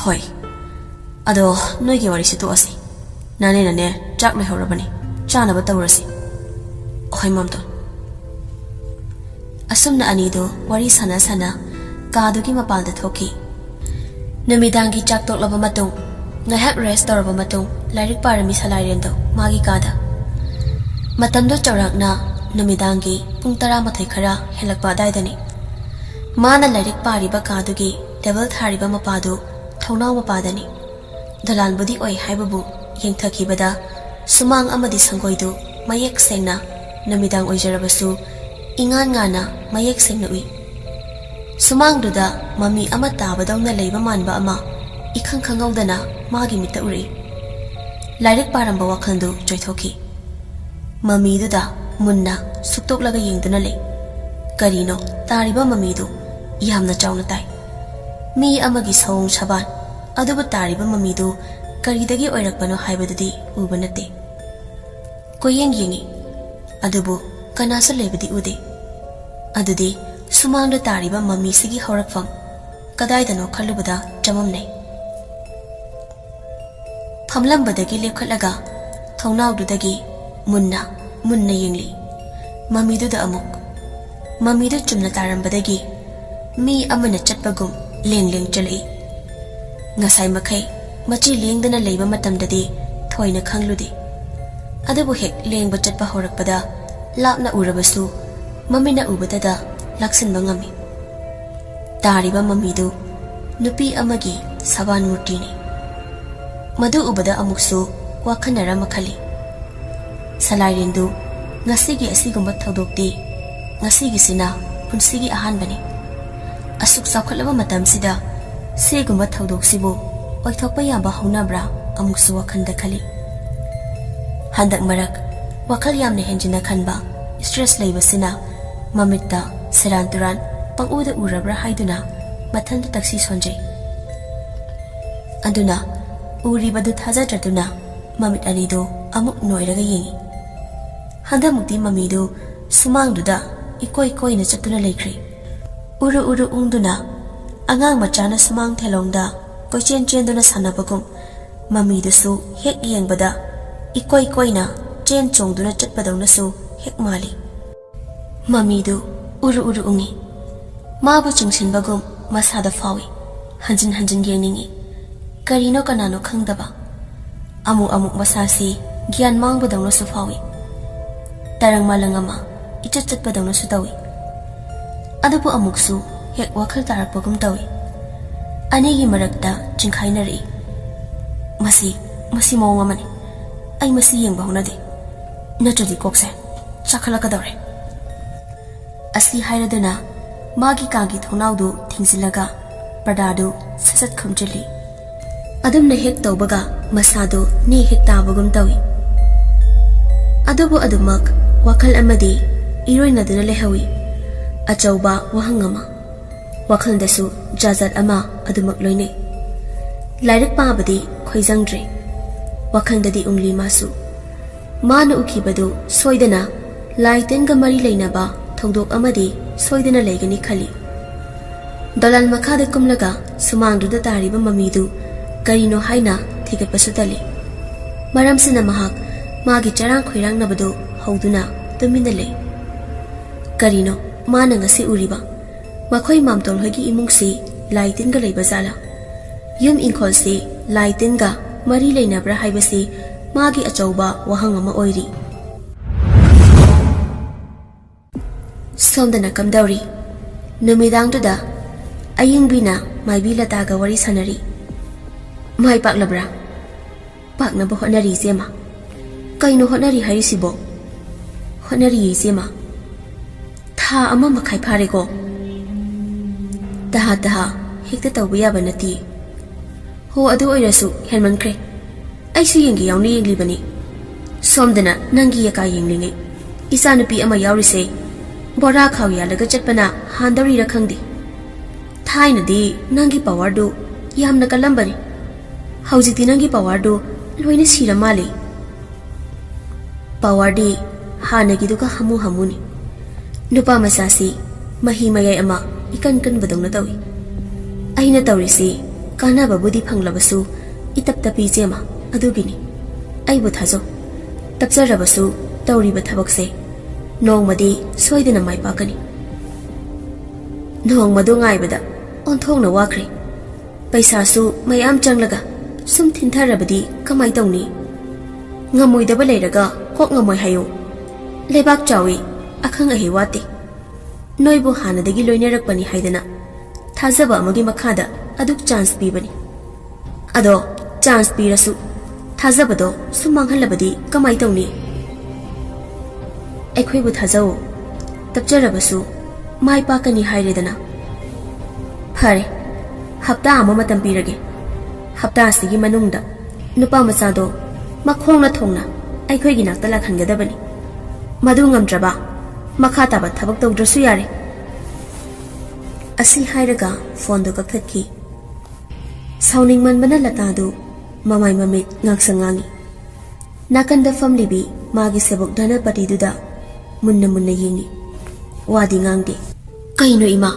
ꯍꯣꯏ, ꯑꯗꯣ ꯅꯣꯏꯒꯤ ꯋꯥꯔꯤꯁꯤ ꯇꯣꯛꯑꯁꯤ꯫ ꯅꯅꯦꯅꯅꯦ ꯆꯥꯛ ꯂꯣꯏꯍꯧꯔꯕꯅꯤ, ꯆꯥꯅꯕ ꯇꯧꯔꯁꯤ꯫ ꯍꯣꯏ, ꯃꯥꯝꯇꯣꯟ꯫ ꯑꯁꯨꯝꯅ ꯑꯅꯤꯗꯨ ꯋꯥꯔꯤ ꯁꯥꯟꯅ ꯁꯥꯟꯅ ꯀꯥꯗꯨꯒꯤ ꯃꯄꯥꯟꯗ ꯊꯣꯛꯈꯤ꯫ ꯅꯨꯃꯤꯗꯥꯡꯒꯤ ꯆꯥꯛ ꯇꯣꯛꯂꯕ ꯃꯇꯨꯡ, ꯉꯥꯏꯍꯥꯛ ꯔꯦꯁ ꯇꯧꯔꯕ ꯃꯇꯨꯡ, ꯂꯥꯏꯔꯤꯛ ꯄꯥꯔꯝꯃꯤ ꯁꯂꯥꯏꯔꯦꯟꯗꯣ ꯃꯥꯒꯤ ꯀꯥꯗ꯫ ꯃꯇꯝꯗꯨ ꯆꯥꯎꯔꯥꯛꯅ ꯅꯨꯃꯤꯗꯥꯡꯒꯤ ꯄꯨꯡ ꯇꯔꯥꯃꯥꯊꯣꯏ ꯈꯔ ꯍꯦꯜꯂꯛꯄ ꯑꯗꯥꯏꯗꯅꯤ꯫ ꯃꯥꯅ ꯂꯥꯏꯔꯤꯛ ꯄꯥꯔꯤꯕ ꯀꯥꯗꯨꯒꯤ ꯇꯦꯕꯜ ꯊꯥꯔꯤꯕ ꯃꯄꯥꯗꯨ ꯊꯣꯡꯅꯥꯎ ꯃꯄꯥꯗꯅꯤ꯫ ꯗꯣꯂꯥꯟꯕꯨꯗꯤ ꯑꯣꯏ ꯍꯥꯏꯕꯕꯨ, ꯌꯦꯡꯊꯈꯤꯕꯗ ꯁꯨꯃꯥꯡ ꯑꯃꯗꯤ ꯁꯪꯒꯣꯏꯗꯨ ꯃꯌꯦꯛ ꯁꯦꯡꯅ ꯅꯨꯃꯤꯗꯥꯡ ꯑꯣꯏꯖꯔꯕꯁꯨ ꯏꯉꯥꯟ ꯉꯥꯟꯅ ꯃꯌꯦꯛ ꯁꯦꯡꯅ ꯎꯏ꯫ ꯁꯨꯃꯥꯡꯗꯨꯗ ꯃꯃꯤ ꯑꯃ ꯇꯥꯕꯗꯧꯅ ꯂꯩꯕ ꯃꯥꯟꯕ ꯑꯃ ꯏꯈꯪ ꯈꯪꯍꯧꯗꯅ ꯃꯥꯒꯤ ꯃꯤꯠꯇ ꯎꯔꯛꯏ꯫ ꯂꯥꯏꯔꯤꯛ ꯄꯥꯔꯝꯕ ꯋꯥꯈꯜꯗꯨ ꯆꯣꯏꯊꯣꯛꯈꯤ꯫ ꯃꯃꯤꯗꯨꯗ ꯃꯨꯟꯅ ꯁꯨꯛꯇꯣꯛꯂꯒ ꯌꯦꯡꯗꯨꯅ ꯂꯩ꯫ ꯀꯔꯤꯅꯣ ꯇꯥꯔꯤꯕ ꯃꯃꯤꯗꯨ ꯌꯥꯝꯅ ꯆꯥꯎꯅ ꯇꯥꯏ꯫ ꯃꯤ ꯑꯃꯒꯤ ꯁꯑꯣꯡ ꯁꯕꯥꯟ, ꯑꯗꯨꯕꯨ ꯇꯥꯔꯤꯕ ꯃꯃꯤꯗꯨ ꯀꯔꯤꯗꯒꯤ ꯑꯣꯏꯔꯛꯄꯅꯣ ꯍꯥꯏꯕꯗꯨꯗꯤ ꯎꯕ ꯅꯠꯇꯦ꯫ ꯀꯣꯏꯌꯦꯡ ꯌꯦꯡꯉꯤ, ꯑꯗꯨꯕꯨ ꯀꯅꯥꯁꯨ ꯂꯩꯕꯗꯤ ꯎꯗꯦ꯫ ꯑꯗꯨꯗꯤ ꯁꯨꯃꯥꯡꯗ ꯇꯥꯔꯤꯕ ꯃꯃꯤꯁꯤꯒꯤ ꯍꯧꯔꯛꯐꯝ ꯀꯗꯥꯏꯗꯅꯣ ꯈꯜꯂꯨꯕꯗ ꯆꯃꯝꯅꯩ꯫ ꯐꯝꯂꯝꯕꯗꯒꯤ ꯂꯦꯞꯈꯠꯂꯒ ꯊꯣꯡꯅꯥꯎꯗꯨꯗꯒꯤ ꯃꯨꯟꯅ, ꯃꯨꯟꯅ ꯌꯦꯡꯂꯤ꯫ ꯃꯃꯤꯗꯨꯗ ꯑꯃꯨꯛ꯫ ꯃꯃꯤꯗꯨ ꯆꯨꯝꯅ ꯇꯥꯔꯝꯕꯗꯒꯤ ꯃꯤ ꯑꯃꯅ ꯆꯠꯄꯒꯨꯝ ꯂꯦꯡ ꯂꯦꯡ ꯆꯠꯂꯛꯏ꯫ ꯉꯁꯥꯏ ꯃꯈꯩ ꯃꯆꯤ ꯂꯦꯡꯗꯅ ꯂꯩꯕ ꯃꯇꯝꯗꯗꯤ ꯊꯣꯏꯅ ꯈꯪꯂꯨꯗꯦ꯫ ꯑꯗꯨꯕꯨ ꯍꯦꯛ ꯂꯦꯡꯕ ꯆꯠꯄ ꯍꯧꯔꯛꯄꯗ ꯂꯥꯞꯅ ꯎꯔꯕꯁꯨ ꯃꯃꯤꯠꯅ ꯎꯕꯗꯗ ꯂꯥꯛꯁꯤꯟꯕ ꯉꯝꯃꯤ꯫ ꯇꯥꯔꯤꯕ ꯃꯃꯤꯗꯨ ꯅꯨꯄꯤ ꯑꯃꯒꯤ ꯁꯕꯥꯟ ꯃꯨꯔꯇꯤꯅꯤ꯫ ꯃꯗꯨ ꯎꯕꯗ ꯑꯃꯨꯛꯁꯨ ꯋꯥꯈꯟꯅꯔ ꯃꯈꯜꯂꯤ꯫ ꯁꯂꯥꯏꯔꯦꯟꯗꯨ ꯉꯁꯤꯒꯤ ꯑꯁꯤꯒꯨꯝꯕ ꯊꯧꯗꯣꯛꯇꯤ ꯉꯁꯤꯒꯤꯁꯤꯅ ꯄꯨꯟꯁꯤꯒꯤ ꯑꯍꯥꯟꯕꯅꯤ꯫ ꯑꯁꯨꯛ ꯆꯥꯎꯈꯠꯂꯕ ꯃꯇꯝꯁꯤꯗ ꯁꯤꯒꯨꯝꯕ ꯊꯧꯗꯣꯛꯁꯤꯕꯨ ꯑꯣꯏꯊꯣꯛꯄ ꯌꯥꯕ ꯍꯧꯅꯕ꯭ꯔꯥ ꯑꯃꯨꯛꯁꯨ ꯋꯥꯈꯜꯗ ꯈꯜꯂꯤ꯫ ꯍꯟꯗꯛ ꯃꯔꯛ ꯋꯥꯈꯜ ꯌꯥꯝꯅ ꯍꯦꯟꯖꯤꯟꯅ ꯈꯟꯕ, ꯁ꯭ꯇ꯭ꯔꯦꯁ ꯂꯩꯕꯁꯤꯅ ꯃꯃꯤꯠꯇ ꯁꯦꯔꯥꯟ ꯇꯨꯔꯥꯟ ꯄꯪꯎꯗ ꯎꯔꯕ꯭ꯔꯥ ꯍꯥꯏꯗꯨꯅ ꯃꯊꯟꯇ ꯇꯛꯁꯤ ꯁꯣꯟꯖꯩ꯫ ꯑꯗꯨꯅ ꯎꯔꯤꯕꯗꯨ ꯊꯥꯖꯗ꯭ꯔꯗꯨꯅ ꯃꯃꯤꯠ ꯑꯅꯤꯗꯨ ꯑꯃꯨꯛ ꯅꯣꯏꯔꯒ ꯌꯦꯡꯏ꯫ ꯍꯟꯗꯛꯃꯨꯛꯇꯤ ꯃꯃꯤꯗꯨ ꯁꯨꯃꯥꯡꯗꯨꯗ ꯏꯀꯣꯏ ꯀꯣꯏꯅ ꯆꯠꯇꯨꯅ ꯂꯩꯈ꯭ꯔꯦ꯫ ꯎꯔꯨ ꯎꯔꯨ ꯎꯪꯗꯨꯅ ꯑꯉꯥꯡ ꯃꯆꯥꯅ ꯁꯨꯃꯥꯡ ꯊꯦꯂꯣꯡꯗ ꯀꯣꯏꯆꯦꯟ ꯆꯦꯟꯗꯨꯅ ꯁꯥꯟꯅꯕꯒꯨꯝ, ꯃꯃꯤꯗꯨꯁꯨ ꯍꯦꯛ ꯌꯦꯡꯕꯗ ꯏꯀꯣꯏ ꯀꯣꯏꯅ ꯆꯦꯟ ꯆꯣꯡꯗꯨꯅ ꯆꯠꯄꯗꯧꯅꯁꯨ ꯍꯦꯛ ꯃꯥꯜꯂꯤ꯫ ꯃꯃꯤꯗꯨ ꯎꯔꯨ ꯎꯔꯨ ꯎꯪꯏ꯫ ꯃꯥꯕꯨ ꯆꯤꯡꯁꯤꯟꯕꯒꯨꯝ ꯃꯁꯥꯗ ꯐꯥꯎꯏ꯫ ꯍꯟꯖꯤꯟ ꯍꯟꯖꯤꯟ ꯌꯦꯡꯅꯤꯡꯏ꯫ ꯀꯔꯤꯅꯣ ꯀꯅꯥꯅꯣ ꯈꯪꯗꯕ꯫ ꯑꯃꯨꯛ ꯑꯃꯨꯛ ꯃꯁꯥꯁꯤ ꯒ꯭ꯌꯥꯟ ꯃꯥꯡꯕꯗꯧꯅꯁꯨ ꯐꯥꯎꯏ꯫ ꯇꯔꯪ ꯃꯥꯂꯪ ꯑꯃ ꯏꯆꯠ ꯆꯠꯄꯗꯧꯅꯁꯨ ꯇꯧꯏ꯫ ꯑꯗꯨꯕꯨ ꯑꯃꯨꯛꯁꯨ ꯍꯦꯛ ꯋꯥꯈꯜ ꯇꯥꯔꯛꯄꯒꯨꯝ ꯇꯧꯏ꯫ ꯑꯅꯤꯒꯤ ꯃꯔꯛꯇ ꯆꯤꯡꯈꯥꯏꯅꯔꯛꯏ꯫ "ꯃꯁꯤ, ꯃꯁꯤ ꯃꯑꯣꯡ ꯑꯃꯅꯤ꯫ ꯑꯩ ꯃꯁꯤ ꯌꯦꯡꯕ ꯍꯧꯅꯗꯦ꯫ ꯅꯠꯇ꯭ꯔꯗꯤ ꯀꯣꯛꯁꯦ ꯆꯥꯈꯠꯂꯛꯀꯗꯧꯔꯦ"꯫ ꯑꯁꯤ ꯍꯥꯏꯔꯗꯨꯅ ꯃꯥꯒꯤ ꯀꯥꯒꯤ ꯊꯣꯡꯅꯥꯎꯗꯨ ꯊꯤꯡꯖꯤꯜꯂꯒ ꯄꯔꯗꯥꯗꯨ ꯁꯠ ꯁꯠ ꯈꯨꯝꯖꯤꯜꯂꯤ꯫ ꯑꯗꯨꯝꯅ ꯍꯦꯛ ꯇꯧꯕꯒ ꯃꯁꯥꯗꯨ ꯅꯦ ꯍꯦꯛ ꯇꯥꯕꯒꯨꯝ ꯇꯧꯏ꯫ ꯑꯗꯨꯕꯨ ꯑꯗꯨꯃꯛ ꯋꯥꯈꯜ ꯑꯃꯗꯤ ꯏꯔꯣꯏꯅꯗꯨꯅ ꯂꯩꯍꯧꯏ꯫ ꯑꯆꯧꯕ ꯋꯥꯍꯪ ꯑꯃ꯫ ꯋꯥꯈꯜꯗꯁꯨ ꯖꯥꯖꯥꯠ ꯑꯃ ꯑꯗꯨꯃꯛ ꯂꯣꯏꯅꯩ꯫ ꯂꯥꯏꯔꯤꯛ ꯄꯥꯕꯗꯤ ꯈꯣꯏꯖꯪꯗ꯭ꯔꯦ꯫ ꯋꯥꯈꯜꯗꯗꯤ ꯎꯡꯂꯤ ꯃꯥꯁꯨ꯫ ꯃꯥꯅ ꯎꯈꯤꯕꯗꯨ ꯁꯣꯏꯗꯅ ꯂꯥꯏ ꯇꯤꯟꯒ ꯃꯔꯤ ꯂꯩꯅꯕ ꯊꯧꯗꯣꯛ ꯑꯃꯗꯤ ꯁꯣꯏꯗꯅ ꯂꯩꯒꯅꯤ ꯈꯜꯂꯤ꯫ ꯗꯣꯂꯥꯟ ꯃꯈꯥꯗ ꯀꯨꯝꯂꯒ ꯁꯨꯃꯥꯡꯗꯨꯗ ꯇꯥꯔꯤꯕ ꯃꯃꯤꯗꯨ ꯀꯔꯤꯅꯣ ꯍꯥꯏꯅ ꯊꯤꯒꯠꯄꯁꯨ ꯇꯜꯂꯤ꯫ ꯃꯔꯝꯁꯤꯅ ꯃꯍꯥꯛ ꯃꯥꯒꯤ ꯆꯔꯥꯡ ꯈꯣꯏꯔꯥꯡꯅꯕꯗꯨ ꯍꯧꯗꯨꯅ ꯇꯨꯃꯤꯟꯅ ꯂꯩ꯫ ꯀꯔꯤꯅꯣ ꯃꯥꯅ ꯉꯁꯤ ꯎꯔꯤꯕ? ꯃꯈꯣꯏ ꯃꯥꯝꯇꯣꯟ ꯍꯣꯏꯒꯤ ꯏꯃꯨꯡꯁꯤ ꯂꯥꯏ ꯇꯤꯟꯒ ꯂꯩꯕ ꯖꯥꯠꯂꯥ? ꯌꯨꯝ ꯏꯪꯈꯣꯜꯁꯤ ꯂꯥꯏ ꯇꯤꯟꯒ ꯃꯔꯤ ꯂꯩꯅꯕ꯭ꯔꯥ ꯍꯥꯏꯕꯁꯤ ꯃꯥꯒꯤ ꯑꯆꯧꯕ ꯋꯥꯍꯪ ꯑꯃ ꯑꯣꯏꯔꯤ꯫ ꯁꯣꯝꯗꯅ ꯀꯝꯗꯧꯔꯤ? ꯅꯨꯃꯤꯗꯥꯡꯗꯨꯗ ꯑꯌꯤꯡꯕꯤꯅ ꯃꯥꯏꯕꯤ ꯂꯇꯥꯒ ꯋꯥꯔꯤ ꯁꯥꯟꯅꯔꯤ꯫ "ꯃꯥꯏ ꯄꯥꯛꯂꯕ꯭ꯔꯥ?" "ꯄꯥꯛꯅꯕ ꯍꯣꯠꯅꯔꯤ, ꯏꯆꯦꯃ"꯫ "ꯀꯩꯅꯣ ꯍꯣꯠꯅꯔꯤ ꯍꯥꯏꯔꯤꯁꯤꯕꯣ?" "ꯍꯣꯠꯅꯔꯤꯌꯦ, ꯏꯆꯦꯃ꯫ ꯊꯥ ꯑꯃ ꯃꯈꯥꯏ ꯐꯥꯔꯦꯀꯣ?" ꯇꯍꯥ ꯇꯍꯥ ꯍꯦꯛꯇ ꯇꯧꯕ ꯌꯥꯕ ꯅꯠꯇꯦ꯫ ꯍꯣ, ꯑꯗꯨ ꯑꯣꯏꯔꯁꯨ ꯍꯦꯟꯃꯟꯈ꯭ꯔꯦ꯫ ꯑꯩꯁꯨ ꯌꯦꯡꯒꯦ ꯌꯥꯎꯅ ꯌꯦꯡꯂꯤꯕꯅꯤ꯫ ꯁꯣꯝꯗꯅ ꯅꯪꯒꯤ ꯌꯦꯀꯥ ꯌꯦꯡꯂꯤꯉꯩ ꯏꯆꯥꯅꯨꯄꯤ ꯑꯃ ꯌꯥꯎꯔꯤꯁꯦ ꯕꯣꯔꯥ ꯈꯥꯎ ꯌꯥꯜꯂꯒ ꯆꯠꯄꯅ ꯍꯥꯟꯗꯧꯔꯤꯔ ꯈꯪꯗꯦ꯫ ꯊꯥꯏꯅꯗꯤ ꯅꯪꯒꯤ ꯄꯋꯥꯔꯗꯨ ꯌꯥꯝꯅ ꯀꯜꯂꯝꯕꯅꯤ꯫ ꯍꯧꯖꯤꯛꯇꯤ ꯅꯪꯒꯤ ꯄꯋꯥꯔꯗꯨ ꯂꯣꯏꯅ ꯁꯤꯔ ꯃꯥꯜꯂꯦ꯫ ꯄꯋꯥꯔꯗꯤ ꯍꯥꯟꯅꯒꯤꯗꯨꯒ ꯍꯥꯃꯨ ꯍꯥꯃꯨꯅꯤ꯫ ꯅꯨꯄꯥ ꯃꯆꯥꯁꯤ ꯃꯍꯤ ꯃꯌꯥꯏ ꯑꯃ ꯏꯀꯟ ꯀꯟꯕꯗꯧꯅ ꯇꯧꯏ꯫ ꯑꯩꯅ ꯇꯧꯔꯤꯁꯤ ꯀꯥꯟꯅꯕꯕꯨꯗꯤ ꯐꯪꯂꯕꯁꯨ ꯏꯇꯞ ꯇꯞꯄꯤ ꯏꯆꯦꯃ, ꯑꯗꯨꯒꯤꯅꯤ꯫ ꯑꯩꯕꯨ ꯊꯥꯖꯧ꯫ ꯇꯞꯆꯔꯕꯁꯨ ꯇꯧꯔꯤꯕ ꯊꯕꯛꯁꯦ ꯅꯣꯡꯃꯗꯤ ꯁꯣꯏꯗꯅ ꯃꯥꯏ ꯄꯥꯛꯀꯅꯤ꯫ ꯅꯣꯡꯃꯗꯨ ꯉꯥꯏꯕꯗ ꯑꯣꯟꯊꯣꯛꯅ ꯋꯥꯈ꯭ꯔꯦ꯫ ꯄꯩꯁꯥꯁꯨ ꯃꯌꯥꯝ ꯆꯪꯂꯒ ꯁꯨꯝ ꯊꯤꯟꯊꯔꯕꯗꯤ ꯀꯃꯥꯏ ꯇꯧꯅꯤ? ꯉꯝꯃꯣꯏꯗꯕ ꯂꯩꯔꯒ ꯀꯣꯛ ꯉꯝꯃꯣꯏ ꯍꯥꯏꯌꯨ꯫ ꯂꯩꯕꯥꯛ ꯆꯥꯎꯏ, ꯑꯈꯪ ꯑꯍꯩ ꯋꯥꯠꯇꯦ꯫ ꯅꯣꯏꯕꯨ ꯍꯥꯟꯅꯗꯒꯤ ꯂꯣꯏꯅꯔꯛꯄꯅꯤ ꯍꯥꯏꯗꯅ ꯊꯥꯖꯕ ꯑꯃꯒꯤ ꯃꯈꯥꯗ ꯑꯗꯨꯛ ꯆꯥꯟꯁ ꯄꯤꯕꯅꯤ꯫ ꯑꯗꯣ ꯆꯥꯟꯁ ꯄꯤꯔꯁꯨ ꯊꯥꯖꯕꯗꯣ ꯁꯨꯝ ꯃꯥꯡꯍꯜꯂꯕꯗꯤ ꯀꯃꯥꯏ ꯇꯧꯅꯤ? ꯑꯩꯈꯣꯏꯕꯨ ꯊꯥꯖꯧ꯫ ꯇꯞꯆꯔꯕꯁꯨ ꯃꯥꯏ ꯄꯥꯛꯀꯅꯤ ꯍꯥꯏꯔꯦꯗꯅ꯫ ꯐꯔꯦ, ꯍꯞꯇꯥ ꯑꯃ ꯃꯇꯝ ꯄꯤꯔꯒꯦ꯫ ꯍꯞꯇꯥ ꯑꯁꯤꯒꯤ ꯃꯅꯨꯡꯗ ꯅꯨꯄꯥ ꯃꯆꯥꯗꯣ ꯃꯈꯣꯡꯅ ꯊꯣꯡꯅ ꯑꯩꯈꯣꯏꯒꯤ ꯅꯥꯛꯇ ꯂꯥꯛꯍꯟꯒꯗꯕꯅꯤ꯫ ꯃꯗꯨ ꯉꯝꯗ꯭ꯔꯕ ꯃꯈꯥ ꯇꯥꯕ ꯊꯕꯛ ꯇꯧꯗ꯭ꯔꯁꯨ ꯌꯥꯔꯦ꯫ ꯑꯁꯤ ꯍꯥꯏꯔꯒ ꯐꯣꯟꯗꯨ ꯀꯛꯊꯠꯈꯤ꯫ ꯁꯥꯎꯅꯤꯡꯃꯟꯕꯅ ꯂꯇꯥꯗꯨ ꯃꯃꯥꯏ ꯃꯃꯤꯠ ꯉꯥꯡꯁꯪ ꯉꯥꯡꯏ꯫ ꯅꯥꯀꯟꯗ ꯐꯝꯂꯤꯕꯤ ꯃꯥꯒꯤ ꯁꯦꯕꯣꯛ ꯙꯅꯄꯇꯤꯗꯨꯗ ꯃꯨꯟꯅ ꯃꯨꯟꯅ ꯌꯦꯡꯏ꯫ ꯋꯥꯗꯤ ꯉꯥꯡꯗꯦ꯫ "ꯀꯩꯅꯣ ꯏꯃꯥ,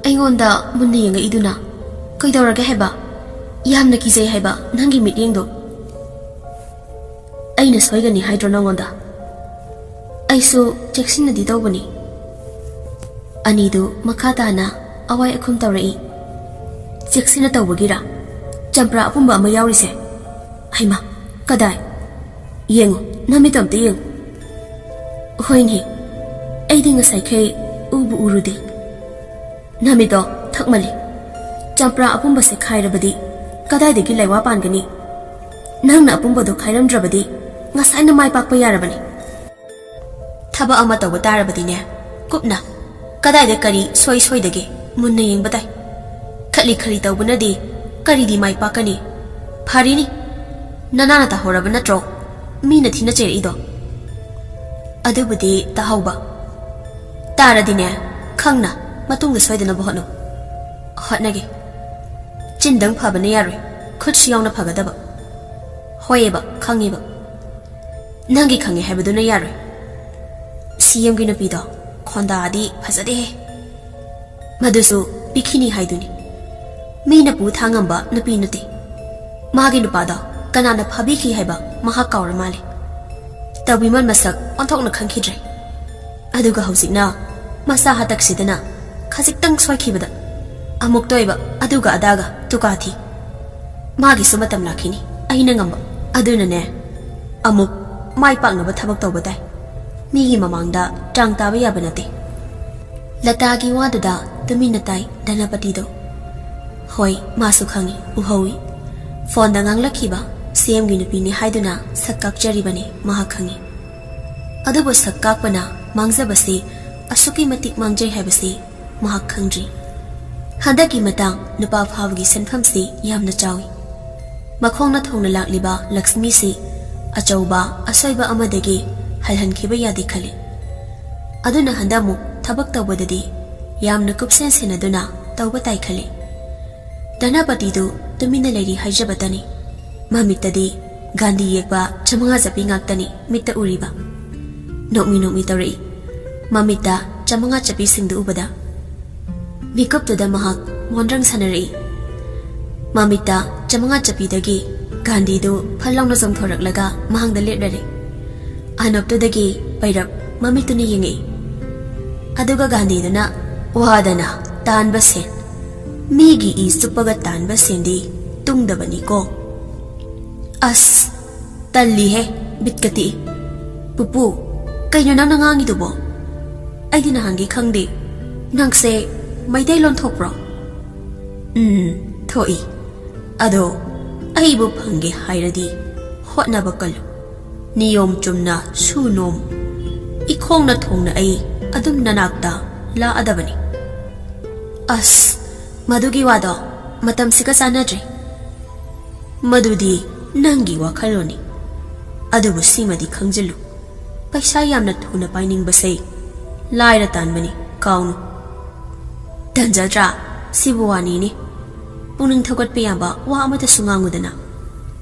ꯑꯩꯉꯣꯟꯗ ꯃꯨꯟꯅ ꯌꯦꯡꯉꯛꯏꯗꯨꯅ? ꯀꯩꯗꯧꯔꯒꯦ ꯍꯥꯏꯕ? ꯌꯥꯝꯅ ꯀꯤꯖꯩ ꯍꯥꯏꯕ ꯅꯪꯒꯤ ꯃꯤꯠꯌꯦꯡꯗꯣ?" "ꯑꯩꯅ ꯁꯣꯏꯒꯅꯤ ꯍꯥꯏꯗ꯭ꯔꯣ ꯅꯉꯣꯟꯗ? ꯑꯩꯁꯨ ꯆꯦꯛꯁꯤꯟꯅꯗꯤ ꯇꯧꯕꯅꯤ꯫" ꯑꯅꯤꯗꯨ ꯃꯈꯥ ꯇꯥꯅ ꯑꯋꯥꯏ ꯑꯈꯨꯝ ꯇꯧꯔꯛꯏ꯫ "ꯆꯦꯛꯁꯤꯟꯅ ꯇꯧꯕꯒꯤꯔ ꯆꯝꯄ꯭ꯔꯥ ꯑꯄꯨꯝꯕ ꯑꯃ ꯌꯥꯎꯔꯤꯁꯦ? ꯍꯩꯃꯥ, ꯀꯗꯥꯏ? ꯌꯦꯡꯉꯨ, ꯅꯃꯤꯠꯇꯣ ꯑꯝꯇ ꯌꯦꯡꯉꯨ꯫" "ꯍꯣꯏꯅꯦ, ꯑꯩꯗꯤ ꯉꯁꯥꯏꯈꯩ ꯎꯕꯨ ꯎꯔꯨꯗꯦ꯫" "ꯅꯃꯤꯠꯇꯣ ꯊꯛꯃꯜꯂꯤ꯫ ꯆꯝꯄ꯭ꯔꯥ ꯑꯄꯨꯝꯕꯁꯦ ꯈꯥꯏꯔꯕꯗꯤ ꯀꯗꯥꯏꯗꯒꯤ ꯂꯥꯏꯋꯥ ꯄꯥꯟꯒꯅꯤ? ꯅꯪꯅ ꯑꯄꯨꯝꯕꯗꯣ ꯈꯥꯏꯔꯝꯗ꯭ꯔꯕꯗꯤ ꯉꯁꯥꯏꯅ ꯃꯥꯏ ꯄꯥꯛꯄ ꯌꯥꯔꯕꯅꯤ꯫ ꯊꯕꯛ ꯑꯃ ꯇꯧꯕ ꯇꯥꯔꯕꯗꯤꯅꯦ, ꯀꯨꯞꯅ ꯀꯗꯥꯏꯗ ꯀꯔꯤ ꯁꯣꯏ ꯁꯣꯏꯗꯒꯦ ꯃꯨꯟꯅ ꯌꯦꯡꯕ ꯇꯥꯏ꯫ ꯈꯠꯂꯤ ꯈꯠꯂꯤ ꯇꯧꯕꯅꯗꯤ ꯀꯔꯤꯗꯤ ꯃꯥꯏ ꯄꯥꯛꯀꯅꯤ? ꯐꯔꯤꯅꯤ, ꯅꯅꯥꯅ ꯇꯥꯍꯧꯔꯕ ꯅꯠꯇ꯭ꯔꯣ ꯃꯤꯅ ꯊꯤꯅ ꯆꯩꯔꯛꯏꯗꯣ? ꯑꯗꯨꯕꯨꯗꯤ ꯇꯥꯍꯧꯕ꯫ ꯇꯥꯔꯗꯤꯅꯦ, ꯈꯪꯅ ꯃꯇꯨꯡꯗ ꯁꯣꯏꯗꯅꯕ ꯍꯣꯠꯅꯧ꯫ ꯍꯣꯠꯅꯒꯦ꯫ ꯆꯤꯟꯗꯪ ꯐꯕꯅ ꯌꯥꯔꯣꯏ, ꯈꯨꯠꯁꯨ ꯌꯥꯎꯅ ꯐꯒꯗꯕ꯫ ꯍꯣꯏꯑꯦꯕ, ꯈꯪꯉꯦꯕ꯫ ꯅꯪꯒꯤ ꯈꯪꯉꯦ ꯍꯥꯏꯕꯗꯨꯅ ꯌꯥꯔꯣꯏ꯫ ꯁꯤ ꯑꯦꯝꯒꯤ ꯅꯨꯄꯤꯗꯣ ꯈꯣꯟꯗꯥꯗꯤ ꯐꯖꯗꯦꯍꯦ꯫ ꯃꯗꯨꯁꯨ ꯄꯤꯈꯤꯅꯤ ꯍꯥꯏꯗꯨꯅꯤ꯫ ꯃꯤꯅ ꯄꯨ ꯊꯥꯡꯉꯝꯕ ꯅꯨꯄꯤ ꯅꯠꯇꯦ꯫ ꯃꯥꯒꯤ ꯅꯨꯄꯥꯗꯣ ꯀꯅꯥꯅ ꯐꯥꯕꯤꯈꯤ ꯍꯥꯏꯕ ꯃꯍꯥꯛ ꯀꯥꯎꯔ ꯃꯥꯜꯂꯦ꯫ ꯇꯧꯕꯤꯃꯜ ꯃꯁꯛ ꯑꯣꯟꯊꯣꯛꯅ ꯈꯪꯈꯤꯗ꯭ꯔꯦ꯫ ꯑꯗꯨꯒ ꯍꯧꯖꯤꯛꯅ ꯃꯁꯥ ꯍꯇꯛꯁꯤꯗꯅ ꯈꯖꯤꯛꯇꯪ ꯁꯣꯏꯈꯤꯕꯗ ꯑꯃꯨꯛꯇ ꯑꯣꯏꯕ ꯑꯗꯨꯒ ꯑꯗꯥꯒ ꯇꯨꯀꯥ ꯊꯤ꯫ ꯃꯥꯒꯤꯁꯨ ꯃꯇꯝ ꯂꯥꯛꯈꯤꯅꯤ ꯑꯩꯅ ꯉꯝꯕ꯫ ꯑꯗꯨꯅꯅꯦ, ꯑꯃꯨꯛ ꯃꯥꯏ ꯄꯥꯛꯅꯕ ꯊꯕꯛ ꯇꯧꯕ ꯇꯥꯏ꯫ ꯃꯤꯒꯤ ꯃꯃꯥꯡꯗ ꯇ꯭ꯔꯥꯡ ꯇꯥꯕ ꯌꯥꯕ ꯅꯠꯇꯦ꯫ ꯂꯇꯥꯒꯤ ꯋꯥꯗꯨꯗ ꯇꯨꯃꯤꯟꯅ ꯇꯥꯏ ꯙꯅꯄꯇꯤꯗꯣ꯫ ꯍꯣꯏ, ꯃꯥꯁꯨ ꯈꯪꯏ, ꯎꯍꯧꯏ꯫ ꯐꯣꯟꯗ ꯉꯥꯡꯂꯛꯈꯤꯕ ꯁꯤ ꯑꯦꯝꯒꯤ ꯅꯨꯄꯤꯅꯤ ꯍꯥꯏꯗꯨꯅ ꯁꯛ ꯀꯥꯛꯆꯔꯤꯕꯅꯤ ꯃꯍꯥꯛ ꯈꯪꯏ꯫ ꯑꯗꯨꯕꯨ ꯁꯛ ꯀꯥꯛꯄꯅ ꯃꯥꯡꯖꯕꯁꯤ ꯑꯁꯨꯛꯀꯤ ꯃꯇꯤꯛ ꯃꯥꯡꯖꯩ ꯍꯥꯏꯕꯁꯤ ꯃꯍꯥꯛ ꯈꯪꯗ꯭ꯔꯤ꯫ ꯍꯟꯗꯛꯀꯤ ꯃꯇꯥꯡ ꯅꯨꯄꯥ ꯐꯥꯕꯒꯤ ꯁꯦꯟꯐꯝꯁꯤ ꯌꯥꯝꯅ ꯆꯥꯎꯏ꯫ ꯃꯈꯣꯡꯅ ꯊꯣꯡꯅ ꯂꯥꯛꯂꯤꯕ ꯂꯛꯁꯃꯤꯁꯤ ꯑꯆꯧꯕ ꯑꯁꯣꯏꯕ ꯑꯃꯗꯒꯤ ꯍꯜꯍꯟꯈꯤꯕ ꯌꯥꯗꯦ ꯈꯜꯂꯤ꯫ ꯑꯗꯨꯅ ꯍꯟꯗꯛꯃꯨꯛ ꯊꯕꯛ ꯇꯧꯕꯗꯗꯤ ꯌꯥꯝꯅ ꯀꯨꯞꯁꯦꯟ ꯁꯦꯟꯅꯗꯨꯅ ꯇꯧꯕ ꯇꯥꯏ ꯈꯜꯂꯤ꯫ ꯙꯅꯄꯇꯤꯗꯨ ꯇꯨꯃꯤꯟꯅ ꯂꯩꯔꯤ ꯍꯥꯏꯖꯕꯇꯅꯤ꯫ ꯃꯃꯤꯠꯇꯗꯤ ꯒꯥꯟꯙꯤ ꯌꯦꯛꯄ ꯆꯃꯉꯥ ꯆꯞꯄꯤ ꯉꯥꯛꯇꯅꯤ ꯃꯤꯠꯇ ꯎꯔꯤꯕ꯫ ꯅꯣꯛꯃꯤ ꯅꯣꯛꯃꯤ ꯇꯧꯔꯛꯏ꯫ ꯃꯃꯤꯠꯇ ꯆꯃꯉꯥ ꯆꯞꯄꯤꯁꯤꯡꯗꯨ ꯎꯕꯗ꯫ ꯃꯤꯀꯨꯞꯇꯨꯗ ꯃꯍꯥꯛ ꯃꯣꯟꯗ꯭ꯔꯪ ꯁꯥꯟꯅꯔꯛꯏ꯫ ꯃꯃꯤꯠꯇ ꯆꯃꯉꯥ ꯆꯞꯄꯤꯗꯒꯤ ꯒꯥꯟꯙꯤꯗꯨ ꯐꯠ ꯂꯥꯎꯅ ꯆꯣꯡꯊꯣꯔꯛꯂꯒ ꯃꯍꯥꯡꯗ ꯂꯦꯞꯂꯔꯦ꯫ ꯑꯅꯣꯞꯇꯨꯗꯒꯤ ꯄꯩꯔꯞ ꯃꯃꯤꯠꯇꯨꯅ ꯌꯦꯡꯉꯛꯏ꯫ ꯑꯗꯨꯒ ꯒꯥꯟꯙꯤꯗꯨꯅ ꯋꯥꯗꯅ ꯇꯥꯟꯕ ꯁꯦꯟ, ꯃꯤꯒꯤ ꯏ ꯆꯨꯞꯄꯒ ꯇꯥꯟꯕ ꯁꯦꯟꯗꯤ ꯇꯨꯡꯗꯕꯅꯤꯀꯣ꯫ ꯑꯁ, ꯇꯜꯂꯤꯍꯦ, ꯕꯤꯠꯀ ꯇꯦꯛꯏ꯫ ꯄꯨꯄꯨ, ꯀꯩꯅꯣ ꯅꯪꯅ ꯉꯥꯡꯉꯤꯗꯨꯕꯣ? ꯑꯩꯗꯤ ꯅꯍꯥꯟꯒꯤ ꯈꯪꯗꯦ꯫ ꯅꯪꯁꯦ ꯃꯩꯇꯩꯂꯣꯟ ꯊꯣꯛꯄ꯭ꯔꯣ? ꯎꯝ, ꯊꯣꯛꯏ꯫ ꯑꯗꯣ ꯑꯩꯕꯨ ꯐꯪꯒꯦ ꯍꯥꯏꯔꯗꯤ ꯍꯣꯠꯅꯕ ꯀꯜꯂꯨ꯫ ꯅꯤꯌꯣꯝ ꯆꯨꯝꯅ ꯁꯨ ꯅꯣꯝ꯫ ꯏꯈꯣꯡꯅ ꯊꯣꯡꯅ ꯑꯩ ꯑꯗꯨꯝ ꯅꯅꯥꯛꯇ ꯂꯥꯛꯑꯗꯕꯅꯤ꯫ ꯑꯁ, ꯃꯗꯨꯒꯤ ꯋꯥꯗꯣ ꯃꯇꯝꯁꯤꯒ ꯆꯥꯟꯅꯗ꯭ꯔꯦ꯫ ꯃꯗꯨꯗꯤ ꯅꯪꯒꯤ ꯋꯥꯈꯜꯂꯣꯟꯅꯤ꯫ ꯑꯗꯨꯕꯨ ꯁꯤꯃꯗꯤ ꯈꯪꯖꯤꯜꯂꯨ, ꯄꯩꯁꯥ ꯌꯥꯝꯅ ꯊꯨꯅ ꯄꯥꯏꯅꯤꯡꯕꯁꯦ ꯂꯥꯏꯔ ꯇꯥꯟꯕꯅꯤ, ꯀꯥꯎꯅꯨ꯫ ꯇꯟꯖꯗ꯭ꯔꯥ? ꯁꯤꯕꯨ ꯋꯥꯅꯤꯅꯦ꯫ ꯄꯨꯛꯅꯤꯡ ꯊꯧꯒꯠꯄ ꯌꯥꯕ ꯋꯥ ꯑꯃꯠꯇꯁꯨ ꯉꯥꯡꯉꯨꯗꯅ꯫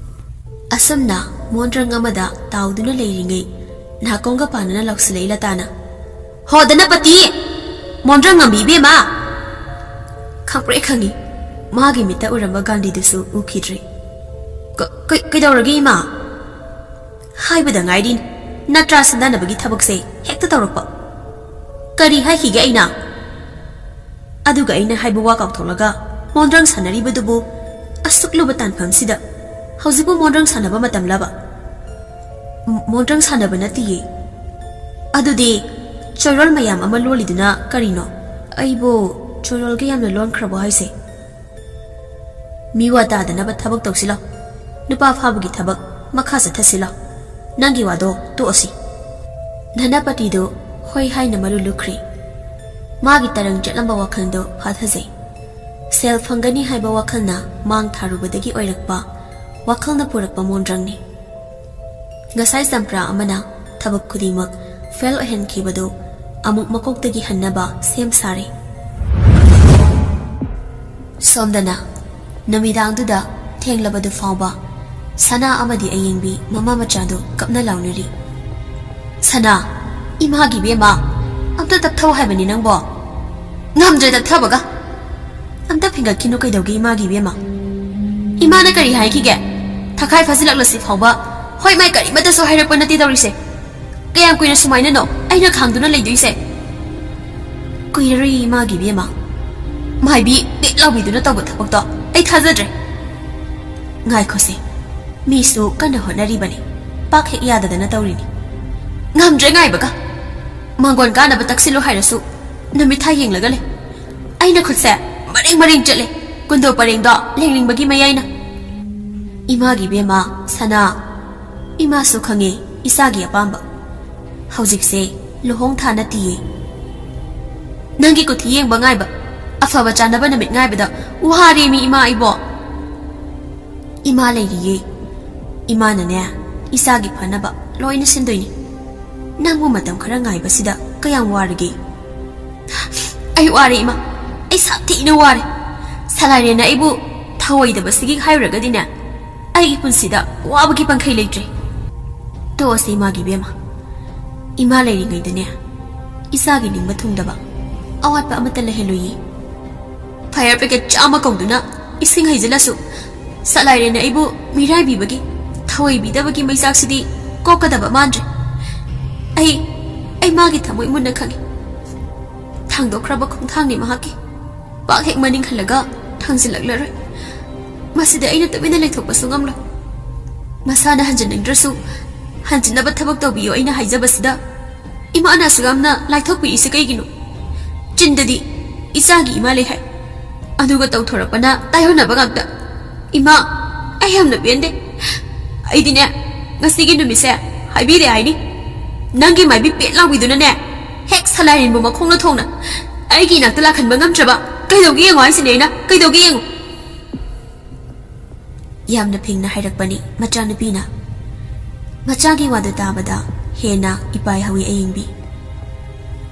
ꯑꯁꯨꯝꯅ ꯃꯣꯟꯗ꯭ꯔꯪ ꯑꯃꯗ ꯇꯥꯎꯗꯨꯅ ꯂꯩꯔꯤꯉꯩ, ꯅꯥꯀꯣꯡꯒ ꯄꯥꯟꯅꯅ ꯂꯥꯎꯁꯤꯜꯂꯛꯏ ꯂꯇꯥꯅ, "ꯍꯣ ꯙꯅꯄꯇꯤ! ꯃꯣꯟꯗ꯭ꯔꯪ ꯉꯝꯕꯤ ꯏꯕꯦꯝꯃ!" ꯈꯪꯄ꯭ꯔꯦꯛ ꯈꯪꯉꯤ꯫ ꯃꯥꯒꯤ ꯃꯤꯠꯇ ꯎꯔꯝꯕ ꯒꯥꯟꯙꯤꯗꯨꯁꯨ ꯎꯈꯤꯗ꯭ꯔꯦ꯫ "ꯀ-, ꯀꯩ-, ꯀꯩꯗꯧꯔꯒꯦ, ꯏꯃꯥ?" "ꯍꯥꯏꯕꯗ ꯉꯥꯏꯔꯤ, ꯅꯠꯇ꯭ꯔꯥ ꯁꯤꯟꯗꯥꯟꯅꯕꯒꯤ ꯊꯕꯛꯁꯦ ꯍꯦꯛꯇ ꯇꯧꯔꯛꯄ?" "ꯀꯔꯤ ꯍꯥꯏꯈꯤꯒꯦ ꯑꯩꯅ?" "ꯑꯗꯨꯒ ꯑꯩꯅ ꯍꯥꯏꯕ ꯋꯥ ꯀꯥꯎꯊꯣꯛꯂꯒ ꯃꯣꯟꯗ꯭ꯔꯪ ꯁꯥꯟꯅꯔꯤꯕꯗꯨꯕꯨ ꯑꯁꯨꯛ ꯂꯨꯕ ꯇꯥꯟꯐꯝꯁꯤꯗ? ꯍꯧꯖꯤꯛꯄꯨ ꯃꯣꯟꯗ꯭ꯔꯪ ꯁꯥꯟꯅꯕ ꯃꯇꯝꯂꯕ?" "ꯃ-, ꯃꯣꯟꯗ꯭ꯔꯪ ꯁꯥꯟꯅꯕ ꯅꯠꯇꯤꯌꯦ꯫" "ꯑꯗꯨꯗꯤ ꯆꯣꯏꯔꯣꯜ ꯃꯌꯥꯝ ꯑꯃ ꯂꯣꯜꯂꯤꯗꯨꯅ ꯀꯔꯤꯅꯣ?" "ꯑꯩꯕꯨ ꯆꯣꯏꯔꯣꯜꯒ ꯌꯥꯝꯅ ꯂꯣꯟꯈ꯭ꯔꯕꯣ ꯍꯥꯏꯁꯦ?" "ꯃꯤꯋꯥ ꯇꯥꯗꯅꯕ ꯊꯕꯛ ꯇꯧꯁꯤꯂꯣ꯫ ꯅꯨꯄꯥ ꯐꯥꯕꯒꯤ ꯊꯕꯛ ꯃꯈꯥ ꯆꯠꯊꯁꯤꯂꯣ꯫ ꯅꯪꯒꯤ ꯋꯥꯗꯣ ꯇꯣꯛꯑꯁꯤ꯫" ꯙꯅꯄꯇꯤꯗꯨ ꯍꯣꯏ ꯍꯥꯏꯅ ꯃꯔꯨ ꯂꯨꯈ꯭ꯔꯦ꯫ ꯃꯥꯒꯤ ꯇꯔꯪ ꯆꯠꯂꯝꯕ ꯋꯥꯈꯜꯗꯣ ꯐꯥꯊꯖꯩ꯫ ꯁꯦꯜ ꯐꯪꯒꯅꯤ ꯍꯥꯏꯕ ꯋꯥꯈꯜꯅ ꯃꯥꯡ ꯊꯥꯔꯨꯕꯗꯒꯤ ꯑꯣꯏꯔꯛꯄ ꯋꯥꯈꯜꯅ ꯄꯨꯔꯛꯄ ꯃꯣꯟꯗ꯭ꯔꯪꯅꯤ꯫ ꯉꯁꯥꯏ ꯆꯝꯄ꯭ꯔꯥ ꯑꯃꯅ ꯊꯕꯛ ꯈꯨꯗꯤꯡꯃꯛ ꯐꯦꯜ ꯑꯣꯏꯍꯟꯈꯤꯕꯗꯨ ꯑꯃꯨꯛ ꯃꯀꯣꯛꯇꯒꯤ ꯍꯟꯅꯕ ꯁꯦꯝ ꯁꯥꯔꯦ꯫ ꯁꯣꯝꯗꯅ ꯅꯨꯃꯤꯗꯥꯡꯗꯨꯗ ꯊꯦꯡꯂꯕꯗꯨ ꯐꯥꯎꯕ ꯁꯅꯥ ꯑꯃꯗꯤ ꯑꯌꯦꯡꯕꯤ ꯃꯃꯥ ꯃꯆꯥꯗꯨ ꯀꯞꯅ ꯂꯥꯎꯅꯔꯤ꯫ "ꯁꯅꯥ, ꯏꯃꯥꯒꯤ ꯏꯕꯦꯝꯃ, ꯑꯝꯇ ꯇꯞꯊꯧ ꯍꯥꯏꯕꯅꯤ ꯅꯪꯕꯣ꯫ ꯉꯝꯗ꯭ꯔꯦ ꯇꯞꯊꯕꯒ꯫ ꯑꯝꯇ ꯐꯤꯡꯒꯠꯈꯤꯅꯨ ꯀꯩꯗꯧꯒꯦ ꯏꯃꯥꯒꯤ ꯏꯕꯦꯝꯃ? ꯏꯃꯥꯅ ꯀꯔꯤ ꯍꯥꯏꯈꯤꯒꯦ? ꯊꯈꯥꯏ ꯐꯥꯖꯤꯜꯂꯛꯂꯁꯤ ꯐꯥꯎꯕ ꯍꯣꯏ ꯃꯥꯏ ꯀꯔꯤꯃꯠꯇꯁꯨ ꯍꯥꯏꯔꯛꯄ ꯅꯠꯇꯦ ꯇꯧꯔꯤꯁꯦ꯫ ꯀꯌꯥꯝ ꯀꯨꯏꯅ ꯁꯨꯃꯥꯏꯅꯅꯣ ꯑꯩꯅ ꯈꯥꯡꯗꯨꯅ ꯂꯩꯗꯣꯏꯁꯦ?" "ꯀꯨꯏꯔꯔꯣꯏ ꯏꯃꯥꯒꯤ ꯏꯕꯦꯝꯃ꯫ ꯃꯥꯏꯕꯤ ꯄꯦꯠ ꯂꯥꯎꯕꯤꯗꯨꯅ ꯇꯧꯕ ꯊꯕꯛꯇꯣ ꯑꯩ ꯊꯥꯖꯗ꯭ꯔꯦ꯫" "ꯉꯥꯏꯈꯣꯁꯦ, ꯃꯤꯁꯨ ꯀꯟꯅ ꯍꯣꯠꯅꯔꯤꯕꯅꯤ, ꯄꯥꯛ ꯍꯦꯛ ꯌꯥꯗꯗꯅ ꯇꯧꯔꯤꯅꯤ꯫ ꯉꯝꯗ꯭ꯔꯦ ꯉꯥꯏꯕꯒ꯫ ꯃꯥꯡꯒꯣꯟ ꯀꯥꯅꯕ ꯇꯛꯁꯤꯜꯂꯨ ꯍꯥꯏꯔꯁꯨ ꯅꯨꯃꯤꯠ ꯊꯥ ꯌꯦꯡꯂꯒ ꯂꯩ꯫ ꯑꯩꯅ ꯈꯨꯠꯁꯦ ꯃꯔꯦꯡ ꯃꯔꯦꯡ ꯆꯠꯂꯦ, ꯀꯨꯟꯗꯣ ꯄꯔꯦꯡꯗꯣ ꯂꯦꯡꯅꯤꯡꯕꯒꯤ ꯃꯌꯥꯏꯅ꯫" "ꯏꯃꯥꯒꯤ ꯏꯕꯦꯝꯃ ꯁꯅꯥ, ꯏꯃꯥꯁꯨ ꯈꯪꯉꯦ ꯏꯆꯥꯒꯤ ꯑꯄꯥꯝꯕ꯫ ꯍꯧꯖꯤꯛꯁꯦ ꯂꯨꯍꯣꯡ ꯊꯥ ꯅꯠꯇꯤꯌꯦ꯫ ꯅꯪꯒꯤ ꯀꯨꯊꯤ ꯌꯦꯡꯕ ꯉꯥꯏꯕ ꯑꯐꯕ ꯆꯥꯅꯕ ꯅꯨꯃꯤꯠ ꯉꯥꯏꯕꯗ ꯋꯥꯔꯦꯃꯤ ꯏꯃꯥ ꯑꯩꯕꯣ꯫ ꯏꯃꯥ ꯂꯩꯔꯤꯌꯦ꯫ ꯏꯃꯥꯅꯅꯦ, ꯏꯆꯥꯒꯤ ꯐꯅꯕ ꯂꯣꯏꯅ ꯁꯤꯟꯗꯣꯏꯅꯤ꯫ ꯅꯪꯕꯨ ꯃꯇꯝ ꯈꯔ ꯉꯥꯏꯕꯁꯤꯗ ꯀꯌꯥꯝ ꯋꯥꯔꯒꯦ? ꯑꯩ ꯋꯥꯔꯦ ꯏꯃꯥ, ꯑꯩ ꯁꯥꯊꯤꯅ ꯋꯥꯔꯦ꯫ ꯁꯂꯥꯏꯔꯦꯟꯅ ꯑꯩꯕꯨ ꯊꯧꯑꯣꯏꯗꯕꯁꯤꯒꯤ ꯍꯥꯏꯔꯨꯔꯒꯗꯤꯅꯦ, ꯑꯩꯒꯤ ꯄꯨꯟꯁꯤꯗ ꯋꯥꯕꯒꯤ ꯄꯟꯈꯩ ꯂꯩꯇ꯭ꯔꯦ꯫ ꯇꯣꯛꯑꯁꯦ ꯏꯃꯥꯒꯤ ꯏꯕꯦꯝꯃ, ꯏꯃꯥ ꯂꯩꯔꯤꯉꯩꯗꯅꯦ ꯏꯆꯥꯒꯤ ꯅꯤꯡꯕ ꯊꯨꯡꯗꯕ ꯑꯋꯥꯠꯄ ꯑꯃꯠꯇ ꯂꯩꯍꯜꯂꯣꯏꯌꯦ꯫ ꯐꯥꯌꯔ ꯄꯦꯀꯦꯠ ꯆꯥꯝꯃ ꯀꯧꯗꯨꯅ ꯏꯁꯤꯡ ꯍꯩꯖꯤꯜꯂꯁꯨ ꯁꯂꯥꯏꯔꯦꯟꯅ ꯑꯩꯕꯨ ꯃꯤꯔꯥꯏꯕꯤꯕꯒꯤ, ꯊꯧꯑꯣꯏꯕꯤꯗꯕꯒꯤ ꯃꯩꯆꯥꯛꯁꯤꯗꯤ ꯀꯣꯛꯀꯗꯕ ꯃꯥꯟꯗ꯭ꯔꯦ꯫ ꯑꯩ, ꯑꯩ ꯃꯥꯒꯤ ꯊꯃꯣꯏ ꯃꯨꯟꯅ ꯈꯪꯏ꯫ ꯊꯥꯡꯗꯣꯛꯈ꯭ꯔꯕ ꯈꯣꯡꯊꯥꯡꯅꯤ ꯃꯍꯥꯛꯀꯤ꯫ ꯄꯥꯛ ꯍꯦꯛ ꯃꯅꯤꯡ ꯍꯜꯂꯒ ꯊꯥꯡꯖꯤꯜꯂꯛꯂꯔꯣꯏ꯫ ꯃꯁꯤꯗ ꯑꯩꯅ ꯇꯨꯃꯤꯟꯅ ꯂꯩꯊꯣꯛꯄꯁꯨ ꯉꯝꯂꯣꯏ꯫ ꯃꯁꯥꯅ ꯍꯟꯖꯤꯟꯅꯤꯡꯗ꯭ꯔꯁꯨ ꯍꯟꯖꯤꯟꯅꯕ ꯊꯕꯛ ꯇꯧꯕꯤꯌꯨ ꯑꯩꯅ ꯍꯥꯏꯖꯕꯁꯤꯗ ꯏꯃꯥꯅ ꯑꯁꯨꯛ ꯌꯥꯝꯅ ꯂꯥꯏꯊꯣꯛꯄꯤꯔꯤꯁꯤ ꯀꯩꯒꯤꯅꯣ? ꯆꯤꯟꯗꯗꯤ ꯏꯆꯥꯒꯤ ꯏꯃꯥ ꯂꯩ ꯍꯥꯏ, ꯑꯗꯨꯒ ꯇꯧꯊꯣꯔꯛꯄꯅ ꯇꯥꯏꯑꯣꯟꯅꯕ ꯉꯥꯛꯇ꯫ ꯏꯃꯥ, ꯑꯩ ꯌꯥꯝꯅ ꯄꯦꯟꯗꯦ꯫ ꯑꯩꯗꯤꯅꯦ, ꯉꯁꯤꯒꯤ ꯅꯨꯃꯤꯠꯁꯦ ꯍꯥꯏꯕꯤꯔꯦ ꯍꯥꯏꯅꯤ꯫ ꯅꯪꯒꯤ ꯃꯥꯏꯕꯤ ꯄꯦꯠ ꯂꯥꯎꯕꯤꯗꯨꯅꯅꯦ, ꯍꯦꯛ ꯁꯂꯥꯏꯔꯦꯟꯕꯨ ꯃꯈꯣꯡꯅ ꯊꯣꯡꯅ ꯑꯩꯒꯤ ꯏꯅꯥꯛꯇ ꯂꯥꯛꯍꯟꯕ ꯉꯝꯗ꯭ꯔꯕ ꯀꯩꯗꯧꯒꯦ ꯌꯦꯡꯉꯣ ꯍꯥꯏꯁꯤꯅꯦ ꯑꯩꯅ, ꯀꯩꯗꯧꯒꯦ ꯌꯦꯡꯉꯣ꯫ ꯌꯥꯝꯅ ꯐꯤꯡꯅ ꯍꯥꯏꯔꯛꯄꯅꯤ ꯃꯆꯥꯅꯨꯄꯤꯅ꯫ ꯃꯆꯥꯒꯤ ꯋꯥꯗꯨ ꯇꯥꯕꯗ ꯍꯦꯟꯅ ꯏꯄꯥꯏ ꯍꯧꯏ ꯑꯌꯤꯡꯕꯤ꯫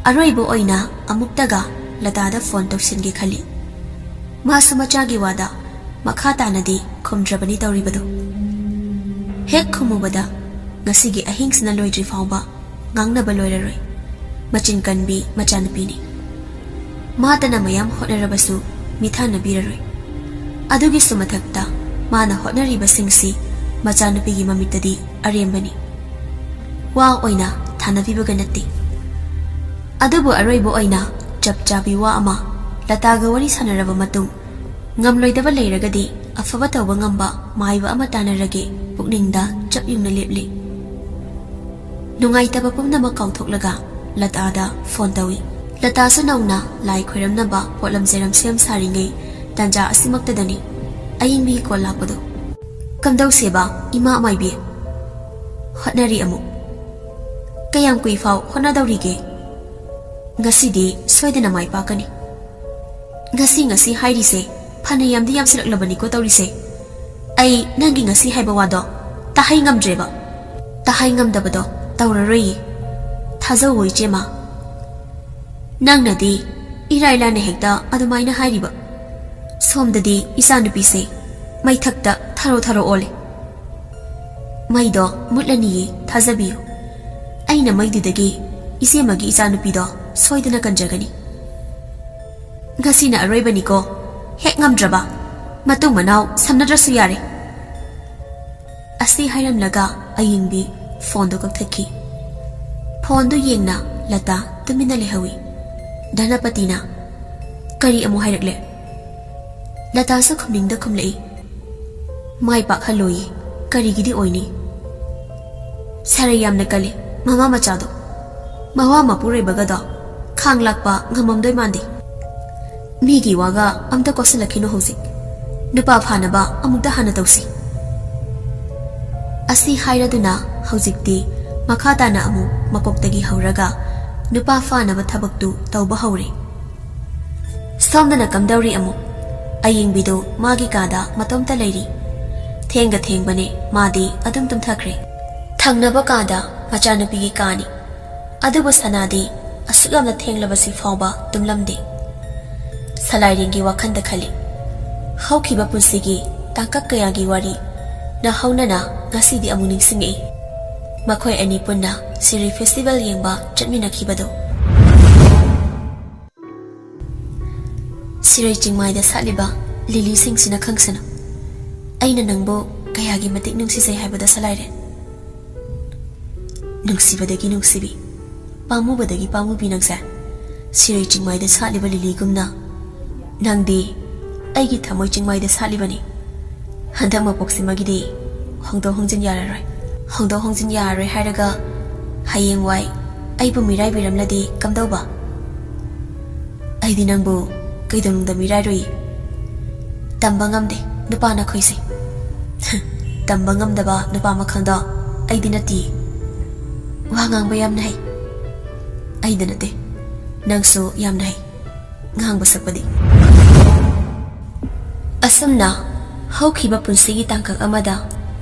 ꯑꯔꯣꯏꯕ ꯑꯣꯏꯅ ꯑꯃꯨꯛꯇꯒ ꯂꯇꯥꯗ ꯐꯣꯟ ꯇꯧꯁꯤꯟꯒꯦ ꯈꯜꯂꯤ꯫ ꯃꯥꯁꯨ ꯃꯆꯥꯒꯤ ꯋꯥꯗ ꯃꯈꯥ ꯇꯥꯅꯗꯤ ꯈꯨꯝꯗ꯭ꯔꯕꯅꯤ ꯇꯧꯔꯤꯕꯗꯨ꯫ ꯍꯦꯛ ꯈꯨꯝꯃꯨꯕꯗ ꯉꯁꯤꯒꯤ ꯑꯍꯤꯡꯁꯤꯅ ꯂꯣꯏꯗ꯭ꯔꯤ ꯐꯥꯎꯕ ꯉꯥꯡꯅꯕ ꯂꯣꯏꯔꯔꯣꯏ꯫ ꯃꯆꯤꯟ ꯀꯟꯕꯤ ꯃꯆꯥꯅꯨꯄꯤꯅꯤ꯫ ꯃꯥꯇꯅ ꯃꯌꯥꯝ ꯍꯣꯠꯅꯔꯕꯁꯨ ꯃꯤꯊꯥꯅꯕꯤꯔꯔꯣꯏ꯫ ꯑꯗꯨꯒꯤꯁꯨ ꯃꯊꯛꯇ ꯃꯥꯅ ꯍꯣꯠꯅꯔꯤꯕꯁꯤꯡꯁꯤ ꯃꯆꯥꯅꯨꯄꯤꯒꯤ ꯃꯃꯤꯠꯇꯗꯤ ꯑꯔꯦꯝꯕꯅꯤ꯫ ꯋꯥ ꯑꯣꯏꯅ ꯊꯥꯅꯕꯤꯕꯒ ꯅꯠꯇꯦ꯫ ꯑꯗꯨꯕꯨ ꯑꯔꯣꯏꯕ ꯑꯣꯏꯅ ꯆꯞ ꯆꯥꯕꯤ ꯋꯥ ꯑꯃ ꯂꯇꯥꯒ ꯋꯥꯔꯤ ꯁꯥꯟꯅꯔꯕ ꯃꯇꯨꯡ ꯉꯝꯂꯣꯏꯗꯕ ꯂꯩꯔꯒꯗꯤ ꯑꯐꯕ ꯇꯧꯕ ꯉꯝꯕ ꯃꯥꯏꯕ ꯑꯃ ꯇꯥꯟꯅꯔꯒꯦ ꯄꯨꯛꯅꯤꯡꯗ ꯆꯞ ꯌꯨꯡꯅ ꯂꯦꯞꯂꯤ꯫ ꯅꯨꯡꯉꯥꯏꯇꯕ ꯄꯨꯝꯅꯃꯛ ꯀꯥꯎꯊꯣꯛꯂꯒ ꯂꯇꯥꯗ ꯐꯣꯟ ꯇꯧꯏ꯫ ꯂꯇꯥꯁꯨ ꯅꯧꯅ ꯂꯥꯏ ꯈꯣꯏꯔꯝꯅꯕ ꯄꯣꯠꯂꯝ ꯆꯩꯔꯝ ꯁꯦꯝ ꯁꯥꯔꯤꯉꯩ ꯇꯥꯟꯖꯥ ꯑꯁꯤꯃꯛꯇꯗꯅꯤ ꯑꯌꯤꯡꯕꯤꯒꯤ ꯀꯣꯜ ꯂꯥꯛꯄꯗꯨ꯫ "ꯀꯝꯗꯧꯁꯦꯕ ꯏꯃꯥ ꯃꯥꯏꯕꯤ?" "ꯍꯣꯠꯅꯔꯤ ꯑꯃꯨꯛ꯫ ꯀꯌꯥꯝ ꯀꯨꯏ ꯐꯥꯎ ꯍꯣꯠꯅꯗꯧꯔꯤꯒꯦ? ꯉꯁꯤꯗꯤ ꯁꯣꯏꯗꯅ ꯃꯥꯏ ꯄꯥꯛꯀꯅꯤ꯫ "ꯉꯁꯤ ꯉꯁꯤ ꯍꯥꯏꯔꯤꯁꯦ ꯐꯅ ꯌꯥꯝꯗꯤ ꯌꯥꯝꯁꯤꯜꯂꯛꯂꯕꯅꯤꯀꯣ ꯇꯧꯔꯤꯁꯦ꯫ ꯑꯩ ꯅꯪꯒꯤ ꯉꯁꯤ ꯍꯥꯏꯕ ꯋꯥꯗꯣ ꯇꯥꯍꯩ ꯉꯝꯗ꯭ꯔꯦꯕ꯫ ꯇꯥꯍꯩ ꯉꯝꯗꯕꯗꯣ ꯇꯧꯔꯔꯣꯏꯌꯦ꯫ ꯊꯥꯖꯧꯋꯣ ꯏꯆꯦꯃ꯫ ꯅꯪꯅꯗꯤ ꯏꯔꯥꯏ ꯂꯥꯏꯅ ꯍꯦꯛꯇ ꯑꯗꯨꯃꯥꯏꯅ ꯍꯥꯏꯔꯤꯕ꯫ ꯁꯣꯝꯗꯗꯤ ꯏꯆꯥꯅꯨꯄꯤꯁꯦ ꯃꯩꯊꯛꯇ ꯊꯔꯣ ꯊꯔꯣ ꯑꯣꯜꯂꯦ꯫ ꯃꯩꯗꯣ ꯃꯨꯠꯂꯅꯤꯌꯦ, ꯊꯥꯖꯕꯤꯌꯨ꯫ ꯑꯩꯅ ꯃꯩꯗꯨꯗꯒꯤ ꯏꯆꯦꯃꯒꯤ ꯏꯆꯥꯅꯨꯄꯤꯗꯣ ꯁꯣꯏꯗꯅ ꯀꯟꯖꯒꯅꯤ꯫ ꯉꯁꯤꯅ ꯑꯔꯣꯏꯕꯅꯤꯀꯣ꯫ ꯍꯦꯛ ꯉꯝꯗ꯭ꯔꯕ ꯃꯇꯨꯡ ꯃꯅꯥꯎ ꯁꯝꯅꯗ꯭ꯔꯁꯨ ꯌꯥꯔꯦ꯫" ꯑꯁꯤ ꯍꯥꯏꯔꯝꯂꯒ ꯑꯌꯤꯡꯕꯤ ꯐꯣꯟꯗꯣ ꯀꯛꯊꯠꯈꯤ꯫ ꯐꯣꯟꯗꯨ ꯌꯦꯡꯅ ꯂꯇꯥ ꯇꯨꯃꯤꯟꯅ ꯂꯩꯍꯧꯏ꯫ ꯙꯅꯄꯇꯤꯅ, "ꯀꯔꯤ ꯑꯃꯨꯛ ꯍꯥꯏꯔꯛꯂꯦ?" ꯂꯇꯥꯁꯨ ꯈꯨꯝꯅꯤꯡꯗ ꯈꯨꯝꯂꯛꯏ꯫ "ꯃꯥꯏ ꯄꯥꯛꯍꯜꯂꯣꯏꯌꯦ꯫ ꯀꯔꯤꯒꯤꯗꯤ ꯑꯣꯏꯅꯤ? ꯁꯥꯔꯩ ꯌꯥꯝꯅ ꯀꯜꯂꯤ ꯃꯃꯥ ꯃꯆꯥꯗꯣ꯫ ꯃꯋꯥ ꯃꯄꯨꯔꯣꯏꯕꯒꯗꯣ ꯈꯥꯡ ꯂꯥꯛꯄ ꯉꯝꯃꯝꯗꯣꯏ ꯃꯥꯟꯗꯦ꯫ ꯃꯤꯒꯤ ꯋꯥꯒ ꯑꯝꯇ ꯀꯣꯠꯁꯤꯜꯂꯛꯈꯤꯅꯨ ꯍꯧꯖꯤꯛ꯫ ꯅꯨꯄꯥ ꯐꯥꯅꯕ ꯑꯃꯨꯛꯇ ꯍꯥꯟꯅ ꯇꯧꯁꯤ꯫" ꯑꯁꯤ ꯍꯥꯏꯔꯗꯨꯅ ꯍꯧꯖꯤꯛꯇꯤ ꯃꯈꯥ ꯇꯥꯅ ꯑꯃꯨꯛ ꯃꯀꯣꯛꯇꯒꯤ ꯍꯧꯔꯒ ꯅꯨꯄꯥ ꯐꯥꯅꯕ ꯊꯕꯛꯇꯨ ꯇꯧꯕ ꯍꯧꯔꯦ꯫ ꯁꯣꯝꯗꯅ ꯀꯝꯗꯧꯔꯤ ꯑꯃꯨꯛ? ꯑꯌꯤꯡꯕꯤꯗꯨ ꯃꯥꯒꯤ ꯀꯥꯗ ꯃꯇꯣꯝꯇ ꯂꯩꯔꯤ꯫ ꯊꯦꯡꯒ ꯊꯦꯡꯕꯅꯦ, ꯃꯥꯗꯤ ꯑꯗꯨꯝ ꯇꯨꯝꯊꯈ꯭ꯔꯦ꯫ ꯊꯪꯅꯕ ꯀꯥꯗ ꯃꯆꯥꯅꯨꯄꯤꯒꯤ ꯀꯥꯅꯤ꯫ ꯑꯗꯨꯕꯨ ꯁꯅꯥꯗꯤ ꯑꯁꯨꯛ ꯌꯥꯝꯅ ꯊꯦꯡꯂꯕꯁꯤ ꯐꯥꯎꯕ ꯇꯨꯝꯂꯝꯗꯦ꯫ ꯁꯂꯥꯏꯔꯦꯟꯒꯤ ꯋꯥꯈꯜꯗ ꯈꯜꯂꯤ, "ꯍꯧꯈꯤꯕ ꯄꯨꯟꯁꯤꯒꯤ ꯇꯥꯡꯀꯛ ꯀꯌꯥꯒꯤ ꯋꯥꯔꯤ ꯅꯧꯍꯧꯅꯅ ꯉꯁꯤꯗꯤ ꯑꯃꯨꯛ ꯅꯤꯡꯁꯤꯡꯉꯛꯏ꯫" ꯃꯈꯣꯏ ꯑꯅꯤ ꯄꯨꯟꯅ ꯁꯤꯔꯣꯏ ꯐꯦꯁꯇꯤꯚꯦꯜ ꯌꯦꯡꯕ ꯆꯠꯃꯤꯟꯅꯈꯤꯕꯗꯨ꯫ ꯁꯤꯔꯣꯏ ꯆꯤꯡꯃꯥꯏꯗ ꯁꯥꯠꯂꯤꯕ ꯂꯤꯂꯤꯁꯤꯡꯁꯤꯅ ꯈꯪꯁꯅꯨ, ꯑꯩꯅ ꯅꯪꯕꯨ ꯀꯌꯥꯒꯤ ꯃꯇꯤꯛ ꯅꯨꯡꯁꯤꯖꯩ ꯍꯥꯏꯕꯗꯣ, ꯁꯂꯥꯏꯔꯦꯟ꯫ ꯅꯨꯡꯁꯤꯕꯗꯒꯤ ꯅꯨꯡꯁꯤꯕꯤ, ꯄꯥꯝꯃꯨꯕꯗꯒꯤ ꯄꯥꯝꯃꯨꯕꯤ ꯅꯪꯁꯦ꯫ ꯁꯤꯔꯣꯏ ꯆꯤꯡꯃꯥꯏꯗ ꯁꯥꯠꯂꯤꯕ ꯂꯤꯂꯤꯒꯨꯝꯅ ꯅꯪꯗꯤ ꯑꯩꯒꯤ ꯊꯃꯣꯏ ꯆꯤꯡꯃꯥꯏꯗ ꯁꯥꯠꯂꯤꯕꯅꯤ꯫ ꯍꯟꯗꯛ ꯃꯄꯣꯛꯁꯤꯃꯒꯤꯗꯤ ꯍꯣꯡꯗꯣꯛ ꯍꯣꯡꯖꯤꯟ ꯌꯥꯔꯔꯣꯏ꯫ ꯍꯣꯡꯗꯣꯛ ꯍꯣꯡꯖꯤꯟ ꯌꯥꯔꯔꯣꯏ ꯍꯥꯏꯔꯒ ꯍꯌꯦꯡꯋꯥꯏ ꯑꯩꯕꯨ ꯃꯤꯔꯥꯏꯕꯤꯔꯝꯂꯗꯤ ꯀꯝꯗꯧꯕ? ꯑꯩꯗꯤ ꯅꯪꯕꯨ ꯀꯩꯗꯧꯅꯨꯡꯗ ꯃꯤꯔꯥꯏꯔꯨꯏ꯫ ꯇꯝꯕ ꯉꯝꯗꯦ ꯅꯨꯄꯥ ꯅꯈꯣꯏꯁꯦ꯫ ꯇꯝꯕ ꯉꯝꯗꯕ ꯅꯨꯄꯥ ꯃꯈꯜꯗꯣ ꯑꯩꯗꯤ ꯅꯠꯇꯦ꯫ ꯋꯥ ꯉꯥꯡꯕ ꯌꯥꯝꯅ ꯍꯩ꯫ ꯑꯩꯗ ꯅꯠꯇꯦ, ꯅꯪꯁꯨ ꯌꯥꯝꯅ ꯍꯩ ꯉꯥꯡꯕ ꯁꯛꯄꯗꯤ꯫ ꯑꯁꯨꯝꯅ ꯍꯧꯈꯤꯕ ꯄꯨꯟꯁꯤꯒꯤ ꯇꯥꯡꯀꯛ ꯑꯃꯗ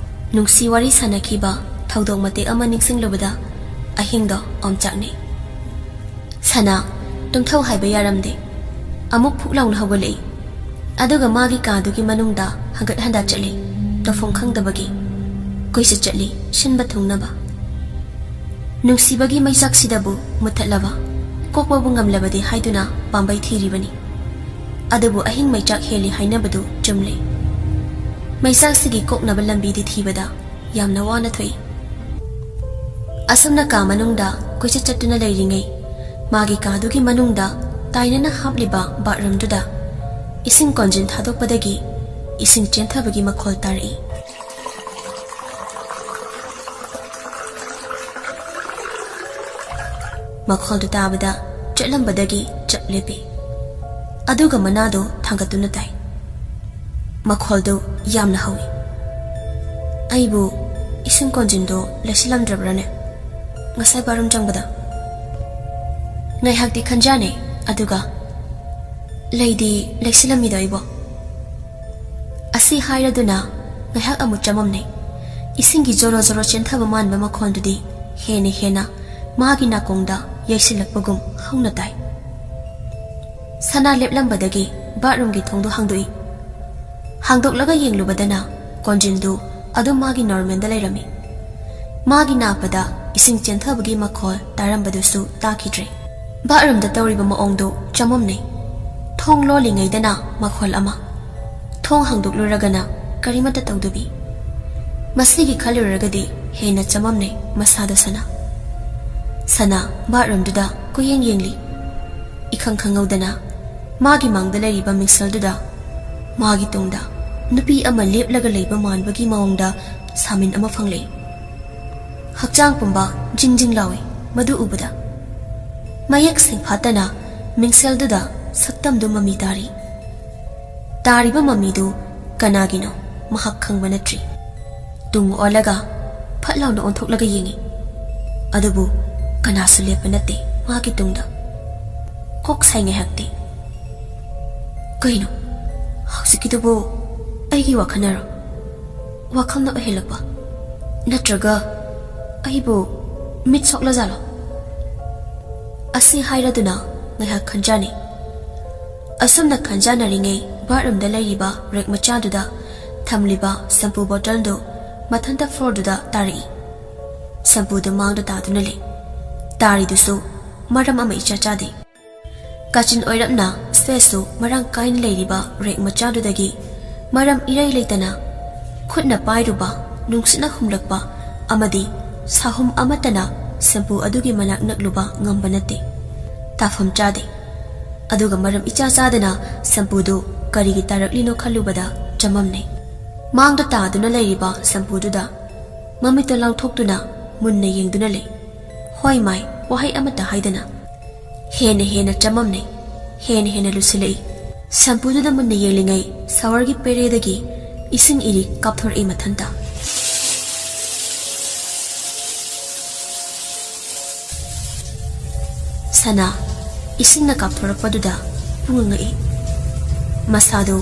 ꯅꯨꯡꯁꯤ ꯋꯥꯔꯤ ꯁꯥꯟꯅꯈꯤꯕ ꯊꯧꯗꯣꯛ ꯃꯇꯦꯛ ꯑꯃ ꯅꯤꯡꯁꯤꯡꯂꯨꯕꯗ ꯑꯍꯤꯡꯗꯣ ꯑꯣꯝꯆꯥꯛꯅꯩ꯫ ꯁꯅꯥ ꯇꯨꯝꯊꯧ ꯍꯥꯏꯕ ꯌꯥꯔꯝꯗꯦ꯫ ꯑꯃꯨꯛ ꯐꯨꯛ ꯂꯥꯎꯅ ꯍꯧꯒꯠꯂꯛꯏ꯫ ꯑꯗꯨꯒ ꯃꯥꯒꯤ ꯀꯥꯗꯨꯒꯤ ꯃꯅꯨꯡꯗ ꯍꯪꯒꯠ ꯍꯟꯗ ꯆꯠꯂꯤ꯫ ꯇꯧꯐꯝ ꯈꯪꯗꯕꯒꯤ ꯀꯣꯏꯆꯠ ꯆꯠꯂꯤ, ꯁꯤꯟꯕ ꯊꯨꯡꯅꯕ꯫ ꯅꯨꯡꯁꯤꯕꯒꯤ ꯃꯩꯆꯥꯛꯁꯤꯗꯕꯨ ꯃꯨꯠꯊꯠꯂꯕ, ꯀꯣꯛꯄꯕꯨ ꯉꯝꯂꯕꯗꯤ ꯍꯥꯏꯗꯨꯅ ꯄꯥꯝꯕꯩ ꯊꯤꯔꯤꯕꯅꯤ꯫ ꯑꯗꯨꯕꯨ ꯑꯍꯤꯡ ꯃꯩꯆꯥꯛ ꯍꯦꯜꯂꯤ ꯍꯥꯏꯅꯕꯗꯨ ꯆꯨꯝꯂꯦ꯫ ꯃꯩꯆꯥꯛꯁꯤꯒꯤ ꯀꯣꯛꯅꯕ ꯂꯝꯕꯤꯗꯤ ꯊꯤꯕꯗ ꯌꯥꯝꯅ ꯋꯥꯅ ꯊꯣꯛꯏ꯫ ꯑꯁꯨꯝꯅ ꯀꯥ ꯃꯅꯨꯡꯗ ꯀꯣꯏꯆꯠ ꯆꯠꯇꯨꯅ ꯂꯩꯔꯤꯉꯩ, ꯃꯥꯒꯤ ꯀꯥꯗꯨꯒꯤ ꯃꯅꯨꯡꯗ ꯇꯥꯏꯅꯅ ꯍꯥꯞꯂꯤꯕ ꯕꯥꯠꯔꯨꯝꯗꯨꯗ ꯏꯁꯤꯡ ꯀꯣꯟꯖꯤꯟ ꯊꯥꯗꯣꯛꯄꯗꯒꯤ ꯏꯁꯤꯡ ꯆꯦꯟꯊꯕꯒꯤ ꯃꯈꯣꯜ ꯇꯥꯔꯛꯏ꯫ ꯃꯈꯣꯜꯗꯨ ꯇꯥꯕꯗ ꯆꯠꯂꯝꯕꯗꯒꯤ ꯆꯞ ꯂꯦꯞꯄꯤ꯫ ꯑꯗꯨꯒ ꯃꯅꯥꯗꯣ ꯊꯥꯡꯒꯠꯇꯨꯅ ꯇꯥꯏ꯫ ꯃꯈꯣꯜꯗꯨ ꯌꯥꯝꯅ ꯍꯧꯏ꯫ "ꯑꯩꯕꯨ ꯏꯁꯤꯡ ꯀꯣꯟꯖꯤꯟꯗꯣ ꯂꯩꯁꯤꯜꯂꯝꯗ꯭ꯔꯕ꯭ꯔꯥꯅꯦ ꯉꯁꯥꯏ ꯕꯥꯠꯔꯨꯝ ꯆꯪꯕꯗ?" ꯉꯥꯏꯍꯥꯛꯇꯤ ꯈꯟꯖꯥꯅꯩ, ꯑꯗꯨꯒ, "ꯂꯩꯗꯤ ꯂꯩꯁꯤꯜꯂꯝꯃꯤꯗꯣ ꯑꯩꯕꯣ?" ꯑꯁꯤ ꯍꯥꯏꯔꯗꯨꯅ ꯉꯥꯏꯍꯥꯛ ꯑꯃꯨꯛ ꯆꯃꯝꯅꯩ꯫ ꯏꯁꯤꯡꯒꯤ ꯖꯣꯔꯣ ꯖꯣꯔꯣ ꯆꯦꯟꯊꯕ ꯃꯥꯟꯕ ꯃꯈꯣꯟꯗꯨꯗꯤ ꯍꯦꯟꯅ ꯍꯦꯟꯅ ꯃꯥꯒꯤ ꯅꯥꯀꯣꯡꯗ ꯌꯩꯁꯤꯜꯂꯛꯄꯒꯨꯝ ꯍꯧꯅ ꯇꯥꯏ꯫ ꯁꯅꯥ ꯂꯦꯞꯂꯝꯕꯗꯒꯤ ꯕꯥꯠꯔꯨꯝꯒꯤ ꯊꯣꯡꯗꯨ ꯍꯥꯡꯗꯣꯛꯏ꯫ ꯍꯥꯡꯗꯣꯛꯂꯒ ꯌꯦꯡꯂꯨꯕꯗꯅ ꯀꯣꯟꯖꯤꯟꯗꯨ ꯑꯗꯨꯝ ꯃꯥꯒꯤ ꯅꯣꯔꯃꯦꯜꯗ ꯂꯩꯔꯝꯃꯤ꯫ ꯃꯥꯒꯤ ꯅꯥꯞꯄꯗ ꯏꯁꯤꯡ ꯆꯦꯟꯊꯕꯒꯤ ꯃꯈꯣꯜ ꯇꯥꯔꯝꯕꯗꯨꯁꯨ ꯇꯥꯈꯤꯗ꯭ꯔꯦ꯫ ꯕꯥꯠꯔꯨꯝꯗ ꯇꯧꯔꯤꯕ ꯃꯑꯣꯡꯗꯨ ꯆꯃꯝꯅꯩ꯫ ꯊꯣꯡ ꯂꯣꯜꯂꯤꯉꯩꯗꯅ ꯃꯈꯣꯜ ꯑꯃ, ꯊꯣꯡ ꯍꯥꯡꯗꯣꯛꯂꯨꯔꯒꯅ ꯀꯔꯤꯃꯠꯇ ꯇꯧꯗꯕꯤ꯫ ꯃꯁꯤꯒꯤ ꯈꯜꯂꯨꯔꯒꯗꯤ ꯍꯦꯟꯅ ꯆꯃꯝꯅꯩ ꯃꯁꯥꯗ ꯁꯅꯥ꯫ ꯁꯅꯥ ꯕꯥꯠꯔꯨꯝꯗꯨꯗ ꯀꯨꯌꯦꯡ ꯌꯦꯡꯂꯤ꯫ ꯏꯈꯪ ꯈꯪꯍꯧꯗꯅ ꯃꯥꯒꯤ ꯃꯥꯡꯗ ꯂꯩꯔꯤꯕ ꯃꯤꯡꯁꯦꯜꯗꯨꯗ ꯃꯥꯒꯤ ꯇꯨꯡꯗ ꯅꯨꯄꯤ ꯑꯃ ꯂꯦꯞꯂꯒ ꯂꯩꯕ ꯃꯥꯟꯕꯒꯤ ꯃꯑꯣꯡꯗ ꯁꯥꯃꯤꯟ ꯑꯃ ꯐꯪꯂꯛꯏ꯫ ꯍꯛꯆꯥꯡ ꯄꯨꯝꯕ ꯖꯤꯡ ꯖꯤꯡ ꯂꯥꯎꯏ ꯃꯗꯨ ꯎꯕꯗ꯫ ꯃꯌꯦꯛ ꯁꯦꯡꯐꯥꯠꯇꯅ ꯃꯤꯡꯁꯦꯜꯗꯨꯗ ꯁꯛꯇꯝꯗꯨ ꯃꯃꯤ ꯇꯥꯔꯤ꯫ ꯇꯥꯔꯤꯕ ꯃꯃꯤꯗꯨ ꯀꯅꯥꯒꯤꯅꯣ ꯃꯍꯥꯛ ꯈꯪꯕ ꯅꯠꯇ꯭ꯔꯤ꯫ ꯇꯨꯡ ꯑꯣꯜꯂꯒ ꯐꯠ ꯂꯥꯎꯅ ꯑꯣꯟꯊꯣꯛꯂꯒ ꯌꯦꯡꯏ꯫ ꯑꯗꯨꯕꯨ ꯀꯅꯥꯁꯨ ꯂꯦꯞꯄ ꯅꯠꯇꯦ ꯃꯥꯒꯤ ꯇꯨꯡꯗ꯫ ꯀꯣꯛ ꯁꯥꯏ ꯉꯥꯏꯍꯥꯛꯇꯤ꯫ ꯀꯩꯅꯣ? ꯍꯧꯖꯤꯛꯀꯤꯗꯨꯕꯨ ꯑꯩꯒꯤ ꯋꯥꯈꯜꯅꯔꯣ? ꯋꯥꯈꯜꯅ ꯑꯣꯏꯍꯜꯂꯛꯄ? ꯅꯠꯇ꯭ꯔꯒ ꯑꯩꯕꯨ ꯃꯤꯠ ꯁꯣꯛꯂꯖꯥꯠꯂꯣ? ꯑꯁꯤ ꯍꯥꯏꯔꯗꯨꯅ ꯉꯥꯏꯍꯥꯛ ꯈꯟꯖꯥꯅꯩ꯫ ꯑꯁꯨꯝꯅ ꯈꯟꯖꯥꯅꯔꯤꯉꯩ, ꯕꯥꯠꯔꯨꯝꯗ ꯂꯩꯔꯤꯕ ꯔꯦꯛ ꯃꯆꯥꯗꯨꯗ ꯊꯝꯂꯤꯕ ꯁꯝꯄꯨ ꯕꯣꯇꯜꯗꯨ ꯃꯊꯟꯇ ꯐ꯭ꯂꯣꯔꯗꯨꯗ ꯇꯥꯔꯛꯏ꯫ ꯁꯝꯄꯨꯗꯨ ꯃꯥꯡꯗ ꯇꯥꯗꯨꯅ ꯂꯩ꯫ ꯇꯥꯔꯤꯗꯨꯁꯨ ꯃꯔꯝ ꯑꯃ ꯏꯆꯥ ꯆꯥꯗꯦ꯫ ꯀꯥꯆꯤꯟ ꯑꯣꯏꯔꯞꯅ ꯁ꯭ꯄꯦꯁꯁꯨ ꯃꯔꯥꯡ ꯀꯥꯏꯅ ꯂꯩꯔꯤꯕ ꯔꯦꯛ ꯃꯆꯥꯗꯨꯗꯒꯤ ꯃꯔꯝ ꯏꯔꯩ ꯂꯩꯇꯅ ꯈꯨꯠꯅ ꯄꯥꯏꯔꯨꯕ, ꯅꯨꯡꯁꯤꯠꯅ ꯍꯨꯝꯂꯛꯄ ꯑꯃꯗꯤ ꯁꯥꯍꯨꯝ ꯑꯃꯠꯇꯅ ꯁꯝꯄꯨ ꯑꯗꯨꯒꯤ ꯃꯅꯥꯛ ꯅꯛꯂꯨꯕ ꯉꯝꯕ ꯅꯠꯇꯦ꯫ ꯇꯥꯐꯝ ꯆꯥꯗꯦ꯫ ꯑꯗꯨꯒ ꯃꯔꯝ ꯏꯆꯥ ꯆꯥꯗꯅ ꯁꯝꯄꯨꯗꯨ ꯀꯔꯤꯒꯤ ꯇꯥꯔꯛꯂꯤꯅꯣ ꯈꯜꯂꯨꯕꯗ ꯆꯃꯝꯅꯩ꯫ ꯃꯥꯡꯗ ꯇꯥꯗꯨꯅ ꯂꯩꯔꯤꯕ ꯁꯝꯄꯨꯗꯨꯗ ꯃꯃꯤꯠꯇ ꯂꯥꯎꯊꯣꯛꯇꯨꯅ ꯃꯨꯟꯅ ꯌꯦꯡꯗꯨꯅ ꯂꯩ꯫ ꯍꯣꯏ ꯃꯥꯏ, ꯋꯥꯍꯩ ꯑꯃꯠꯇ ꯍꯥꯏꯗꯅ꯫ ꯍꯦꯟꯅ ꯍꯦꯟꯅ ꯆꯃꯝꯅꯩ꯫ ꯍꯦꯟꯅ ꯍꯦꯟꯅ ꯂꯨꯁꯤꯜꯂꯛꯏ꯫ ꯁꯝꯄꯨꯗꯨꯗ ꯃꯨꯟꯅ ꯌꯦꯡꯂꯤꯉꯩ ꯁꯥꯋꯔꯒꯤ ꯄꯦꯔꯦꯗꯒꯤ ꯏꯁꯤꯡ ꯏꯔꯤ ꯀꯥꯞꯊꯣꯔꯛꯏ ꯃꯊꯟꯇ꯫ ꯁꯅꯥ ꯏꯁꯤꯡꯅ ꯀꯥꯞꯊꯣꯔꯛꯄꯗꯨꯗ ꯄꯨꯡꯉꯛ ꯉꯛꯏ꯫ ꯃꯁꯥꯗꯨ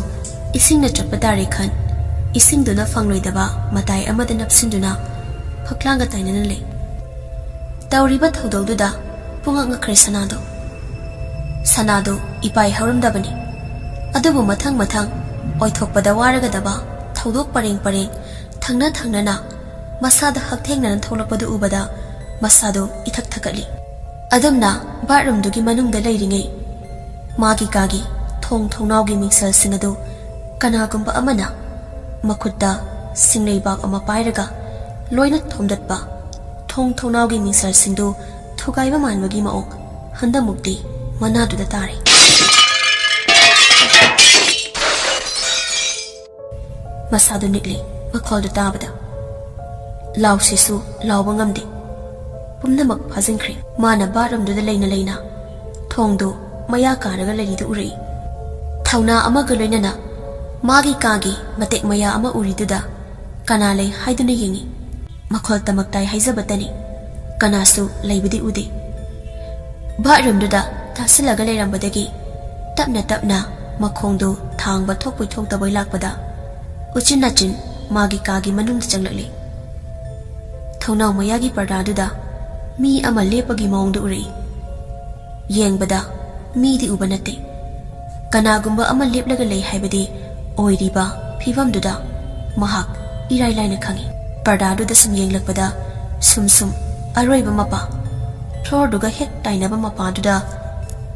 ꯏꯁꯤꯡꯅ ꯆꯣꯠꯄ ꯇꯥꯔꯦ ꯈꯟ, ꯏꯁꯤꯡꯗꯨꯅ ꯐꯪꯂꯣꯏꯗꯕ ꯃꯇꯥꯏ ꯑꯃꯗ ꯅꯞꯁꯤꯟꯗꯨꯅ ꯐꯛꯂꯥꯡꯒ ꯇꯥꯏꯅꯅ ꯂꯩ꯫ ꯇꯧꯔꯤꯕ ꯊꯧꯗꯧꯗꯨꯗ ꯄꯨꯡꯉꯛ ꯉꯛꯈ꯭ꯔꯦ ꯁꯅꯥꯗꯣ꯫ ꯁꯅꯥꯗꯣ ꯏꯄꯥꯏ ꯍꯧꯔꯝꯗꯕꯅꯤ꯫ ꯑꯗꯨꯕꯨ ꯃꯊꯪ ꯃꯊꯪ ꯑꯣꯏꯊꯣꯛꯄꯗ ꯋꯥꯔꯒꯗꯕ ꯊꯧꯗꯣꯛ ꯄꯔꯦꯡ ꯄꯔꯦꯡ, ꯊꯪꯅ ꯊꯪꯅꯅ ꯃꯁꯥꯗ ꯍꯛꯊꯦꯡꯅꯅ ꯊꯣꯛꯂꯛꯄꯗꯨ ꯎꯕꯗ ꯃꯁꯥꯗꯣ ꯏꯊꯛ ꯊꯛꯀꯠꯂꯤ꯫ ꯑꯗꯨꯝꯅ ꯕꯥꯠꯔꯨꯝꯗꯨꯒꯤ ꯃꯅꯨꯡꯗ ꯂꯩꯔꯤꯉꯩ, ꯃꯥꯒꯤ ꯀꯥꯒꯤ ꯊꯣꯡ ꯊꯣꯡꯅꯥꯎꯒꯤ ꯃꯤꯡꯁꯦꯜꯁꯤꯡ ꯑꯗꯨ ꯀꯅꯥꯒꯨꯝꯕ ꯑꯃꯅ ꯃꯈꯨꯠꯇ ꯁꯤꯡꯂꯩꯕꯥꯛ ꯑꯃ ꯄꯥꯏꯔꯒ ꯂꯣꯏꯅ ꯊꯣꯝꯗꯠꯄ, ꯊꯣꯡ ꯊꯣꯡꯅꯥꯎꯒꯤ ꯃꯤꯡꯁꯦꯜꯁꯤꯡꯗꯨ ꯊꯨꯒꯥꯏꯕ ꯃꯥꯟꯕꯒꯤ ꯃꯑꯣꯡ ꯍꯟꯗꯛꯃꯨꯛꯇꯤ ꯃꯅꯥꯗꯨꯗ ꯇꯥꯔꯦ꯫ ꯃꯁꯥꯗꯨ ꯅꯤꯛꯂꯤ, ꯃꯈꯣꯜꯗꯨ ꯇꯥꯕꯗ꯫ ꯂꯥꯎꯁꯤꯁꯨ ꯂꯥꯎꯕ ꯉꯝꯗꯦ꯫ ꯄꯨꯝꯅꯃꯛ ꯐꯥꯖꯤꯟꯈ꯭ꯔꯦ꯫ ꯃꯥꯅ ꯕꯥꯠꯔꯨꯝꯗꯨꯗ ꯂꯩꯅ ꯂꯩꯅ ꯊꯣꯡꯗꯨ ꯃꯌꯥ ꯀꯥꯔꯒ ꯂꯩꯔꯤꯗꯨ ꯎꯔꯛꯏ꯫ ꯊꯧꯅꯥ ꯑꯃꯒ ꯂꯣꯏꯅꯅ ꯃꯥꯒꯤ ꯀꯥꯒꯤ ꯃꯇꯦꯛ ꯃꯌꯥ ꯑꯃ ꯎꯔꯤꯗꯨꯗ ꯀꯅꯥ ꯂꯩ ꯍꯥꯏꯗꯨꯅ ꯌꯦꯡꯏ꯫ ꯃꯈꯣꯜ ꯇꯃꯛ ꯇꯥꯏ ꯍꯥꯏꯖꯕꯇꯅꯤ, ꯀꯅꯥꯁꯨ ꯂꯩꯕꯗꯤ ꯎꯗꯦ꯫ ꯕꯥꯠꯔꯨꯝꯗꯨꯗ ꯇꯥꯁꯤꯜꯂꯒ ꯂꯩꯔꯝꯕꯗꯒꯤ ꯇꯞꯅ ꯇꯞꯅ ꯃꯈꯣꯡꯗꯨ ꯍꯥꯡꯕ ꯊꯣꯛꯄꯣꯏ ꯊꯣꯛꯇꯕꯣꯏ ꯂꯥꯛꯄꯗ ꯎꯆꯤꯟ ꯅꯥꯆꯤꯟ ꯃꯥꯒꯤ ꯀꯥꯒꯤ ꯃꯅꯨꯡꯗ ꯆꯪꯂꯛꯂꯤ꯫ ꯊꯣꯡꯅꯥꯎ ꯃꯌꯥꯒꯤ ꯄꯔꯗꯥꯗꯨꯗ ꯃꯤ ꯑꯃ ꯂꯦꯞꯄꯒꯤ ꯃꯑꯣꯡꯗ ꯎꯔꯛꯏ꯫ ꯌꯦꯡꯕꯗ ꯃꯤꯗꯤ ꯎꯕ ꯅꯠꯇꯦ꯫ ꯀꯅꯥꯒꯨꯝꯕ ꯑꯃ ꯂꯦꯞꯂꯒ ꯂꯩ ꯍꯥꯏꯕꯗꯤ ꯑꯣꯏꯔꯤꯕ ꯐꯤꯚꯝꯗꯨꯗ ꯃꯍꯥꯛ ꯏꯔꯥꯏ ꯂꯥꯏꯅ ꯈꯪꯏ꯫ ꯄꯔꯗꯥꯗꯨꯗ ꯁꯨꯝ ꯌꯦꯡꯂꯛꯄꯗ ꯁꯨꯝ ꯁꯨꯝ ꯑꯔꯣꯏꯕ ꯃꯄꯥ, ꯐ꯭ꯂꯣꯔꯗꯨꯒ ꯍꯦꯛ ꯇꯥꯏꯅꯕ ꯃꯄꯥꯗꯨꯗ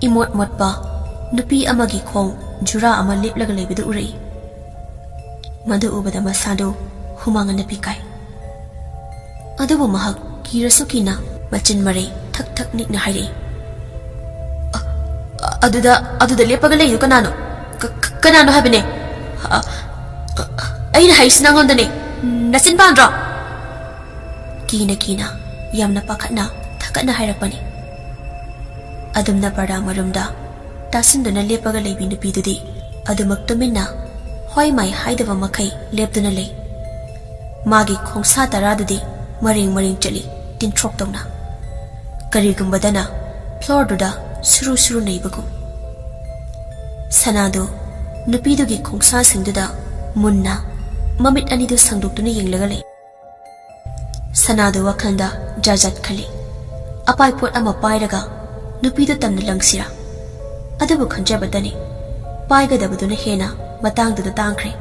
ꯏꯃꯣꯠ ꯃꯣꯠꯄ ꯅꯨꯄꯤ ꯑꯃꯒꯤ ꯈꯣꯡ ꯖꯨꯔꯥ ꯑꯃ ꯂꯦꯞꯂꯒ ꯂꯩꯕꯗꯨ ꯎꯔꯛꯏ꯫ ꯃꯗꯨ ꯎꯕꯗ ꯃꯁꯥꯗꯨ ꯍꯨꯃꯥꯡ ꯑꯅꯞꯄꯤ ꯀꯥꯏ꯫ ꯑꯗꯨꯕꯨ ꯃꯍꯥꯛ ꯀꯤꯔꯁꯨ ꯀꯤꯅ ꯃꯆꯤꯟ ꯃꯔꯩ ꯊꯛ ꯊꯛ ꯅꯤꯛꯅ ꯍꯥꯏꯔꯛꯏ, "ꯑ-, ꯑ-, ꯑꯗꯨꯗ, ꯑꯗꯨꯗ ꯂꯦꯞꯄꯒ ꯂꯩꯗꯨ ꯀꯅꯥꯅꯣ? ꯀ-, ꯀ-, ꯀꯅꯥꯅꯣ ꯍꯥꯏꯕꯅꯦ? ꯑ-, ꯑ-, ꯑꯩꯅ ꯍꯥꯏꯔꯤꯁꯤ ꯅꯉꯣꯟꯗꯅꯦ꯫ ꯅꯆꯤꯟ ꯄꯥꯟꯗ꯭ꯔꯣ?" ꯀꯤꯅ ꯀꯤꯅ, ꯌꯥꯝꯅ ꯄꯥꯈꯠꯅ, ꯊꯛꯀꯠꯅ ꯍꯥꯏꯔꯛꯄꯅꯤ꯫ ꯑꯗꯨꯝꯅ ꯄꯔꯗꯥ ꯃꯔꯨꯝꯗ ꯇꯥꯁꯤꯟꯗꯨꯅ ꯂꯦꯞꯄꯒ ꯂꯩꯕꯤ ꯅꯨꯄꯤꯗꯨꯗꯤ ꯑꯗꯨꯃꯛ ꯇꯨꯃꯤꯟꯅ ꯍꯣꯏ ꯃꯥꯏ ꯍꯥꯏꯗꯕ ꯃꯈꯩ ꯂꯦꯞꯇꯨꯅ ꯂꯩ꯫ ꯃꯥꯒꯤ ꯈꯣꯡꯁꯥ ꯇꯔꯥꯗꯨꯗꯤ ꯃꯔꯦꯡ ꯃꯔꯦꯡ ꯆꯠꯂꯤ, ꯇꯤꯟꯊ꯭ꯔꯣꯛ ꯇꯧꯅ꯫ ꯀꯔꯤꯒꯨꯝꯕꯗꯅ ꯐ꯭ꯂꯣꯔꯗꯨꯗ ꯁꯨꯔꯨ ꯁꯨꯔꯨ ꯅꯩꯕꯒꯨꯝ꯫ ꯁꯅꯥꯗꯨ ꯅꯨꯄꯤꯗꯨꯒꯤ ꯈꯣꯡꯁꯥꯁꯤꯡꯗꯨꯗ ꯃꯨꯟꯅ ꯃꯃꯤꯠ ꯑꯅꯤꯗꯨ ꯁꯥꯡꯗꯣꯛꯇꯨꯅ ꯌꯦꯡꯂꯒ ꯂꯩ꯫ ꯁꯅꯥꯗꯨ ꯋꯥꯈꯜꯗ ꯖꯥꯠ ꯖꯥꯠ ꯈꯜꯂꯤ꯫ ꯑꯄꯥꯏ ꯄꯣꯠ ꯑꯃ ꯄꯥꯏꯔꯒ ꯅꯨꯄꯤꯗꯨ ꯇꯝꯅ ꯂꯪꯁꯤꯔꯥ? ꯑꯗꯨꯕꯨ ꯈꯟꯖꯕꯇꯅꯤ, ꯄꯥꯏꯒꯗꯕꯗꯨꯅ ꯍꯦꯟꯅ ꯃꯇꯥꯡꯗꯨꯗ ꯇꯥꯡꯈ꯭ꯔꯦ꯫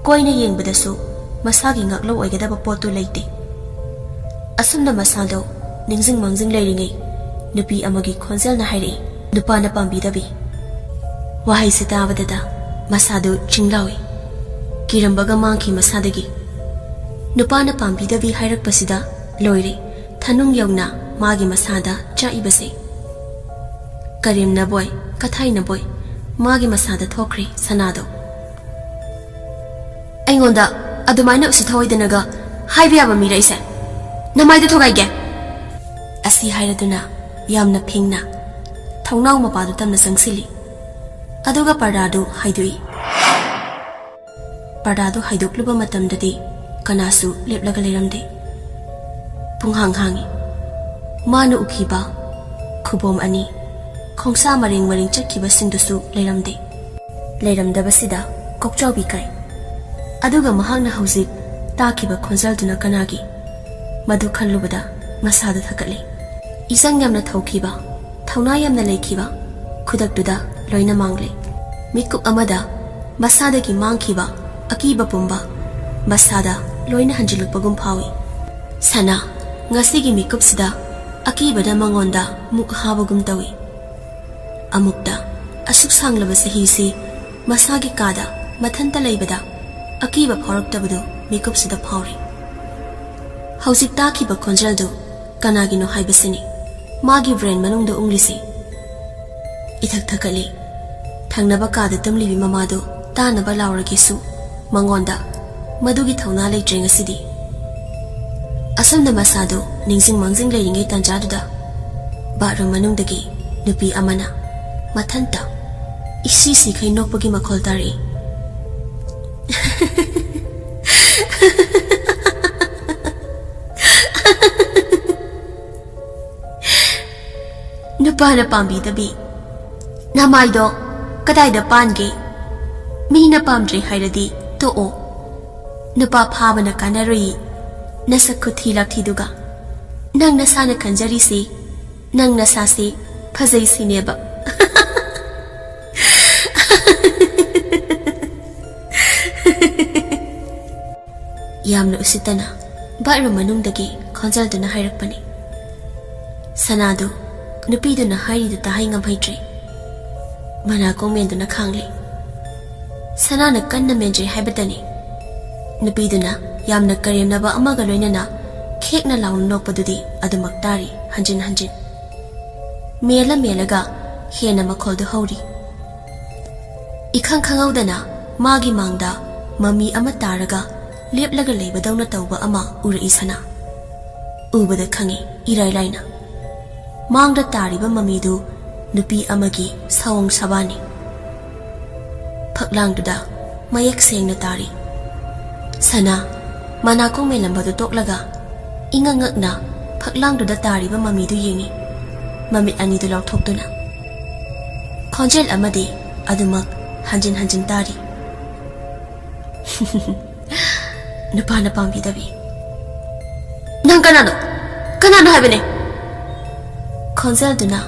ꯀꯣꯏꯅ ꯌꯦꯡꯕꯗꯁꯨ ꯃꯁꯥꯒꯤ ꯉꯥꯛꯂꯧ ꯑꯣꯏꯒꯗꯕ ꯄꯣꯠꯇꯨ ꯂꯩꯇꯦ꯫ ꯑꯁꯨꯝꯅ ꯃꯁꯥꯗꯣ ꯅꯤꯡꯖꯤꯡ ꯃꯥꯡꯖꯤꯡ ꯂꯩꯔꯤꯉꯩ, ꯅꯨꯄꯤ ꯑꯃꯒꯤ ꯈꯣꯟꯖꯦꯜꯅ ꯍꯥꯏꯔꯛꯏ, "ꯅꯨꯄꯥꯅ ꯄꯥꯝꯕꯤꯗꯕꯤ"꯫ ꯋꯥꯍꯩꯁꯤ ꯇꯥꯕꯗꯇ ꯃꯁꯥꯗꯨ ꯆꯤꯡꯂꯥꯎꯏ꯫ ꯀꯤꯔꯝꯕꯒ ꯃꯥꯡꯈꯤ ꯃꯁꯥꯗꯒꯤ꯫ ꯅꯨꯄꯥꯅ ꯄꯥꯝꯕꯤꯗꯕꯤ ꯍꯥꯏꯔꯛꯄꯁꯤꯗ ꯂꯣꯏꯔꯦ, ꯊꯅꯨꯡ ꯌꯧꯅ ꯃꯥꯒꯤ ꯃꯁꯥꯗ ꯆꯥꯛꯏꯕꯁꯦ꯫ ꯀꯔꯦꯝꯅꯕꯣꯏ, ꯀꯊꯥꯏꯅꯕꯣꯏ, ꯃꯥꯒꯤ ꯃꯁꯥꯗ ꯊꯣꯛꯈ꯭ꯔꯦ ꯁꯅꯥꯗꯣ꯫ "ꯑꯩꯉꯣꯟꯗ ꯑꯗꯨꯃꯥꯏꯅ ꯎꯁꯤꯠ ꯊꯑꯣꯏꯗꯅꯒ ꯍꯥꯏꯕ ꯌꯥꯕ ꯃꯤꯔ ꯑꯩꯁꯦ? ꯅꯃꯥꯏꯗ ꯊꯣꯒꯥꯏꯒꯦ!" ꯑꯁꯤ ꯍꯥꯏꯔꯗꯨꯅ ꯌꯥꯝꯅ ꯐꯤꯡꯅ ꯊꯣꯡꯅꯥꯎ ꯃꯄꯥꯗꯨ ꯇꯝꯅ ꯆꯪꯁꯤꯜꯂꯤ꯫ ꯑꯗꯨꯒ ꯄꯔꯗꯥꯗꯨ ꯍꯥꯏꯗꯣꯛꯏ꯫ ꯄꯔꯗꯥꯗꯨ ꯍꯥꯏꯗꯣꯛꯂꯨꯕ ꯃꯇꯝꯗꯗꯤ ꯀꯅꯥꯁꯨ ꯂꯦꯞꯂꯒ ꯂꯩꯔꯝꯗꯦ꯫ ꯄꯨꯡꯍꯥꯡ ꯍꯥꯡꯏ꯫ ꯃꯥꯅ ꯎꯈꯤꯕ ꯈꯨꯕꯣꯝ ꯑꯅꯤ, ꯈꯣꯡꯁꯥ ꯃꯔꯦꯡ ꯃꯔꯦꯡ ꯆꯠꯈꯤꯕꯁꯤꯡꯗꯨꯁꯨ ꯂꯩꯔꯝꯗꯦ꯫ ꯂꯩꯔꯝꯗꯕꯁꯤꯗ ꯀꯣꯛꯆꯥꯎꯕꯤ ꯀꯥꯏ꯫ ꯑꯗꯨꯒ ꯃꯍꯥꯛꯅ ꯍꯧꯖꯤꯛ ꯇꯥꯈꯤꯕ ꯈꯣꯟꯖꯦꯜꯗꯨꯅ ꯀꯅꯥꯒꯤ? ꯃꯗꯨ ꯈꯜꯂꯨꯕꯗ ꯃꯁꯥꯗꯨ ꯊꯛꯀꯠꯂꯤ꯫ ꯏꯆꯪ ꯌꯥꯝꯅ ꯊꯧꯈꯤꯕ, ꯊꯧꯅꯥ ꯌꯥꯝꯅ ꯂꯩꯈꯤꯕ, ꯈꯨꯗꯛꯇꯨꯗ ꯂꯣꯏꯅ ꯃꯥꯡꯂꯦ꯫ ꯃꯤꯠꯀꯨꯞ ꯑꯃꯗ ꯃꯁꯥꯗꯒꯤ ꯃꯥꯡꯈꯤꯕ ꯑꯀꯤꯕ ꯄꯨꯝꯕ ꯃꯁꯥꯗ ꯂꯣꯏꯅ ꯍꯟꯖꯤꯜꯂꯛꯄꯒꯨꯝ ꯐꯥꯎꯏ꯫ ꯁꯅꯥ, ꯉꯁꯤꯒꯤ ꯃꯤꯀꯨꯞꯁꯤꯗ ꯑꯀꯤꯕꯅ ꯃꯉꯣꯟꯗ ꯃꯨꯛ ꯍꯥꯕꯒꯨꯝ ꯇꯧꯏ꯫ ꯑꯃꯨꯛꯇ ꯑꯁꯨꯛ ꯁꯥꯡꯂꯕ ꯆꯍꯤꯁꯤ ꯃꯁꯥꯒꯤ ꯀꯥꯗ ꯃꯊꯟꯇ ꯂꯩꯕꯗ ꯑꯀꯤꯕ ꯐꯥꯎꯔꯛꯇꯕꯗꯨ ꯃꯤꯀꯨꯞꯁꯤꯗ ꯐꯥꯎꯔꯤ꯫ ꯍꯧꯖꯤꯛ ꯇꯥꯈꯤꯕ ꯈꯣꯟꯖꯦꯜꯗꯨ ꯀꯅꯥꯒꯤꯅꯣ ꯍꯥꯏꯕꯁꯤꯅꯤ꯫ ꯃꯥꯒꯤ ꯕ꯭ꯔꯦꯟ ꯃꯅꯨꯡꯗ ꯎꯪꯂꯤꯁꯤ꯫ ꯏꯊꯛ ꯊꯛꯀꯠꯂꯤ꯫ ꯊꯪꯅꯕ ꯀꯥꯗ ꯇꯨꯝꯂꯤꯕꯤ ꯃꯃꯥꯗꯨ ꯇꯥꯅꯕ ꯂꯥꯎꯔꯒꯦꯁꯨ ꯃꯉꯣꯟꯗ ꯃꯗꯨꯒꯤ ꯊꯧꯅꯥ ꯂꯩꯇ꯭ꯔꯦ ꯉꯁꯤꯗꯤ꯫ ꯑꯁꯨꯝꯅ ꯃꯁꯥꯗꯨ ꯅꯤꯡꯁꯤꯡ ꯃꯥꯡꯖꯤꯡ ꯂꯩꯔꯤꯉꯩ ꯇꯥꯟꯖꯥꯗꯨꯗ ꯕꯥꯠꯔꯨꯝ ꯃꯅꯨꯡꯗꯒꯤ ꯅꯨꯄꯤ ꯑꯃꯅ ꯃꯊꯟꯇ ꯏꯁꯤ ꯁꯤꯈꯩ ꯅꯣꯛꯄꯒꯤ ꯃꯈꯣꯜ ꯇꯥꯔꯛꯏ꯫ ꯅꯨꯄꯥꯅ ꯄꯥꯝꯕꯤꯗꯕꯤ ꯅꯃꯥꯏꯗꯣ ꯀꯗꯥꯏꯗ ꯄꯥꯟꯒꯦ? ꯃꯤꯅ ꯄꯥꯝꯗ꯭ꯔꯦ ꯍꯥꯏꯔꯗꯤ ꯇꯣꯛꯑꯣ꯫ ꯅꯨꯄꯥ ꯐꯥꯕꯅ ꯀꯥꯟꯅꯔꯨꯏ꯫ ꯅꯁꯛ ꯈꯨꯊꯤ ꯂꯥꯛꯊꯤꯗꯨꯒ꯫ ꯅꯪ ꯅꯁꯥꯅ ꯈꯟꯖꯔꯤꯁꯤ, ꯅꯪ ꯅꯁꯥꯁꯤ ꯐꯖꯩ ꯁꯤꯅꯦꯕ꯫ ꯌꯥꯝꯅ ꯎꯁꯤꯠꯇꯅ ꯕꯥꯠꯔꯨꯝ ꯃꯅꯨꯡꯗꯒꯤ ꯈꯣꯟꯖꯦꯜꯗꯨꯅ ꯍꯥꯏꯔꯛꯄꯅꯤ꯫ ꯁꯅꯥꯗꯨ ꯅꯨꯄꯤꯗꯨꯅ ꯍꯥꯏꯔꯤꯗꯨ ꯇꯥꯍꯩ ꯉꯝꯍꯩꯗ꯭ꯔꯦ꯫ ꯃꯅꯥꯀꯣꯡ ꯃꯦꯟꯗꯨꯅ ꯈꯥꯡꯂꯤ꯫ ꯁꯅꯥꯅ ꯀꯟꯅ ꯃꯦꯟꯖꯩ ꯍꯥꯏꯕꯗꯅꯤ꯫ ꯅꯨꯄꯤꯗꯨꯅ ꯌꯥꯝꯅ ꯀꯔꯦꯝꯅꯕ ꯑꯃꯒ ꯂꯣꯏꯅꯅ ꯈꯦꯛꯅ ꯂꯥꯎꯅ ꯅꯣꯛꯄꯗꯨꯗꯤ ꯑꯗꯨꯃꯛ ꯇꯥꯔꯤ ꯍꯟꯖꯤꯟ ꯍꯟꯖꯤꯟ꯫ ꯃꯦꯜꯂ ꯃꯦꯜꯂꯒ ꯍꯦꯟꯅ ꯃꯈꯣꯜꯗꯨ ꯍꯧꯔꯤ꯫ ꯏꯈꯪ ꯈꯪꯍꯧꯗꯅ ꯃꯥꯒꯤ ꯃꯥꯡꯗ ꯃꯃꯤ ꯑꯃ ꯇꯥꯔꯒ ꯂꯦꯞꯂꯒ ꯂꯩꯕꯗꯧꯅ ꯇꯧꯕ ꯑꯃ ꯎꯔꯛꯏ ꯁꯅꯥ꯫ ꯎꯕꯗ ꯈꯪꯉꯤ ꯏꯔꯥꯏ ꯂꯥꯏꯅ꯫ ꯃꯥꯡꯗ ꯇꯥꯔꯤꯕ ꯃꯃꯤꯗꯨ ꯅꯨꯄꯤ ꯑꯃꯒꯤ ꯁꯑꯣꯡ ꯁꯥꯕꯥꯟꯅꯤ꯫ ꯐꯛꯂꯥꯡꯗꯨꯗ ꯃꯌꯦꯛ ꯁꯦꯡꯅ ꯇꯥꯔꯤ꯫ ꯁꯅꯥ ꯃꯅꯥꯀꯣꯡ ꯃꯦꯜꯂꯝꯕꯗꯨ ꯇꯣꯛꯂꯒ ꯏꯉꯛ ꯉꯛꯅ ꯐꯛꯂꯥꯡꯗꯨꯗ ꯇꯥꯔꯤꯕ ꯃꯃꯤꯗꯨ ꯌꯦꯡꯉꯤ꯫ ꯃꯃꯤꯠ ꯑꯅꯤꯗꯨ ꯂꯥꯎꯊꯣꯛꯇꯨꯅ꯫ ꯈꯣꯟꯖꯦꯜ ꯑꯃꯗꯤ ꯑꯗꯨꯃꯛ ꯍꯟꯖꯤꯟ ꯍꯟꯖꯤꯟ ꯇꯥꯔꯤ꯫ ꯅꯨꯄꯥꯅ ꯄꯥꯝꯕꯤꯗꯕꯤ꯫ "ꯅꯪ ꯀꯅꯥꯅꯣ? ꯀꯅꯥꯅꯣ ꯍꯥꯏꯕꯅꯦ?" ꯈꯣꯟꯖꯦꯜꯗꯨꯅ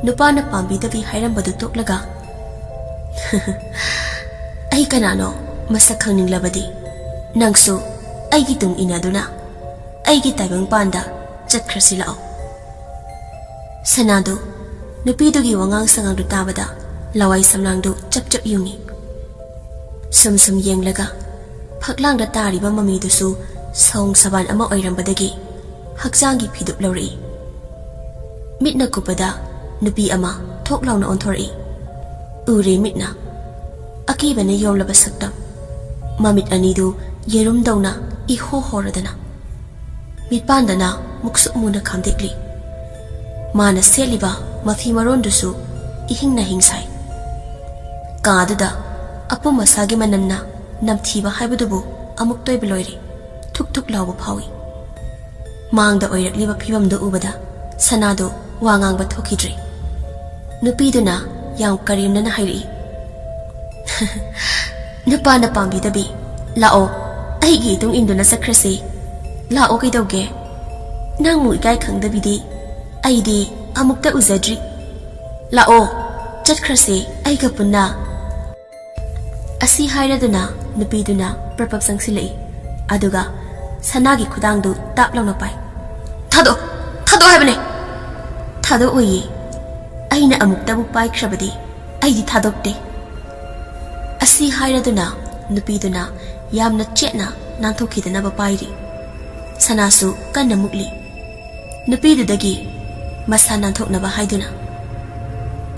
ꯅꯨꯄꯥꯅ ꯄꯥꯝꯕꯤꯗꯕꯤ ꯍꯥꯏꯔꯝꯕꯗꯨ ꯇꯣꯛꯂꯒ, "ꯑꯩ ꯀꯅꯥꯅꯣ ꯃꯁꯛ ꯈꯪꯅꯤꯡꯂꯕꯗꯤ ꯅꯪꯁꯨ ꯑꯩꯒꯤ ꯇꯨꯡ ꯏꯟꯅꯗꯨꯅ ꯑꯩꯒꯤ ꯇꯥꯏꯕꯪꯄꯥꯟꯗ ꯆꯠꯈ꯭ꯔꯁꯤ ꯂꯥꯛꯑꯣ꯫" ꯁꯅꯥꯗꯨ ꯅꯨꯄꯤꯗꯨꯒꯤ ꯋꯥꯉꯥꯡ ꯁꯉꯥꯡꯗꯨ ꯇꯥꯕꯗ ꯂꯋꯥꯏ ꯁꯝꯂꯥꯡꯗꯨ ꯆꯞ ꯆꯞ ꯌꯨꯡꯏ꯫ ꯁꯨꯝ ꯁꯨꯝ ꯌꯦꯡꯂꯒ ꯐꯛꯂꯥꯡꯗ ꯇꯥꯔꯤꯕ ꯃꯃꯤꯗꯨꯁꯨ ꯁꯑꯣꯡ ꯁꯕꯥꯟ ꯑꯃ ꯑꯣꯏꯔꯝꯕꯗꯒꯤ ꯍꯛꯆꯥꯡꯒꯤ ꯐꯤꯗꯨꯞ ꯂꯧꯔꯛꯏ꯫ ꯃꯤꯠꯅ ꯀꯨꯞꯄꯗ ꯅꯨꯄꯤ ꯑꯃ ꯊꯣꯛ ꯂꯥꯎꯅ ꯑꯣꯟꯊꯣꯔꯛꯏ꯫ ꯎꯔꯦ ꯃꯤꯠꯅ꯫ ꯑꯀꯤꯕꯅ ꯌꯣꯝꯂꯕ ꯁꯛꯇꯝ꯫ ꯃꯃꯤꯠ ꯑꯅꯤꯗꯨ ꯌꯦꯔꯨꯝꯗꯧꯅ ꯏꯍꯣ ꯍꯣꯔꯗꯅ꯫ ꯃꯤꯠꯄꯥꯟꯗꯅ ꯃꯨꯛꯁꯨꯛ ꯃꯨꯅ ꯈꯥꯝꯗꯦꯛꯂꯤ꯫ ꯃꯥꯅ ꯁꯦꯠꯂꯤꯕ ꯃꯐꯤ ꯃꯔꯣꯟꯗꯨꯁꯨ ꯏꯍꯤꯡꯅ ꯍꯤꯡ ꯁꯥꯏ꯫ ꯀꯥ ꯑꯗꯨꯗ ꯑꯄꯨꯝ ꯑꯁꯥꯒꯤ ꯃꯅꯝꯅ ꯅꯝꯊꯤꯕ ꯍꯥꯏꯕꯗꯨꯕꯨ ꯑꯃꯨꯛ ꯇꯣꯏꯕ ꯂꯣꯏꯔꯦ꯫ ꯊꯨꯛ ꯊꯨꯛ ꯂꯥꯎꯕ ꯐꯥꯎꯏ꯫ ꯃꯥꯡꯗ ꯑꯣꯏꯔꯛꯂꯤꯕ ꯐꯤꯕꯝꯗꯨ ꯎꯕꯗ ꯁꯅꯥꯗꯨ ꯋꯥ ꯉꯥꯡꯕ ꯊꯣꯛꯈꯤꯗ꯭ꯔꯦ꯫ ꯅꯨꯄꯤꯗꯨꯅ ꯌꯥꯝ ꯀꯔꯦꯝꯅꯅ ꯍꯥꯏꯔꯛꯏ, "ꯅꯨꯄꯥꯅ ꯄꯥꯝꯕꯤꯗꯕꯤ, ꯂꯥꯛꯑꯣ, ꯑꯩꯒꯤ ꯏꯇꯨꯡ ꯏꯟꯗꯨꯅ ꯆꯠꯈ꯭ꯔꯁꯤ꯫ ꯂꯥꯛꯑꯣ, ꯀꯩꯗꯧꯒꯦ? ꯅꯪꯃꯨꯛ ꯏꯀꯥꯏ ꯈꯪꯗꯕꯤꯗꯤ ꯑꯩꯗꯤ ꯑꯃꯨꯛꯇ ꯎꯖꯗ꯭ꯔꯤ꯫ ꯂꯥꯛꯑꯣ, ꯆꯠꯈ꯭ꯔꯁꯤ ꯑꯩꯒ ꯄꯨꯟꯅ꯫" ꯑꯁꯤ ꯍꯥꯏꯔꯗꯨꯅ ꯅꯨꯄꯤꯗꯨꯅ ꯄ꯭ꯔꯞ ꯄ꯭ꯔꯞ ꯆꯪꯁꯤꯜꯂꯛꯏ꯫ ꯑꯗꯨꯒ ꯁꯅꯥꯒꯤ ꯈꯨꯗꯥꯡꯗꯨ ꯇꯥꯞ ꯂꯥꯎꯅ ꯄꯥꯏ꯫ "ꯊꯥꯗꯣꯛ! ꯊꯥꯗꯣꯛ ꯍꯥꯏꯕꯅꯦ!" "ꯊꯥꯗꯣꯛꯑꯣꯏꯌꯦ꯫ ꯑꯩꯅ ꯑꯃꯨꯛꯇꯕꯨ ꯄꯥꯏꯈ꯭ꯔꯕꯗꯤ ꯑꯩꯗꯤ ꯊꯥꯗꯣꯛꯇꯦ꯫" ꯑꯁꯤ ꯍꯥꯏꯔꯗꯨꯅ ꯅꯨꯄꯤꯗꯨꯅ ꯌꯥꯝꯅ ꯆꯦꯠꯅ ꯅꯥꯟꯊꯣꯛꯈꯤꯗꯅꯕ ꯄꯥꯏꯔꯤ꯫ ꯁꯅꯥꯁꯨ ꯀꯟꯅ ꯃꯨꯛꯂꯤ꯫ ꯅꯨꯄꯤꯗꯨꯗꯒꯤ ꯃꯁꯥ ꯅꯥꯟꯊꯣꯛꯅꯕ ꯍꯥꯏꯗꯨꯅ꯫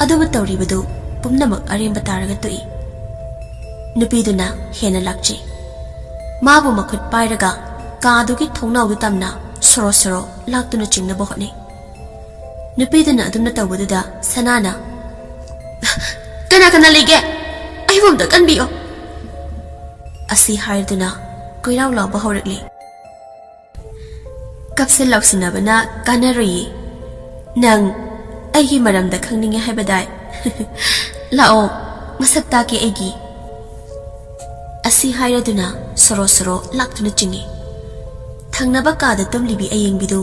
ꯑꯗꯨꯕꯨ ꯇꯧꯔꯤꯕꯗꯨ ꯄꯨꯝꯅꯃꯛ ꯑꯔꯦꯝꯕ ꯇꯥꯔꯒ ꯇꯣꯛꯏ꯫ ꯅꯨꯄꯤꯗꯨꯅ ꯍꯦꯟꯅ ꯂꯥꯛꯆꯤ꯫ ꯃꯥꯕꯨ ꯃꯈꯨꯠ ꯄꯥꯏꯔꯒ ꯀꯥꯗꯨꯒꯤ ꯊꯣꯡꯅꯥꯎꯗꯨ ꯇꯝꯅ ꯁꯣꯔꯣ ꯁꯣꯔꯣ ꯂꯥꯛꯇꯨꯅ ꯆꯤꯡꯅꯕ ꯍꯣꯠꯅꯩ꯫ ꯅꯨꯄꯤꯗꯨꯅ ꯑꯗꯨꯝꯅ ꯇꯧꯕꯗꯨꯗ ꯁꯅꯥꯅ, "ꯀꯅꯥ ꯀꯅꯥ ꯂꯩꯒꯦ? ꯑꯩꯕꯨ ꯑꯝꯇ ꯀꯟꯕꯤꯌꯣ!" ꯑꯁꯤ ꯍꯥꯏꯗꯨꯅ ꯀꯣꯏꯔꯥꯎ ꯂꯥꯎꯕ ꯍꯧꯔꯛꯂꯤ꯫ "ꯀꯞꯁꯤꯟ ꯂꯥꯎꯁꯤꯟꯅꯕꯅ ꯀꯥꯟꯅꯔꯣꯏꯌꯦ꯫ ꯅꯪ ꯑꯩꯒꯤ ꯃꯔꯝꯗ ꯈꯪꯅꯤꯡꯉꯦ ꯍꯥꯏꯕꯗꯥꯏ? ꯂꯥꯛꯑꯣ, ꯃꯁꯛ ꯇꯥꯛꯀꯦ ꯑꯩꯒꯤ꯫ ꯑꯁꯤ ꯍꯥꯏꯔꯗꯨꯅ ꯁꯣꯔꯣ ꯁꯣꯔꯣ ꯂꯥꯛꯇꯨꯅ ꯆꯤꯡꯏ꯫ ꯊꯪꯅꯕ ꯀꯥꯗ ꯇꯨꯝꯂꯤꯕꯤ ꯑꯌꯦꯡꯕꯤꯗꯨ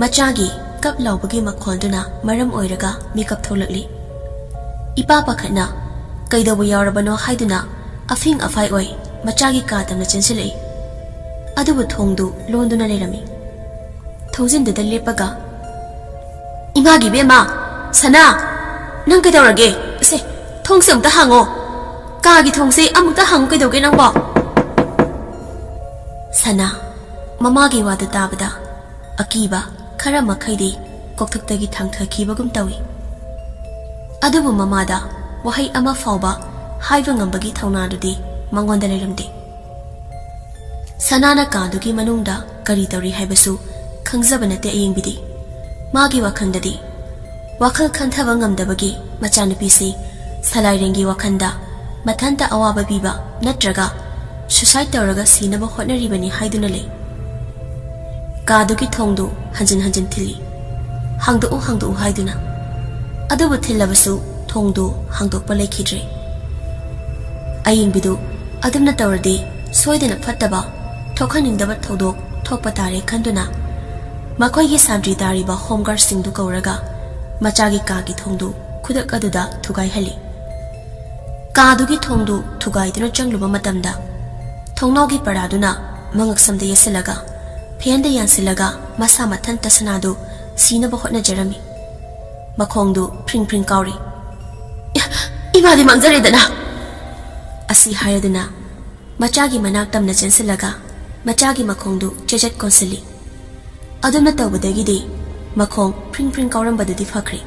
ꯃꯆꯥꯒꯤ ꯀꯞ ꯂꯥꯎꯕꯒꯤ ꯃꯈꯣꯟꯗꯨꯅ ꯃꯔꯝ ꯑꯣꯏꯔꯒ ꯃꯤꯀꯞ ꯊꯣꯛꯂꯛꯂꯤ꯫ ꯏꯄꯥ ꯄꯥꯈꯠꯅ ꯀꯩꯗꯧꯕ ꯌꯥꯎꯔꯕꯅꯣ ꯍꯥꯏꯗꯨꯅ ꯑꯐꯤꯡ ꯑꯐꯥꯏ ꯑꯣꯏ ꯃꯆꯥꯒꯤ ꯀꯥ ꯇꯝꯅ ꯆꯦꯟꯁꯤꯜꯂꯛꯏ꯫ ꯑꯗꯨꯕꯨ ꯊꯣꯡꯗꯨ ꯂꯣꯟꯗꯨꯅ ꯂꯩꯔꯝꯃꯤ꯫ ꯊꯣꯡꯖꯤꯟꯗꯨꯗ ꯂꯦꯞꯄꯒ, "ꯏꯃꯥꯒꯤ ꯏꯕꯦꯝꯃ, ꯁꯅꯥ, ꯅꯪ ꯀꯩꯗꯧꯔꯒꯦ? ꯁꯦ, ꯊꯣꯡꯁꯦ ꯑꯝꯇ ꯍꯥꯡꯉꯣ꯫ ꯀꯥꯒꯤ ꯊꯣꯡꯁꯦ ꯑꯃꯨꯛꯇ ꯍꯥꯡꯉꯨ ꯀꯩꯗꯧꯒꯦ ꯅꯪꯕꯣ?" ꯁꯅꯥ, ꯃꯃꯥꯒꯤ ꯋꯥꯗꯨ ꯇꯥꯕꯗ ꯑꯀꯤꯕ ꯈꯔ ꯃꯈꯩꯗꯤ ꯀꯣꯛꯊꯛꯇꯒꯤ ꯊꯥꯡꯊꯈꯤꯕꯒꯨꯝ ꯇꯧꯏ꯫ ꯑꯗꯨꯕꯨ ꯃꯃꯥꯗ ꯋꯥꯍꯩ ꯑꯃ ꯐꯥꯎꯕ ꯍꯥꯏꯕ ꯉꯝꯕꯒꯤ ꯊꯧꯅꯥꯗꯨꯗꯤ ꯃꯉꯣꯟꯗ ꯂꯩꯔꯝꯗꯦ꯫ ꯁꯅꯥꯅ ꯀꯥꯗꯨꯒꯤ ꯃꯅꯨꯡꯗ ꯀꯔꯤ ꯇꯧꯔꯤ ꯍꯥꯏꯕꯁꯨ ꯈꯪꯖꯕ ꯅꯠꯇꯦ ꯑꯌꯦꯡꯕꯤꯗꯤ꯫ ꯃꯥꯒꯤ ꯋꯥꯈꯜꯗꯗꯤ ꯋꯥꯈꯜ ꯈꯟꯊꯕ ꯉꯝꯗꯕꯒꯤ ꯃꯆꯥꯅꯨꯄꯤꯁꯤ ꯁꯂꯥꯏꯔꯦꯟꯒꯤ ꯋꯥꯈꯜꯗ ꯃꯊꯟꯇ ꯑꯋꯥꯕ ꯄꯤꯕ ꯅꯠꯇ꯭ꯔꯒ suicide ꯇꯧꯔꯒ ꯁꯤꯅꯕ ꯍꯣꯠꯅꯔꯤꯕꯅꯤ ꯍꯥꯏꯗꯨꯅ ꯂꯩ꯫ ꯀꯥꯗꯨꯒꯤ ꯊꯣꯡꯗꯨ ꯍꯟꯖꯤꯟ ꯍꯟꯖꯤꯟ ꯊꯤꯜꯂꯤ꯫ "ꯍꯥꯡꯗꯣꯛꯎ, ꯍꯥꯡꯗꯣꯛꯎ" ꯍꯥꯏꯗꯨꯅ꯫ ꯑꯗꯨꯕꯨ ꯊꯤꯜꯂꯕꯁꯨ ꯊꯣꯡꯗꯨ ꯍꯥꯡꯗꯣꯛꯄ ꯂꯩꯈꯤꯗ꯭ꯔꯦ꯫ ꯑꯌꯦꯡꯕꯤꯗꯨ ꯑꯗꯨꯝꯅ ꯇꯧꯔꯗꯤ ꯁꯣꯏꯗꯅ ꯐꯠꯇꯕ ꯊꯣꯛꯍꯟꯅꯤꯡꯗꯕ ꯊꯧꯗꯣꯛ ꯊꯣꯛꯄ ꯇꯥꯔꯦ ꯈꯟꯗꯨꯅ ꯃꯈꯣꯏꯒꯤ ꯁꯥꯟꯇ꯭ꯔꯤ ꯇꯥꯔꯤꯕ home guardꯁꯤꯡꯗꯨ ꯀꯧꯔꯒ ꯃꯆꯥꯒꯤ ꯀꯥꯒꯤ ꯊꯣꯡꯗꯨ ꯈꯨꯗꯛ ꯑꯗꯨꯗ ꯊꯨꯒꯥꯏꯍꯜꯂꯤ꯫ ꯀꯥꯗꯨꯒꯤ ꯊꯣꯡꯗꯨ ꯊꯨꯒꯥꯏꯗꯨꯅ ꯆꯪꯂꯨꯕ ꯃꯇꯝꯗ ꯊꯣꯡꯅꯥꯎꯒꯤ ꯄꯔꯥꯗꯨꯅ ꯃꯉꯛꯁꯝꯗ ꯌꯦꯠꯁꯤꯜꯂꯒ ꯐꯦꯟꯗ ꯌꯥꯟꯁꯤꯜꯂꯒ ꯃꯁꯥ ꯃꯊꯟꯇ ꯁꯅꯥꯗꯨ ꯁꯤꯅꯕ ꯍꯣꯠꯅꯖꯔꯝꯃꯤ꯫ ꯃꯈꯣꯡꯗꯨ ꯐ꯭ꯔꯤꯡ ꯐ꯭ꯔꯤꯡ ꯀꯥꯎꯔꯤ꯫ "ꯏ-, ꯏꯃꯥꯗꯤ ꯃꯥꯡꯖꯔꯦꯗꯅ!" ꯑꯁꯤ ꯍꯥꯏꯔꯗꯨꯅ ꯃꯆꯥꯒꯤ ꯃꯅꯥꯛ ꯇꯝꯅ ꯆꯦꯟꯁꯤꯜꯂꯒ ꯃꯆꯥꯒꯤ ꯃꯈꯣꯡꯗꯨ ꯆꯦꯖꯠ ꯀꯣꯟꯁꯤꯜꯂꯤ꯫ ꯑꯗꯨꯝꯅ ꯇꯧꯕꯗꯒꯤꯗꯤ ꯃꯈꯣꯡ ꯐ꯭ꯔꯤꯡ ꯐ꯭ꯔꯤꯡ ꯀꯥꯎꯔꯝꯕꯗꯨꯗꯤ ꯐꯈ꯭ꯔꯦ꯫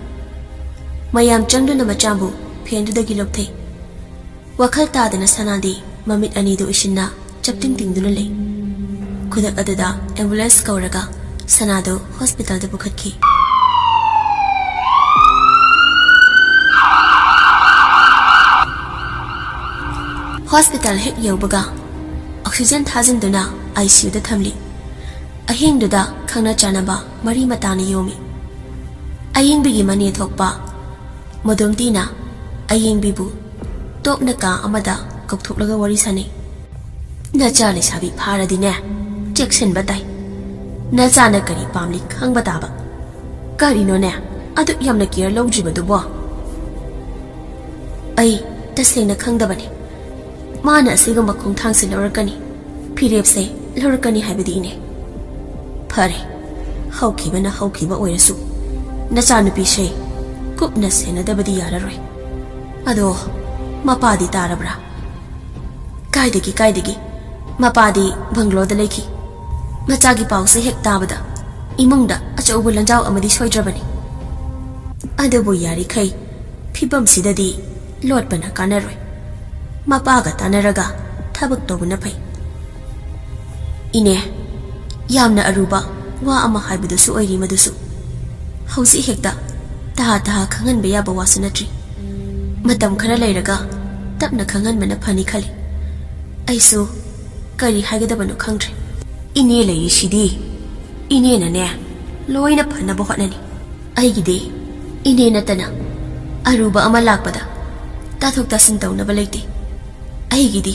ꯃꯌꯥꯝ ꯆꯪꯗꯨꯅ ꯃꯆꯥꯕꯨ ꯐꯦꯟꯗꯨꯗꯒꯤ ꯂꯧꯊꯩ꯫ ꯋꯥꯈꯜ ꯇꯥꯗꯅ ꯁꯅꯥꯗꯤ ꯃꯃꯤꯠ ꯑꯅꯤꯗꯨ ꯏꯁꯤꯟꯅ ꯆꯞꯇꯤꯡ ꯇꯤꯡꯗꯨꯅ ꯂꯩ꯫ ꯈꯨꯗꯛ ꯑꯗꯨꯗ ambulance ꯀꯧꯔꯒ ꯁꯅꯥꯗꯨ hospitalꯗ ꯄꯨꯈꯠꯈꯤ꯫ Hospital ꯍꯦꯛ ꯌꯧꯕꯒ oxygen ꯊꯥꯖꯤꯟꯗꯨꯅ ICUꯗ ꯊꯝꯂꯤ꯫ ꯑꯍꯤꯡꯗꯨꯗ ꯈꯪꯅ ꯆꯥꯟꯅꯕ ꯃꯔꯤ ꯃꯇꯥꯅ ꯌꯣꯝꯃꯤ꯫ ꯑꯌꯦꯡꯕꯤꯒꯤ ꯃꯅꯦ ꯊꯣꯛꯄ ꯃꯣꯗꯣꯝꯇꯤꯅ ꯑꯌꯦꯡꯕꯤꯕꯨ ꯇꯣꯞꯅ ꯀꯥ ꯑꯃꯗ ꯀꯧꯊꯣꯛꯂꯒ ꯋꯥꯔꯤ ꯁꯥꯟꯅꯩ꯫ "ꯅꯆꯥ ꯂꯩꯁꯥꯕꯤ ꯐꯥꯔꯗꯤꯅꯦ, ꯆꯦꯛꯁꯤꯟꯕ ꯇꯥꯏ꯫ ꯅꯆꯥꯅ ꯀꯔꯤ ꯄꯥꯝꯂꯤ ꯈꯪꯕ ꯇꯥꯕ꯫ ꯀꯔꯤꯅꯣꯅꯦ, ꯑꯗꯨꯛ ꯌꯥꯝꯅ ꯀꯤꯌꯔ ꯂꯧꯗ꯭ꯔꯤꯕꯗꯨꯕꯣ?" "ꯑꯩ ꯇꯁꯦꯡꯅ ꯈꯪꯗꯕꯅꯤ꯫ ꯃꯥꯅ ꯑꯁꯤꯒꯨꯝꯕ ꯈꯣꯡꯊꯥꯡꯁꯤ ꯂꯧꯔꯛꯀꯅꯤ, ꯐꯤꯔꯦꯞꯁꯦ ꯂꯧꯔꯛꯀꯅꯤ ꯍꯥꯏꯕꯗꯤ, ꯏꯅꯦ꯫" "ꯐꯔꯦ, ꯍꯧꯈꯤꯕꯅ ꯍꯧꯈꯤꯕ ꯑꯣꯏꯔꯁꯨ, ꯅꯆꯥꯅꯨꯄꯤꯁꯦ ꯀꯨꯞꯅ ꯁꯦꯟꯅꯗꯕꯗꯤ ꯌꯥꯔꯔꯣꯏ꯫ ꯑꯗꯣ ꯃꯄꯥꯗꯤ ꯇꯥꯔꯕ꯭ꯔꯥ?" "ꯀꯥꯏꯗꯒꯤ, ꯀꯥꯏꯗꯒꯤ? ꯃꯄꯥꯗꯤ ꯕꯪꯒ꯭ꯂꯣꯗ ꯂꯩꯈꯤ꯫ ꯃꯆꯥꯒꯤ ꯄꯥꯎꯁꯦ ꯍꯦꯛ ꯇꯥꯕꯗ ꯏꯃꯨꯡꯗ ꯑꯆꯧꯕ ꯂꯟꯖꯥꯎ ꯑꯃꯗꯤ ꯁꯣꯏꯗ꯭ꯔꯕꯅꯤ꯫ ꯑꯗꯨꯕꯨ ꯌꯥꯔꯤꯈꯩ ꯐꯤꯕꯝꯁꯤꯗꯗꯤ ꯂꯣꯠꯄꯅ ꯀꯥꯟꯅꯔꯣꯏ꯫ ꯃꯄꯥꯒ ꯇꯥꯟꯅꯔꯒ ꯊꯕꯛ ꯇꯧꯕꯅ ꯐꯩ꯫" "ꯏꯅꯦ, ꯌꯥꯝꯅ ꯑꯔꯨꯕ ꯋꯥ ꯑꯃ ꯍꯥꯏꯕꯗꯨꯁꯨ ꯑꯣꯏꯔꯤ ꯃꯗꯨꯁꯨ꯫ ꯍꯧꯖꯤꯛ ꯍꯦꯛꯇ ꯇꯍꯥ ꯇꯍꯥ ꯈꯪꯍꯟꯕ ꯌꯥꯕ ꯋꯥꯁꯨ ꯅꯠꯇ꯭ꯔꯤ꯫ ꯃꯇꯝ ꯈꯔ ꯂꯩꯔꯒ ꯇꯞꯅ ꯈꯪꯍꯟꯕꯅ ꯐꯅꯤ ꯈꯜꯂꯤ꯫ ꯑꯩꯁꯨ ꯀꯔꯤ ꯍꯥꯏꯒꯗꯕꯅꯣ ꯈꯪꯗ꯭ꯔꯦ꯫" "ꯏꯅꯦ ꯂꯩꯔꯤꯁꯤꯗꯤ, ꯏꯅꯦꯅꯅꯦ ꯂꯣꯏꯅ ꯐꯅꯕ ꯍꯣꯠꯅꯅꯤ꯫ ꯑꯩꯒꯤꯗꯤ ꯏꯅꯦ ꯅꯠꯇꯅ ꯑꯔꯨꯕ ꯑꯃ ꯂꯥꯛꯄꯗ ꯇꯥꯊꯣꯛ ꯇꯥꯁꯤꯟ ꯇꯧꯅꯕ ꯂꯩꯇꯦ꯫ ꯑꯩꯒꯤꯗꯤ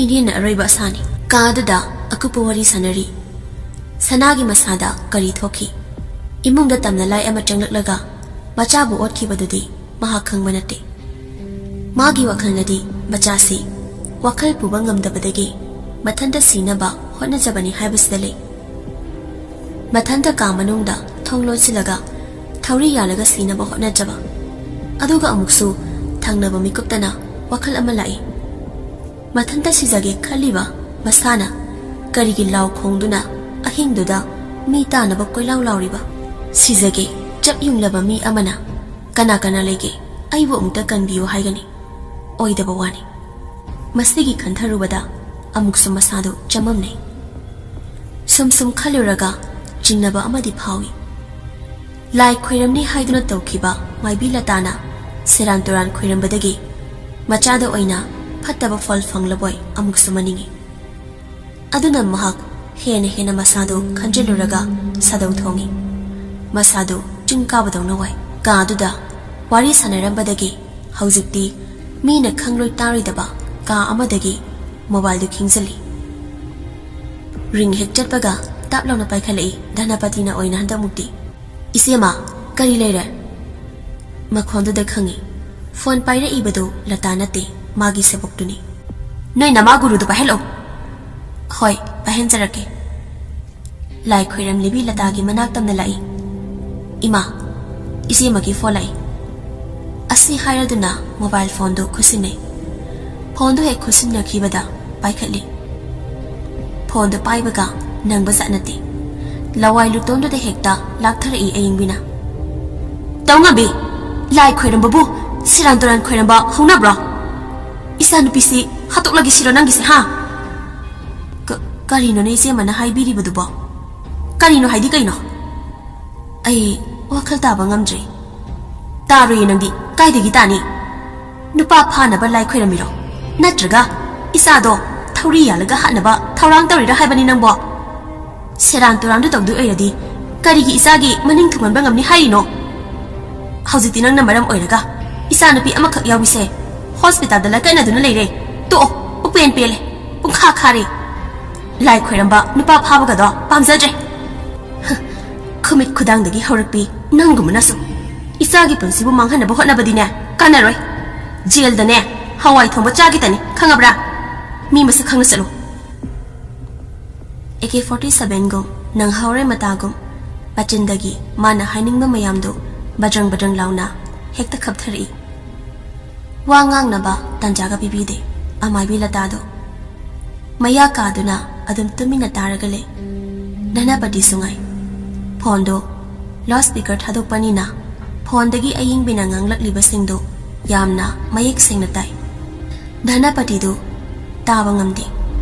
ꯏꯅꯦꯅ ꯑꯔꯣꯏꯕ ꯑꯁꯥꯅꯤ꯫" ꯀꯥ ꯑꯗꯨꯗ ꯑꯀꯨꯞꯄ ꯋꯥꯔꯤ ꯁꯥꯟꯅꯔꯤ꯫ ꯁꯅꯥꯒꯤ ꯃꯁꯥꯗ ꯀꯔꯤ ꯊꯣꯛꯈꯤ? ꯏꯃꯨꯡꯗ ꯇꯝꯅꯂꯥꯏ ꯑꯃ ꯆꯪꯂꯛꯂꯒ ꯃꯆꯥꯕꯨ ꯑꯣꯠꯈꯤꯕꯗꯨꯗꯤ ꯃꯍꯥꯛ ꯈꯪꯕ ꯅꯠꯇꯦ꯫ ꯃꯥꯒꯤ ꯋꯥꯈꯜꯗꯗꯤ ꯃꯆꯥꯁꯤ ꯋꯥꯈꯜ ꯄꯨꯕ ꯉꯝꯗꯕꯗꯒꯤ ꯃꯊꯟꯇ ꯁꯤꯅꯕ ꯍꯣꯠꯅꯖꯕꯅꯤ ꯍꯥꯏꯕꯁꯤꯗ ꯂꯩ꯫ ꯃꯊꯟꯇ ꯀꯥ ꯃꯅꯨꯡꯗ ꯊꯣꯡ ꯂꯣꯟꯁꯤꯜꯂꯒ ꯊꯧꯔꯤ ꯌꯥꯜꯂꯒ ꯁꯤꯅꯕ ꯍꯣꯠꯅꯖꯕ꯫ ꯑꯗꯨꯒ ꯑꯃꯨꯛꯁꯨ ꯊꯪꯅꯕ ꯃꯤꯀꯨꯞꯇꯅ ꯋꯥꯈꯜ ꯑꯃ ꯂꯥꯛꯏ꯫ ꯃꯊꯟꯇ ꯁꯤꯖꯒꯦ ꯈꯜꯂꯤꯕ ꯃꯁꯥꯅ ꯀꯔꯤꯒꯤ ꯂꯥꯎ ꯈꯣꯡꯗꯨꯅ ꯑꯍꯤꯡꯗꯨꯗ ꯃꯤ ꯇꯥꯅꯕ ꯀꯣꯏꯂꯥꯎ ꯂꯥꯎꯔꯤꯕ? ꯁꯤꯖꯒꯦ ꯆꯞ ꯌꯨꯡꯂꯕ ꯃꯤ ꯑꯃꯅ "ꯀꯅꯥ ꯀꯅꯥ ꯂꯩꯒꯦ? ꯑꯩꯕꯨ ꯑꯃꯨꯛꯇ ꯀꯟꯕꯤꯌꯨ" ꯍꯥꯏꯒꯅꯤ꯫ ꯑꯣꯏꯗꯕ ꯋꯥꯅꯤ꯫ ꯃꯁꯤꯒꯤ ꯈꯟꯊꯔꯨꯕꯗ ꯑꯃꯨꯛꯁꯨ ꯃꯁꯥꯗꯨ ꯆꯃꯝꯅꯩ꯫ ꯁꯨꯝ ꯁꯨꯝ ꯈꯜꯂꯨꯔꯒ ꯆꯤꯡꯅꯕ ꯑꯃꯗꯤ ꯐꯥꯎꯏ꯫ ꯂꯥꯏ ꯈꯣꯏꯔꯝꯅꯤ ꯍꯥꯏꯗꯨꯅ ꯇꯧꯈꯤꯕ ꯃꯥꯏꯕꯤ ꯂꯇꯥꯅ ꯁꯦꯔꯥꯟ ꯇꯨꯔꯥꯟ ꯈꯣꯏꯔꯝꯕꯗꯒꯤ ꯃꯆꯥꯗ ꯑꯣꯏꯅ ꯐꯠꯇꯕ ꯐꯜ ꯐꯪꯂꯕꯣꯏ ꯑꯃꯨꯛꯁꯨ ꯃꯅꯤꯡꯏ꯫ ꯑꯗꯨꯅ ꯃꯍꯥꯛ ꯍꯦꯟꯅ ꯍꯦꯟꯅ ꯃꯁꯥꯗꯨ ꯈꯟꯖꯤꯜꯂꯨꯔꯒ ꯁꯥꯗꯧ ꯊꯣꯡꯏ꯫ ꯃꯁꯥꯗꯨ ꯆꯤꯡ ꯀꯥꯕꯗꯧꯅ ꯋꯥꯏ꯫ ꯀꯥ ꯑꯗꯨꯗ ꯋꯥꯔꯤ ꯁꯥꯟꯅꯔꯝꯕꯗꯒꯤ ꯍꯧꯖꯤꯛꯇꯤ ꯃꯤꯅ ꯈꯪꯂꯣꯏ ꯇꯥꯔꯣꯏꯗꯕ ꯀꯥ ꯑꯃꯗꯒꯤ ꯃꯣꯕꯥꯏꯜꯗꯨ ꯈꯤꯡꯖꯤꯜꯂꯤ꯫ ꯔꯤꯡ ꯍꯦꯛ ꯆꯠꯄꯒ ꯇꯞ ꯂꯥꯎꯅ ꯄꯥꯏꯈꯠꯂꯛꯏ ꯙꯅꯄꯇꯤꯅ ꯑꯣꯏꯅ ꯍꯟꯗꯛꯃꯨꯛꯇꯤ꯫ "ꯏꯆꯦꯃ, ꯀꯔꯤ ꯂꯩꯔꯦ?" ꯃꯈꯣꯟꯗꯨꯗ ꯈꯪꯏ꯫ ꯐꯣꯟ ꯄꯥꯏꯔꯛꯏꯕꯗꯨ ꯂꯇꯥ ꯅꯠꯇꯦ, ꯃꯥꯒꯤ ꯁꯦꯕꯣꯛꯇꯨꯅꯤ꯫ "ꯅꯣꯏ ꯅꯃꯥ ꯒꯨꯔꯨꯗꯨ ꯄꯥꯏꯍꯜꯂꯛꯎ꯫" "ꯍꯣꯏ, ꯄꯥꯏꯍꯟꯖꯔꯛꯀꯦ꯫" ꯂꯥꯏ ꯈꯣꯏꯔꯝꯂꯤꯕꯤ ꯂꯇꯥꯒꯤ ꯃꯅꯥꯛ ꯇꯝꯅ ꯂꯥꯛꯏ꯫ "ꯏꯃꯥ, ꯏꯆꯦꯃꯒꯤ ꯐꯣꯟ ꯂꯥꯛꯏ꯫" ꯑꯁꯤ ꯍꯥꯏꯔꯗꯨꯅ ꯃꯣꯕꯥꯏꯜ ꯐꯣꯟꯗꯨ ꯈꯨꯠꯁꯤꯟꯅꯩ꯫ ꯐꯣꯟꯗꯨ ꯍꯦꯛ ꯈꯨꯠꯁꯤꯟꯅꯈꯤꯕꯗ ꯄꯥꯏꯈꯠꯂꯤ꯫ ꯐꯣꯟꯗꯨ ꯄꯥꯏꯕꯒ ꯅꯪꯕ ꯖꯥꯠ ꯅꯠꯇꯦ꯫ ꯂꯋꯥꯏ ꯂꯨꯇꯣꯟꯗꯨꯗ ꯍꯦꯛꯇ ꯂꯥꯛꯊꯔꯛꯏ ꯑꯌꯤꯡꯕꯤꯅ꯫ "ꯇꯧꯉꯝꯕꯤ, ꯂꯥꯏ ꯈꯣꯏꯔꯝꯕꯕꯨ ꯁꯦꯔꯥꯟ ꯇꯨꯔꯥꯟ ꯈꯣꯏꯔꯝꯕ ꯍꯧꯅꯕ꯭ꯔꯣ? ꯏꯆꯥꯅꯨꯄꯤꯁꯤ ꯍꯥꯠꯇꯣꯛꯂꯒꯦ ꯁꯤꯔꯣ ꯅꯪꯒꯤꯁꯦ, ꯍꯥ?" "ꯀ-, ꯀꯔꯤꯅꯣꯅꯦ ꯏꯆꯦꯃꯅ ꯍꯥꯏꯕꯤꯔꯤꯕꯗꯨꯕꯣ? ꯀꯔꯤꯅꯣ ꯍꯥꯏꯗꯤ ꯀꯩꯅꯣ? ꯑꯩ ꯋꯥꯈꯜ ꯇꯥꯕ ꯉꯝꯗ꯭ꯔꯦ꯫" "ꯇꯥꯔꯣꯏꯌꯦ ꯅꯪꯗꯤ, ꯀꯥꯏꯗꯒꯤ ꯇꯥꯅꯤ? ꯅꯨꯄꯥ ꯐꯥꯅꯕ ꯂꯥꯏ ꯈꯣꯏꯔꯝꯃꯤꯔꯣ? ꯅꯠꯇ꯭ꯔꯒ ꯏꯆꯥꯗꯣ ꯊꯧꯔꯤ ꯌꯥꯜꯂꯒ ꯍꯥꯠꯅꯕ ꯊꯧꯔꯥꯡ ꯇꯧꯔꯤꯔꯥ ꯍꯥꯏꯕꯅꯤ ꯅꯪꯕꯣ? ꯁꯦꯔꯥꯟ ꯇꯨꯔꯥꯟꯗꯨ ꯇꯧꯗꯣꯏ ꯑꯣꯏꯔꯗꯤ ꯀꯔꯤꯒꯤ ꯏꯆꯥꯒꯤ ꯃꯅꯤꯡ ꯊꯨꯡꯍꯟꯕ ꯉꯝꯅꯤ ꯍꯥꯏꯔꯤꯅꯣ? ꯍꯧꯖꯤꯛꯇꯤ ꯅꯪꯅ ꯃꯔꯝ ꯑꯣꯏꯔꯒ ꯏꯆꯥꯅꯨꯄꯤ ꯑꯃꯈꯛ ꯌꯥꯎꯕꯤꯁꯦ ꯍꯣꯁꯄꯤꯇꯥꯜꯗ ꯂꯥꯏꯀꯠꯅꯗꯨꯅ ꯂꯩꯔꯦ꯫ ꯇꯣꯛꯑꯣ, ꯎꯄꯦꯟ ꯄꯦꯜꯂꯦ, ꯄꯨꯡꯈꯥ ꯈꯥꯔꯦ꯫ ꯂꯥꯏ ꯈꯣꯏꯔꯝꯕ, ꯅꯨꯄꯥ ꯐꯥꯕꯒꯗꯣ ꯄꯥꯝꯖꯗ꯭ꯔꯦ꯫ ꯍ, ꯈꯨꯃꯤꯠ ꯈꯨꯗꯥꯡꯗꯒꯤ ꯍꯧꯔꯛꯄꯤ ꯅꯪꯒꯨꯝꯕꯅꯁꯨ ꯏꯆꯥꯒꯤ ꯄꯨꯟꯁꯤꯕꯨ ꯃꯥꯡꯍꯟꯅꯕ ꯍꯣꯠꯅꯕꯗꯤꯅꯦ ꯀꯥꯟꯅꯔꯣꯏ꯫ ꯖꯦꯜꯗꯅꯦ ꯍꯋꯥꯏ ꯊꯣꯡꯕ ꯆꯥꯒꯦꯇꯅꯤ, ꯈꯪꯉꯕ꯭ꯔꯥ? ꯃꯤ ꯃꯁꯛ ꯈꯪꯅ ꯆꯠꯂꯨ꯫" ꯑꯦ ꯀꯦ ꯐꯣꯔꯇꯤ ꯁꯚꯦꯟꯒꯨꯝ, ꯅꯪꯍꯧꯔꯦ ꯃꯇꯥꯒꯨꯝ, ꯃꯆꯤꯟꯗꯒꯤ ꯃꯥꯅ ꯍꯥꯏꯅꯤꯡꯕ ꯃꯌꯥꯝꯗꯨ ꯕꯗ꯭ꯔꯪ ꯕꯗ꯭ꯔꯪ ꯂꯥꯎꯅ ꯍꯦꯛꯇ ꯈꯞꯊꯔꯛꯏ꯫ ꯋꯥ ꯉꯥꯡꯅꯕ ꯇꯥꯟꯖꯥꯒ ꯄꯤꯕꯤꯗꯦ ꯑꯃꯥꯏꯕꯤ ꯂꯇꯥꯗꯣ꯫ ꯃꯌꯥ ꯀꯥꯗꯨꯅ ꯑꯗꯨꯝ ꯇꯨꯃꯤꯟꯅ ꯇꯥꯔꯒ ꯂꯩ꯫ ꯙꯅꯄꯇꯤꯁꯨ ꯉꯥꯏ꯫ ꯐꯣꯟꯗꯣ ꯂꯥꯎꯗ ꯁ꯭ꯄꯤꯀꯔ ꯊꯥꯗꯣꯛꯄꯅꯤꯅ ꯐꯣꯟꯗꯒꯤ ꯑꯌꯤꯡꯕꯤꯅ ꯉꯥꯡꯂꯛꯂꯤꯕꯁꯤꯡꯗꯣ ꯌꯥꯝꯅ ꯃꯌꯦꯛ ꯁꯦꯡꯅ ꯇꯥꯏ꯫ ꯙꯅꯄꯇꯤꯗꯨ ꯇꯥꯕ ꯉꯝꯗꯦ꯫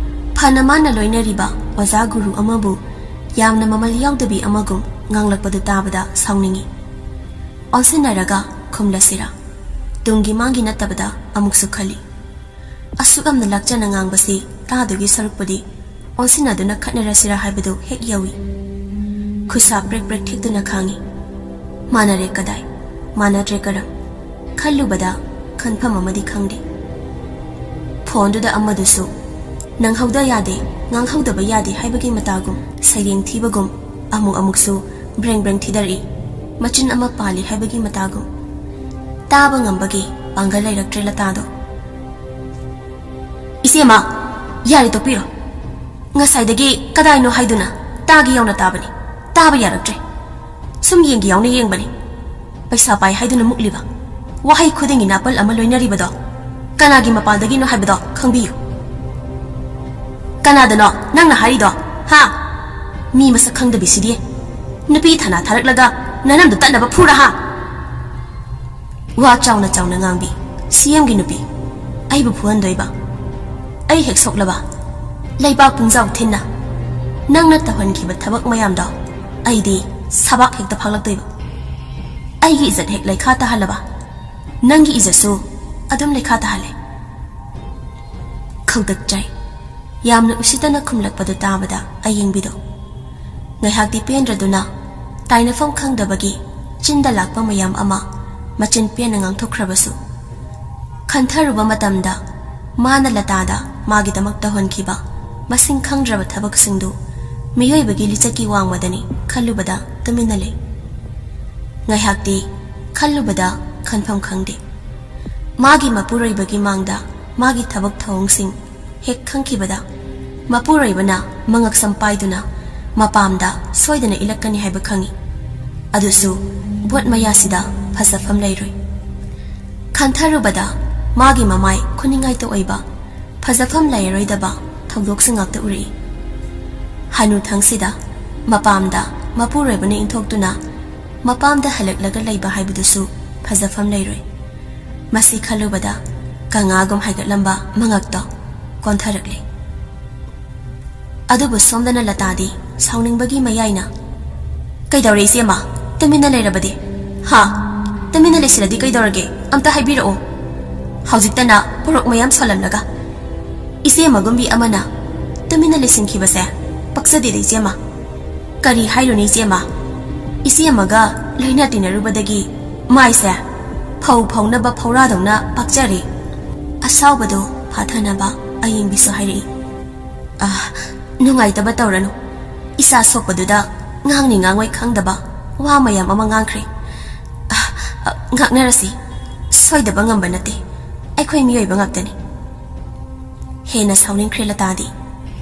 ꯐꯅ ꯃꯥꯅ ꯂꯣꯏꯅꯔꯤꯕ ꯑꯣꯖꯥ ꯒꯨꯔꯨ ꯑꯃꯕꯨ ꯌꯥꯝꯅ ꯃꯃꯜ ꯌꯥꯎꯗꯕꯤ ꯑꯃꯒꯨꯝ ꯉꯥꯡꯂꯛꯄꯗꯨ ꯇꯥꯕꯗ ꯁꯥꯎꯅꯤꯡꯏ꯫ ꯑꯣꯟꯁꯤꯟꯅꯔꯒ ꯈꯨꯝꯂꯁꯤꯔꯥ? ꯇꯨꯡꯒꯤ ꯃꯥꯡꯒꯤ ꯅꯠꯇꯕꯗ ꯑꯃꯨꯛꯁꯨ ꯈꯜꯂꯤ꯫ ꯑꯁꯨꯛ ꯌꯥꯝꯅ ꯂꯥꯛꯆꯅ ꯉꯥꯡꯕꯁꯤ ꯇꯥꯗꯨꯒꯤ ꯁꯔꯨꯛꯄꯨꯗꯤ ꯑꯣꯟꯁꯤꯟꯅꯗꯨꯅ ꯈꯠꯅꯔꯁꯤꯔꯥ ꯍꯥꯏꯕꯗꯨ ꯍꯦꯛ ꯌꯧꯏ꯫ ꯈꯨꯠꯁꯥ ꯄ꯭ꯔꯦꯛ ꯄ꯭ꯔꯦꯛ ꯊꯦꯛꯇꯨꯅ ꯈꯥꯡꯏ꯫ ꯃꯥꯟꯅꯔꯦ ꯀꯗꯥꯏ, ꯃꯥꯟꯅꯗ꯭ꯔꯦ ꯀꯔꯝ? ꯈꯜꯂꯨꯕꯗ ꯈꯟꯐꯝ ꯑꯃꯗꯤ ꯈꯪꯗꯦ꯫ ꯐꯣꯟꯗꯨꯗ ꯑꯃꯗꯨꯁꯨ ꯅꯪꯍꯧꯗ ꯌꯥꯗꯦ, ꯉꯥꯡꯍꯧꯗꯕ ꯌꯥꯗꯦ ꯍꯥꯏꯕꯒꯤ ꯃꯇꯥꯒꯨꯝ, ꯁꯩꯔꯦꯡ ꯊꯤꯕꯒꯨꯝ, ꯑꯃꯨꯛ ꯑꯃꯨꯛꯁꯨ ꯕ꯭ꯔꯦꯡ ꯕ꯭ꯔꯦꯡ ꯊꯤꯗꯔꯛꯏ, ꯃꯆꯤꯟ ꯑꯃ ꯄꯥꯜꯂꯤ ꯍꯥꯏꯕꯒꯤ ꯃꯇꯥꯒꯨꯝ꯫ ꯇꯥꯕ ꯉꯝꯕꯒꯤ ꯄꯥꯡꯒꯜ ꯂꯩꯔꯛꯇ꯭ꯔꯦ ꯂꯇꯥꯗꯣ꯫ "ꯏꯆꯦꯃ, ꯌꯥꯔꯦ, ꯇꯣꯛꯄꯤꯔꯣ꯫ ꯉꯁꯥꯏꯗꯒꯤ ꯀꯗꯥꯏꯅꯣ ꯍꯥꯏꯗꯨꯅ ꯇꯥꯒꯦ ꯌꯥꯎꯅ ꯇꯥꯕꯅꯤ, ꯇꯥꯕ ꯌꯥꯔꯛꯇ꯭ꯔꯦ꯫ ꯁꯨꯝ ꯌꯦꯡꯒꯦ ꯌꯥꯎꯅ ꯌꯦꯡꯕꯅꯤ꯫ ꯄꯩꯁꯥ ꯄꯥꯏ ꯍꯥꯏꯗꯨꯅ ꯃꯨꯛꯂꯤꯕ, ꯋꯥꯍꯩ ꯈꯨꯗꯤꯡꯒꯤ ꯅꯥꯄꯜ ꯑꯃ ꯂꯣꯏꯅꯔꯤꯕꯗꯣ ꯀꯅꯥꯒꯤ ꯃꯄꯥꯜꯗꯒꯤꯅꯣ ꯍꯥꯏꯕꯗꯣ ꯈꯪꯕꯤꯌꯨ꯫" "ꯀꯅꯥꯗꯅꯣ ꯅꯪꯅ ꯍꯥꯏꯔꯤꯗꯣ, ꯍꯥ? ꯃꯤ ꯃꯁꯛ ꯈꯪꯗꯕꯤꯁꯤꯗꯤ꯫ ꯅꯨꯄꯤ ꯊꯥꯅ ꯊꯥꯔꯛꯂꯒ ꯅꯅꯝꯗꯣ ꯇꯠꯅꯕ ꯐꯨꯔ, ꯍꯥ?" ꯋꯥ ꯆꯥꯎꯅ ꯆꯥꯎꯅ ꯉꯥꯡꯕꯤ ꯁꯤ ꯑꯦꯝꯒꯤ ꯅꯨꯄꯤ, ꯑꯩꯕꯨ ꯐꯨꯍꯟꯗꯣꯏꯕ? ꯑꯩ ꯍꯦꯛ ꯁꯣꯛꯂꯕ, ꯂꯩꯕꯥꯛ ꯄꯨꯡꯖꯥꯎ ꯊꯤꯟꯅ ꯅꯪꯅ ꯇꯧꯍꯟꯈꯤꯕ ꯊꯕꯛ ꯃꯌꯥꯝꯗꯣ ꯑꯩꯗꯤ ꯁꯕꯥꯛ ꯍꯦꯛꯇ ꯐꯥꯛꯂꯛꯇꯣꯏꯕ꯫ ꯑꯩꯒꯤ ꯏꯖꯠ ꯍꯦꯛ ꯂꯩꯈꯥ ꯇꯥꯍꯜꯂꯕ, ꯅꯪꯒꯤ ꯏꯖꯠꯁꯨ ꯑꯗꯨꯝ ꯂꯩꯈꯥ ꯇꯥꯍꯜꯂꯦ꯫ ꯈꯧꯇꯛ ꯆꯥꯏ꯫ ꯌꯥꯝꯅ ꯎꯁꯤꯠꯇꯅ ꯈꯨꯝꯂꯛꯄꯗꯨ ꯇꯥꯕꯗ ꯑꯌꯦꯡꯕꯤꯗꯣ ꯉꯥꯏꯍꯥꯛꯇꯤ ꯄꯦꯟꯗ꯭ꯔꯗꯨꯅ, ꯇꯥꯏꯅꯐꯝ ꯈꯪꯗꯕꯒꯤ ꯆꯤꯟꯗ ꯂꯥꯛꯄ ꯃꯌꯥꯝ ꯑꯃ ꯃꯆꯤꯟ ꯄꯦꯟꯅ ꯉꯥꯡꯊꯣꯛꯈ꯭ꯔꯕꯁꯨ, ꯈꯟꯊꯔꯨꯕ ꯃꯇꯝꯗ ꯃꯥꯅ ꯂꯇꯥꯗ ꯃꯥꯒꯤꯗꯃꯛ ꯇꯧꯍꯟꯈꯤꯕ ꯃꯁꯤꯡ ꯈꯪꯗ꯭ꯔꯕ ꯊꯕꯛꯁꯤꯡꯗꯨ ꯃꯤꯑꯣꯏꯕꯒꯤ ꯂꯤꯆꯠꯀꯤ ꯋꯥꯡꯃꯗꯅꯤ ꯈꯜꯂꯨꯕꯗ ꯇꯨꯃꯤꯟꯅ ꯂꯩ꯫ ꯉꯥꯏꯍꯥꯛꯇꯤ ꯈꯜꯂꯨꯕꯗ ꯈꯟꯐꯝ ꯈꯪꯗꯦ꯫ ꯃꯥꯒꯤ ꯃꯄꯨꯔꯣꯏꯕꯒꯤ ꯃꯥꯡꯗ ꯃꯥꯒꯤ ꯊꯕꯛ ꯊꯧꯑꯣꯡꯁꯤꯡ ꯍꯦꯛ ꯈꯪꯈꯤꯕꯗ, ꯃꯄꯨꯔꯣꯏꯕꯅ ꯃꯉꯛꯁꯝ ꯄꯥꯏꯗꯨꯅ ꯃꯄꯥꯝꯗ ꯁꯣꯏꯗꯅ ꯏꯜꯂꯛꯀꯅꯤ ꯍꯥꯏꯕ ꯈꯪꯏ꯫ ꯑꯗꯨꯁꯨ ꯚꯣꯠ ꯃꯌꯥꯁꯤꯗ ꯐꯖꯐꯝ ꯂꯩꯔꯣꯏ꯫ ꯈꯟꯊꯔꯨꯕꯗ ꯃꯥꯒꯤ ꯃꯃꯥꯏ ꯈꯨꯅꯤꯡꯉꯥꯏꯇ ꯑꯣꯏꯕ, ꯐꯖꯐꯝ ꯂꯩꯔꯔꯣꯏꯗꯕ ꯊꯧꯗꯣꯛꯁꯤꯡ ꯉꯥꯛꯇ ꯎꯔꯛꯏ꯫ ꯍꯅꯨꯊꯪꯁꯤꯗ ꯃꯄꯥꯝꯗ ꯃꯄꯨꯔꯣꯏꯕꯅ ꯏꯟꯊꯣꯛꯇꯨꯅ ꯃꯄꯥꯝꯗ ꯍꯜꯂꯛꯂꯒ ꯂꯩꯕ ꯍꯥꯏꯕꯗꯨꯁꯨ ꯐꯖꯐꯝ ꯂꯩꯔꯣꯏ꯫ ꯃꯁꯤ ꯈꯜꯂꯨꯕꯗ ꯀꯪꯉꯥꯒꯨꯝ ꯍꯥꯏꯒꯠꯂꯝꯕ ꯃꯉꯛꯇꯣ ꯀꯣꯟꯊꯔꯛꯂꯦ꯫ ꯑꯗꯨꯕꯨ ꯁꯣꯝꯗꯅ ꯂꯇꯥꯗꯤ ꯁꯥꯎꯅꯤꯡꯕꯒꯤ ꯃꯌꯥꯏꯅ, "ꯀꯩꯗꯧꯔꯦ ꯏꯆꯦꯃ? ꯇꯨꯃꯤꯟꯅ ꯂꯩꯔꯕꯗꯤ? ꯍꯥ? ꯇꯨꯃꯤꯟꯅ ꯂꯩꯁꯤꯜꯂꯗꯤ ꯀꯩꯗꯧꯔꯒꯦ? ꯑꯝꯇ ꯍꯥꯏꯕꯤꯔꯛꯑꯣ꯫ ꯍꯧꯖꯤꯛꯇꯅ ꯄꯣꯔꯣꯛ ꯃꯌꯥꯝ ꯁꯣꯜꯂꯝꯂꯒ꯫" ꯏꯆꯦꯃꯒꯨꯝꯕꯤ ꯑꯃꯅ ꯇꯨꯃꯤꯟꯅ ꯂꯩꯁꯤꯟꯈꯤꯕꯁꯦ ꯄꯛꯆꯗꯦꯗ ꯏꯆꯦꯃ꯫ ꯀꯔꯤ ꯍꯥꯏꯔꯨꯅꯤ ꯏꯆꯦꯃ? ꯏꯆꯦꯃꯒ ꯂꯣꯏꯅ ꯇꯤꯟꯅꯔꯨꯕꯗꯒꯤ ꯃꯥꯏꯁꯦ ꯐꯧ ꯐꯧꯅꯕ ꯐꯧꯔꯥꯗꯧꯅ ꯄꯥꯛꯆꯔꯦ꯫ ꯑꯁꯥꯎꯕꯗꯨ ꯐꯥꯊꯅꯕ ꯑꯌꯤꯡꯕꯤꯁꯨ ꯍꯥꯏꯔꯛꯏ꯫ "ꯑꯥ, ꯅꯨꯡꯉꯥꯏꯇꯕ ꯇꯧꯔꯅꯨ꯫ ꯏꯁꯥ ꯁꯣꯛꯄꯗꯨꯗ ꯉꯥꯡꯅꯤ ꯉꯥꯡꯉꯣꯏ ꯈꯪꯗꯕ ꯋꯥ ꯃꯌꯥꯝ ꯑꯃ ꯉꯥꯡꯈ꯭ꯔꯦ꯫ ꯑꯥ, ꯑꯥ, ꯉꯥꯛꯅꯔꯁꯤ꯫ ꯁꯣꯏꯗꯕ ꯉꯝꯕ ꯅꯠꯇꯦ꯫ ꯑꯩꯈꯣꯏ ꯃꯤꯑꯣꯏꯕ ꯉꯥꯛꯇꯅꯤ꯫" ꯍꯦꯟꯅ ꯁꯥꯎꯅꯤꯡꯈ꯭ꯔꯦ ꯂꯇꯥꯗꯤ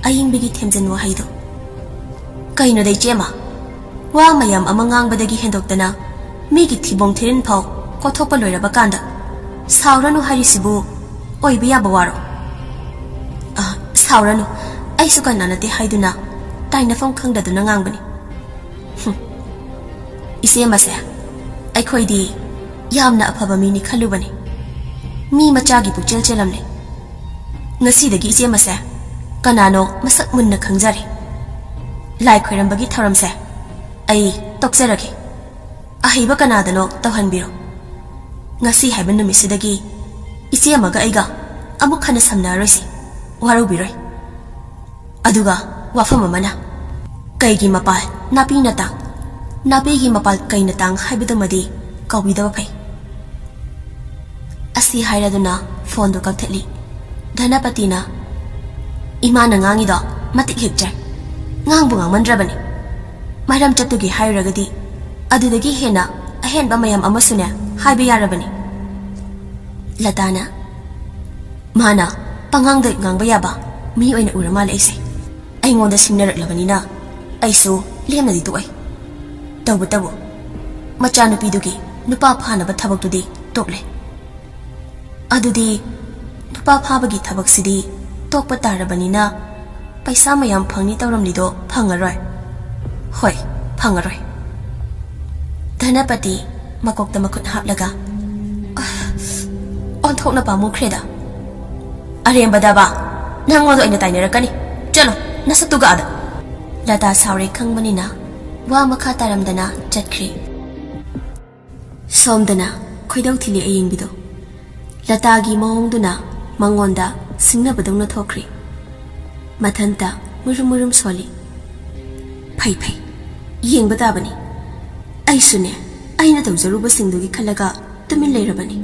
ꯑꯌꯤꯡꯕꯤꯒꯤ ꯊꯦꯝꯖꯤꯟ ꯋꯥꯍꯩꯗꯨ꯫ "ꯀꯩꯅꯣꯗ ꯏꯆꯦꯃ? ꯋꯥ ꯃꯌꯥꯝ ꯑꯃ ꯉꯥꯡꯕꯗꯒꯤ ꯍꯦꯟꯗꯣꯛꯇꯅ ꯃꯤꯒꯤ ꯊꯤꯕꯣꯡ ꯊꯤꯔꯤꯟ ꯐꯥꯎ ꯀꯣꯊꯣꯛꯄ ꯂꯣꯏꯔꯕ ꯀꯥꯟꯗ ꯁꯥꯎꯔꯅꯨ ꯍꯥꯏꯔꯤꯁꯤꯕꯨ ꯑꯣꯏꯕ ꯌꯥꯕ ꯋꯥꯔꯣ?" "ꯑ, ꯁꯥꯎꯔꯅꯨ꯫ ꯑꯩꯁꯨ ꯀꯅꯥ ꯅꯠꯇꯦ ꯍꯥꯏꯗꯨꯅ ꯇꯥꯏꯅꯐꯝ ꯈꯪꯗꯗꯨꯅ ꯉꯥꯡꯕꯅꯤ꯫" "ꯍꯨꯝ꯫ ꯏꯆꯦꯃꯁꯦ ꯑꯩꯈꯣꯏꯗꯤ ꯌꯥꯝꯅ ꯑꯐꯕ ꯃꯤꯅꯤ ꯈꯜꯂꯨꯕꯅꯤ꯫ ꯃꯤ ꯃꯆꯥꯒꯤ ꯄꯨꯛꯆꯦꯜ ꯆꯦꯜꯂꯝꯂꯦ꯫ ꯉꯁꯤꯗꯒꯤ ꯏꯆꯦꯃꯁꯦ ꯀꯅꯥꯅꯣ ꯃꯁꯛ ꯃꯨꯟꯅ ꯈꯪꯖꯔꯦ꯫ ꯂꯥꯏ ꯈꯣꯏꯔꯝꯕꯒꯤ ꯊꯧꯔꯝꯁꯦ ꯑꯩ ꯇꯣꯛꯆꯔꯒꯦ꯫ ꯑꯍꯩꯕ ꯀꯅꯥꯗꯅꯣ ꯇꯧꯍꯟꯕꯤꯔꯣ꯫ ꯉꯁꯤ ꯍꯥꯏꯕ ꯅꯨꯃꯤꯠꯁꯤꯗꯒꯤ ꯏꯆꯦ ꯑꯃꯒ ꯑꯩꯒ ꯑꯃꯨꯛ ꯍꯟꯅ ꯁꯝꯅꯔꯔꯣꯏꯁꯤ꯫ ꯋꯥꯔꯧꯕꯤꯔꯣꯏ꯫ ꯑꯗꯨꯒ ꯋꯥꯐꯝ ꯑꯃꯅ, ꯀꯩꯒꯤ ꯃꯄꯥꯜ ꯅꯥꯄꯤꯅ ꯇꯥꯡ, ꯅꯥꯄꯤꯒꯤ ꯃꯄꯥꯜ ꯀꯩꯅ ꯇꯥꯡ ꯍꯥꯏꯕꯗꯨꯃꯗꯤ ꯀꯥꯎꯕꯤꯗꯕ ꯐꯩ꯫" ꯑꯁꯤ ꯍꯥꯏꯔꯗꯨꯅ ꯐꯣꯟꯗꯨ ꯀꯛꯊꯠꯂꯤ꯫ ꯙꯅꯄꯇꯤꯅ, "ꯏꯃꯥꯅ ꯉꯥꯡꯉꯤꯗꯣ ꯃꯇꯤꯛ ꯍꯦꯛꯆꯩ꯫ ꯉꯥꯡꯕꯨ ꯉꯥꯡꯃꯟꯗ꯭ꯔꯕꯅꯤ꯫ ꯃꯔꯝ ꯆꯠꯇꯨꯒꯤ ꯍꯥꯏꯔꯨꯔꯒꯗꯤ ꯑꯗꯨꯗꯒꯤ ꯍꯦꯟꯅ ꯑꯍꯦꯟꯕ ꯃꯌꯥꯝ ꯑꯃꯁꯨꯅꯦ ꯍꯥꯏꯕ ꯌꯥꯔꯕꯅꯤ꯫" ꯂꯇꯥꯅ, "ꯃꯥꯅ ꯄꯉꯥꯡꯗ ꯉꯥꯡꯕ ꯌꯥꯕ ꯃꯤ ꯑꯣꯏꯅ ꯎꯔ ꯃꯥꯜꯂꯦ ꯑꯩꯁꯦ꯫ ꯑꯩꯉꯣꯟꯗ ꯁꯤꯡꯅꯔꯛꯂꯕꯅꯤꯅ ꯑꯩꯁꯨ ꯂꯦꯝꯅꯗꯤ ꯇꯣꯛꯑꯣꯏ꯫ ꯇꯧꯕꯇꯕꯨ ꯃꯆꯥꯅꯨꯄꯤꯗꯨꯒꯤ ꯅꯨꯄꯥ ꯐꯥꯅꯕ ꯊꯕꯛꯇꯨꯗꯤ ꯇꯣꯛꯂꯦ꯫ ꯑꯗꯨꯗꯤ ꯅꯨꯄꯥ ꯐꯥꯕꯒꯤ ꯊꯕꯛꯁꯤꯗꯤ ꯇꯣꯛꯄ ꯇꯥꯔꯕꯅꯤꯅ ꯄꯩꯁꯥ ꯃꯌꯥꯝ ꯐꯪꯅꯤ ꯇꯧꯔꯝꯂꯤꯗꯣ ꯐꯪꯉꯔꯣꯏ꯫ ꯍꯣꯏ, ꯐꯪꯉꯔꯣꯏ꯫" ꯙꯅꯄꯇꯤ ꯃꯀꯣꯛꯇ ꯃꯈꯨꯠ ꯍꯥꯞꯂꯒ, "ꯑꯥ, ꯑꯣꯟꯊꯣꯛꯅ ꯄꯥꯝꯃꯨꯈ꯭ꯔꯦꯗ꯫" "ꯑꯔꯦꯝꯕꯗꯕ, ꯅꯪꯉꯣꯟꯗ ꯑꯣꯏꯅ ꯇꯥꯏꯅꯔꯛꯀꯅꯤ꯫ ꯆꯠꯂꯣ, ꯅꯁꯛꯇꯨꯒ ꯑꯥꯗ꯫" ꯂꯇꯥ ꯁꯥꯎꯔꯦ ꯈꯪꯕꯅꯤꯅ ꯋꯥ ꯃꯈꯥ ꯇꯥꯔꯝꯗꯅ ꯆꯠꯈ꯭ꯔꯦ꯫ ꯁꯣꯝꯗꯅ ꯈꯣꯏꯗꯧ ꯊꯤꯜꯂꯤ ꯑꯌꯤꯡꯕꯤꯗꯣ꯫ ꯂꯇꯥꯒꯤ ꯃꯑꯣꯡꯗꯨꯅ ꯃꯉꯣꯟꯗ ꯁꯤꯡꯅꯕꯗꯧꯅ ꯊꯣꯛꯈ꯭ꯔꯦ꯫ ꯃꯊꯟꯇ ꯃꯨꯔꯨꯝ ꯃꯨꯔꯨꯝ ꯁꯣꯜꯂꯤ꯫ "ꯐꯩ, ꯐꯩ, ꯌꯦꯡꯕ ꯇꯥꯕꯅꯤ꯫ ꯑꯩꯁꯨꯅꯦ, ꯑꯩꯅ ꯇꯧꯖꯔꯨꯕꯁꯤꯡꯗꯨꯒꯤ ꯈꯜꯂꯒ ꯇꯨꯃꯤꯟ ꯂꯩꯔꯕꯅꯤ꯫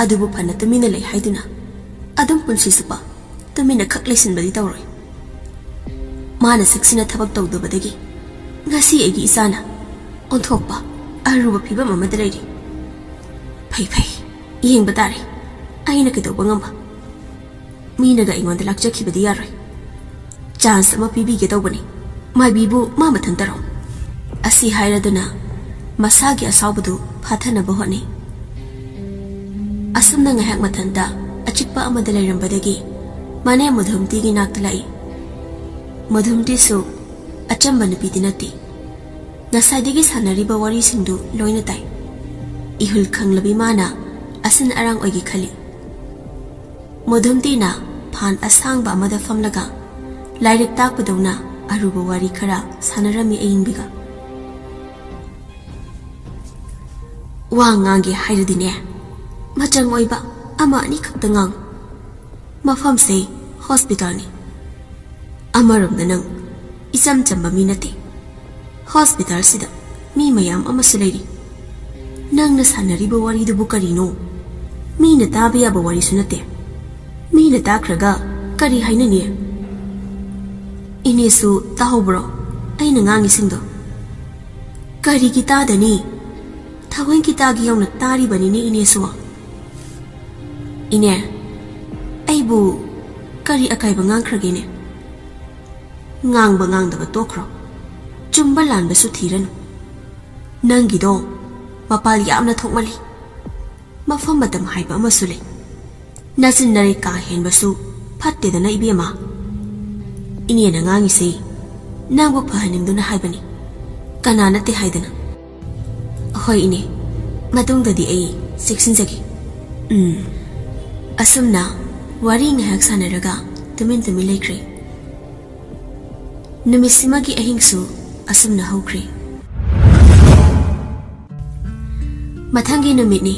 ꯑꯗꯨꯕꯨ ꯐꯅ ꯇꯨꯃꯤꯟꯅ ꯂꯩ ꯍꯥꯏꯗꯨꯅ ꯑꯗꯨꯝ ꯄꯨꯟꯁꯤ ꯆꯨꯞꯄ ꯇꯨꯃꯤꯟꯅ ꯈꯛ ꯂꯩꯁꯤꯟꯕꯗꯤ ꯇꯧꯔꯣꯏ꯫ ꯃꯥꯅ ꯁꯛꯁꯤꯅ ꯊꯕꯛ ꯇꯧꯗꯕꯗꯒꯤ ꯉꯁꯤ ꯑꯩꯒꯤ ꯏꯆꯥꯅ ꯑꯣꯟꯊꯣꯛꯄ ꯑꯔꯨꯕ ꯐꯤꯕꯝ ꯑꯃꯗ ꯂꯩꯔꯤ꯫ ꯐꯩ ꯐꯩ, ꯌꯦꯡꯕ ꯇꯥꯔꯦ ꯑꯩꯅ ꯀꯩꯗꯧꯕ ꯉꯝꯕ꯫ ꯃꯤꯅꯒ ꯑꯩꯉꯣꯟꯗ ꯂꯥꯛꯆꯈꯤꯕꯗꯤ ꯌꯥꯔꯣꯏ꯫ ꯆꯥꯟꯁ ꯑꯃ ꯄꯤꯕꯤꯒꯦ ꯇꯧꯕꯅꯤ꯫ ꯃꯥꯏꯕꯤꯕꯨ ꯃꯥ ꯃꯊꯟꯇꯔꯣ? ꯑꯁꯤ ꯍꯥꯏꯔꯗꯨꯅ ꯃꯁꯥꯒꯤ ꯑꯁꯥꯎꯕꯗꯨ ꯐꯥꯊꯅꯕ ꯍꯣꯠꯅꯩ꯫ ꯑꯁꯨꯝꯅ ꯉꯥꯏꯍꯥꯛ ꯃꯊꯟꯇ ꯑꯆꯤꯛꯄ ꯑꯃꯗ ꯂꯩꯔꯝꯕꯗꯒꯤ ꯃꯅꯦ ꯃꯙꯨꯝꯇꯤꯒꯤ ꯅꯥꯛꯇ ꯂꯥꯛꯏ꯫ ꯃꯙꯨꯝꯇꯤꯁꯨ ꯑꯆꯝꯕ ꯅꯨꯄꯤꯗꯤ ꯅꯠꯇꯦ꯫ ꯉꯁꯥꯏꯗꯒꯤ ꯁꯥꯟꯅꯔꯤꯕ ꯋꯥꯔꯤꯁꯤꯡꯗꯨ ꯂꯣꯏꯅ ꯇꯥꯏ꯫ ꯏꯍꯨꯜ ꯈꯪꯂꯕꯤ ꯃꯥꯅ ꯑꯁꯤꯟ ꯑꯔꯥꯡ ꯑꯣꯏꯒꯦ ꯈꯜꯂꯤ꯫ ꯃꯣꯗꯨꯝꯇꯤꯅ ꯐꯥꯟ ꯑꯁꯥꯡꯕ ꯑꯃꯗ ꯐꯝꯂꯒ ꯂꯥꯏꯔꯤꯛ ꯇꯥꯛꯄꯗꯧꯅ ꯑꯔꯨꯕ ꯋꯥꯔꯤ ꯈꯔ ꯁꯥꯟꯅꯔꯝꯃꯤ ꯑꯏꯪꯕꯤꯒ꯫ "ꯋꯥ ꯉꯥꯡꯒꯦ ꯍꯥꯏꯔꯗꯤꯅꯦ, ꯃꯆꯪ ꯑꯣꯏꯕ ꯑꯃ ꯑꯅꯤꯈꯛꯇ ꯉꯥꯡ꯫ ꯃꯐꯝꯁꯦ ꯍꯣꯁꯄꯤꯇꯥꯜꯅꯤ꯫ ꯑꯃꯔꯣꯝꯗ ꯅꯪ ꯏꯆꯝ ꯆꯝꯕ ꯃꯤ ꯅꯠꯇꯦ꯫ ꯍꯣꯁꯄꯤꯇꯥꯜꯁꯤꯗ ꯃꯤ ꯃꯌꯥꯝ ꯑꯃꯁꯨ ꯂꯩꯔꯤ꯫ ꯅꯪꯅ ꯁꯥꯟꯅꯔꯤꯕ ꯋꯥꯔꯤꯗꯨꯕꯨ ꯀꯔꯤꯅꯣ? ꯃꯤꯅ ꯇꯥꯕ ꯌꯥꯕ ꯋꯥꯔꯤꯁꯨ ꯅꯠꯇꯦ꯫ ꯃꯤꯅ ꯇꯥꯈ꯭ꯔꯒ ꯀꯔꯤ ꯍꯥꯏꯅꯅꯤ?" "ꯏꯅꯦꯁꯨ ꯇꯥꯍꯧꯕ꯭ꯔꯣ ꯑꯩꯅ ꯉꯥꯡꯉꯤꯁꯤꯡꯗꯣ?" "ꯀꯔꯤꯒꯤ ꯇꯥꯗꯅꯤ? ꯊꯑꯣꯏꯀꯤ ꯇꯥꯒꯦ ꯌꯧꯅ ꯇꯥꯔꯤꯕꯅꯤꯅꯦ ꯏꯅꯦꯁꯨ꯫" "ꯏꯅꯦ, ꯑꯩꯕꯨ ꯀꯔꯤ ꯑꯀꯥꯏꯕ ꯉꯥꯡꯈ꯭ꯔꯒꯦꯅꯦ?" "ꯉꯥꯡꯕ ꯉꯥꯡꯗꯕ ꯇꯣꯛꯈ꯭ꯔꯣ꯫ ꯆꯨꯝꯕ ꯂꯥꯟꯕꯁꯨ ꯊꯤꯔꯅꯨ꯫ ꯅꯪꯒꯤꯗꯣ ꯃꯄꯥꯜ ꯌꯥꯝꯅ ꯊꯣꯛꯃꯜꯂꯤ꯫ ꯃꯐꯝ ꯃꯇꯝ ꯍꯥꯏꯕ ꯑꯃꯁꯨ ꯂꯩ꯫ ꯅꯆꯤꯟ ꯅꯔꯩ ꯀꯥ ꯍꯦꯟꯕꯁꯨ ꯐꯠꯇꯦꯗꯅ ꯏꯕꯦꯝꯃ꯫ ꯏꯅꯦꯅ ꯉꯥꯡꯉꯤꯁꯦ ꯅꯪꯕꯨ ꯐꯍꯟꯅꯤꯡꯗꯨꯅ ꯍꯥꯏꯕꯅꯤ, ꯀꯅꯥ ꯅꯠꯇꯦ ꯍꯥꯏꯗꯅ?" "ꯍꯣꯏ ꯏꯅꯦ, ꯃꯇꯨꯡꯗꯗꯤ ꯑꯩ ꯆꯦꯛꯁꯤꯟꯖꯒꯦ꯫" ꯎꯝ꯫ ꯑꯁꯨꯝꯅ ꯋꯥꯔꯤ ꯉꯥꯏꯍꯥꯛ ꯁꯥꯟꯅꯔꯒ ꯇꯨꯃꯤꯟ ꯇꯨꯃꯤꯟ ꯂꯩꯈ꯭ꯔꯦ꯫ ꯅꯨꯃꯤꯠꯁꯤꯃꯒꯤ ꯑꯍꯤꯡꯁꯨ ꯑꯁꯨꯝꯅ ꯍꯧꯈ꯭ꯔꯦ꯫ ꯃꯊꯪꯒꯤ ꯅꯨꯃꯤꯠꯅꯤ꯫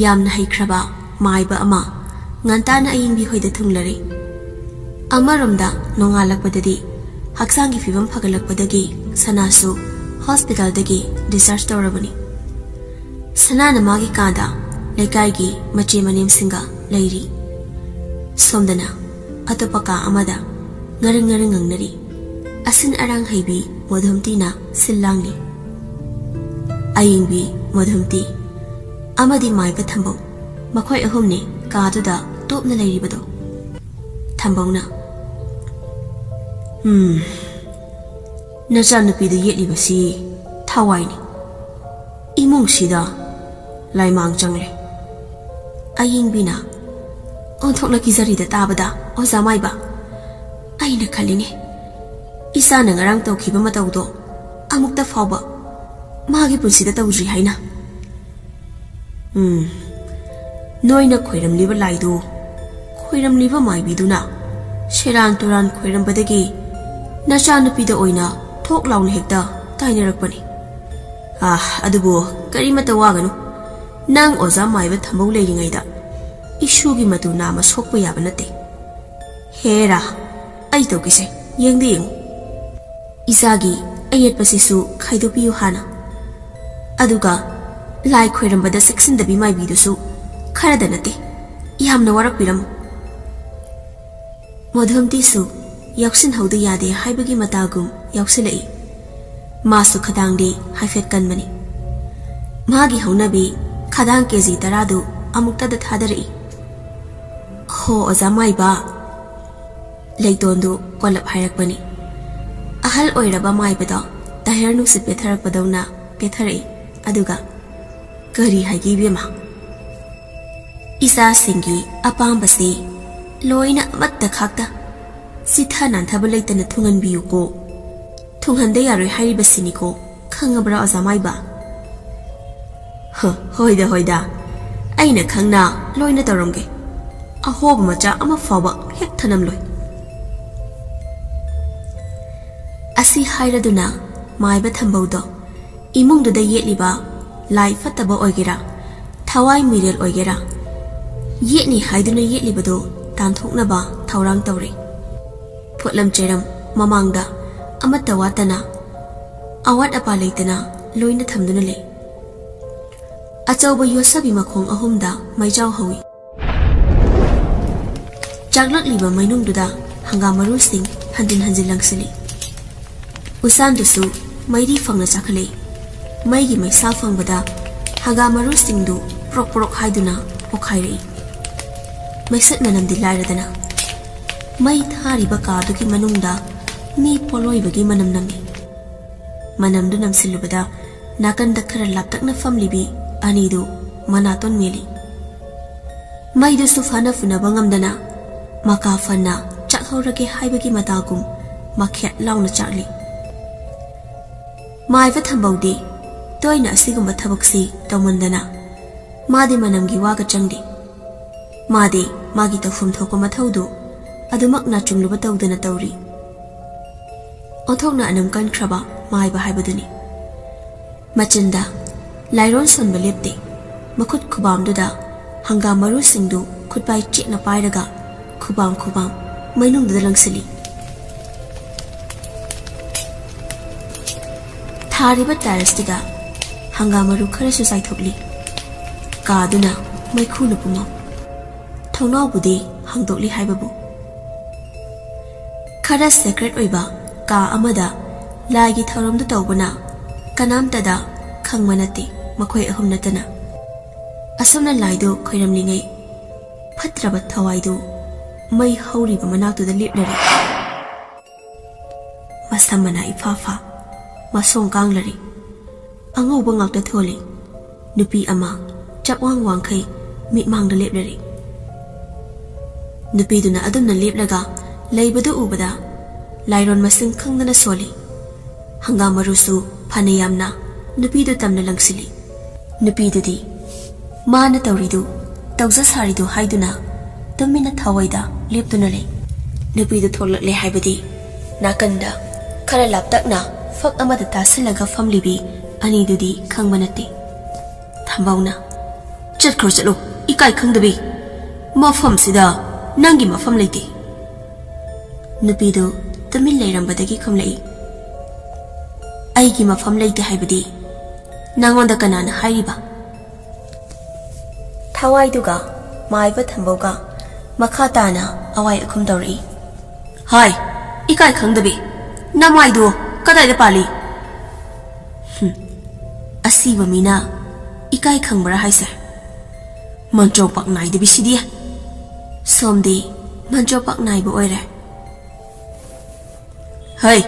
ꯌꯥꯝꯅ ꯍꯩꯈ꯭ꯔꯕ ꯃꯥꯏꯕ ꯑꯃ ꯉꯟꯇꯥꯅ ꯑꯏꯪꯕꯤ ꯍꯣꯏꯗ ꯊꯨꯡꯂꯔꯦ꯫ ꯑꯃꯔꯣꯝꯗ ꯅꯣꯡꯉꯥꯜꯂꯛꯄꯗꯗꯤ ꯍꯛꯆꯥꯡꯒꯤ ꯐꯤꯕꯝ ꯐꯒꯠꯂꯛꯄꯗꯒꯤ ꯁꯅꯥꯁꯨ ꯍꯣꯁꯄꯤꯇꯥꯜꯗꯒꯤ ꯗꯤꯁꯆꯥꯔꯖ ꯇꯧꯔꯕꯅꯤ꯫ ꯁꯅꯥꯅ ꯃꯥꯒꯤ ꯀꯥꯗ ꯂꯩꯀꯥꯏꯒꯤ ꯃꯆꯦ ꯃꯅꯦꯝꯁꯤꯡꯒ ꯂꯩꯔꯤ꯫ ꯁꯣꯝꯗꯅ ꯑꯇꯣꯞꯄ ꯀꯥ ꯑꯃꯗ ꯉꯔꯪ ꯉꯔꯪ ꯉꯪꯅꯔꯤ꯫ ꯑꯁꯤꯟ ꯑꯔꯥꯡ ꯍꯩꯕꯤ ꯃꯣꯗꯨꯝꯇꯤꯅ ꯁꯤꯜ ꯂꯥꯡꯂꯤ꯫ ꯑꯌꯤꯡꯕꯤ ꯃꯣꯗꯨꯝꯇꯤ ꯑꯃꯗꯤ ꯃꯥꯏꯕ ꯊꯝꯕꯧ, ꯃꯈꯣꯏ ꯑꯍꯨꯝꯅꯤ ꯀꯥꯗꯨꯗ ꯇꯣꯞꯅ ꯂꯩꯔꯤꯕꯗꯣ꯫ ꯊꯝꯕꯧꯅ, "ꯎꯝ, ꯅꯆꯥꯅꯨꯄꯤꯗ ꯌꯦꯠꯂꯤꯕꯁꯤ ꯊꯋꯥꯏꯅꯤ꯫ ꯏꯃꯨꯡꯁꯤꯗ ꯂꯥꯏꯃꯥꯡ ꯆꯪꯂꯦ꯫" ꯑꯌꯤꯡꯕꯤꯅ, "ꯑꯣꯟꯊꯣꯛꯅ ꯀꯤꯖꯔꯤꯗ ꯇꯥꯕꯗ, ꯑꯣꯖꯥ ꯃꯥꯏꯕ꯫ ꯑꯩꯅ ꯈꯜꯂꯤꯅꯦ, ꯏꯆꯥꯅ ꯉꯔꯥꯡ ꯇꯧꯈꯤꯕ ꯃꯇꯧꯗꯣ ꯑꯃꯨꯛꯇ ꯐꯥꯎꯕ ꯃꯥꯒꯤ ꯄꯨꯟꯁꯤꯗ ꯇꯧꯗ꯭ꯔꯤ ꯍꯥꯏꯅ꯫" "ꯎꯝ, ꯅꯣꯏꯅ ꯈꯣꯏꯔꯝꯂꯤꯕ ꯂꯥꯏꯗꯨ ꯈꯣꯏꯔꯝꯂꯤꯕ ꯃꯥꯏꯕꯤꯗꯨꯅ ꯁꯦꯔꯥꯟ ꯇꯨꯔꯥꯟ ꯈꯣꯏꯔꯝꯕꯗꯒꯤ ꯅꯆꯥꯅꯨꯄꯤꯗ ꯑꯣꯏꯅ ꯊꯣꯛ ꯂꯥꯎꯅ ꯍꯦꯛꯇ ꯇꯥꯏꯅꯔꯛꯄꯅꯤ꯫ ꯑꯥ, ꯑꯗꯨꯕꯨ ꯀꯔꯤꯃꯠꯇ ꯋꯥꯒꯅꯨ꯫ ꯅꯪ ꯑꯣꯖꯥ ꯃꯥꯏꯕ ꯊꯝꯕꯧ ꯂꯩꯔꯤꯉꯩꯗ ꯏꯁꯨꯒꯤ ꯃꯇꯨ ꯅꯥꯝꯃ ꯁꯣꯛꯄ ꯌꯥꯕ ꯅꯠꯇꯦ꯫ ꯍꯦꯔꯥ, ꯑꯩ ꯇꯧꯒꯦꯁꯦ, ꯌꯦꯡꯗ ꯌꯦꯡꯉꯨ꯫" ꯏꯆꯥꯒꯤ ꯑꯌꯦꯠꯄꯁꯤꯁꯨ ꯈꯥꯏꯗꯣꯛꯄꯤꯌꯨ ꯍꯥꯟꯅ꯫ ꯑꯗꯨꯒ ꯂꯥꯏ ꯈꯣꯏꯔꯝꯕꯗ ꯆꯦꯛꯁꯤꯟꯗꯕꯤ ꯃꯥꯏꯕꯤꯗꯨꯁꯨ ꯈꯔꯗ ꯅꯠꯇꯦ, ꯌꯥꯝꯅ ꯋꯥꯔꯛꯄꯤꯔꯝꯃꯨ꯫ ꯃꯣꯗꯨꯝꯇꯤꯁꯨ ꯌꯥꯎꯁꯤꯟꯍꯧꯗ ꯌꯥꯗꯦ ꯍꯥꯏꯕꯒꯤ ꯃꯇꯥꯒꯨꯝ ꯌꯥꯎꯁꯤꯜꯂꯛꯏ꯫ ꯃꯥꯁꯨ ꯈꯗꯥꯡꯗꯤ ꯍꯥꯏꯐꯦꯠ ꯀꯟꯕꯅꯤ꯫ ꯃꯥꯒꯤ ꯍꯧꯅꯕꯤ ꯈꯗꯥꯡ ꯀꯦ ꯖꯤ ꯇꯔꯥꯗꯨ ꯑꯃꯨꯛꯇꯗ ꯊꯥꯗꯔꯛꯏ꯫ "ꯍꯣ, ꯑꯣꯖꯥ ꯃꯥꯏꯕ꯫" ꯂꯩꯇꯣꯟꯗꯨ ꯀꯣꯜꯂꯞ ꯍꯥꯏꯔꯛꯄꯅꯤ꯫ ꯑꯍꯜ ꯑꯣꯏꯔꯕ ꯃꯥꯏꯕꯗꯣ ꯇꯥꯌꯔ ꯅꯨꯡꯁꯤꯠ ꯄꯦꯊꯔꯛꯄꯗꯧꯅ ꯄꯦꯊꯔꯛꯏ꯫ ꯑꯗꯨꯒ, "ꯀꯔꯤ ꯍꯥꯏꯒꯦ ꯏꯕꯦꯝꯃ?" "ꯏꯆꯥꯁꯤꯡꯒꯤ ꯑꯄꯥꯝꯕꯁꯤ ꯂꯣꯏꯅ ꯑꯃꯠꯇ ꯈꯥꯛꯇ ꯆꯤꯊ ꯅꯥꯟꯊꯕ ꯂꯩꯇꯅ ꯊꯨꯡꯍꯟꯕꯤꯌꯨꯀꯣ꯫ ꯊꯨꯡꯍꯟꯗ ꯌꯥꯔꯣꯏ ꯍꯥꯏꯔꯤꯕꯁꯤꯅꯤꯀꯣ, ꯈꯪꯉꯕ꯭ꯔꯥ ꯑꯣꯖꯥ ꯃꯥꯏꯕ?" "ꯍ, ꯍꯣꯏꯗ, ꯍꯣꯏꯗ, ꯑꯩꯅ ꯈꯪꯅ ꯂꯣꯏꯅ ꯇꯧꯔꯝꯒꯦ꯫ ꯑꯍꯣꯕ ꯃꯆꯥ ꯑꯃ ꯐꯥꯎꯕ ꯍꯦꯛ ꯊꯅꯝꯂꯣꯏ꯫" ꯑꯁꯤ ꯍꯥꯏꯔꯗꯨꯅ ꯃꯥꯏꯕ ꯊꯝꯕꯧꯗꯣ ꯏꯃꯨꯡꯗꯨꯗ ꯌꯦꯠꯂꯤꯕ ꯂꯥꯏ ꯐꯠꯇꯕ ꯑꯣꯏꯒꯦꯔꯥ, ꯊꯋꯥꯏ ꯃꯤꯔꯦꯜ ꯑꯣꯏꯒꯦꯔꯥ, ꯌꯦꯠꯅꯤ ꯍꯥꯏꯗꯨꯅ ꯌꯦꯠꯂꯤꯕꯗꯨ ꯇꯥꯟꯊꯣꯛꯅꯕ ꯊꯧꯔꯥꯡ ꯇꯧꯔꯦ꯫ ꯄꯣꯠꯂꯝ ꯆꯩꯔꯝ ꯃꯃꯥꯡꯗ ꯑꯃꯠꯇ ꯋꯥꯠꯇꯅ, ꯑꯋꯥꯠ ꯑꯄꯥ ꯂꯩꯇꯅ ꯂꯣꯏꯅ ꯊꯝꯗꯨꯅ ꯂꯩ꯫ ꯑꯆꯧꯕ ꯌꯣꯠꯁꯥꯕꯤ ꯃꯈꯣꯡ ꯑꯍꯨꯝꯗ ꯃꯩꯖꯥꯎ ꯍꯧꯏ꯫ ꯆꯥꯛꯂꯛꯂꯤꯕ ꯃꯩꯅꯨꯡꯗꯨꯗ ꯍꯪꯒꯥꯝ ꯃꯔꯨꯁꯤꯡ ꯍꯟꯖꯤꯟ ꯍꯟꯖꯤꯟ ꯂꯪꯁꯤꯜꯂꯤ꯫ ꯎꯆꯥꯟꯗꯨꯁꯨ ꯃꯩꯔꯤ ꯐꯪꯅ ꯆꯥꯈꯠꯂꯛꯏ꯫ ꯃꯩꯒꯤ ꯃꯩꯁꯥ ꯐꯪꯕꯗ ꯍꯪꯒꯥꯝ ꯃꯔꯨꯁꯤꯡꯗꯨ ꯄ꯭ꯔꯣꯛ ꯄ꯭ꯔꯣꯛ ꯍꯥꯏꯗꯨꯅ ꯄꯣꯈꯥꯏꯔꯛꯏ꯫ ꯃꯩꯁꯠ ꯃꯅꯝꯗꯤ ꯂꯥꯏꯔꯗꯅ, ꯃꯩ ꯊꯥꯔꯤꯕ ꯀꯥꯗꯨꯒꯤ ꯃꯅꯨꯡꯗ ꯃꯤ ꯄꯣꯂꯣꯏꯕꯒꯤ ꯃꯅꯝ ꯅꯝꯃꯤ꯫ ꯃꯅꯝꯗꯨ ꯅꯝꯁꯤꯜꯂꯨꯕꯗ ꯅꯥꯀꯟꯗ ꯈꯔ ꯂꯥꯞꯇꯛꯅ ꯐꯝꯂꯤꯕꯤ ꯑꯅꯤꯗꯨ ꯃꯅꯥꯇꯣꯟ ꯃꯦꯜꯂꯤ꯫ ꯃꯩꯗꯨꯁꯨ ꯐꯅ ꯐꯨꯅꯕ ꯉꯝꯗꯅ ꯃꯀꯥ ꯐꯅ ꯆꯥꯛꯍꯧꯔꯒꯦ ꯍꯥꯏꯕꯒꯤ ꯃꯇꯥꯒꯨꯝ ꯃꯈꯦꯠ ꯂꯥꯎꯅ ꯆꯥꯛꯂꯤ꯫ ꯃꯥꯏꯕ ꯊꯝꯕꯧꯗꯤ ꯇꯣꯏꯅ ꯑꯁꯤꯒꯨꯝꯕ ꯊꯕꯛꯁꯤ ꯇꯧꯃꯟꯗꯅ ꯃꯥꯗꯤ ꯃꯅꯝꯒꯤ ꯋꯥꯒ ꯆꯪꯗꯦ꯫ ꯃꯥꯗꯤ ꯃꯥꯒꯤ ꯇꯧꯐꯝ ꯊꯣꯛꯄ ꯃꯊꯧꯗꯨ ꯑꯗꯨꯃꯛ ꯅꯥꯆꯨꯡꯂꯨꯕ ꯇꯧꯗꯅ ꯇꯧꯔꯤ꯫ ꯑꯣꯟꯊꯣꯛꯅ ꯑꯅꯝ ꯀꯟꯈ꯭ꯔꯕ ꯃꯥꯏꯕ ꯍꯥꯏꯕꯗꯨꯅꯤ꯫ ꯃꯆꯤꯟꯗ ꯂꯥꯏꯔꯣꯟ ꯁꯣꯟꯕ ꯂꯦꯞꯇꯦ꯫ ꯃꯈꯨꯠ ꯈꯨꯕꯥꯝꯗꯨꯗ ꯍꯪꯒꯥꯝ ꯃꯔꯨꯁꯤꯡꯗꯨ ꯈꯨꯠꯄꯥꯏ ꯆꯦꯠꯅ ꯄꯥꯏꯔꯒ ꯈꯨꯕꯥꯝ ꯈꯨꯕꯥꯝ ꯃꯩꯅꯨꯡꯗꯨꯗ ꯂꯪꯁꯤꯜꯂꯤ꯫ ꯊꯥꯔꯤꯕ ꯇꯥꯏꯜꯁꯇꯨꯗ ꯍꯪꯒꯥꯝ ꯃꯔꯨ ꯈꯔꯁꯨ ꯆꯥꯏꯊꯣꯛꯂꯤ꯫ ꯀꯥꯗꯨꯅ ꯃꯩꯈꯨꯅ ꯄꯨꯝꯃꯝ꯫ ꯊꯣꯡꯅꯥꯎꯕꯨꯗꯤ ꯍꯥꯡꯗꯣꯛꯂꯤ ꯍꯥꯏꯕꯕꯨ꯫ ꯈꯔ ꯁꯦꯀ꯭ꯔꯦꯠ ꯑꯣꯏꯕ ꯀꯥ ꯑꯃꯗ ꯂꯥꯏꯒꯤ ꯊꯧꯔꯝꯗꯨ ꯇꯧꯕꯅ ꯀꯅꯥꯝꯇꯗ ꯈꯪꯕ ꯅꯠꯇꯦ, ꯃꯈꯣꯏ ꯑꯍꯨꯝ ꯅꯠꯇꯅ꯫ ꯑꯁꯨꯝꯅ ꯂꯥꯏꯗꯨ ꯈꯣꯏꯔꯝꯂꯤꯉꯩ ꯐꯠꯇ꯭ꯔꯕ ꯊꯋꯥꯏꯗꯨ ꯃꯩ ꯍꯧꯔꯤꯕ ꯃꯅꯥꯛꯇꯨꯗ ꯂꯦꯞꯂꯔꯦ꯫ ꯃꯁꯝ ꯃꯅꯥ ꯏꯐꯥ ꯐꯥ, ꯃꯁꯣꯡ ꯀꯥꯡꯂꯔꯤ꯫ ꯑꯉꯧꯕ ꯉꯥꯛꯇ ꯊꯣꯜꯂꯤ꯫ ꯅꯨꯄꯤ ꯑꯃ ꯆꯞꯋꯥꯡ ꯋꯥꯡꯈꯩ ꯃꯤꯠꯃꯥꯡꯗ ꯂꯦꯞꯂꯔꯤ꯫ ꯅꯨꯄꯤꯗꯨꯅ ꯑꯗꯨꯝꯅ ꯂꯦꯞꯂꯒ ꯂꯩꯕꯗꯨ ꯎꯕꯗ ꯂꯥꯏꯔꯣꯟ ꯃꯁꯤꯡ ꯈꯪꯗꯅ ꯁꯣꯜꯂꯤ꯫ ꯍꯪꯒꯥꯝ ꯃꯔꯨꯁꯨ ꯐꯅ ꯌꯥꯝꯅ ꯅꯨꯄꯤꯗꯨ ꯇꯝꯅ ꯂꯪꯁꯤꯜꯂꯤ꯫ ꯅꯨꯄꯤꯗꯨꯗꯤ ꯃꯥꯅ ꯇꯧꯔꯤꯗꯨ, ꯇꯧꯖ ꯁꯥꯔꯤꯗꯨ ꯍꯥꯏꯗꯨꯅ ꯇꯨꯃꯤꯟꯅ ꯊꯋꯥꯏꯗ ꯂꯦꯞꯇꯨꯅ ꯂꯩ꯫ ꯅꯨꯄꯤꯗꯨ ꯊꯣꯛꯂꯛꯂꯦ ꯍꯥꯏꯕꯗꯤ ꯅꯥꯀꯟꯗ ꯈꯔ ꯂꯥꯞꯇꯛꯅ ꯐꯛ ꯑꯃꯗ ꯇꯥꯁꯤꯜꯂꯒ ꯐꯝꯂꯤꯕꯤ ꯑꯅꯤꯗꯨꯗꯤ ꯈꯪꯕ ꯅꯠꯇꯦ꯫ ꯊꯝꯕꯧꯅ, "ꯆꯠꯈ꯭ꯔꯣ, ꯆꯠꯂꯣ, ꯏꯀꯥꯏ ꯈꯪꯗꯕꯤ꯫ ꯃꯐꯝꯁꯤꯗ ꯅꯪꯒꯤ ꯃꯐꯝ ꯂꯩꯇꯦ꯫" ꯅꯨꯄꯤꯗꯨ ꯇꯨꯃꯤꯟ ꯂꯩꯔꯝꯕꯗꯒꯤ ꯈꯨꯝꯂꯛꯏ, "ꯑꯩꯒꯤ ꯃꯐꯝ ꯂꯩꯇꯦ ꯍꯥꯏꯕꯗꯤ ꯅꯪꯉꯣꯟꯗ ꯀꯅꯥꯅ ꯍꯥꯏꯔꯤꯕ? ꯊꯋꯥꯏꯗꯨꯒ ꯃꯥꯏꯕ ꯊꯝꯕꯧꯒ ꯃꯈꯥ ꯇꯥꯅ ꯑꯋꯥꯏ ꯑꯈꯨꯝ ꯇꯧꯔꯛꯏ꯫ "ꯍꯥꯏ, ꯏꯀꯥꯏ ꯈꯪꯗꯕꯤ, ꯅꯃꯥꯏꯗꯨ ꯀꯗꯥꯏꯗ ꯄꯥꯜꯂꯤ?" "ꯍꯨꯝ, ꯑꯁꯤꯕ ꯃꯤꯅ ꯏꯀꯥꯏ ꯈꯪꯕ꯭ꯔꯥ ꯍꯥꯏꯁꯦ? ꯃꯟꯇ꯭ꯔꯣ ꯄꯥꯛ ꯅꯥꯏꯗꯕꯤꯁꯤꯗꯤ꯫ ꯁꯣꯝꯗꯤ ꯃꯟꯇ꯭ꯔꯣ ꯄꯥꯛ ꯅꯥꯏꯕ ꯑꯣꯏꯔꯦ꯫" "ꯍꯩ,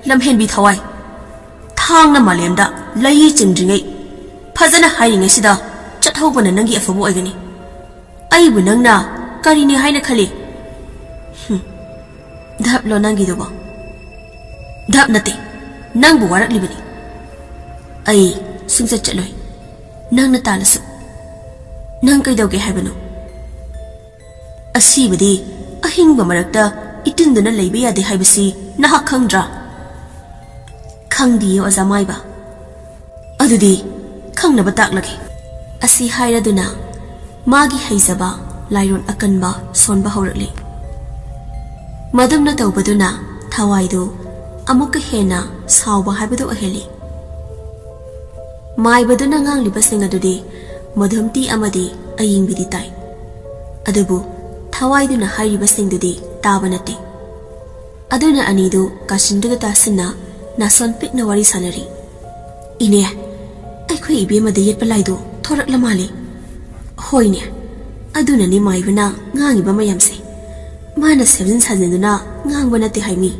ꯂꯝꯍꯦꯟꯕꯤ ꯊꯋꯥꯏ, ꯊꯥꯡꯅ ꯃꯥꯂꯦꯝꯗ ꯂꯩ ꯆꯤꯡꯗ꯭ꯔꯤꯉꯩ, ꯐꯖꯅ ꯍꯥꯏꯔꯤꯉꯩꯁꯤꯗ ꯆꯠꯍꯧꯕꯅ ꯅꯪꯒꯤ ꯑꯐꯕ ꯑꯣꯏꯒꯅꯤ꯫ ꯑꯩꯕꯨ ꯅꯪꯅ ꯀꯔꯤꯅꯤ ꯍꯥꯏꯅ ꯈꯜꯂꯤ? ꯍꯨꯝ, ꯙꯞꯂꯣ ꯅꯪꯒꯤꯗꯨꯕꯣ?" "ꯙꯞ ꯅꯠꯇꯦ, ꯅꯪꯕꯨ ꯋꯥꯔꯛꯂꯤꯕꯅꯤ꯫ ꯑꯩ ꯁꯨꯡꯆꯠ ꯆꯠꯂꯣꯏ, ꯅꯪꯅ ꯇꯥꯜꯂꯁꯨ꯫ ꯅꯪ ꯀꯩꯗꯧꯒꯦ ꯍꯥꯏꯕꯅꯣ? ꯑꯁꯤꯕꯗꯤ ꯑꯍꯤꯡꯕ ꯃꯔꯛꯇ ꯏꯇꯤꯟꯗꯨꯅ ꯂꯩꯕ ꯌꯥꯗꯦ ꯍꯥꯏꯕꯁꯤ ꯅꯍꯥꯛ ꯈꯪꯗ꯭ꯔꯥ?" "ꯈꯪꯗꯤꯌꯦ, ꯑꯣꯖꯥ ꯃꯥꯏꯕ꯫" "ꯑꯗꯨꯗꯤ ꯈꯪꯅꯕ ꯇꯥꯛꯂꯒꯦ꯫" ꯑꯁꯤ ꯍꯥꯏꯔꯗꯨꯅ ꯃꯥꯒꯤ ꯍꯩꯖꯕ ꯂꯥꯏꯔꯣꯟ ꯑꯀꯟꯕ ꯁꯣꯟꯕ ꯍꯧꯔꯛꯂꯤ꯫ ꯃꯗꯨꯝꯅ ꯇꯧꯕꯗꯨꯅ ꯊꯋꯥꯏꯗꯨ ꯑꯃꯨꯛꯀ ꯍꯦꯟꯅ ꯁꯥꯎꯕ ꯍꯥꯏꯕꯗꯨ ꯑꯣꯏꯍꯜꯂꯤ꯫ ꯃꯥꯏꯕꯗꯨꯅ ꯉꯥꯡꯂꯤꯕꯁꯤꯡ ꯑꯗꯨꯗꯤ ꯃꯙꯨꯝꯇꯤ ꯑꯃꯗꯤ ꯑꯌꯤꯡꯕꯤꯗꯤ ꯇꯥꯏ, ꯑꯗꯨꯕꯨ ꯊꯋꯥꯏꯗꯨꯅ ꯍꯥꯏꯔꯤꯕꯁꯤꯡꯗꯨꯗꯤ ꯇꯥꯕ ꯅꯠꯇꯦ꯫ ꯑꯗꯨꯅ ꯑꯅꯤꯗꯨ ꯀꯥꯆꯤꯟꯗꯨꯗ ꯇꯥꯁꯤꯟꯅ ꯅꯥꯁꯣꯟ ꯄꯤꯛꯅ ꯋꯥꯔꯤ ꯁꯥꯟꯅꯔꯤ꯫ "ꯏꯅꯦ, ꯑꯩꯈꯣꯏ ꯏꯕꯦꯝꯃꯗ ꯌꯦꯠꯄ ꯂꯥꯏꯗꯨ ꯊꯣꯔꯛꯂ ꯃꯥꯜꯂꯦ꯫" "ꯍꯣꯏꯅꯦ, ꯑꯗꯨꯅꯅꯤ ꯃꯥꯏꯕꯅ ꯉꯥꯡꯉꯤꯕ ꯃꯌꯥꯝꯁꯦ꯫ ꯃꯥꯅ ꯁꯦꯝꯖꯤꯟ ꯁꯥꯖꯤꯟꯗꯨꯅ ꯉꯥꯡꯕ ꯅꯠꯇꯦ ꯍꯥꯏꯃꯤ꯫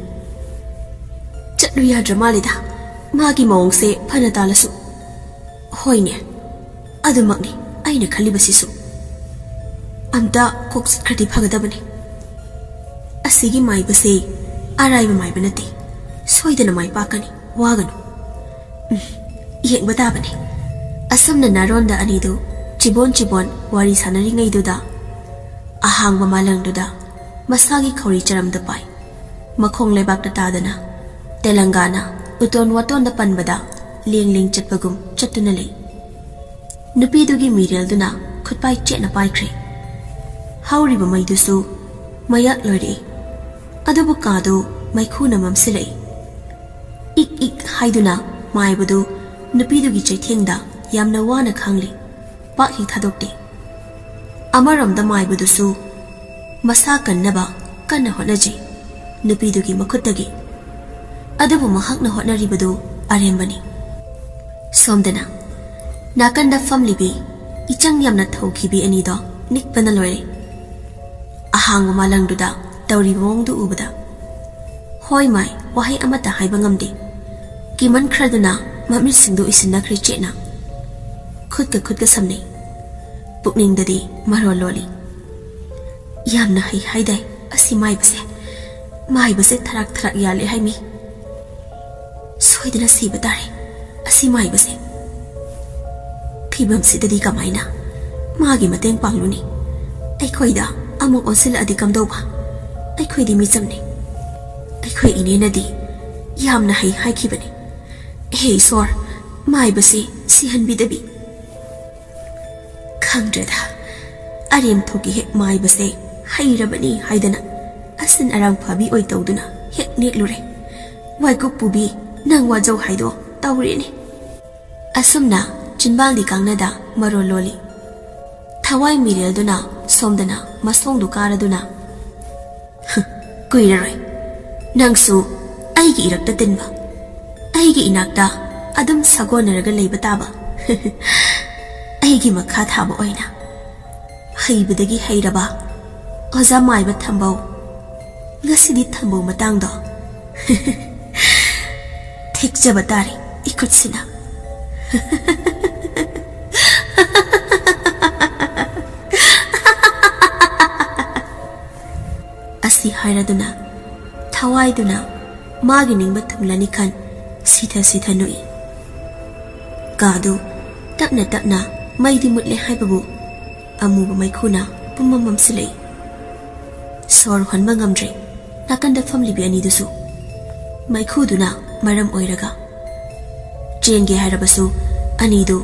ꯆꯠꯂꯨ ꯌꯥꯗ꯭ꯔ ꯃꯥꯜꯂꯦꯗ, ꯃꯥꯒꯤ ꯃꯑꯣꯡꯁꯦ ꯐꯅ ꯇꯥꯜꯂꯁꯨ꯫" "ꯍꯣꯏꯅꯦ, ꯑꯗꯨꯃꯛꯅꯤ ꯑꯩꯅ ꯈꯜꯂꯤꯕꯁꯤꯁꯨ꯫ ꯑꯝꯇ ꯀꯣꯛ ꯆꯠꯈ꯭ꯔꯗꯤ ꯐꯒꯗꯕꯅꯤ꯫ ꯑꯁꯤꯒꯤ ꯃꯥꯏꯕꯁꯦ ꯑꯔꯥꯏꯕ ꯃꯥꯏꯕ ꯅꯠꯇꯦ꯫ ꯁꯣꯏꯗꯅ ꯃꯥꯏ ꯄꯥꯛꯀꯅꯤ, ꯋꯥꯒꯅꯨ꯫ ꯎꯝ, ꯌꯦꯡꯕ ꯇꯥꯕꯅꯤ꯫" ꯑꯁꯨꯝꯅ ꯅꯥꯔꯣꯟꯗ ꯑꯅꯤꯗꯨ ꯆꯤꯕꯣꯟ ꯆꯤꯕꯣꯟ ꯋꯥꯔꯤ ꯁꯥꯟꯅꯔꯤꯉꯩꯗꯨꯗ, ꯑꯍꯥꯡꯕ ꯃꯥꯂꯪꯗꯨꯗ ꯃꯁꯥꯒꯤ ꯈꯧꯔꯤ ꯆꯔꯝꯗ ꯄꯥꯏ꯫ ꯃꯈꯣꯡ ꯂꯩꯕꯥꯛꯇ ꯇꯥꯗꯅ ꯇꯦꯂꯪꯒꯥꯅ ꯎꯇꯣꯟ ꯋꯥꯇꯣꯟꯗ ꯄꯟꯕꯗ ꯂꯦꯡ ꯂꯦꯡ ꯆꯠꯄꯒꯨꯝ ꯆꯠꯇꯨꯅ ꯂꯩ꯫ ꯅꯨꯄꯤꯗꯨꯒꯤ ꯃꯤꯔꯦꯜꯗꯨꯅ ꯈꯨꯠꯄꯥꯏ ꯆꯦꯠꯅ ꯄꯥꯏꯈ꯭ꯔꯦ꯫ ꯍꯧꯔꯤꯕ ꯃꯩꯗꯨꯁꯨ ꯃꯌꯥꯛ ꯂꯣꯏꯔꯛꯏ꯫ ꯑꯗꯨꯕꯨ ꯀꯥꯗꯨ ꯃꯩꯈꯨꯅ ꯃꯝꯁꯤꯜꯂꯛꯏ꯫ ꯏꯛ ꯏꯛ ꯍꯥꯏꯗꯨꯅ ꯃꯥꯏꯕꯗꯨ ꯅꯨꯄꯤꯗꯨꯒꯤ ꯆꯩꯊꯦꯡꯗ ꯌꯥꯝꯅ ꯋꯥꯅ ꯈꯥꯡꯂꯤ꯫ ꯄꯥꯛ ꯍꯦꯛ ꯊꯥꯗꯣꯛꯇꯦ꯫ ꯑꯃꯔꯣꯝꯗ ꯃꯥꯏꯕꯗꯨꯁꯨ ꯃꯁꯥ ꯀꯟꯅꯕ ꯀꯟꯅ ꯍꯣꯠꯅꯖꯩ ꯅꯨꯄꯤꯗꯨꯒꯤ ꯃꯈꯨꯠꯇꯒꯤ꯫ ꯑꯗꯨꯕꯨ ꯃꯍꯥꯛꯅ ꯍꯣꯠꯅꯔꯤꯕꯗꯨ ꯑꯔꯦꯝꯕꯅꯤ꯫ ꯁꯣꯝꯗꯅ ꯅꯥꯀꯟꯗ ꯐꯝꯂꯤꯕꯤ ꯏꯆꯪ ꯌꯥꯝꯅ ꯊꯧꯈꯤꯕꯤ ꯑꯅꯤꯗꯣ ꯅꯤꯛꯄꯅ ꯂꯣꯏꯔꯦ꯫ ꯑꯍꯥꯡꯕ ꯃꯥꯂꯪꯗꯨꯗ ꯇꯧꯔꯤꯕ ꯃꯑꯣꯡꯗꯨ ꯎꯕꯗ꯫ ꯍꯣꯏ ꯃꯥꯏ, ꯋꯥꯍꯩ ꯑꯃꯠꯇ ꯍꯥꯏꯕ ꯉꯝꯗꯦ꯫ ꯀꯤꯃꯟꯈ꯭ꯔꯗꯨꯅ ꯃꯃꯤꯠꯁꯤꯡꯗꯨ ꯎꯏꯁꯤꯟꯅꯈ꯭ꯔꯦ ꯆꯦꯠꯅ꯫ ꯈꯨꯠꯀ ꯈꯨꯠꯀ ꯁꯝꯅꯩ꯫ ꯄꯨꯛꯅꯤꯡꯗꯗꯤ ꯃꯔꯣꯜ ꯂꯣꯜꯂꯤ꯫ "ꯌꯥꯝꯅ ꯍꯩ ꯍꯥꯏꯗꯥꯏ ꯑꯁꯤ ꯃꯥꯏꯕꯁꯦ? ꯃꯥꯏꯕꯁꯦ ꯊꯔꯥꯛ ꯊꯔꯥꯛ ꯌꯥꯜꯂꯦ ꯍꯥꯏꯃꯤ꯫ ꯁꯣꯏꯗꯅ ꯁꯤꯕ ꯇꯥꯔꯦ ꯑꯁꯤ ꯃꯥꯏꯕꯁꯦ꯫ ꯐꯤꯕꯝꯁꯤꯗꯗꯤ ꯀꯃꯥꯏꯅ ꯃꯥꯒꯤ ꯃꯇꯦꯡ ꯄꯥꯡꯂꯨꯅꯤ? ꯑꯩꯈꯣꯏꯗ ꯑꯃꯨꯛ ꯑꯣꯟꯁꯤꯜꯂꯛꯑꯗꯤ ꯀꯝꯗꯧꯕ? ꯑꯩꯈꯣꯏꯗꯤ ꯃꯤꯆꯝꯅꯤ꯫ ꯑꯩꯈꯣꯏ ꯏꯅꯦꯅꯗꯤ ꯌꯥꯝꯅ ꯍꯩ ꯍꯥꯏꯈꯤꯕꯅꯤ꯫ ꯍꯦ ꯏꯁꯣꯔ, ꯃꯥꯏꯕꯁꯤ ꯁꯤꯍꯟꯕꯤꯗꯕꯤ꯫" ꯈꯪꯗ꯭ꯔꯦꯗ, ꯑꯔꯦꯝꯊꯣꯛꯀꯤ ꯍꯦꯛ ꯃꯥꯏꯕꯁꯦ ꯍꯩꯔꯕꯅꯤ ꯍꯥꯏꯗꯅ ꯑꯁꯤꯟ ꯑꯔꯥꯡ ꯐꯥꯕꯤ ꯑꯣꯏ ꯇꯧꯗꯨꯅ ꯍꯦꯛ ꯅꯦꯛꯂꯨꯔꯦ꯫ ꯋꯥꯏꯀꯨꯞ ꯄꯨꯕꯤ, ꯅꯪ ꯋꯥꯖꯧ ꯍꯥꯏꯗꯣ ꯇꯧꯔꯦꯅꯦ꯫ ꯑꯁꯨꯝꯅ ꯆꯤꯟꯕꯥꯜꯗꯤ ꯀꯥꯡꯅꯗ ꯃꯔꯣꯜ ꯂꯣꯜꯂꯤ꯫ ꯊꯋꯥꯏ ꯃꯤꯔꯦꯜꯗꯨꯅ ꯁꯣꯝꯗꯅ ꯃꯁꯣꯡꯗꯨ ꯀꯥꯔꯗꯨꯅ, "ꯀꯨꯏꯔꯔꯣꯏ ꯅꯪꯁꯨ ꯑꯩꯒꯤ ꯏꯔꯛꯇ ꯇꯤꯟꯕ, ꯑꯩꯒꯤ ꯏꯅꯥꯛꯇ ꯑꯗꯨꯝ ꯁꯥꯒꯣꯟꯅꯔꯒ ꯂꯩꯕ ꯇꯥꯕ꯫ ꯑꯩꯒꯤ ꯃꯈꯥ ꯊꯥꯕ ꯑꯣꯏꯅ ꯍꯩꯕꯗꯒꯤ ꯍꯩꯔꯕ ꯑꯣꯖꯥ ꯃꯥꯏꯕ ꯊꯝꯕꯧ꯫ ꯉꯁꯤꯗꯤ ꯊꯝꯕꯧ ꯃꯇꯥꯡꯗꯣ ꯊꯦꯛꯆꯕ ꯇꯥꯔꯦ ꯏꯈꯨꯠꯁꯤꯅ꯫" ꯑꯁꯤ ꯍꯥꯏꯔꯗꯨꯅ ꯊꯋꯥꯏꯗꯨꯅ ꯃꯥꯒꯤ ꯅꯤꯡꯕ ꯊꯨꯡꯂꯅꯤ ꯈꯟ ꯁꯤꯊ ꯁꯤꯊ ꯅꯣꯛꯏ꯫ ꯀꯥꯗꯨ ꯇꯞꯅ ꯇꯞꯅ ꯃꯩꯗꯤ ꯃꯨꯠꯂꯦ ꯍꯥꯏꯕꯕꯨ ꯑꯃꯨꯕ ꯃꯩꯈꯨꯅ ꯄꯨꯝꯃꯝ ꯃꯝꯁꯤꯜꯂꯛꯏ꯫ ꯁꯣꯔ ꯍꯣꯟꯕ ꯉꯝꯗ꯭ꯔꯦ ꯅꯥꯀꯟꯗ ꯐꯝꯂꯤꯕꯤ ꯑꯅꯤꯗꯨꯁꯨ꯫ ꯃꯩꯈꯨꯗꯨꯅ ꯃꯔꯝ ꯑꯣꯏꯔꯒ ꯆꯦꯟꯒꯦ ꯍꯥꯏꯔꯕꯁꯨ ꯑꯅꯤꯗꯨ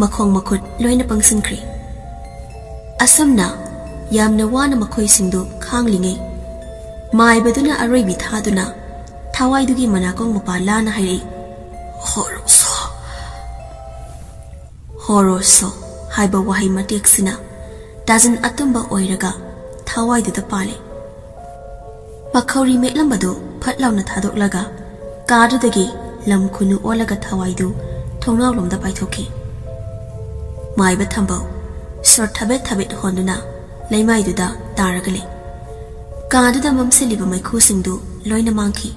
ꯃꯈꯣꯡ ꯃꯈꯨꯠ ꯂꯣꯏꯅ ꯄꯪꯁꯤꯟꯈ꯭ꯔꯦ꯫ ꯑꯁꯨꯝꯅ ꯌꯥꯝꯅ ꯋꯥꯅ ꯃꯈꯣꯏꯁꯤꯡꯗꯨ ꯈꯥꯡꯂꯤꯉꯩ, ꯃꯥꯏꯕꯗꯨꯅ ꯑꯔꯣꯏꯕꯤ ꯊꯥꯗꯨꯅ ꯊꯋꯥꯏꯗꯨꯒꯤ ꯃꯅꯥꯀꯣꯡ ꯃꯄꯥ ꯂꯥꯅ ꯍꯥꯏꯔꯛꯏ, "ꯍꯣꯔꯣꯁꯣ!" ꯍꯣꯔꯣꯁꯣ ꯍꯥꯏꯕ ꯋꯥꯍꯩ ꯃꯇꯦꯛꯁꯤꯅ ꯇꯥꯖꯟ ꯑꯇꯨꯝꯕ ꯑꯣꯏꯔꯒ ꯊꯋꯥꯏꯗꯨꯗ ꯄꯥꯜꯂꯤ꯫ ꯄꯥꯈꯧꯔꯤ ꯃꯦꯠꯂꯝꯕꯗꯨ ꯐꯠ ꯂꯥꯎꯅ ꯊꯥꯗꯣꯛꯂꯒ ꯀꯥꯗꯨꯗꯒꯤ ꯂꯝ ꯈꯨꯅꯨ ꯑꯣꯜꯂꯒ ꯊꯋꯥꯏꯗꯨ ꯊꯣꯡꯅꯥꯎꯂꯣꯝꯗ ꯄꯥꯏꯊꯣꯛꯈꯤ꯫ ꯃꯥꯏꯕ ꯊꯝꯕꯧ ꯁꯣꯔ ꯊꯕꯦꯠ ꯊꯕꯦꯠ ꯍꯣꯟꯗꯨꯅ ꯂꯩꯃꯥꯏꯗꯨꯗ ꯇꯥꯔꯒ ꯂꯩ꯫ ꯀꯥꯗꯨꯗ ꯃꯝꯁꯤꯜꯂꯤꯕ ꯃꯩꯈꯨꯁꯤꯡꯗꯨ ꯂꯣꯏꯅ ꯃꯥꯡꯈꯤ꯫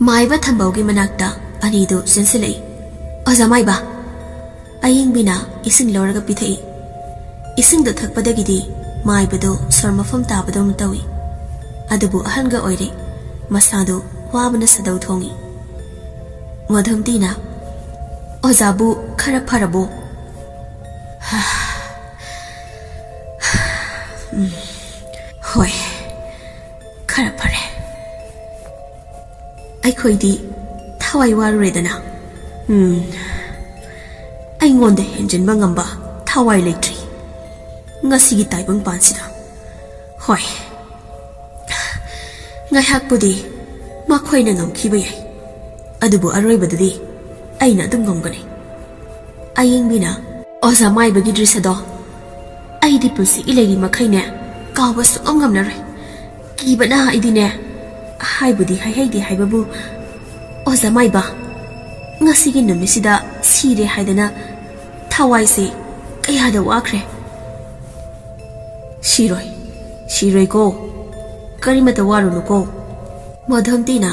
ꯃꯥꯏꯕ ꯊꯝꯕꯧꯒꯤ ꯃꯅꯥꯛꯇ ꯑꯅꯤꯗꯨ ꯆꯦꯟꯁꯤꯜꯂꯛꯏ꯫ "ꯑꯣꯖꯥ ꯃꯥꯏꯕ!" ꯑꯌꯤꯡꯕꯤꯅ ꯏꯁꯤꯡ ꯂꯧꯔꯒ ꯄꯤꯊꯛꯏ꯫ ꯏꯁꯤꯡꯗꯨ ꯊꯛꯄꯗꯒꯤꯗꯤ ꯃꯥꯏꯕꯗꯨ ꯁꯣꯔ ꯃꯐꯝ ꯇꯥꯕꯗꯧꯅ ꯇꯧꯏ꯫ ꯑꯗꯨꯕꯨ ꯑꯍꯟꯒ ꯑꯣꯏꯔꯦ, ꯃꯁꯥꯗꯨ ꯋꯥꯕꯅ ꯁꯥꯗꯧ ꯊꯣꯡꯏ꯫ ꯃꯣꯗꯝꯇꯤꯅ, "ꯑꯣꯖꯥꯕꯨ ꯈꯔ ꯐꯔꯕꯣ?" "ꯎꯝ, ꯍꯣꯏ, ꯈꯔ ꯐꯔꯦ꯫ ꯑꯩꯈꯣꯏꯗꯤ ꯊꯋꯥꯏ ꯋꯥꯔꯨꯔꯦꯗꯅ꯫ ꯎꯝ, ꯑꯩꯉꯣꯟꯗ ꯍꯦꯟꯖꯤꯟꯕ ꯉꯝꯕ ꯊꯋꯥꯏ ꯂꯩꯇ꯭ꯔꯤ ꯉꯁꯤꯒꯤ ꯇꯥꯏꯕꯪ ꯄꯥꯟꯁꯤꯗ꯫ ꯍꯣꯏ, ꯉꯥꯏꯍꯥꯛꯄꯨꯗꯤ ꯃꯈꯣꯏꯅ ꯉꯝꯈꯤꯕ ꯌꯥꯏ, ꯑꯗꯨꯕꯨ ꯑꯔꯣꯏꯕꯗꯗꯤ ꯑꯩꯅ ꯑꯗꯨꯝ ꯉꯝꯒꯅꯤ꯫" ꯑꯌꯦꯡꯕꯤꯅ, "ꯑꯣꯖꯥ ꯃꯥꯏꯕꯒꯤ ꯗ꯭ꯔꯤꯁꯗꯣ ꯑꯩꯗꯤ ꯄꯨꯟꯁꯤꯒꯤ ꯂꯩꯔꯤ ꯃꯈꯩꯅꯦ ꯀꯥꯎꯕ ꯁꯨꯡꯉꯝ ꯉꯝꯂꯔꯣꯏ꯫ ꯀꯤꯕꯅ ꯑꯩꯗꯤꯅꯦ, ꯍꯥꯏꯕꯨꯗꯤ ꯍꯥꯏꯍꯩꯗꯦ ꯍꯥꯏꯕꯕꯨ, ꯑꯣꯖꯥ ꯃꯥꯏꯕ, ꯉꯁꯤꯒꯤ ꯅꯨꯃꯤꯠꯁꯤꯗ ꯁꯤꯔꯦ ꯍꯥꯏꯗꯅ ꯊꯋꯥꯏꯁꯦ ꯀꯌꯥꯗ ꯋꯥꯈ꯭ꯔꯦ꯫" "ꯁꯤꯔꯣꯏ, ꯁꯤꯔꯣꯏꯀꯣ, ꯀꯔꯤꯃꯇ ꯋꯥꯔꯨꯅꯨꯀꯣ꯫" ꯃꯣꯗꯣꯟꯇꯤꯅ,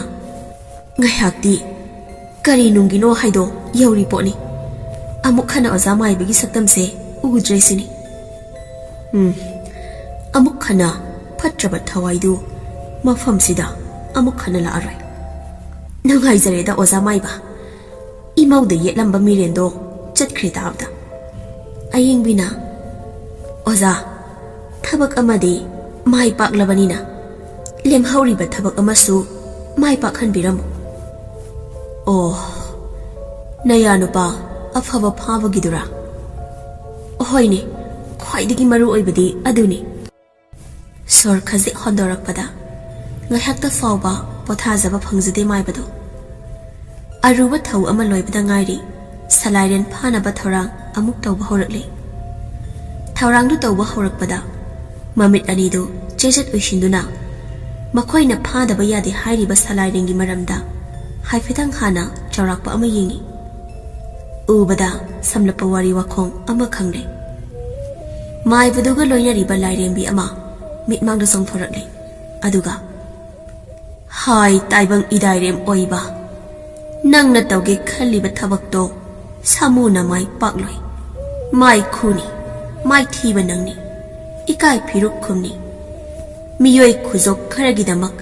"ꯉꯥꯏꯍꯥꯛꯇꯤ ꯀꯔꯤ ꯅꯨꯡꯒꯤꯅꯣ ꯍꯥꯏꯗꯣ ꯌꯧꯔꯤ ꯄꯣꯠꯅꯤ꯫ ꯑꯃꯨꯛ ꯍꯟꯅ ꯑꯣꯖꯥ ꯃꯥꯏꯕꯒꯤ ꯁꯛꯇꯝꯁꯦ ꯎꯗ꯭ꯔꯦ ꯁꯤꯅꯤ꯫ ꯎꯝ, ꯑꯃꯨꯛ ꯍꯟꯅ ꯐꯠꯇ꯭ꯔꯕ ꯊꯋꯥꯏꯗꯨ ꯃꯐꯝꯁꯤꯗ ꯑꯃꯨꯛ ꯍꯟꯅ ꯂꯥꯛꯑꯔꯣꯏ꯫ ꯅꯨꯡꯉꯥꯏꯖꯔꯦꯗ ꯑꯣꯖꯥ ꯃꯥꯏꯕ, ꯏꯃꯧꯗ ꯌꯦꯠꯂꯝꯕ ꯃꯤꯔꯦꯟꯗꯣ ꯆꯠꯈ꯭ꯔꯦ ꯇꯥꯕꯗ꯫" ꯑꯌꯦꯡꯕꯤꯅ, "ꯑꯣꯖꯥ, ꯊꯕꯛ ꯑꯃꯗꯤ ꯃꯥꯏ ꯄꯥꯛꯂꯕꯅꯤꯅ ꯂꯦꯝꯍꯧꯔꯤꯕ ꯊꯕꯛ ꯑꯃꯁꯨ ꯃꯥꯏ ꯄꯥꯛꯍꯟꯕꯤꯔꯝꯃꯨ꯫" "ꯑꯣ, ꯅꯌꯥ ꯅꯨꯄꯥ ꯑꯐꯕ ꯐꯥꯕꯒꯤꯗꯨꯔꯥ?" "ꯍꯣꯏꯅꯦ, ꯈ꯭ꯋꯥꯏꯗꯒꯤ ꯃꯔꯨ ꯑꯣꯏꯕꯗꯤ ꯑꯗꯨꯅꯤ꯫" ꯁꯣꯔ ꯈꯖꯤꯛ ꯍꯣꯟꯗꯣꯔꯛꯄꯗ ꯉꯥꯏꯍꯥꯛꯇ ꯐꯥꯎꯕ ꯄꯣꯊꯥꯖꯕ ꯐꯪꯖꯗꯦ ꯃꯥꯏꯕꯗꯣ꯫ ꯑꯔꯨꯕ ꯊꯧ ꯑꯃ ꯂꯣꯏꯕꯗ ꯉꯥꯏꯔꯤ, ꯁꯂꯥꯏꯔꯦꯟ ꯐꯥꯅꯕ ꯊꯧꯔꯥꯡ ꯑꯃꯨꯛ ꯇꯧꯕ ꯍꯧꯔꯛꯂꯤ꯫ ꯊꯧꯔꯥꯡꯗꯨ ꯇꯧꯕ ꯍꯧꯔꯛꯄꯗ ꯃꯃꯤꯠ ꯑꯅꯤꯗꯨ ꯆꯦꯖꯠ ꯎꯏꯁꯤꯟꯗꯨꯅ ꯃꯈꯣꯏꯅ ꯐꯥꯗꯕ ꯌꯥꯗꯦ ꯍꯥꯏꯔꯤꯕ ꯁꯂꯥꯏꯔꯦꯡꯒꯤ ꯃꯔꯝꯗ ꯍꯥꯏꯐꯦꯠꯇꯪ ꯍꯥꯟꯅ ꯆꯥꯎꯔꯥꯛꯄ ꯑꯃ ꯌꯦꯡꯉꯤ꯫ ꯎꯕꯗ ꯁꯝꯂꯞꯄ ꯋꯥꯔꯤ ꯋꯥꯈꯣꯡ ꯑꯃ ꯈꯪꯂꯦ꯫ ꯃꯥꯏꯕꯗꯨꯒ ꯂꯣꯏꯅꯔꯤꯕ ꯂꯥꯏꯔꯦꯝꯕꯤ ꯑꯃ ꯃꯤꯠꯃꯥꯡꯗ ꯆꯣꯡꯊꯣꯔꯛꯂꯦ꯫ ꯑꯗꯨꯒ, "ꯍꯥꯏ ꯇꯥꯏꯕꯪ ꯏꯗꯥꯏꯔꯦꯝ ꯑꯣꯏꯕ, ꯅꯪꯅ ꯇꯧꯒꯦ ꯈꯜꯂꯤꯕ ꯊꯕꯛꯇꯣ ꯁꯥꯃꯨꯅ ꯃꯥꯏ ꯄꯥꯛꯂꯣꯏ꯫ ꯃꯥꯏ ꯈꯨꯅꯤ, ꯃꯥꯏ ꯊꯤꯕ ꯅꯪꯅꯤ, ꯏꯀꯥꯏ ꯐꯤꯔꯨꯛ ꯈꯨꯝꯅꯤ꯫ ꯃꯤꯑꯣꯏ ꯈꯨꯖꯣꯛ ꯈꯔꯒꯤꯗꯃꯛ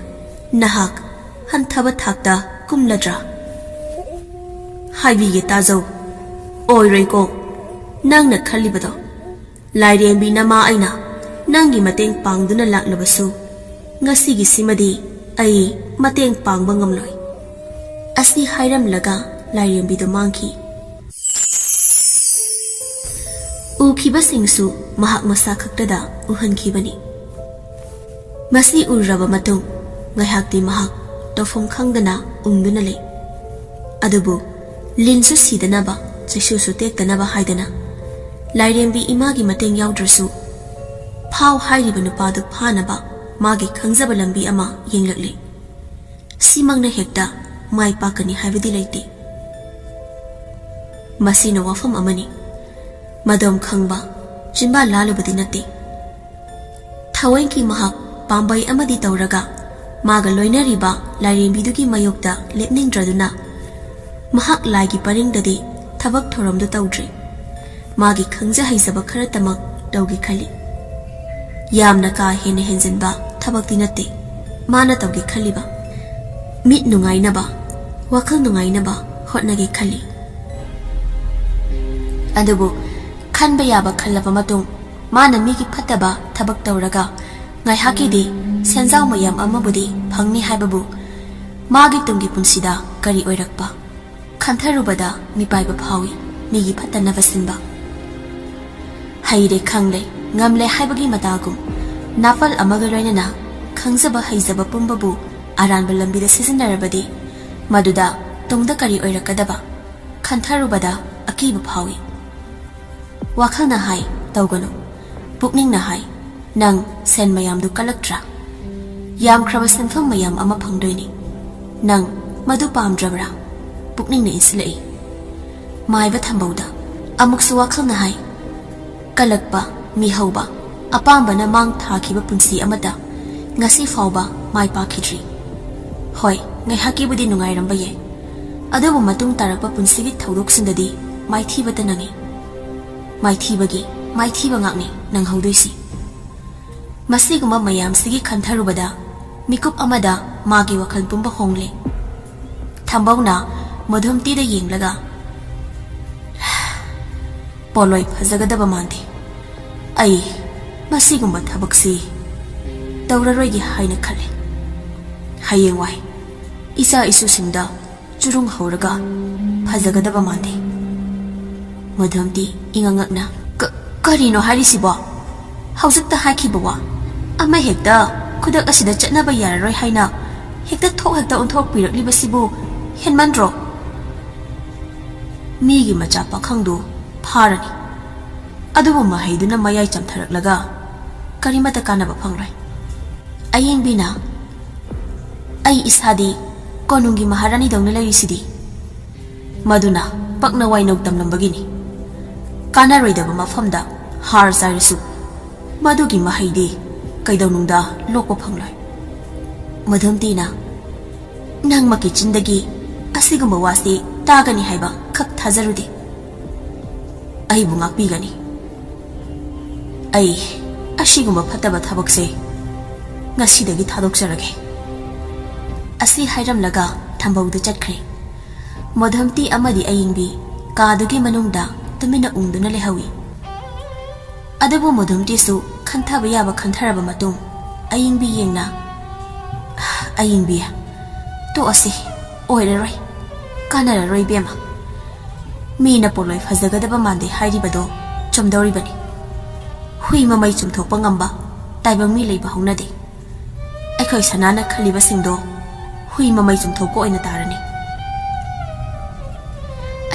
ꯅꯍꯥꯛ ꯍꯟꯊꯕ ꯊꯥꯛꯇ ꯀꯨꯝꯂꯗ꯭ꯔꯥ? ꯍꯥꯏꯕꯤꯒꯦ ꯇꯥꯖꯧ, ꯑꯣꯏꯔꯣꯏꯀꯣ ꯅꯪꯅ ꯈꯜꯂꯤꯕꯗꯣ꯫ ꯂꯥꯏꯔꯦꯝꯕꯤ ꯅꯃꯥ ꯑꯩꯅ ꯅꯪꯒꯤ ꯃꯇꯦꯡ ꯄꯥꯡꯗꯨꯅ ꯂꯥꯛꯂꯕꯁꯨ, ꯉꯁꯤꯒꯤꯁꯤꯃꯗꯤ ꯑꯩ ꯃꯇꯦꯡ ꯄꯥꯡꯕ ꯉꯝꯂꯣꯏ"꯫ ꯑꯁꯤ ꯍꯥꯏꯔꯝꯂꯒ ꯂꯥꯏꯔꯦꯝꯕꯤꯗꯨ ꯃꯥꯡꯈꯤ꯫ ꯎꯈꯤꯕꯁꯤꯡꯁꯨ ꯃꯍꯥꯛ ꯃꯁꯥ ꯈꯛꯇꯗ ꯎꯍꯟꯈꯤꯕꯅꯤ꯫ ꯃꯁꯤ ꯎꯔꯕ ꯃꯇꯨꯡ ꯉꯥꯏꯍꯥꯛꯇꯤ ꯃꯍꯥꯛ ꯇꯧꯐꯝ ꯈꯪꯗꯅ ꯎꯪꯗꯨꯅ ꯂꯩ꯫ ꯑꯗꯨꯕꯨ ꯂꯤꯟꯁꯨ ꯁꯤꯗꯅꯕ, ꯆꯩꯁꯨꯁꯨ ꯇꯦꯛꯇꯅꯕ ꯍꯥꯏꯗꯅ ꯂꯥꯏꯔꯦꯝꯕꯤ ꯏꯃꯥꯒꯤ ꯃꯇꯦꯡ ꯌꯥꯎꯗ꯭ꯔꯁꯨ ꯐꯥꯎ ꯍꯥꯏꯔꯤꯕ ꯅꯨꯄꯥꯗꯨ ꯐꯥꯅꯕ ꯃꯥꯒꯤ ꯈꯪꯖꯕ ꯂꯝꯕꯤ ꯑꯃ ꯌꯦꯡꯂꯛꯂꯤ꯫ ꯁꯤꯃꯛꯅ ꯍꯦꯛꯇ ꯃꯥꯏ ꯄꯥꯛꯀꯅꯤ ꯍꯥꯏꯕꯗꯤ ꯂꯩꯇꯦ꯫ ꯃꯁꯤꯅ ꯋꯥꯐꯝ ꯑꯃꯅꯤ꯫ ꯃꯗꯣꯝ ꯈꯪꯕ, ꯆꯤꯟꯕꯥ ꯂꯥꯜꯂꯨꯕꯗꯤ ꯅꯠꯇꯦ꯫ ꯊꯋꯥꯏꯒꯤ ꯃꯍꯥꯛ ꯄꯥꯝꯕꯩ ꯑꯃꯗꯤ ꯇꯧꯔꯒ ꯃꯥꯒ ꯂꯣꯏꯅꯔꯤꯕ ꯂꯥꯏꯔꯦꯝꯕꯤꯗꯨꯒꯤ ꯃꯥꯌꯣꯛꯇ ꯂꯦꯞꯅꯤꯡꯗ꯭ꯔꯗꯨꯅ ꯃꯍꯥꯛ ꯂꯥꯏꯒꯤ ꯄꯔꯤꯡꯗꯗꯤ ꯊꯕꯛ ꯊꯧꯔꯝꯗꯨ ꯇꯧꯗ꯭ꯔꯦ꯫ ꯃꯥꯒꯤ ꯈꯪꯖ ꯍꯩꯖꯕ ꯈꯔꯇꯃꯛ ꯇꯧꯒꯦ ꯈꯜꯂꯤ꯫ ꯌꯥꯝꯅ ꯀꯥ ꯍꯦꯟꯅ ꯍꯦꯟꯖꯤꯟꯕ ꯊꯕꯛꯇꯤ ꯅꯠꯇꯦ ꯃꯥꯅ ꯇꯧꯒꯦ ꯈꯜꯂꯤꯕ꯫ ꯃꯤꯠ ꯅꯨꯡꯉꯥꯏꯅꯕ, ꯋꯥꯈꯜ ꯅꯨꯡꯉꯥꯏꯅꯕ ꯍꯣꯠꯅꯒꯦ ꯈꯜꯂꯤ꯫ ꯑꯗꯨꯕꯨ ꯈꯟꯕ ꯌꯥꯕ ꯈꯜꯂꯕ ꯃꯇꯨꯡ ꯃꯥꯅ ꯃꯤꯒꯤ ꯐꯠꯇꯕ ꯊꯕꯛ ꯇꯧꯔꯒ ꯉꯥꯏꯍꯥꯛꯀꯤꯗꯤ ꯁꯦꯟꯖꯥꯎ ꯃꯌꯥꯝ ꯑꯃꯕꯨꯗꯤ ꯐꯪꯅꯤ ꯍꯥꯏꯕꯕꯨ ꯃꯥꯒꯤ ꯇꯨꯡꯒꯤ ꯄꯨꯟꯁꯤꯗ ꯀꯔꯤ ꯑꯣꯏꯔꯛꯄ ꯈꯟꯊꯔꯨꯕꯗ ꯃꯤꯄꯥꯏꯕ ꯐꯥꯎꯏ, ꯃꯤꯒꯤ ꯐꯠꯇꯅꯕ ꯁꯤꯟꯕ꯫ ꯍꯩꯔꯦ ꯈꯪꯂꯦ, ꯉꯝꯂꯦ ꯍꯥꯏꯕꯒꯤ ꯃꯇꯥꯒꯨꯝ ꯅꯥꯄꯜ ꯑꯃꯒ ꯂꯣꯏꯅꯅ ꯈꯪꯖꯕ ꯍꯩꯖꯕ ꯄꯨꯝꯕꯕꯨ ꯑꯔꯥꯟꯕ ꯂꯝꯕꯤꯗ ꯁꯤꯖꯤꯟꯅꯔꯕꯗꯤ ꯃꯗꯨꯗ ꯇꯨꯡꯗ ꯀꯔꯤ ꯑꯣꯏꯔꯛꯀꯗꯕ ꯈꯟꯊꯔꯨꯕꯗ ꯑꯀꯤꯕ ꯐꯥꯎꯏ꯫ ꯋꯥꯈꯜꯅ ꯍꯥꯏ, "ꯇꯧꯒꯅꯨ", ꯄꯨꯛꯅꯤꯡꯅ ꯍꯥꯏ꯫ "ꯅꯪ ꯁꯦꯟ ꯃꯌꯥꯝꯗꯨ ꯀꯜꯂꯛꯇ꯭ꯔꯥ? ꯌꯥꯝꯈ꯭ꯔꯕ ꯁꯦꯟꯐꯝ ꯃꯌꯥꯝ ꯑꯃ ꯐꯪꯗꯣꯏꯅꯤ꯫ ꯅꯪ ꯃꯗꯨ ꯄꯥꯝꯗ꯭ꯔꯕ꯭ꯔꯥ?" ꯄꯨꯛꯅꯤꯡꯅ ꯏꯟꯁꯤꯜꯂꯛꯏ꯫ ꯃꯥꯏꯕ ꯊꯝꯕꯧꯗ ꯑꯃꯨꯛꯁꯨ ꯋꯥꯈꯜꯅ ꯍꯥꯏ, "ꯀꯜꯂꯛꯄ, ꯃꯤꯍꯧꯕ, ꯑꯄꯥꯝꯕꯅ ꯃꯥꯡ ꯊꯥꯈꯤꯕ ꯄꯨꯟꯁꯤ ꯑꯃꯗ ꯉꯁꯤ ꯐꯥꯎꯕ ꯃꯥꯏ ꯄꯥꯛꯈꯤꯗ꯭ꯔꯤ꯫ ꯍꯣꯏ, ꯉꯥꯏꯍꯥꯛꯀꯤꯕꯨꯗꯤ ꯅꯨꯡꯉꯥꯏꯔꯝꯕ ꯌꯥꯏ, ꯑꯗꯨꯕꯨ ꯃꯇꯨꯡ ꯇꯥꯔꯛꯄ ꯄꯨꯟꯁꯤꯒꯤ ꯊꯧꯗꯣꯛꯁꯤꯡꯗꯗꯤ ꯃꯥꯏꯊꯤꯕꯇ ꯅꯪꯏ꯫ ꯃꯥꯏꯊꯤꯕꯒꯤ ꯃꯥꯏꯊꯤꯕ ꯉꯥꯛꯅꯤ ꯅꯪꯍꯧꯗꯣꯏꯁꯤ꯫" ꯃꯁꯤꯒꯨꯝꯕ ꯃꯌꯥꯝꯁꯤꯒꯤ ꯈꯟꯊꯔꯨꯕꯗ ꯃꯤꯀꯨꯞ ꯑꯃꯗ ꯃꯥꯒꯤ ꯋꯥꯈꯜ ꯄꯨꯝꯕ ꯍꯣꯡꯂꯦ꯫ ꯊꯝꯕꯧꯅ ꯃꯣꯗꯣꯝꯇꯤꯗ ꯌꯦꯡꯂꯒ, "ꯄꯣꯂꯣꯏ ꯐꯖꯒꯗꯕ ꯃꯥꯟꯗꯦ꯫ ꯑꯩ ꯃꯁꯤꯒꯨꯝꯕ ꯊꯕꯛꯁꯤ ꯇꯧꯔꯔꯣꯏꯒꯦ ꯍꯥꯏꯅ ꯈꯜꯂꯦ꯫ ꯍꯌꯦꯡꯋꯥꯏ ꯏꯆꯥ ꯏꯁꯨꯁꯤꯡꯗ ꯆꯨꯔꯨꯡ ꯍꯧꯔꯒ ꯐꯖꯒꯗꯕ ꯃꯥꯟꯗꯦ꯫" ꯃꯣꯗꯣꯝꯇꯤ ꯏꯉꯛꯉꯛꯅ, "ꯀ-, ꯀꯔꯤꯅꯣ ꯍꯥꯏꯔꯤꯁꯤꯕꯣ? ꯍꯧꯖꯤꯛꯇ ꯍꯥꯏꯈꯤꯕ ꯋꯥ ꯑꯃ ꯍꯦꯛꯇ ꯈꯨꯗꯛ ꯑꯁꯤꯗ ꯆꯠꯅꯕ ꯌꯥꯔꯔꯣꯏ ꯍꯥꯏꯅ ꯍꯦꯛꯇ ꯊꯣꯛ ꯍꯦꯛꯇ ꯑꯣꯟꯊꯣꯛꯄꯤꯔꯛꯂꯤꯕꯁꯤꯕꯨ ꯍꯦꯟꯃꯟꯗ꯭ꯔꯣ? ꯃꯤꯒꯤ ꯃꯆꯥ ꯄꯥꯈꯪꯗꯨ ꯐꯥꯔꯅꯤ, ꯑꯗꯨꯕꯨ ꯃꯍꯩꯗꯨꯅ ꯃꯌꯥꯏ ꯆꯝꯊꯔꯛꯂꯒ ꯀꯔꯤꯃꯠꯇ ꯀꯥꯟꯅꯕ ꯐꯪꯂꯣꯏ꯫" ꯑꯌꯦꯡꯕꯤꯅ, "ꯑꯩ ꯏꯁꯥꯗꯤ ꯀꯣꯅꯨꯡꯒꯤ ꯃꯍꯥꯔꯥꯅꯤꯗꯧꯅ ꯂꯩꯔꯤꯁꯤꯗꯤ꯫ ꯃꯗꯨꯅ ꯄꯛꯅ ꯋꯥꯏꯅꯧ ꯇꯝꯂꯝꯕꯒꯤꯅꯤ꯫ ꯀꯥꯟꯅꯔꯣꯏꯗꯕ ꯃꯐꯝꯗ ꯍꯥꯔ ꯆꯥꯏꯔꯁꯨ ꯃꯗꯨꯒꯤ ꯃꯍꯩꯗꯤ ꯀꯩꯗꯧꯅꯨꯡꯗ ꯂꯣꯛꯄ ꯐꯪꯂꯣꯏ꯫" ꯃꯣꯗꯣꯝꯇꯤꯅ, "ꯅꯪꯃꯛꯀꯤ ꯆꯤꯟꯗꯒꯤ ꯑꯁꯤꯒꯨꯝꯕ ꯋꯥꯁꯤ ꯇꯥꯒꯅꯤ ꯍꯥꯏꯕ ꯈꯛ ꯊꯥꯖꯔꯨꯗꯦ꯫ ꯑꯩꯕꯨ ꯉꯥꯛꯄꯤꯒꯅꯤ꯫ ꯑꯩ ꯑꯁꯤꯒꯨꯝꯕ ꯐꯠꯇꯕ ꯊꯕꯛꯁꯦ ꯉꯁꯤꯗꯒꯤ ꯊꯥꯗꯣꯛꯆꯔꯒꯦ꯫" ꯑꯁꯤ ꯍꯥꯏꯔꯝꯂꯒ ꯊꯝꯕꯧꯗꯨ ꯆꯠꯈ꯭ꯔꯦ꯫ ꯃꯣꯗꯣꯝꯇꯤ ꯑꯃꯗꯤ ꯑꯌꯤꯡꯕꯤ ꯀꯥꯗꯨꯒꯤ ꯃꯅꯨꯡꯗ ꯇꯨꯃꯤꯟꯅ ꯎꯪꯗꯨꯅ ꯂꯩꯍꯧꯏ꯫ ꯑꯗꯨꯕꯨ ꯃꯣꯗꯣꯝꯇꯤꯁꯨ ꯈꯟꯊꯕ ꯌꯥꯕ ꯈꯟꯊꯔꯕ ꯃꯇꯨꯡ, ꯑꯌꯤꯡꯕꯤ ꯌꯦꯡꯅ, "ꯑꯌꯤꯡꯕꯤ, ꯇꯣꯛꯑꯁꯤ, ꯑꯣꯏꯔꯔꯣꯏ, ꯀꯥꯟꯅꯔꯔꯣꯏ ꯏꯕꯦꯝꯃ꯫ ꯃꯤꯅ ꯄꯣꯂꯣꯏ ꯐꯖꯒꯗꯕ ꯃꯥꯟꯗꯦ ꯍꯥꯏꯔꯤꯕꯗꯣ ꯆꯨꯝꯗꯧꯔꯤꯕꯅꯤ꯫ ꯍꯨꯏ ꯃꯃꯩ ꯆꯨꯝꯊꯣꯛꯄ ꯉꯝꯕ ꯇꯥꯏꯕꯪ ꯃꯤ ꯂꯩꯕ ꯍꯧꯅꯗꯦ꯫ ꯑꯩꯈꯣꯏ ꯁꯅꯥꯅ ꯈꯜꯂꯤꯕꯁꯤꯡꯗꯣ ꯍꯨꯏ ꯃꯃꯩ ꯆꯨꯝꯊꯣꯛꯄ ꯑꯣꯏꯅ ꯇꯥꯔꯅꯤ꯫"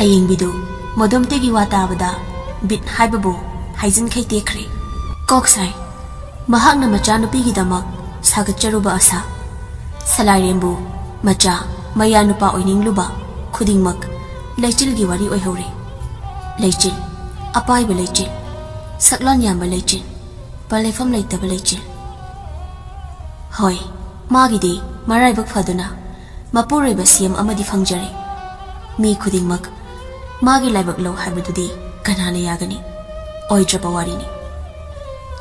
ꯑꯌꯤꯡꯕꯤꯗꯨ ꯃꯣꯗꯣꯝꯇꯤꯒꯤ ꯋꯥ ꯇꯥꯕꯗ ꯕꯤꯠ ꯍꯥꯏꯕꯕꯨ ꯍꯥꯏꯖꯤꯟꯈꯩ ꯇꯦꯛꯈ꯭ꯔꯦ꯫ ꯀꯣꯛ ꯁꯥꯏ꯫ ꯃꯍꯥꯛꯅ ꯃꯆꯥꯅꯨꯄꯤꯒꯤꯗꯃꯛ ꯁꯥꯒꯠꯆꯔꯨꯕ ꯑꯁꯥ, ꯁꯂꯥꯏꯔꯦꯝꯕꯨ ꯃꯆꯥ ꯃꯌꯥ ꯅꯨꯄꯥ ꯑꯣꯏꯅꯤꯡꯂꯨꯕ ꯈꯨꯗꯤꯡꯃꯛ ꯂꯩꯆꯤꯜꯒꯤ ꯋꯥꯔꯤ ꯑꯣꯏꯍꯧꯔꯦ꯫ ꯂꯩꯆꯤꯜ, ꯑꯄꯥꯏꯕ ꯂꯩꯆꯤꯜ, ꯁꯛꯂꯣꯟ ꯌꯥꯝꯕ ꯂꯩꯆꯤꯜ, ꯄꯜꯂꯩꯐꯝ ꯂꯩꯇꯕ ꯂꯩꯆꯤꯜ꯫ ꯍꯣꯏ, ꯃꯥꯒꯤꯗꯤ ꯃꯔꯥꯏꯕꯛ ꯐꯗꯨꯅ ꯃꯄꯨꯔꯣꯏꯕ ꯁꯤ ꯑꯦꯝ ꯑꯃꯗꯤ ꯐꯪꯖꯔꯦ꯫ ꯃꯤ ꯈꯨꯗꯤꯡꯃꯛ ꯃꯥꯒꯤ ꯂꯥꯏꯕꯛ ꯂꯧ ꯍꯥꯏꯕꯗꯨꯗꯤ ꯀꯅꯥꯅ ꯌꯥꯒꯅꯤ? ꯑꯣꯏꯗ꯭ꯔꯕ ꯋꯥꯔꯤꯅꯤ꯫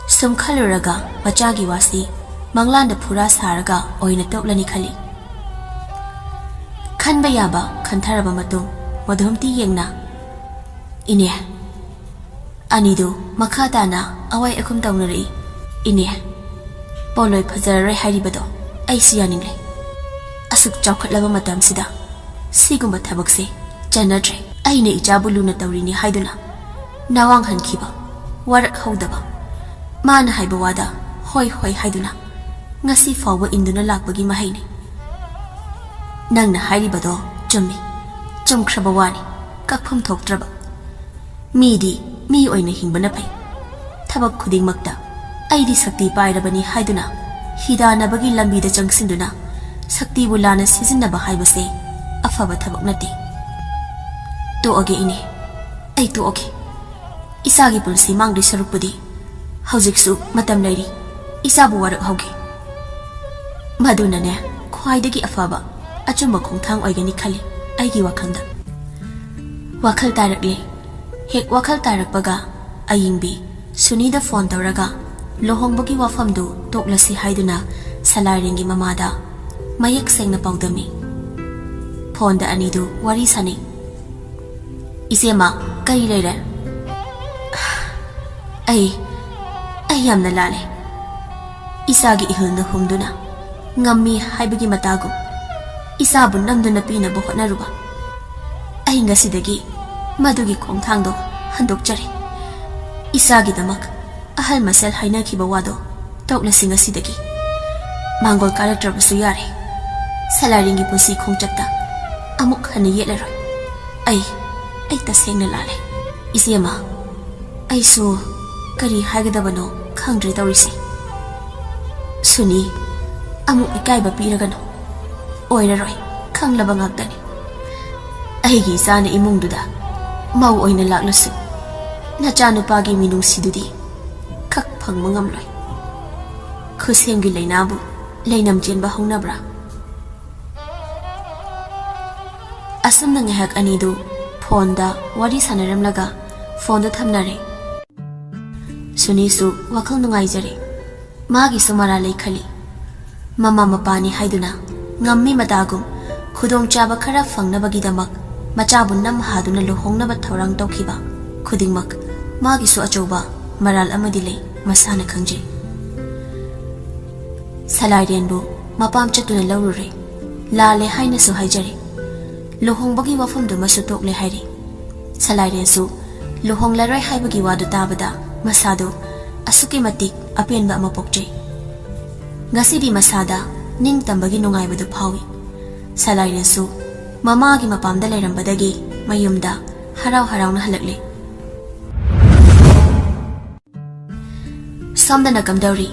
ꯁꯨꯝ ꯈꯜꯂꯨꯔꯒ ꯃꯆꯥꯒꯤ ꯋꯥꯁꯤ ꯃꯪꯂꯥꯟꯗ ꯐꯨꯔꯥ ꯁꯥꯔꯒ ꯑꯣꯏꯅ ꯇꯣꯛꯂꯅꯤ ꯈꯜꯂꯤ꯫ ꯈꯟꯕ ꯌꯥꯕ ꯈꯟꯊꯔꯕ ꯃꯇꯨꯡ ꯃꯣꯗꯣꯝꯇꯤ ꯌꯦꯡꯅ, "ꯏꯅꯦ, ꯑꯅꯤꯗꯨ ꯃꯈꯥ ꯇꯥꯅ ꯑꯋꯥꯏ ꯑꯈꯨꯝ ꯇꯧꯅꯔꯛꯏ꯫ ꯏꯅꯦ, ꯄꯣꯂꯣꯏ ꯐꯖꯔꯔꯣꯏ ꯍꯥꯏꯔꯤꯕꯗꯣ ꯑꯩꯁꯨ ꯌꯥꯅꯤꯡꯂꯦ꯫ ꯑꯁꯨꯛ ꯆꯥꯎꯈꯠꯂꯕ ꯃꯇꯝꯁꯤꯗ ꯁꯤꯒꯨꯝꯕ ꯊꯕꯛꯁꯦ ꯆꯠꯅꯗ꯭ꯔꯦ꯫ ꯑꯩꯅ ꯏꯆꯥꯕꯨ ꯂꯨꯅ ꯇꯧꯔꯤꯅꯤ ꯍꯥꯏꯗꯨꯅ ꯅꯋꯥꯡ ꯍꯟꯈꯤꯕ, ꯋꯥꯔꯛ ꯍꯧꯗꯕ, ꯃꯥꯅ ꯍꯥꯏꯕ ꯋꯥꯗ ꯍꯣꯏ ꯍꯣꯏ ꯍꯥꯏꯗꯨꯅ ꯉꯁꯤ ꯐꯥꯎꯕ ꯏꯟꯗꯨꯅ ꯂꯥꯛꯄꯒꯤ ꯃꯍꯩꯅꯤ꯫ ꯅꯪꯅ ꯍꯥꯏꯔꯤꯕꯗꯣ ꯆꯨꯝꯃꯤ, ꯆꯨꯝꯈ꯭ꯔꯕ ꯋꯥꯅꯤ, ꯀꯛꯐꯝ ꯊꯣꯛꯇ꯭ꯔꯕ꯫ ꯃꯤꯗꯤ ꯃꯤ ꯑꯣꯏꯅ ꯍꯤꯡꯕꯅ ꯐꯩ꯫ ꯊꯕꯛ ꯈꯨꯗꯤꯡꯃꯛꯇ ꯑꯩꯗꯤ ꯁꯛꯇꯤ ꯄꯥꯏꯔꯕꯅꯤ ꯍꯥꯏꯗꯨꯅ ꯍꯤꯗꯥꯅꯕꯒꯤ ꯂꯝꯕꯤꯗ ꯆꯪꯁꯤꯟꯗꯨꯅ ꯁꯛꯇꯤꯕꯨ ꯂꯥꯟꯅ ꯁꯤꯖꯤꯟꯅꯕ ꯍꯥꯏꯕꯁꯦ ꯑꯐꯕ ꯊꯕꯛ ꯅꯠꯇꯦ꯫ ꯇꯣꯛꯑꯒꯦ ꯏꯅꯦ, ꯑꯩ ꯇꯣꯛꯑꯒꯦ꯫ ꯏꯆꯥꯒꯤ ꯄꯨꯟꯁꯤ ꯃꯥꯡꯗꯣꯏ ꯁꯔꯨꯛꯄꯨꯗꯤ ꯍꯧꯖꯤꯛꯁꯨ ꯃꯇꯝ ꯂꯩꯔꯤ꯫ ꯏꯆꯥꯕꯨ ꯋꯥꯔꯛꯍꯧꯒꯦ꯫ ꯃꯗꯨꯅꯅꯦ ꯈ꯭ꯋꯥꯏꯗꯒꯤ ꯑꯐꯕ ꯑꯆꯨꯝꯕ ꯈꯣꯡꯊꯥꯡ ꯑꯣꯏꯒꯅꯤ ꯈꯜꯂꯤ ꯑꯩꯒꯤ ꯋꯥꯈꯜꯗ꯫ ꯋꯥꯈꯜ ꯇꯥꯔꯛꯂꯦ꯫ ꯍꯦꯛ ꯋꯥꯈꯜ ꯇꯥꯔꯛꯄꯒ ꯑꯌꯤꯡꯕꯤ ꯁꯨꯅꯤꯗ ꯐꯣꯟ ꯇꯧꯔꯒ ꯂꯨꯍꯣꯡꯕꯒꯤ ꯋꯥꯐꯝꯗꯨ ꯇꯣꯛꯂꯁꯤ ꯍꯥꯏꯗꯨꯅ ꯁꯂꯥꯏꯔꯦꯟꯒꯤ ꯃꯃꯥꯗ ꯃꯌꯦꯛ ꯁꯦꯡꯅ ꯄꯥꯎꯗꯝꯃꯤ꯫ ꯐꯣꯟꯗ ꯑꯅꯤꯗꯨ ꯋꯥꯔꯤ ꯁꯥꯅꯩ꯫ "ꯏꯆꯦꯃ, ꯀꯔꯤ ꯂꯩꯔꯦ?" "ꯑꯩ, ꯑꯩ ꯌꯥꯝꯅ ꯂꯥꯜꯂꯦ꯫ ꯏꯆꯥꯒꯤ ꯏꯍꯨꯜꯅ ꯍꯨꯝꯗꯨꯅ ꯉꯝꯃꯤ ꯍꯥꯏꯕꯒꯤ ꯃꯇꯥꯒꯨꯝ ꯏꯆꯥꯕꯨ ꯅꯝꯗꯨꯅ ꯄꯤꯅꯕ ꯍꯣꯠꯅꯔꯨꯕ꯫ ꯑꯩ ꯉꯁꯤꯗꯒꯤ ꯃꯗꯨꯒꯤ ꯈꯣꯡꯊꯥꯡꯗꯣ ꯍꯟꯗꯣꯛꯆꯔꯦ꯫ ꯏꯆꯥꯒꯤꯗꯃꯛ ꯑꯍꯜ ꯃꯁꯦꯜ ꯍꯥꯏꯅꯈꯤꯕ ꯋꯥꯗꯣ ꯇꯣꯛꯂꯁꯤ ꯉꯁꯤꯗꯒꯤ꯫ ꯃꯥꯡꯒꯣꯜ ꯀꯥꯔꯛꯇ꯭ꯔꯕꯁꯨ ꯌꯥꯔꯦ꯫ ꯁꯂꯥꯏꯔꯦꯟꯒꯤ ꯄꯨꯟꯁꯤ ꯈꯣꯡꯆꯠꯇ ꯑꯃꯨꯛ ꯍꯟꯅ ꯌꯦꯠꯂꯔꯣꯏ꯫ ꯑꯩ, ꯑꯩ ꯇꯁꯦꯡꯅ ꯂꯥꯜꯂꯦ꯫ ꯏꯆꯦꯃ, ꯑꯩꯁꯨ ꯀꯔꯤ ꯍꯥꯏꯒꯗꯕꯅꯣ ꯈꯪꯗ꯭ꯔꯦ ꯇꯧꯔꯤꯁꯦ꯫ ꯁꯨꯅꯤ, ꯑꯃꯨꯛ ꯏꯀꯥꯏꯕ ꯄꯤꯔꯒꯅꯨ꯫ ꯑꯣꯏꯔꯔꯣꯏ, ꯈꯪꯂꯕ ꯉꯥꯛꯇꯅꯤ꯫ ꯑꯩꯒꯤ ꯏꯆꯥꯅ ꯏꯃꯨꯡꯗꯨꯗ ꯃꯧ ꯑꯣꯏꯅ ꯂꯥꯛꯂꯁꯨ, ꯅꯆꯥꯅꯨꯄꯥꯒꯤ ꯃꯤꯅꯨꯡꯁꯤꯗꯨꯗꯤ ꯈꯛ ꯐꯪꯕ ꯉꯝꯂꯣꯏ꯫ ꯈꯨꯁꯦꯝꯒꯤ ꯂꯥꯏꯅꯥꯕꯨ ꯂꯩꯅꯝ ꯆꯦꯟꯕ ꯍꯧꯅꯕ꯭ꯔꯥ? ꯑꯁꯨꯝꯅ ꯉꯥꯏꯍꯥꯛ ꯑꯅꯤꯗꯨ ꯐꯣꯟꯗ ꯋꯥꯔꯤ ꯁꯥꯟꯅꯔꯝꯂꯒ ꯐꯣꯟꯗꯨ ꯊꯝꯅꯔꯦ꯫ ꯁꯨꯅꯤꯁꯨ ꯋꯥꯈꯜ ꯅꯨꯡꯉꯥꯏꯖꯔꯦ꯫ ꯃꯥꯒꯤꯁꯨ ꯃꯔꯥꯜ ꯂꯩ ꯈꯜꯂꯤ꯫ ꯃꯃꯥ ꯃꯄꯥꯅꯤ ꯍꯥꯏꯗꯨꯅ ꯉꯝꯃꯤ ꯃꯇꯥꯒꯨꯝ ꯈꯨꯗꯣꯡꯆꯥꯕ ꯈꯔ ꯐꯪꯅꯕꯒꯤꯗꯃꯛ ꯃꯆꯥꯕꯨ ꯅꯝ ꯍꯥꯗꯨꯅ ꯂꯨꯍꯣꯡꯅꯕ ꯊꯧꯔꯥꯡ ꯇꯧꯈꯤꯕ ꯈꯨꯗꯤꯡꯃꯛ ꯃꯥꯒꯤꯁꯨ ꯑꯆꯧꯕ ꯃꯔꯥꯜ ꯑꯃꯗꯤ ꯂꯩ, ꯃꯁꯥꯅ ꯈꯪꯖꯩ꯫ ꯁꯂꯥꯏꯔꯦꯟꯕꯨ ꯃꯄꯥꯝ ꯆꯠꯇꯨꯅ ꯂꯧꯔꯨꯔꯦ꯫ ꯂꯥꯜꯂꯦ ꯍꯥꯏꯅꯁꯨ ꯍꯥꯏꯖꯔꯦ꯫ ꯂꯨꯍꯣꯡꯕꯒꯤ ꯋꯥꯐꯝꯗꯨꯃꯁꯨ ꯇꯣꯛꯂꯦ ꯍꯥꯏꯔꯦ꯫ ꯁꯂꯥꯏꯔꯦꯟꯁꯨ ꯂꯨꯍꯣꯡꯂꯔꯣꯏ ꯍꯥꯏꯕꯒꯤ ꯋꯥꯗꯨ ꯇꯥꯕꯗ ꯃꯁꯥꯗꯨ ꯑꯁꯨꯛꯀꯤ ꯃꯇꯤꯛ ꯑꯄꯦꯟꯕ ꯑꯃ ꯄꯣꯛꯆꯩ꯫ ꯉꯁꯤꯗꯤ ꯃꯁꯥꯗ ꯅꯤꯡꯇꯝꯕꯒꯤ ꯅꯨꯡꯉꯥꯏꯕꯗꯨ ꯐꯥꯎꯏ꯫ ꯁꯂꯥꯏꯔꯦꯟꯁꯨ ꯃꯃꯥꯒꯤ ꯃꯄꯥꯝꯗ ꯂꯩꯔꯝꯕꯗꯒꯤ ꯃꯌꯨꯝꯗ ꯍꯔꯥꯎ ꯍꯔꯥꯎꯅ ꯍꯜꯂꯛꯂꯦ꯫ ꯁꯣꯝꯗꯅ ꯀꯝꯗꯧꯔꯤ?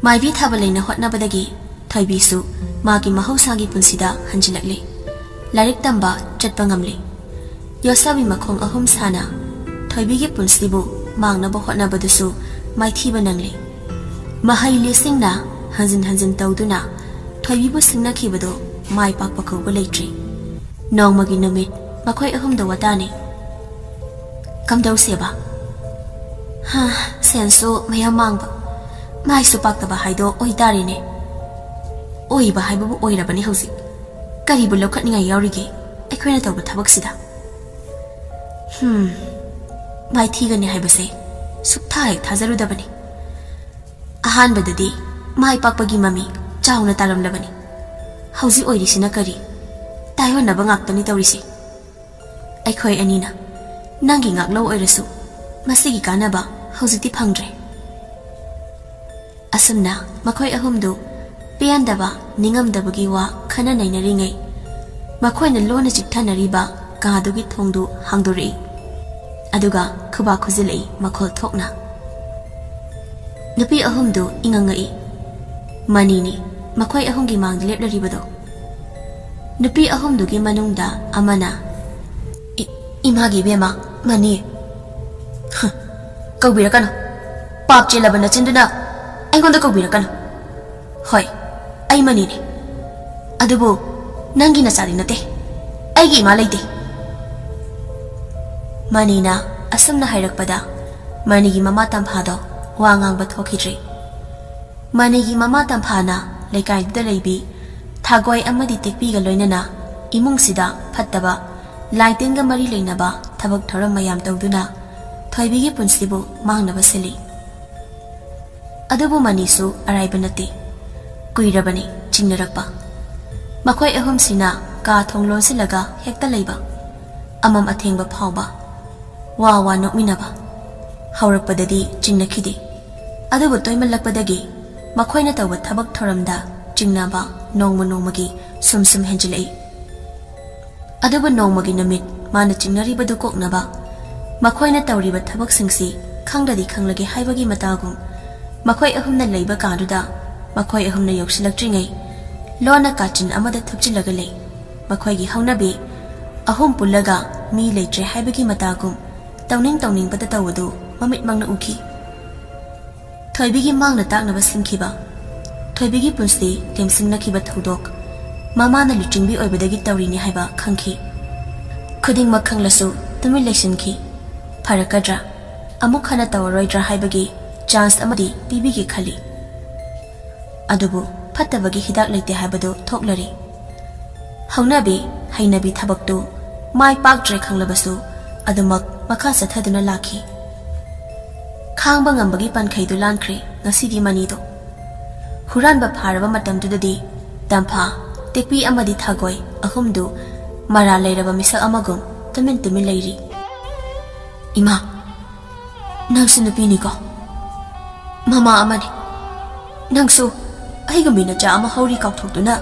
ꯃꯥꯏꯕꯤ ꯊꯥꯕ ꯂꯩꯅ ꯍꯣꯠꯅꯕꯗꯒꯤ ꯊꯣꯏꯕꯤꯁꯨ ꯃꯥꯒꯤ ꯃꯍꯧꯁꯥꯒꯤ ꯄꯨꯟꯁꯤꯗ ꯍꯟꯖꯤꯜꯂꯛꯂꯤ꯫ ꯂꯥꯏꯔꯤꯛ ꯇꯝꯕ ꯆꯠꯄ ꯉꯝꯂꯤ꯫ ꯌꯣꯠꯁꯥꯕꯤ ꯃꯈꯣꯡ ꯑꯍꯨꯝ ꯁꯥꯅ ꯊꯣꯏꯕꯤꯒꯤ ꯄꯨꯟꯁꯤꯕꯨ ꯃꯥꯡꯅꯕ ꯍꯣꯠꯅꯕꯗꯨꯁꯨ ꯃꯥꯏꯊꯤꯕ ꯅꯪꯂꯤ꯫ ꯃꯍꯩ ꯂꯤꯁꯤꯡꯅ ꯍꯟꯖꯤꯟ ꯍꯟꯖꯤꯟ ꯇꯧꯗꯨꯅ ꯊꯣꯏꯕꯤꯕꯨ ꯁꯤꯡꯅꯈꯤꯕꯗꯨ ꯃꯥꯏ ꯄꯥꯛꯄ ꯀꯧꯕ ꯂꯩꯇ꯭ꯔꯤ꯫ ꯅꯣꯡꯃꯒꯤ ꯅꯨꯃꯤꯠ ꯃꯈꯣꯏ ꯑꯍꯨꯝꯗ ꯋꯥꯇꯥꯅꯩ꯫ ꯀꯝꯗꯧꯁꯦꯕ? ꯍꯥ, ꯁꯦꯟꯁꯨ ꯃꯌꯥꯝ ꯃꯥꯡꯕ, ꯃꯥꯏꯁꯨ ꯄꯥꯛꯇꯕ ꯍꯥꯏꯗꯣ ꯑꯣꯏꯇꯥꯔꯦꯅꯦ꯫ ꯑꯣꯏꯕ ꯍꯥꯏꯕꯕꯨ ꯑꯣꯏꯔꯕꯅꯤ ꯍꯧꯖꯤꯛ꯫ ꯀꯔꯤꯕꯨ ꯂꯧꯈꯠꯅꯤꯡꯉꯥꯏ ꯌꯥꯎꯔꯤꯒꯦ ꯑꯩꯈꯣꯏꯅ ꯇꯧꯕ ꯊꯕꯛꯁꯤꯗ? ꯍꯝ, ꯃꯥꯏꯊꯤꯒꯅꯤ ꯍꯥꯏꯕꯁꯦ ꯁꯨꯛꯊꯥ ꯍꯦꯛ ꯊꯥꯖꯔꯨꯗꯕꯅꯤ꯫ ꯑꯍꯥꯟꯕꯗꯗꯤ ꯃꯥꯏ ꯄꯥꯛꯄꯒꯤ ꯃꯃꯤ ꯆꯥꯎꯅ ꯇꯥꯔꯝꯂꯕꯅꯤ꯫ ꯍꯧꯖꯤꯛ ꯑꯣꯏꯔꯤꯁꯤꯅ ꯀꯔꯤ? ꯇꯥꯏꯑꯣꯟꯅꯕ ꯉꯥꯛꯇꯅꯤ ꯇꯧꯔꯤꯁꯤ꯫ ꯑꯩꯈꯣꯏ ꯑꯅꯤꯅ ꯅꯪꯒꯤ ꯉꯥꯛꯂꯧ ꯑꯣꯏꯔꯁꯨ ꯃꯁꯤꯒꯤ ꯀꯥꯟꯅꯕ ꯍꯧꯖꯤꯛꯇꯤ ꯐꯪꯗ꯭ꯔꯦ꯫ ꯑꯁꯨꯝꯅ ꯃꯈꯣꯏ ꯑꯍꯨꯝꯗꯨ ꯄꯦꯟꯗꯕ, ꯅꯤꯡꯉꯝꯗꯕꯒꯤ ꯋꯥ ꯈꯟꯅ ꯅꯩꯅꯔꯤꯉꯩ, ꯃꯈꯣꯏꯅ ꯂꯣꯟꯅ ꯆꯤꯛꯊꯅꯔꯤꯕ ꯀꯥꯗꯨꯒꯤ ꯊꯣꯡꯗꯨ ꯍꯥꯡꯗꯣꯔꯛꯏ꯫ ꯑꯗꯨꯒ ꯈꯨꯕꯥꯛ ꯈꯨꯖꯤꯜꯂꯛꯏ ꯃꯈꯣꯜ ꯊꯣꯛꯅ꯫ ꯅꯨꯄꯤ ꯑꯍꯨꯝꯗꯨ ꯏꯉꯛ ꯉꯛꯏ꯫ ꯃꯅꯤꯅꯤ ꯃꯈꯣꯏ ꯑꯍꯨꯝꯒꯤ ꯃꯥꯡꯗ ꯂꯦꯞꯂꯔꯤꯕꯗꯣ꯫ ꯅꯨꯄꯤ ꯑꯍꯨꯝꯗꯨꯒꯤ ꯃꯅꯨꯡꯗ ꯑꯃꯅ, "ꯏ-, ꯏꯃꯥꯒꯤ ꯏꯕꯦꯝꯃ, ꯃꯅꯤ꯫ ꯍ, ꯀꯧꯕꯤꯔꯛꯀꯅꯨ꯫ ꯄꯥꯞ ꯆꯦꯜꯂꯕ ꯅꯆꯤꯟꯗꯨꯅ ꯑꯩꯉꯣꯟꯗ ꯀꯧꯕꯤꯔꯛꯀꯅꯨ꯫ ꯍꯣꯏ, ꯑꯩ ꯃꯅꯤꯅꯤ꯫ ꯑꯗꯨꯕꯨ ꯅꯪꯒꯤ ꯅꯆꯥꯗꯤ ꯅꯠꯇꯦ꯫ ꯑꯩꯒꯤ ꯏꯃꯥ ꯂꯩꯇꯦ꯫" ꯃꯅꯤꯅ ꯑꯁꯨꯝꯅ ꯍꯥꯏꯔꯛꯄꯗ ꯃꯅꯤꯒꯤ ꯃꯃꯥ ꯇꯝꯐꯥꯗꯣ ꯋꯥ ꯉꯥꯡꯕ ꯊꯣꯛꯈꯤꯗ꯭ꯔꯦ꯫ ꯃꯅꯤꯒꯤ ꯃꯃꯥ ꯇꯝꯐꯥꯅ ꯂꯩꯀꯥꯏꯗꯨꯗ ꯂꯩꯕꯤ ꯊꯥꯒꯣꯏ ꯑꯃꯗꯤ ꯇꯦꯛꯄꯤꯒ ꯂꯣꯏꯅꯅ ꯏꯃꯨꯡꯁꯤꯗ ꯐꯠꯇꯕ, ꯂꯥꯏꯇꯤꯟꯒ ꯃꯔꯤ ꯂꯩꯅꯕ ꯊꯕꯛ ꯊꯧꯔꯝ ꯃꯌꯥꯝ ꯇꯧꯗꯨꯅ ꯊꯣꯏꯕꯤꯒꯤ ꯄꯨꯟꯁꯤꯕꯨ ꯃꯥꯡꯅꯕ ꯁꯤꯜꯂꯤ꯫ ꯑꯗꯨꯕꯨ ꯃꯅꯤꯁꯨ ꯑꯔꯥꯏꯕ ꯅꯠꯇꯦ꯫ ꯀꯨꯏꯔꯕꯅꯤ ꯆꯤꯡꯅꯔꯛꯄ꯫ ꯃꯈꯣꯏ ꯑꯍꯨꯝꯁꯤꯅ ꯀꯥ ꯊꯣꯡ ꯂꯣꯟꯁꯤꯜꯂꯒ ꯍꯦꯛꯇ ꯂꯩꯕ꯫ ꯑꯃꯝ ꯑꯊꯦꯡꯕ ꯐꯥꯎꯕ꯫ ꯋꯥ ꯋꯥ ꯅꯣꯛꯃꯤꯟꯅꯕ꯫ ꯍꯧꯔꯛꯄꯗꯗꯤ ꯆꯤꯡꯅꯈꯤꯗꯦ꯫ ꯑꯗꯨꯕꯨ ꯇꯣꯏꯃꯜꯂꯛꯄꯗꯒꯤ ꯃꯈꯣꯏꯅ ꯇꯧꯕ ꯊꯕꯛ ꯊꯧꯔꯝꯗ ꯆꯤꯡꯅꯕ ꯅꯣꯡꯃ ꯅꯣꯡꯃꯒꯤ ꯁꯨꯝ ꯁꯨꯝ ꯍꯦꯟꯖꯤꯜꯂꯛꯏ꯫ ꯑꯗꯨꯕꯨ ꯅꯣꯡꯃꯒꯤ ꯅꯨꯃꯤꯠ ꯃꯥꯅ ꯆꯤꯡꯅꯔꯤꯕꯗꯨ ꯀꯣꯛꯅꯕ ꯃꯈꯣꯏꯅ ꯇꯧꯔꯤꯕ ꯊꯕꯛꯁꯤꯡꯁꯤ ꯈꯪꯗꯗꯤ ꯈꯪꯂꯒꯦ ꯍꯥꯏꯕꯒꯤ ꯃꯇꯥꯒꯨꯝ ꯃꯈꯣꯏ ꯑꯍꯨꯝꯅ ꯂꯩꯕ ꯀꯥꯗꯨꯗ ꯃꯈꯣꯏ ꯑꯍꯨꯝꯅ ꯌꯧꯁꯤꯜꯂꯛꯇ꯭ꯔꯤꯉꯩ ꯂꯣꯟꯅ ꯀꯥꯆꯤꯟ ꯑꯃꯗ ꯊꯨꯞꯆꯤꯜꯂꯒ ꯂꯩ꯫ ꯃꯈꯣꯏꯒꯤ ꯍꯧꯅꯕꯤ ꯑꯍꯨꯝ ꯄꯨꯜꯂꯒ ꯃꯤ ꯂꯩꯇ꯭ꯔꯦ ꯍꯥꯏꯕꯒꯤ ꯃꯇꯥꯒꯨꯝ ꯇꯧꯅꯤꯡ ꯇꯧꯅꯤꯡꯕꯗ ꯇꯧꯕꯗꯨ ꯃꯃꯤꯠꯃꯛꯅ ꯎꯈꯤ꯫ ꯊꯣꯏꯕꯤꯒꯤ ꯃꯥꯡꯅ ꯇꯥꯛꯅꯕ ꯁꯤꯟꯈꯤꯕ, ꯊꯣꯏꯕꯤꯒꯤ ꯄꯨꯟꯁꯤ ꯇꯦꯝꯁꯤꯡꯅꯈꯤꯕ ꯊꯧꯗꯣꯛ, ꯃꯃꯥꯅ ꯂꯨꯆꯤꯡꯕꯤ ꯑꯣꯏꯕꯗꯒꯤ ꯇꯧꯔꯤꯅꯤ ꯍꯥꯏꯕ ꯈꯪꯈꯤ꯫ ꯈꯨꯗꯤꯡꯃꯛ ꯈꯪꯂꯁꯨ ꯇꯨꯃꯤꯟ ꯂꯩꯁꯤꯟꯈꯤ꯫ ꯐꯔꯛꯀꯗ꯭ꯔꯥ, ꯑꯃꯨꯛ ꯍꯟꯅ ꯇꯧꯔꯔꯣꯏꯗ꯭ꯔꯥ ꯍꯥꯏꯕꯒꯤ ꯆꯥꯟꯁ ꯑꯃꯗꯤ ꯄꯤꯕꯤꯒꯦ ꯈꯜꯂꯤ꯫ ꯑꯗꯨꯕꯨ ꯐꯠꯇꯕꯒꯤ ꯍꯤꯗꯥꯛ ꯂꯩꯇꯦ ꯍꯥꯏꯕꯗꯨ ꯊꯣꯛꯂꯔꯦ꯫ ꯍꯧꯅꯕꯤ ꯍꯩꯅꯕꯤ ꯊꯕꯛꯇꯨ ꯃꯥꯏ ꯄꯥꯛꯇ꯭ꯔꯦ ꯈꯪꯂꯕꯁꯨ ꯑꯗꯨꯃꯛ ꯃꯈꯥ ꯆꯠꯊꯗꯨꯅ ꯂꯥꯛꯈꯤ꯫ ꯈꯥꯡꯕ ꯉꯝꯕꯒꯤ ꯄꯟꯈꯩꯗꯨ ꯂꯥꯟꯈ꯭ꯔꯦ ꯉꯁꯤꯗꯤ ꯃꯅꯤꯗꯣ꯫ ꯍꯨꯔꯥꯟꯕ ꯐꯥꯔꯕ ꯃꯇꯝꯗꯨꯗꯗꯤ ꯇꯝꯐꯥ, ꯇꯦꯛꯄꯤ ꯑꯃꯗꯤ ꯊꯥꯒꯣꯏ ꯑꯍꯨꯝꯗꯨ ꯃꯔꯥꯜ ꯂꯩꯔꯕ ꯃꯤꯁꯛ ꯑꯃꯒꯨꯝ ꯇꯨꯃꯤꯟ ꯇꯨꯃꯤꯟ ꯂꯩꯔꯤ꯫ "ꯏꯃꯥ, ꯅꯪꯁꯨ ꯅꯨꯄꯤꯅꯤꯀꯣ? ꯃꯃꯥ ꯑꯃꯅꯤ꯫ ꯅꯪꯁꯨ ꯑꯩꯒꯨꯝꯕꯤ ꯅꯆꯥ ꯑꯃ ꯍꯧꯔꯤ ꯀꯥꯎꯊꯣꯛꯇꯨꯅ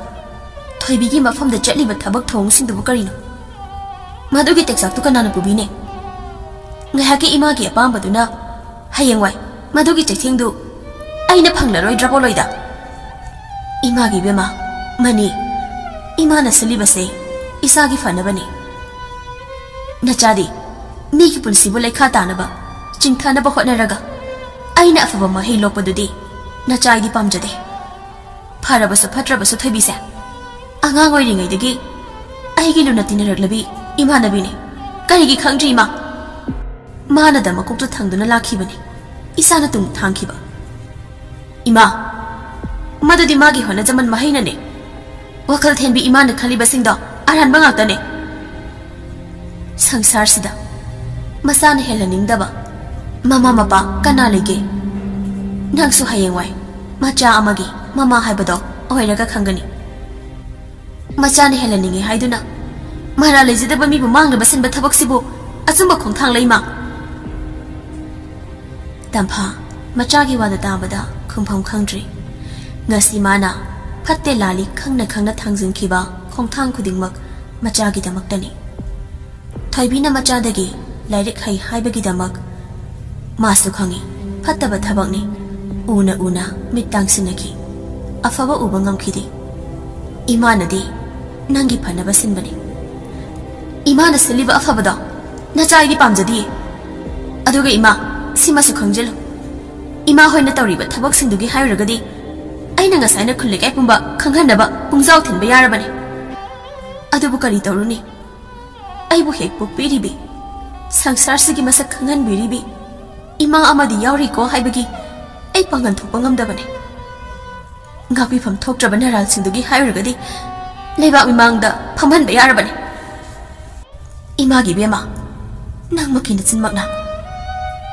ꯊꯣꯏꯕꯤꯒꯤ ꯃꯐꯝꯗ ꯆꯠꯂꯤꯕ ꯊꯕꯛ ꯊꯧꯑꯣꯡꯁꯤꯡꯗꯨꯕꯨ ꯀꯔꯤꯅꯣ? ꯃꯗꯨꯒꯤ ꯇꯦꯛꯆꯥꯛꯇꯨ ꯀꯅꯥꯅ ꯄꯨꯕꯤꯅꯤ?" ꯉꯥꯏꯍꯥꯛꯀꯤ ꯏꯃꯥꯒꯤ ꯑꯄꯥꯝꯕꯗꯨꯅ ꯍꯌꯦꯡꯋꯥꯏ ꯃꯗꯨꯒꯤ ꯆꯩꯊꯦꯡꯗꯨ ꯑꯩꯅ ꯐꯪꯂꯔꯣꯏꯗ꯭ꯔꯕꯣ ꯂꯣꯏꯗ? ꯏꯃꯥꯒꯤ ꯏꯕꯦꯝꯃ, ꯃꯅꯤ, ꯏꯃꯥꯅ ꯁꯤꯜꯂꯤꯕꯁꯦ ꯏꯆꯥꯒꯤ ꯐꯅꯕꯅꯤ꯫ ꯅꯆꯥꯗꯤ ꯃꯤꯒꯤ ꯄꯨꯟꯁꯤꯕꯨ ꯂꯩꯈꯥ ꯇꯥꯅꯕ, ꯆꯤꯡꯊꯅꯕ ꯍꯣꯠꯅꯔꯒ ꯑꯩꯅ ꯑꯐꯕ ꯃꯍꯩ ꯂꯣꯛꯄꯗꯨꯗꯤ ꯅꯆꯥ ꯑꯩꯗꯤ ꯄꯥꯝꯖꯗꯦ꯫ ꯐꯔꯕꯁꯨ ꯐꯠꯇ꯭ꯔꯕꯁꯨ ꯊꯣꯏꯕꯤꯁꯦ ꯑꯉꯥꯡ ꯑꯣꯏꯔꯤꯉꯩꯗꯒꯤ ꯑꯩꯒꯤ ꯂꯨꯅ ꯇꯤꯟꯅꯔꯛꯂꯕꯤ ꯏꯃꯥꯟꯅꯕꯤꯅꯤ꯫ ꯀꯔꯤꯒꯤ ꯈꯪꯗ꯭ꯔꯤ ꯏꯃꯥ? ꯃꯥꯅꯗ ꯃꯀꯣꯛꯇ ꯊꯥꯡꯗꯨꯅ ꯂꯥꯛꯈꯤꯕꯅꯤ ꯏꯆꯥꯅ ꯇꯨꯡ ꯊꯥꯡꯈꯤꯕ꯫ ꯏꯃꯥ, ꯃꯗꯨꯗꯤ ꯃꯥꯒꯤ ꯍꯣꯠꯅꯖꯃꯟ ꯃꯍꯩꯅꯅꯦ꯫ ꯋꯥꯈꯜ ꯊꯦꯟꯕꯤ ꯏꯃꯥꯅ ꯈꯜꯂꯤꯕꯁꯤꯡꯗꯣ ꯑꯔꯥꯟꯕ ꯉꯥꯛꯇꯅꯦ꯫ ꯁꯪꯁꯥꯔꯁꯤꯗ ꯃꯆꯥꯅ ꯍꯦꯜꯍꯟꯅꯤꯡꯗꯕ ꯃꯃꯥ ꯃꯄꯥ ꯀꯅꯥ ꯂꯩꯒꯦ? ꯅꯪꯁꯨ ꯍꯌꯦꯡꯋꯥꯏ ꯃꯆꯥ ꯑꯃꯒꯤ ꯃꯃꯥ ꯍꯥꯏꯕꯗꯣ ꯑꯣꯏꯔꯒ ꯈꯪꯒꯅꯤ꯫ ꯃꯆꯥꯅ ꯍꯦꯜꯍꯟꯅꯤꯡꯉꯤ ꯍꯥꯏꯗꯨꯅ ꯃꯔꯥꯜ ꯂꯩꯖꯗꯕ ꯃꯤꯕꯨ ꯃꯥꯡꯅꯕ ꯁꯤꯟꯕ ꯊꯕꯛꯁꯤꯕꯨ ꯑꯆꯨꯝꯕ ꯈꯣꯡꯊꯥꯡꯂ ꯏꯃꯥ? ꯇꯝꯐꯥ ꯃꯆꯥꯒꯤ ꯋꯥꯗ ꯇꯥꯕꯗ ꯈꯨꯝꯐꯝ ꯈꯪꯗ꯭ꯔꯤ꯫ ꯉꯁꯤ ꯃꯥꯅ ꯐꯠꯇꯦ ꯂꯥꯜꯂꯤ ꯈꯪꯅ ꯈꯪꯅ ꯊꯥꯡꯖꯤꯟꯈꯤꯕ ꯈꯣꯡꯊꯥꯡ ꯈꯨꯗꯤꯡꯃꯛ ꯃꯆꯥꯒꯤꯗꯃꯛꯇꯅꯤ꯫ ꯊꯣꯏꯕꯤꯅ ꯃꯆꯥꯗꯒꯤ ꯂꯥꯏꯔꯤꯛ ꯍꯩ ꯍꯥꯏꯕꯒꯤꯗꯃꯛ ꯃꯥꯁꯨ ꯈꯪꯏ ꯐꯠꯇꯕ ꯊꯕꯛꯅꯤ꯫ ꯎꯅ ꯎꯅ ꯃꯤꯠ ꯇꯥꯡꯁꯤꯟꯅꯈꯤ꯫ ꯑꯐꯕ ꯎꯕ ꯉꯝꯈꯤꯗꯦ꯫ ꯏꯃꯥꯅꯗꯤ ꯅꯪꯒꯤ ꯐꯅꯕ ꯁꯤꯟꯕꯅꯤ꯫ ꯏꯃꯥꯅ ꯁꯤꯜꯂꯤꯕ ꯑꯐꯕꯗꯣ ꯅꯆꯥ ꯑꯩꯗꯤ ꯄꯥꯝꯖꯗꯤꯌꯦ꯫ ꯑꯗꯨꯒ ꯏꯃꯥ, ꯁꯤꯃꯁꯨ ꯈꯪꯖꯤꯜꯂꯨ, ꯏꯃꯥ ꯍꯣꯏꯅ ꯇꯧꯔꯤꯕ ꯊꯕꯛꯁꯤꯡꯗꯨꯒꯤ ꯍꯥꯏꯔꯨꯔꯒꯗꯤ ꯑꯩꯅ ꯉꯁꯥꯏꯅ ꯈꯨꯜ ꯂꯩꯀꯥꯏ ꯄꯨꯝꯕ ꯈꯪꯍꯟꯅꯕ ꯄꯨꯡꯖꯥꯎ ꯊꯤꯟꯕ ꯌꯥꯔꯕꯅꯤ꯫ ꯑꯗꯨꯕꯨ ꯀꯔꯤ ꯇꯧꯔꯨꯅꯤ? ꯑꯩꯕꯨ ꯍꯦꯛ ꯄꯣꯛꯄꯤꯔꯤꯕꯤ, ꯁꯪꯁꯥꯔꯁꯤꯒꯤ ꯃꯁꯛ ꯈꯪꯍꯟꯕꯤꯔꯤꯕꯤ ꯏꯃꯥ ꯑꯃꯗꯤ ꯌꯥꯎꯔꯤꯀꯣ ꯍꯥꯏꯕꯒꯤ ꯑꯩ ꯄꯥꯡꯒꯜ ꯊꯣꯛꯄ ꯉꯝꯗꯕꯅꯤ꯫ ꯉꯥꯛꯄꯤꯐꯝ ꯊꯣꯛꯇ꯭ꯔꯕ ꯅꯔꯥꯜꯁꯤꯡꯗꯨꯒꯤ ꯍꯥꯏꯔꯨꯔꯒꯗꯤ ꯂꯩꯕꯥꯛ ꯃꯤꯃꯥꯡꯗ ꯐꯝꯍꯟꯕ ꯌꯥꯔꯕꯅꯤ꯫ ꯏꯃꯥꯒꯤ ꯏꯕꯦꯝꯃ, ꯅꯪꯃꯛꯀꯤ ꯅꯆꯤꯟꯃꯛꯅ,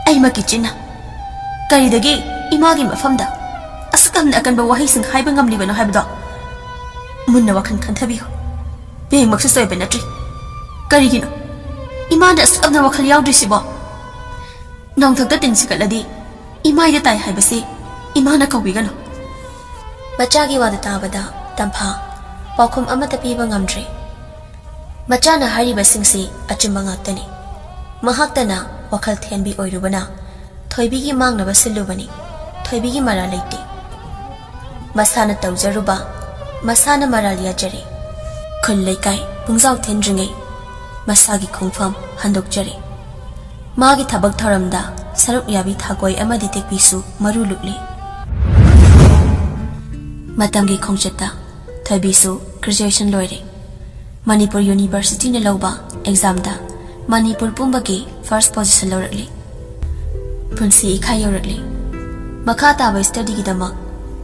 ꯑꯩꯃꯛꯀꯤ ꯆꯤꯟꯅ ꯀꯔꯤꯗꯒꯤ ꯏꯃꯥꯒꯤ ꯃꯐꯝꯗ ꯑꯁꯨꯛ ꯌꯥꯝꯅ ꯑꯀꯟꯕ ꯋꯥꯍꯩꯁꯤꯡ ꯍꯥꯏꯕ ꯉꯝꯂꯤꯕꯅꯣ ꯍꯥꯏꯕꯗꯣ ꯃꯨꯟꯅ ꯋꯥꯈꯜ ꯈꯟꯊꯕꯤꯌꯨ꯫ ꯕꯦꯡꯃꯛꯁꯨ ꯁꯣꯏꯕ ꯅꯠꯇ꯭ꯔꯤ꯫ ꯀꯔꯤꯒꯤꯅꯣ ꯏꯃꯥꯅ ꯑꯁꯨꯛ ꯌꯥꯝꯅ ꯋꯥꯈꯜ ꯌꯥꯎꯗ꯭ꯔꯤꯁꯤꯕꯣ? ꯅꯣꯡꯊꯛꯇ ꯇꯤꯟ ꯁꯤꯒꯠꯂꯗꯤ ꯏꯃꯥꯏꯗ ꯇꯥꯏ ꯍꯥꯏꯕꯁꯤ ꯏꯃꯥꯅ ꯀꯧꯕꯤꯒꯅꯨ꯫ ꯃꯆꯥꯒꯤ ꯋꯥꯗꯨ ꯇꯥꯕꯗ ꯇꯝꯐꯥ ꯄꯥꯎꯈꯨꯝ ꯑꯃꯠꯇ ꯄꯤꯕ ꯉꯝꯗ꯭ꯔꯦ꯫ ꯃꯆꯥꯅ ꯍꯥꯏꯔꯤꯕꯁꯤꯡꯁꯤ ꯑꯆꯨꯝꯕ ꯉꯥꯛꯇꯅꯤ꯫ ꯃꯍꯥꯛꯇꯅ ꯋꯥꯈꯜ ꯊꯦꯟꯕꯤ ꯑꯣꯏꯔꯨꯕꯅ ꯊꯣꯏꯕꯤꯒꯤ ꯃꯥꯡꯅꯕ ꯁꯤꯜꯂꯨꯕꯅꯤ꯫ ꯊꯣꯏꯕꯤꯒꯤ ꯃꯔꯥꯜ ꯂꯩꯇꯦ꯫ ꯃꯁꯥꯅ ꯇꯧꯖꯔꯨꯕ, ꯃꯁꯥꯅ ꯃꯔꯥꯜ ꯌꯥꯖꯔꯦ꯫ ꯈꯨꯜ ꯂꯩꯀꯥꯏ ꯄꯨꯡꯖꯥꯎ ꯊꯤꯟꯗ꯭ꯔꯤꯉꯩ ꯃꯁꯥꯒꯤ ꯈꯣꯡꯐꯝ ꯍꯟꯗꯣꯛꯆꯔꯦ꯫ ꯃꯥꯒꯤ ꯊꯕꯛ ꯊꯧꯔꯝꯗ ꯁꯔꯨꯛ ꯌꯥꯕꯤ ꯊꯥꯀꯣꯏ ꯑꯃꯗꯤ ꯇꯦꯛꯄꯤꯁꯨ ꯃꯔꯨ ꯂꯨꯛꯂꯤ꯫ ꯃꯇꯝꯒꯤ ꯈꯣꯡꯆꯠꯇ ꯊꯣꯏꯕꯤꯁꯨ graduation ꯂꯣꯏꯔꯦ꯫ ꯃꯅꯤꯄꯨꯔ ꯌꯨꯅꯤꯚꯔꯁꯤꯇꯤꯅ ꯂꯧꯕ ꯑꯦꯛꯖꯥꯝꯗ ꯃꯅꯤꯄꯨꯔ ꯄꯨꯝꯕꯒꯤ first position ꯂꯧꯔꯛꯂꯤ꯫ ꯄꯨꯟꯁꯤ ꯏꯈꯥ ꯌꯧꯔꯛꯂꯤ꯫ ꯃꯈꯥ ꯇꯥꯕ studyꯒꯤꯗꯃꯛ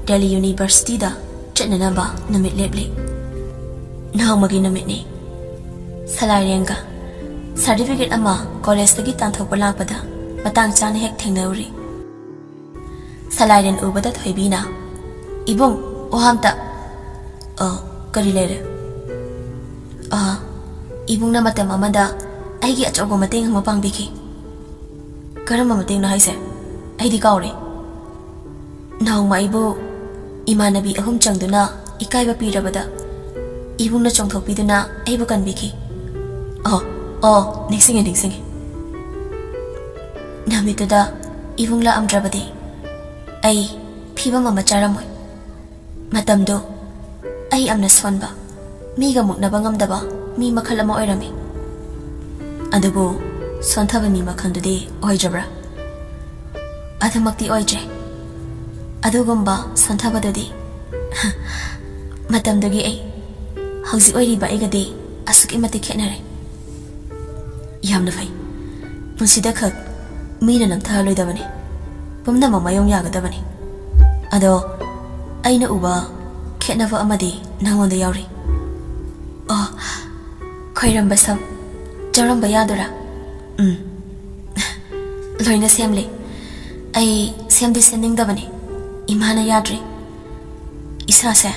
ꯗꯦꯜꯂꯤ ꯌꯨꯅꯤꯚꯔꯁꯤꯇꯤꯗ ꯆꯠꯅꯅꯕ ꯅꯨꯃꯤꯠ ꯂꯦꯞꯂꯤ꯫ ꯅꯣꯡꯃꯒꯤ ꯅꯨꯃꯤꯠꯅꯤ꯫ ꯁꯂꯥꯏꯔꯦꯟꯒ certificate ꯑꯃ ꯀꯣꯂꯦꯖꯇꯒꯤ ꯇꯥꯟꯊꯣꯛꯄ ꯂꯥꯛꯄꯗ ꯃꯇꯥꯡ ꯆꯥꯅ ꯍꯦꯛ ꯊꯦꯡꯅꯔꯨꯔꯤ꯫ ꯁꯂꯥꯏꯔꯦꯟ ꯎꯕꯗ ꯊꯣꯏꯕꯤꯅ, "ꯏꯕꯨꯡ, ꯋꯥ ꯑꯝꯇ꯫" "ꯑ, ꯀꯔꯤ ꯂꯩꯔꯦ?" "ꯑ, ꯏꯕꯨꯡꯅ ꯃꯇꯝ ꯑꯃꯗ ꯑꯩꯒꯤ ꯑꯆꯧꯕ ꯃꯇꯦꯡ ꯑꯃ ꯄꯥꯡꯕꯤꯈꯤ꯫" "ꯀꯔꯝꯕ ꯃꯇꯦꯡꯅꯣ ꯍꯥꯏꯁꯦ? ꯑꯩꯗꯤ ꯀꯥꯎꯔꯦ꯫" "ꯅꯣꯡꯃ ꯑꯩꯕꯨ ꯏꯃꯥꯟꯅꯕꯤ ꯑꯍꯨꯝ ꯆꯪꯗꯨꯅ ꯏꯀꯥꯏꯕ ꯄꯤꯔꯕꯗ ꯏꯕꯨꯡꯅ ꯆꯣꯡꯊꯣꯛꯄꯤꯗꯨꯅ ꯑꯩꯕꯨ ꯀꯟꯕꯤꯈꯤ꯫" "ꯑꯣ, ꯑꯣ, ꯅꯤꯡꯁꯤꯡꯉꯦ, ꯅꯤꯡꯁꯤꯡꯉꯦ꯫" "ꯅꯨꯃꯤꯠꯇꯨꯗ ꯏꯕꯨꯡ ꯂꯥꯛꯑꯝꯗ꯭ꯔꯕꯗꯤ ꯑꯩ ꯐꯤꯕꯝ ꯑꯃ ꯆꯥꯔꯝꯃꯣꯏ꯫ ꯃꯇꯝꯗꯨ ꯑꯩ ꯌꯥꯝꯅ ꯁꯣꯟꯕ, ꯃꯤꯒ ꯃꯨꯛꯅꯕ ꯉꯝꯗꯕ ꯃꯤ ꯃꯈꯜ ꯑꯃ ꯑꯣꯏꯔꯝꯃꯤ꯫ ꯑꯗꯨꯕꯨ ꯁꯣꯟꯊꯕ ꯃꯤ ꯃꯈꯜꯗꯨꯗꯤ ꯑꯣꯏꯗ꯭ꯔꯕ꯭ꯔꯥ?" "ꯑꯗꯨꯃꯛꯇꯤ ꯑꯣꯏꯗ꯭ꯔꯦ꯫ ꯑꯗꯨꯒꯨꯝꯕ ꯁꯣꯟꯊꯕꯗꯨꯗꯤ ꯃꯇꯝꯗꯨꯒꯤ ꯑꯩ ꯍꯧꯖꯤꯛ ꯑꯣꯏꯔꯤꯕ ꯑꯩꯒꯗꯤ ꯑꯁꯨꯛꯀꯤ ꯃꯇꯤꯛ ꯈꯦꯠꯅꯔꯦ꯫" "ꯌꯥꯝꯅ ꯐꯩ꯫ ꯄꯨꯟꯁꯤꯗ ꯈꯛ ꯃꯤꯅ ꯅꯝꯊꯍꯜꯂꯣꯏꯗꯕꯅꯤ꯫ ꯄꯨꯝꯅꯃꯛ ꯃꯥꯌꯣꯡ ꯌꯥꯒꯗꯕꯅꯤ꯫ ꯑꯗꯣ ꯑꯩꯅ ꯎꯕ ꯈꯦꯠꯅꯕ ꯑꯃꯗꯤ ꯅꯉꯣꯟꯗ ꯌꯥꯎꯔꯤ꯫" "ꯑꯣ, ꯈꯣꯏꯔꯝꯕ ꯁꯝ ꯆꯧꯔꯝꯕ ꯌꯥꯗꯣꯏꯔꯥ?" "ꯎꯝ, ꯂꯣꯏꯅ ꯁꯦꯝꯂꯦ꯫ ꯑꯩ ꯁꯦꯝꯗꯤ ꯁꯦꯝꯅꯤꯡꯗꯕꯅꯤ, ꯏꯃꯥꯅ ꯌꯥꯗ꯭ꯔꯤ꯫ ꯏꯁꯥꯁꯦ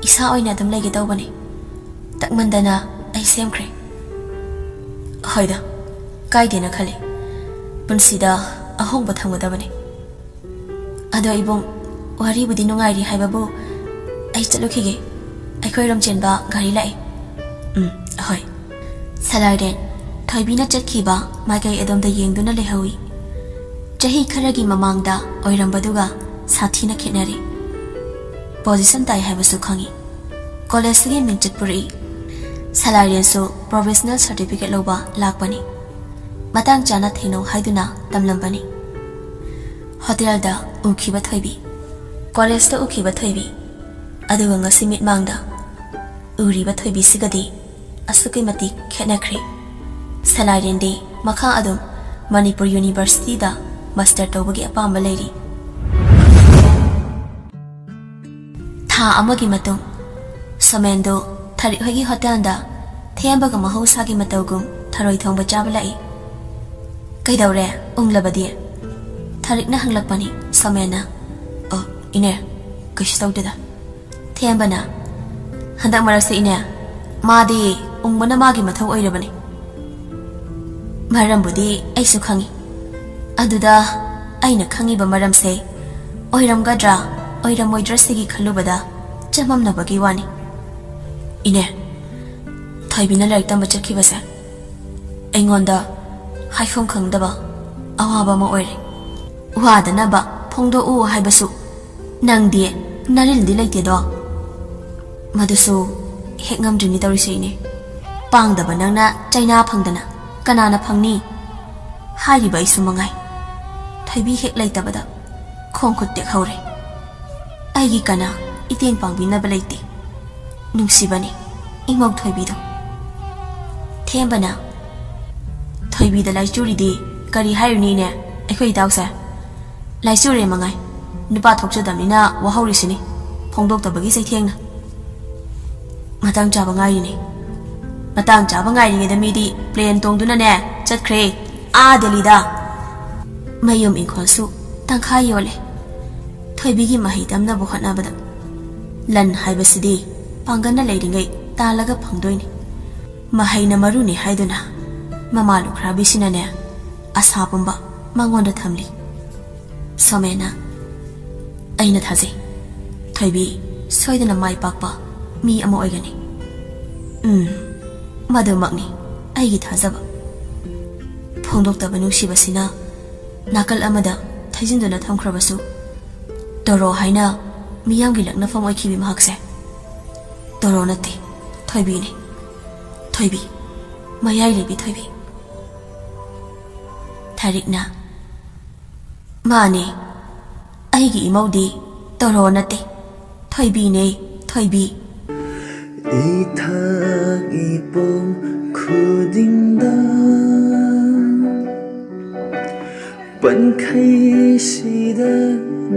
ꯏꯁꯥ ꯑꯣꯏꯅ ꯑꯗꯨꯝ ꯂꯩꯒꯦ ꯇꯧꯕꯅꯤ꯫ ꯇꯛꯃꯟꯗꯅ ꯑꯩ ꯁꯦꯝꯈ꯭ꯔꯦ꯫" "ꯍꯣꯏꯗ, ꯀꯥꯏꯗꯦꯅ ꯈꯜꯂꯤ꯫ ꯄꯨꯟꯁꯤꯗ ꯑꯍꯣꯡꯕ ꯊꯝꯒꯗꯕꯅꯤ꯫ ꯑꯗꯣ ꯏꯕꯨꯡ, ꯋꯥꯔꯤꯕꯨꯗꯤ ꯅꯨꯡꯉꯥꯏꯔꯤ ꯍꯥꯏꯕꯕꯨ ꯑꯩ ꯆꯠꯂꯨꯈꯤꯒꯦ꯫ ꯑꯩꯈꯣꯏ ꯔꯣꯝ ꯆꯦꯟꯕ ꯒꯥꯔꯤ ꯂꯥꯛꯑꯦ꯫" "ꯎꯝ, ꯍꯣꯏ꯫" ꯁꯂꯥꯏꯔꯦꯟ ꯊꯣꯏꯕꯤꯅ ꯆꯠꯈꯤꯕ ꯃꯥꯏꯀꯩ ꯑꯗꯣꯝꯗ ꯌꯦꯡꯗꯨꯅ ꯂꯩꯍꯧꯏ꯫ ꯆꯍꯤ ꯈꯔꯒꯤ ꯃꯃꯥꯡꯗ ꯑꯣꯏꯔꯝꯕꯗꯨꯒ ꯁꯥꯊꯤꯅ ꯈꯦꯠꯅꯔꯦ꯫ ꯄꯣꯖꯤꯁꯟ ꯇꯥꯏ ꯍꯥꯏꯕꯁꯨ ꯈꯪꯏ꯫ ꯀꯣꯂꯦꯖꯇꯒꯤ ꯃꯤꯡꯆꯠ ꯄꯨꯔꯛꯏ꯫ ꯁꯂꯥꯏꯔꯦꯟꯁꯨ ꯄ꯭ꯔꯣꯐꯦꯁꯅꯦꯜ ꯁꯥꯔꯇꯤꯐꯤꯀꯦꯠ ꯂꯧꯕ ꯂꯥꯛꯄꯅꯤ꯫ ꯃꯇꯥꯡ ꯆꯥꯅ ꯊꯦꯡꯅꯧ ꯍꯥꯏꯗꯨꯅ ꯇꯝꯂꯝꯕꯅꯤ꯫ ꯍꯣꯇꯦꯜꯗ ꯎꯈꯤꯕ ꯊꯣꯏꯕꯤ, ꯀꯣꯂꯦꯖꯇ ꯎꯈꯤꯕ ꯊꯣꯏꯕꯤ, ꯑꯗꯨꯒ ꯉꯁꯤ ꯃꯤꯠꯃꯥꯡꯗ ꯎꯔꯤꯕ ꯊꯣꯏꯕꯤꯁꯤꯒꯗꯤ ꯑꯁꯨꯛꯀꯤ ꯃꯇꯤꯛ ꯈꯦꯠꯅꯈ꯭ꯔꯦ꯫ ꯁꯂꯥꯏꯔꯦꯟꯗꯤ ꯃꯈꯥ ꯑꯗꯨꯝ ꯃꯅꯤꯄꯨꯔ ꯌꯨꯅꯤꯚꯔꯁꯤꯇꯤꯗ ꯃꯥꯁꯇꯔ ꯇꯧꯕꯒꯤ ꯑꯄꯥꯝꯕ ꯂꯩꯔꯤ꯫ ꯊꯥ ꯑꯃꯒꯤ ꯃꯇꯨꯡ, ꯁꯣꯃꯦꯟꯗꯨ ꯊꯔꯤꯛ ꯍꯣꯏꯒꯤ ꯍꯣꯇꯦꯜꯗ ꯊꯦꯝꯕꯒ ꯃꯍꯧꯁꯥꯒꯤ ꯃꯇꯧꯒꯨꯝ ꯊꯔꯣꯏ ꯊꯣꯡꯕ ꯆꯥꯕ ꯂꯥꯛꯏ꯫ "ꯀꯩꯗꯧꯔꯦ, ꯎꯪꯂꯕꯗꯤ?" ꯊꯔꯤꯛꯅ ꯍꯪꯂꯛꯄꯅꯤ꯫ ꯁꯣꯃꯦꯟꯅ, "ꯑꯣ, ꯏꯅꯦ, ꯀꯩꯁꯨ ꯇꯧꯗꯦꯗ꯫" ꯊꯦꯝꯕꯅ, "ꯍꯟꯗꯛ ꯃꯔꯛꯁꯦ ꯏꯅꯦ, ꯃꯥꯗꯤ ꯎꯪꯕꯅ ꯃꯥꯒꯤ ꯃꯊꯧ ꯑꯣꯏꯔꯕꯅꯤ꯫" ꯃꯔꯝꯕꯨꯗꯤ ꯑꯩꯁꯨ ꯈꯪꯏ꯫ ꯑꯗꯨꯗ ꯑꯩꯅ ꯈꯪꯉꯤꯕ ꯃꯔꯝꯁꯦ ꯑꯣꯏꯔꯝꯒꯗ꯭ꯔꯥ ꯑꯣꯏꯔꯝꯃꯣꯏꯗ꯭ꯔꯥ ꯁꯤꯒꯤ ꯈꯜꯂꯨꯕꯗ ꯆꯃꯝꯅꯕꯒꯤ ꯋꯥꯅꯤ꯫ "ꯏꯅꯦ, ꯊꯣꯏꯕꯤꯅ ꯂꯥꯏꯔꯤꯛ ꯇꯝꯕ ꯆꯠꯈꯤꯕꯁꯦ ꯑꯩꯉꯣꯟꯗ ꯍꯥꯏꯐꯝ ꯈꯪꯗꯕ ꯑꯋꯥꯕ ꯑꯃ ꯑꯣꯏꯔꯦ꯫ ꯋꯥꯗꯅꯕ ꯐꯣꯡꯗꯣꯛꯎ ꯍꯥꯏꯕꯁꯨ ꯅꯪꯗꯤ ꯅꯔꯤꯜꯗꯤ ꯂꯩꯇꯦꯗꯣ꯫" "ꯃꯗꯨꯁꯨ ꯍꯦꯛ ꯉꯝꯗ꯭ꯔꯤꯅꯤ ꯇꯧꯔꯤꯁꯦ ꯏꯅꯦ꯫ ꯄꯥꯡꯗꯕ ꯅꯪꯅ ꯆꯩꯅꯥ ꯐꯪꯗꯅ ꯀꯅꯥꯅ ꯐꯪꯅꯤ? ꯍꯥꯏꯔꯤꯕ ꯑꯩꯁꯨ ꯃꯉꯥꯏ꯫ ꯊꯣꯏꯕꯤ ꯍꯦꯛ ꯂꯩꯇꯕꯗ ꯈꯣꯡ ꯈꯨꯠ ꯇꯦꯛꯍꯧꯔꯦ꯫ ꯑꯩꯒꯤ ꯀꯅꯥ ꯏꯇꯦꯡ ꯄꯥꯡꯕꯤꯅꯕ ꯂꯩꯇꯦ꯫ ꯅꯨꯡꯁꯤꯕꯅꯤ ꯏꯃꯧ ꯊꯣꯏꯕꯤꯗꯣ꯫" ꯊꯦꯝꯕꯅ, "ꯊꯣꯏꯕꯤꯗ ꯂꯥꯏꯆꯨꯔꯤꯗꯤ ꯀꯔꯤ ꯍꯥꯏꯔꯨꯅꯤꯅꯦ ꯑꯩꯈꯣꯏ ꯏꯇꯥꯎꯁꯦ? ꯂꯥꯏꯆꯨꯔꯦ ꯃꯉꯥꯏ꯫ ꯅꯨꯄꯥ ꯊꯣꯛꯆꯗꯕꯅꯤꯅ ꯋꯥꯍꯧꯔꯤꯁꯤꯅꯤ ꯐꯣꯡꯗꯣꯛꯇꯕꯒꯤ ꯆꯩꯊꯦꯡꯅ꯫ ꯃꯇꯥꯡ ꯆꯥꯕ ꯉꯥꯏꯔꯤꯅꯦ꯫ ꯃꯇꯥꯡ ꯆꯥꯕ ꯉꯥꯏꯔꯤꯉꯩꯗ ꯃꯤꯗꯤ ꯄ꯭ꯂꯦꯟ ꯇꯣꯡꯗꯨꯅꯅꯦ ꯆꯠꯈ꯭ꯔꯦ, ꯑꯥ ꯗꯦꯜꯂꯤꯗ꯫ ꯃꯌꯨꯝ ꯏꯪꯈꯣꯜꯁꯨ ꯇꯪꯈꯥꯏ ꯌꯣꯜꯂꯦ꯫ ꯊꯣꯏꯕꯤꯒꯤ ꯃꯍꯩ ꯇꯝꯅꯕ ꯍꯣꯠꯅꯕꯗ ꯂꯟ ꯍꯥꯏꯕꯁꯤꯗꯤ ꯄꯥꯡꯒꯜꯅ ꯂꯩꯔꯤꯉꯩ ꯇꯥꯜꯂꯒ ꯐꯪꯗꯣꯏꯅꯤ꯫ ꯃꯍꯩꯅ ꯃꯔꯨꯅꯤ ꯍꯥꯏꯗꯨꯅ ꯃꯃꯥ ꯂꯨꯈ꯭ꯔꯥꯕꯤꯁꯤꯅꯅꯦ ꯑꯁꯥ ꯄꯨꯝꯕ ꯃꯉꯣꯟꯗ ꯊꯝꯂꯤ꯫" ꯁꯣꯃꯦꯟꯅ, "ꯑꯩꯅ ꯊꯥꯖꯩ, ꯊꯣꯏꯕꯤ ꯁꯣꯏꯗꯅ ꯃꯥꯏ ꯄꯥꯛꯄ ꯃꯤ ꯑꯃ ꯑꯣꯏꯒꯅꯤ꯫" "ꯎꯝ, ꯃꯗꯨꯃꯛꯅꯤ ꯑꯩꯒꯤ ꯊꯥꯖꯕ꯫ ꯐꯣꯡꯗꯣꯛꯇꯕ ꯅꯨꯡꯁꯤꯕꯁꯤꯅ ꯅꯥꯀꯜ ꯑꯃꯗ ꯊꯩꯖꯤꯟꯗꯨꯅ ꯊꯝꯈ꯭ꯔꯕꯁꯨ, ꯇꯣꯔꯣ ꯍꯥꯏꯅ ꯃꯤꯌꯥꯝꯒꯤ ꯂꯛꯅꯐꯝ ꯑꯣꯏꯈꯤꯕꯤ ꯃꯍꯥꯛꯁꯦ ꯇꯣꯔꯣ ꯅꯠꯇꯦ, ꯊꯣꯏꯕꯤꯅꯤ꯫ ꯊꯣꯏꯕꯤ, ꯃꯌꯥꯏ ꯂꯩꯕꯤ ꯊꯣꯏꯕꯤ꯫ ꯊꯥꯔꯤꯛꯅ, "ꯃꯥꯅꯦ, ꯑꯩꯒꯤ ꯏꯃꯧꯗꯤ ꯇꯣꯔꯣ ꯅꯠꯇꯦ, ꯊꯣꯏꯕꯤꯅꯦ, ꯊꯣꯏꯕꯤ"꯫ ꯏꯊꯛ ꯏꯄꯣꯝ ꯈꯨꯗꯤꯡꯗ ꯄꯟꯈꯩꯁꯤꯗ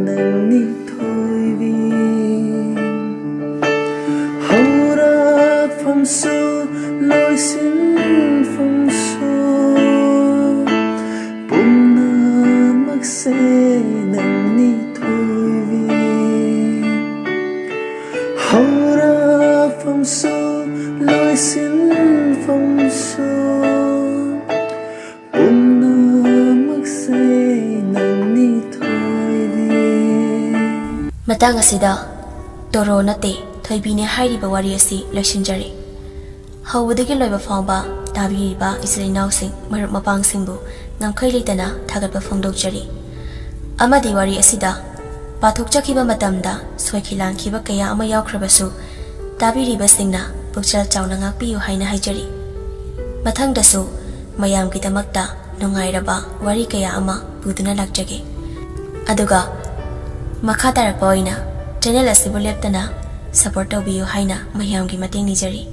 ꯅꯪꯅꯤ ꯊꯣꯏꯕꯤ꯫ ꯍꯧꯔꯛꯐꯝꯁꯨ ꯂꯣꯏꯁꯤꯟꯐꯝꯁꯨ ꯄꯨꯝꯅꯃꯛꯁꯦ ꯅꯪꯅꯤ ꯊꯣꯏꯕꯤ꯫ ꯍꯧꯔꯛꯐꯝꯁꯨ ꯂꯣꯏꯁꯤꯟꯐꯝꯁꯨ ꯄꯨꯝꯅꯃꯛꯁꯦ ꯅꯪꯅꯤ ꯊꯣꯏꯕꯤ꯫ ꯃꯇꯥꯡ ꯑꯁꯤꯗ ꯇꯣꯔꯣ ꯅꯠꯇꯦ, ꯊꯣꯏꯕꯤꯅꯦ ꯍꯥꯏꯔꯤꯕ ꯋꯥꯔꯤ ꯑꯁꯤ ꯂꯣꯏꯁꯤꯟꯖꯔꯦ꯫ ꯍꯧꯕꯗꯒꯤ ꯂꯣꯏꯕ ꯐꯥꯎꯕ ꯇꯥꯕꯤꯔꯤꯕ ꯏꯆꯤꯜ ꯏꯅꯥꯎꯁꯤꯡ, ꯃꯔꯨꯞ ꯃꯄꯥꯡꯁꯤꯡꯕꯨ ꯉꯝꯈꯩ ꯂꯩꯇꯅ ꯊꯥꯒꯠꯄ ꯐꯣꯡꯗꯣꯛꯆꯔꯤ꯫ ꯑꯃꯗꯤ ꯋꯥꯔꯤ ꯑꯁꯤꯗ ꯄꯥꯊꯣꯛꯆꯈꯤꯕ ꯃꯇꯝꯗ ꯁꯣꯏꯈꯤ ꯂꯥꯟꯈꯤꯕ ꯀꯌꯥ ꯑꯃ ꯌꯥꯎꯈ꯭ꯔꯕꯁꯨ, ꯇꯥꯕꯤꯔꯤꯕꯁꯤꯡꯅ ꯄꯨꯛꯆꯦꯜ ꯆꯥꯎꯅ ꯉꯥꯛꯄꯤꯌꯨ ꯍꯥꯏꯅ ꯍꯥꯏꯖꯔꯤ꯫ ꯃꯊꯪꯗꯁꯨ ꯃꯌꯥꯝꯒꯤꯗꯃꯛꯇ ꯅꯨꯡꯉꯥꯏꯔꯕ ꯋꯥꯔꯤ ꯀꯌꯥ ꯑꯃ ꯄꯨꯗꯨꯅ ꯂꯥꯛꯆꯒꯦ꯫ ꯑꯗꯨꯒ ꯃꯈꯥ ꯇꯥꯔꯛꯄ ꯑꯣꯏꯅ ꯆꯦꯅꯦꯜ ꯑꯁꯤꯕꯨ ꯂꯦꯞꯇꯅ ꯁꯄꯣꯔꯠ ꯇꯧꯕꯤꯌꯨ ꯍꯥꯏꯅ ꯃꯌꯥꯝꯒꯤ ꯃꯇꯦꯡ ꯅꯤꯖꯔꯤ꯫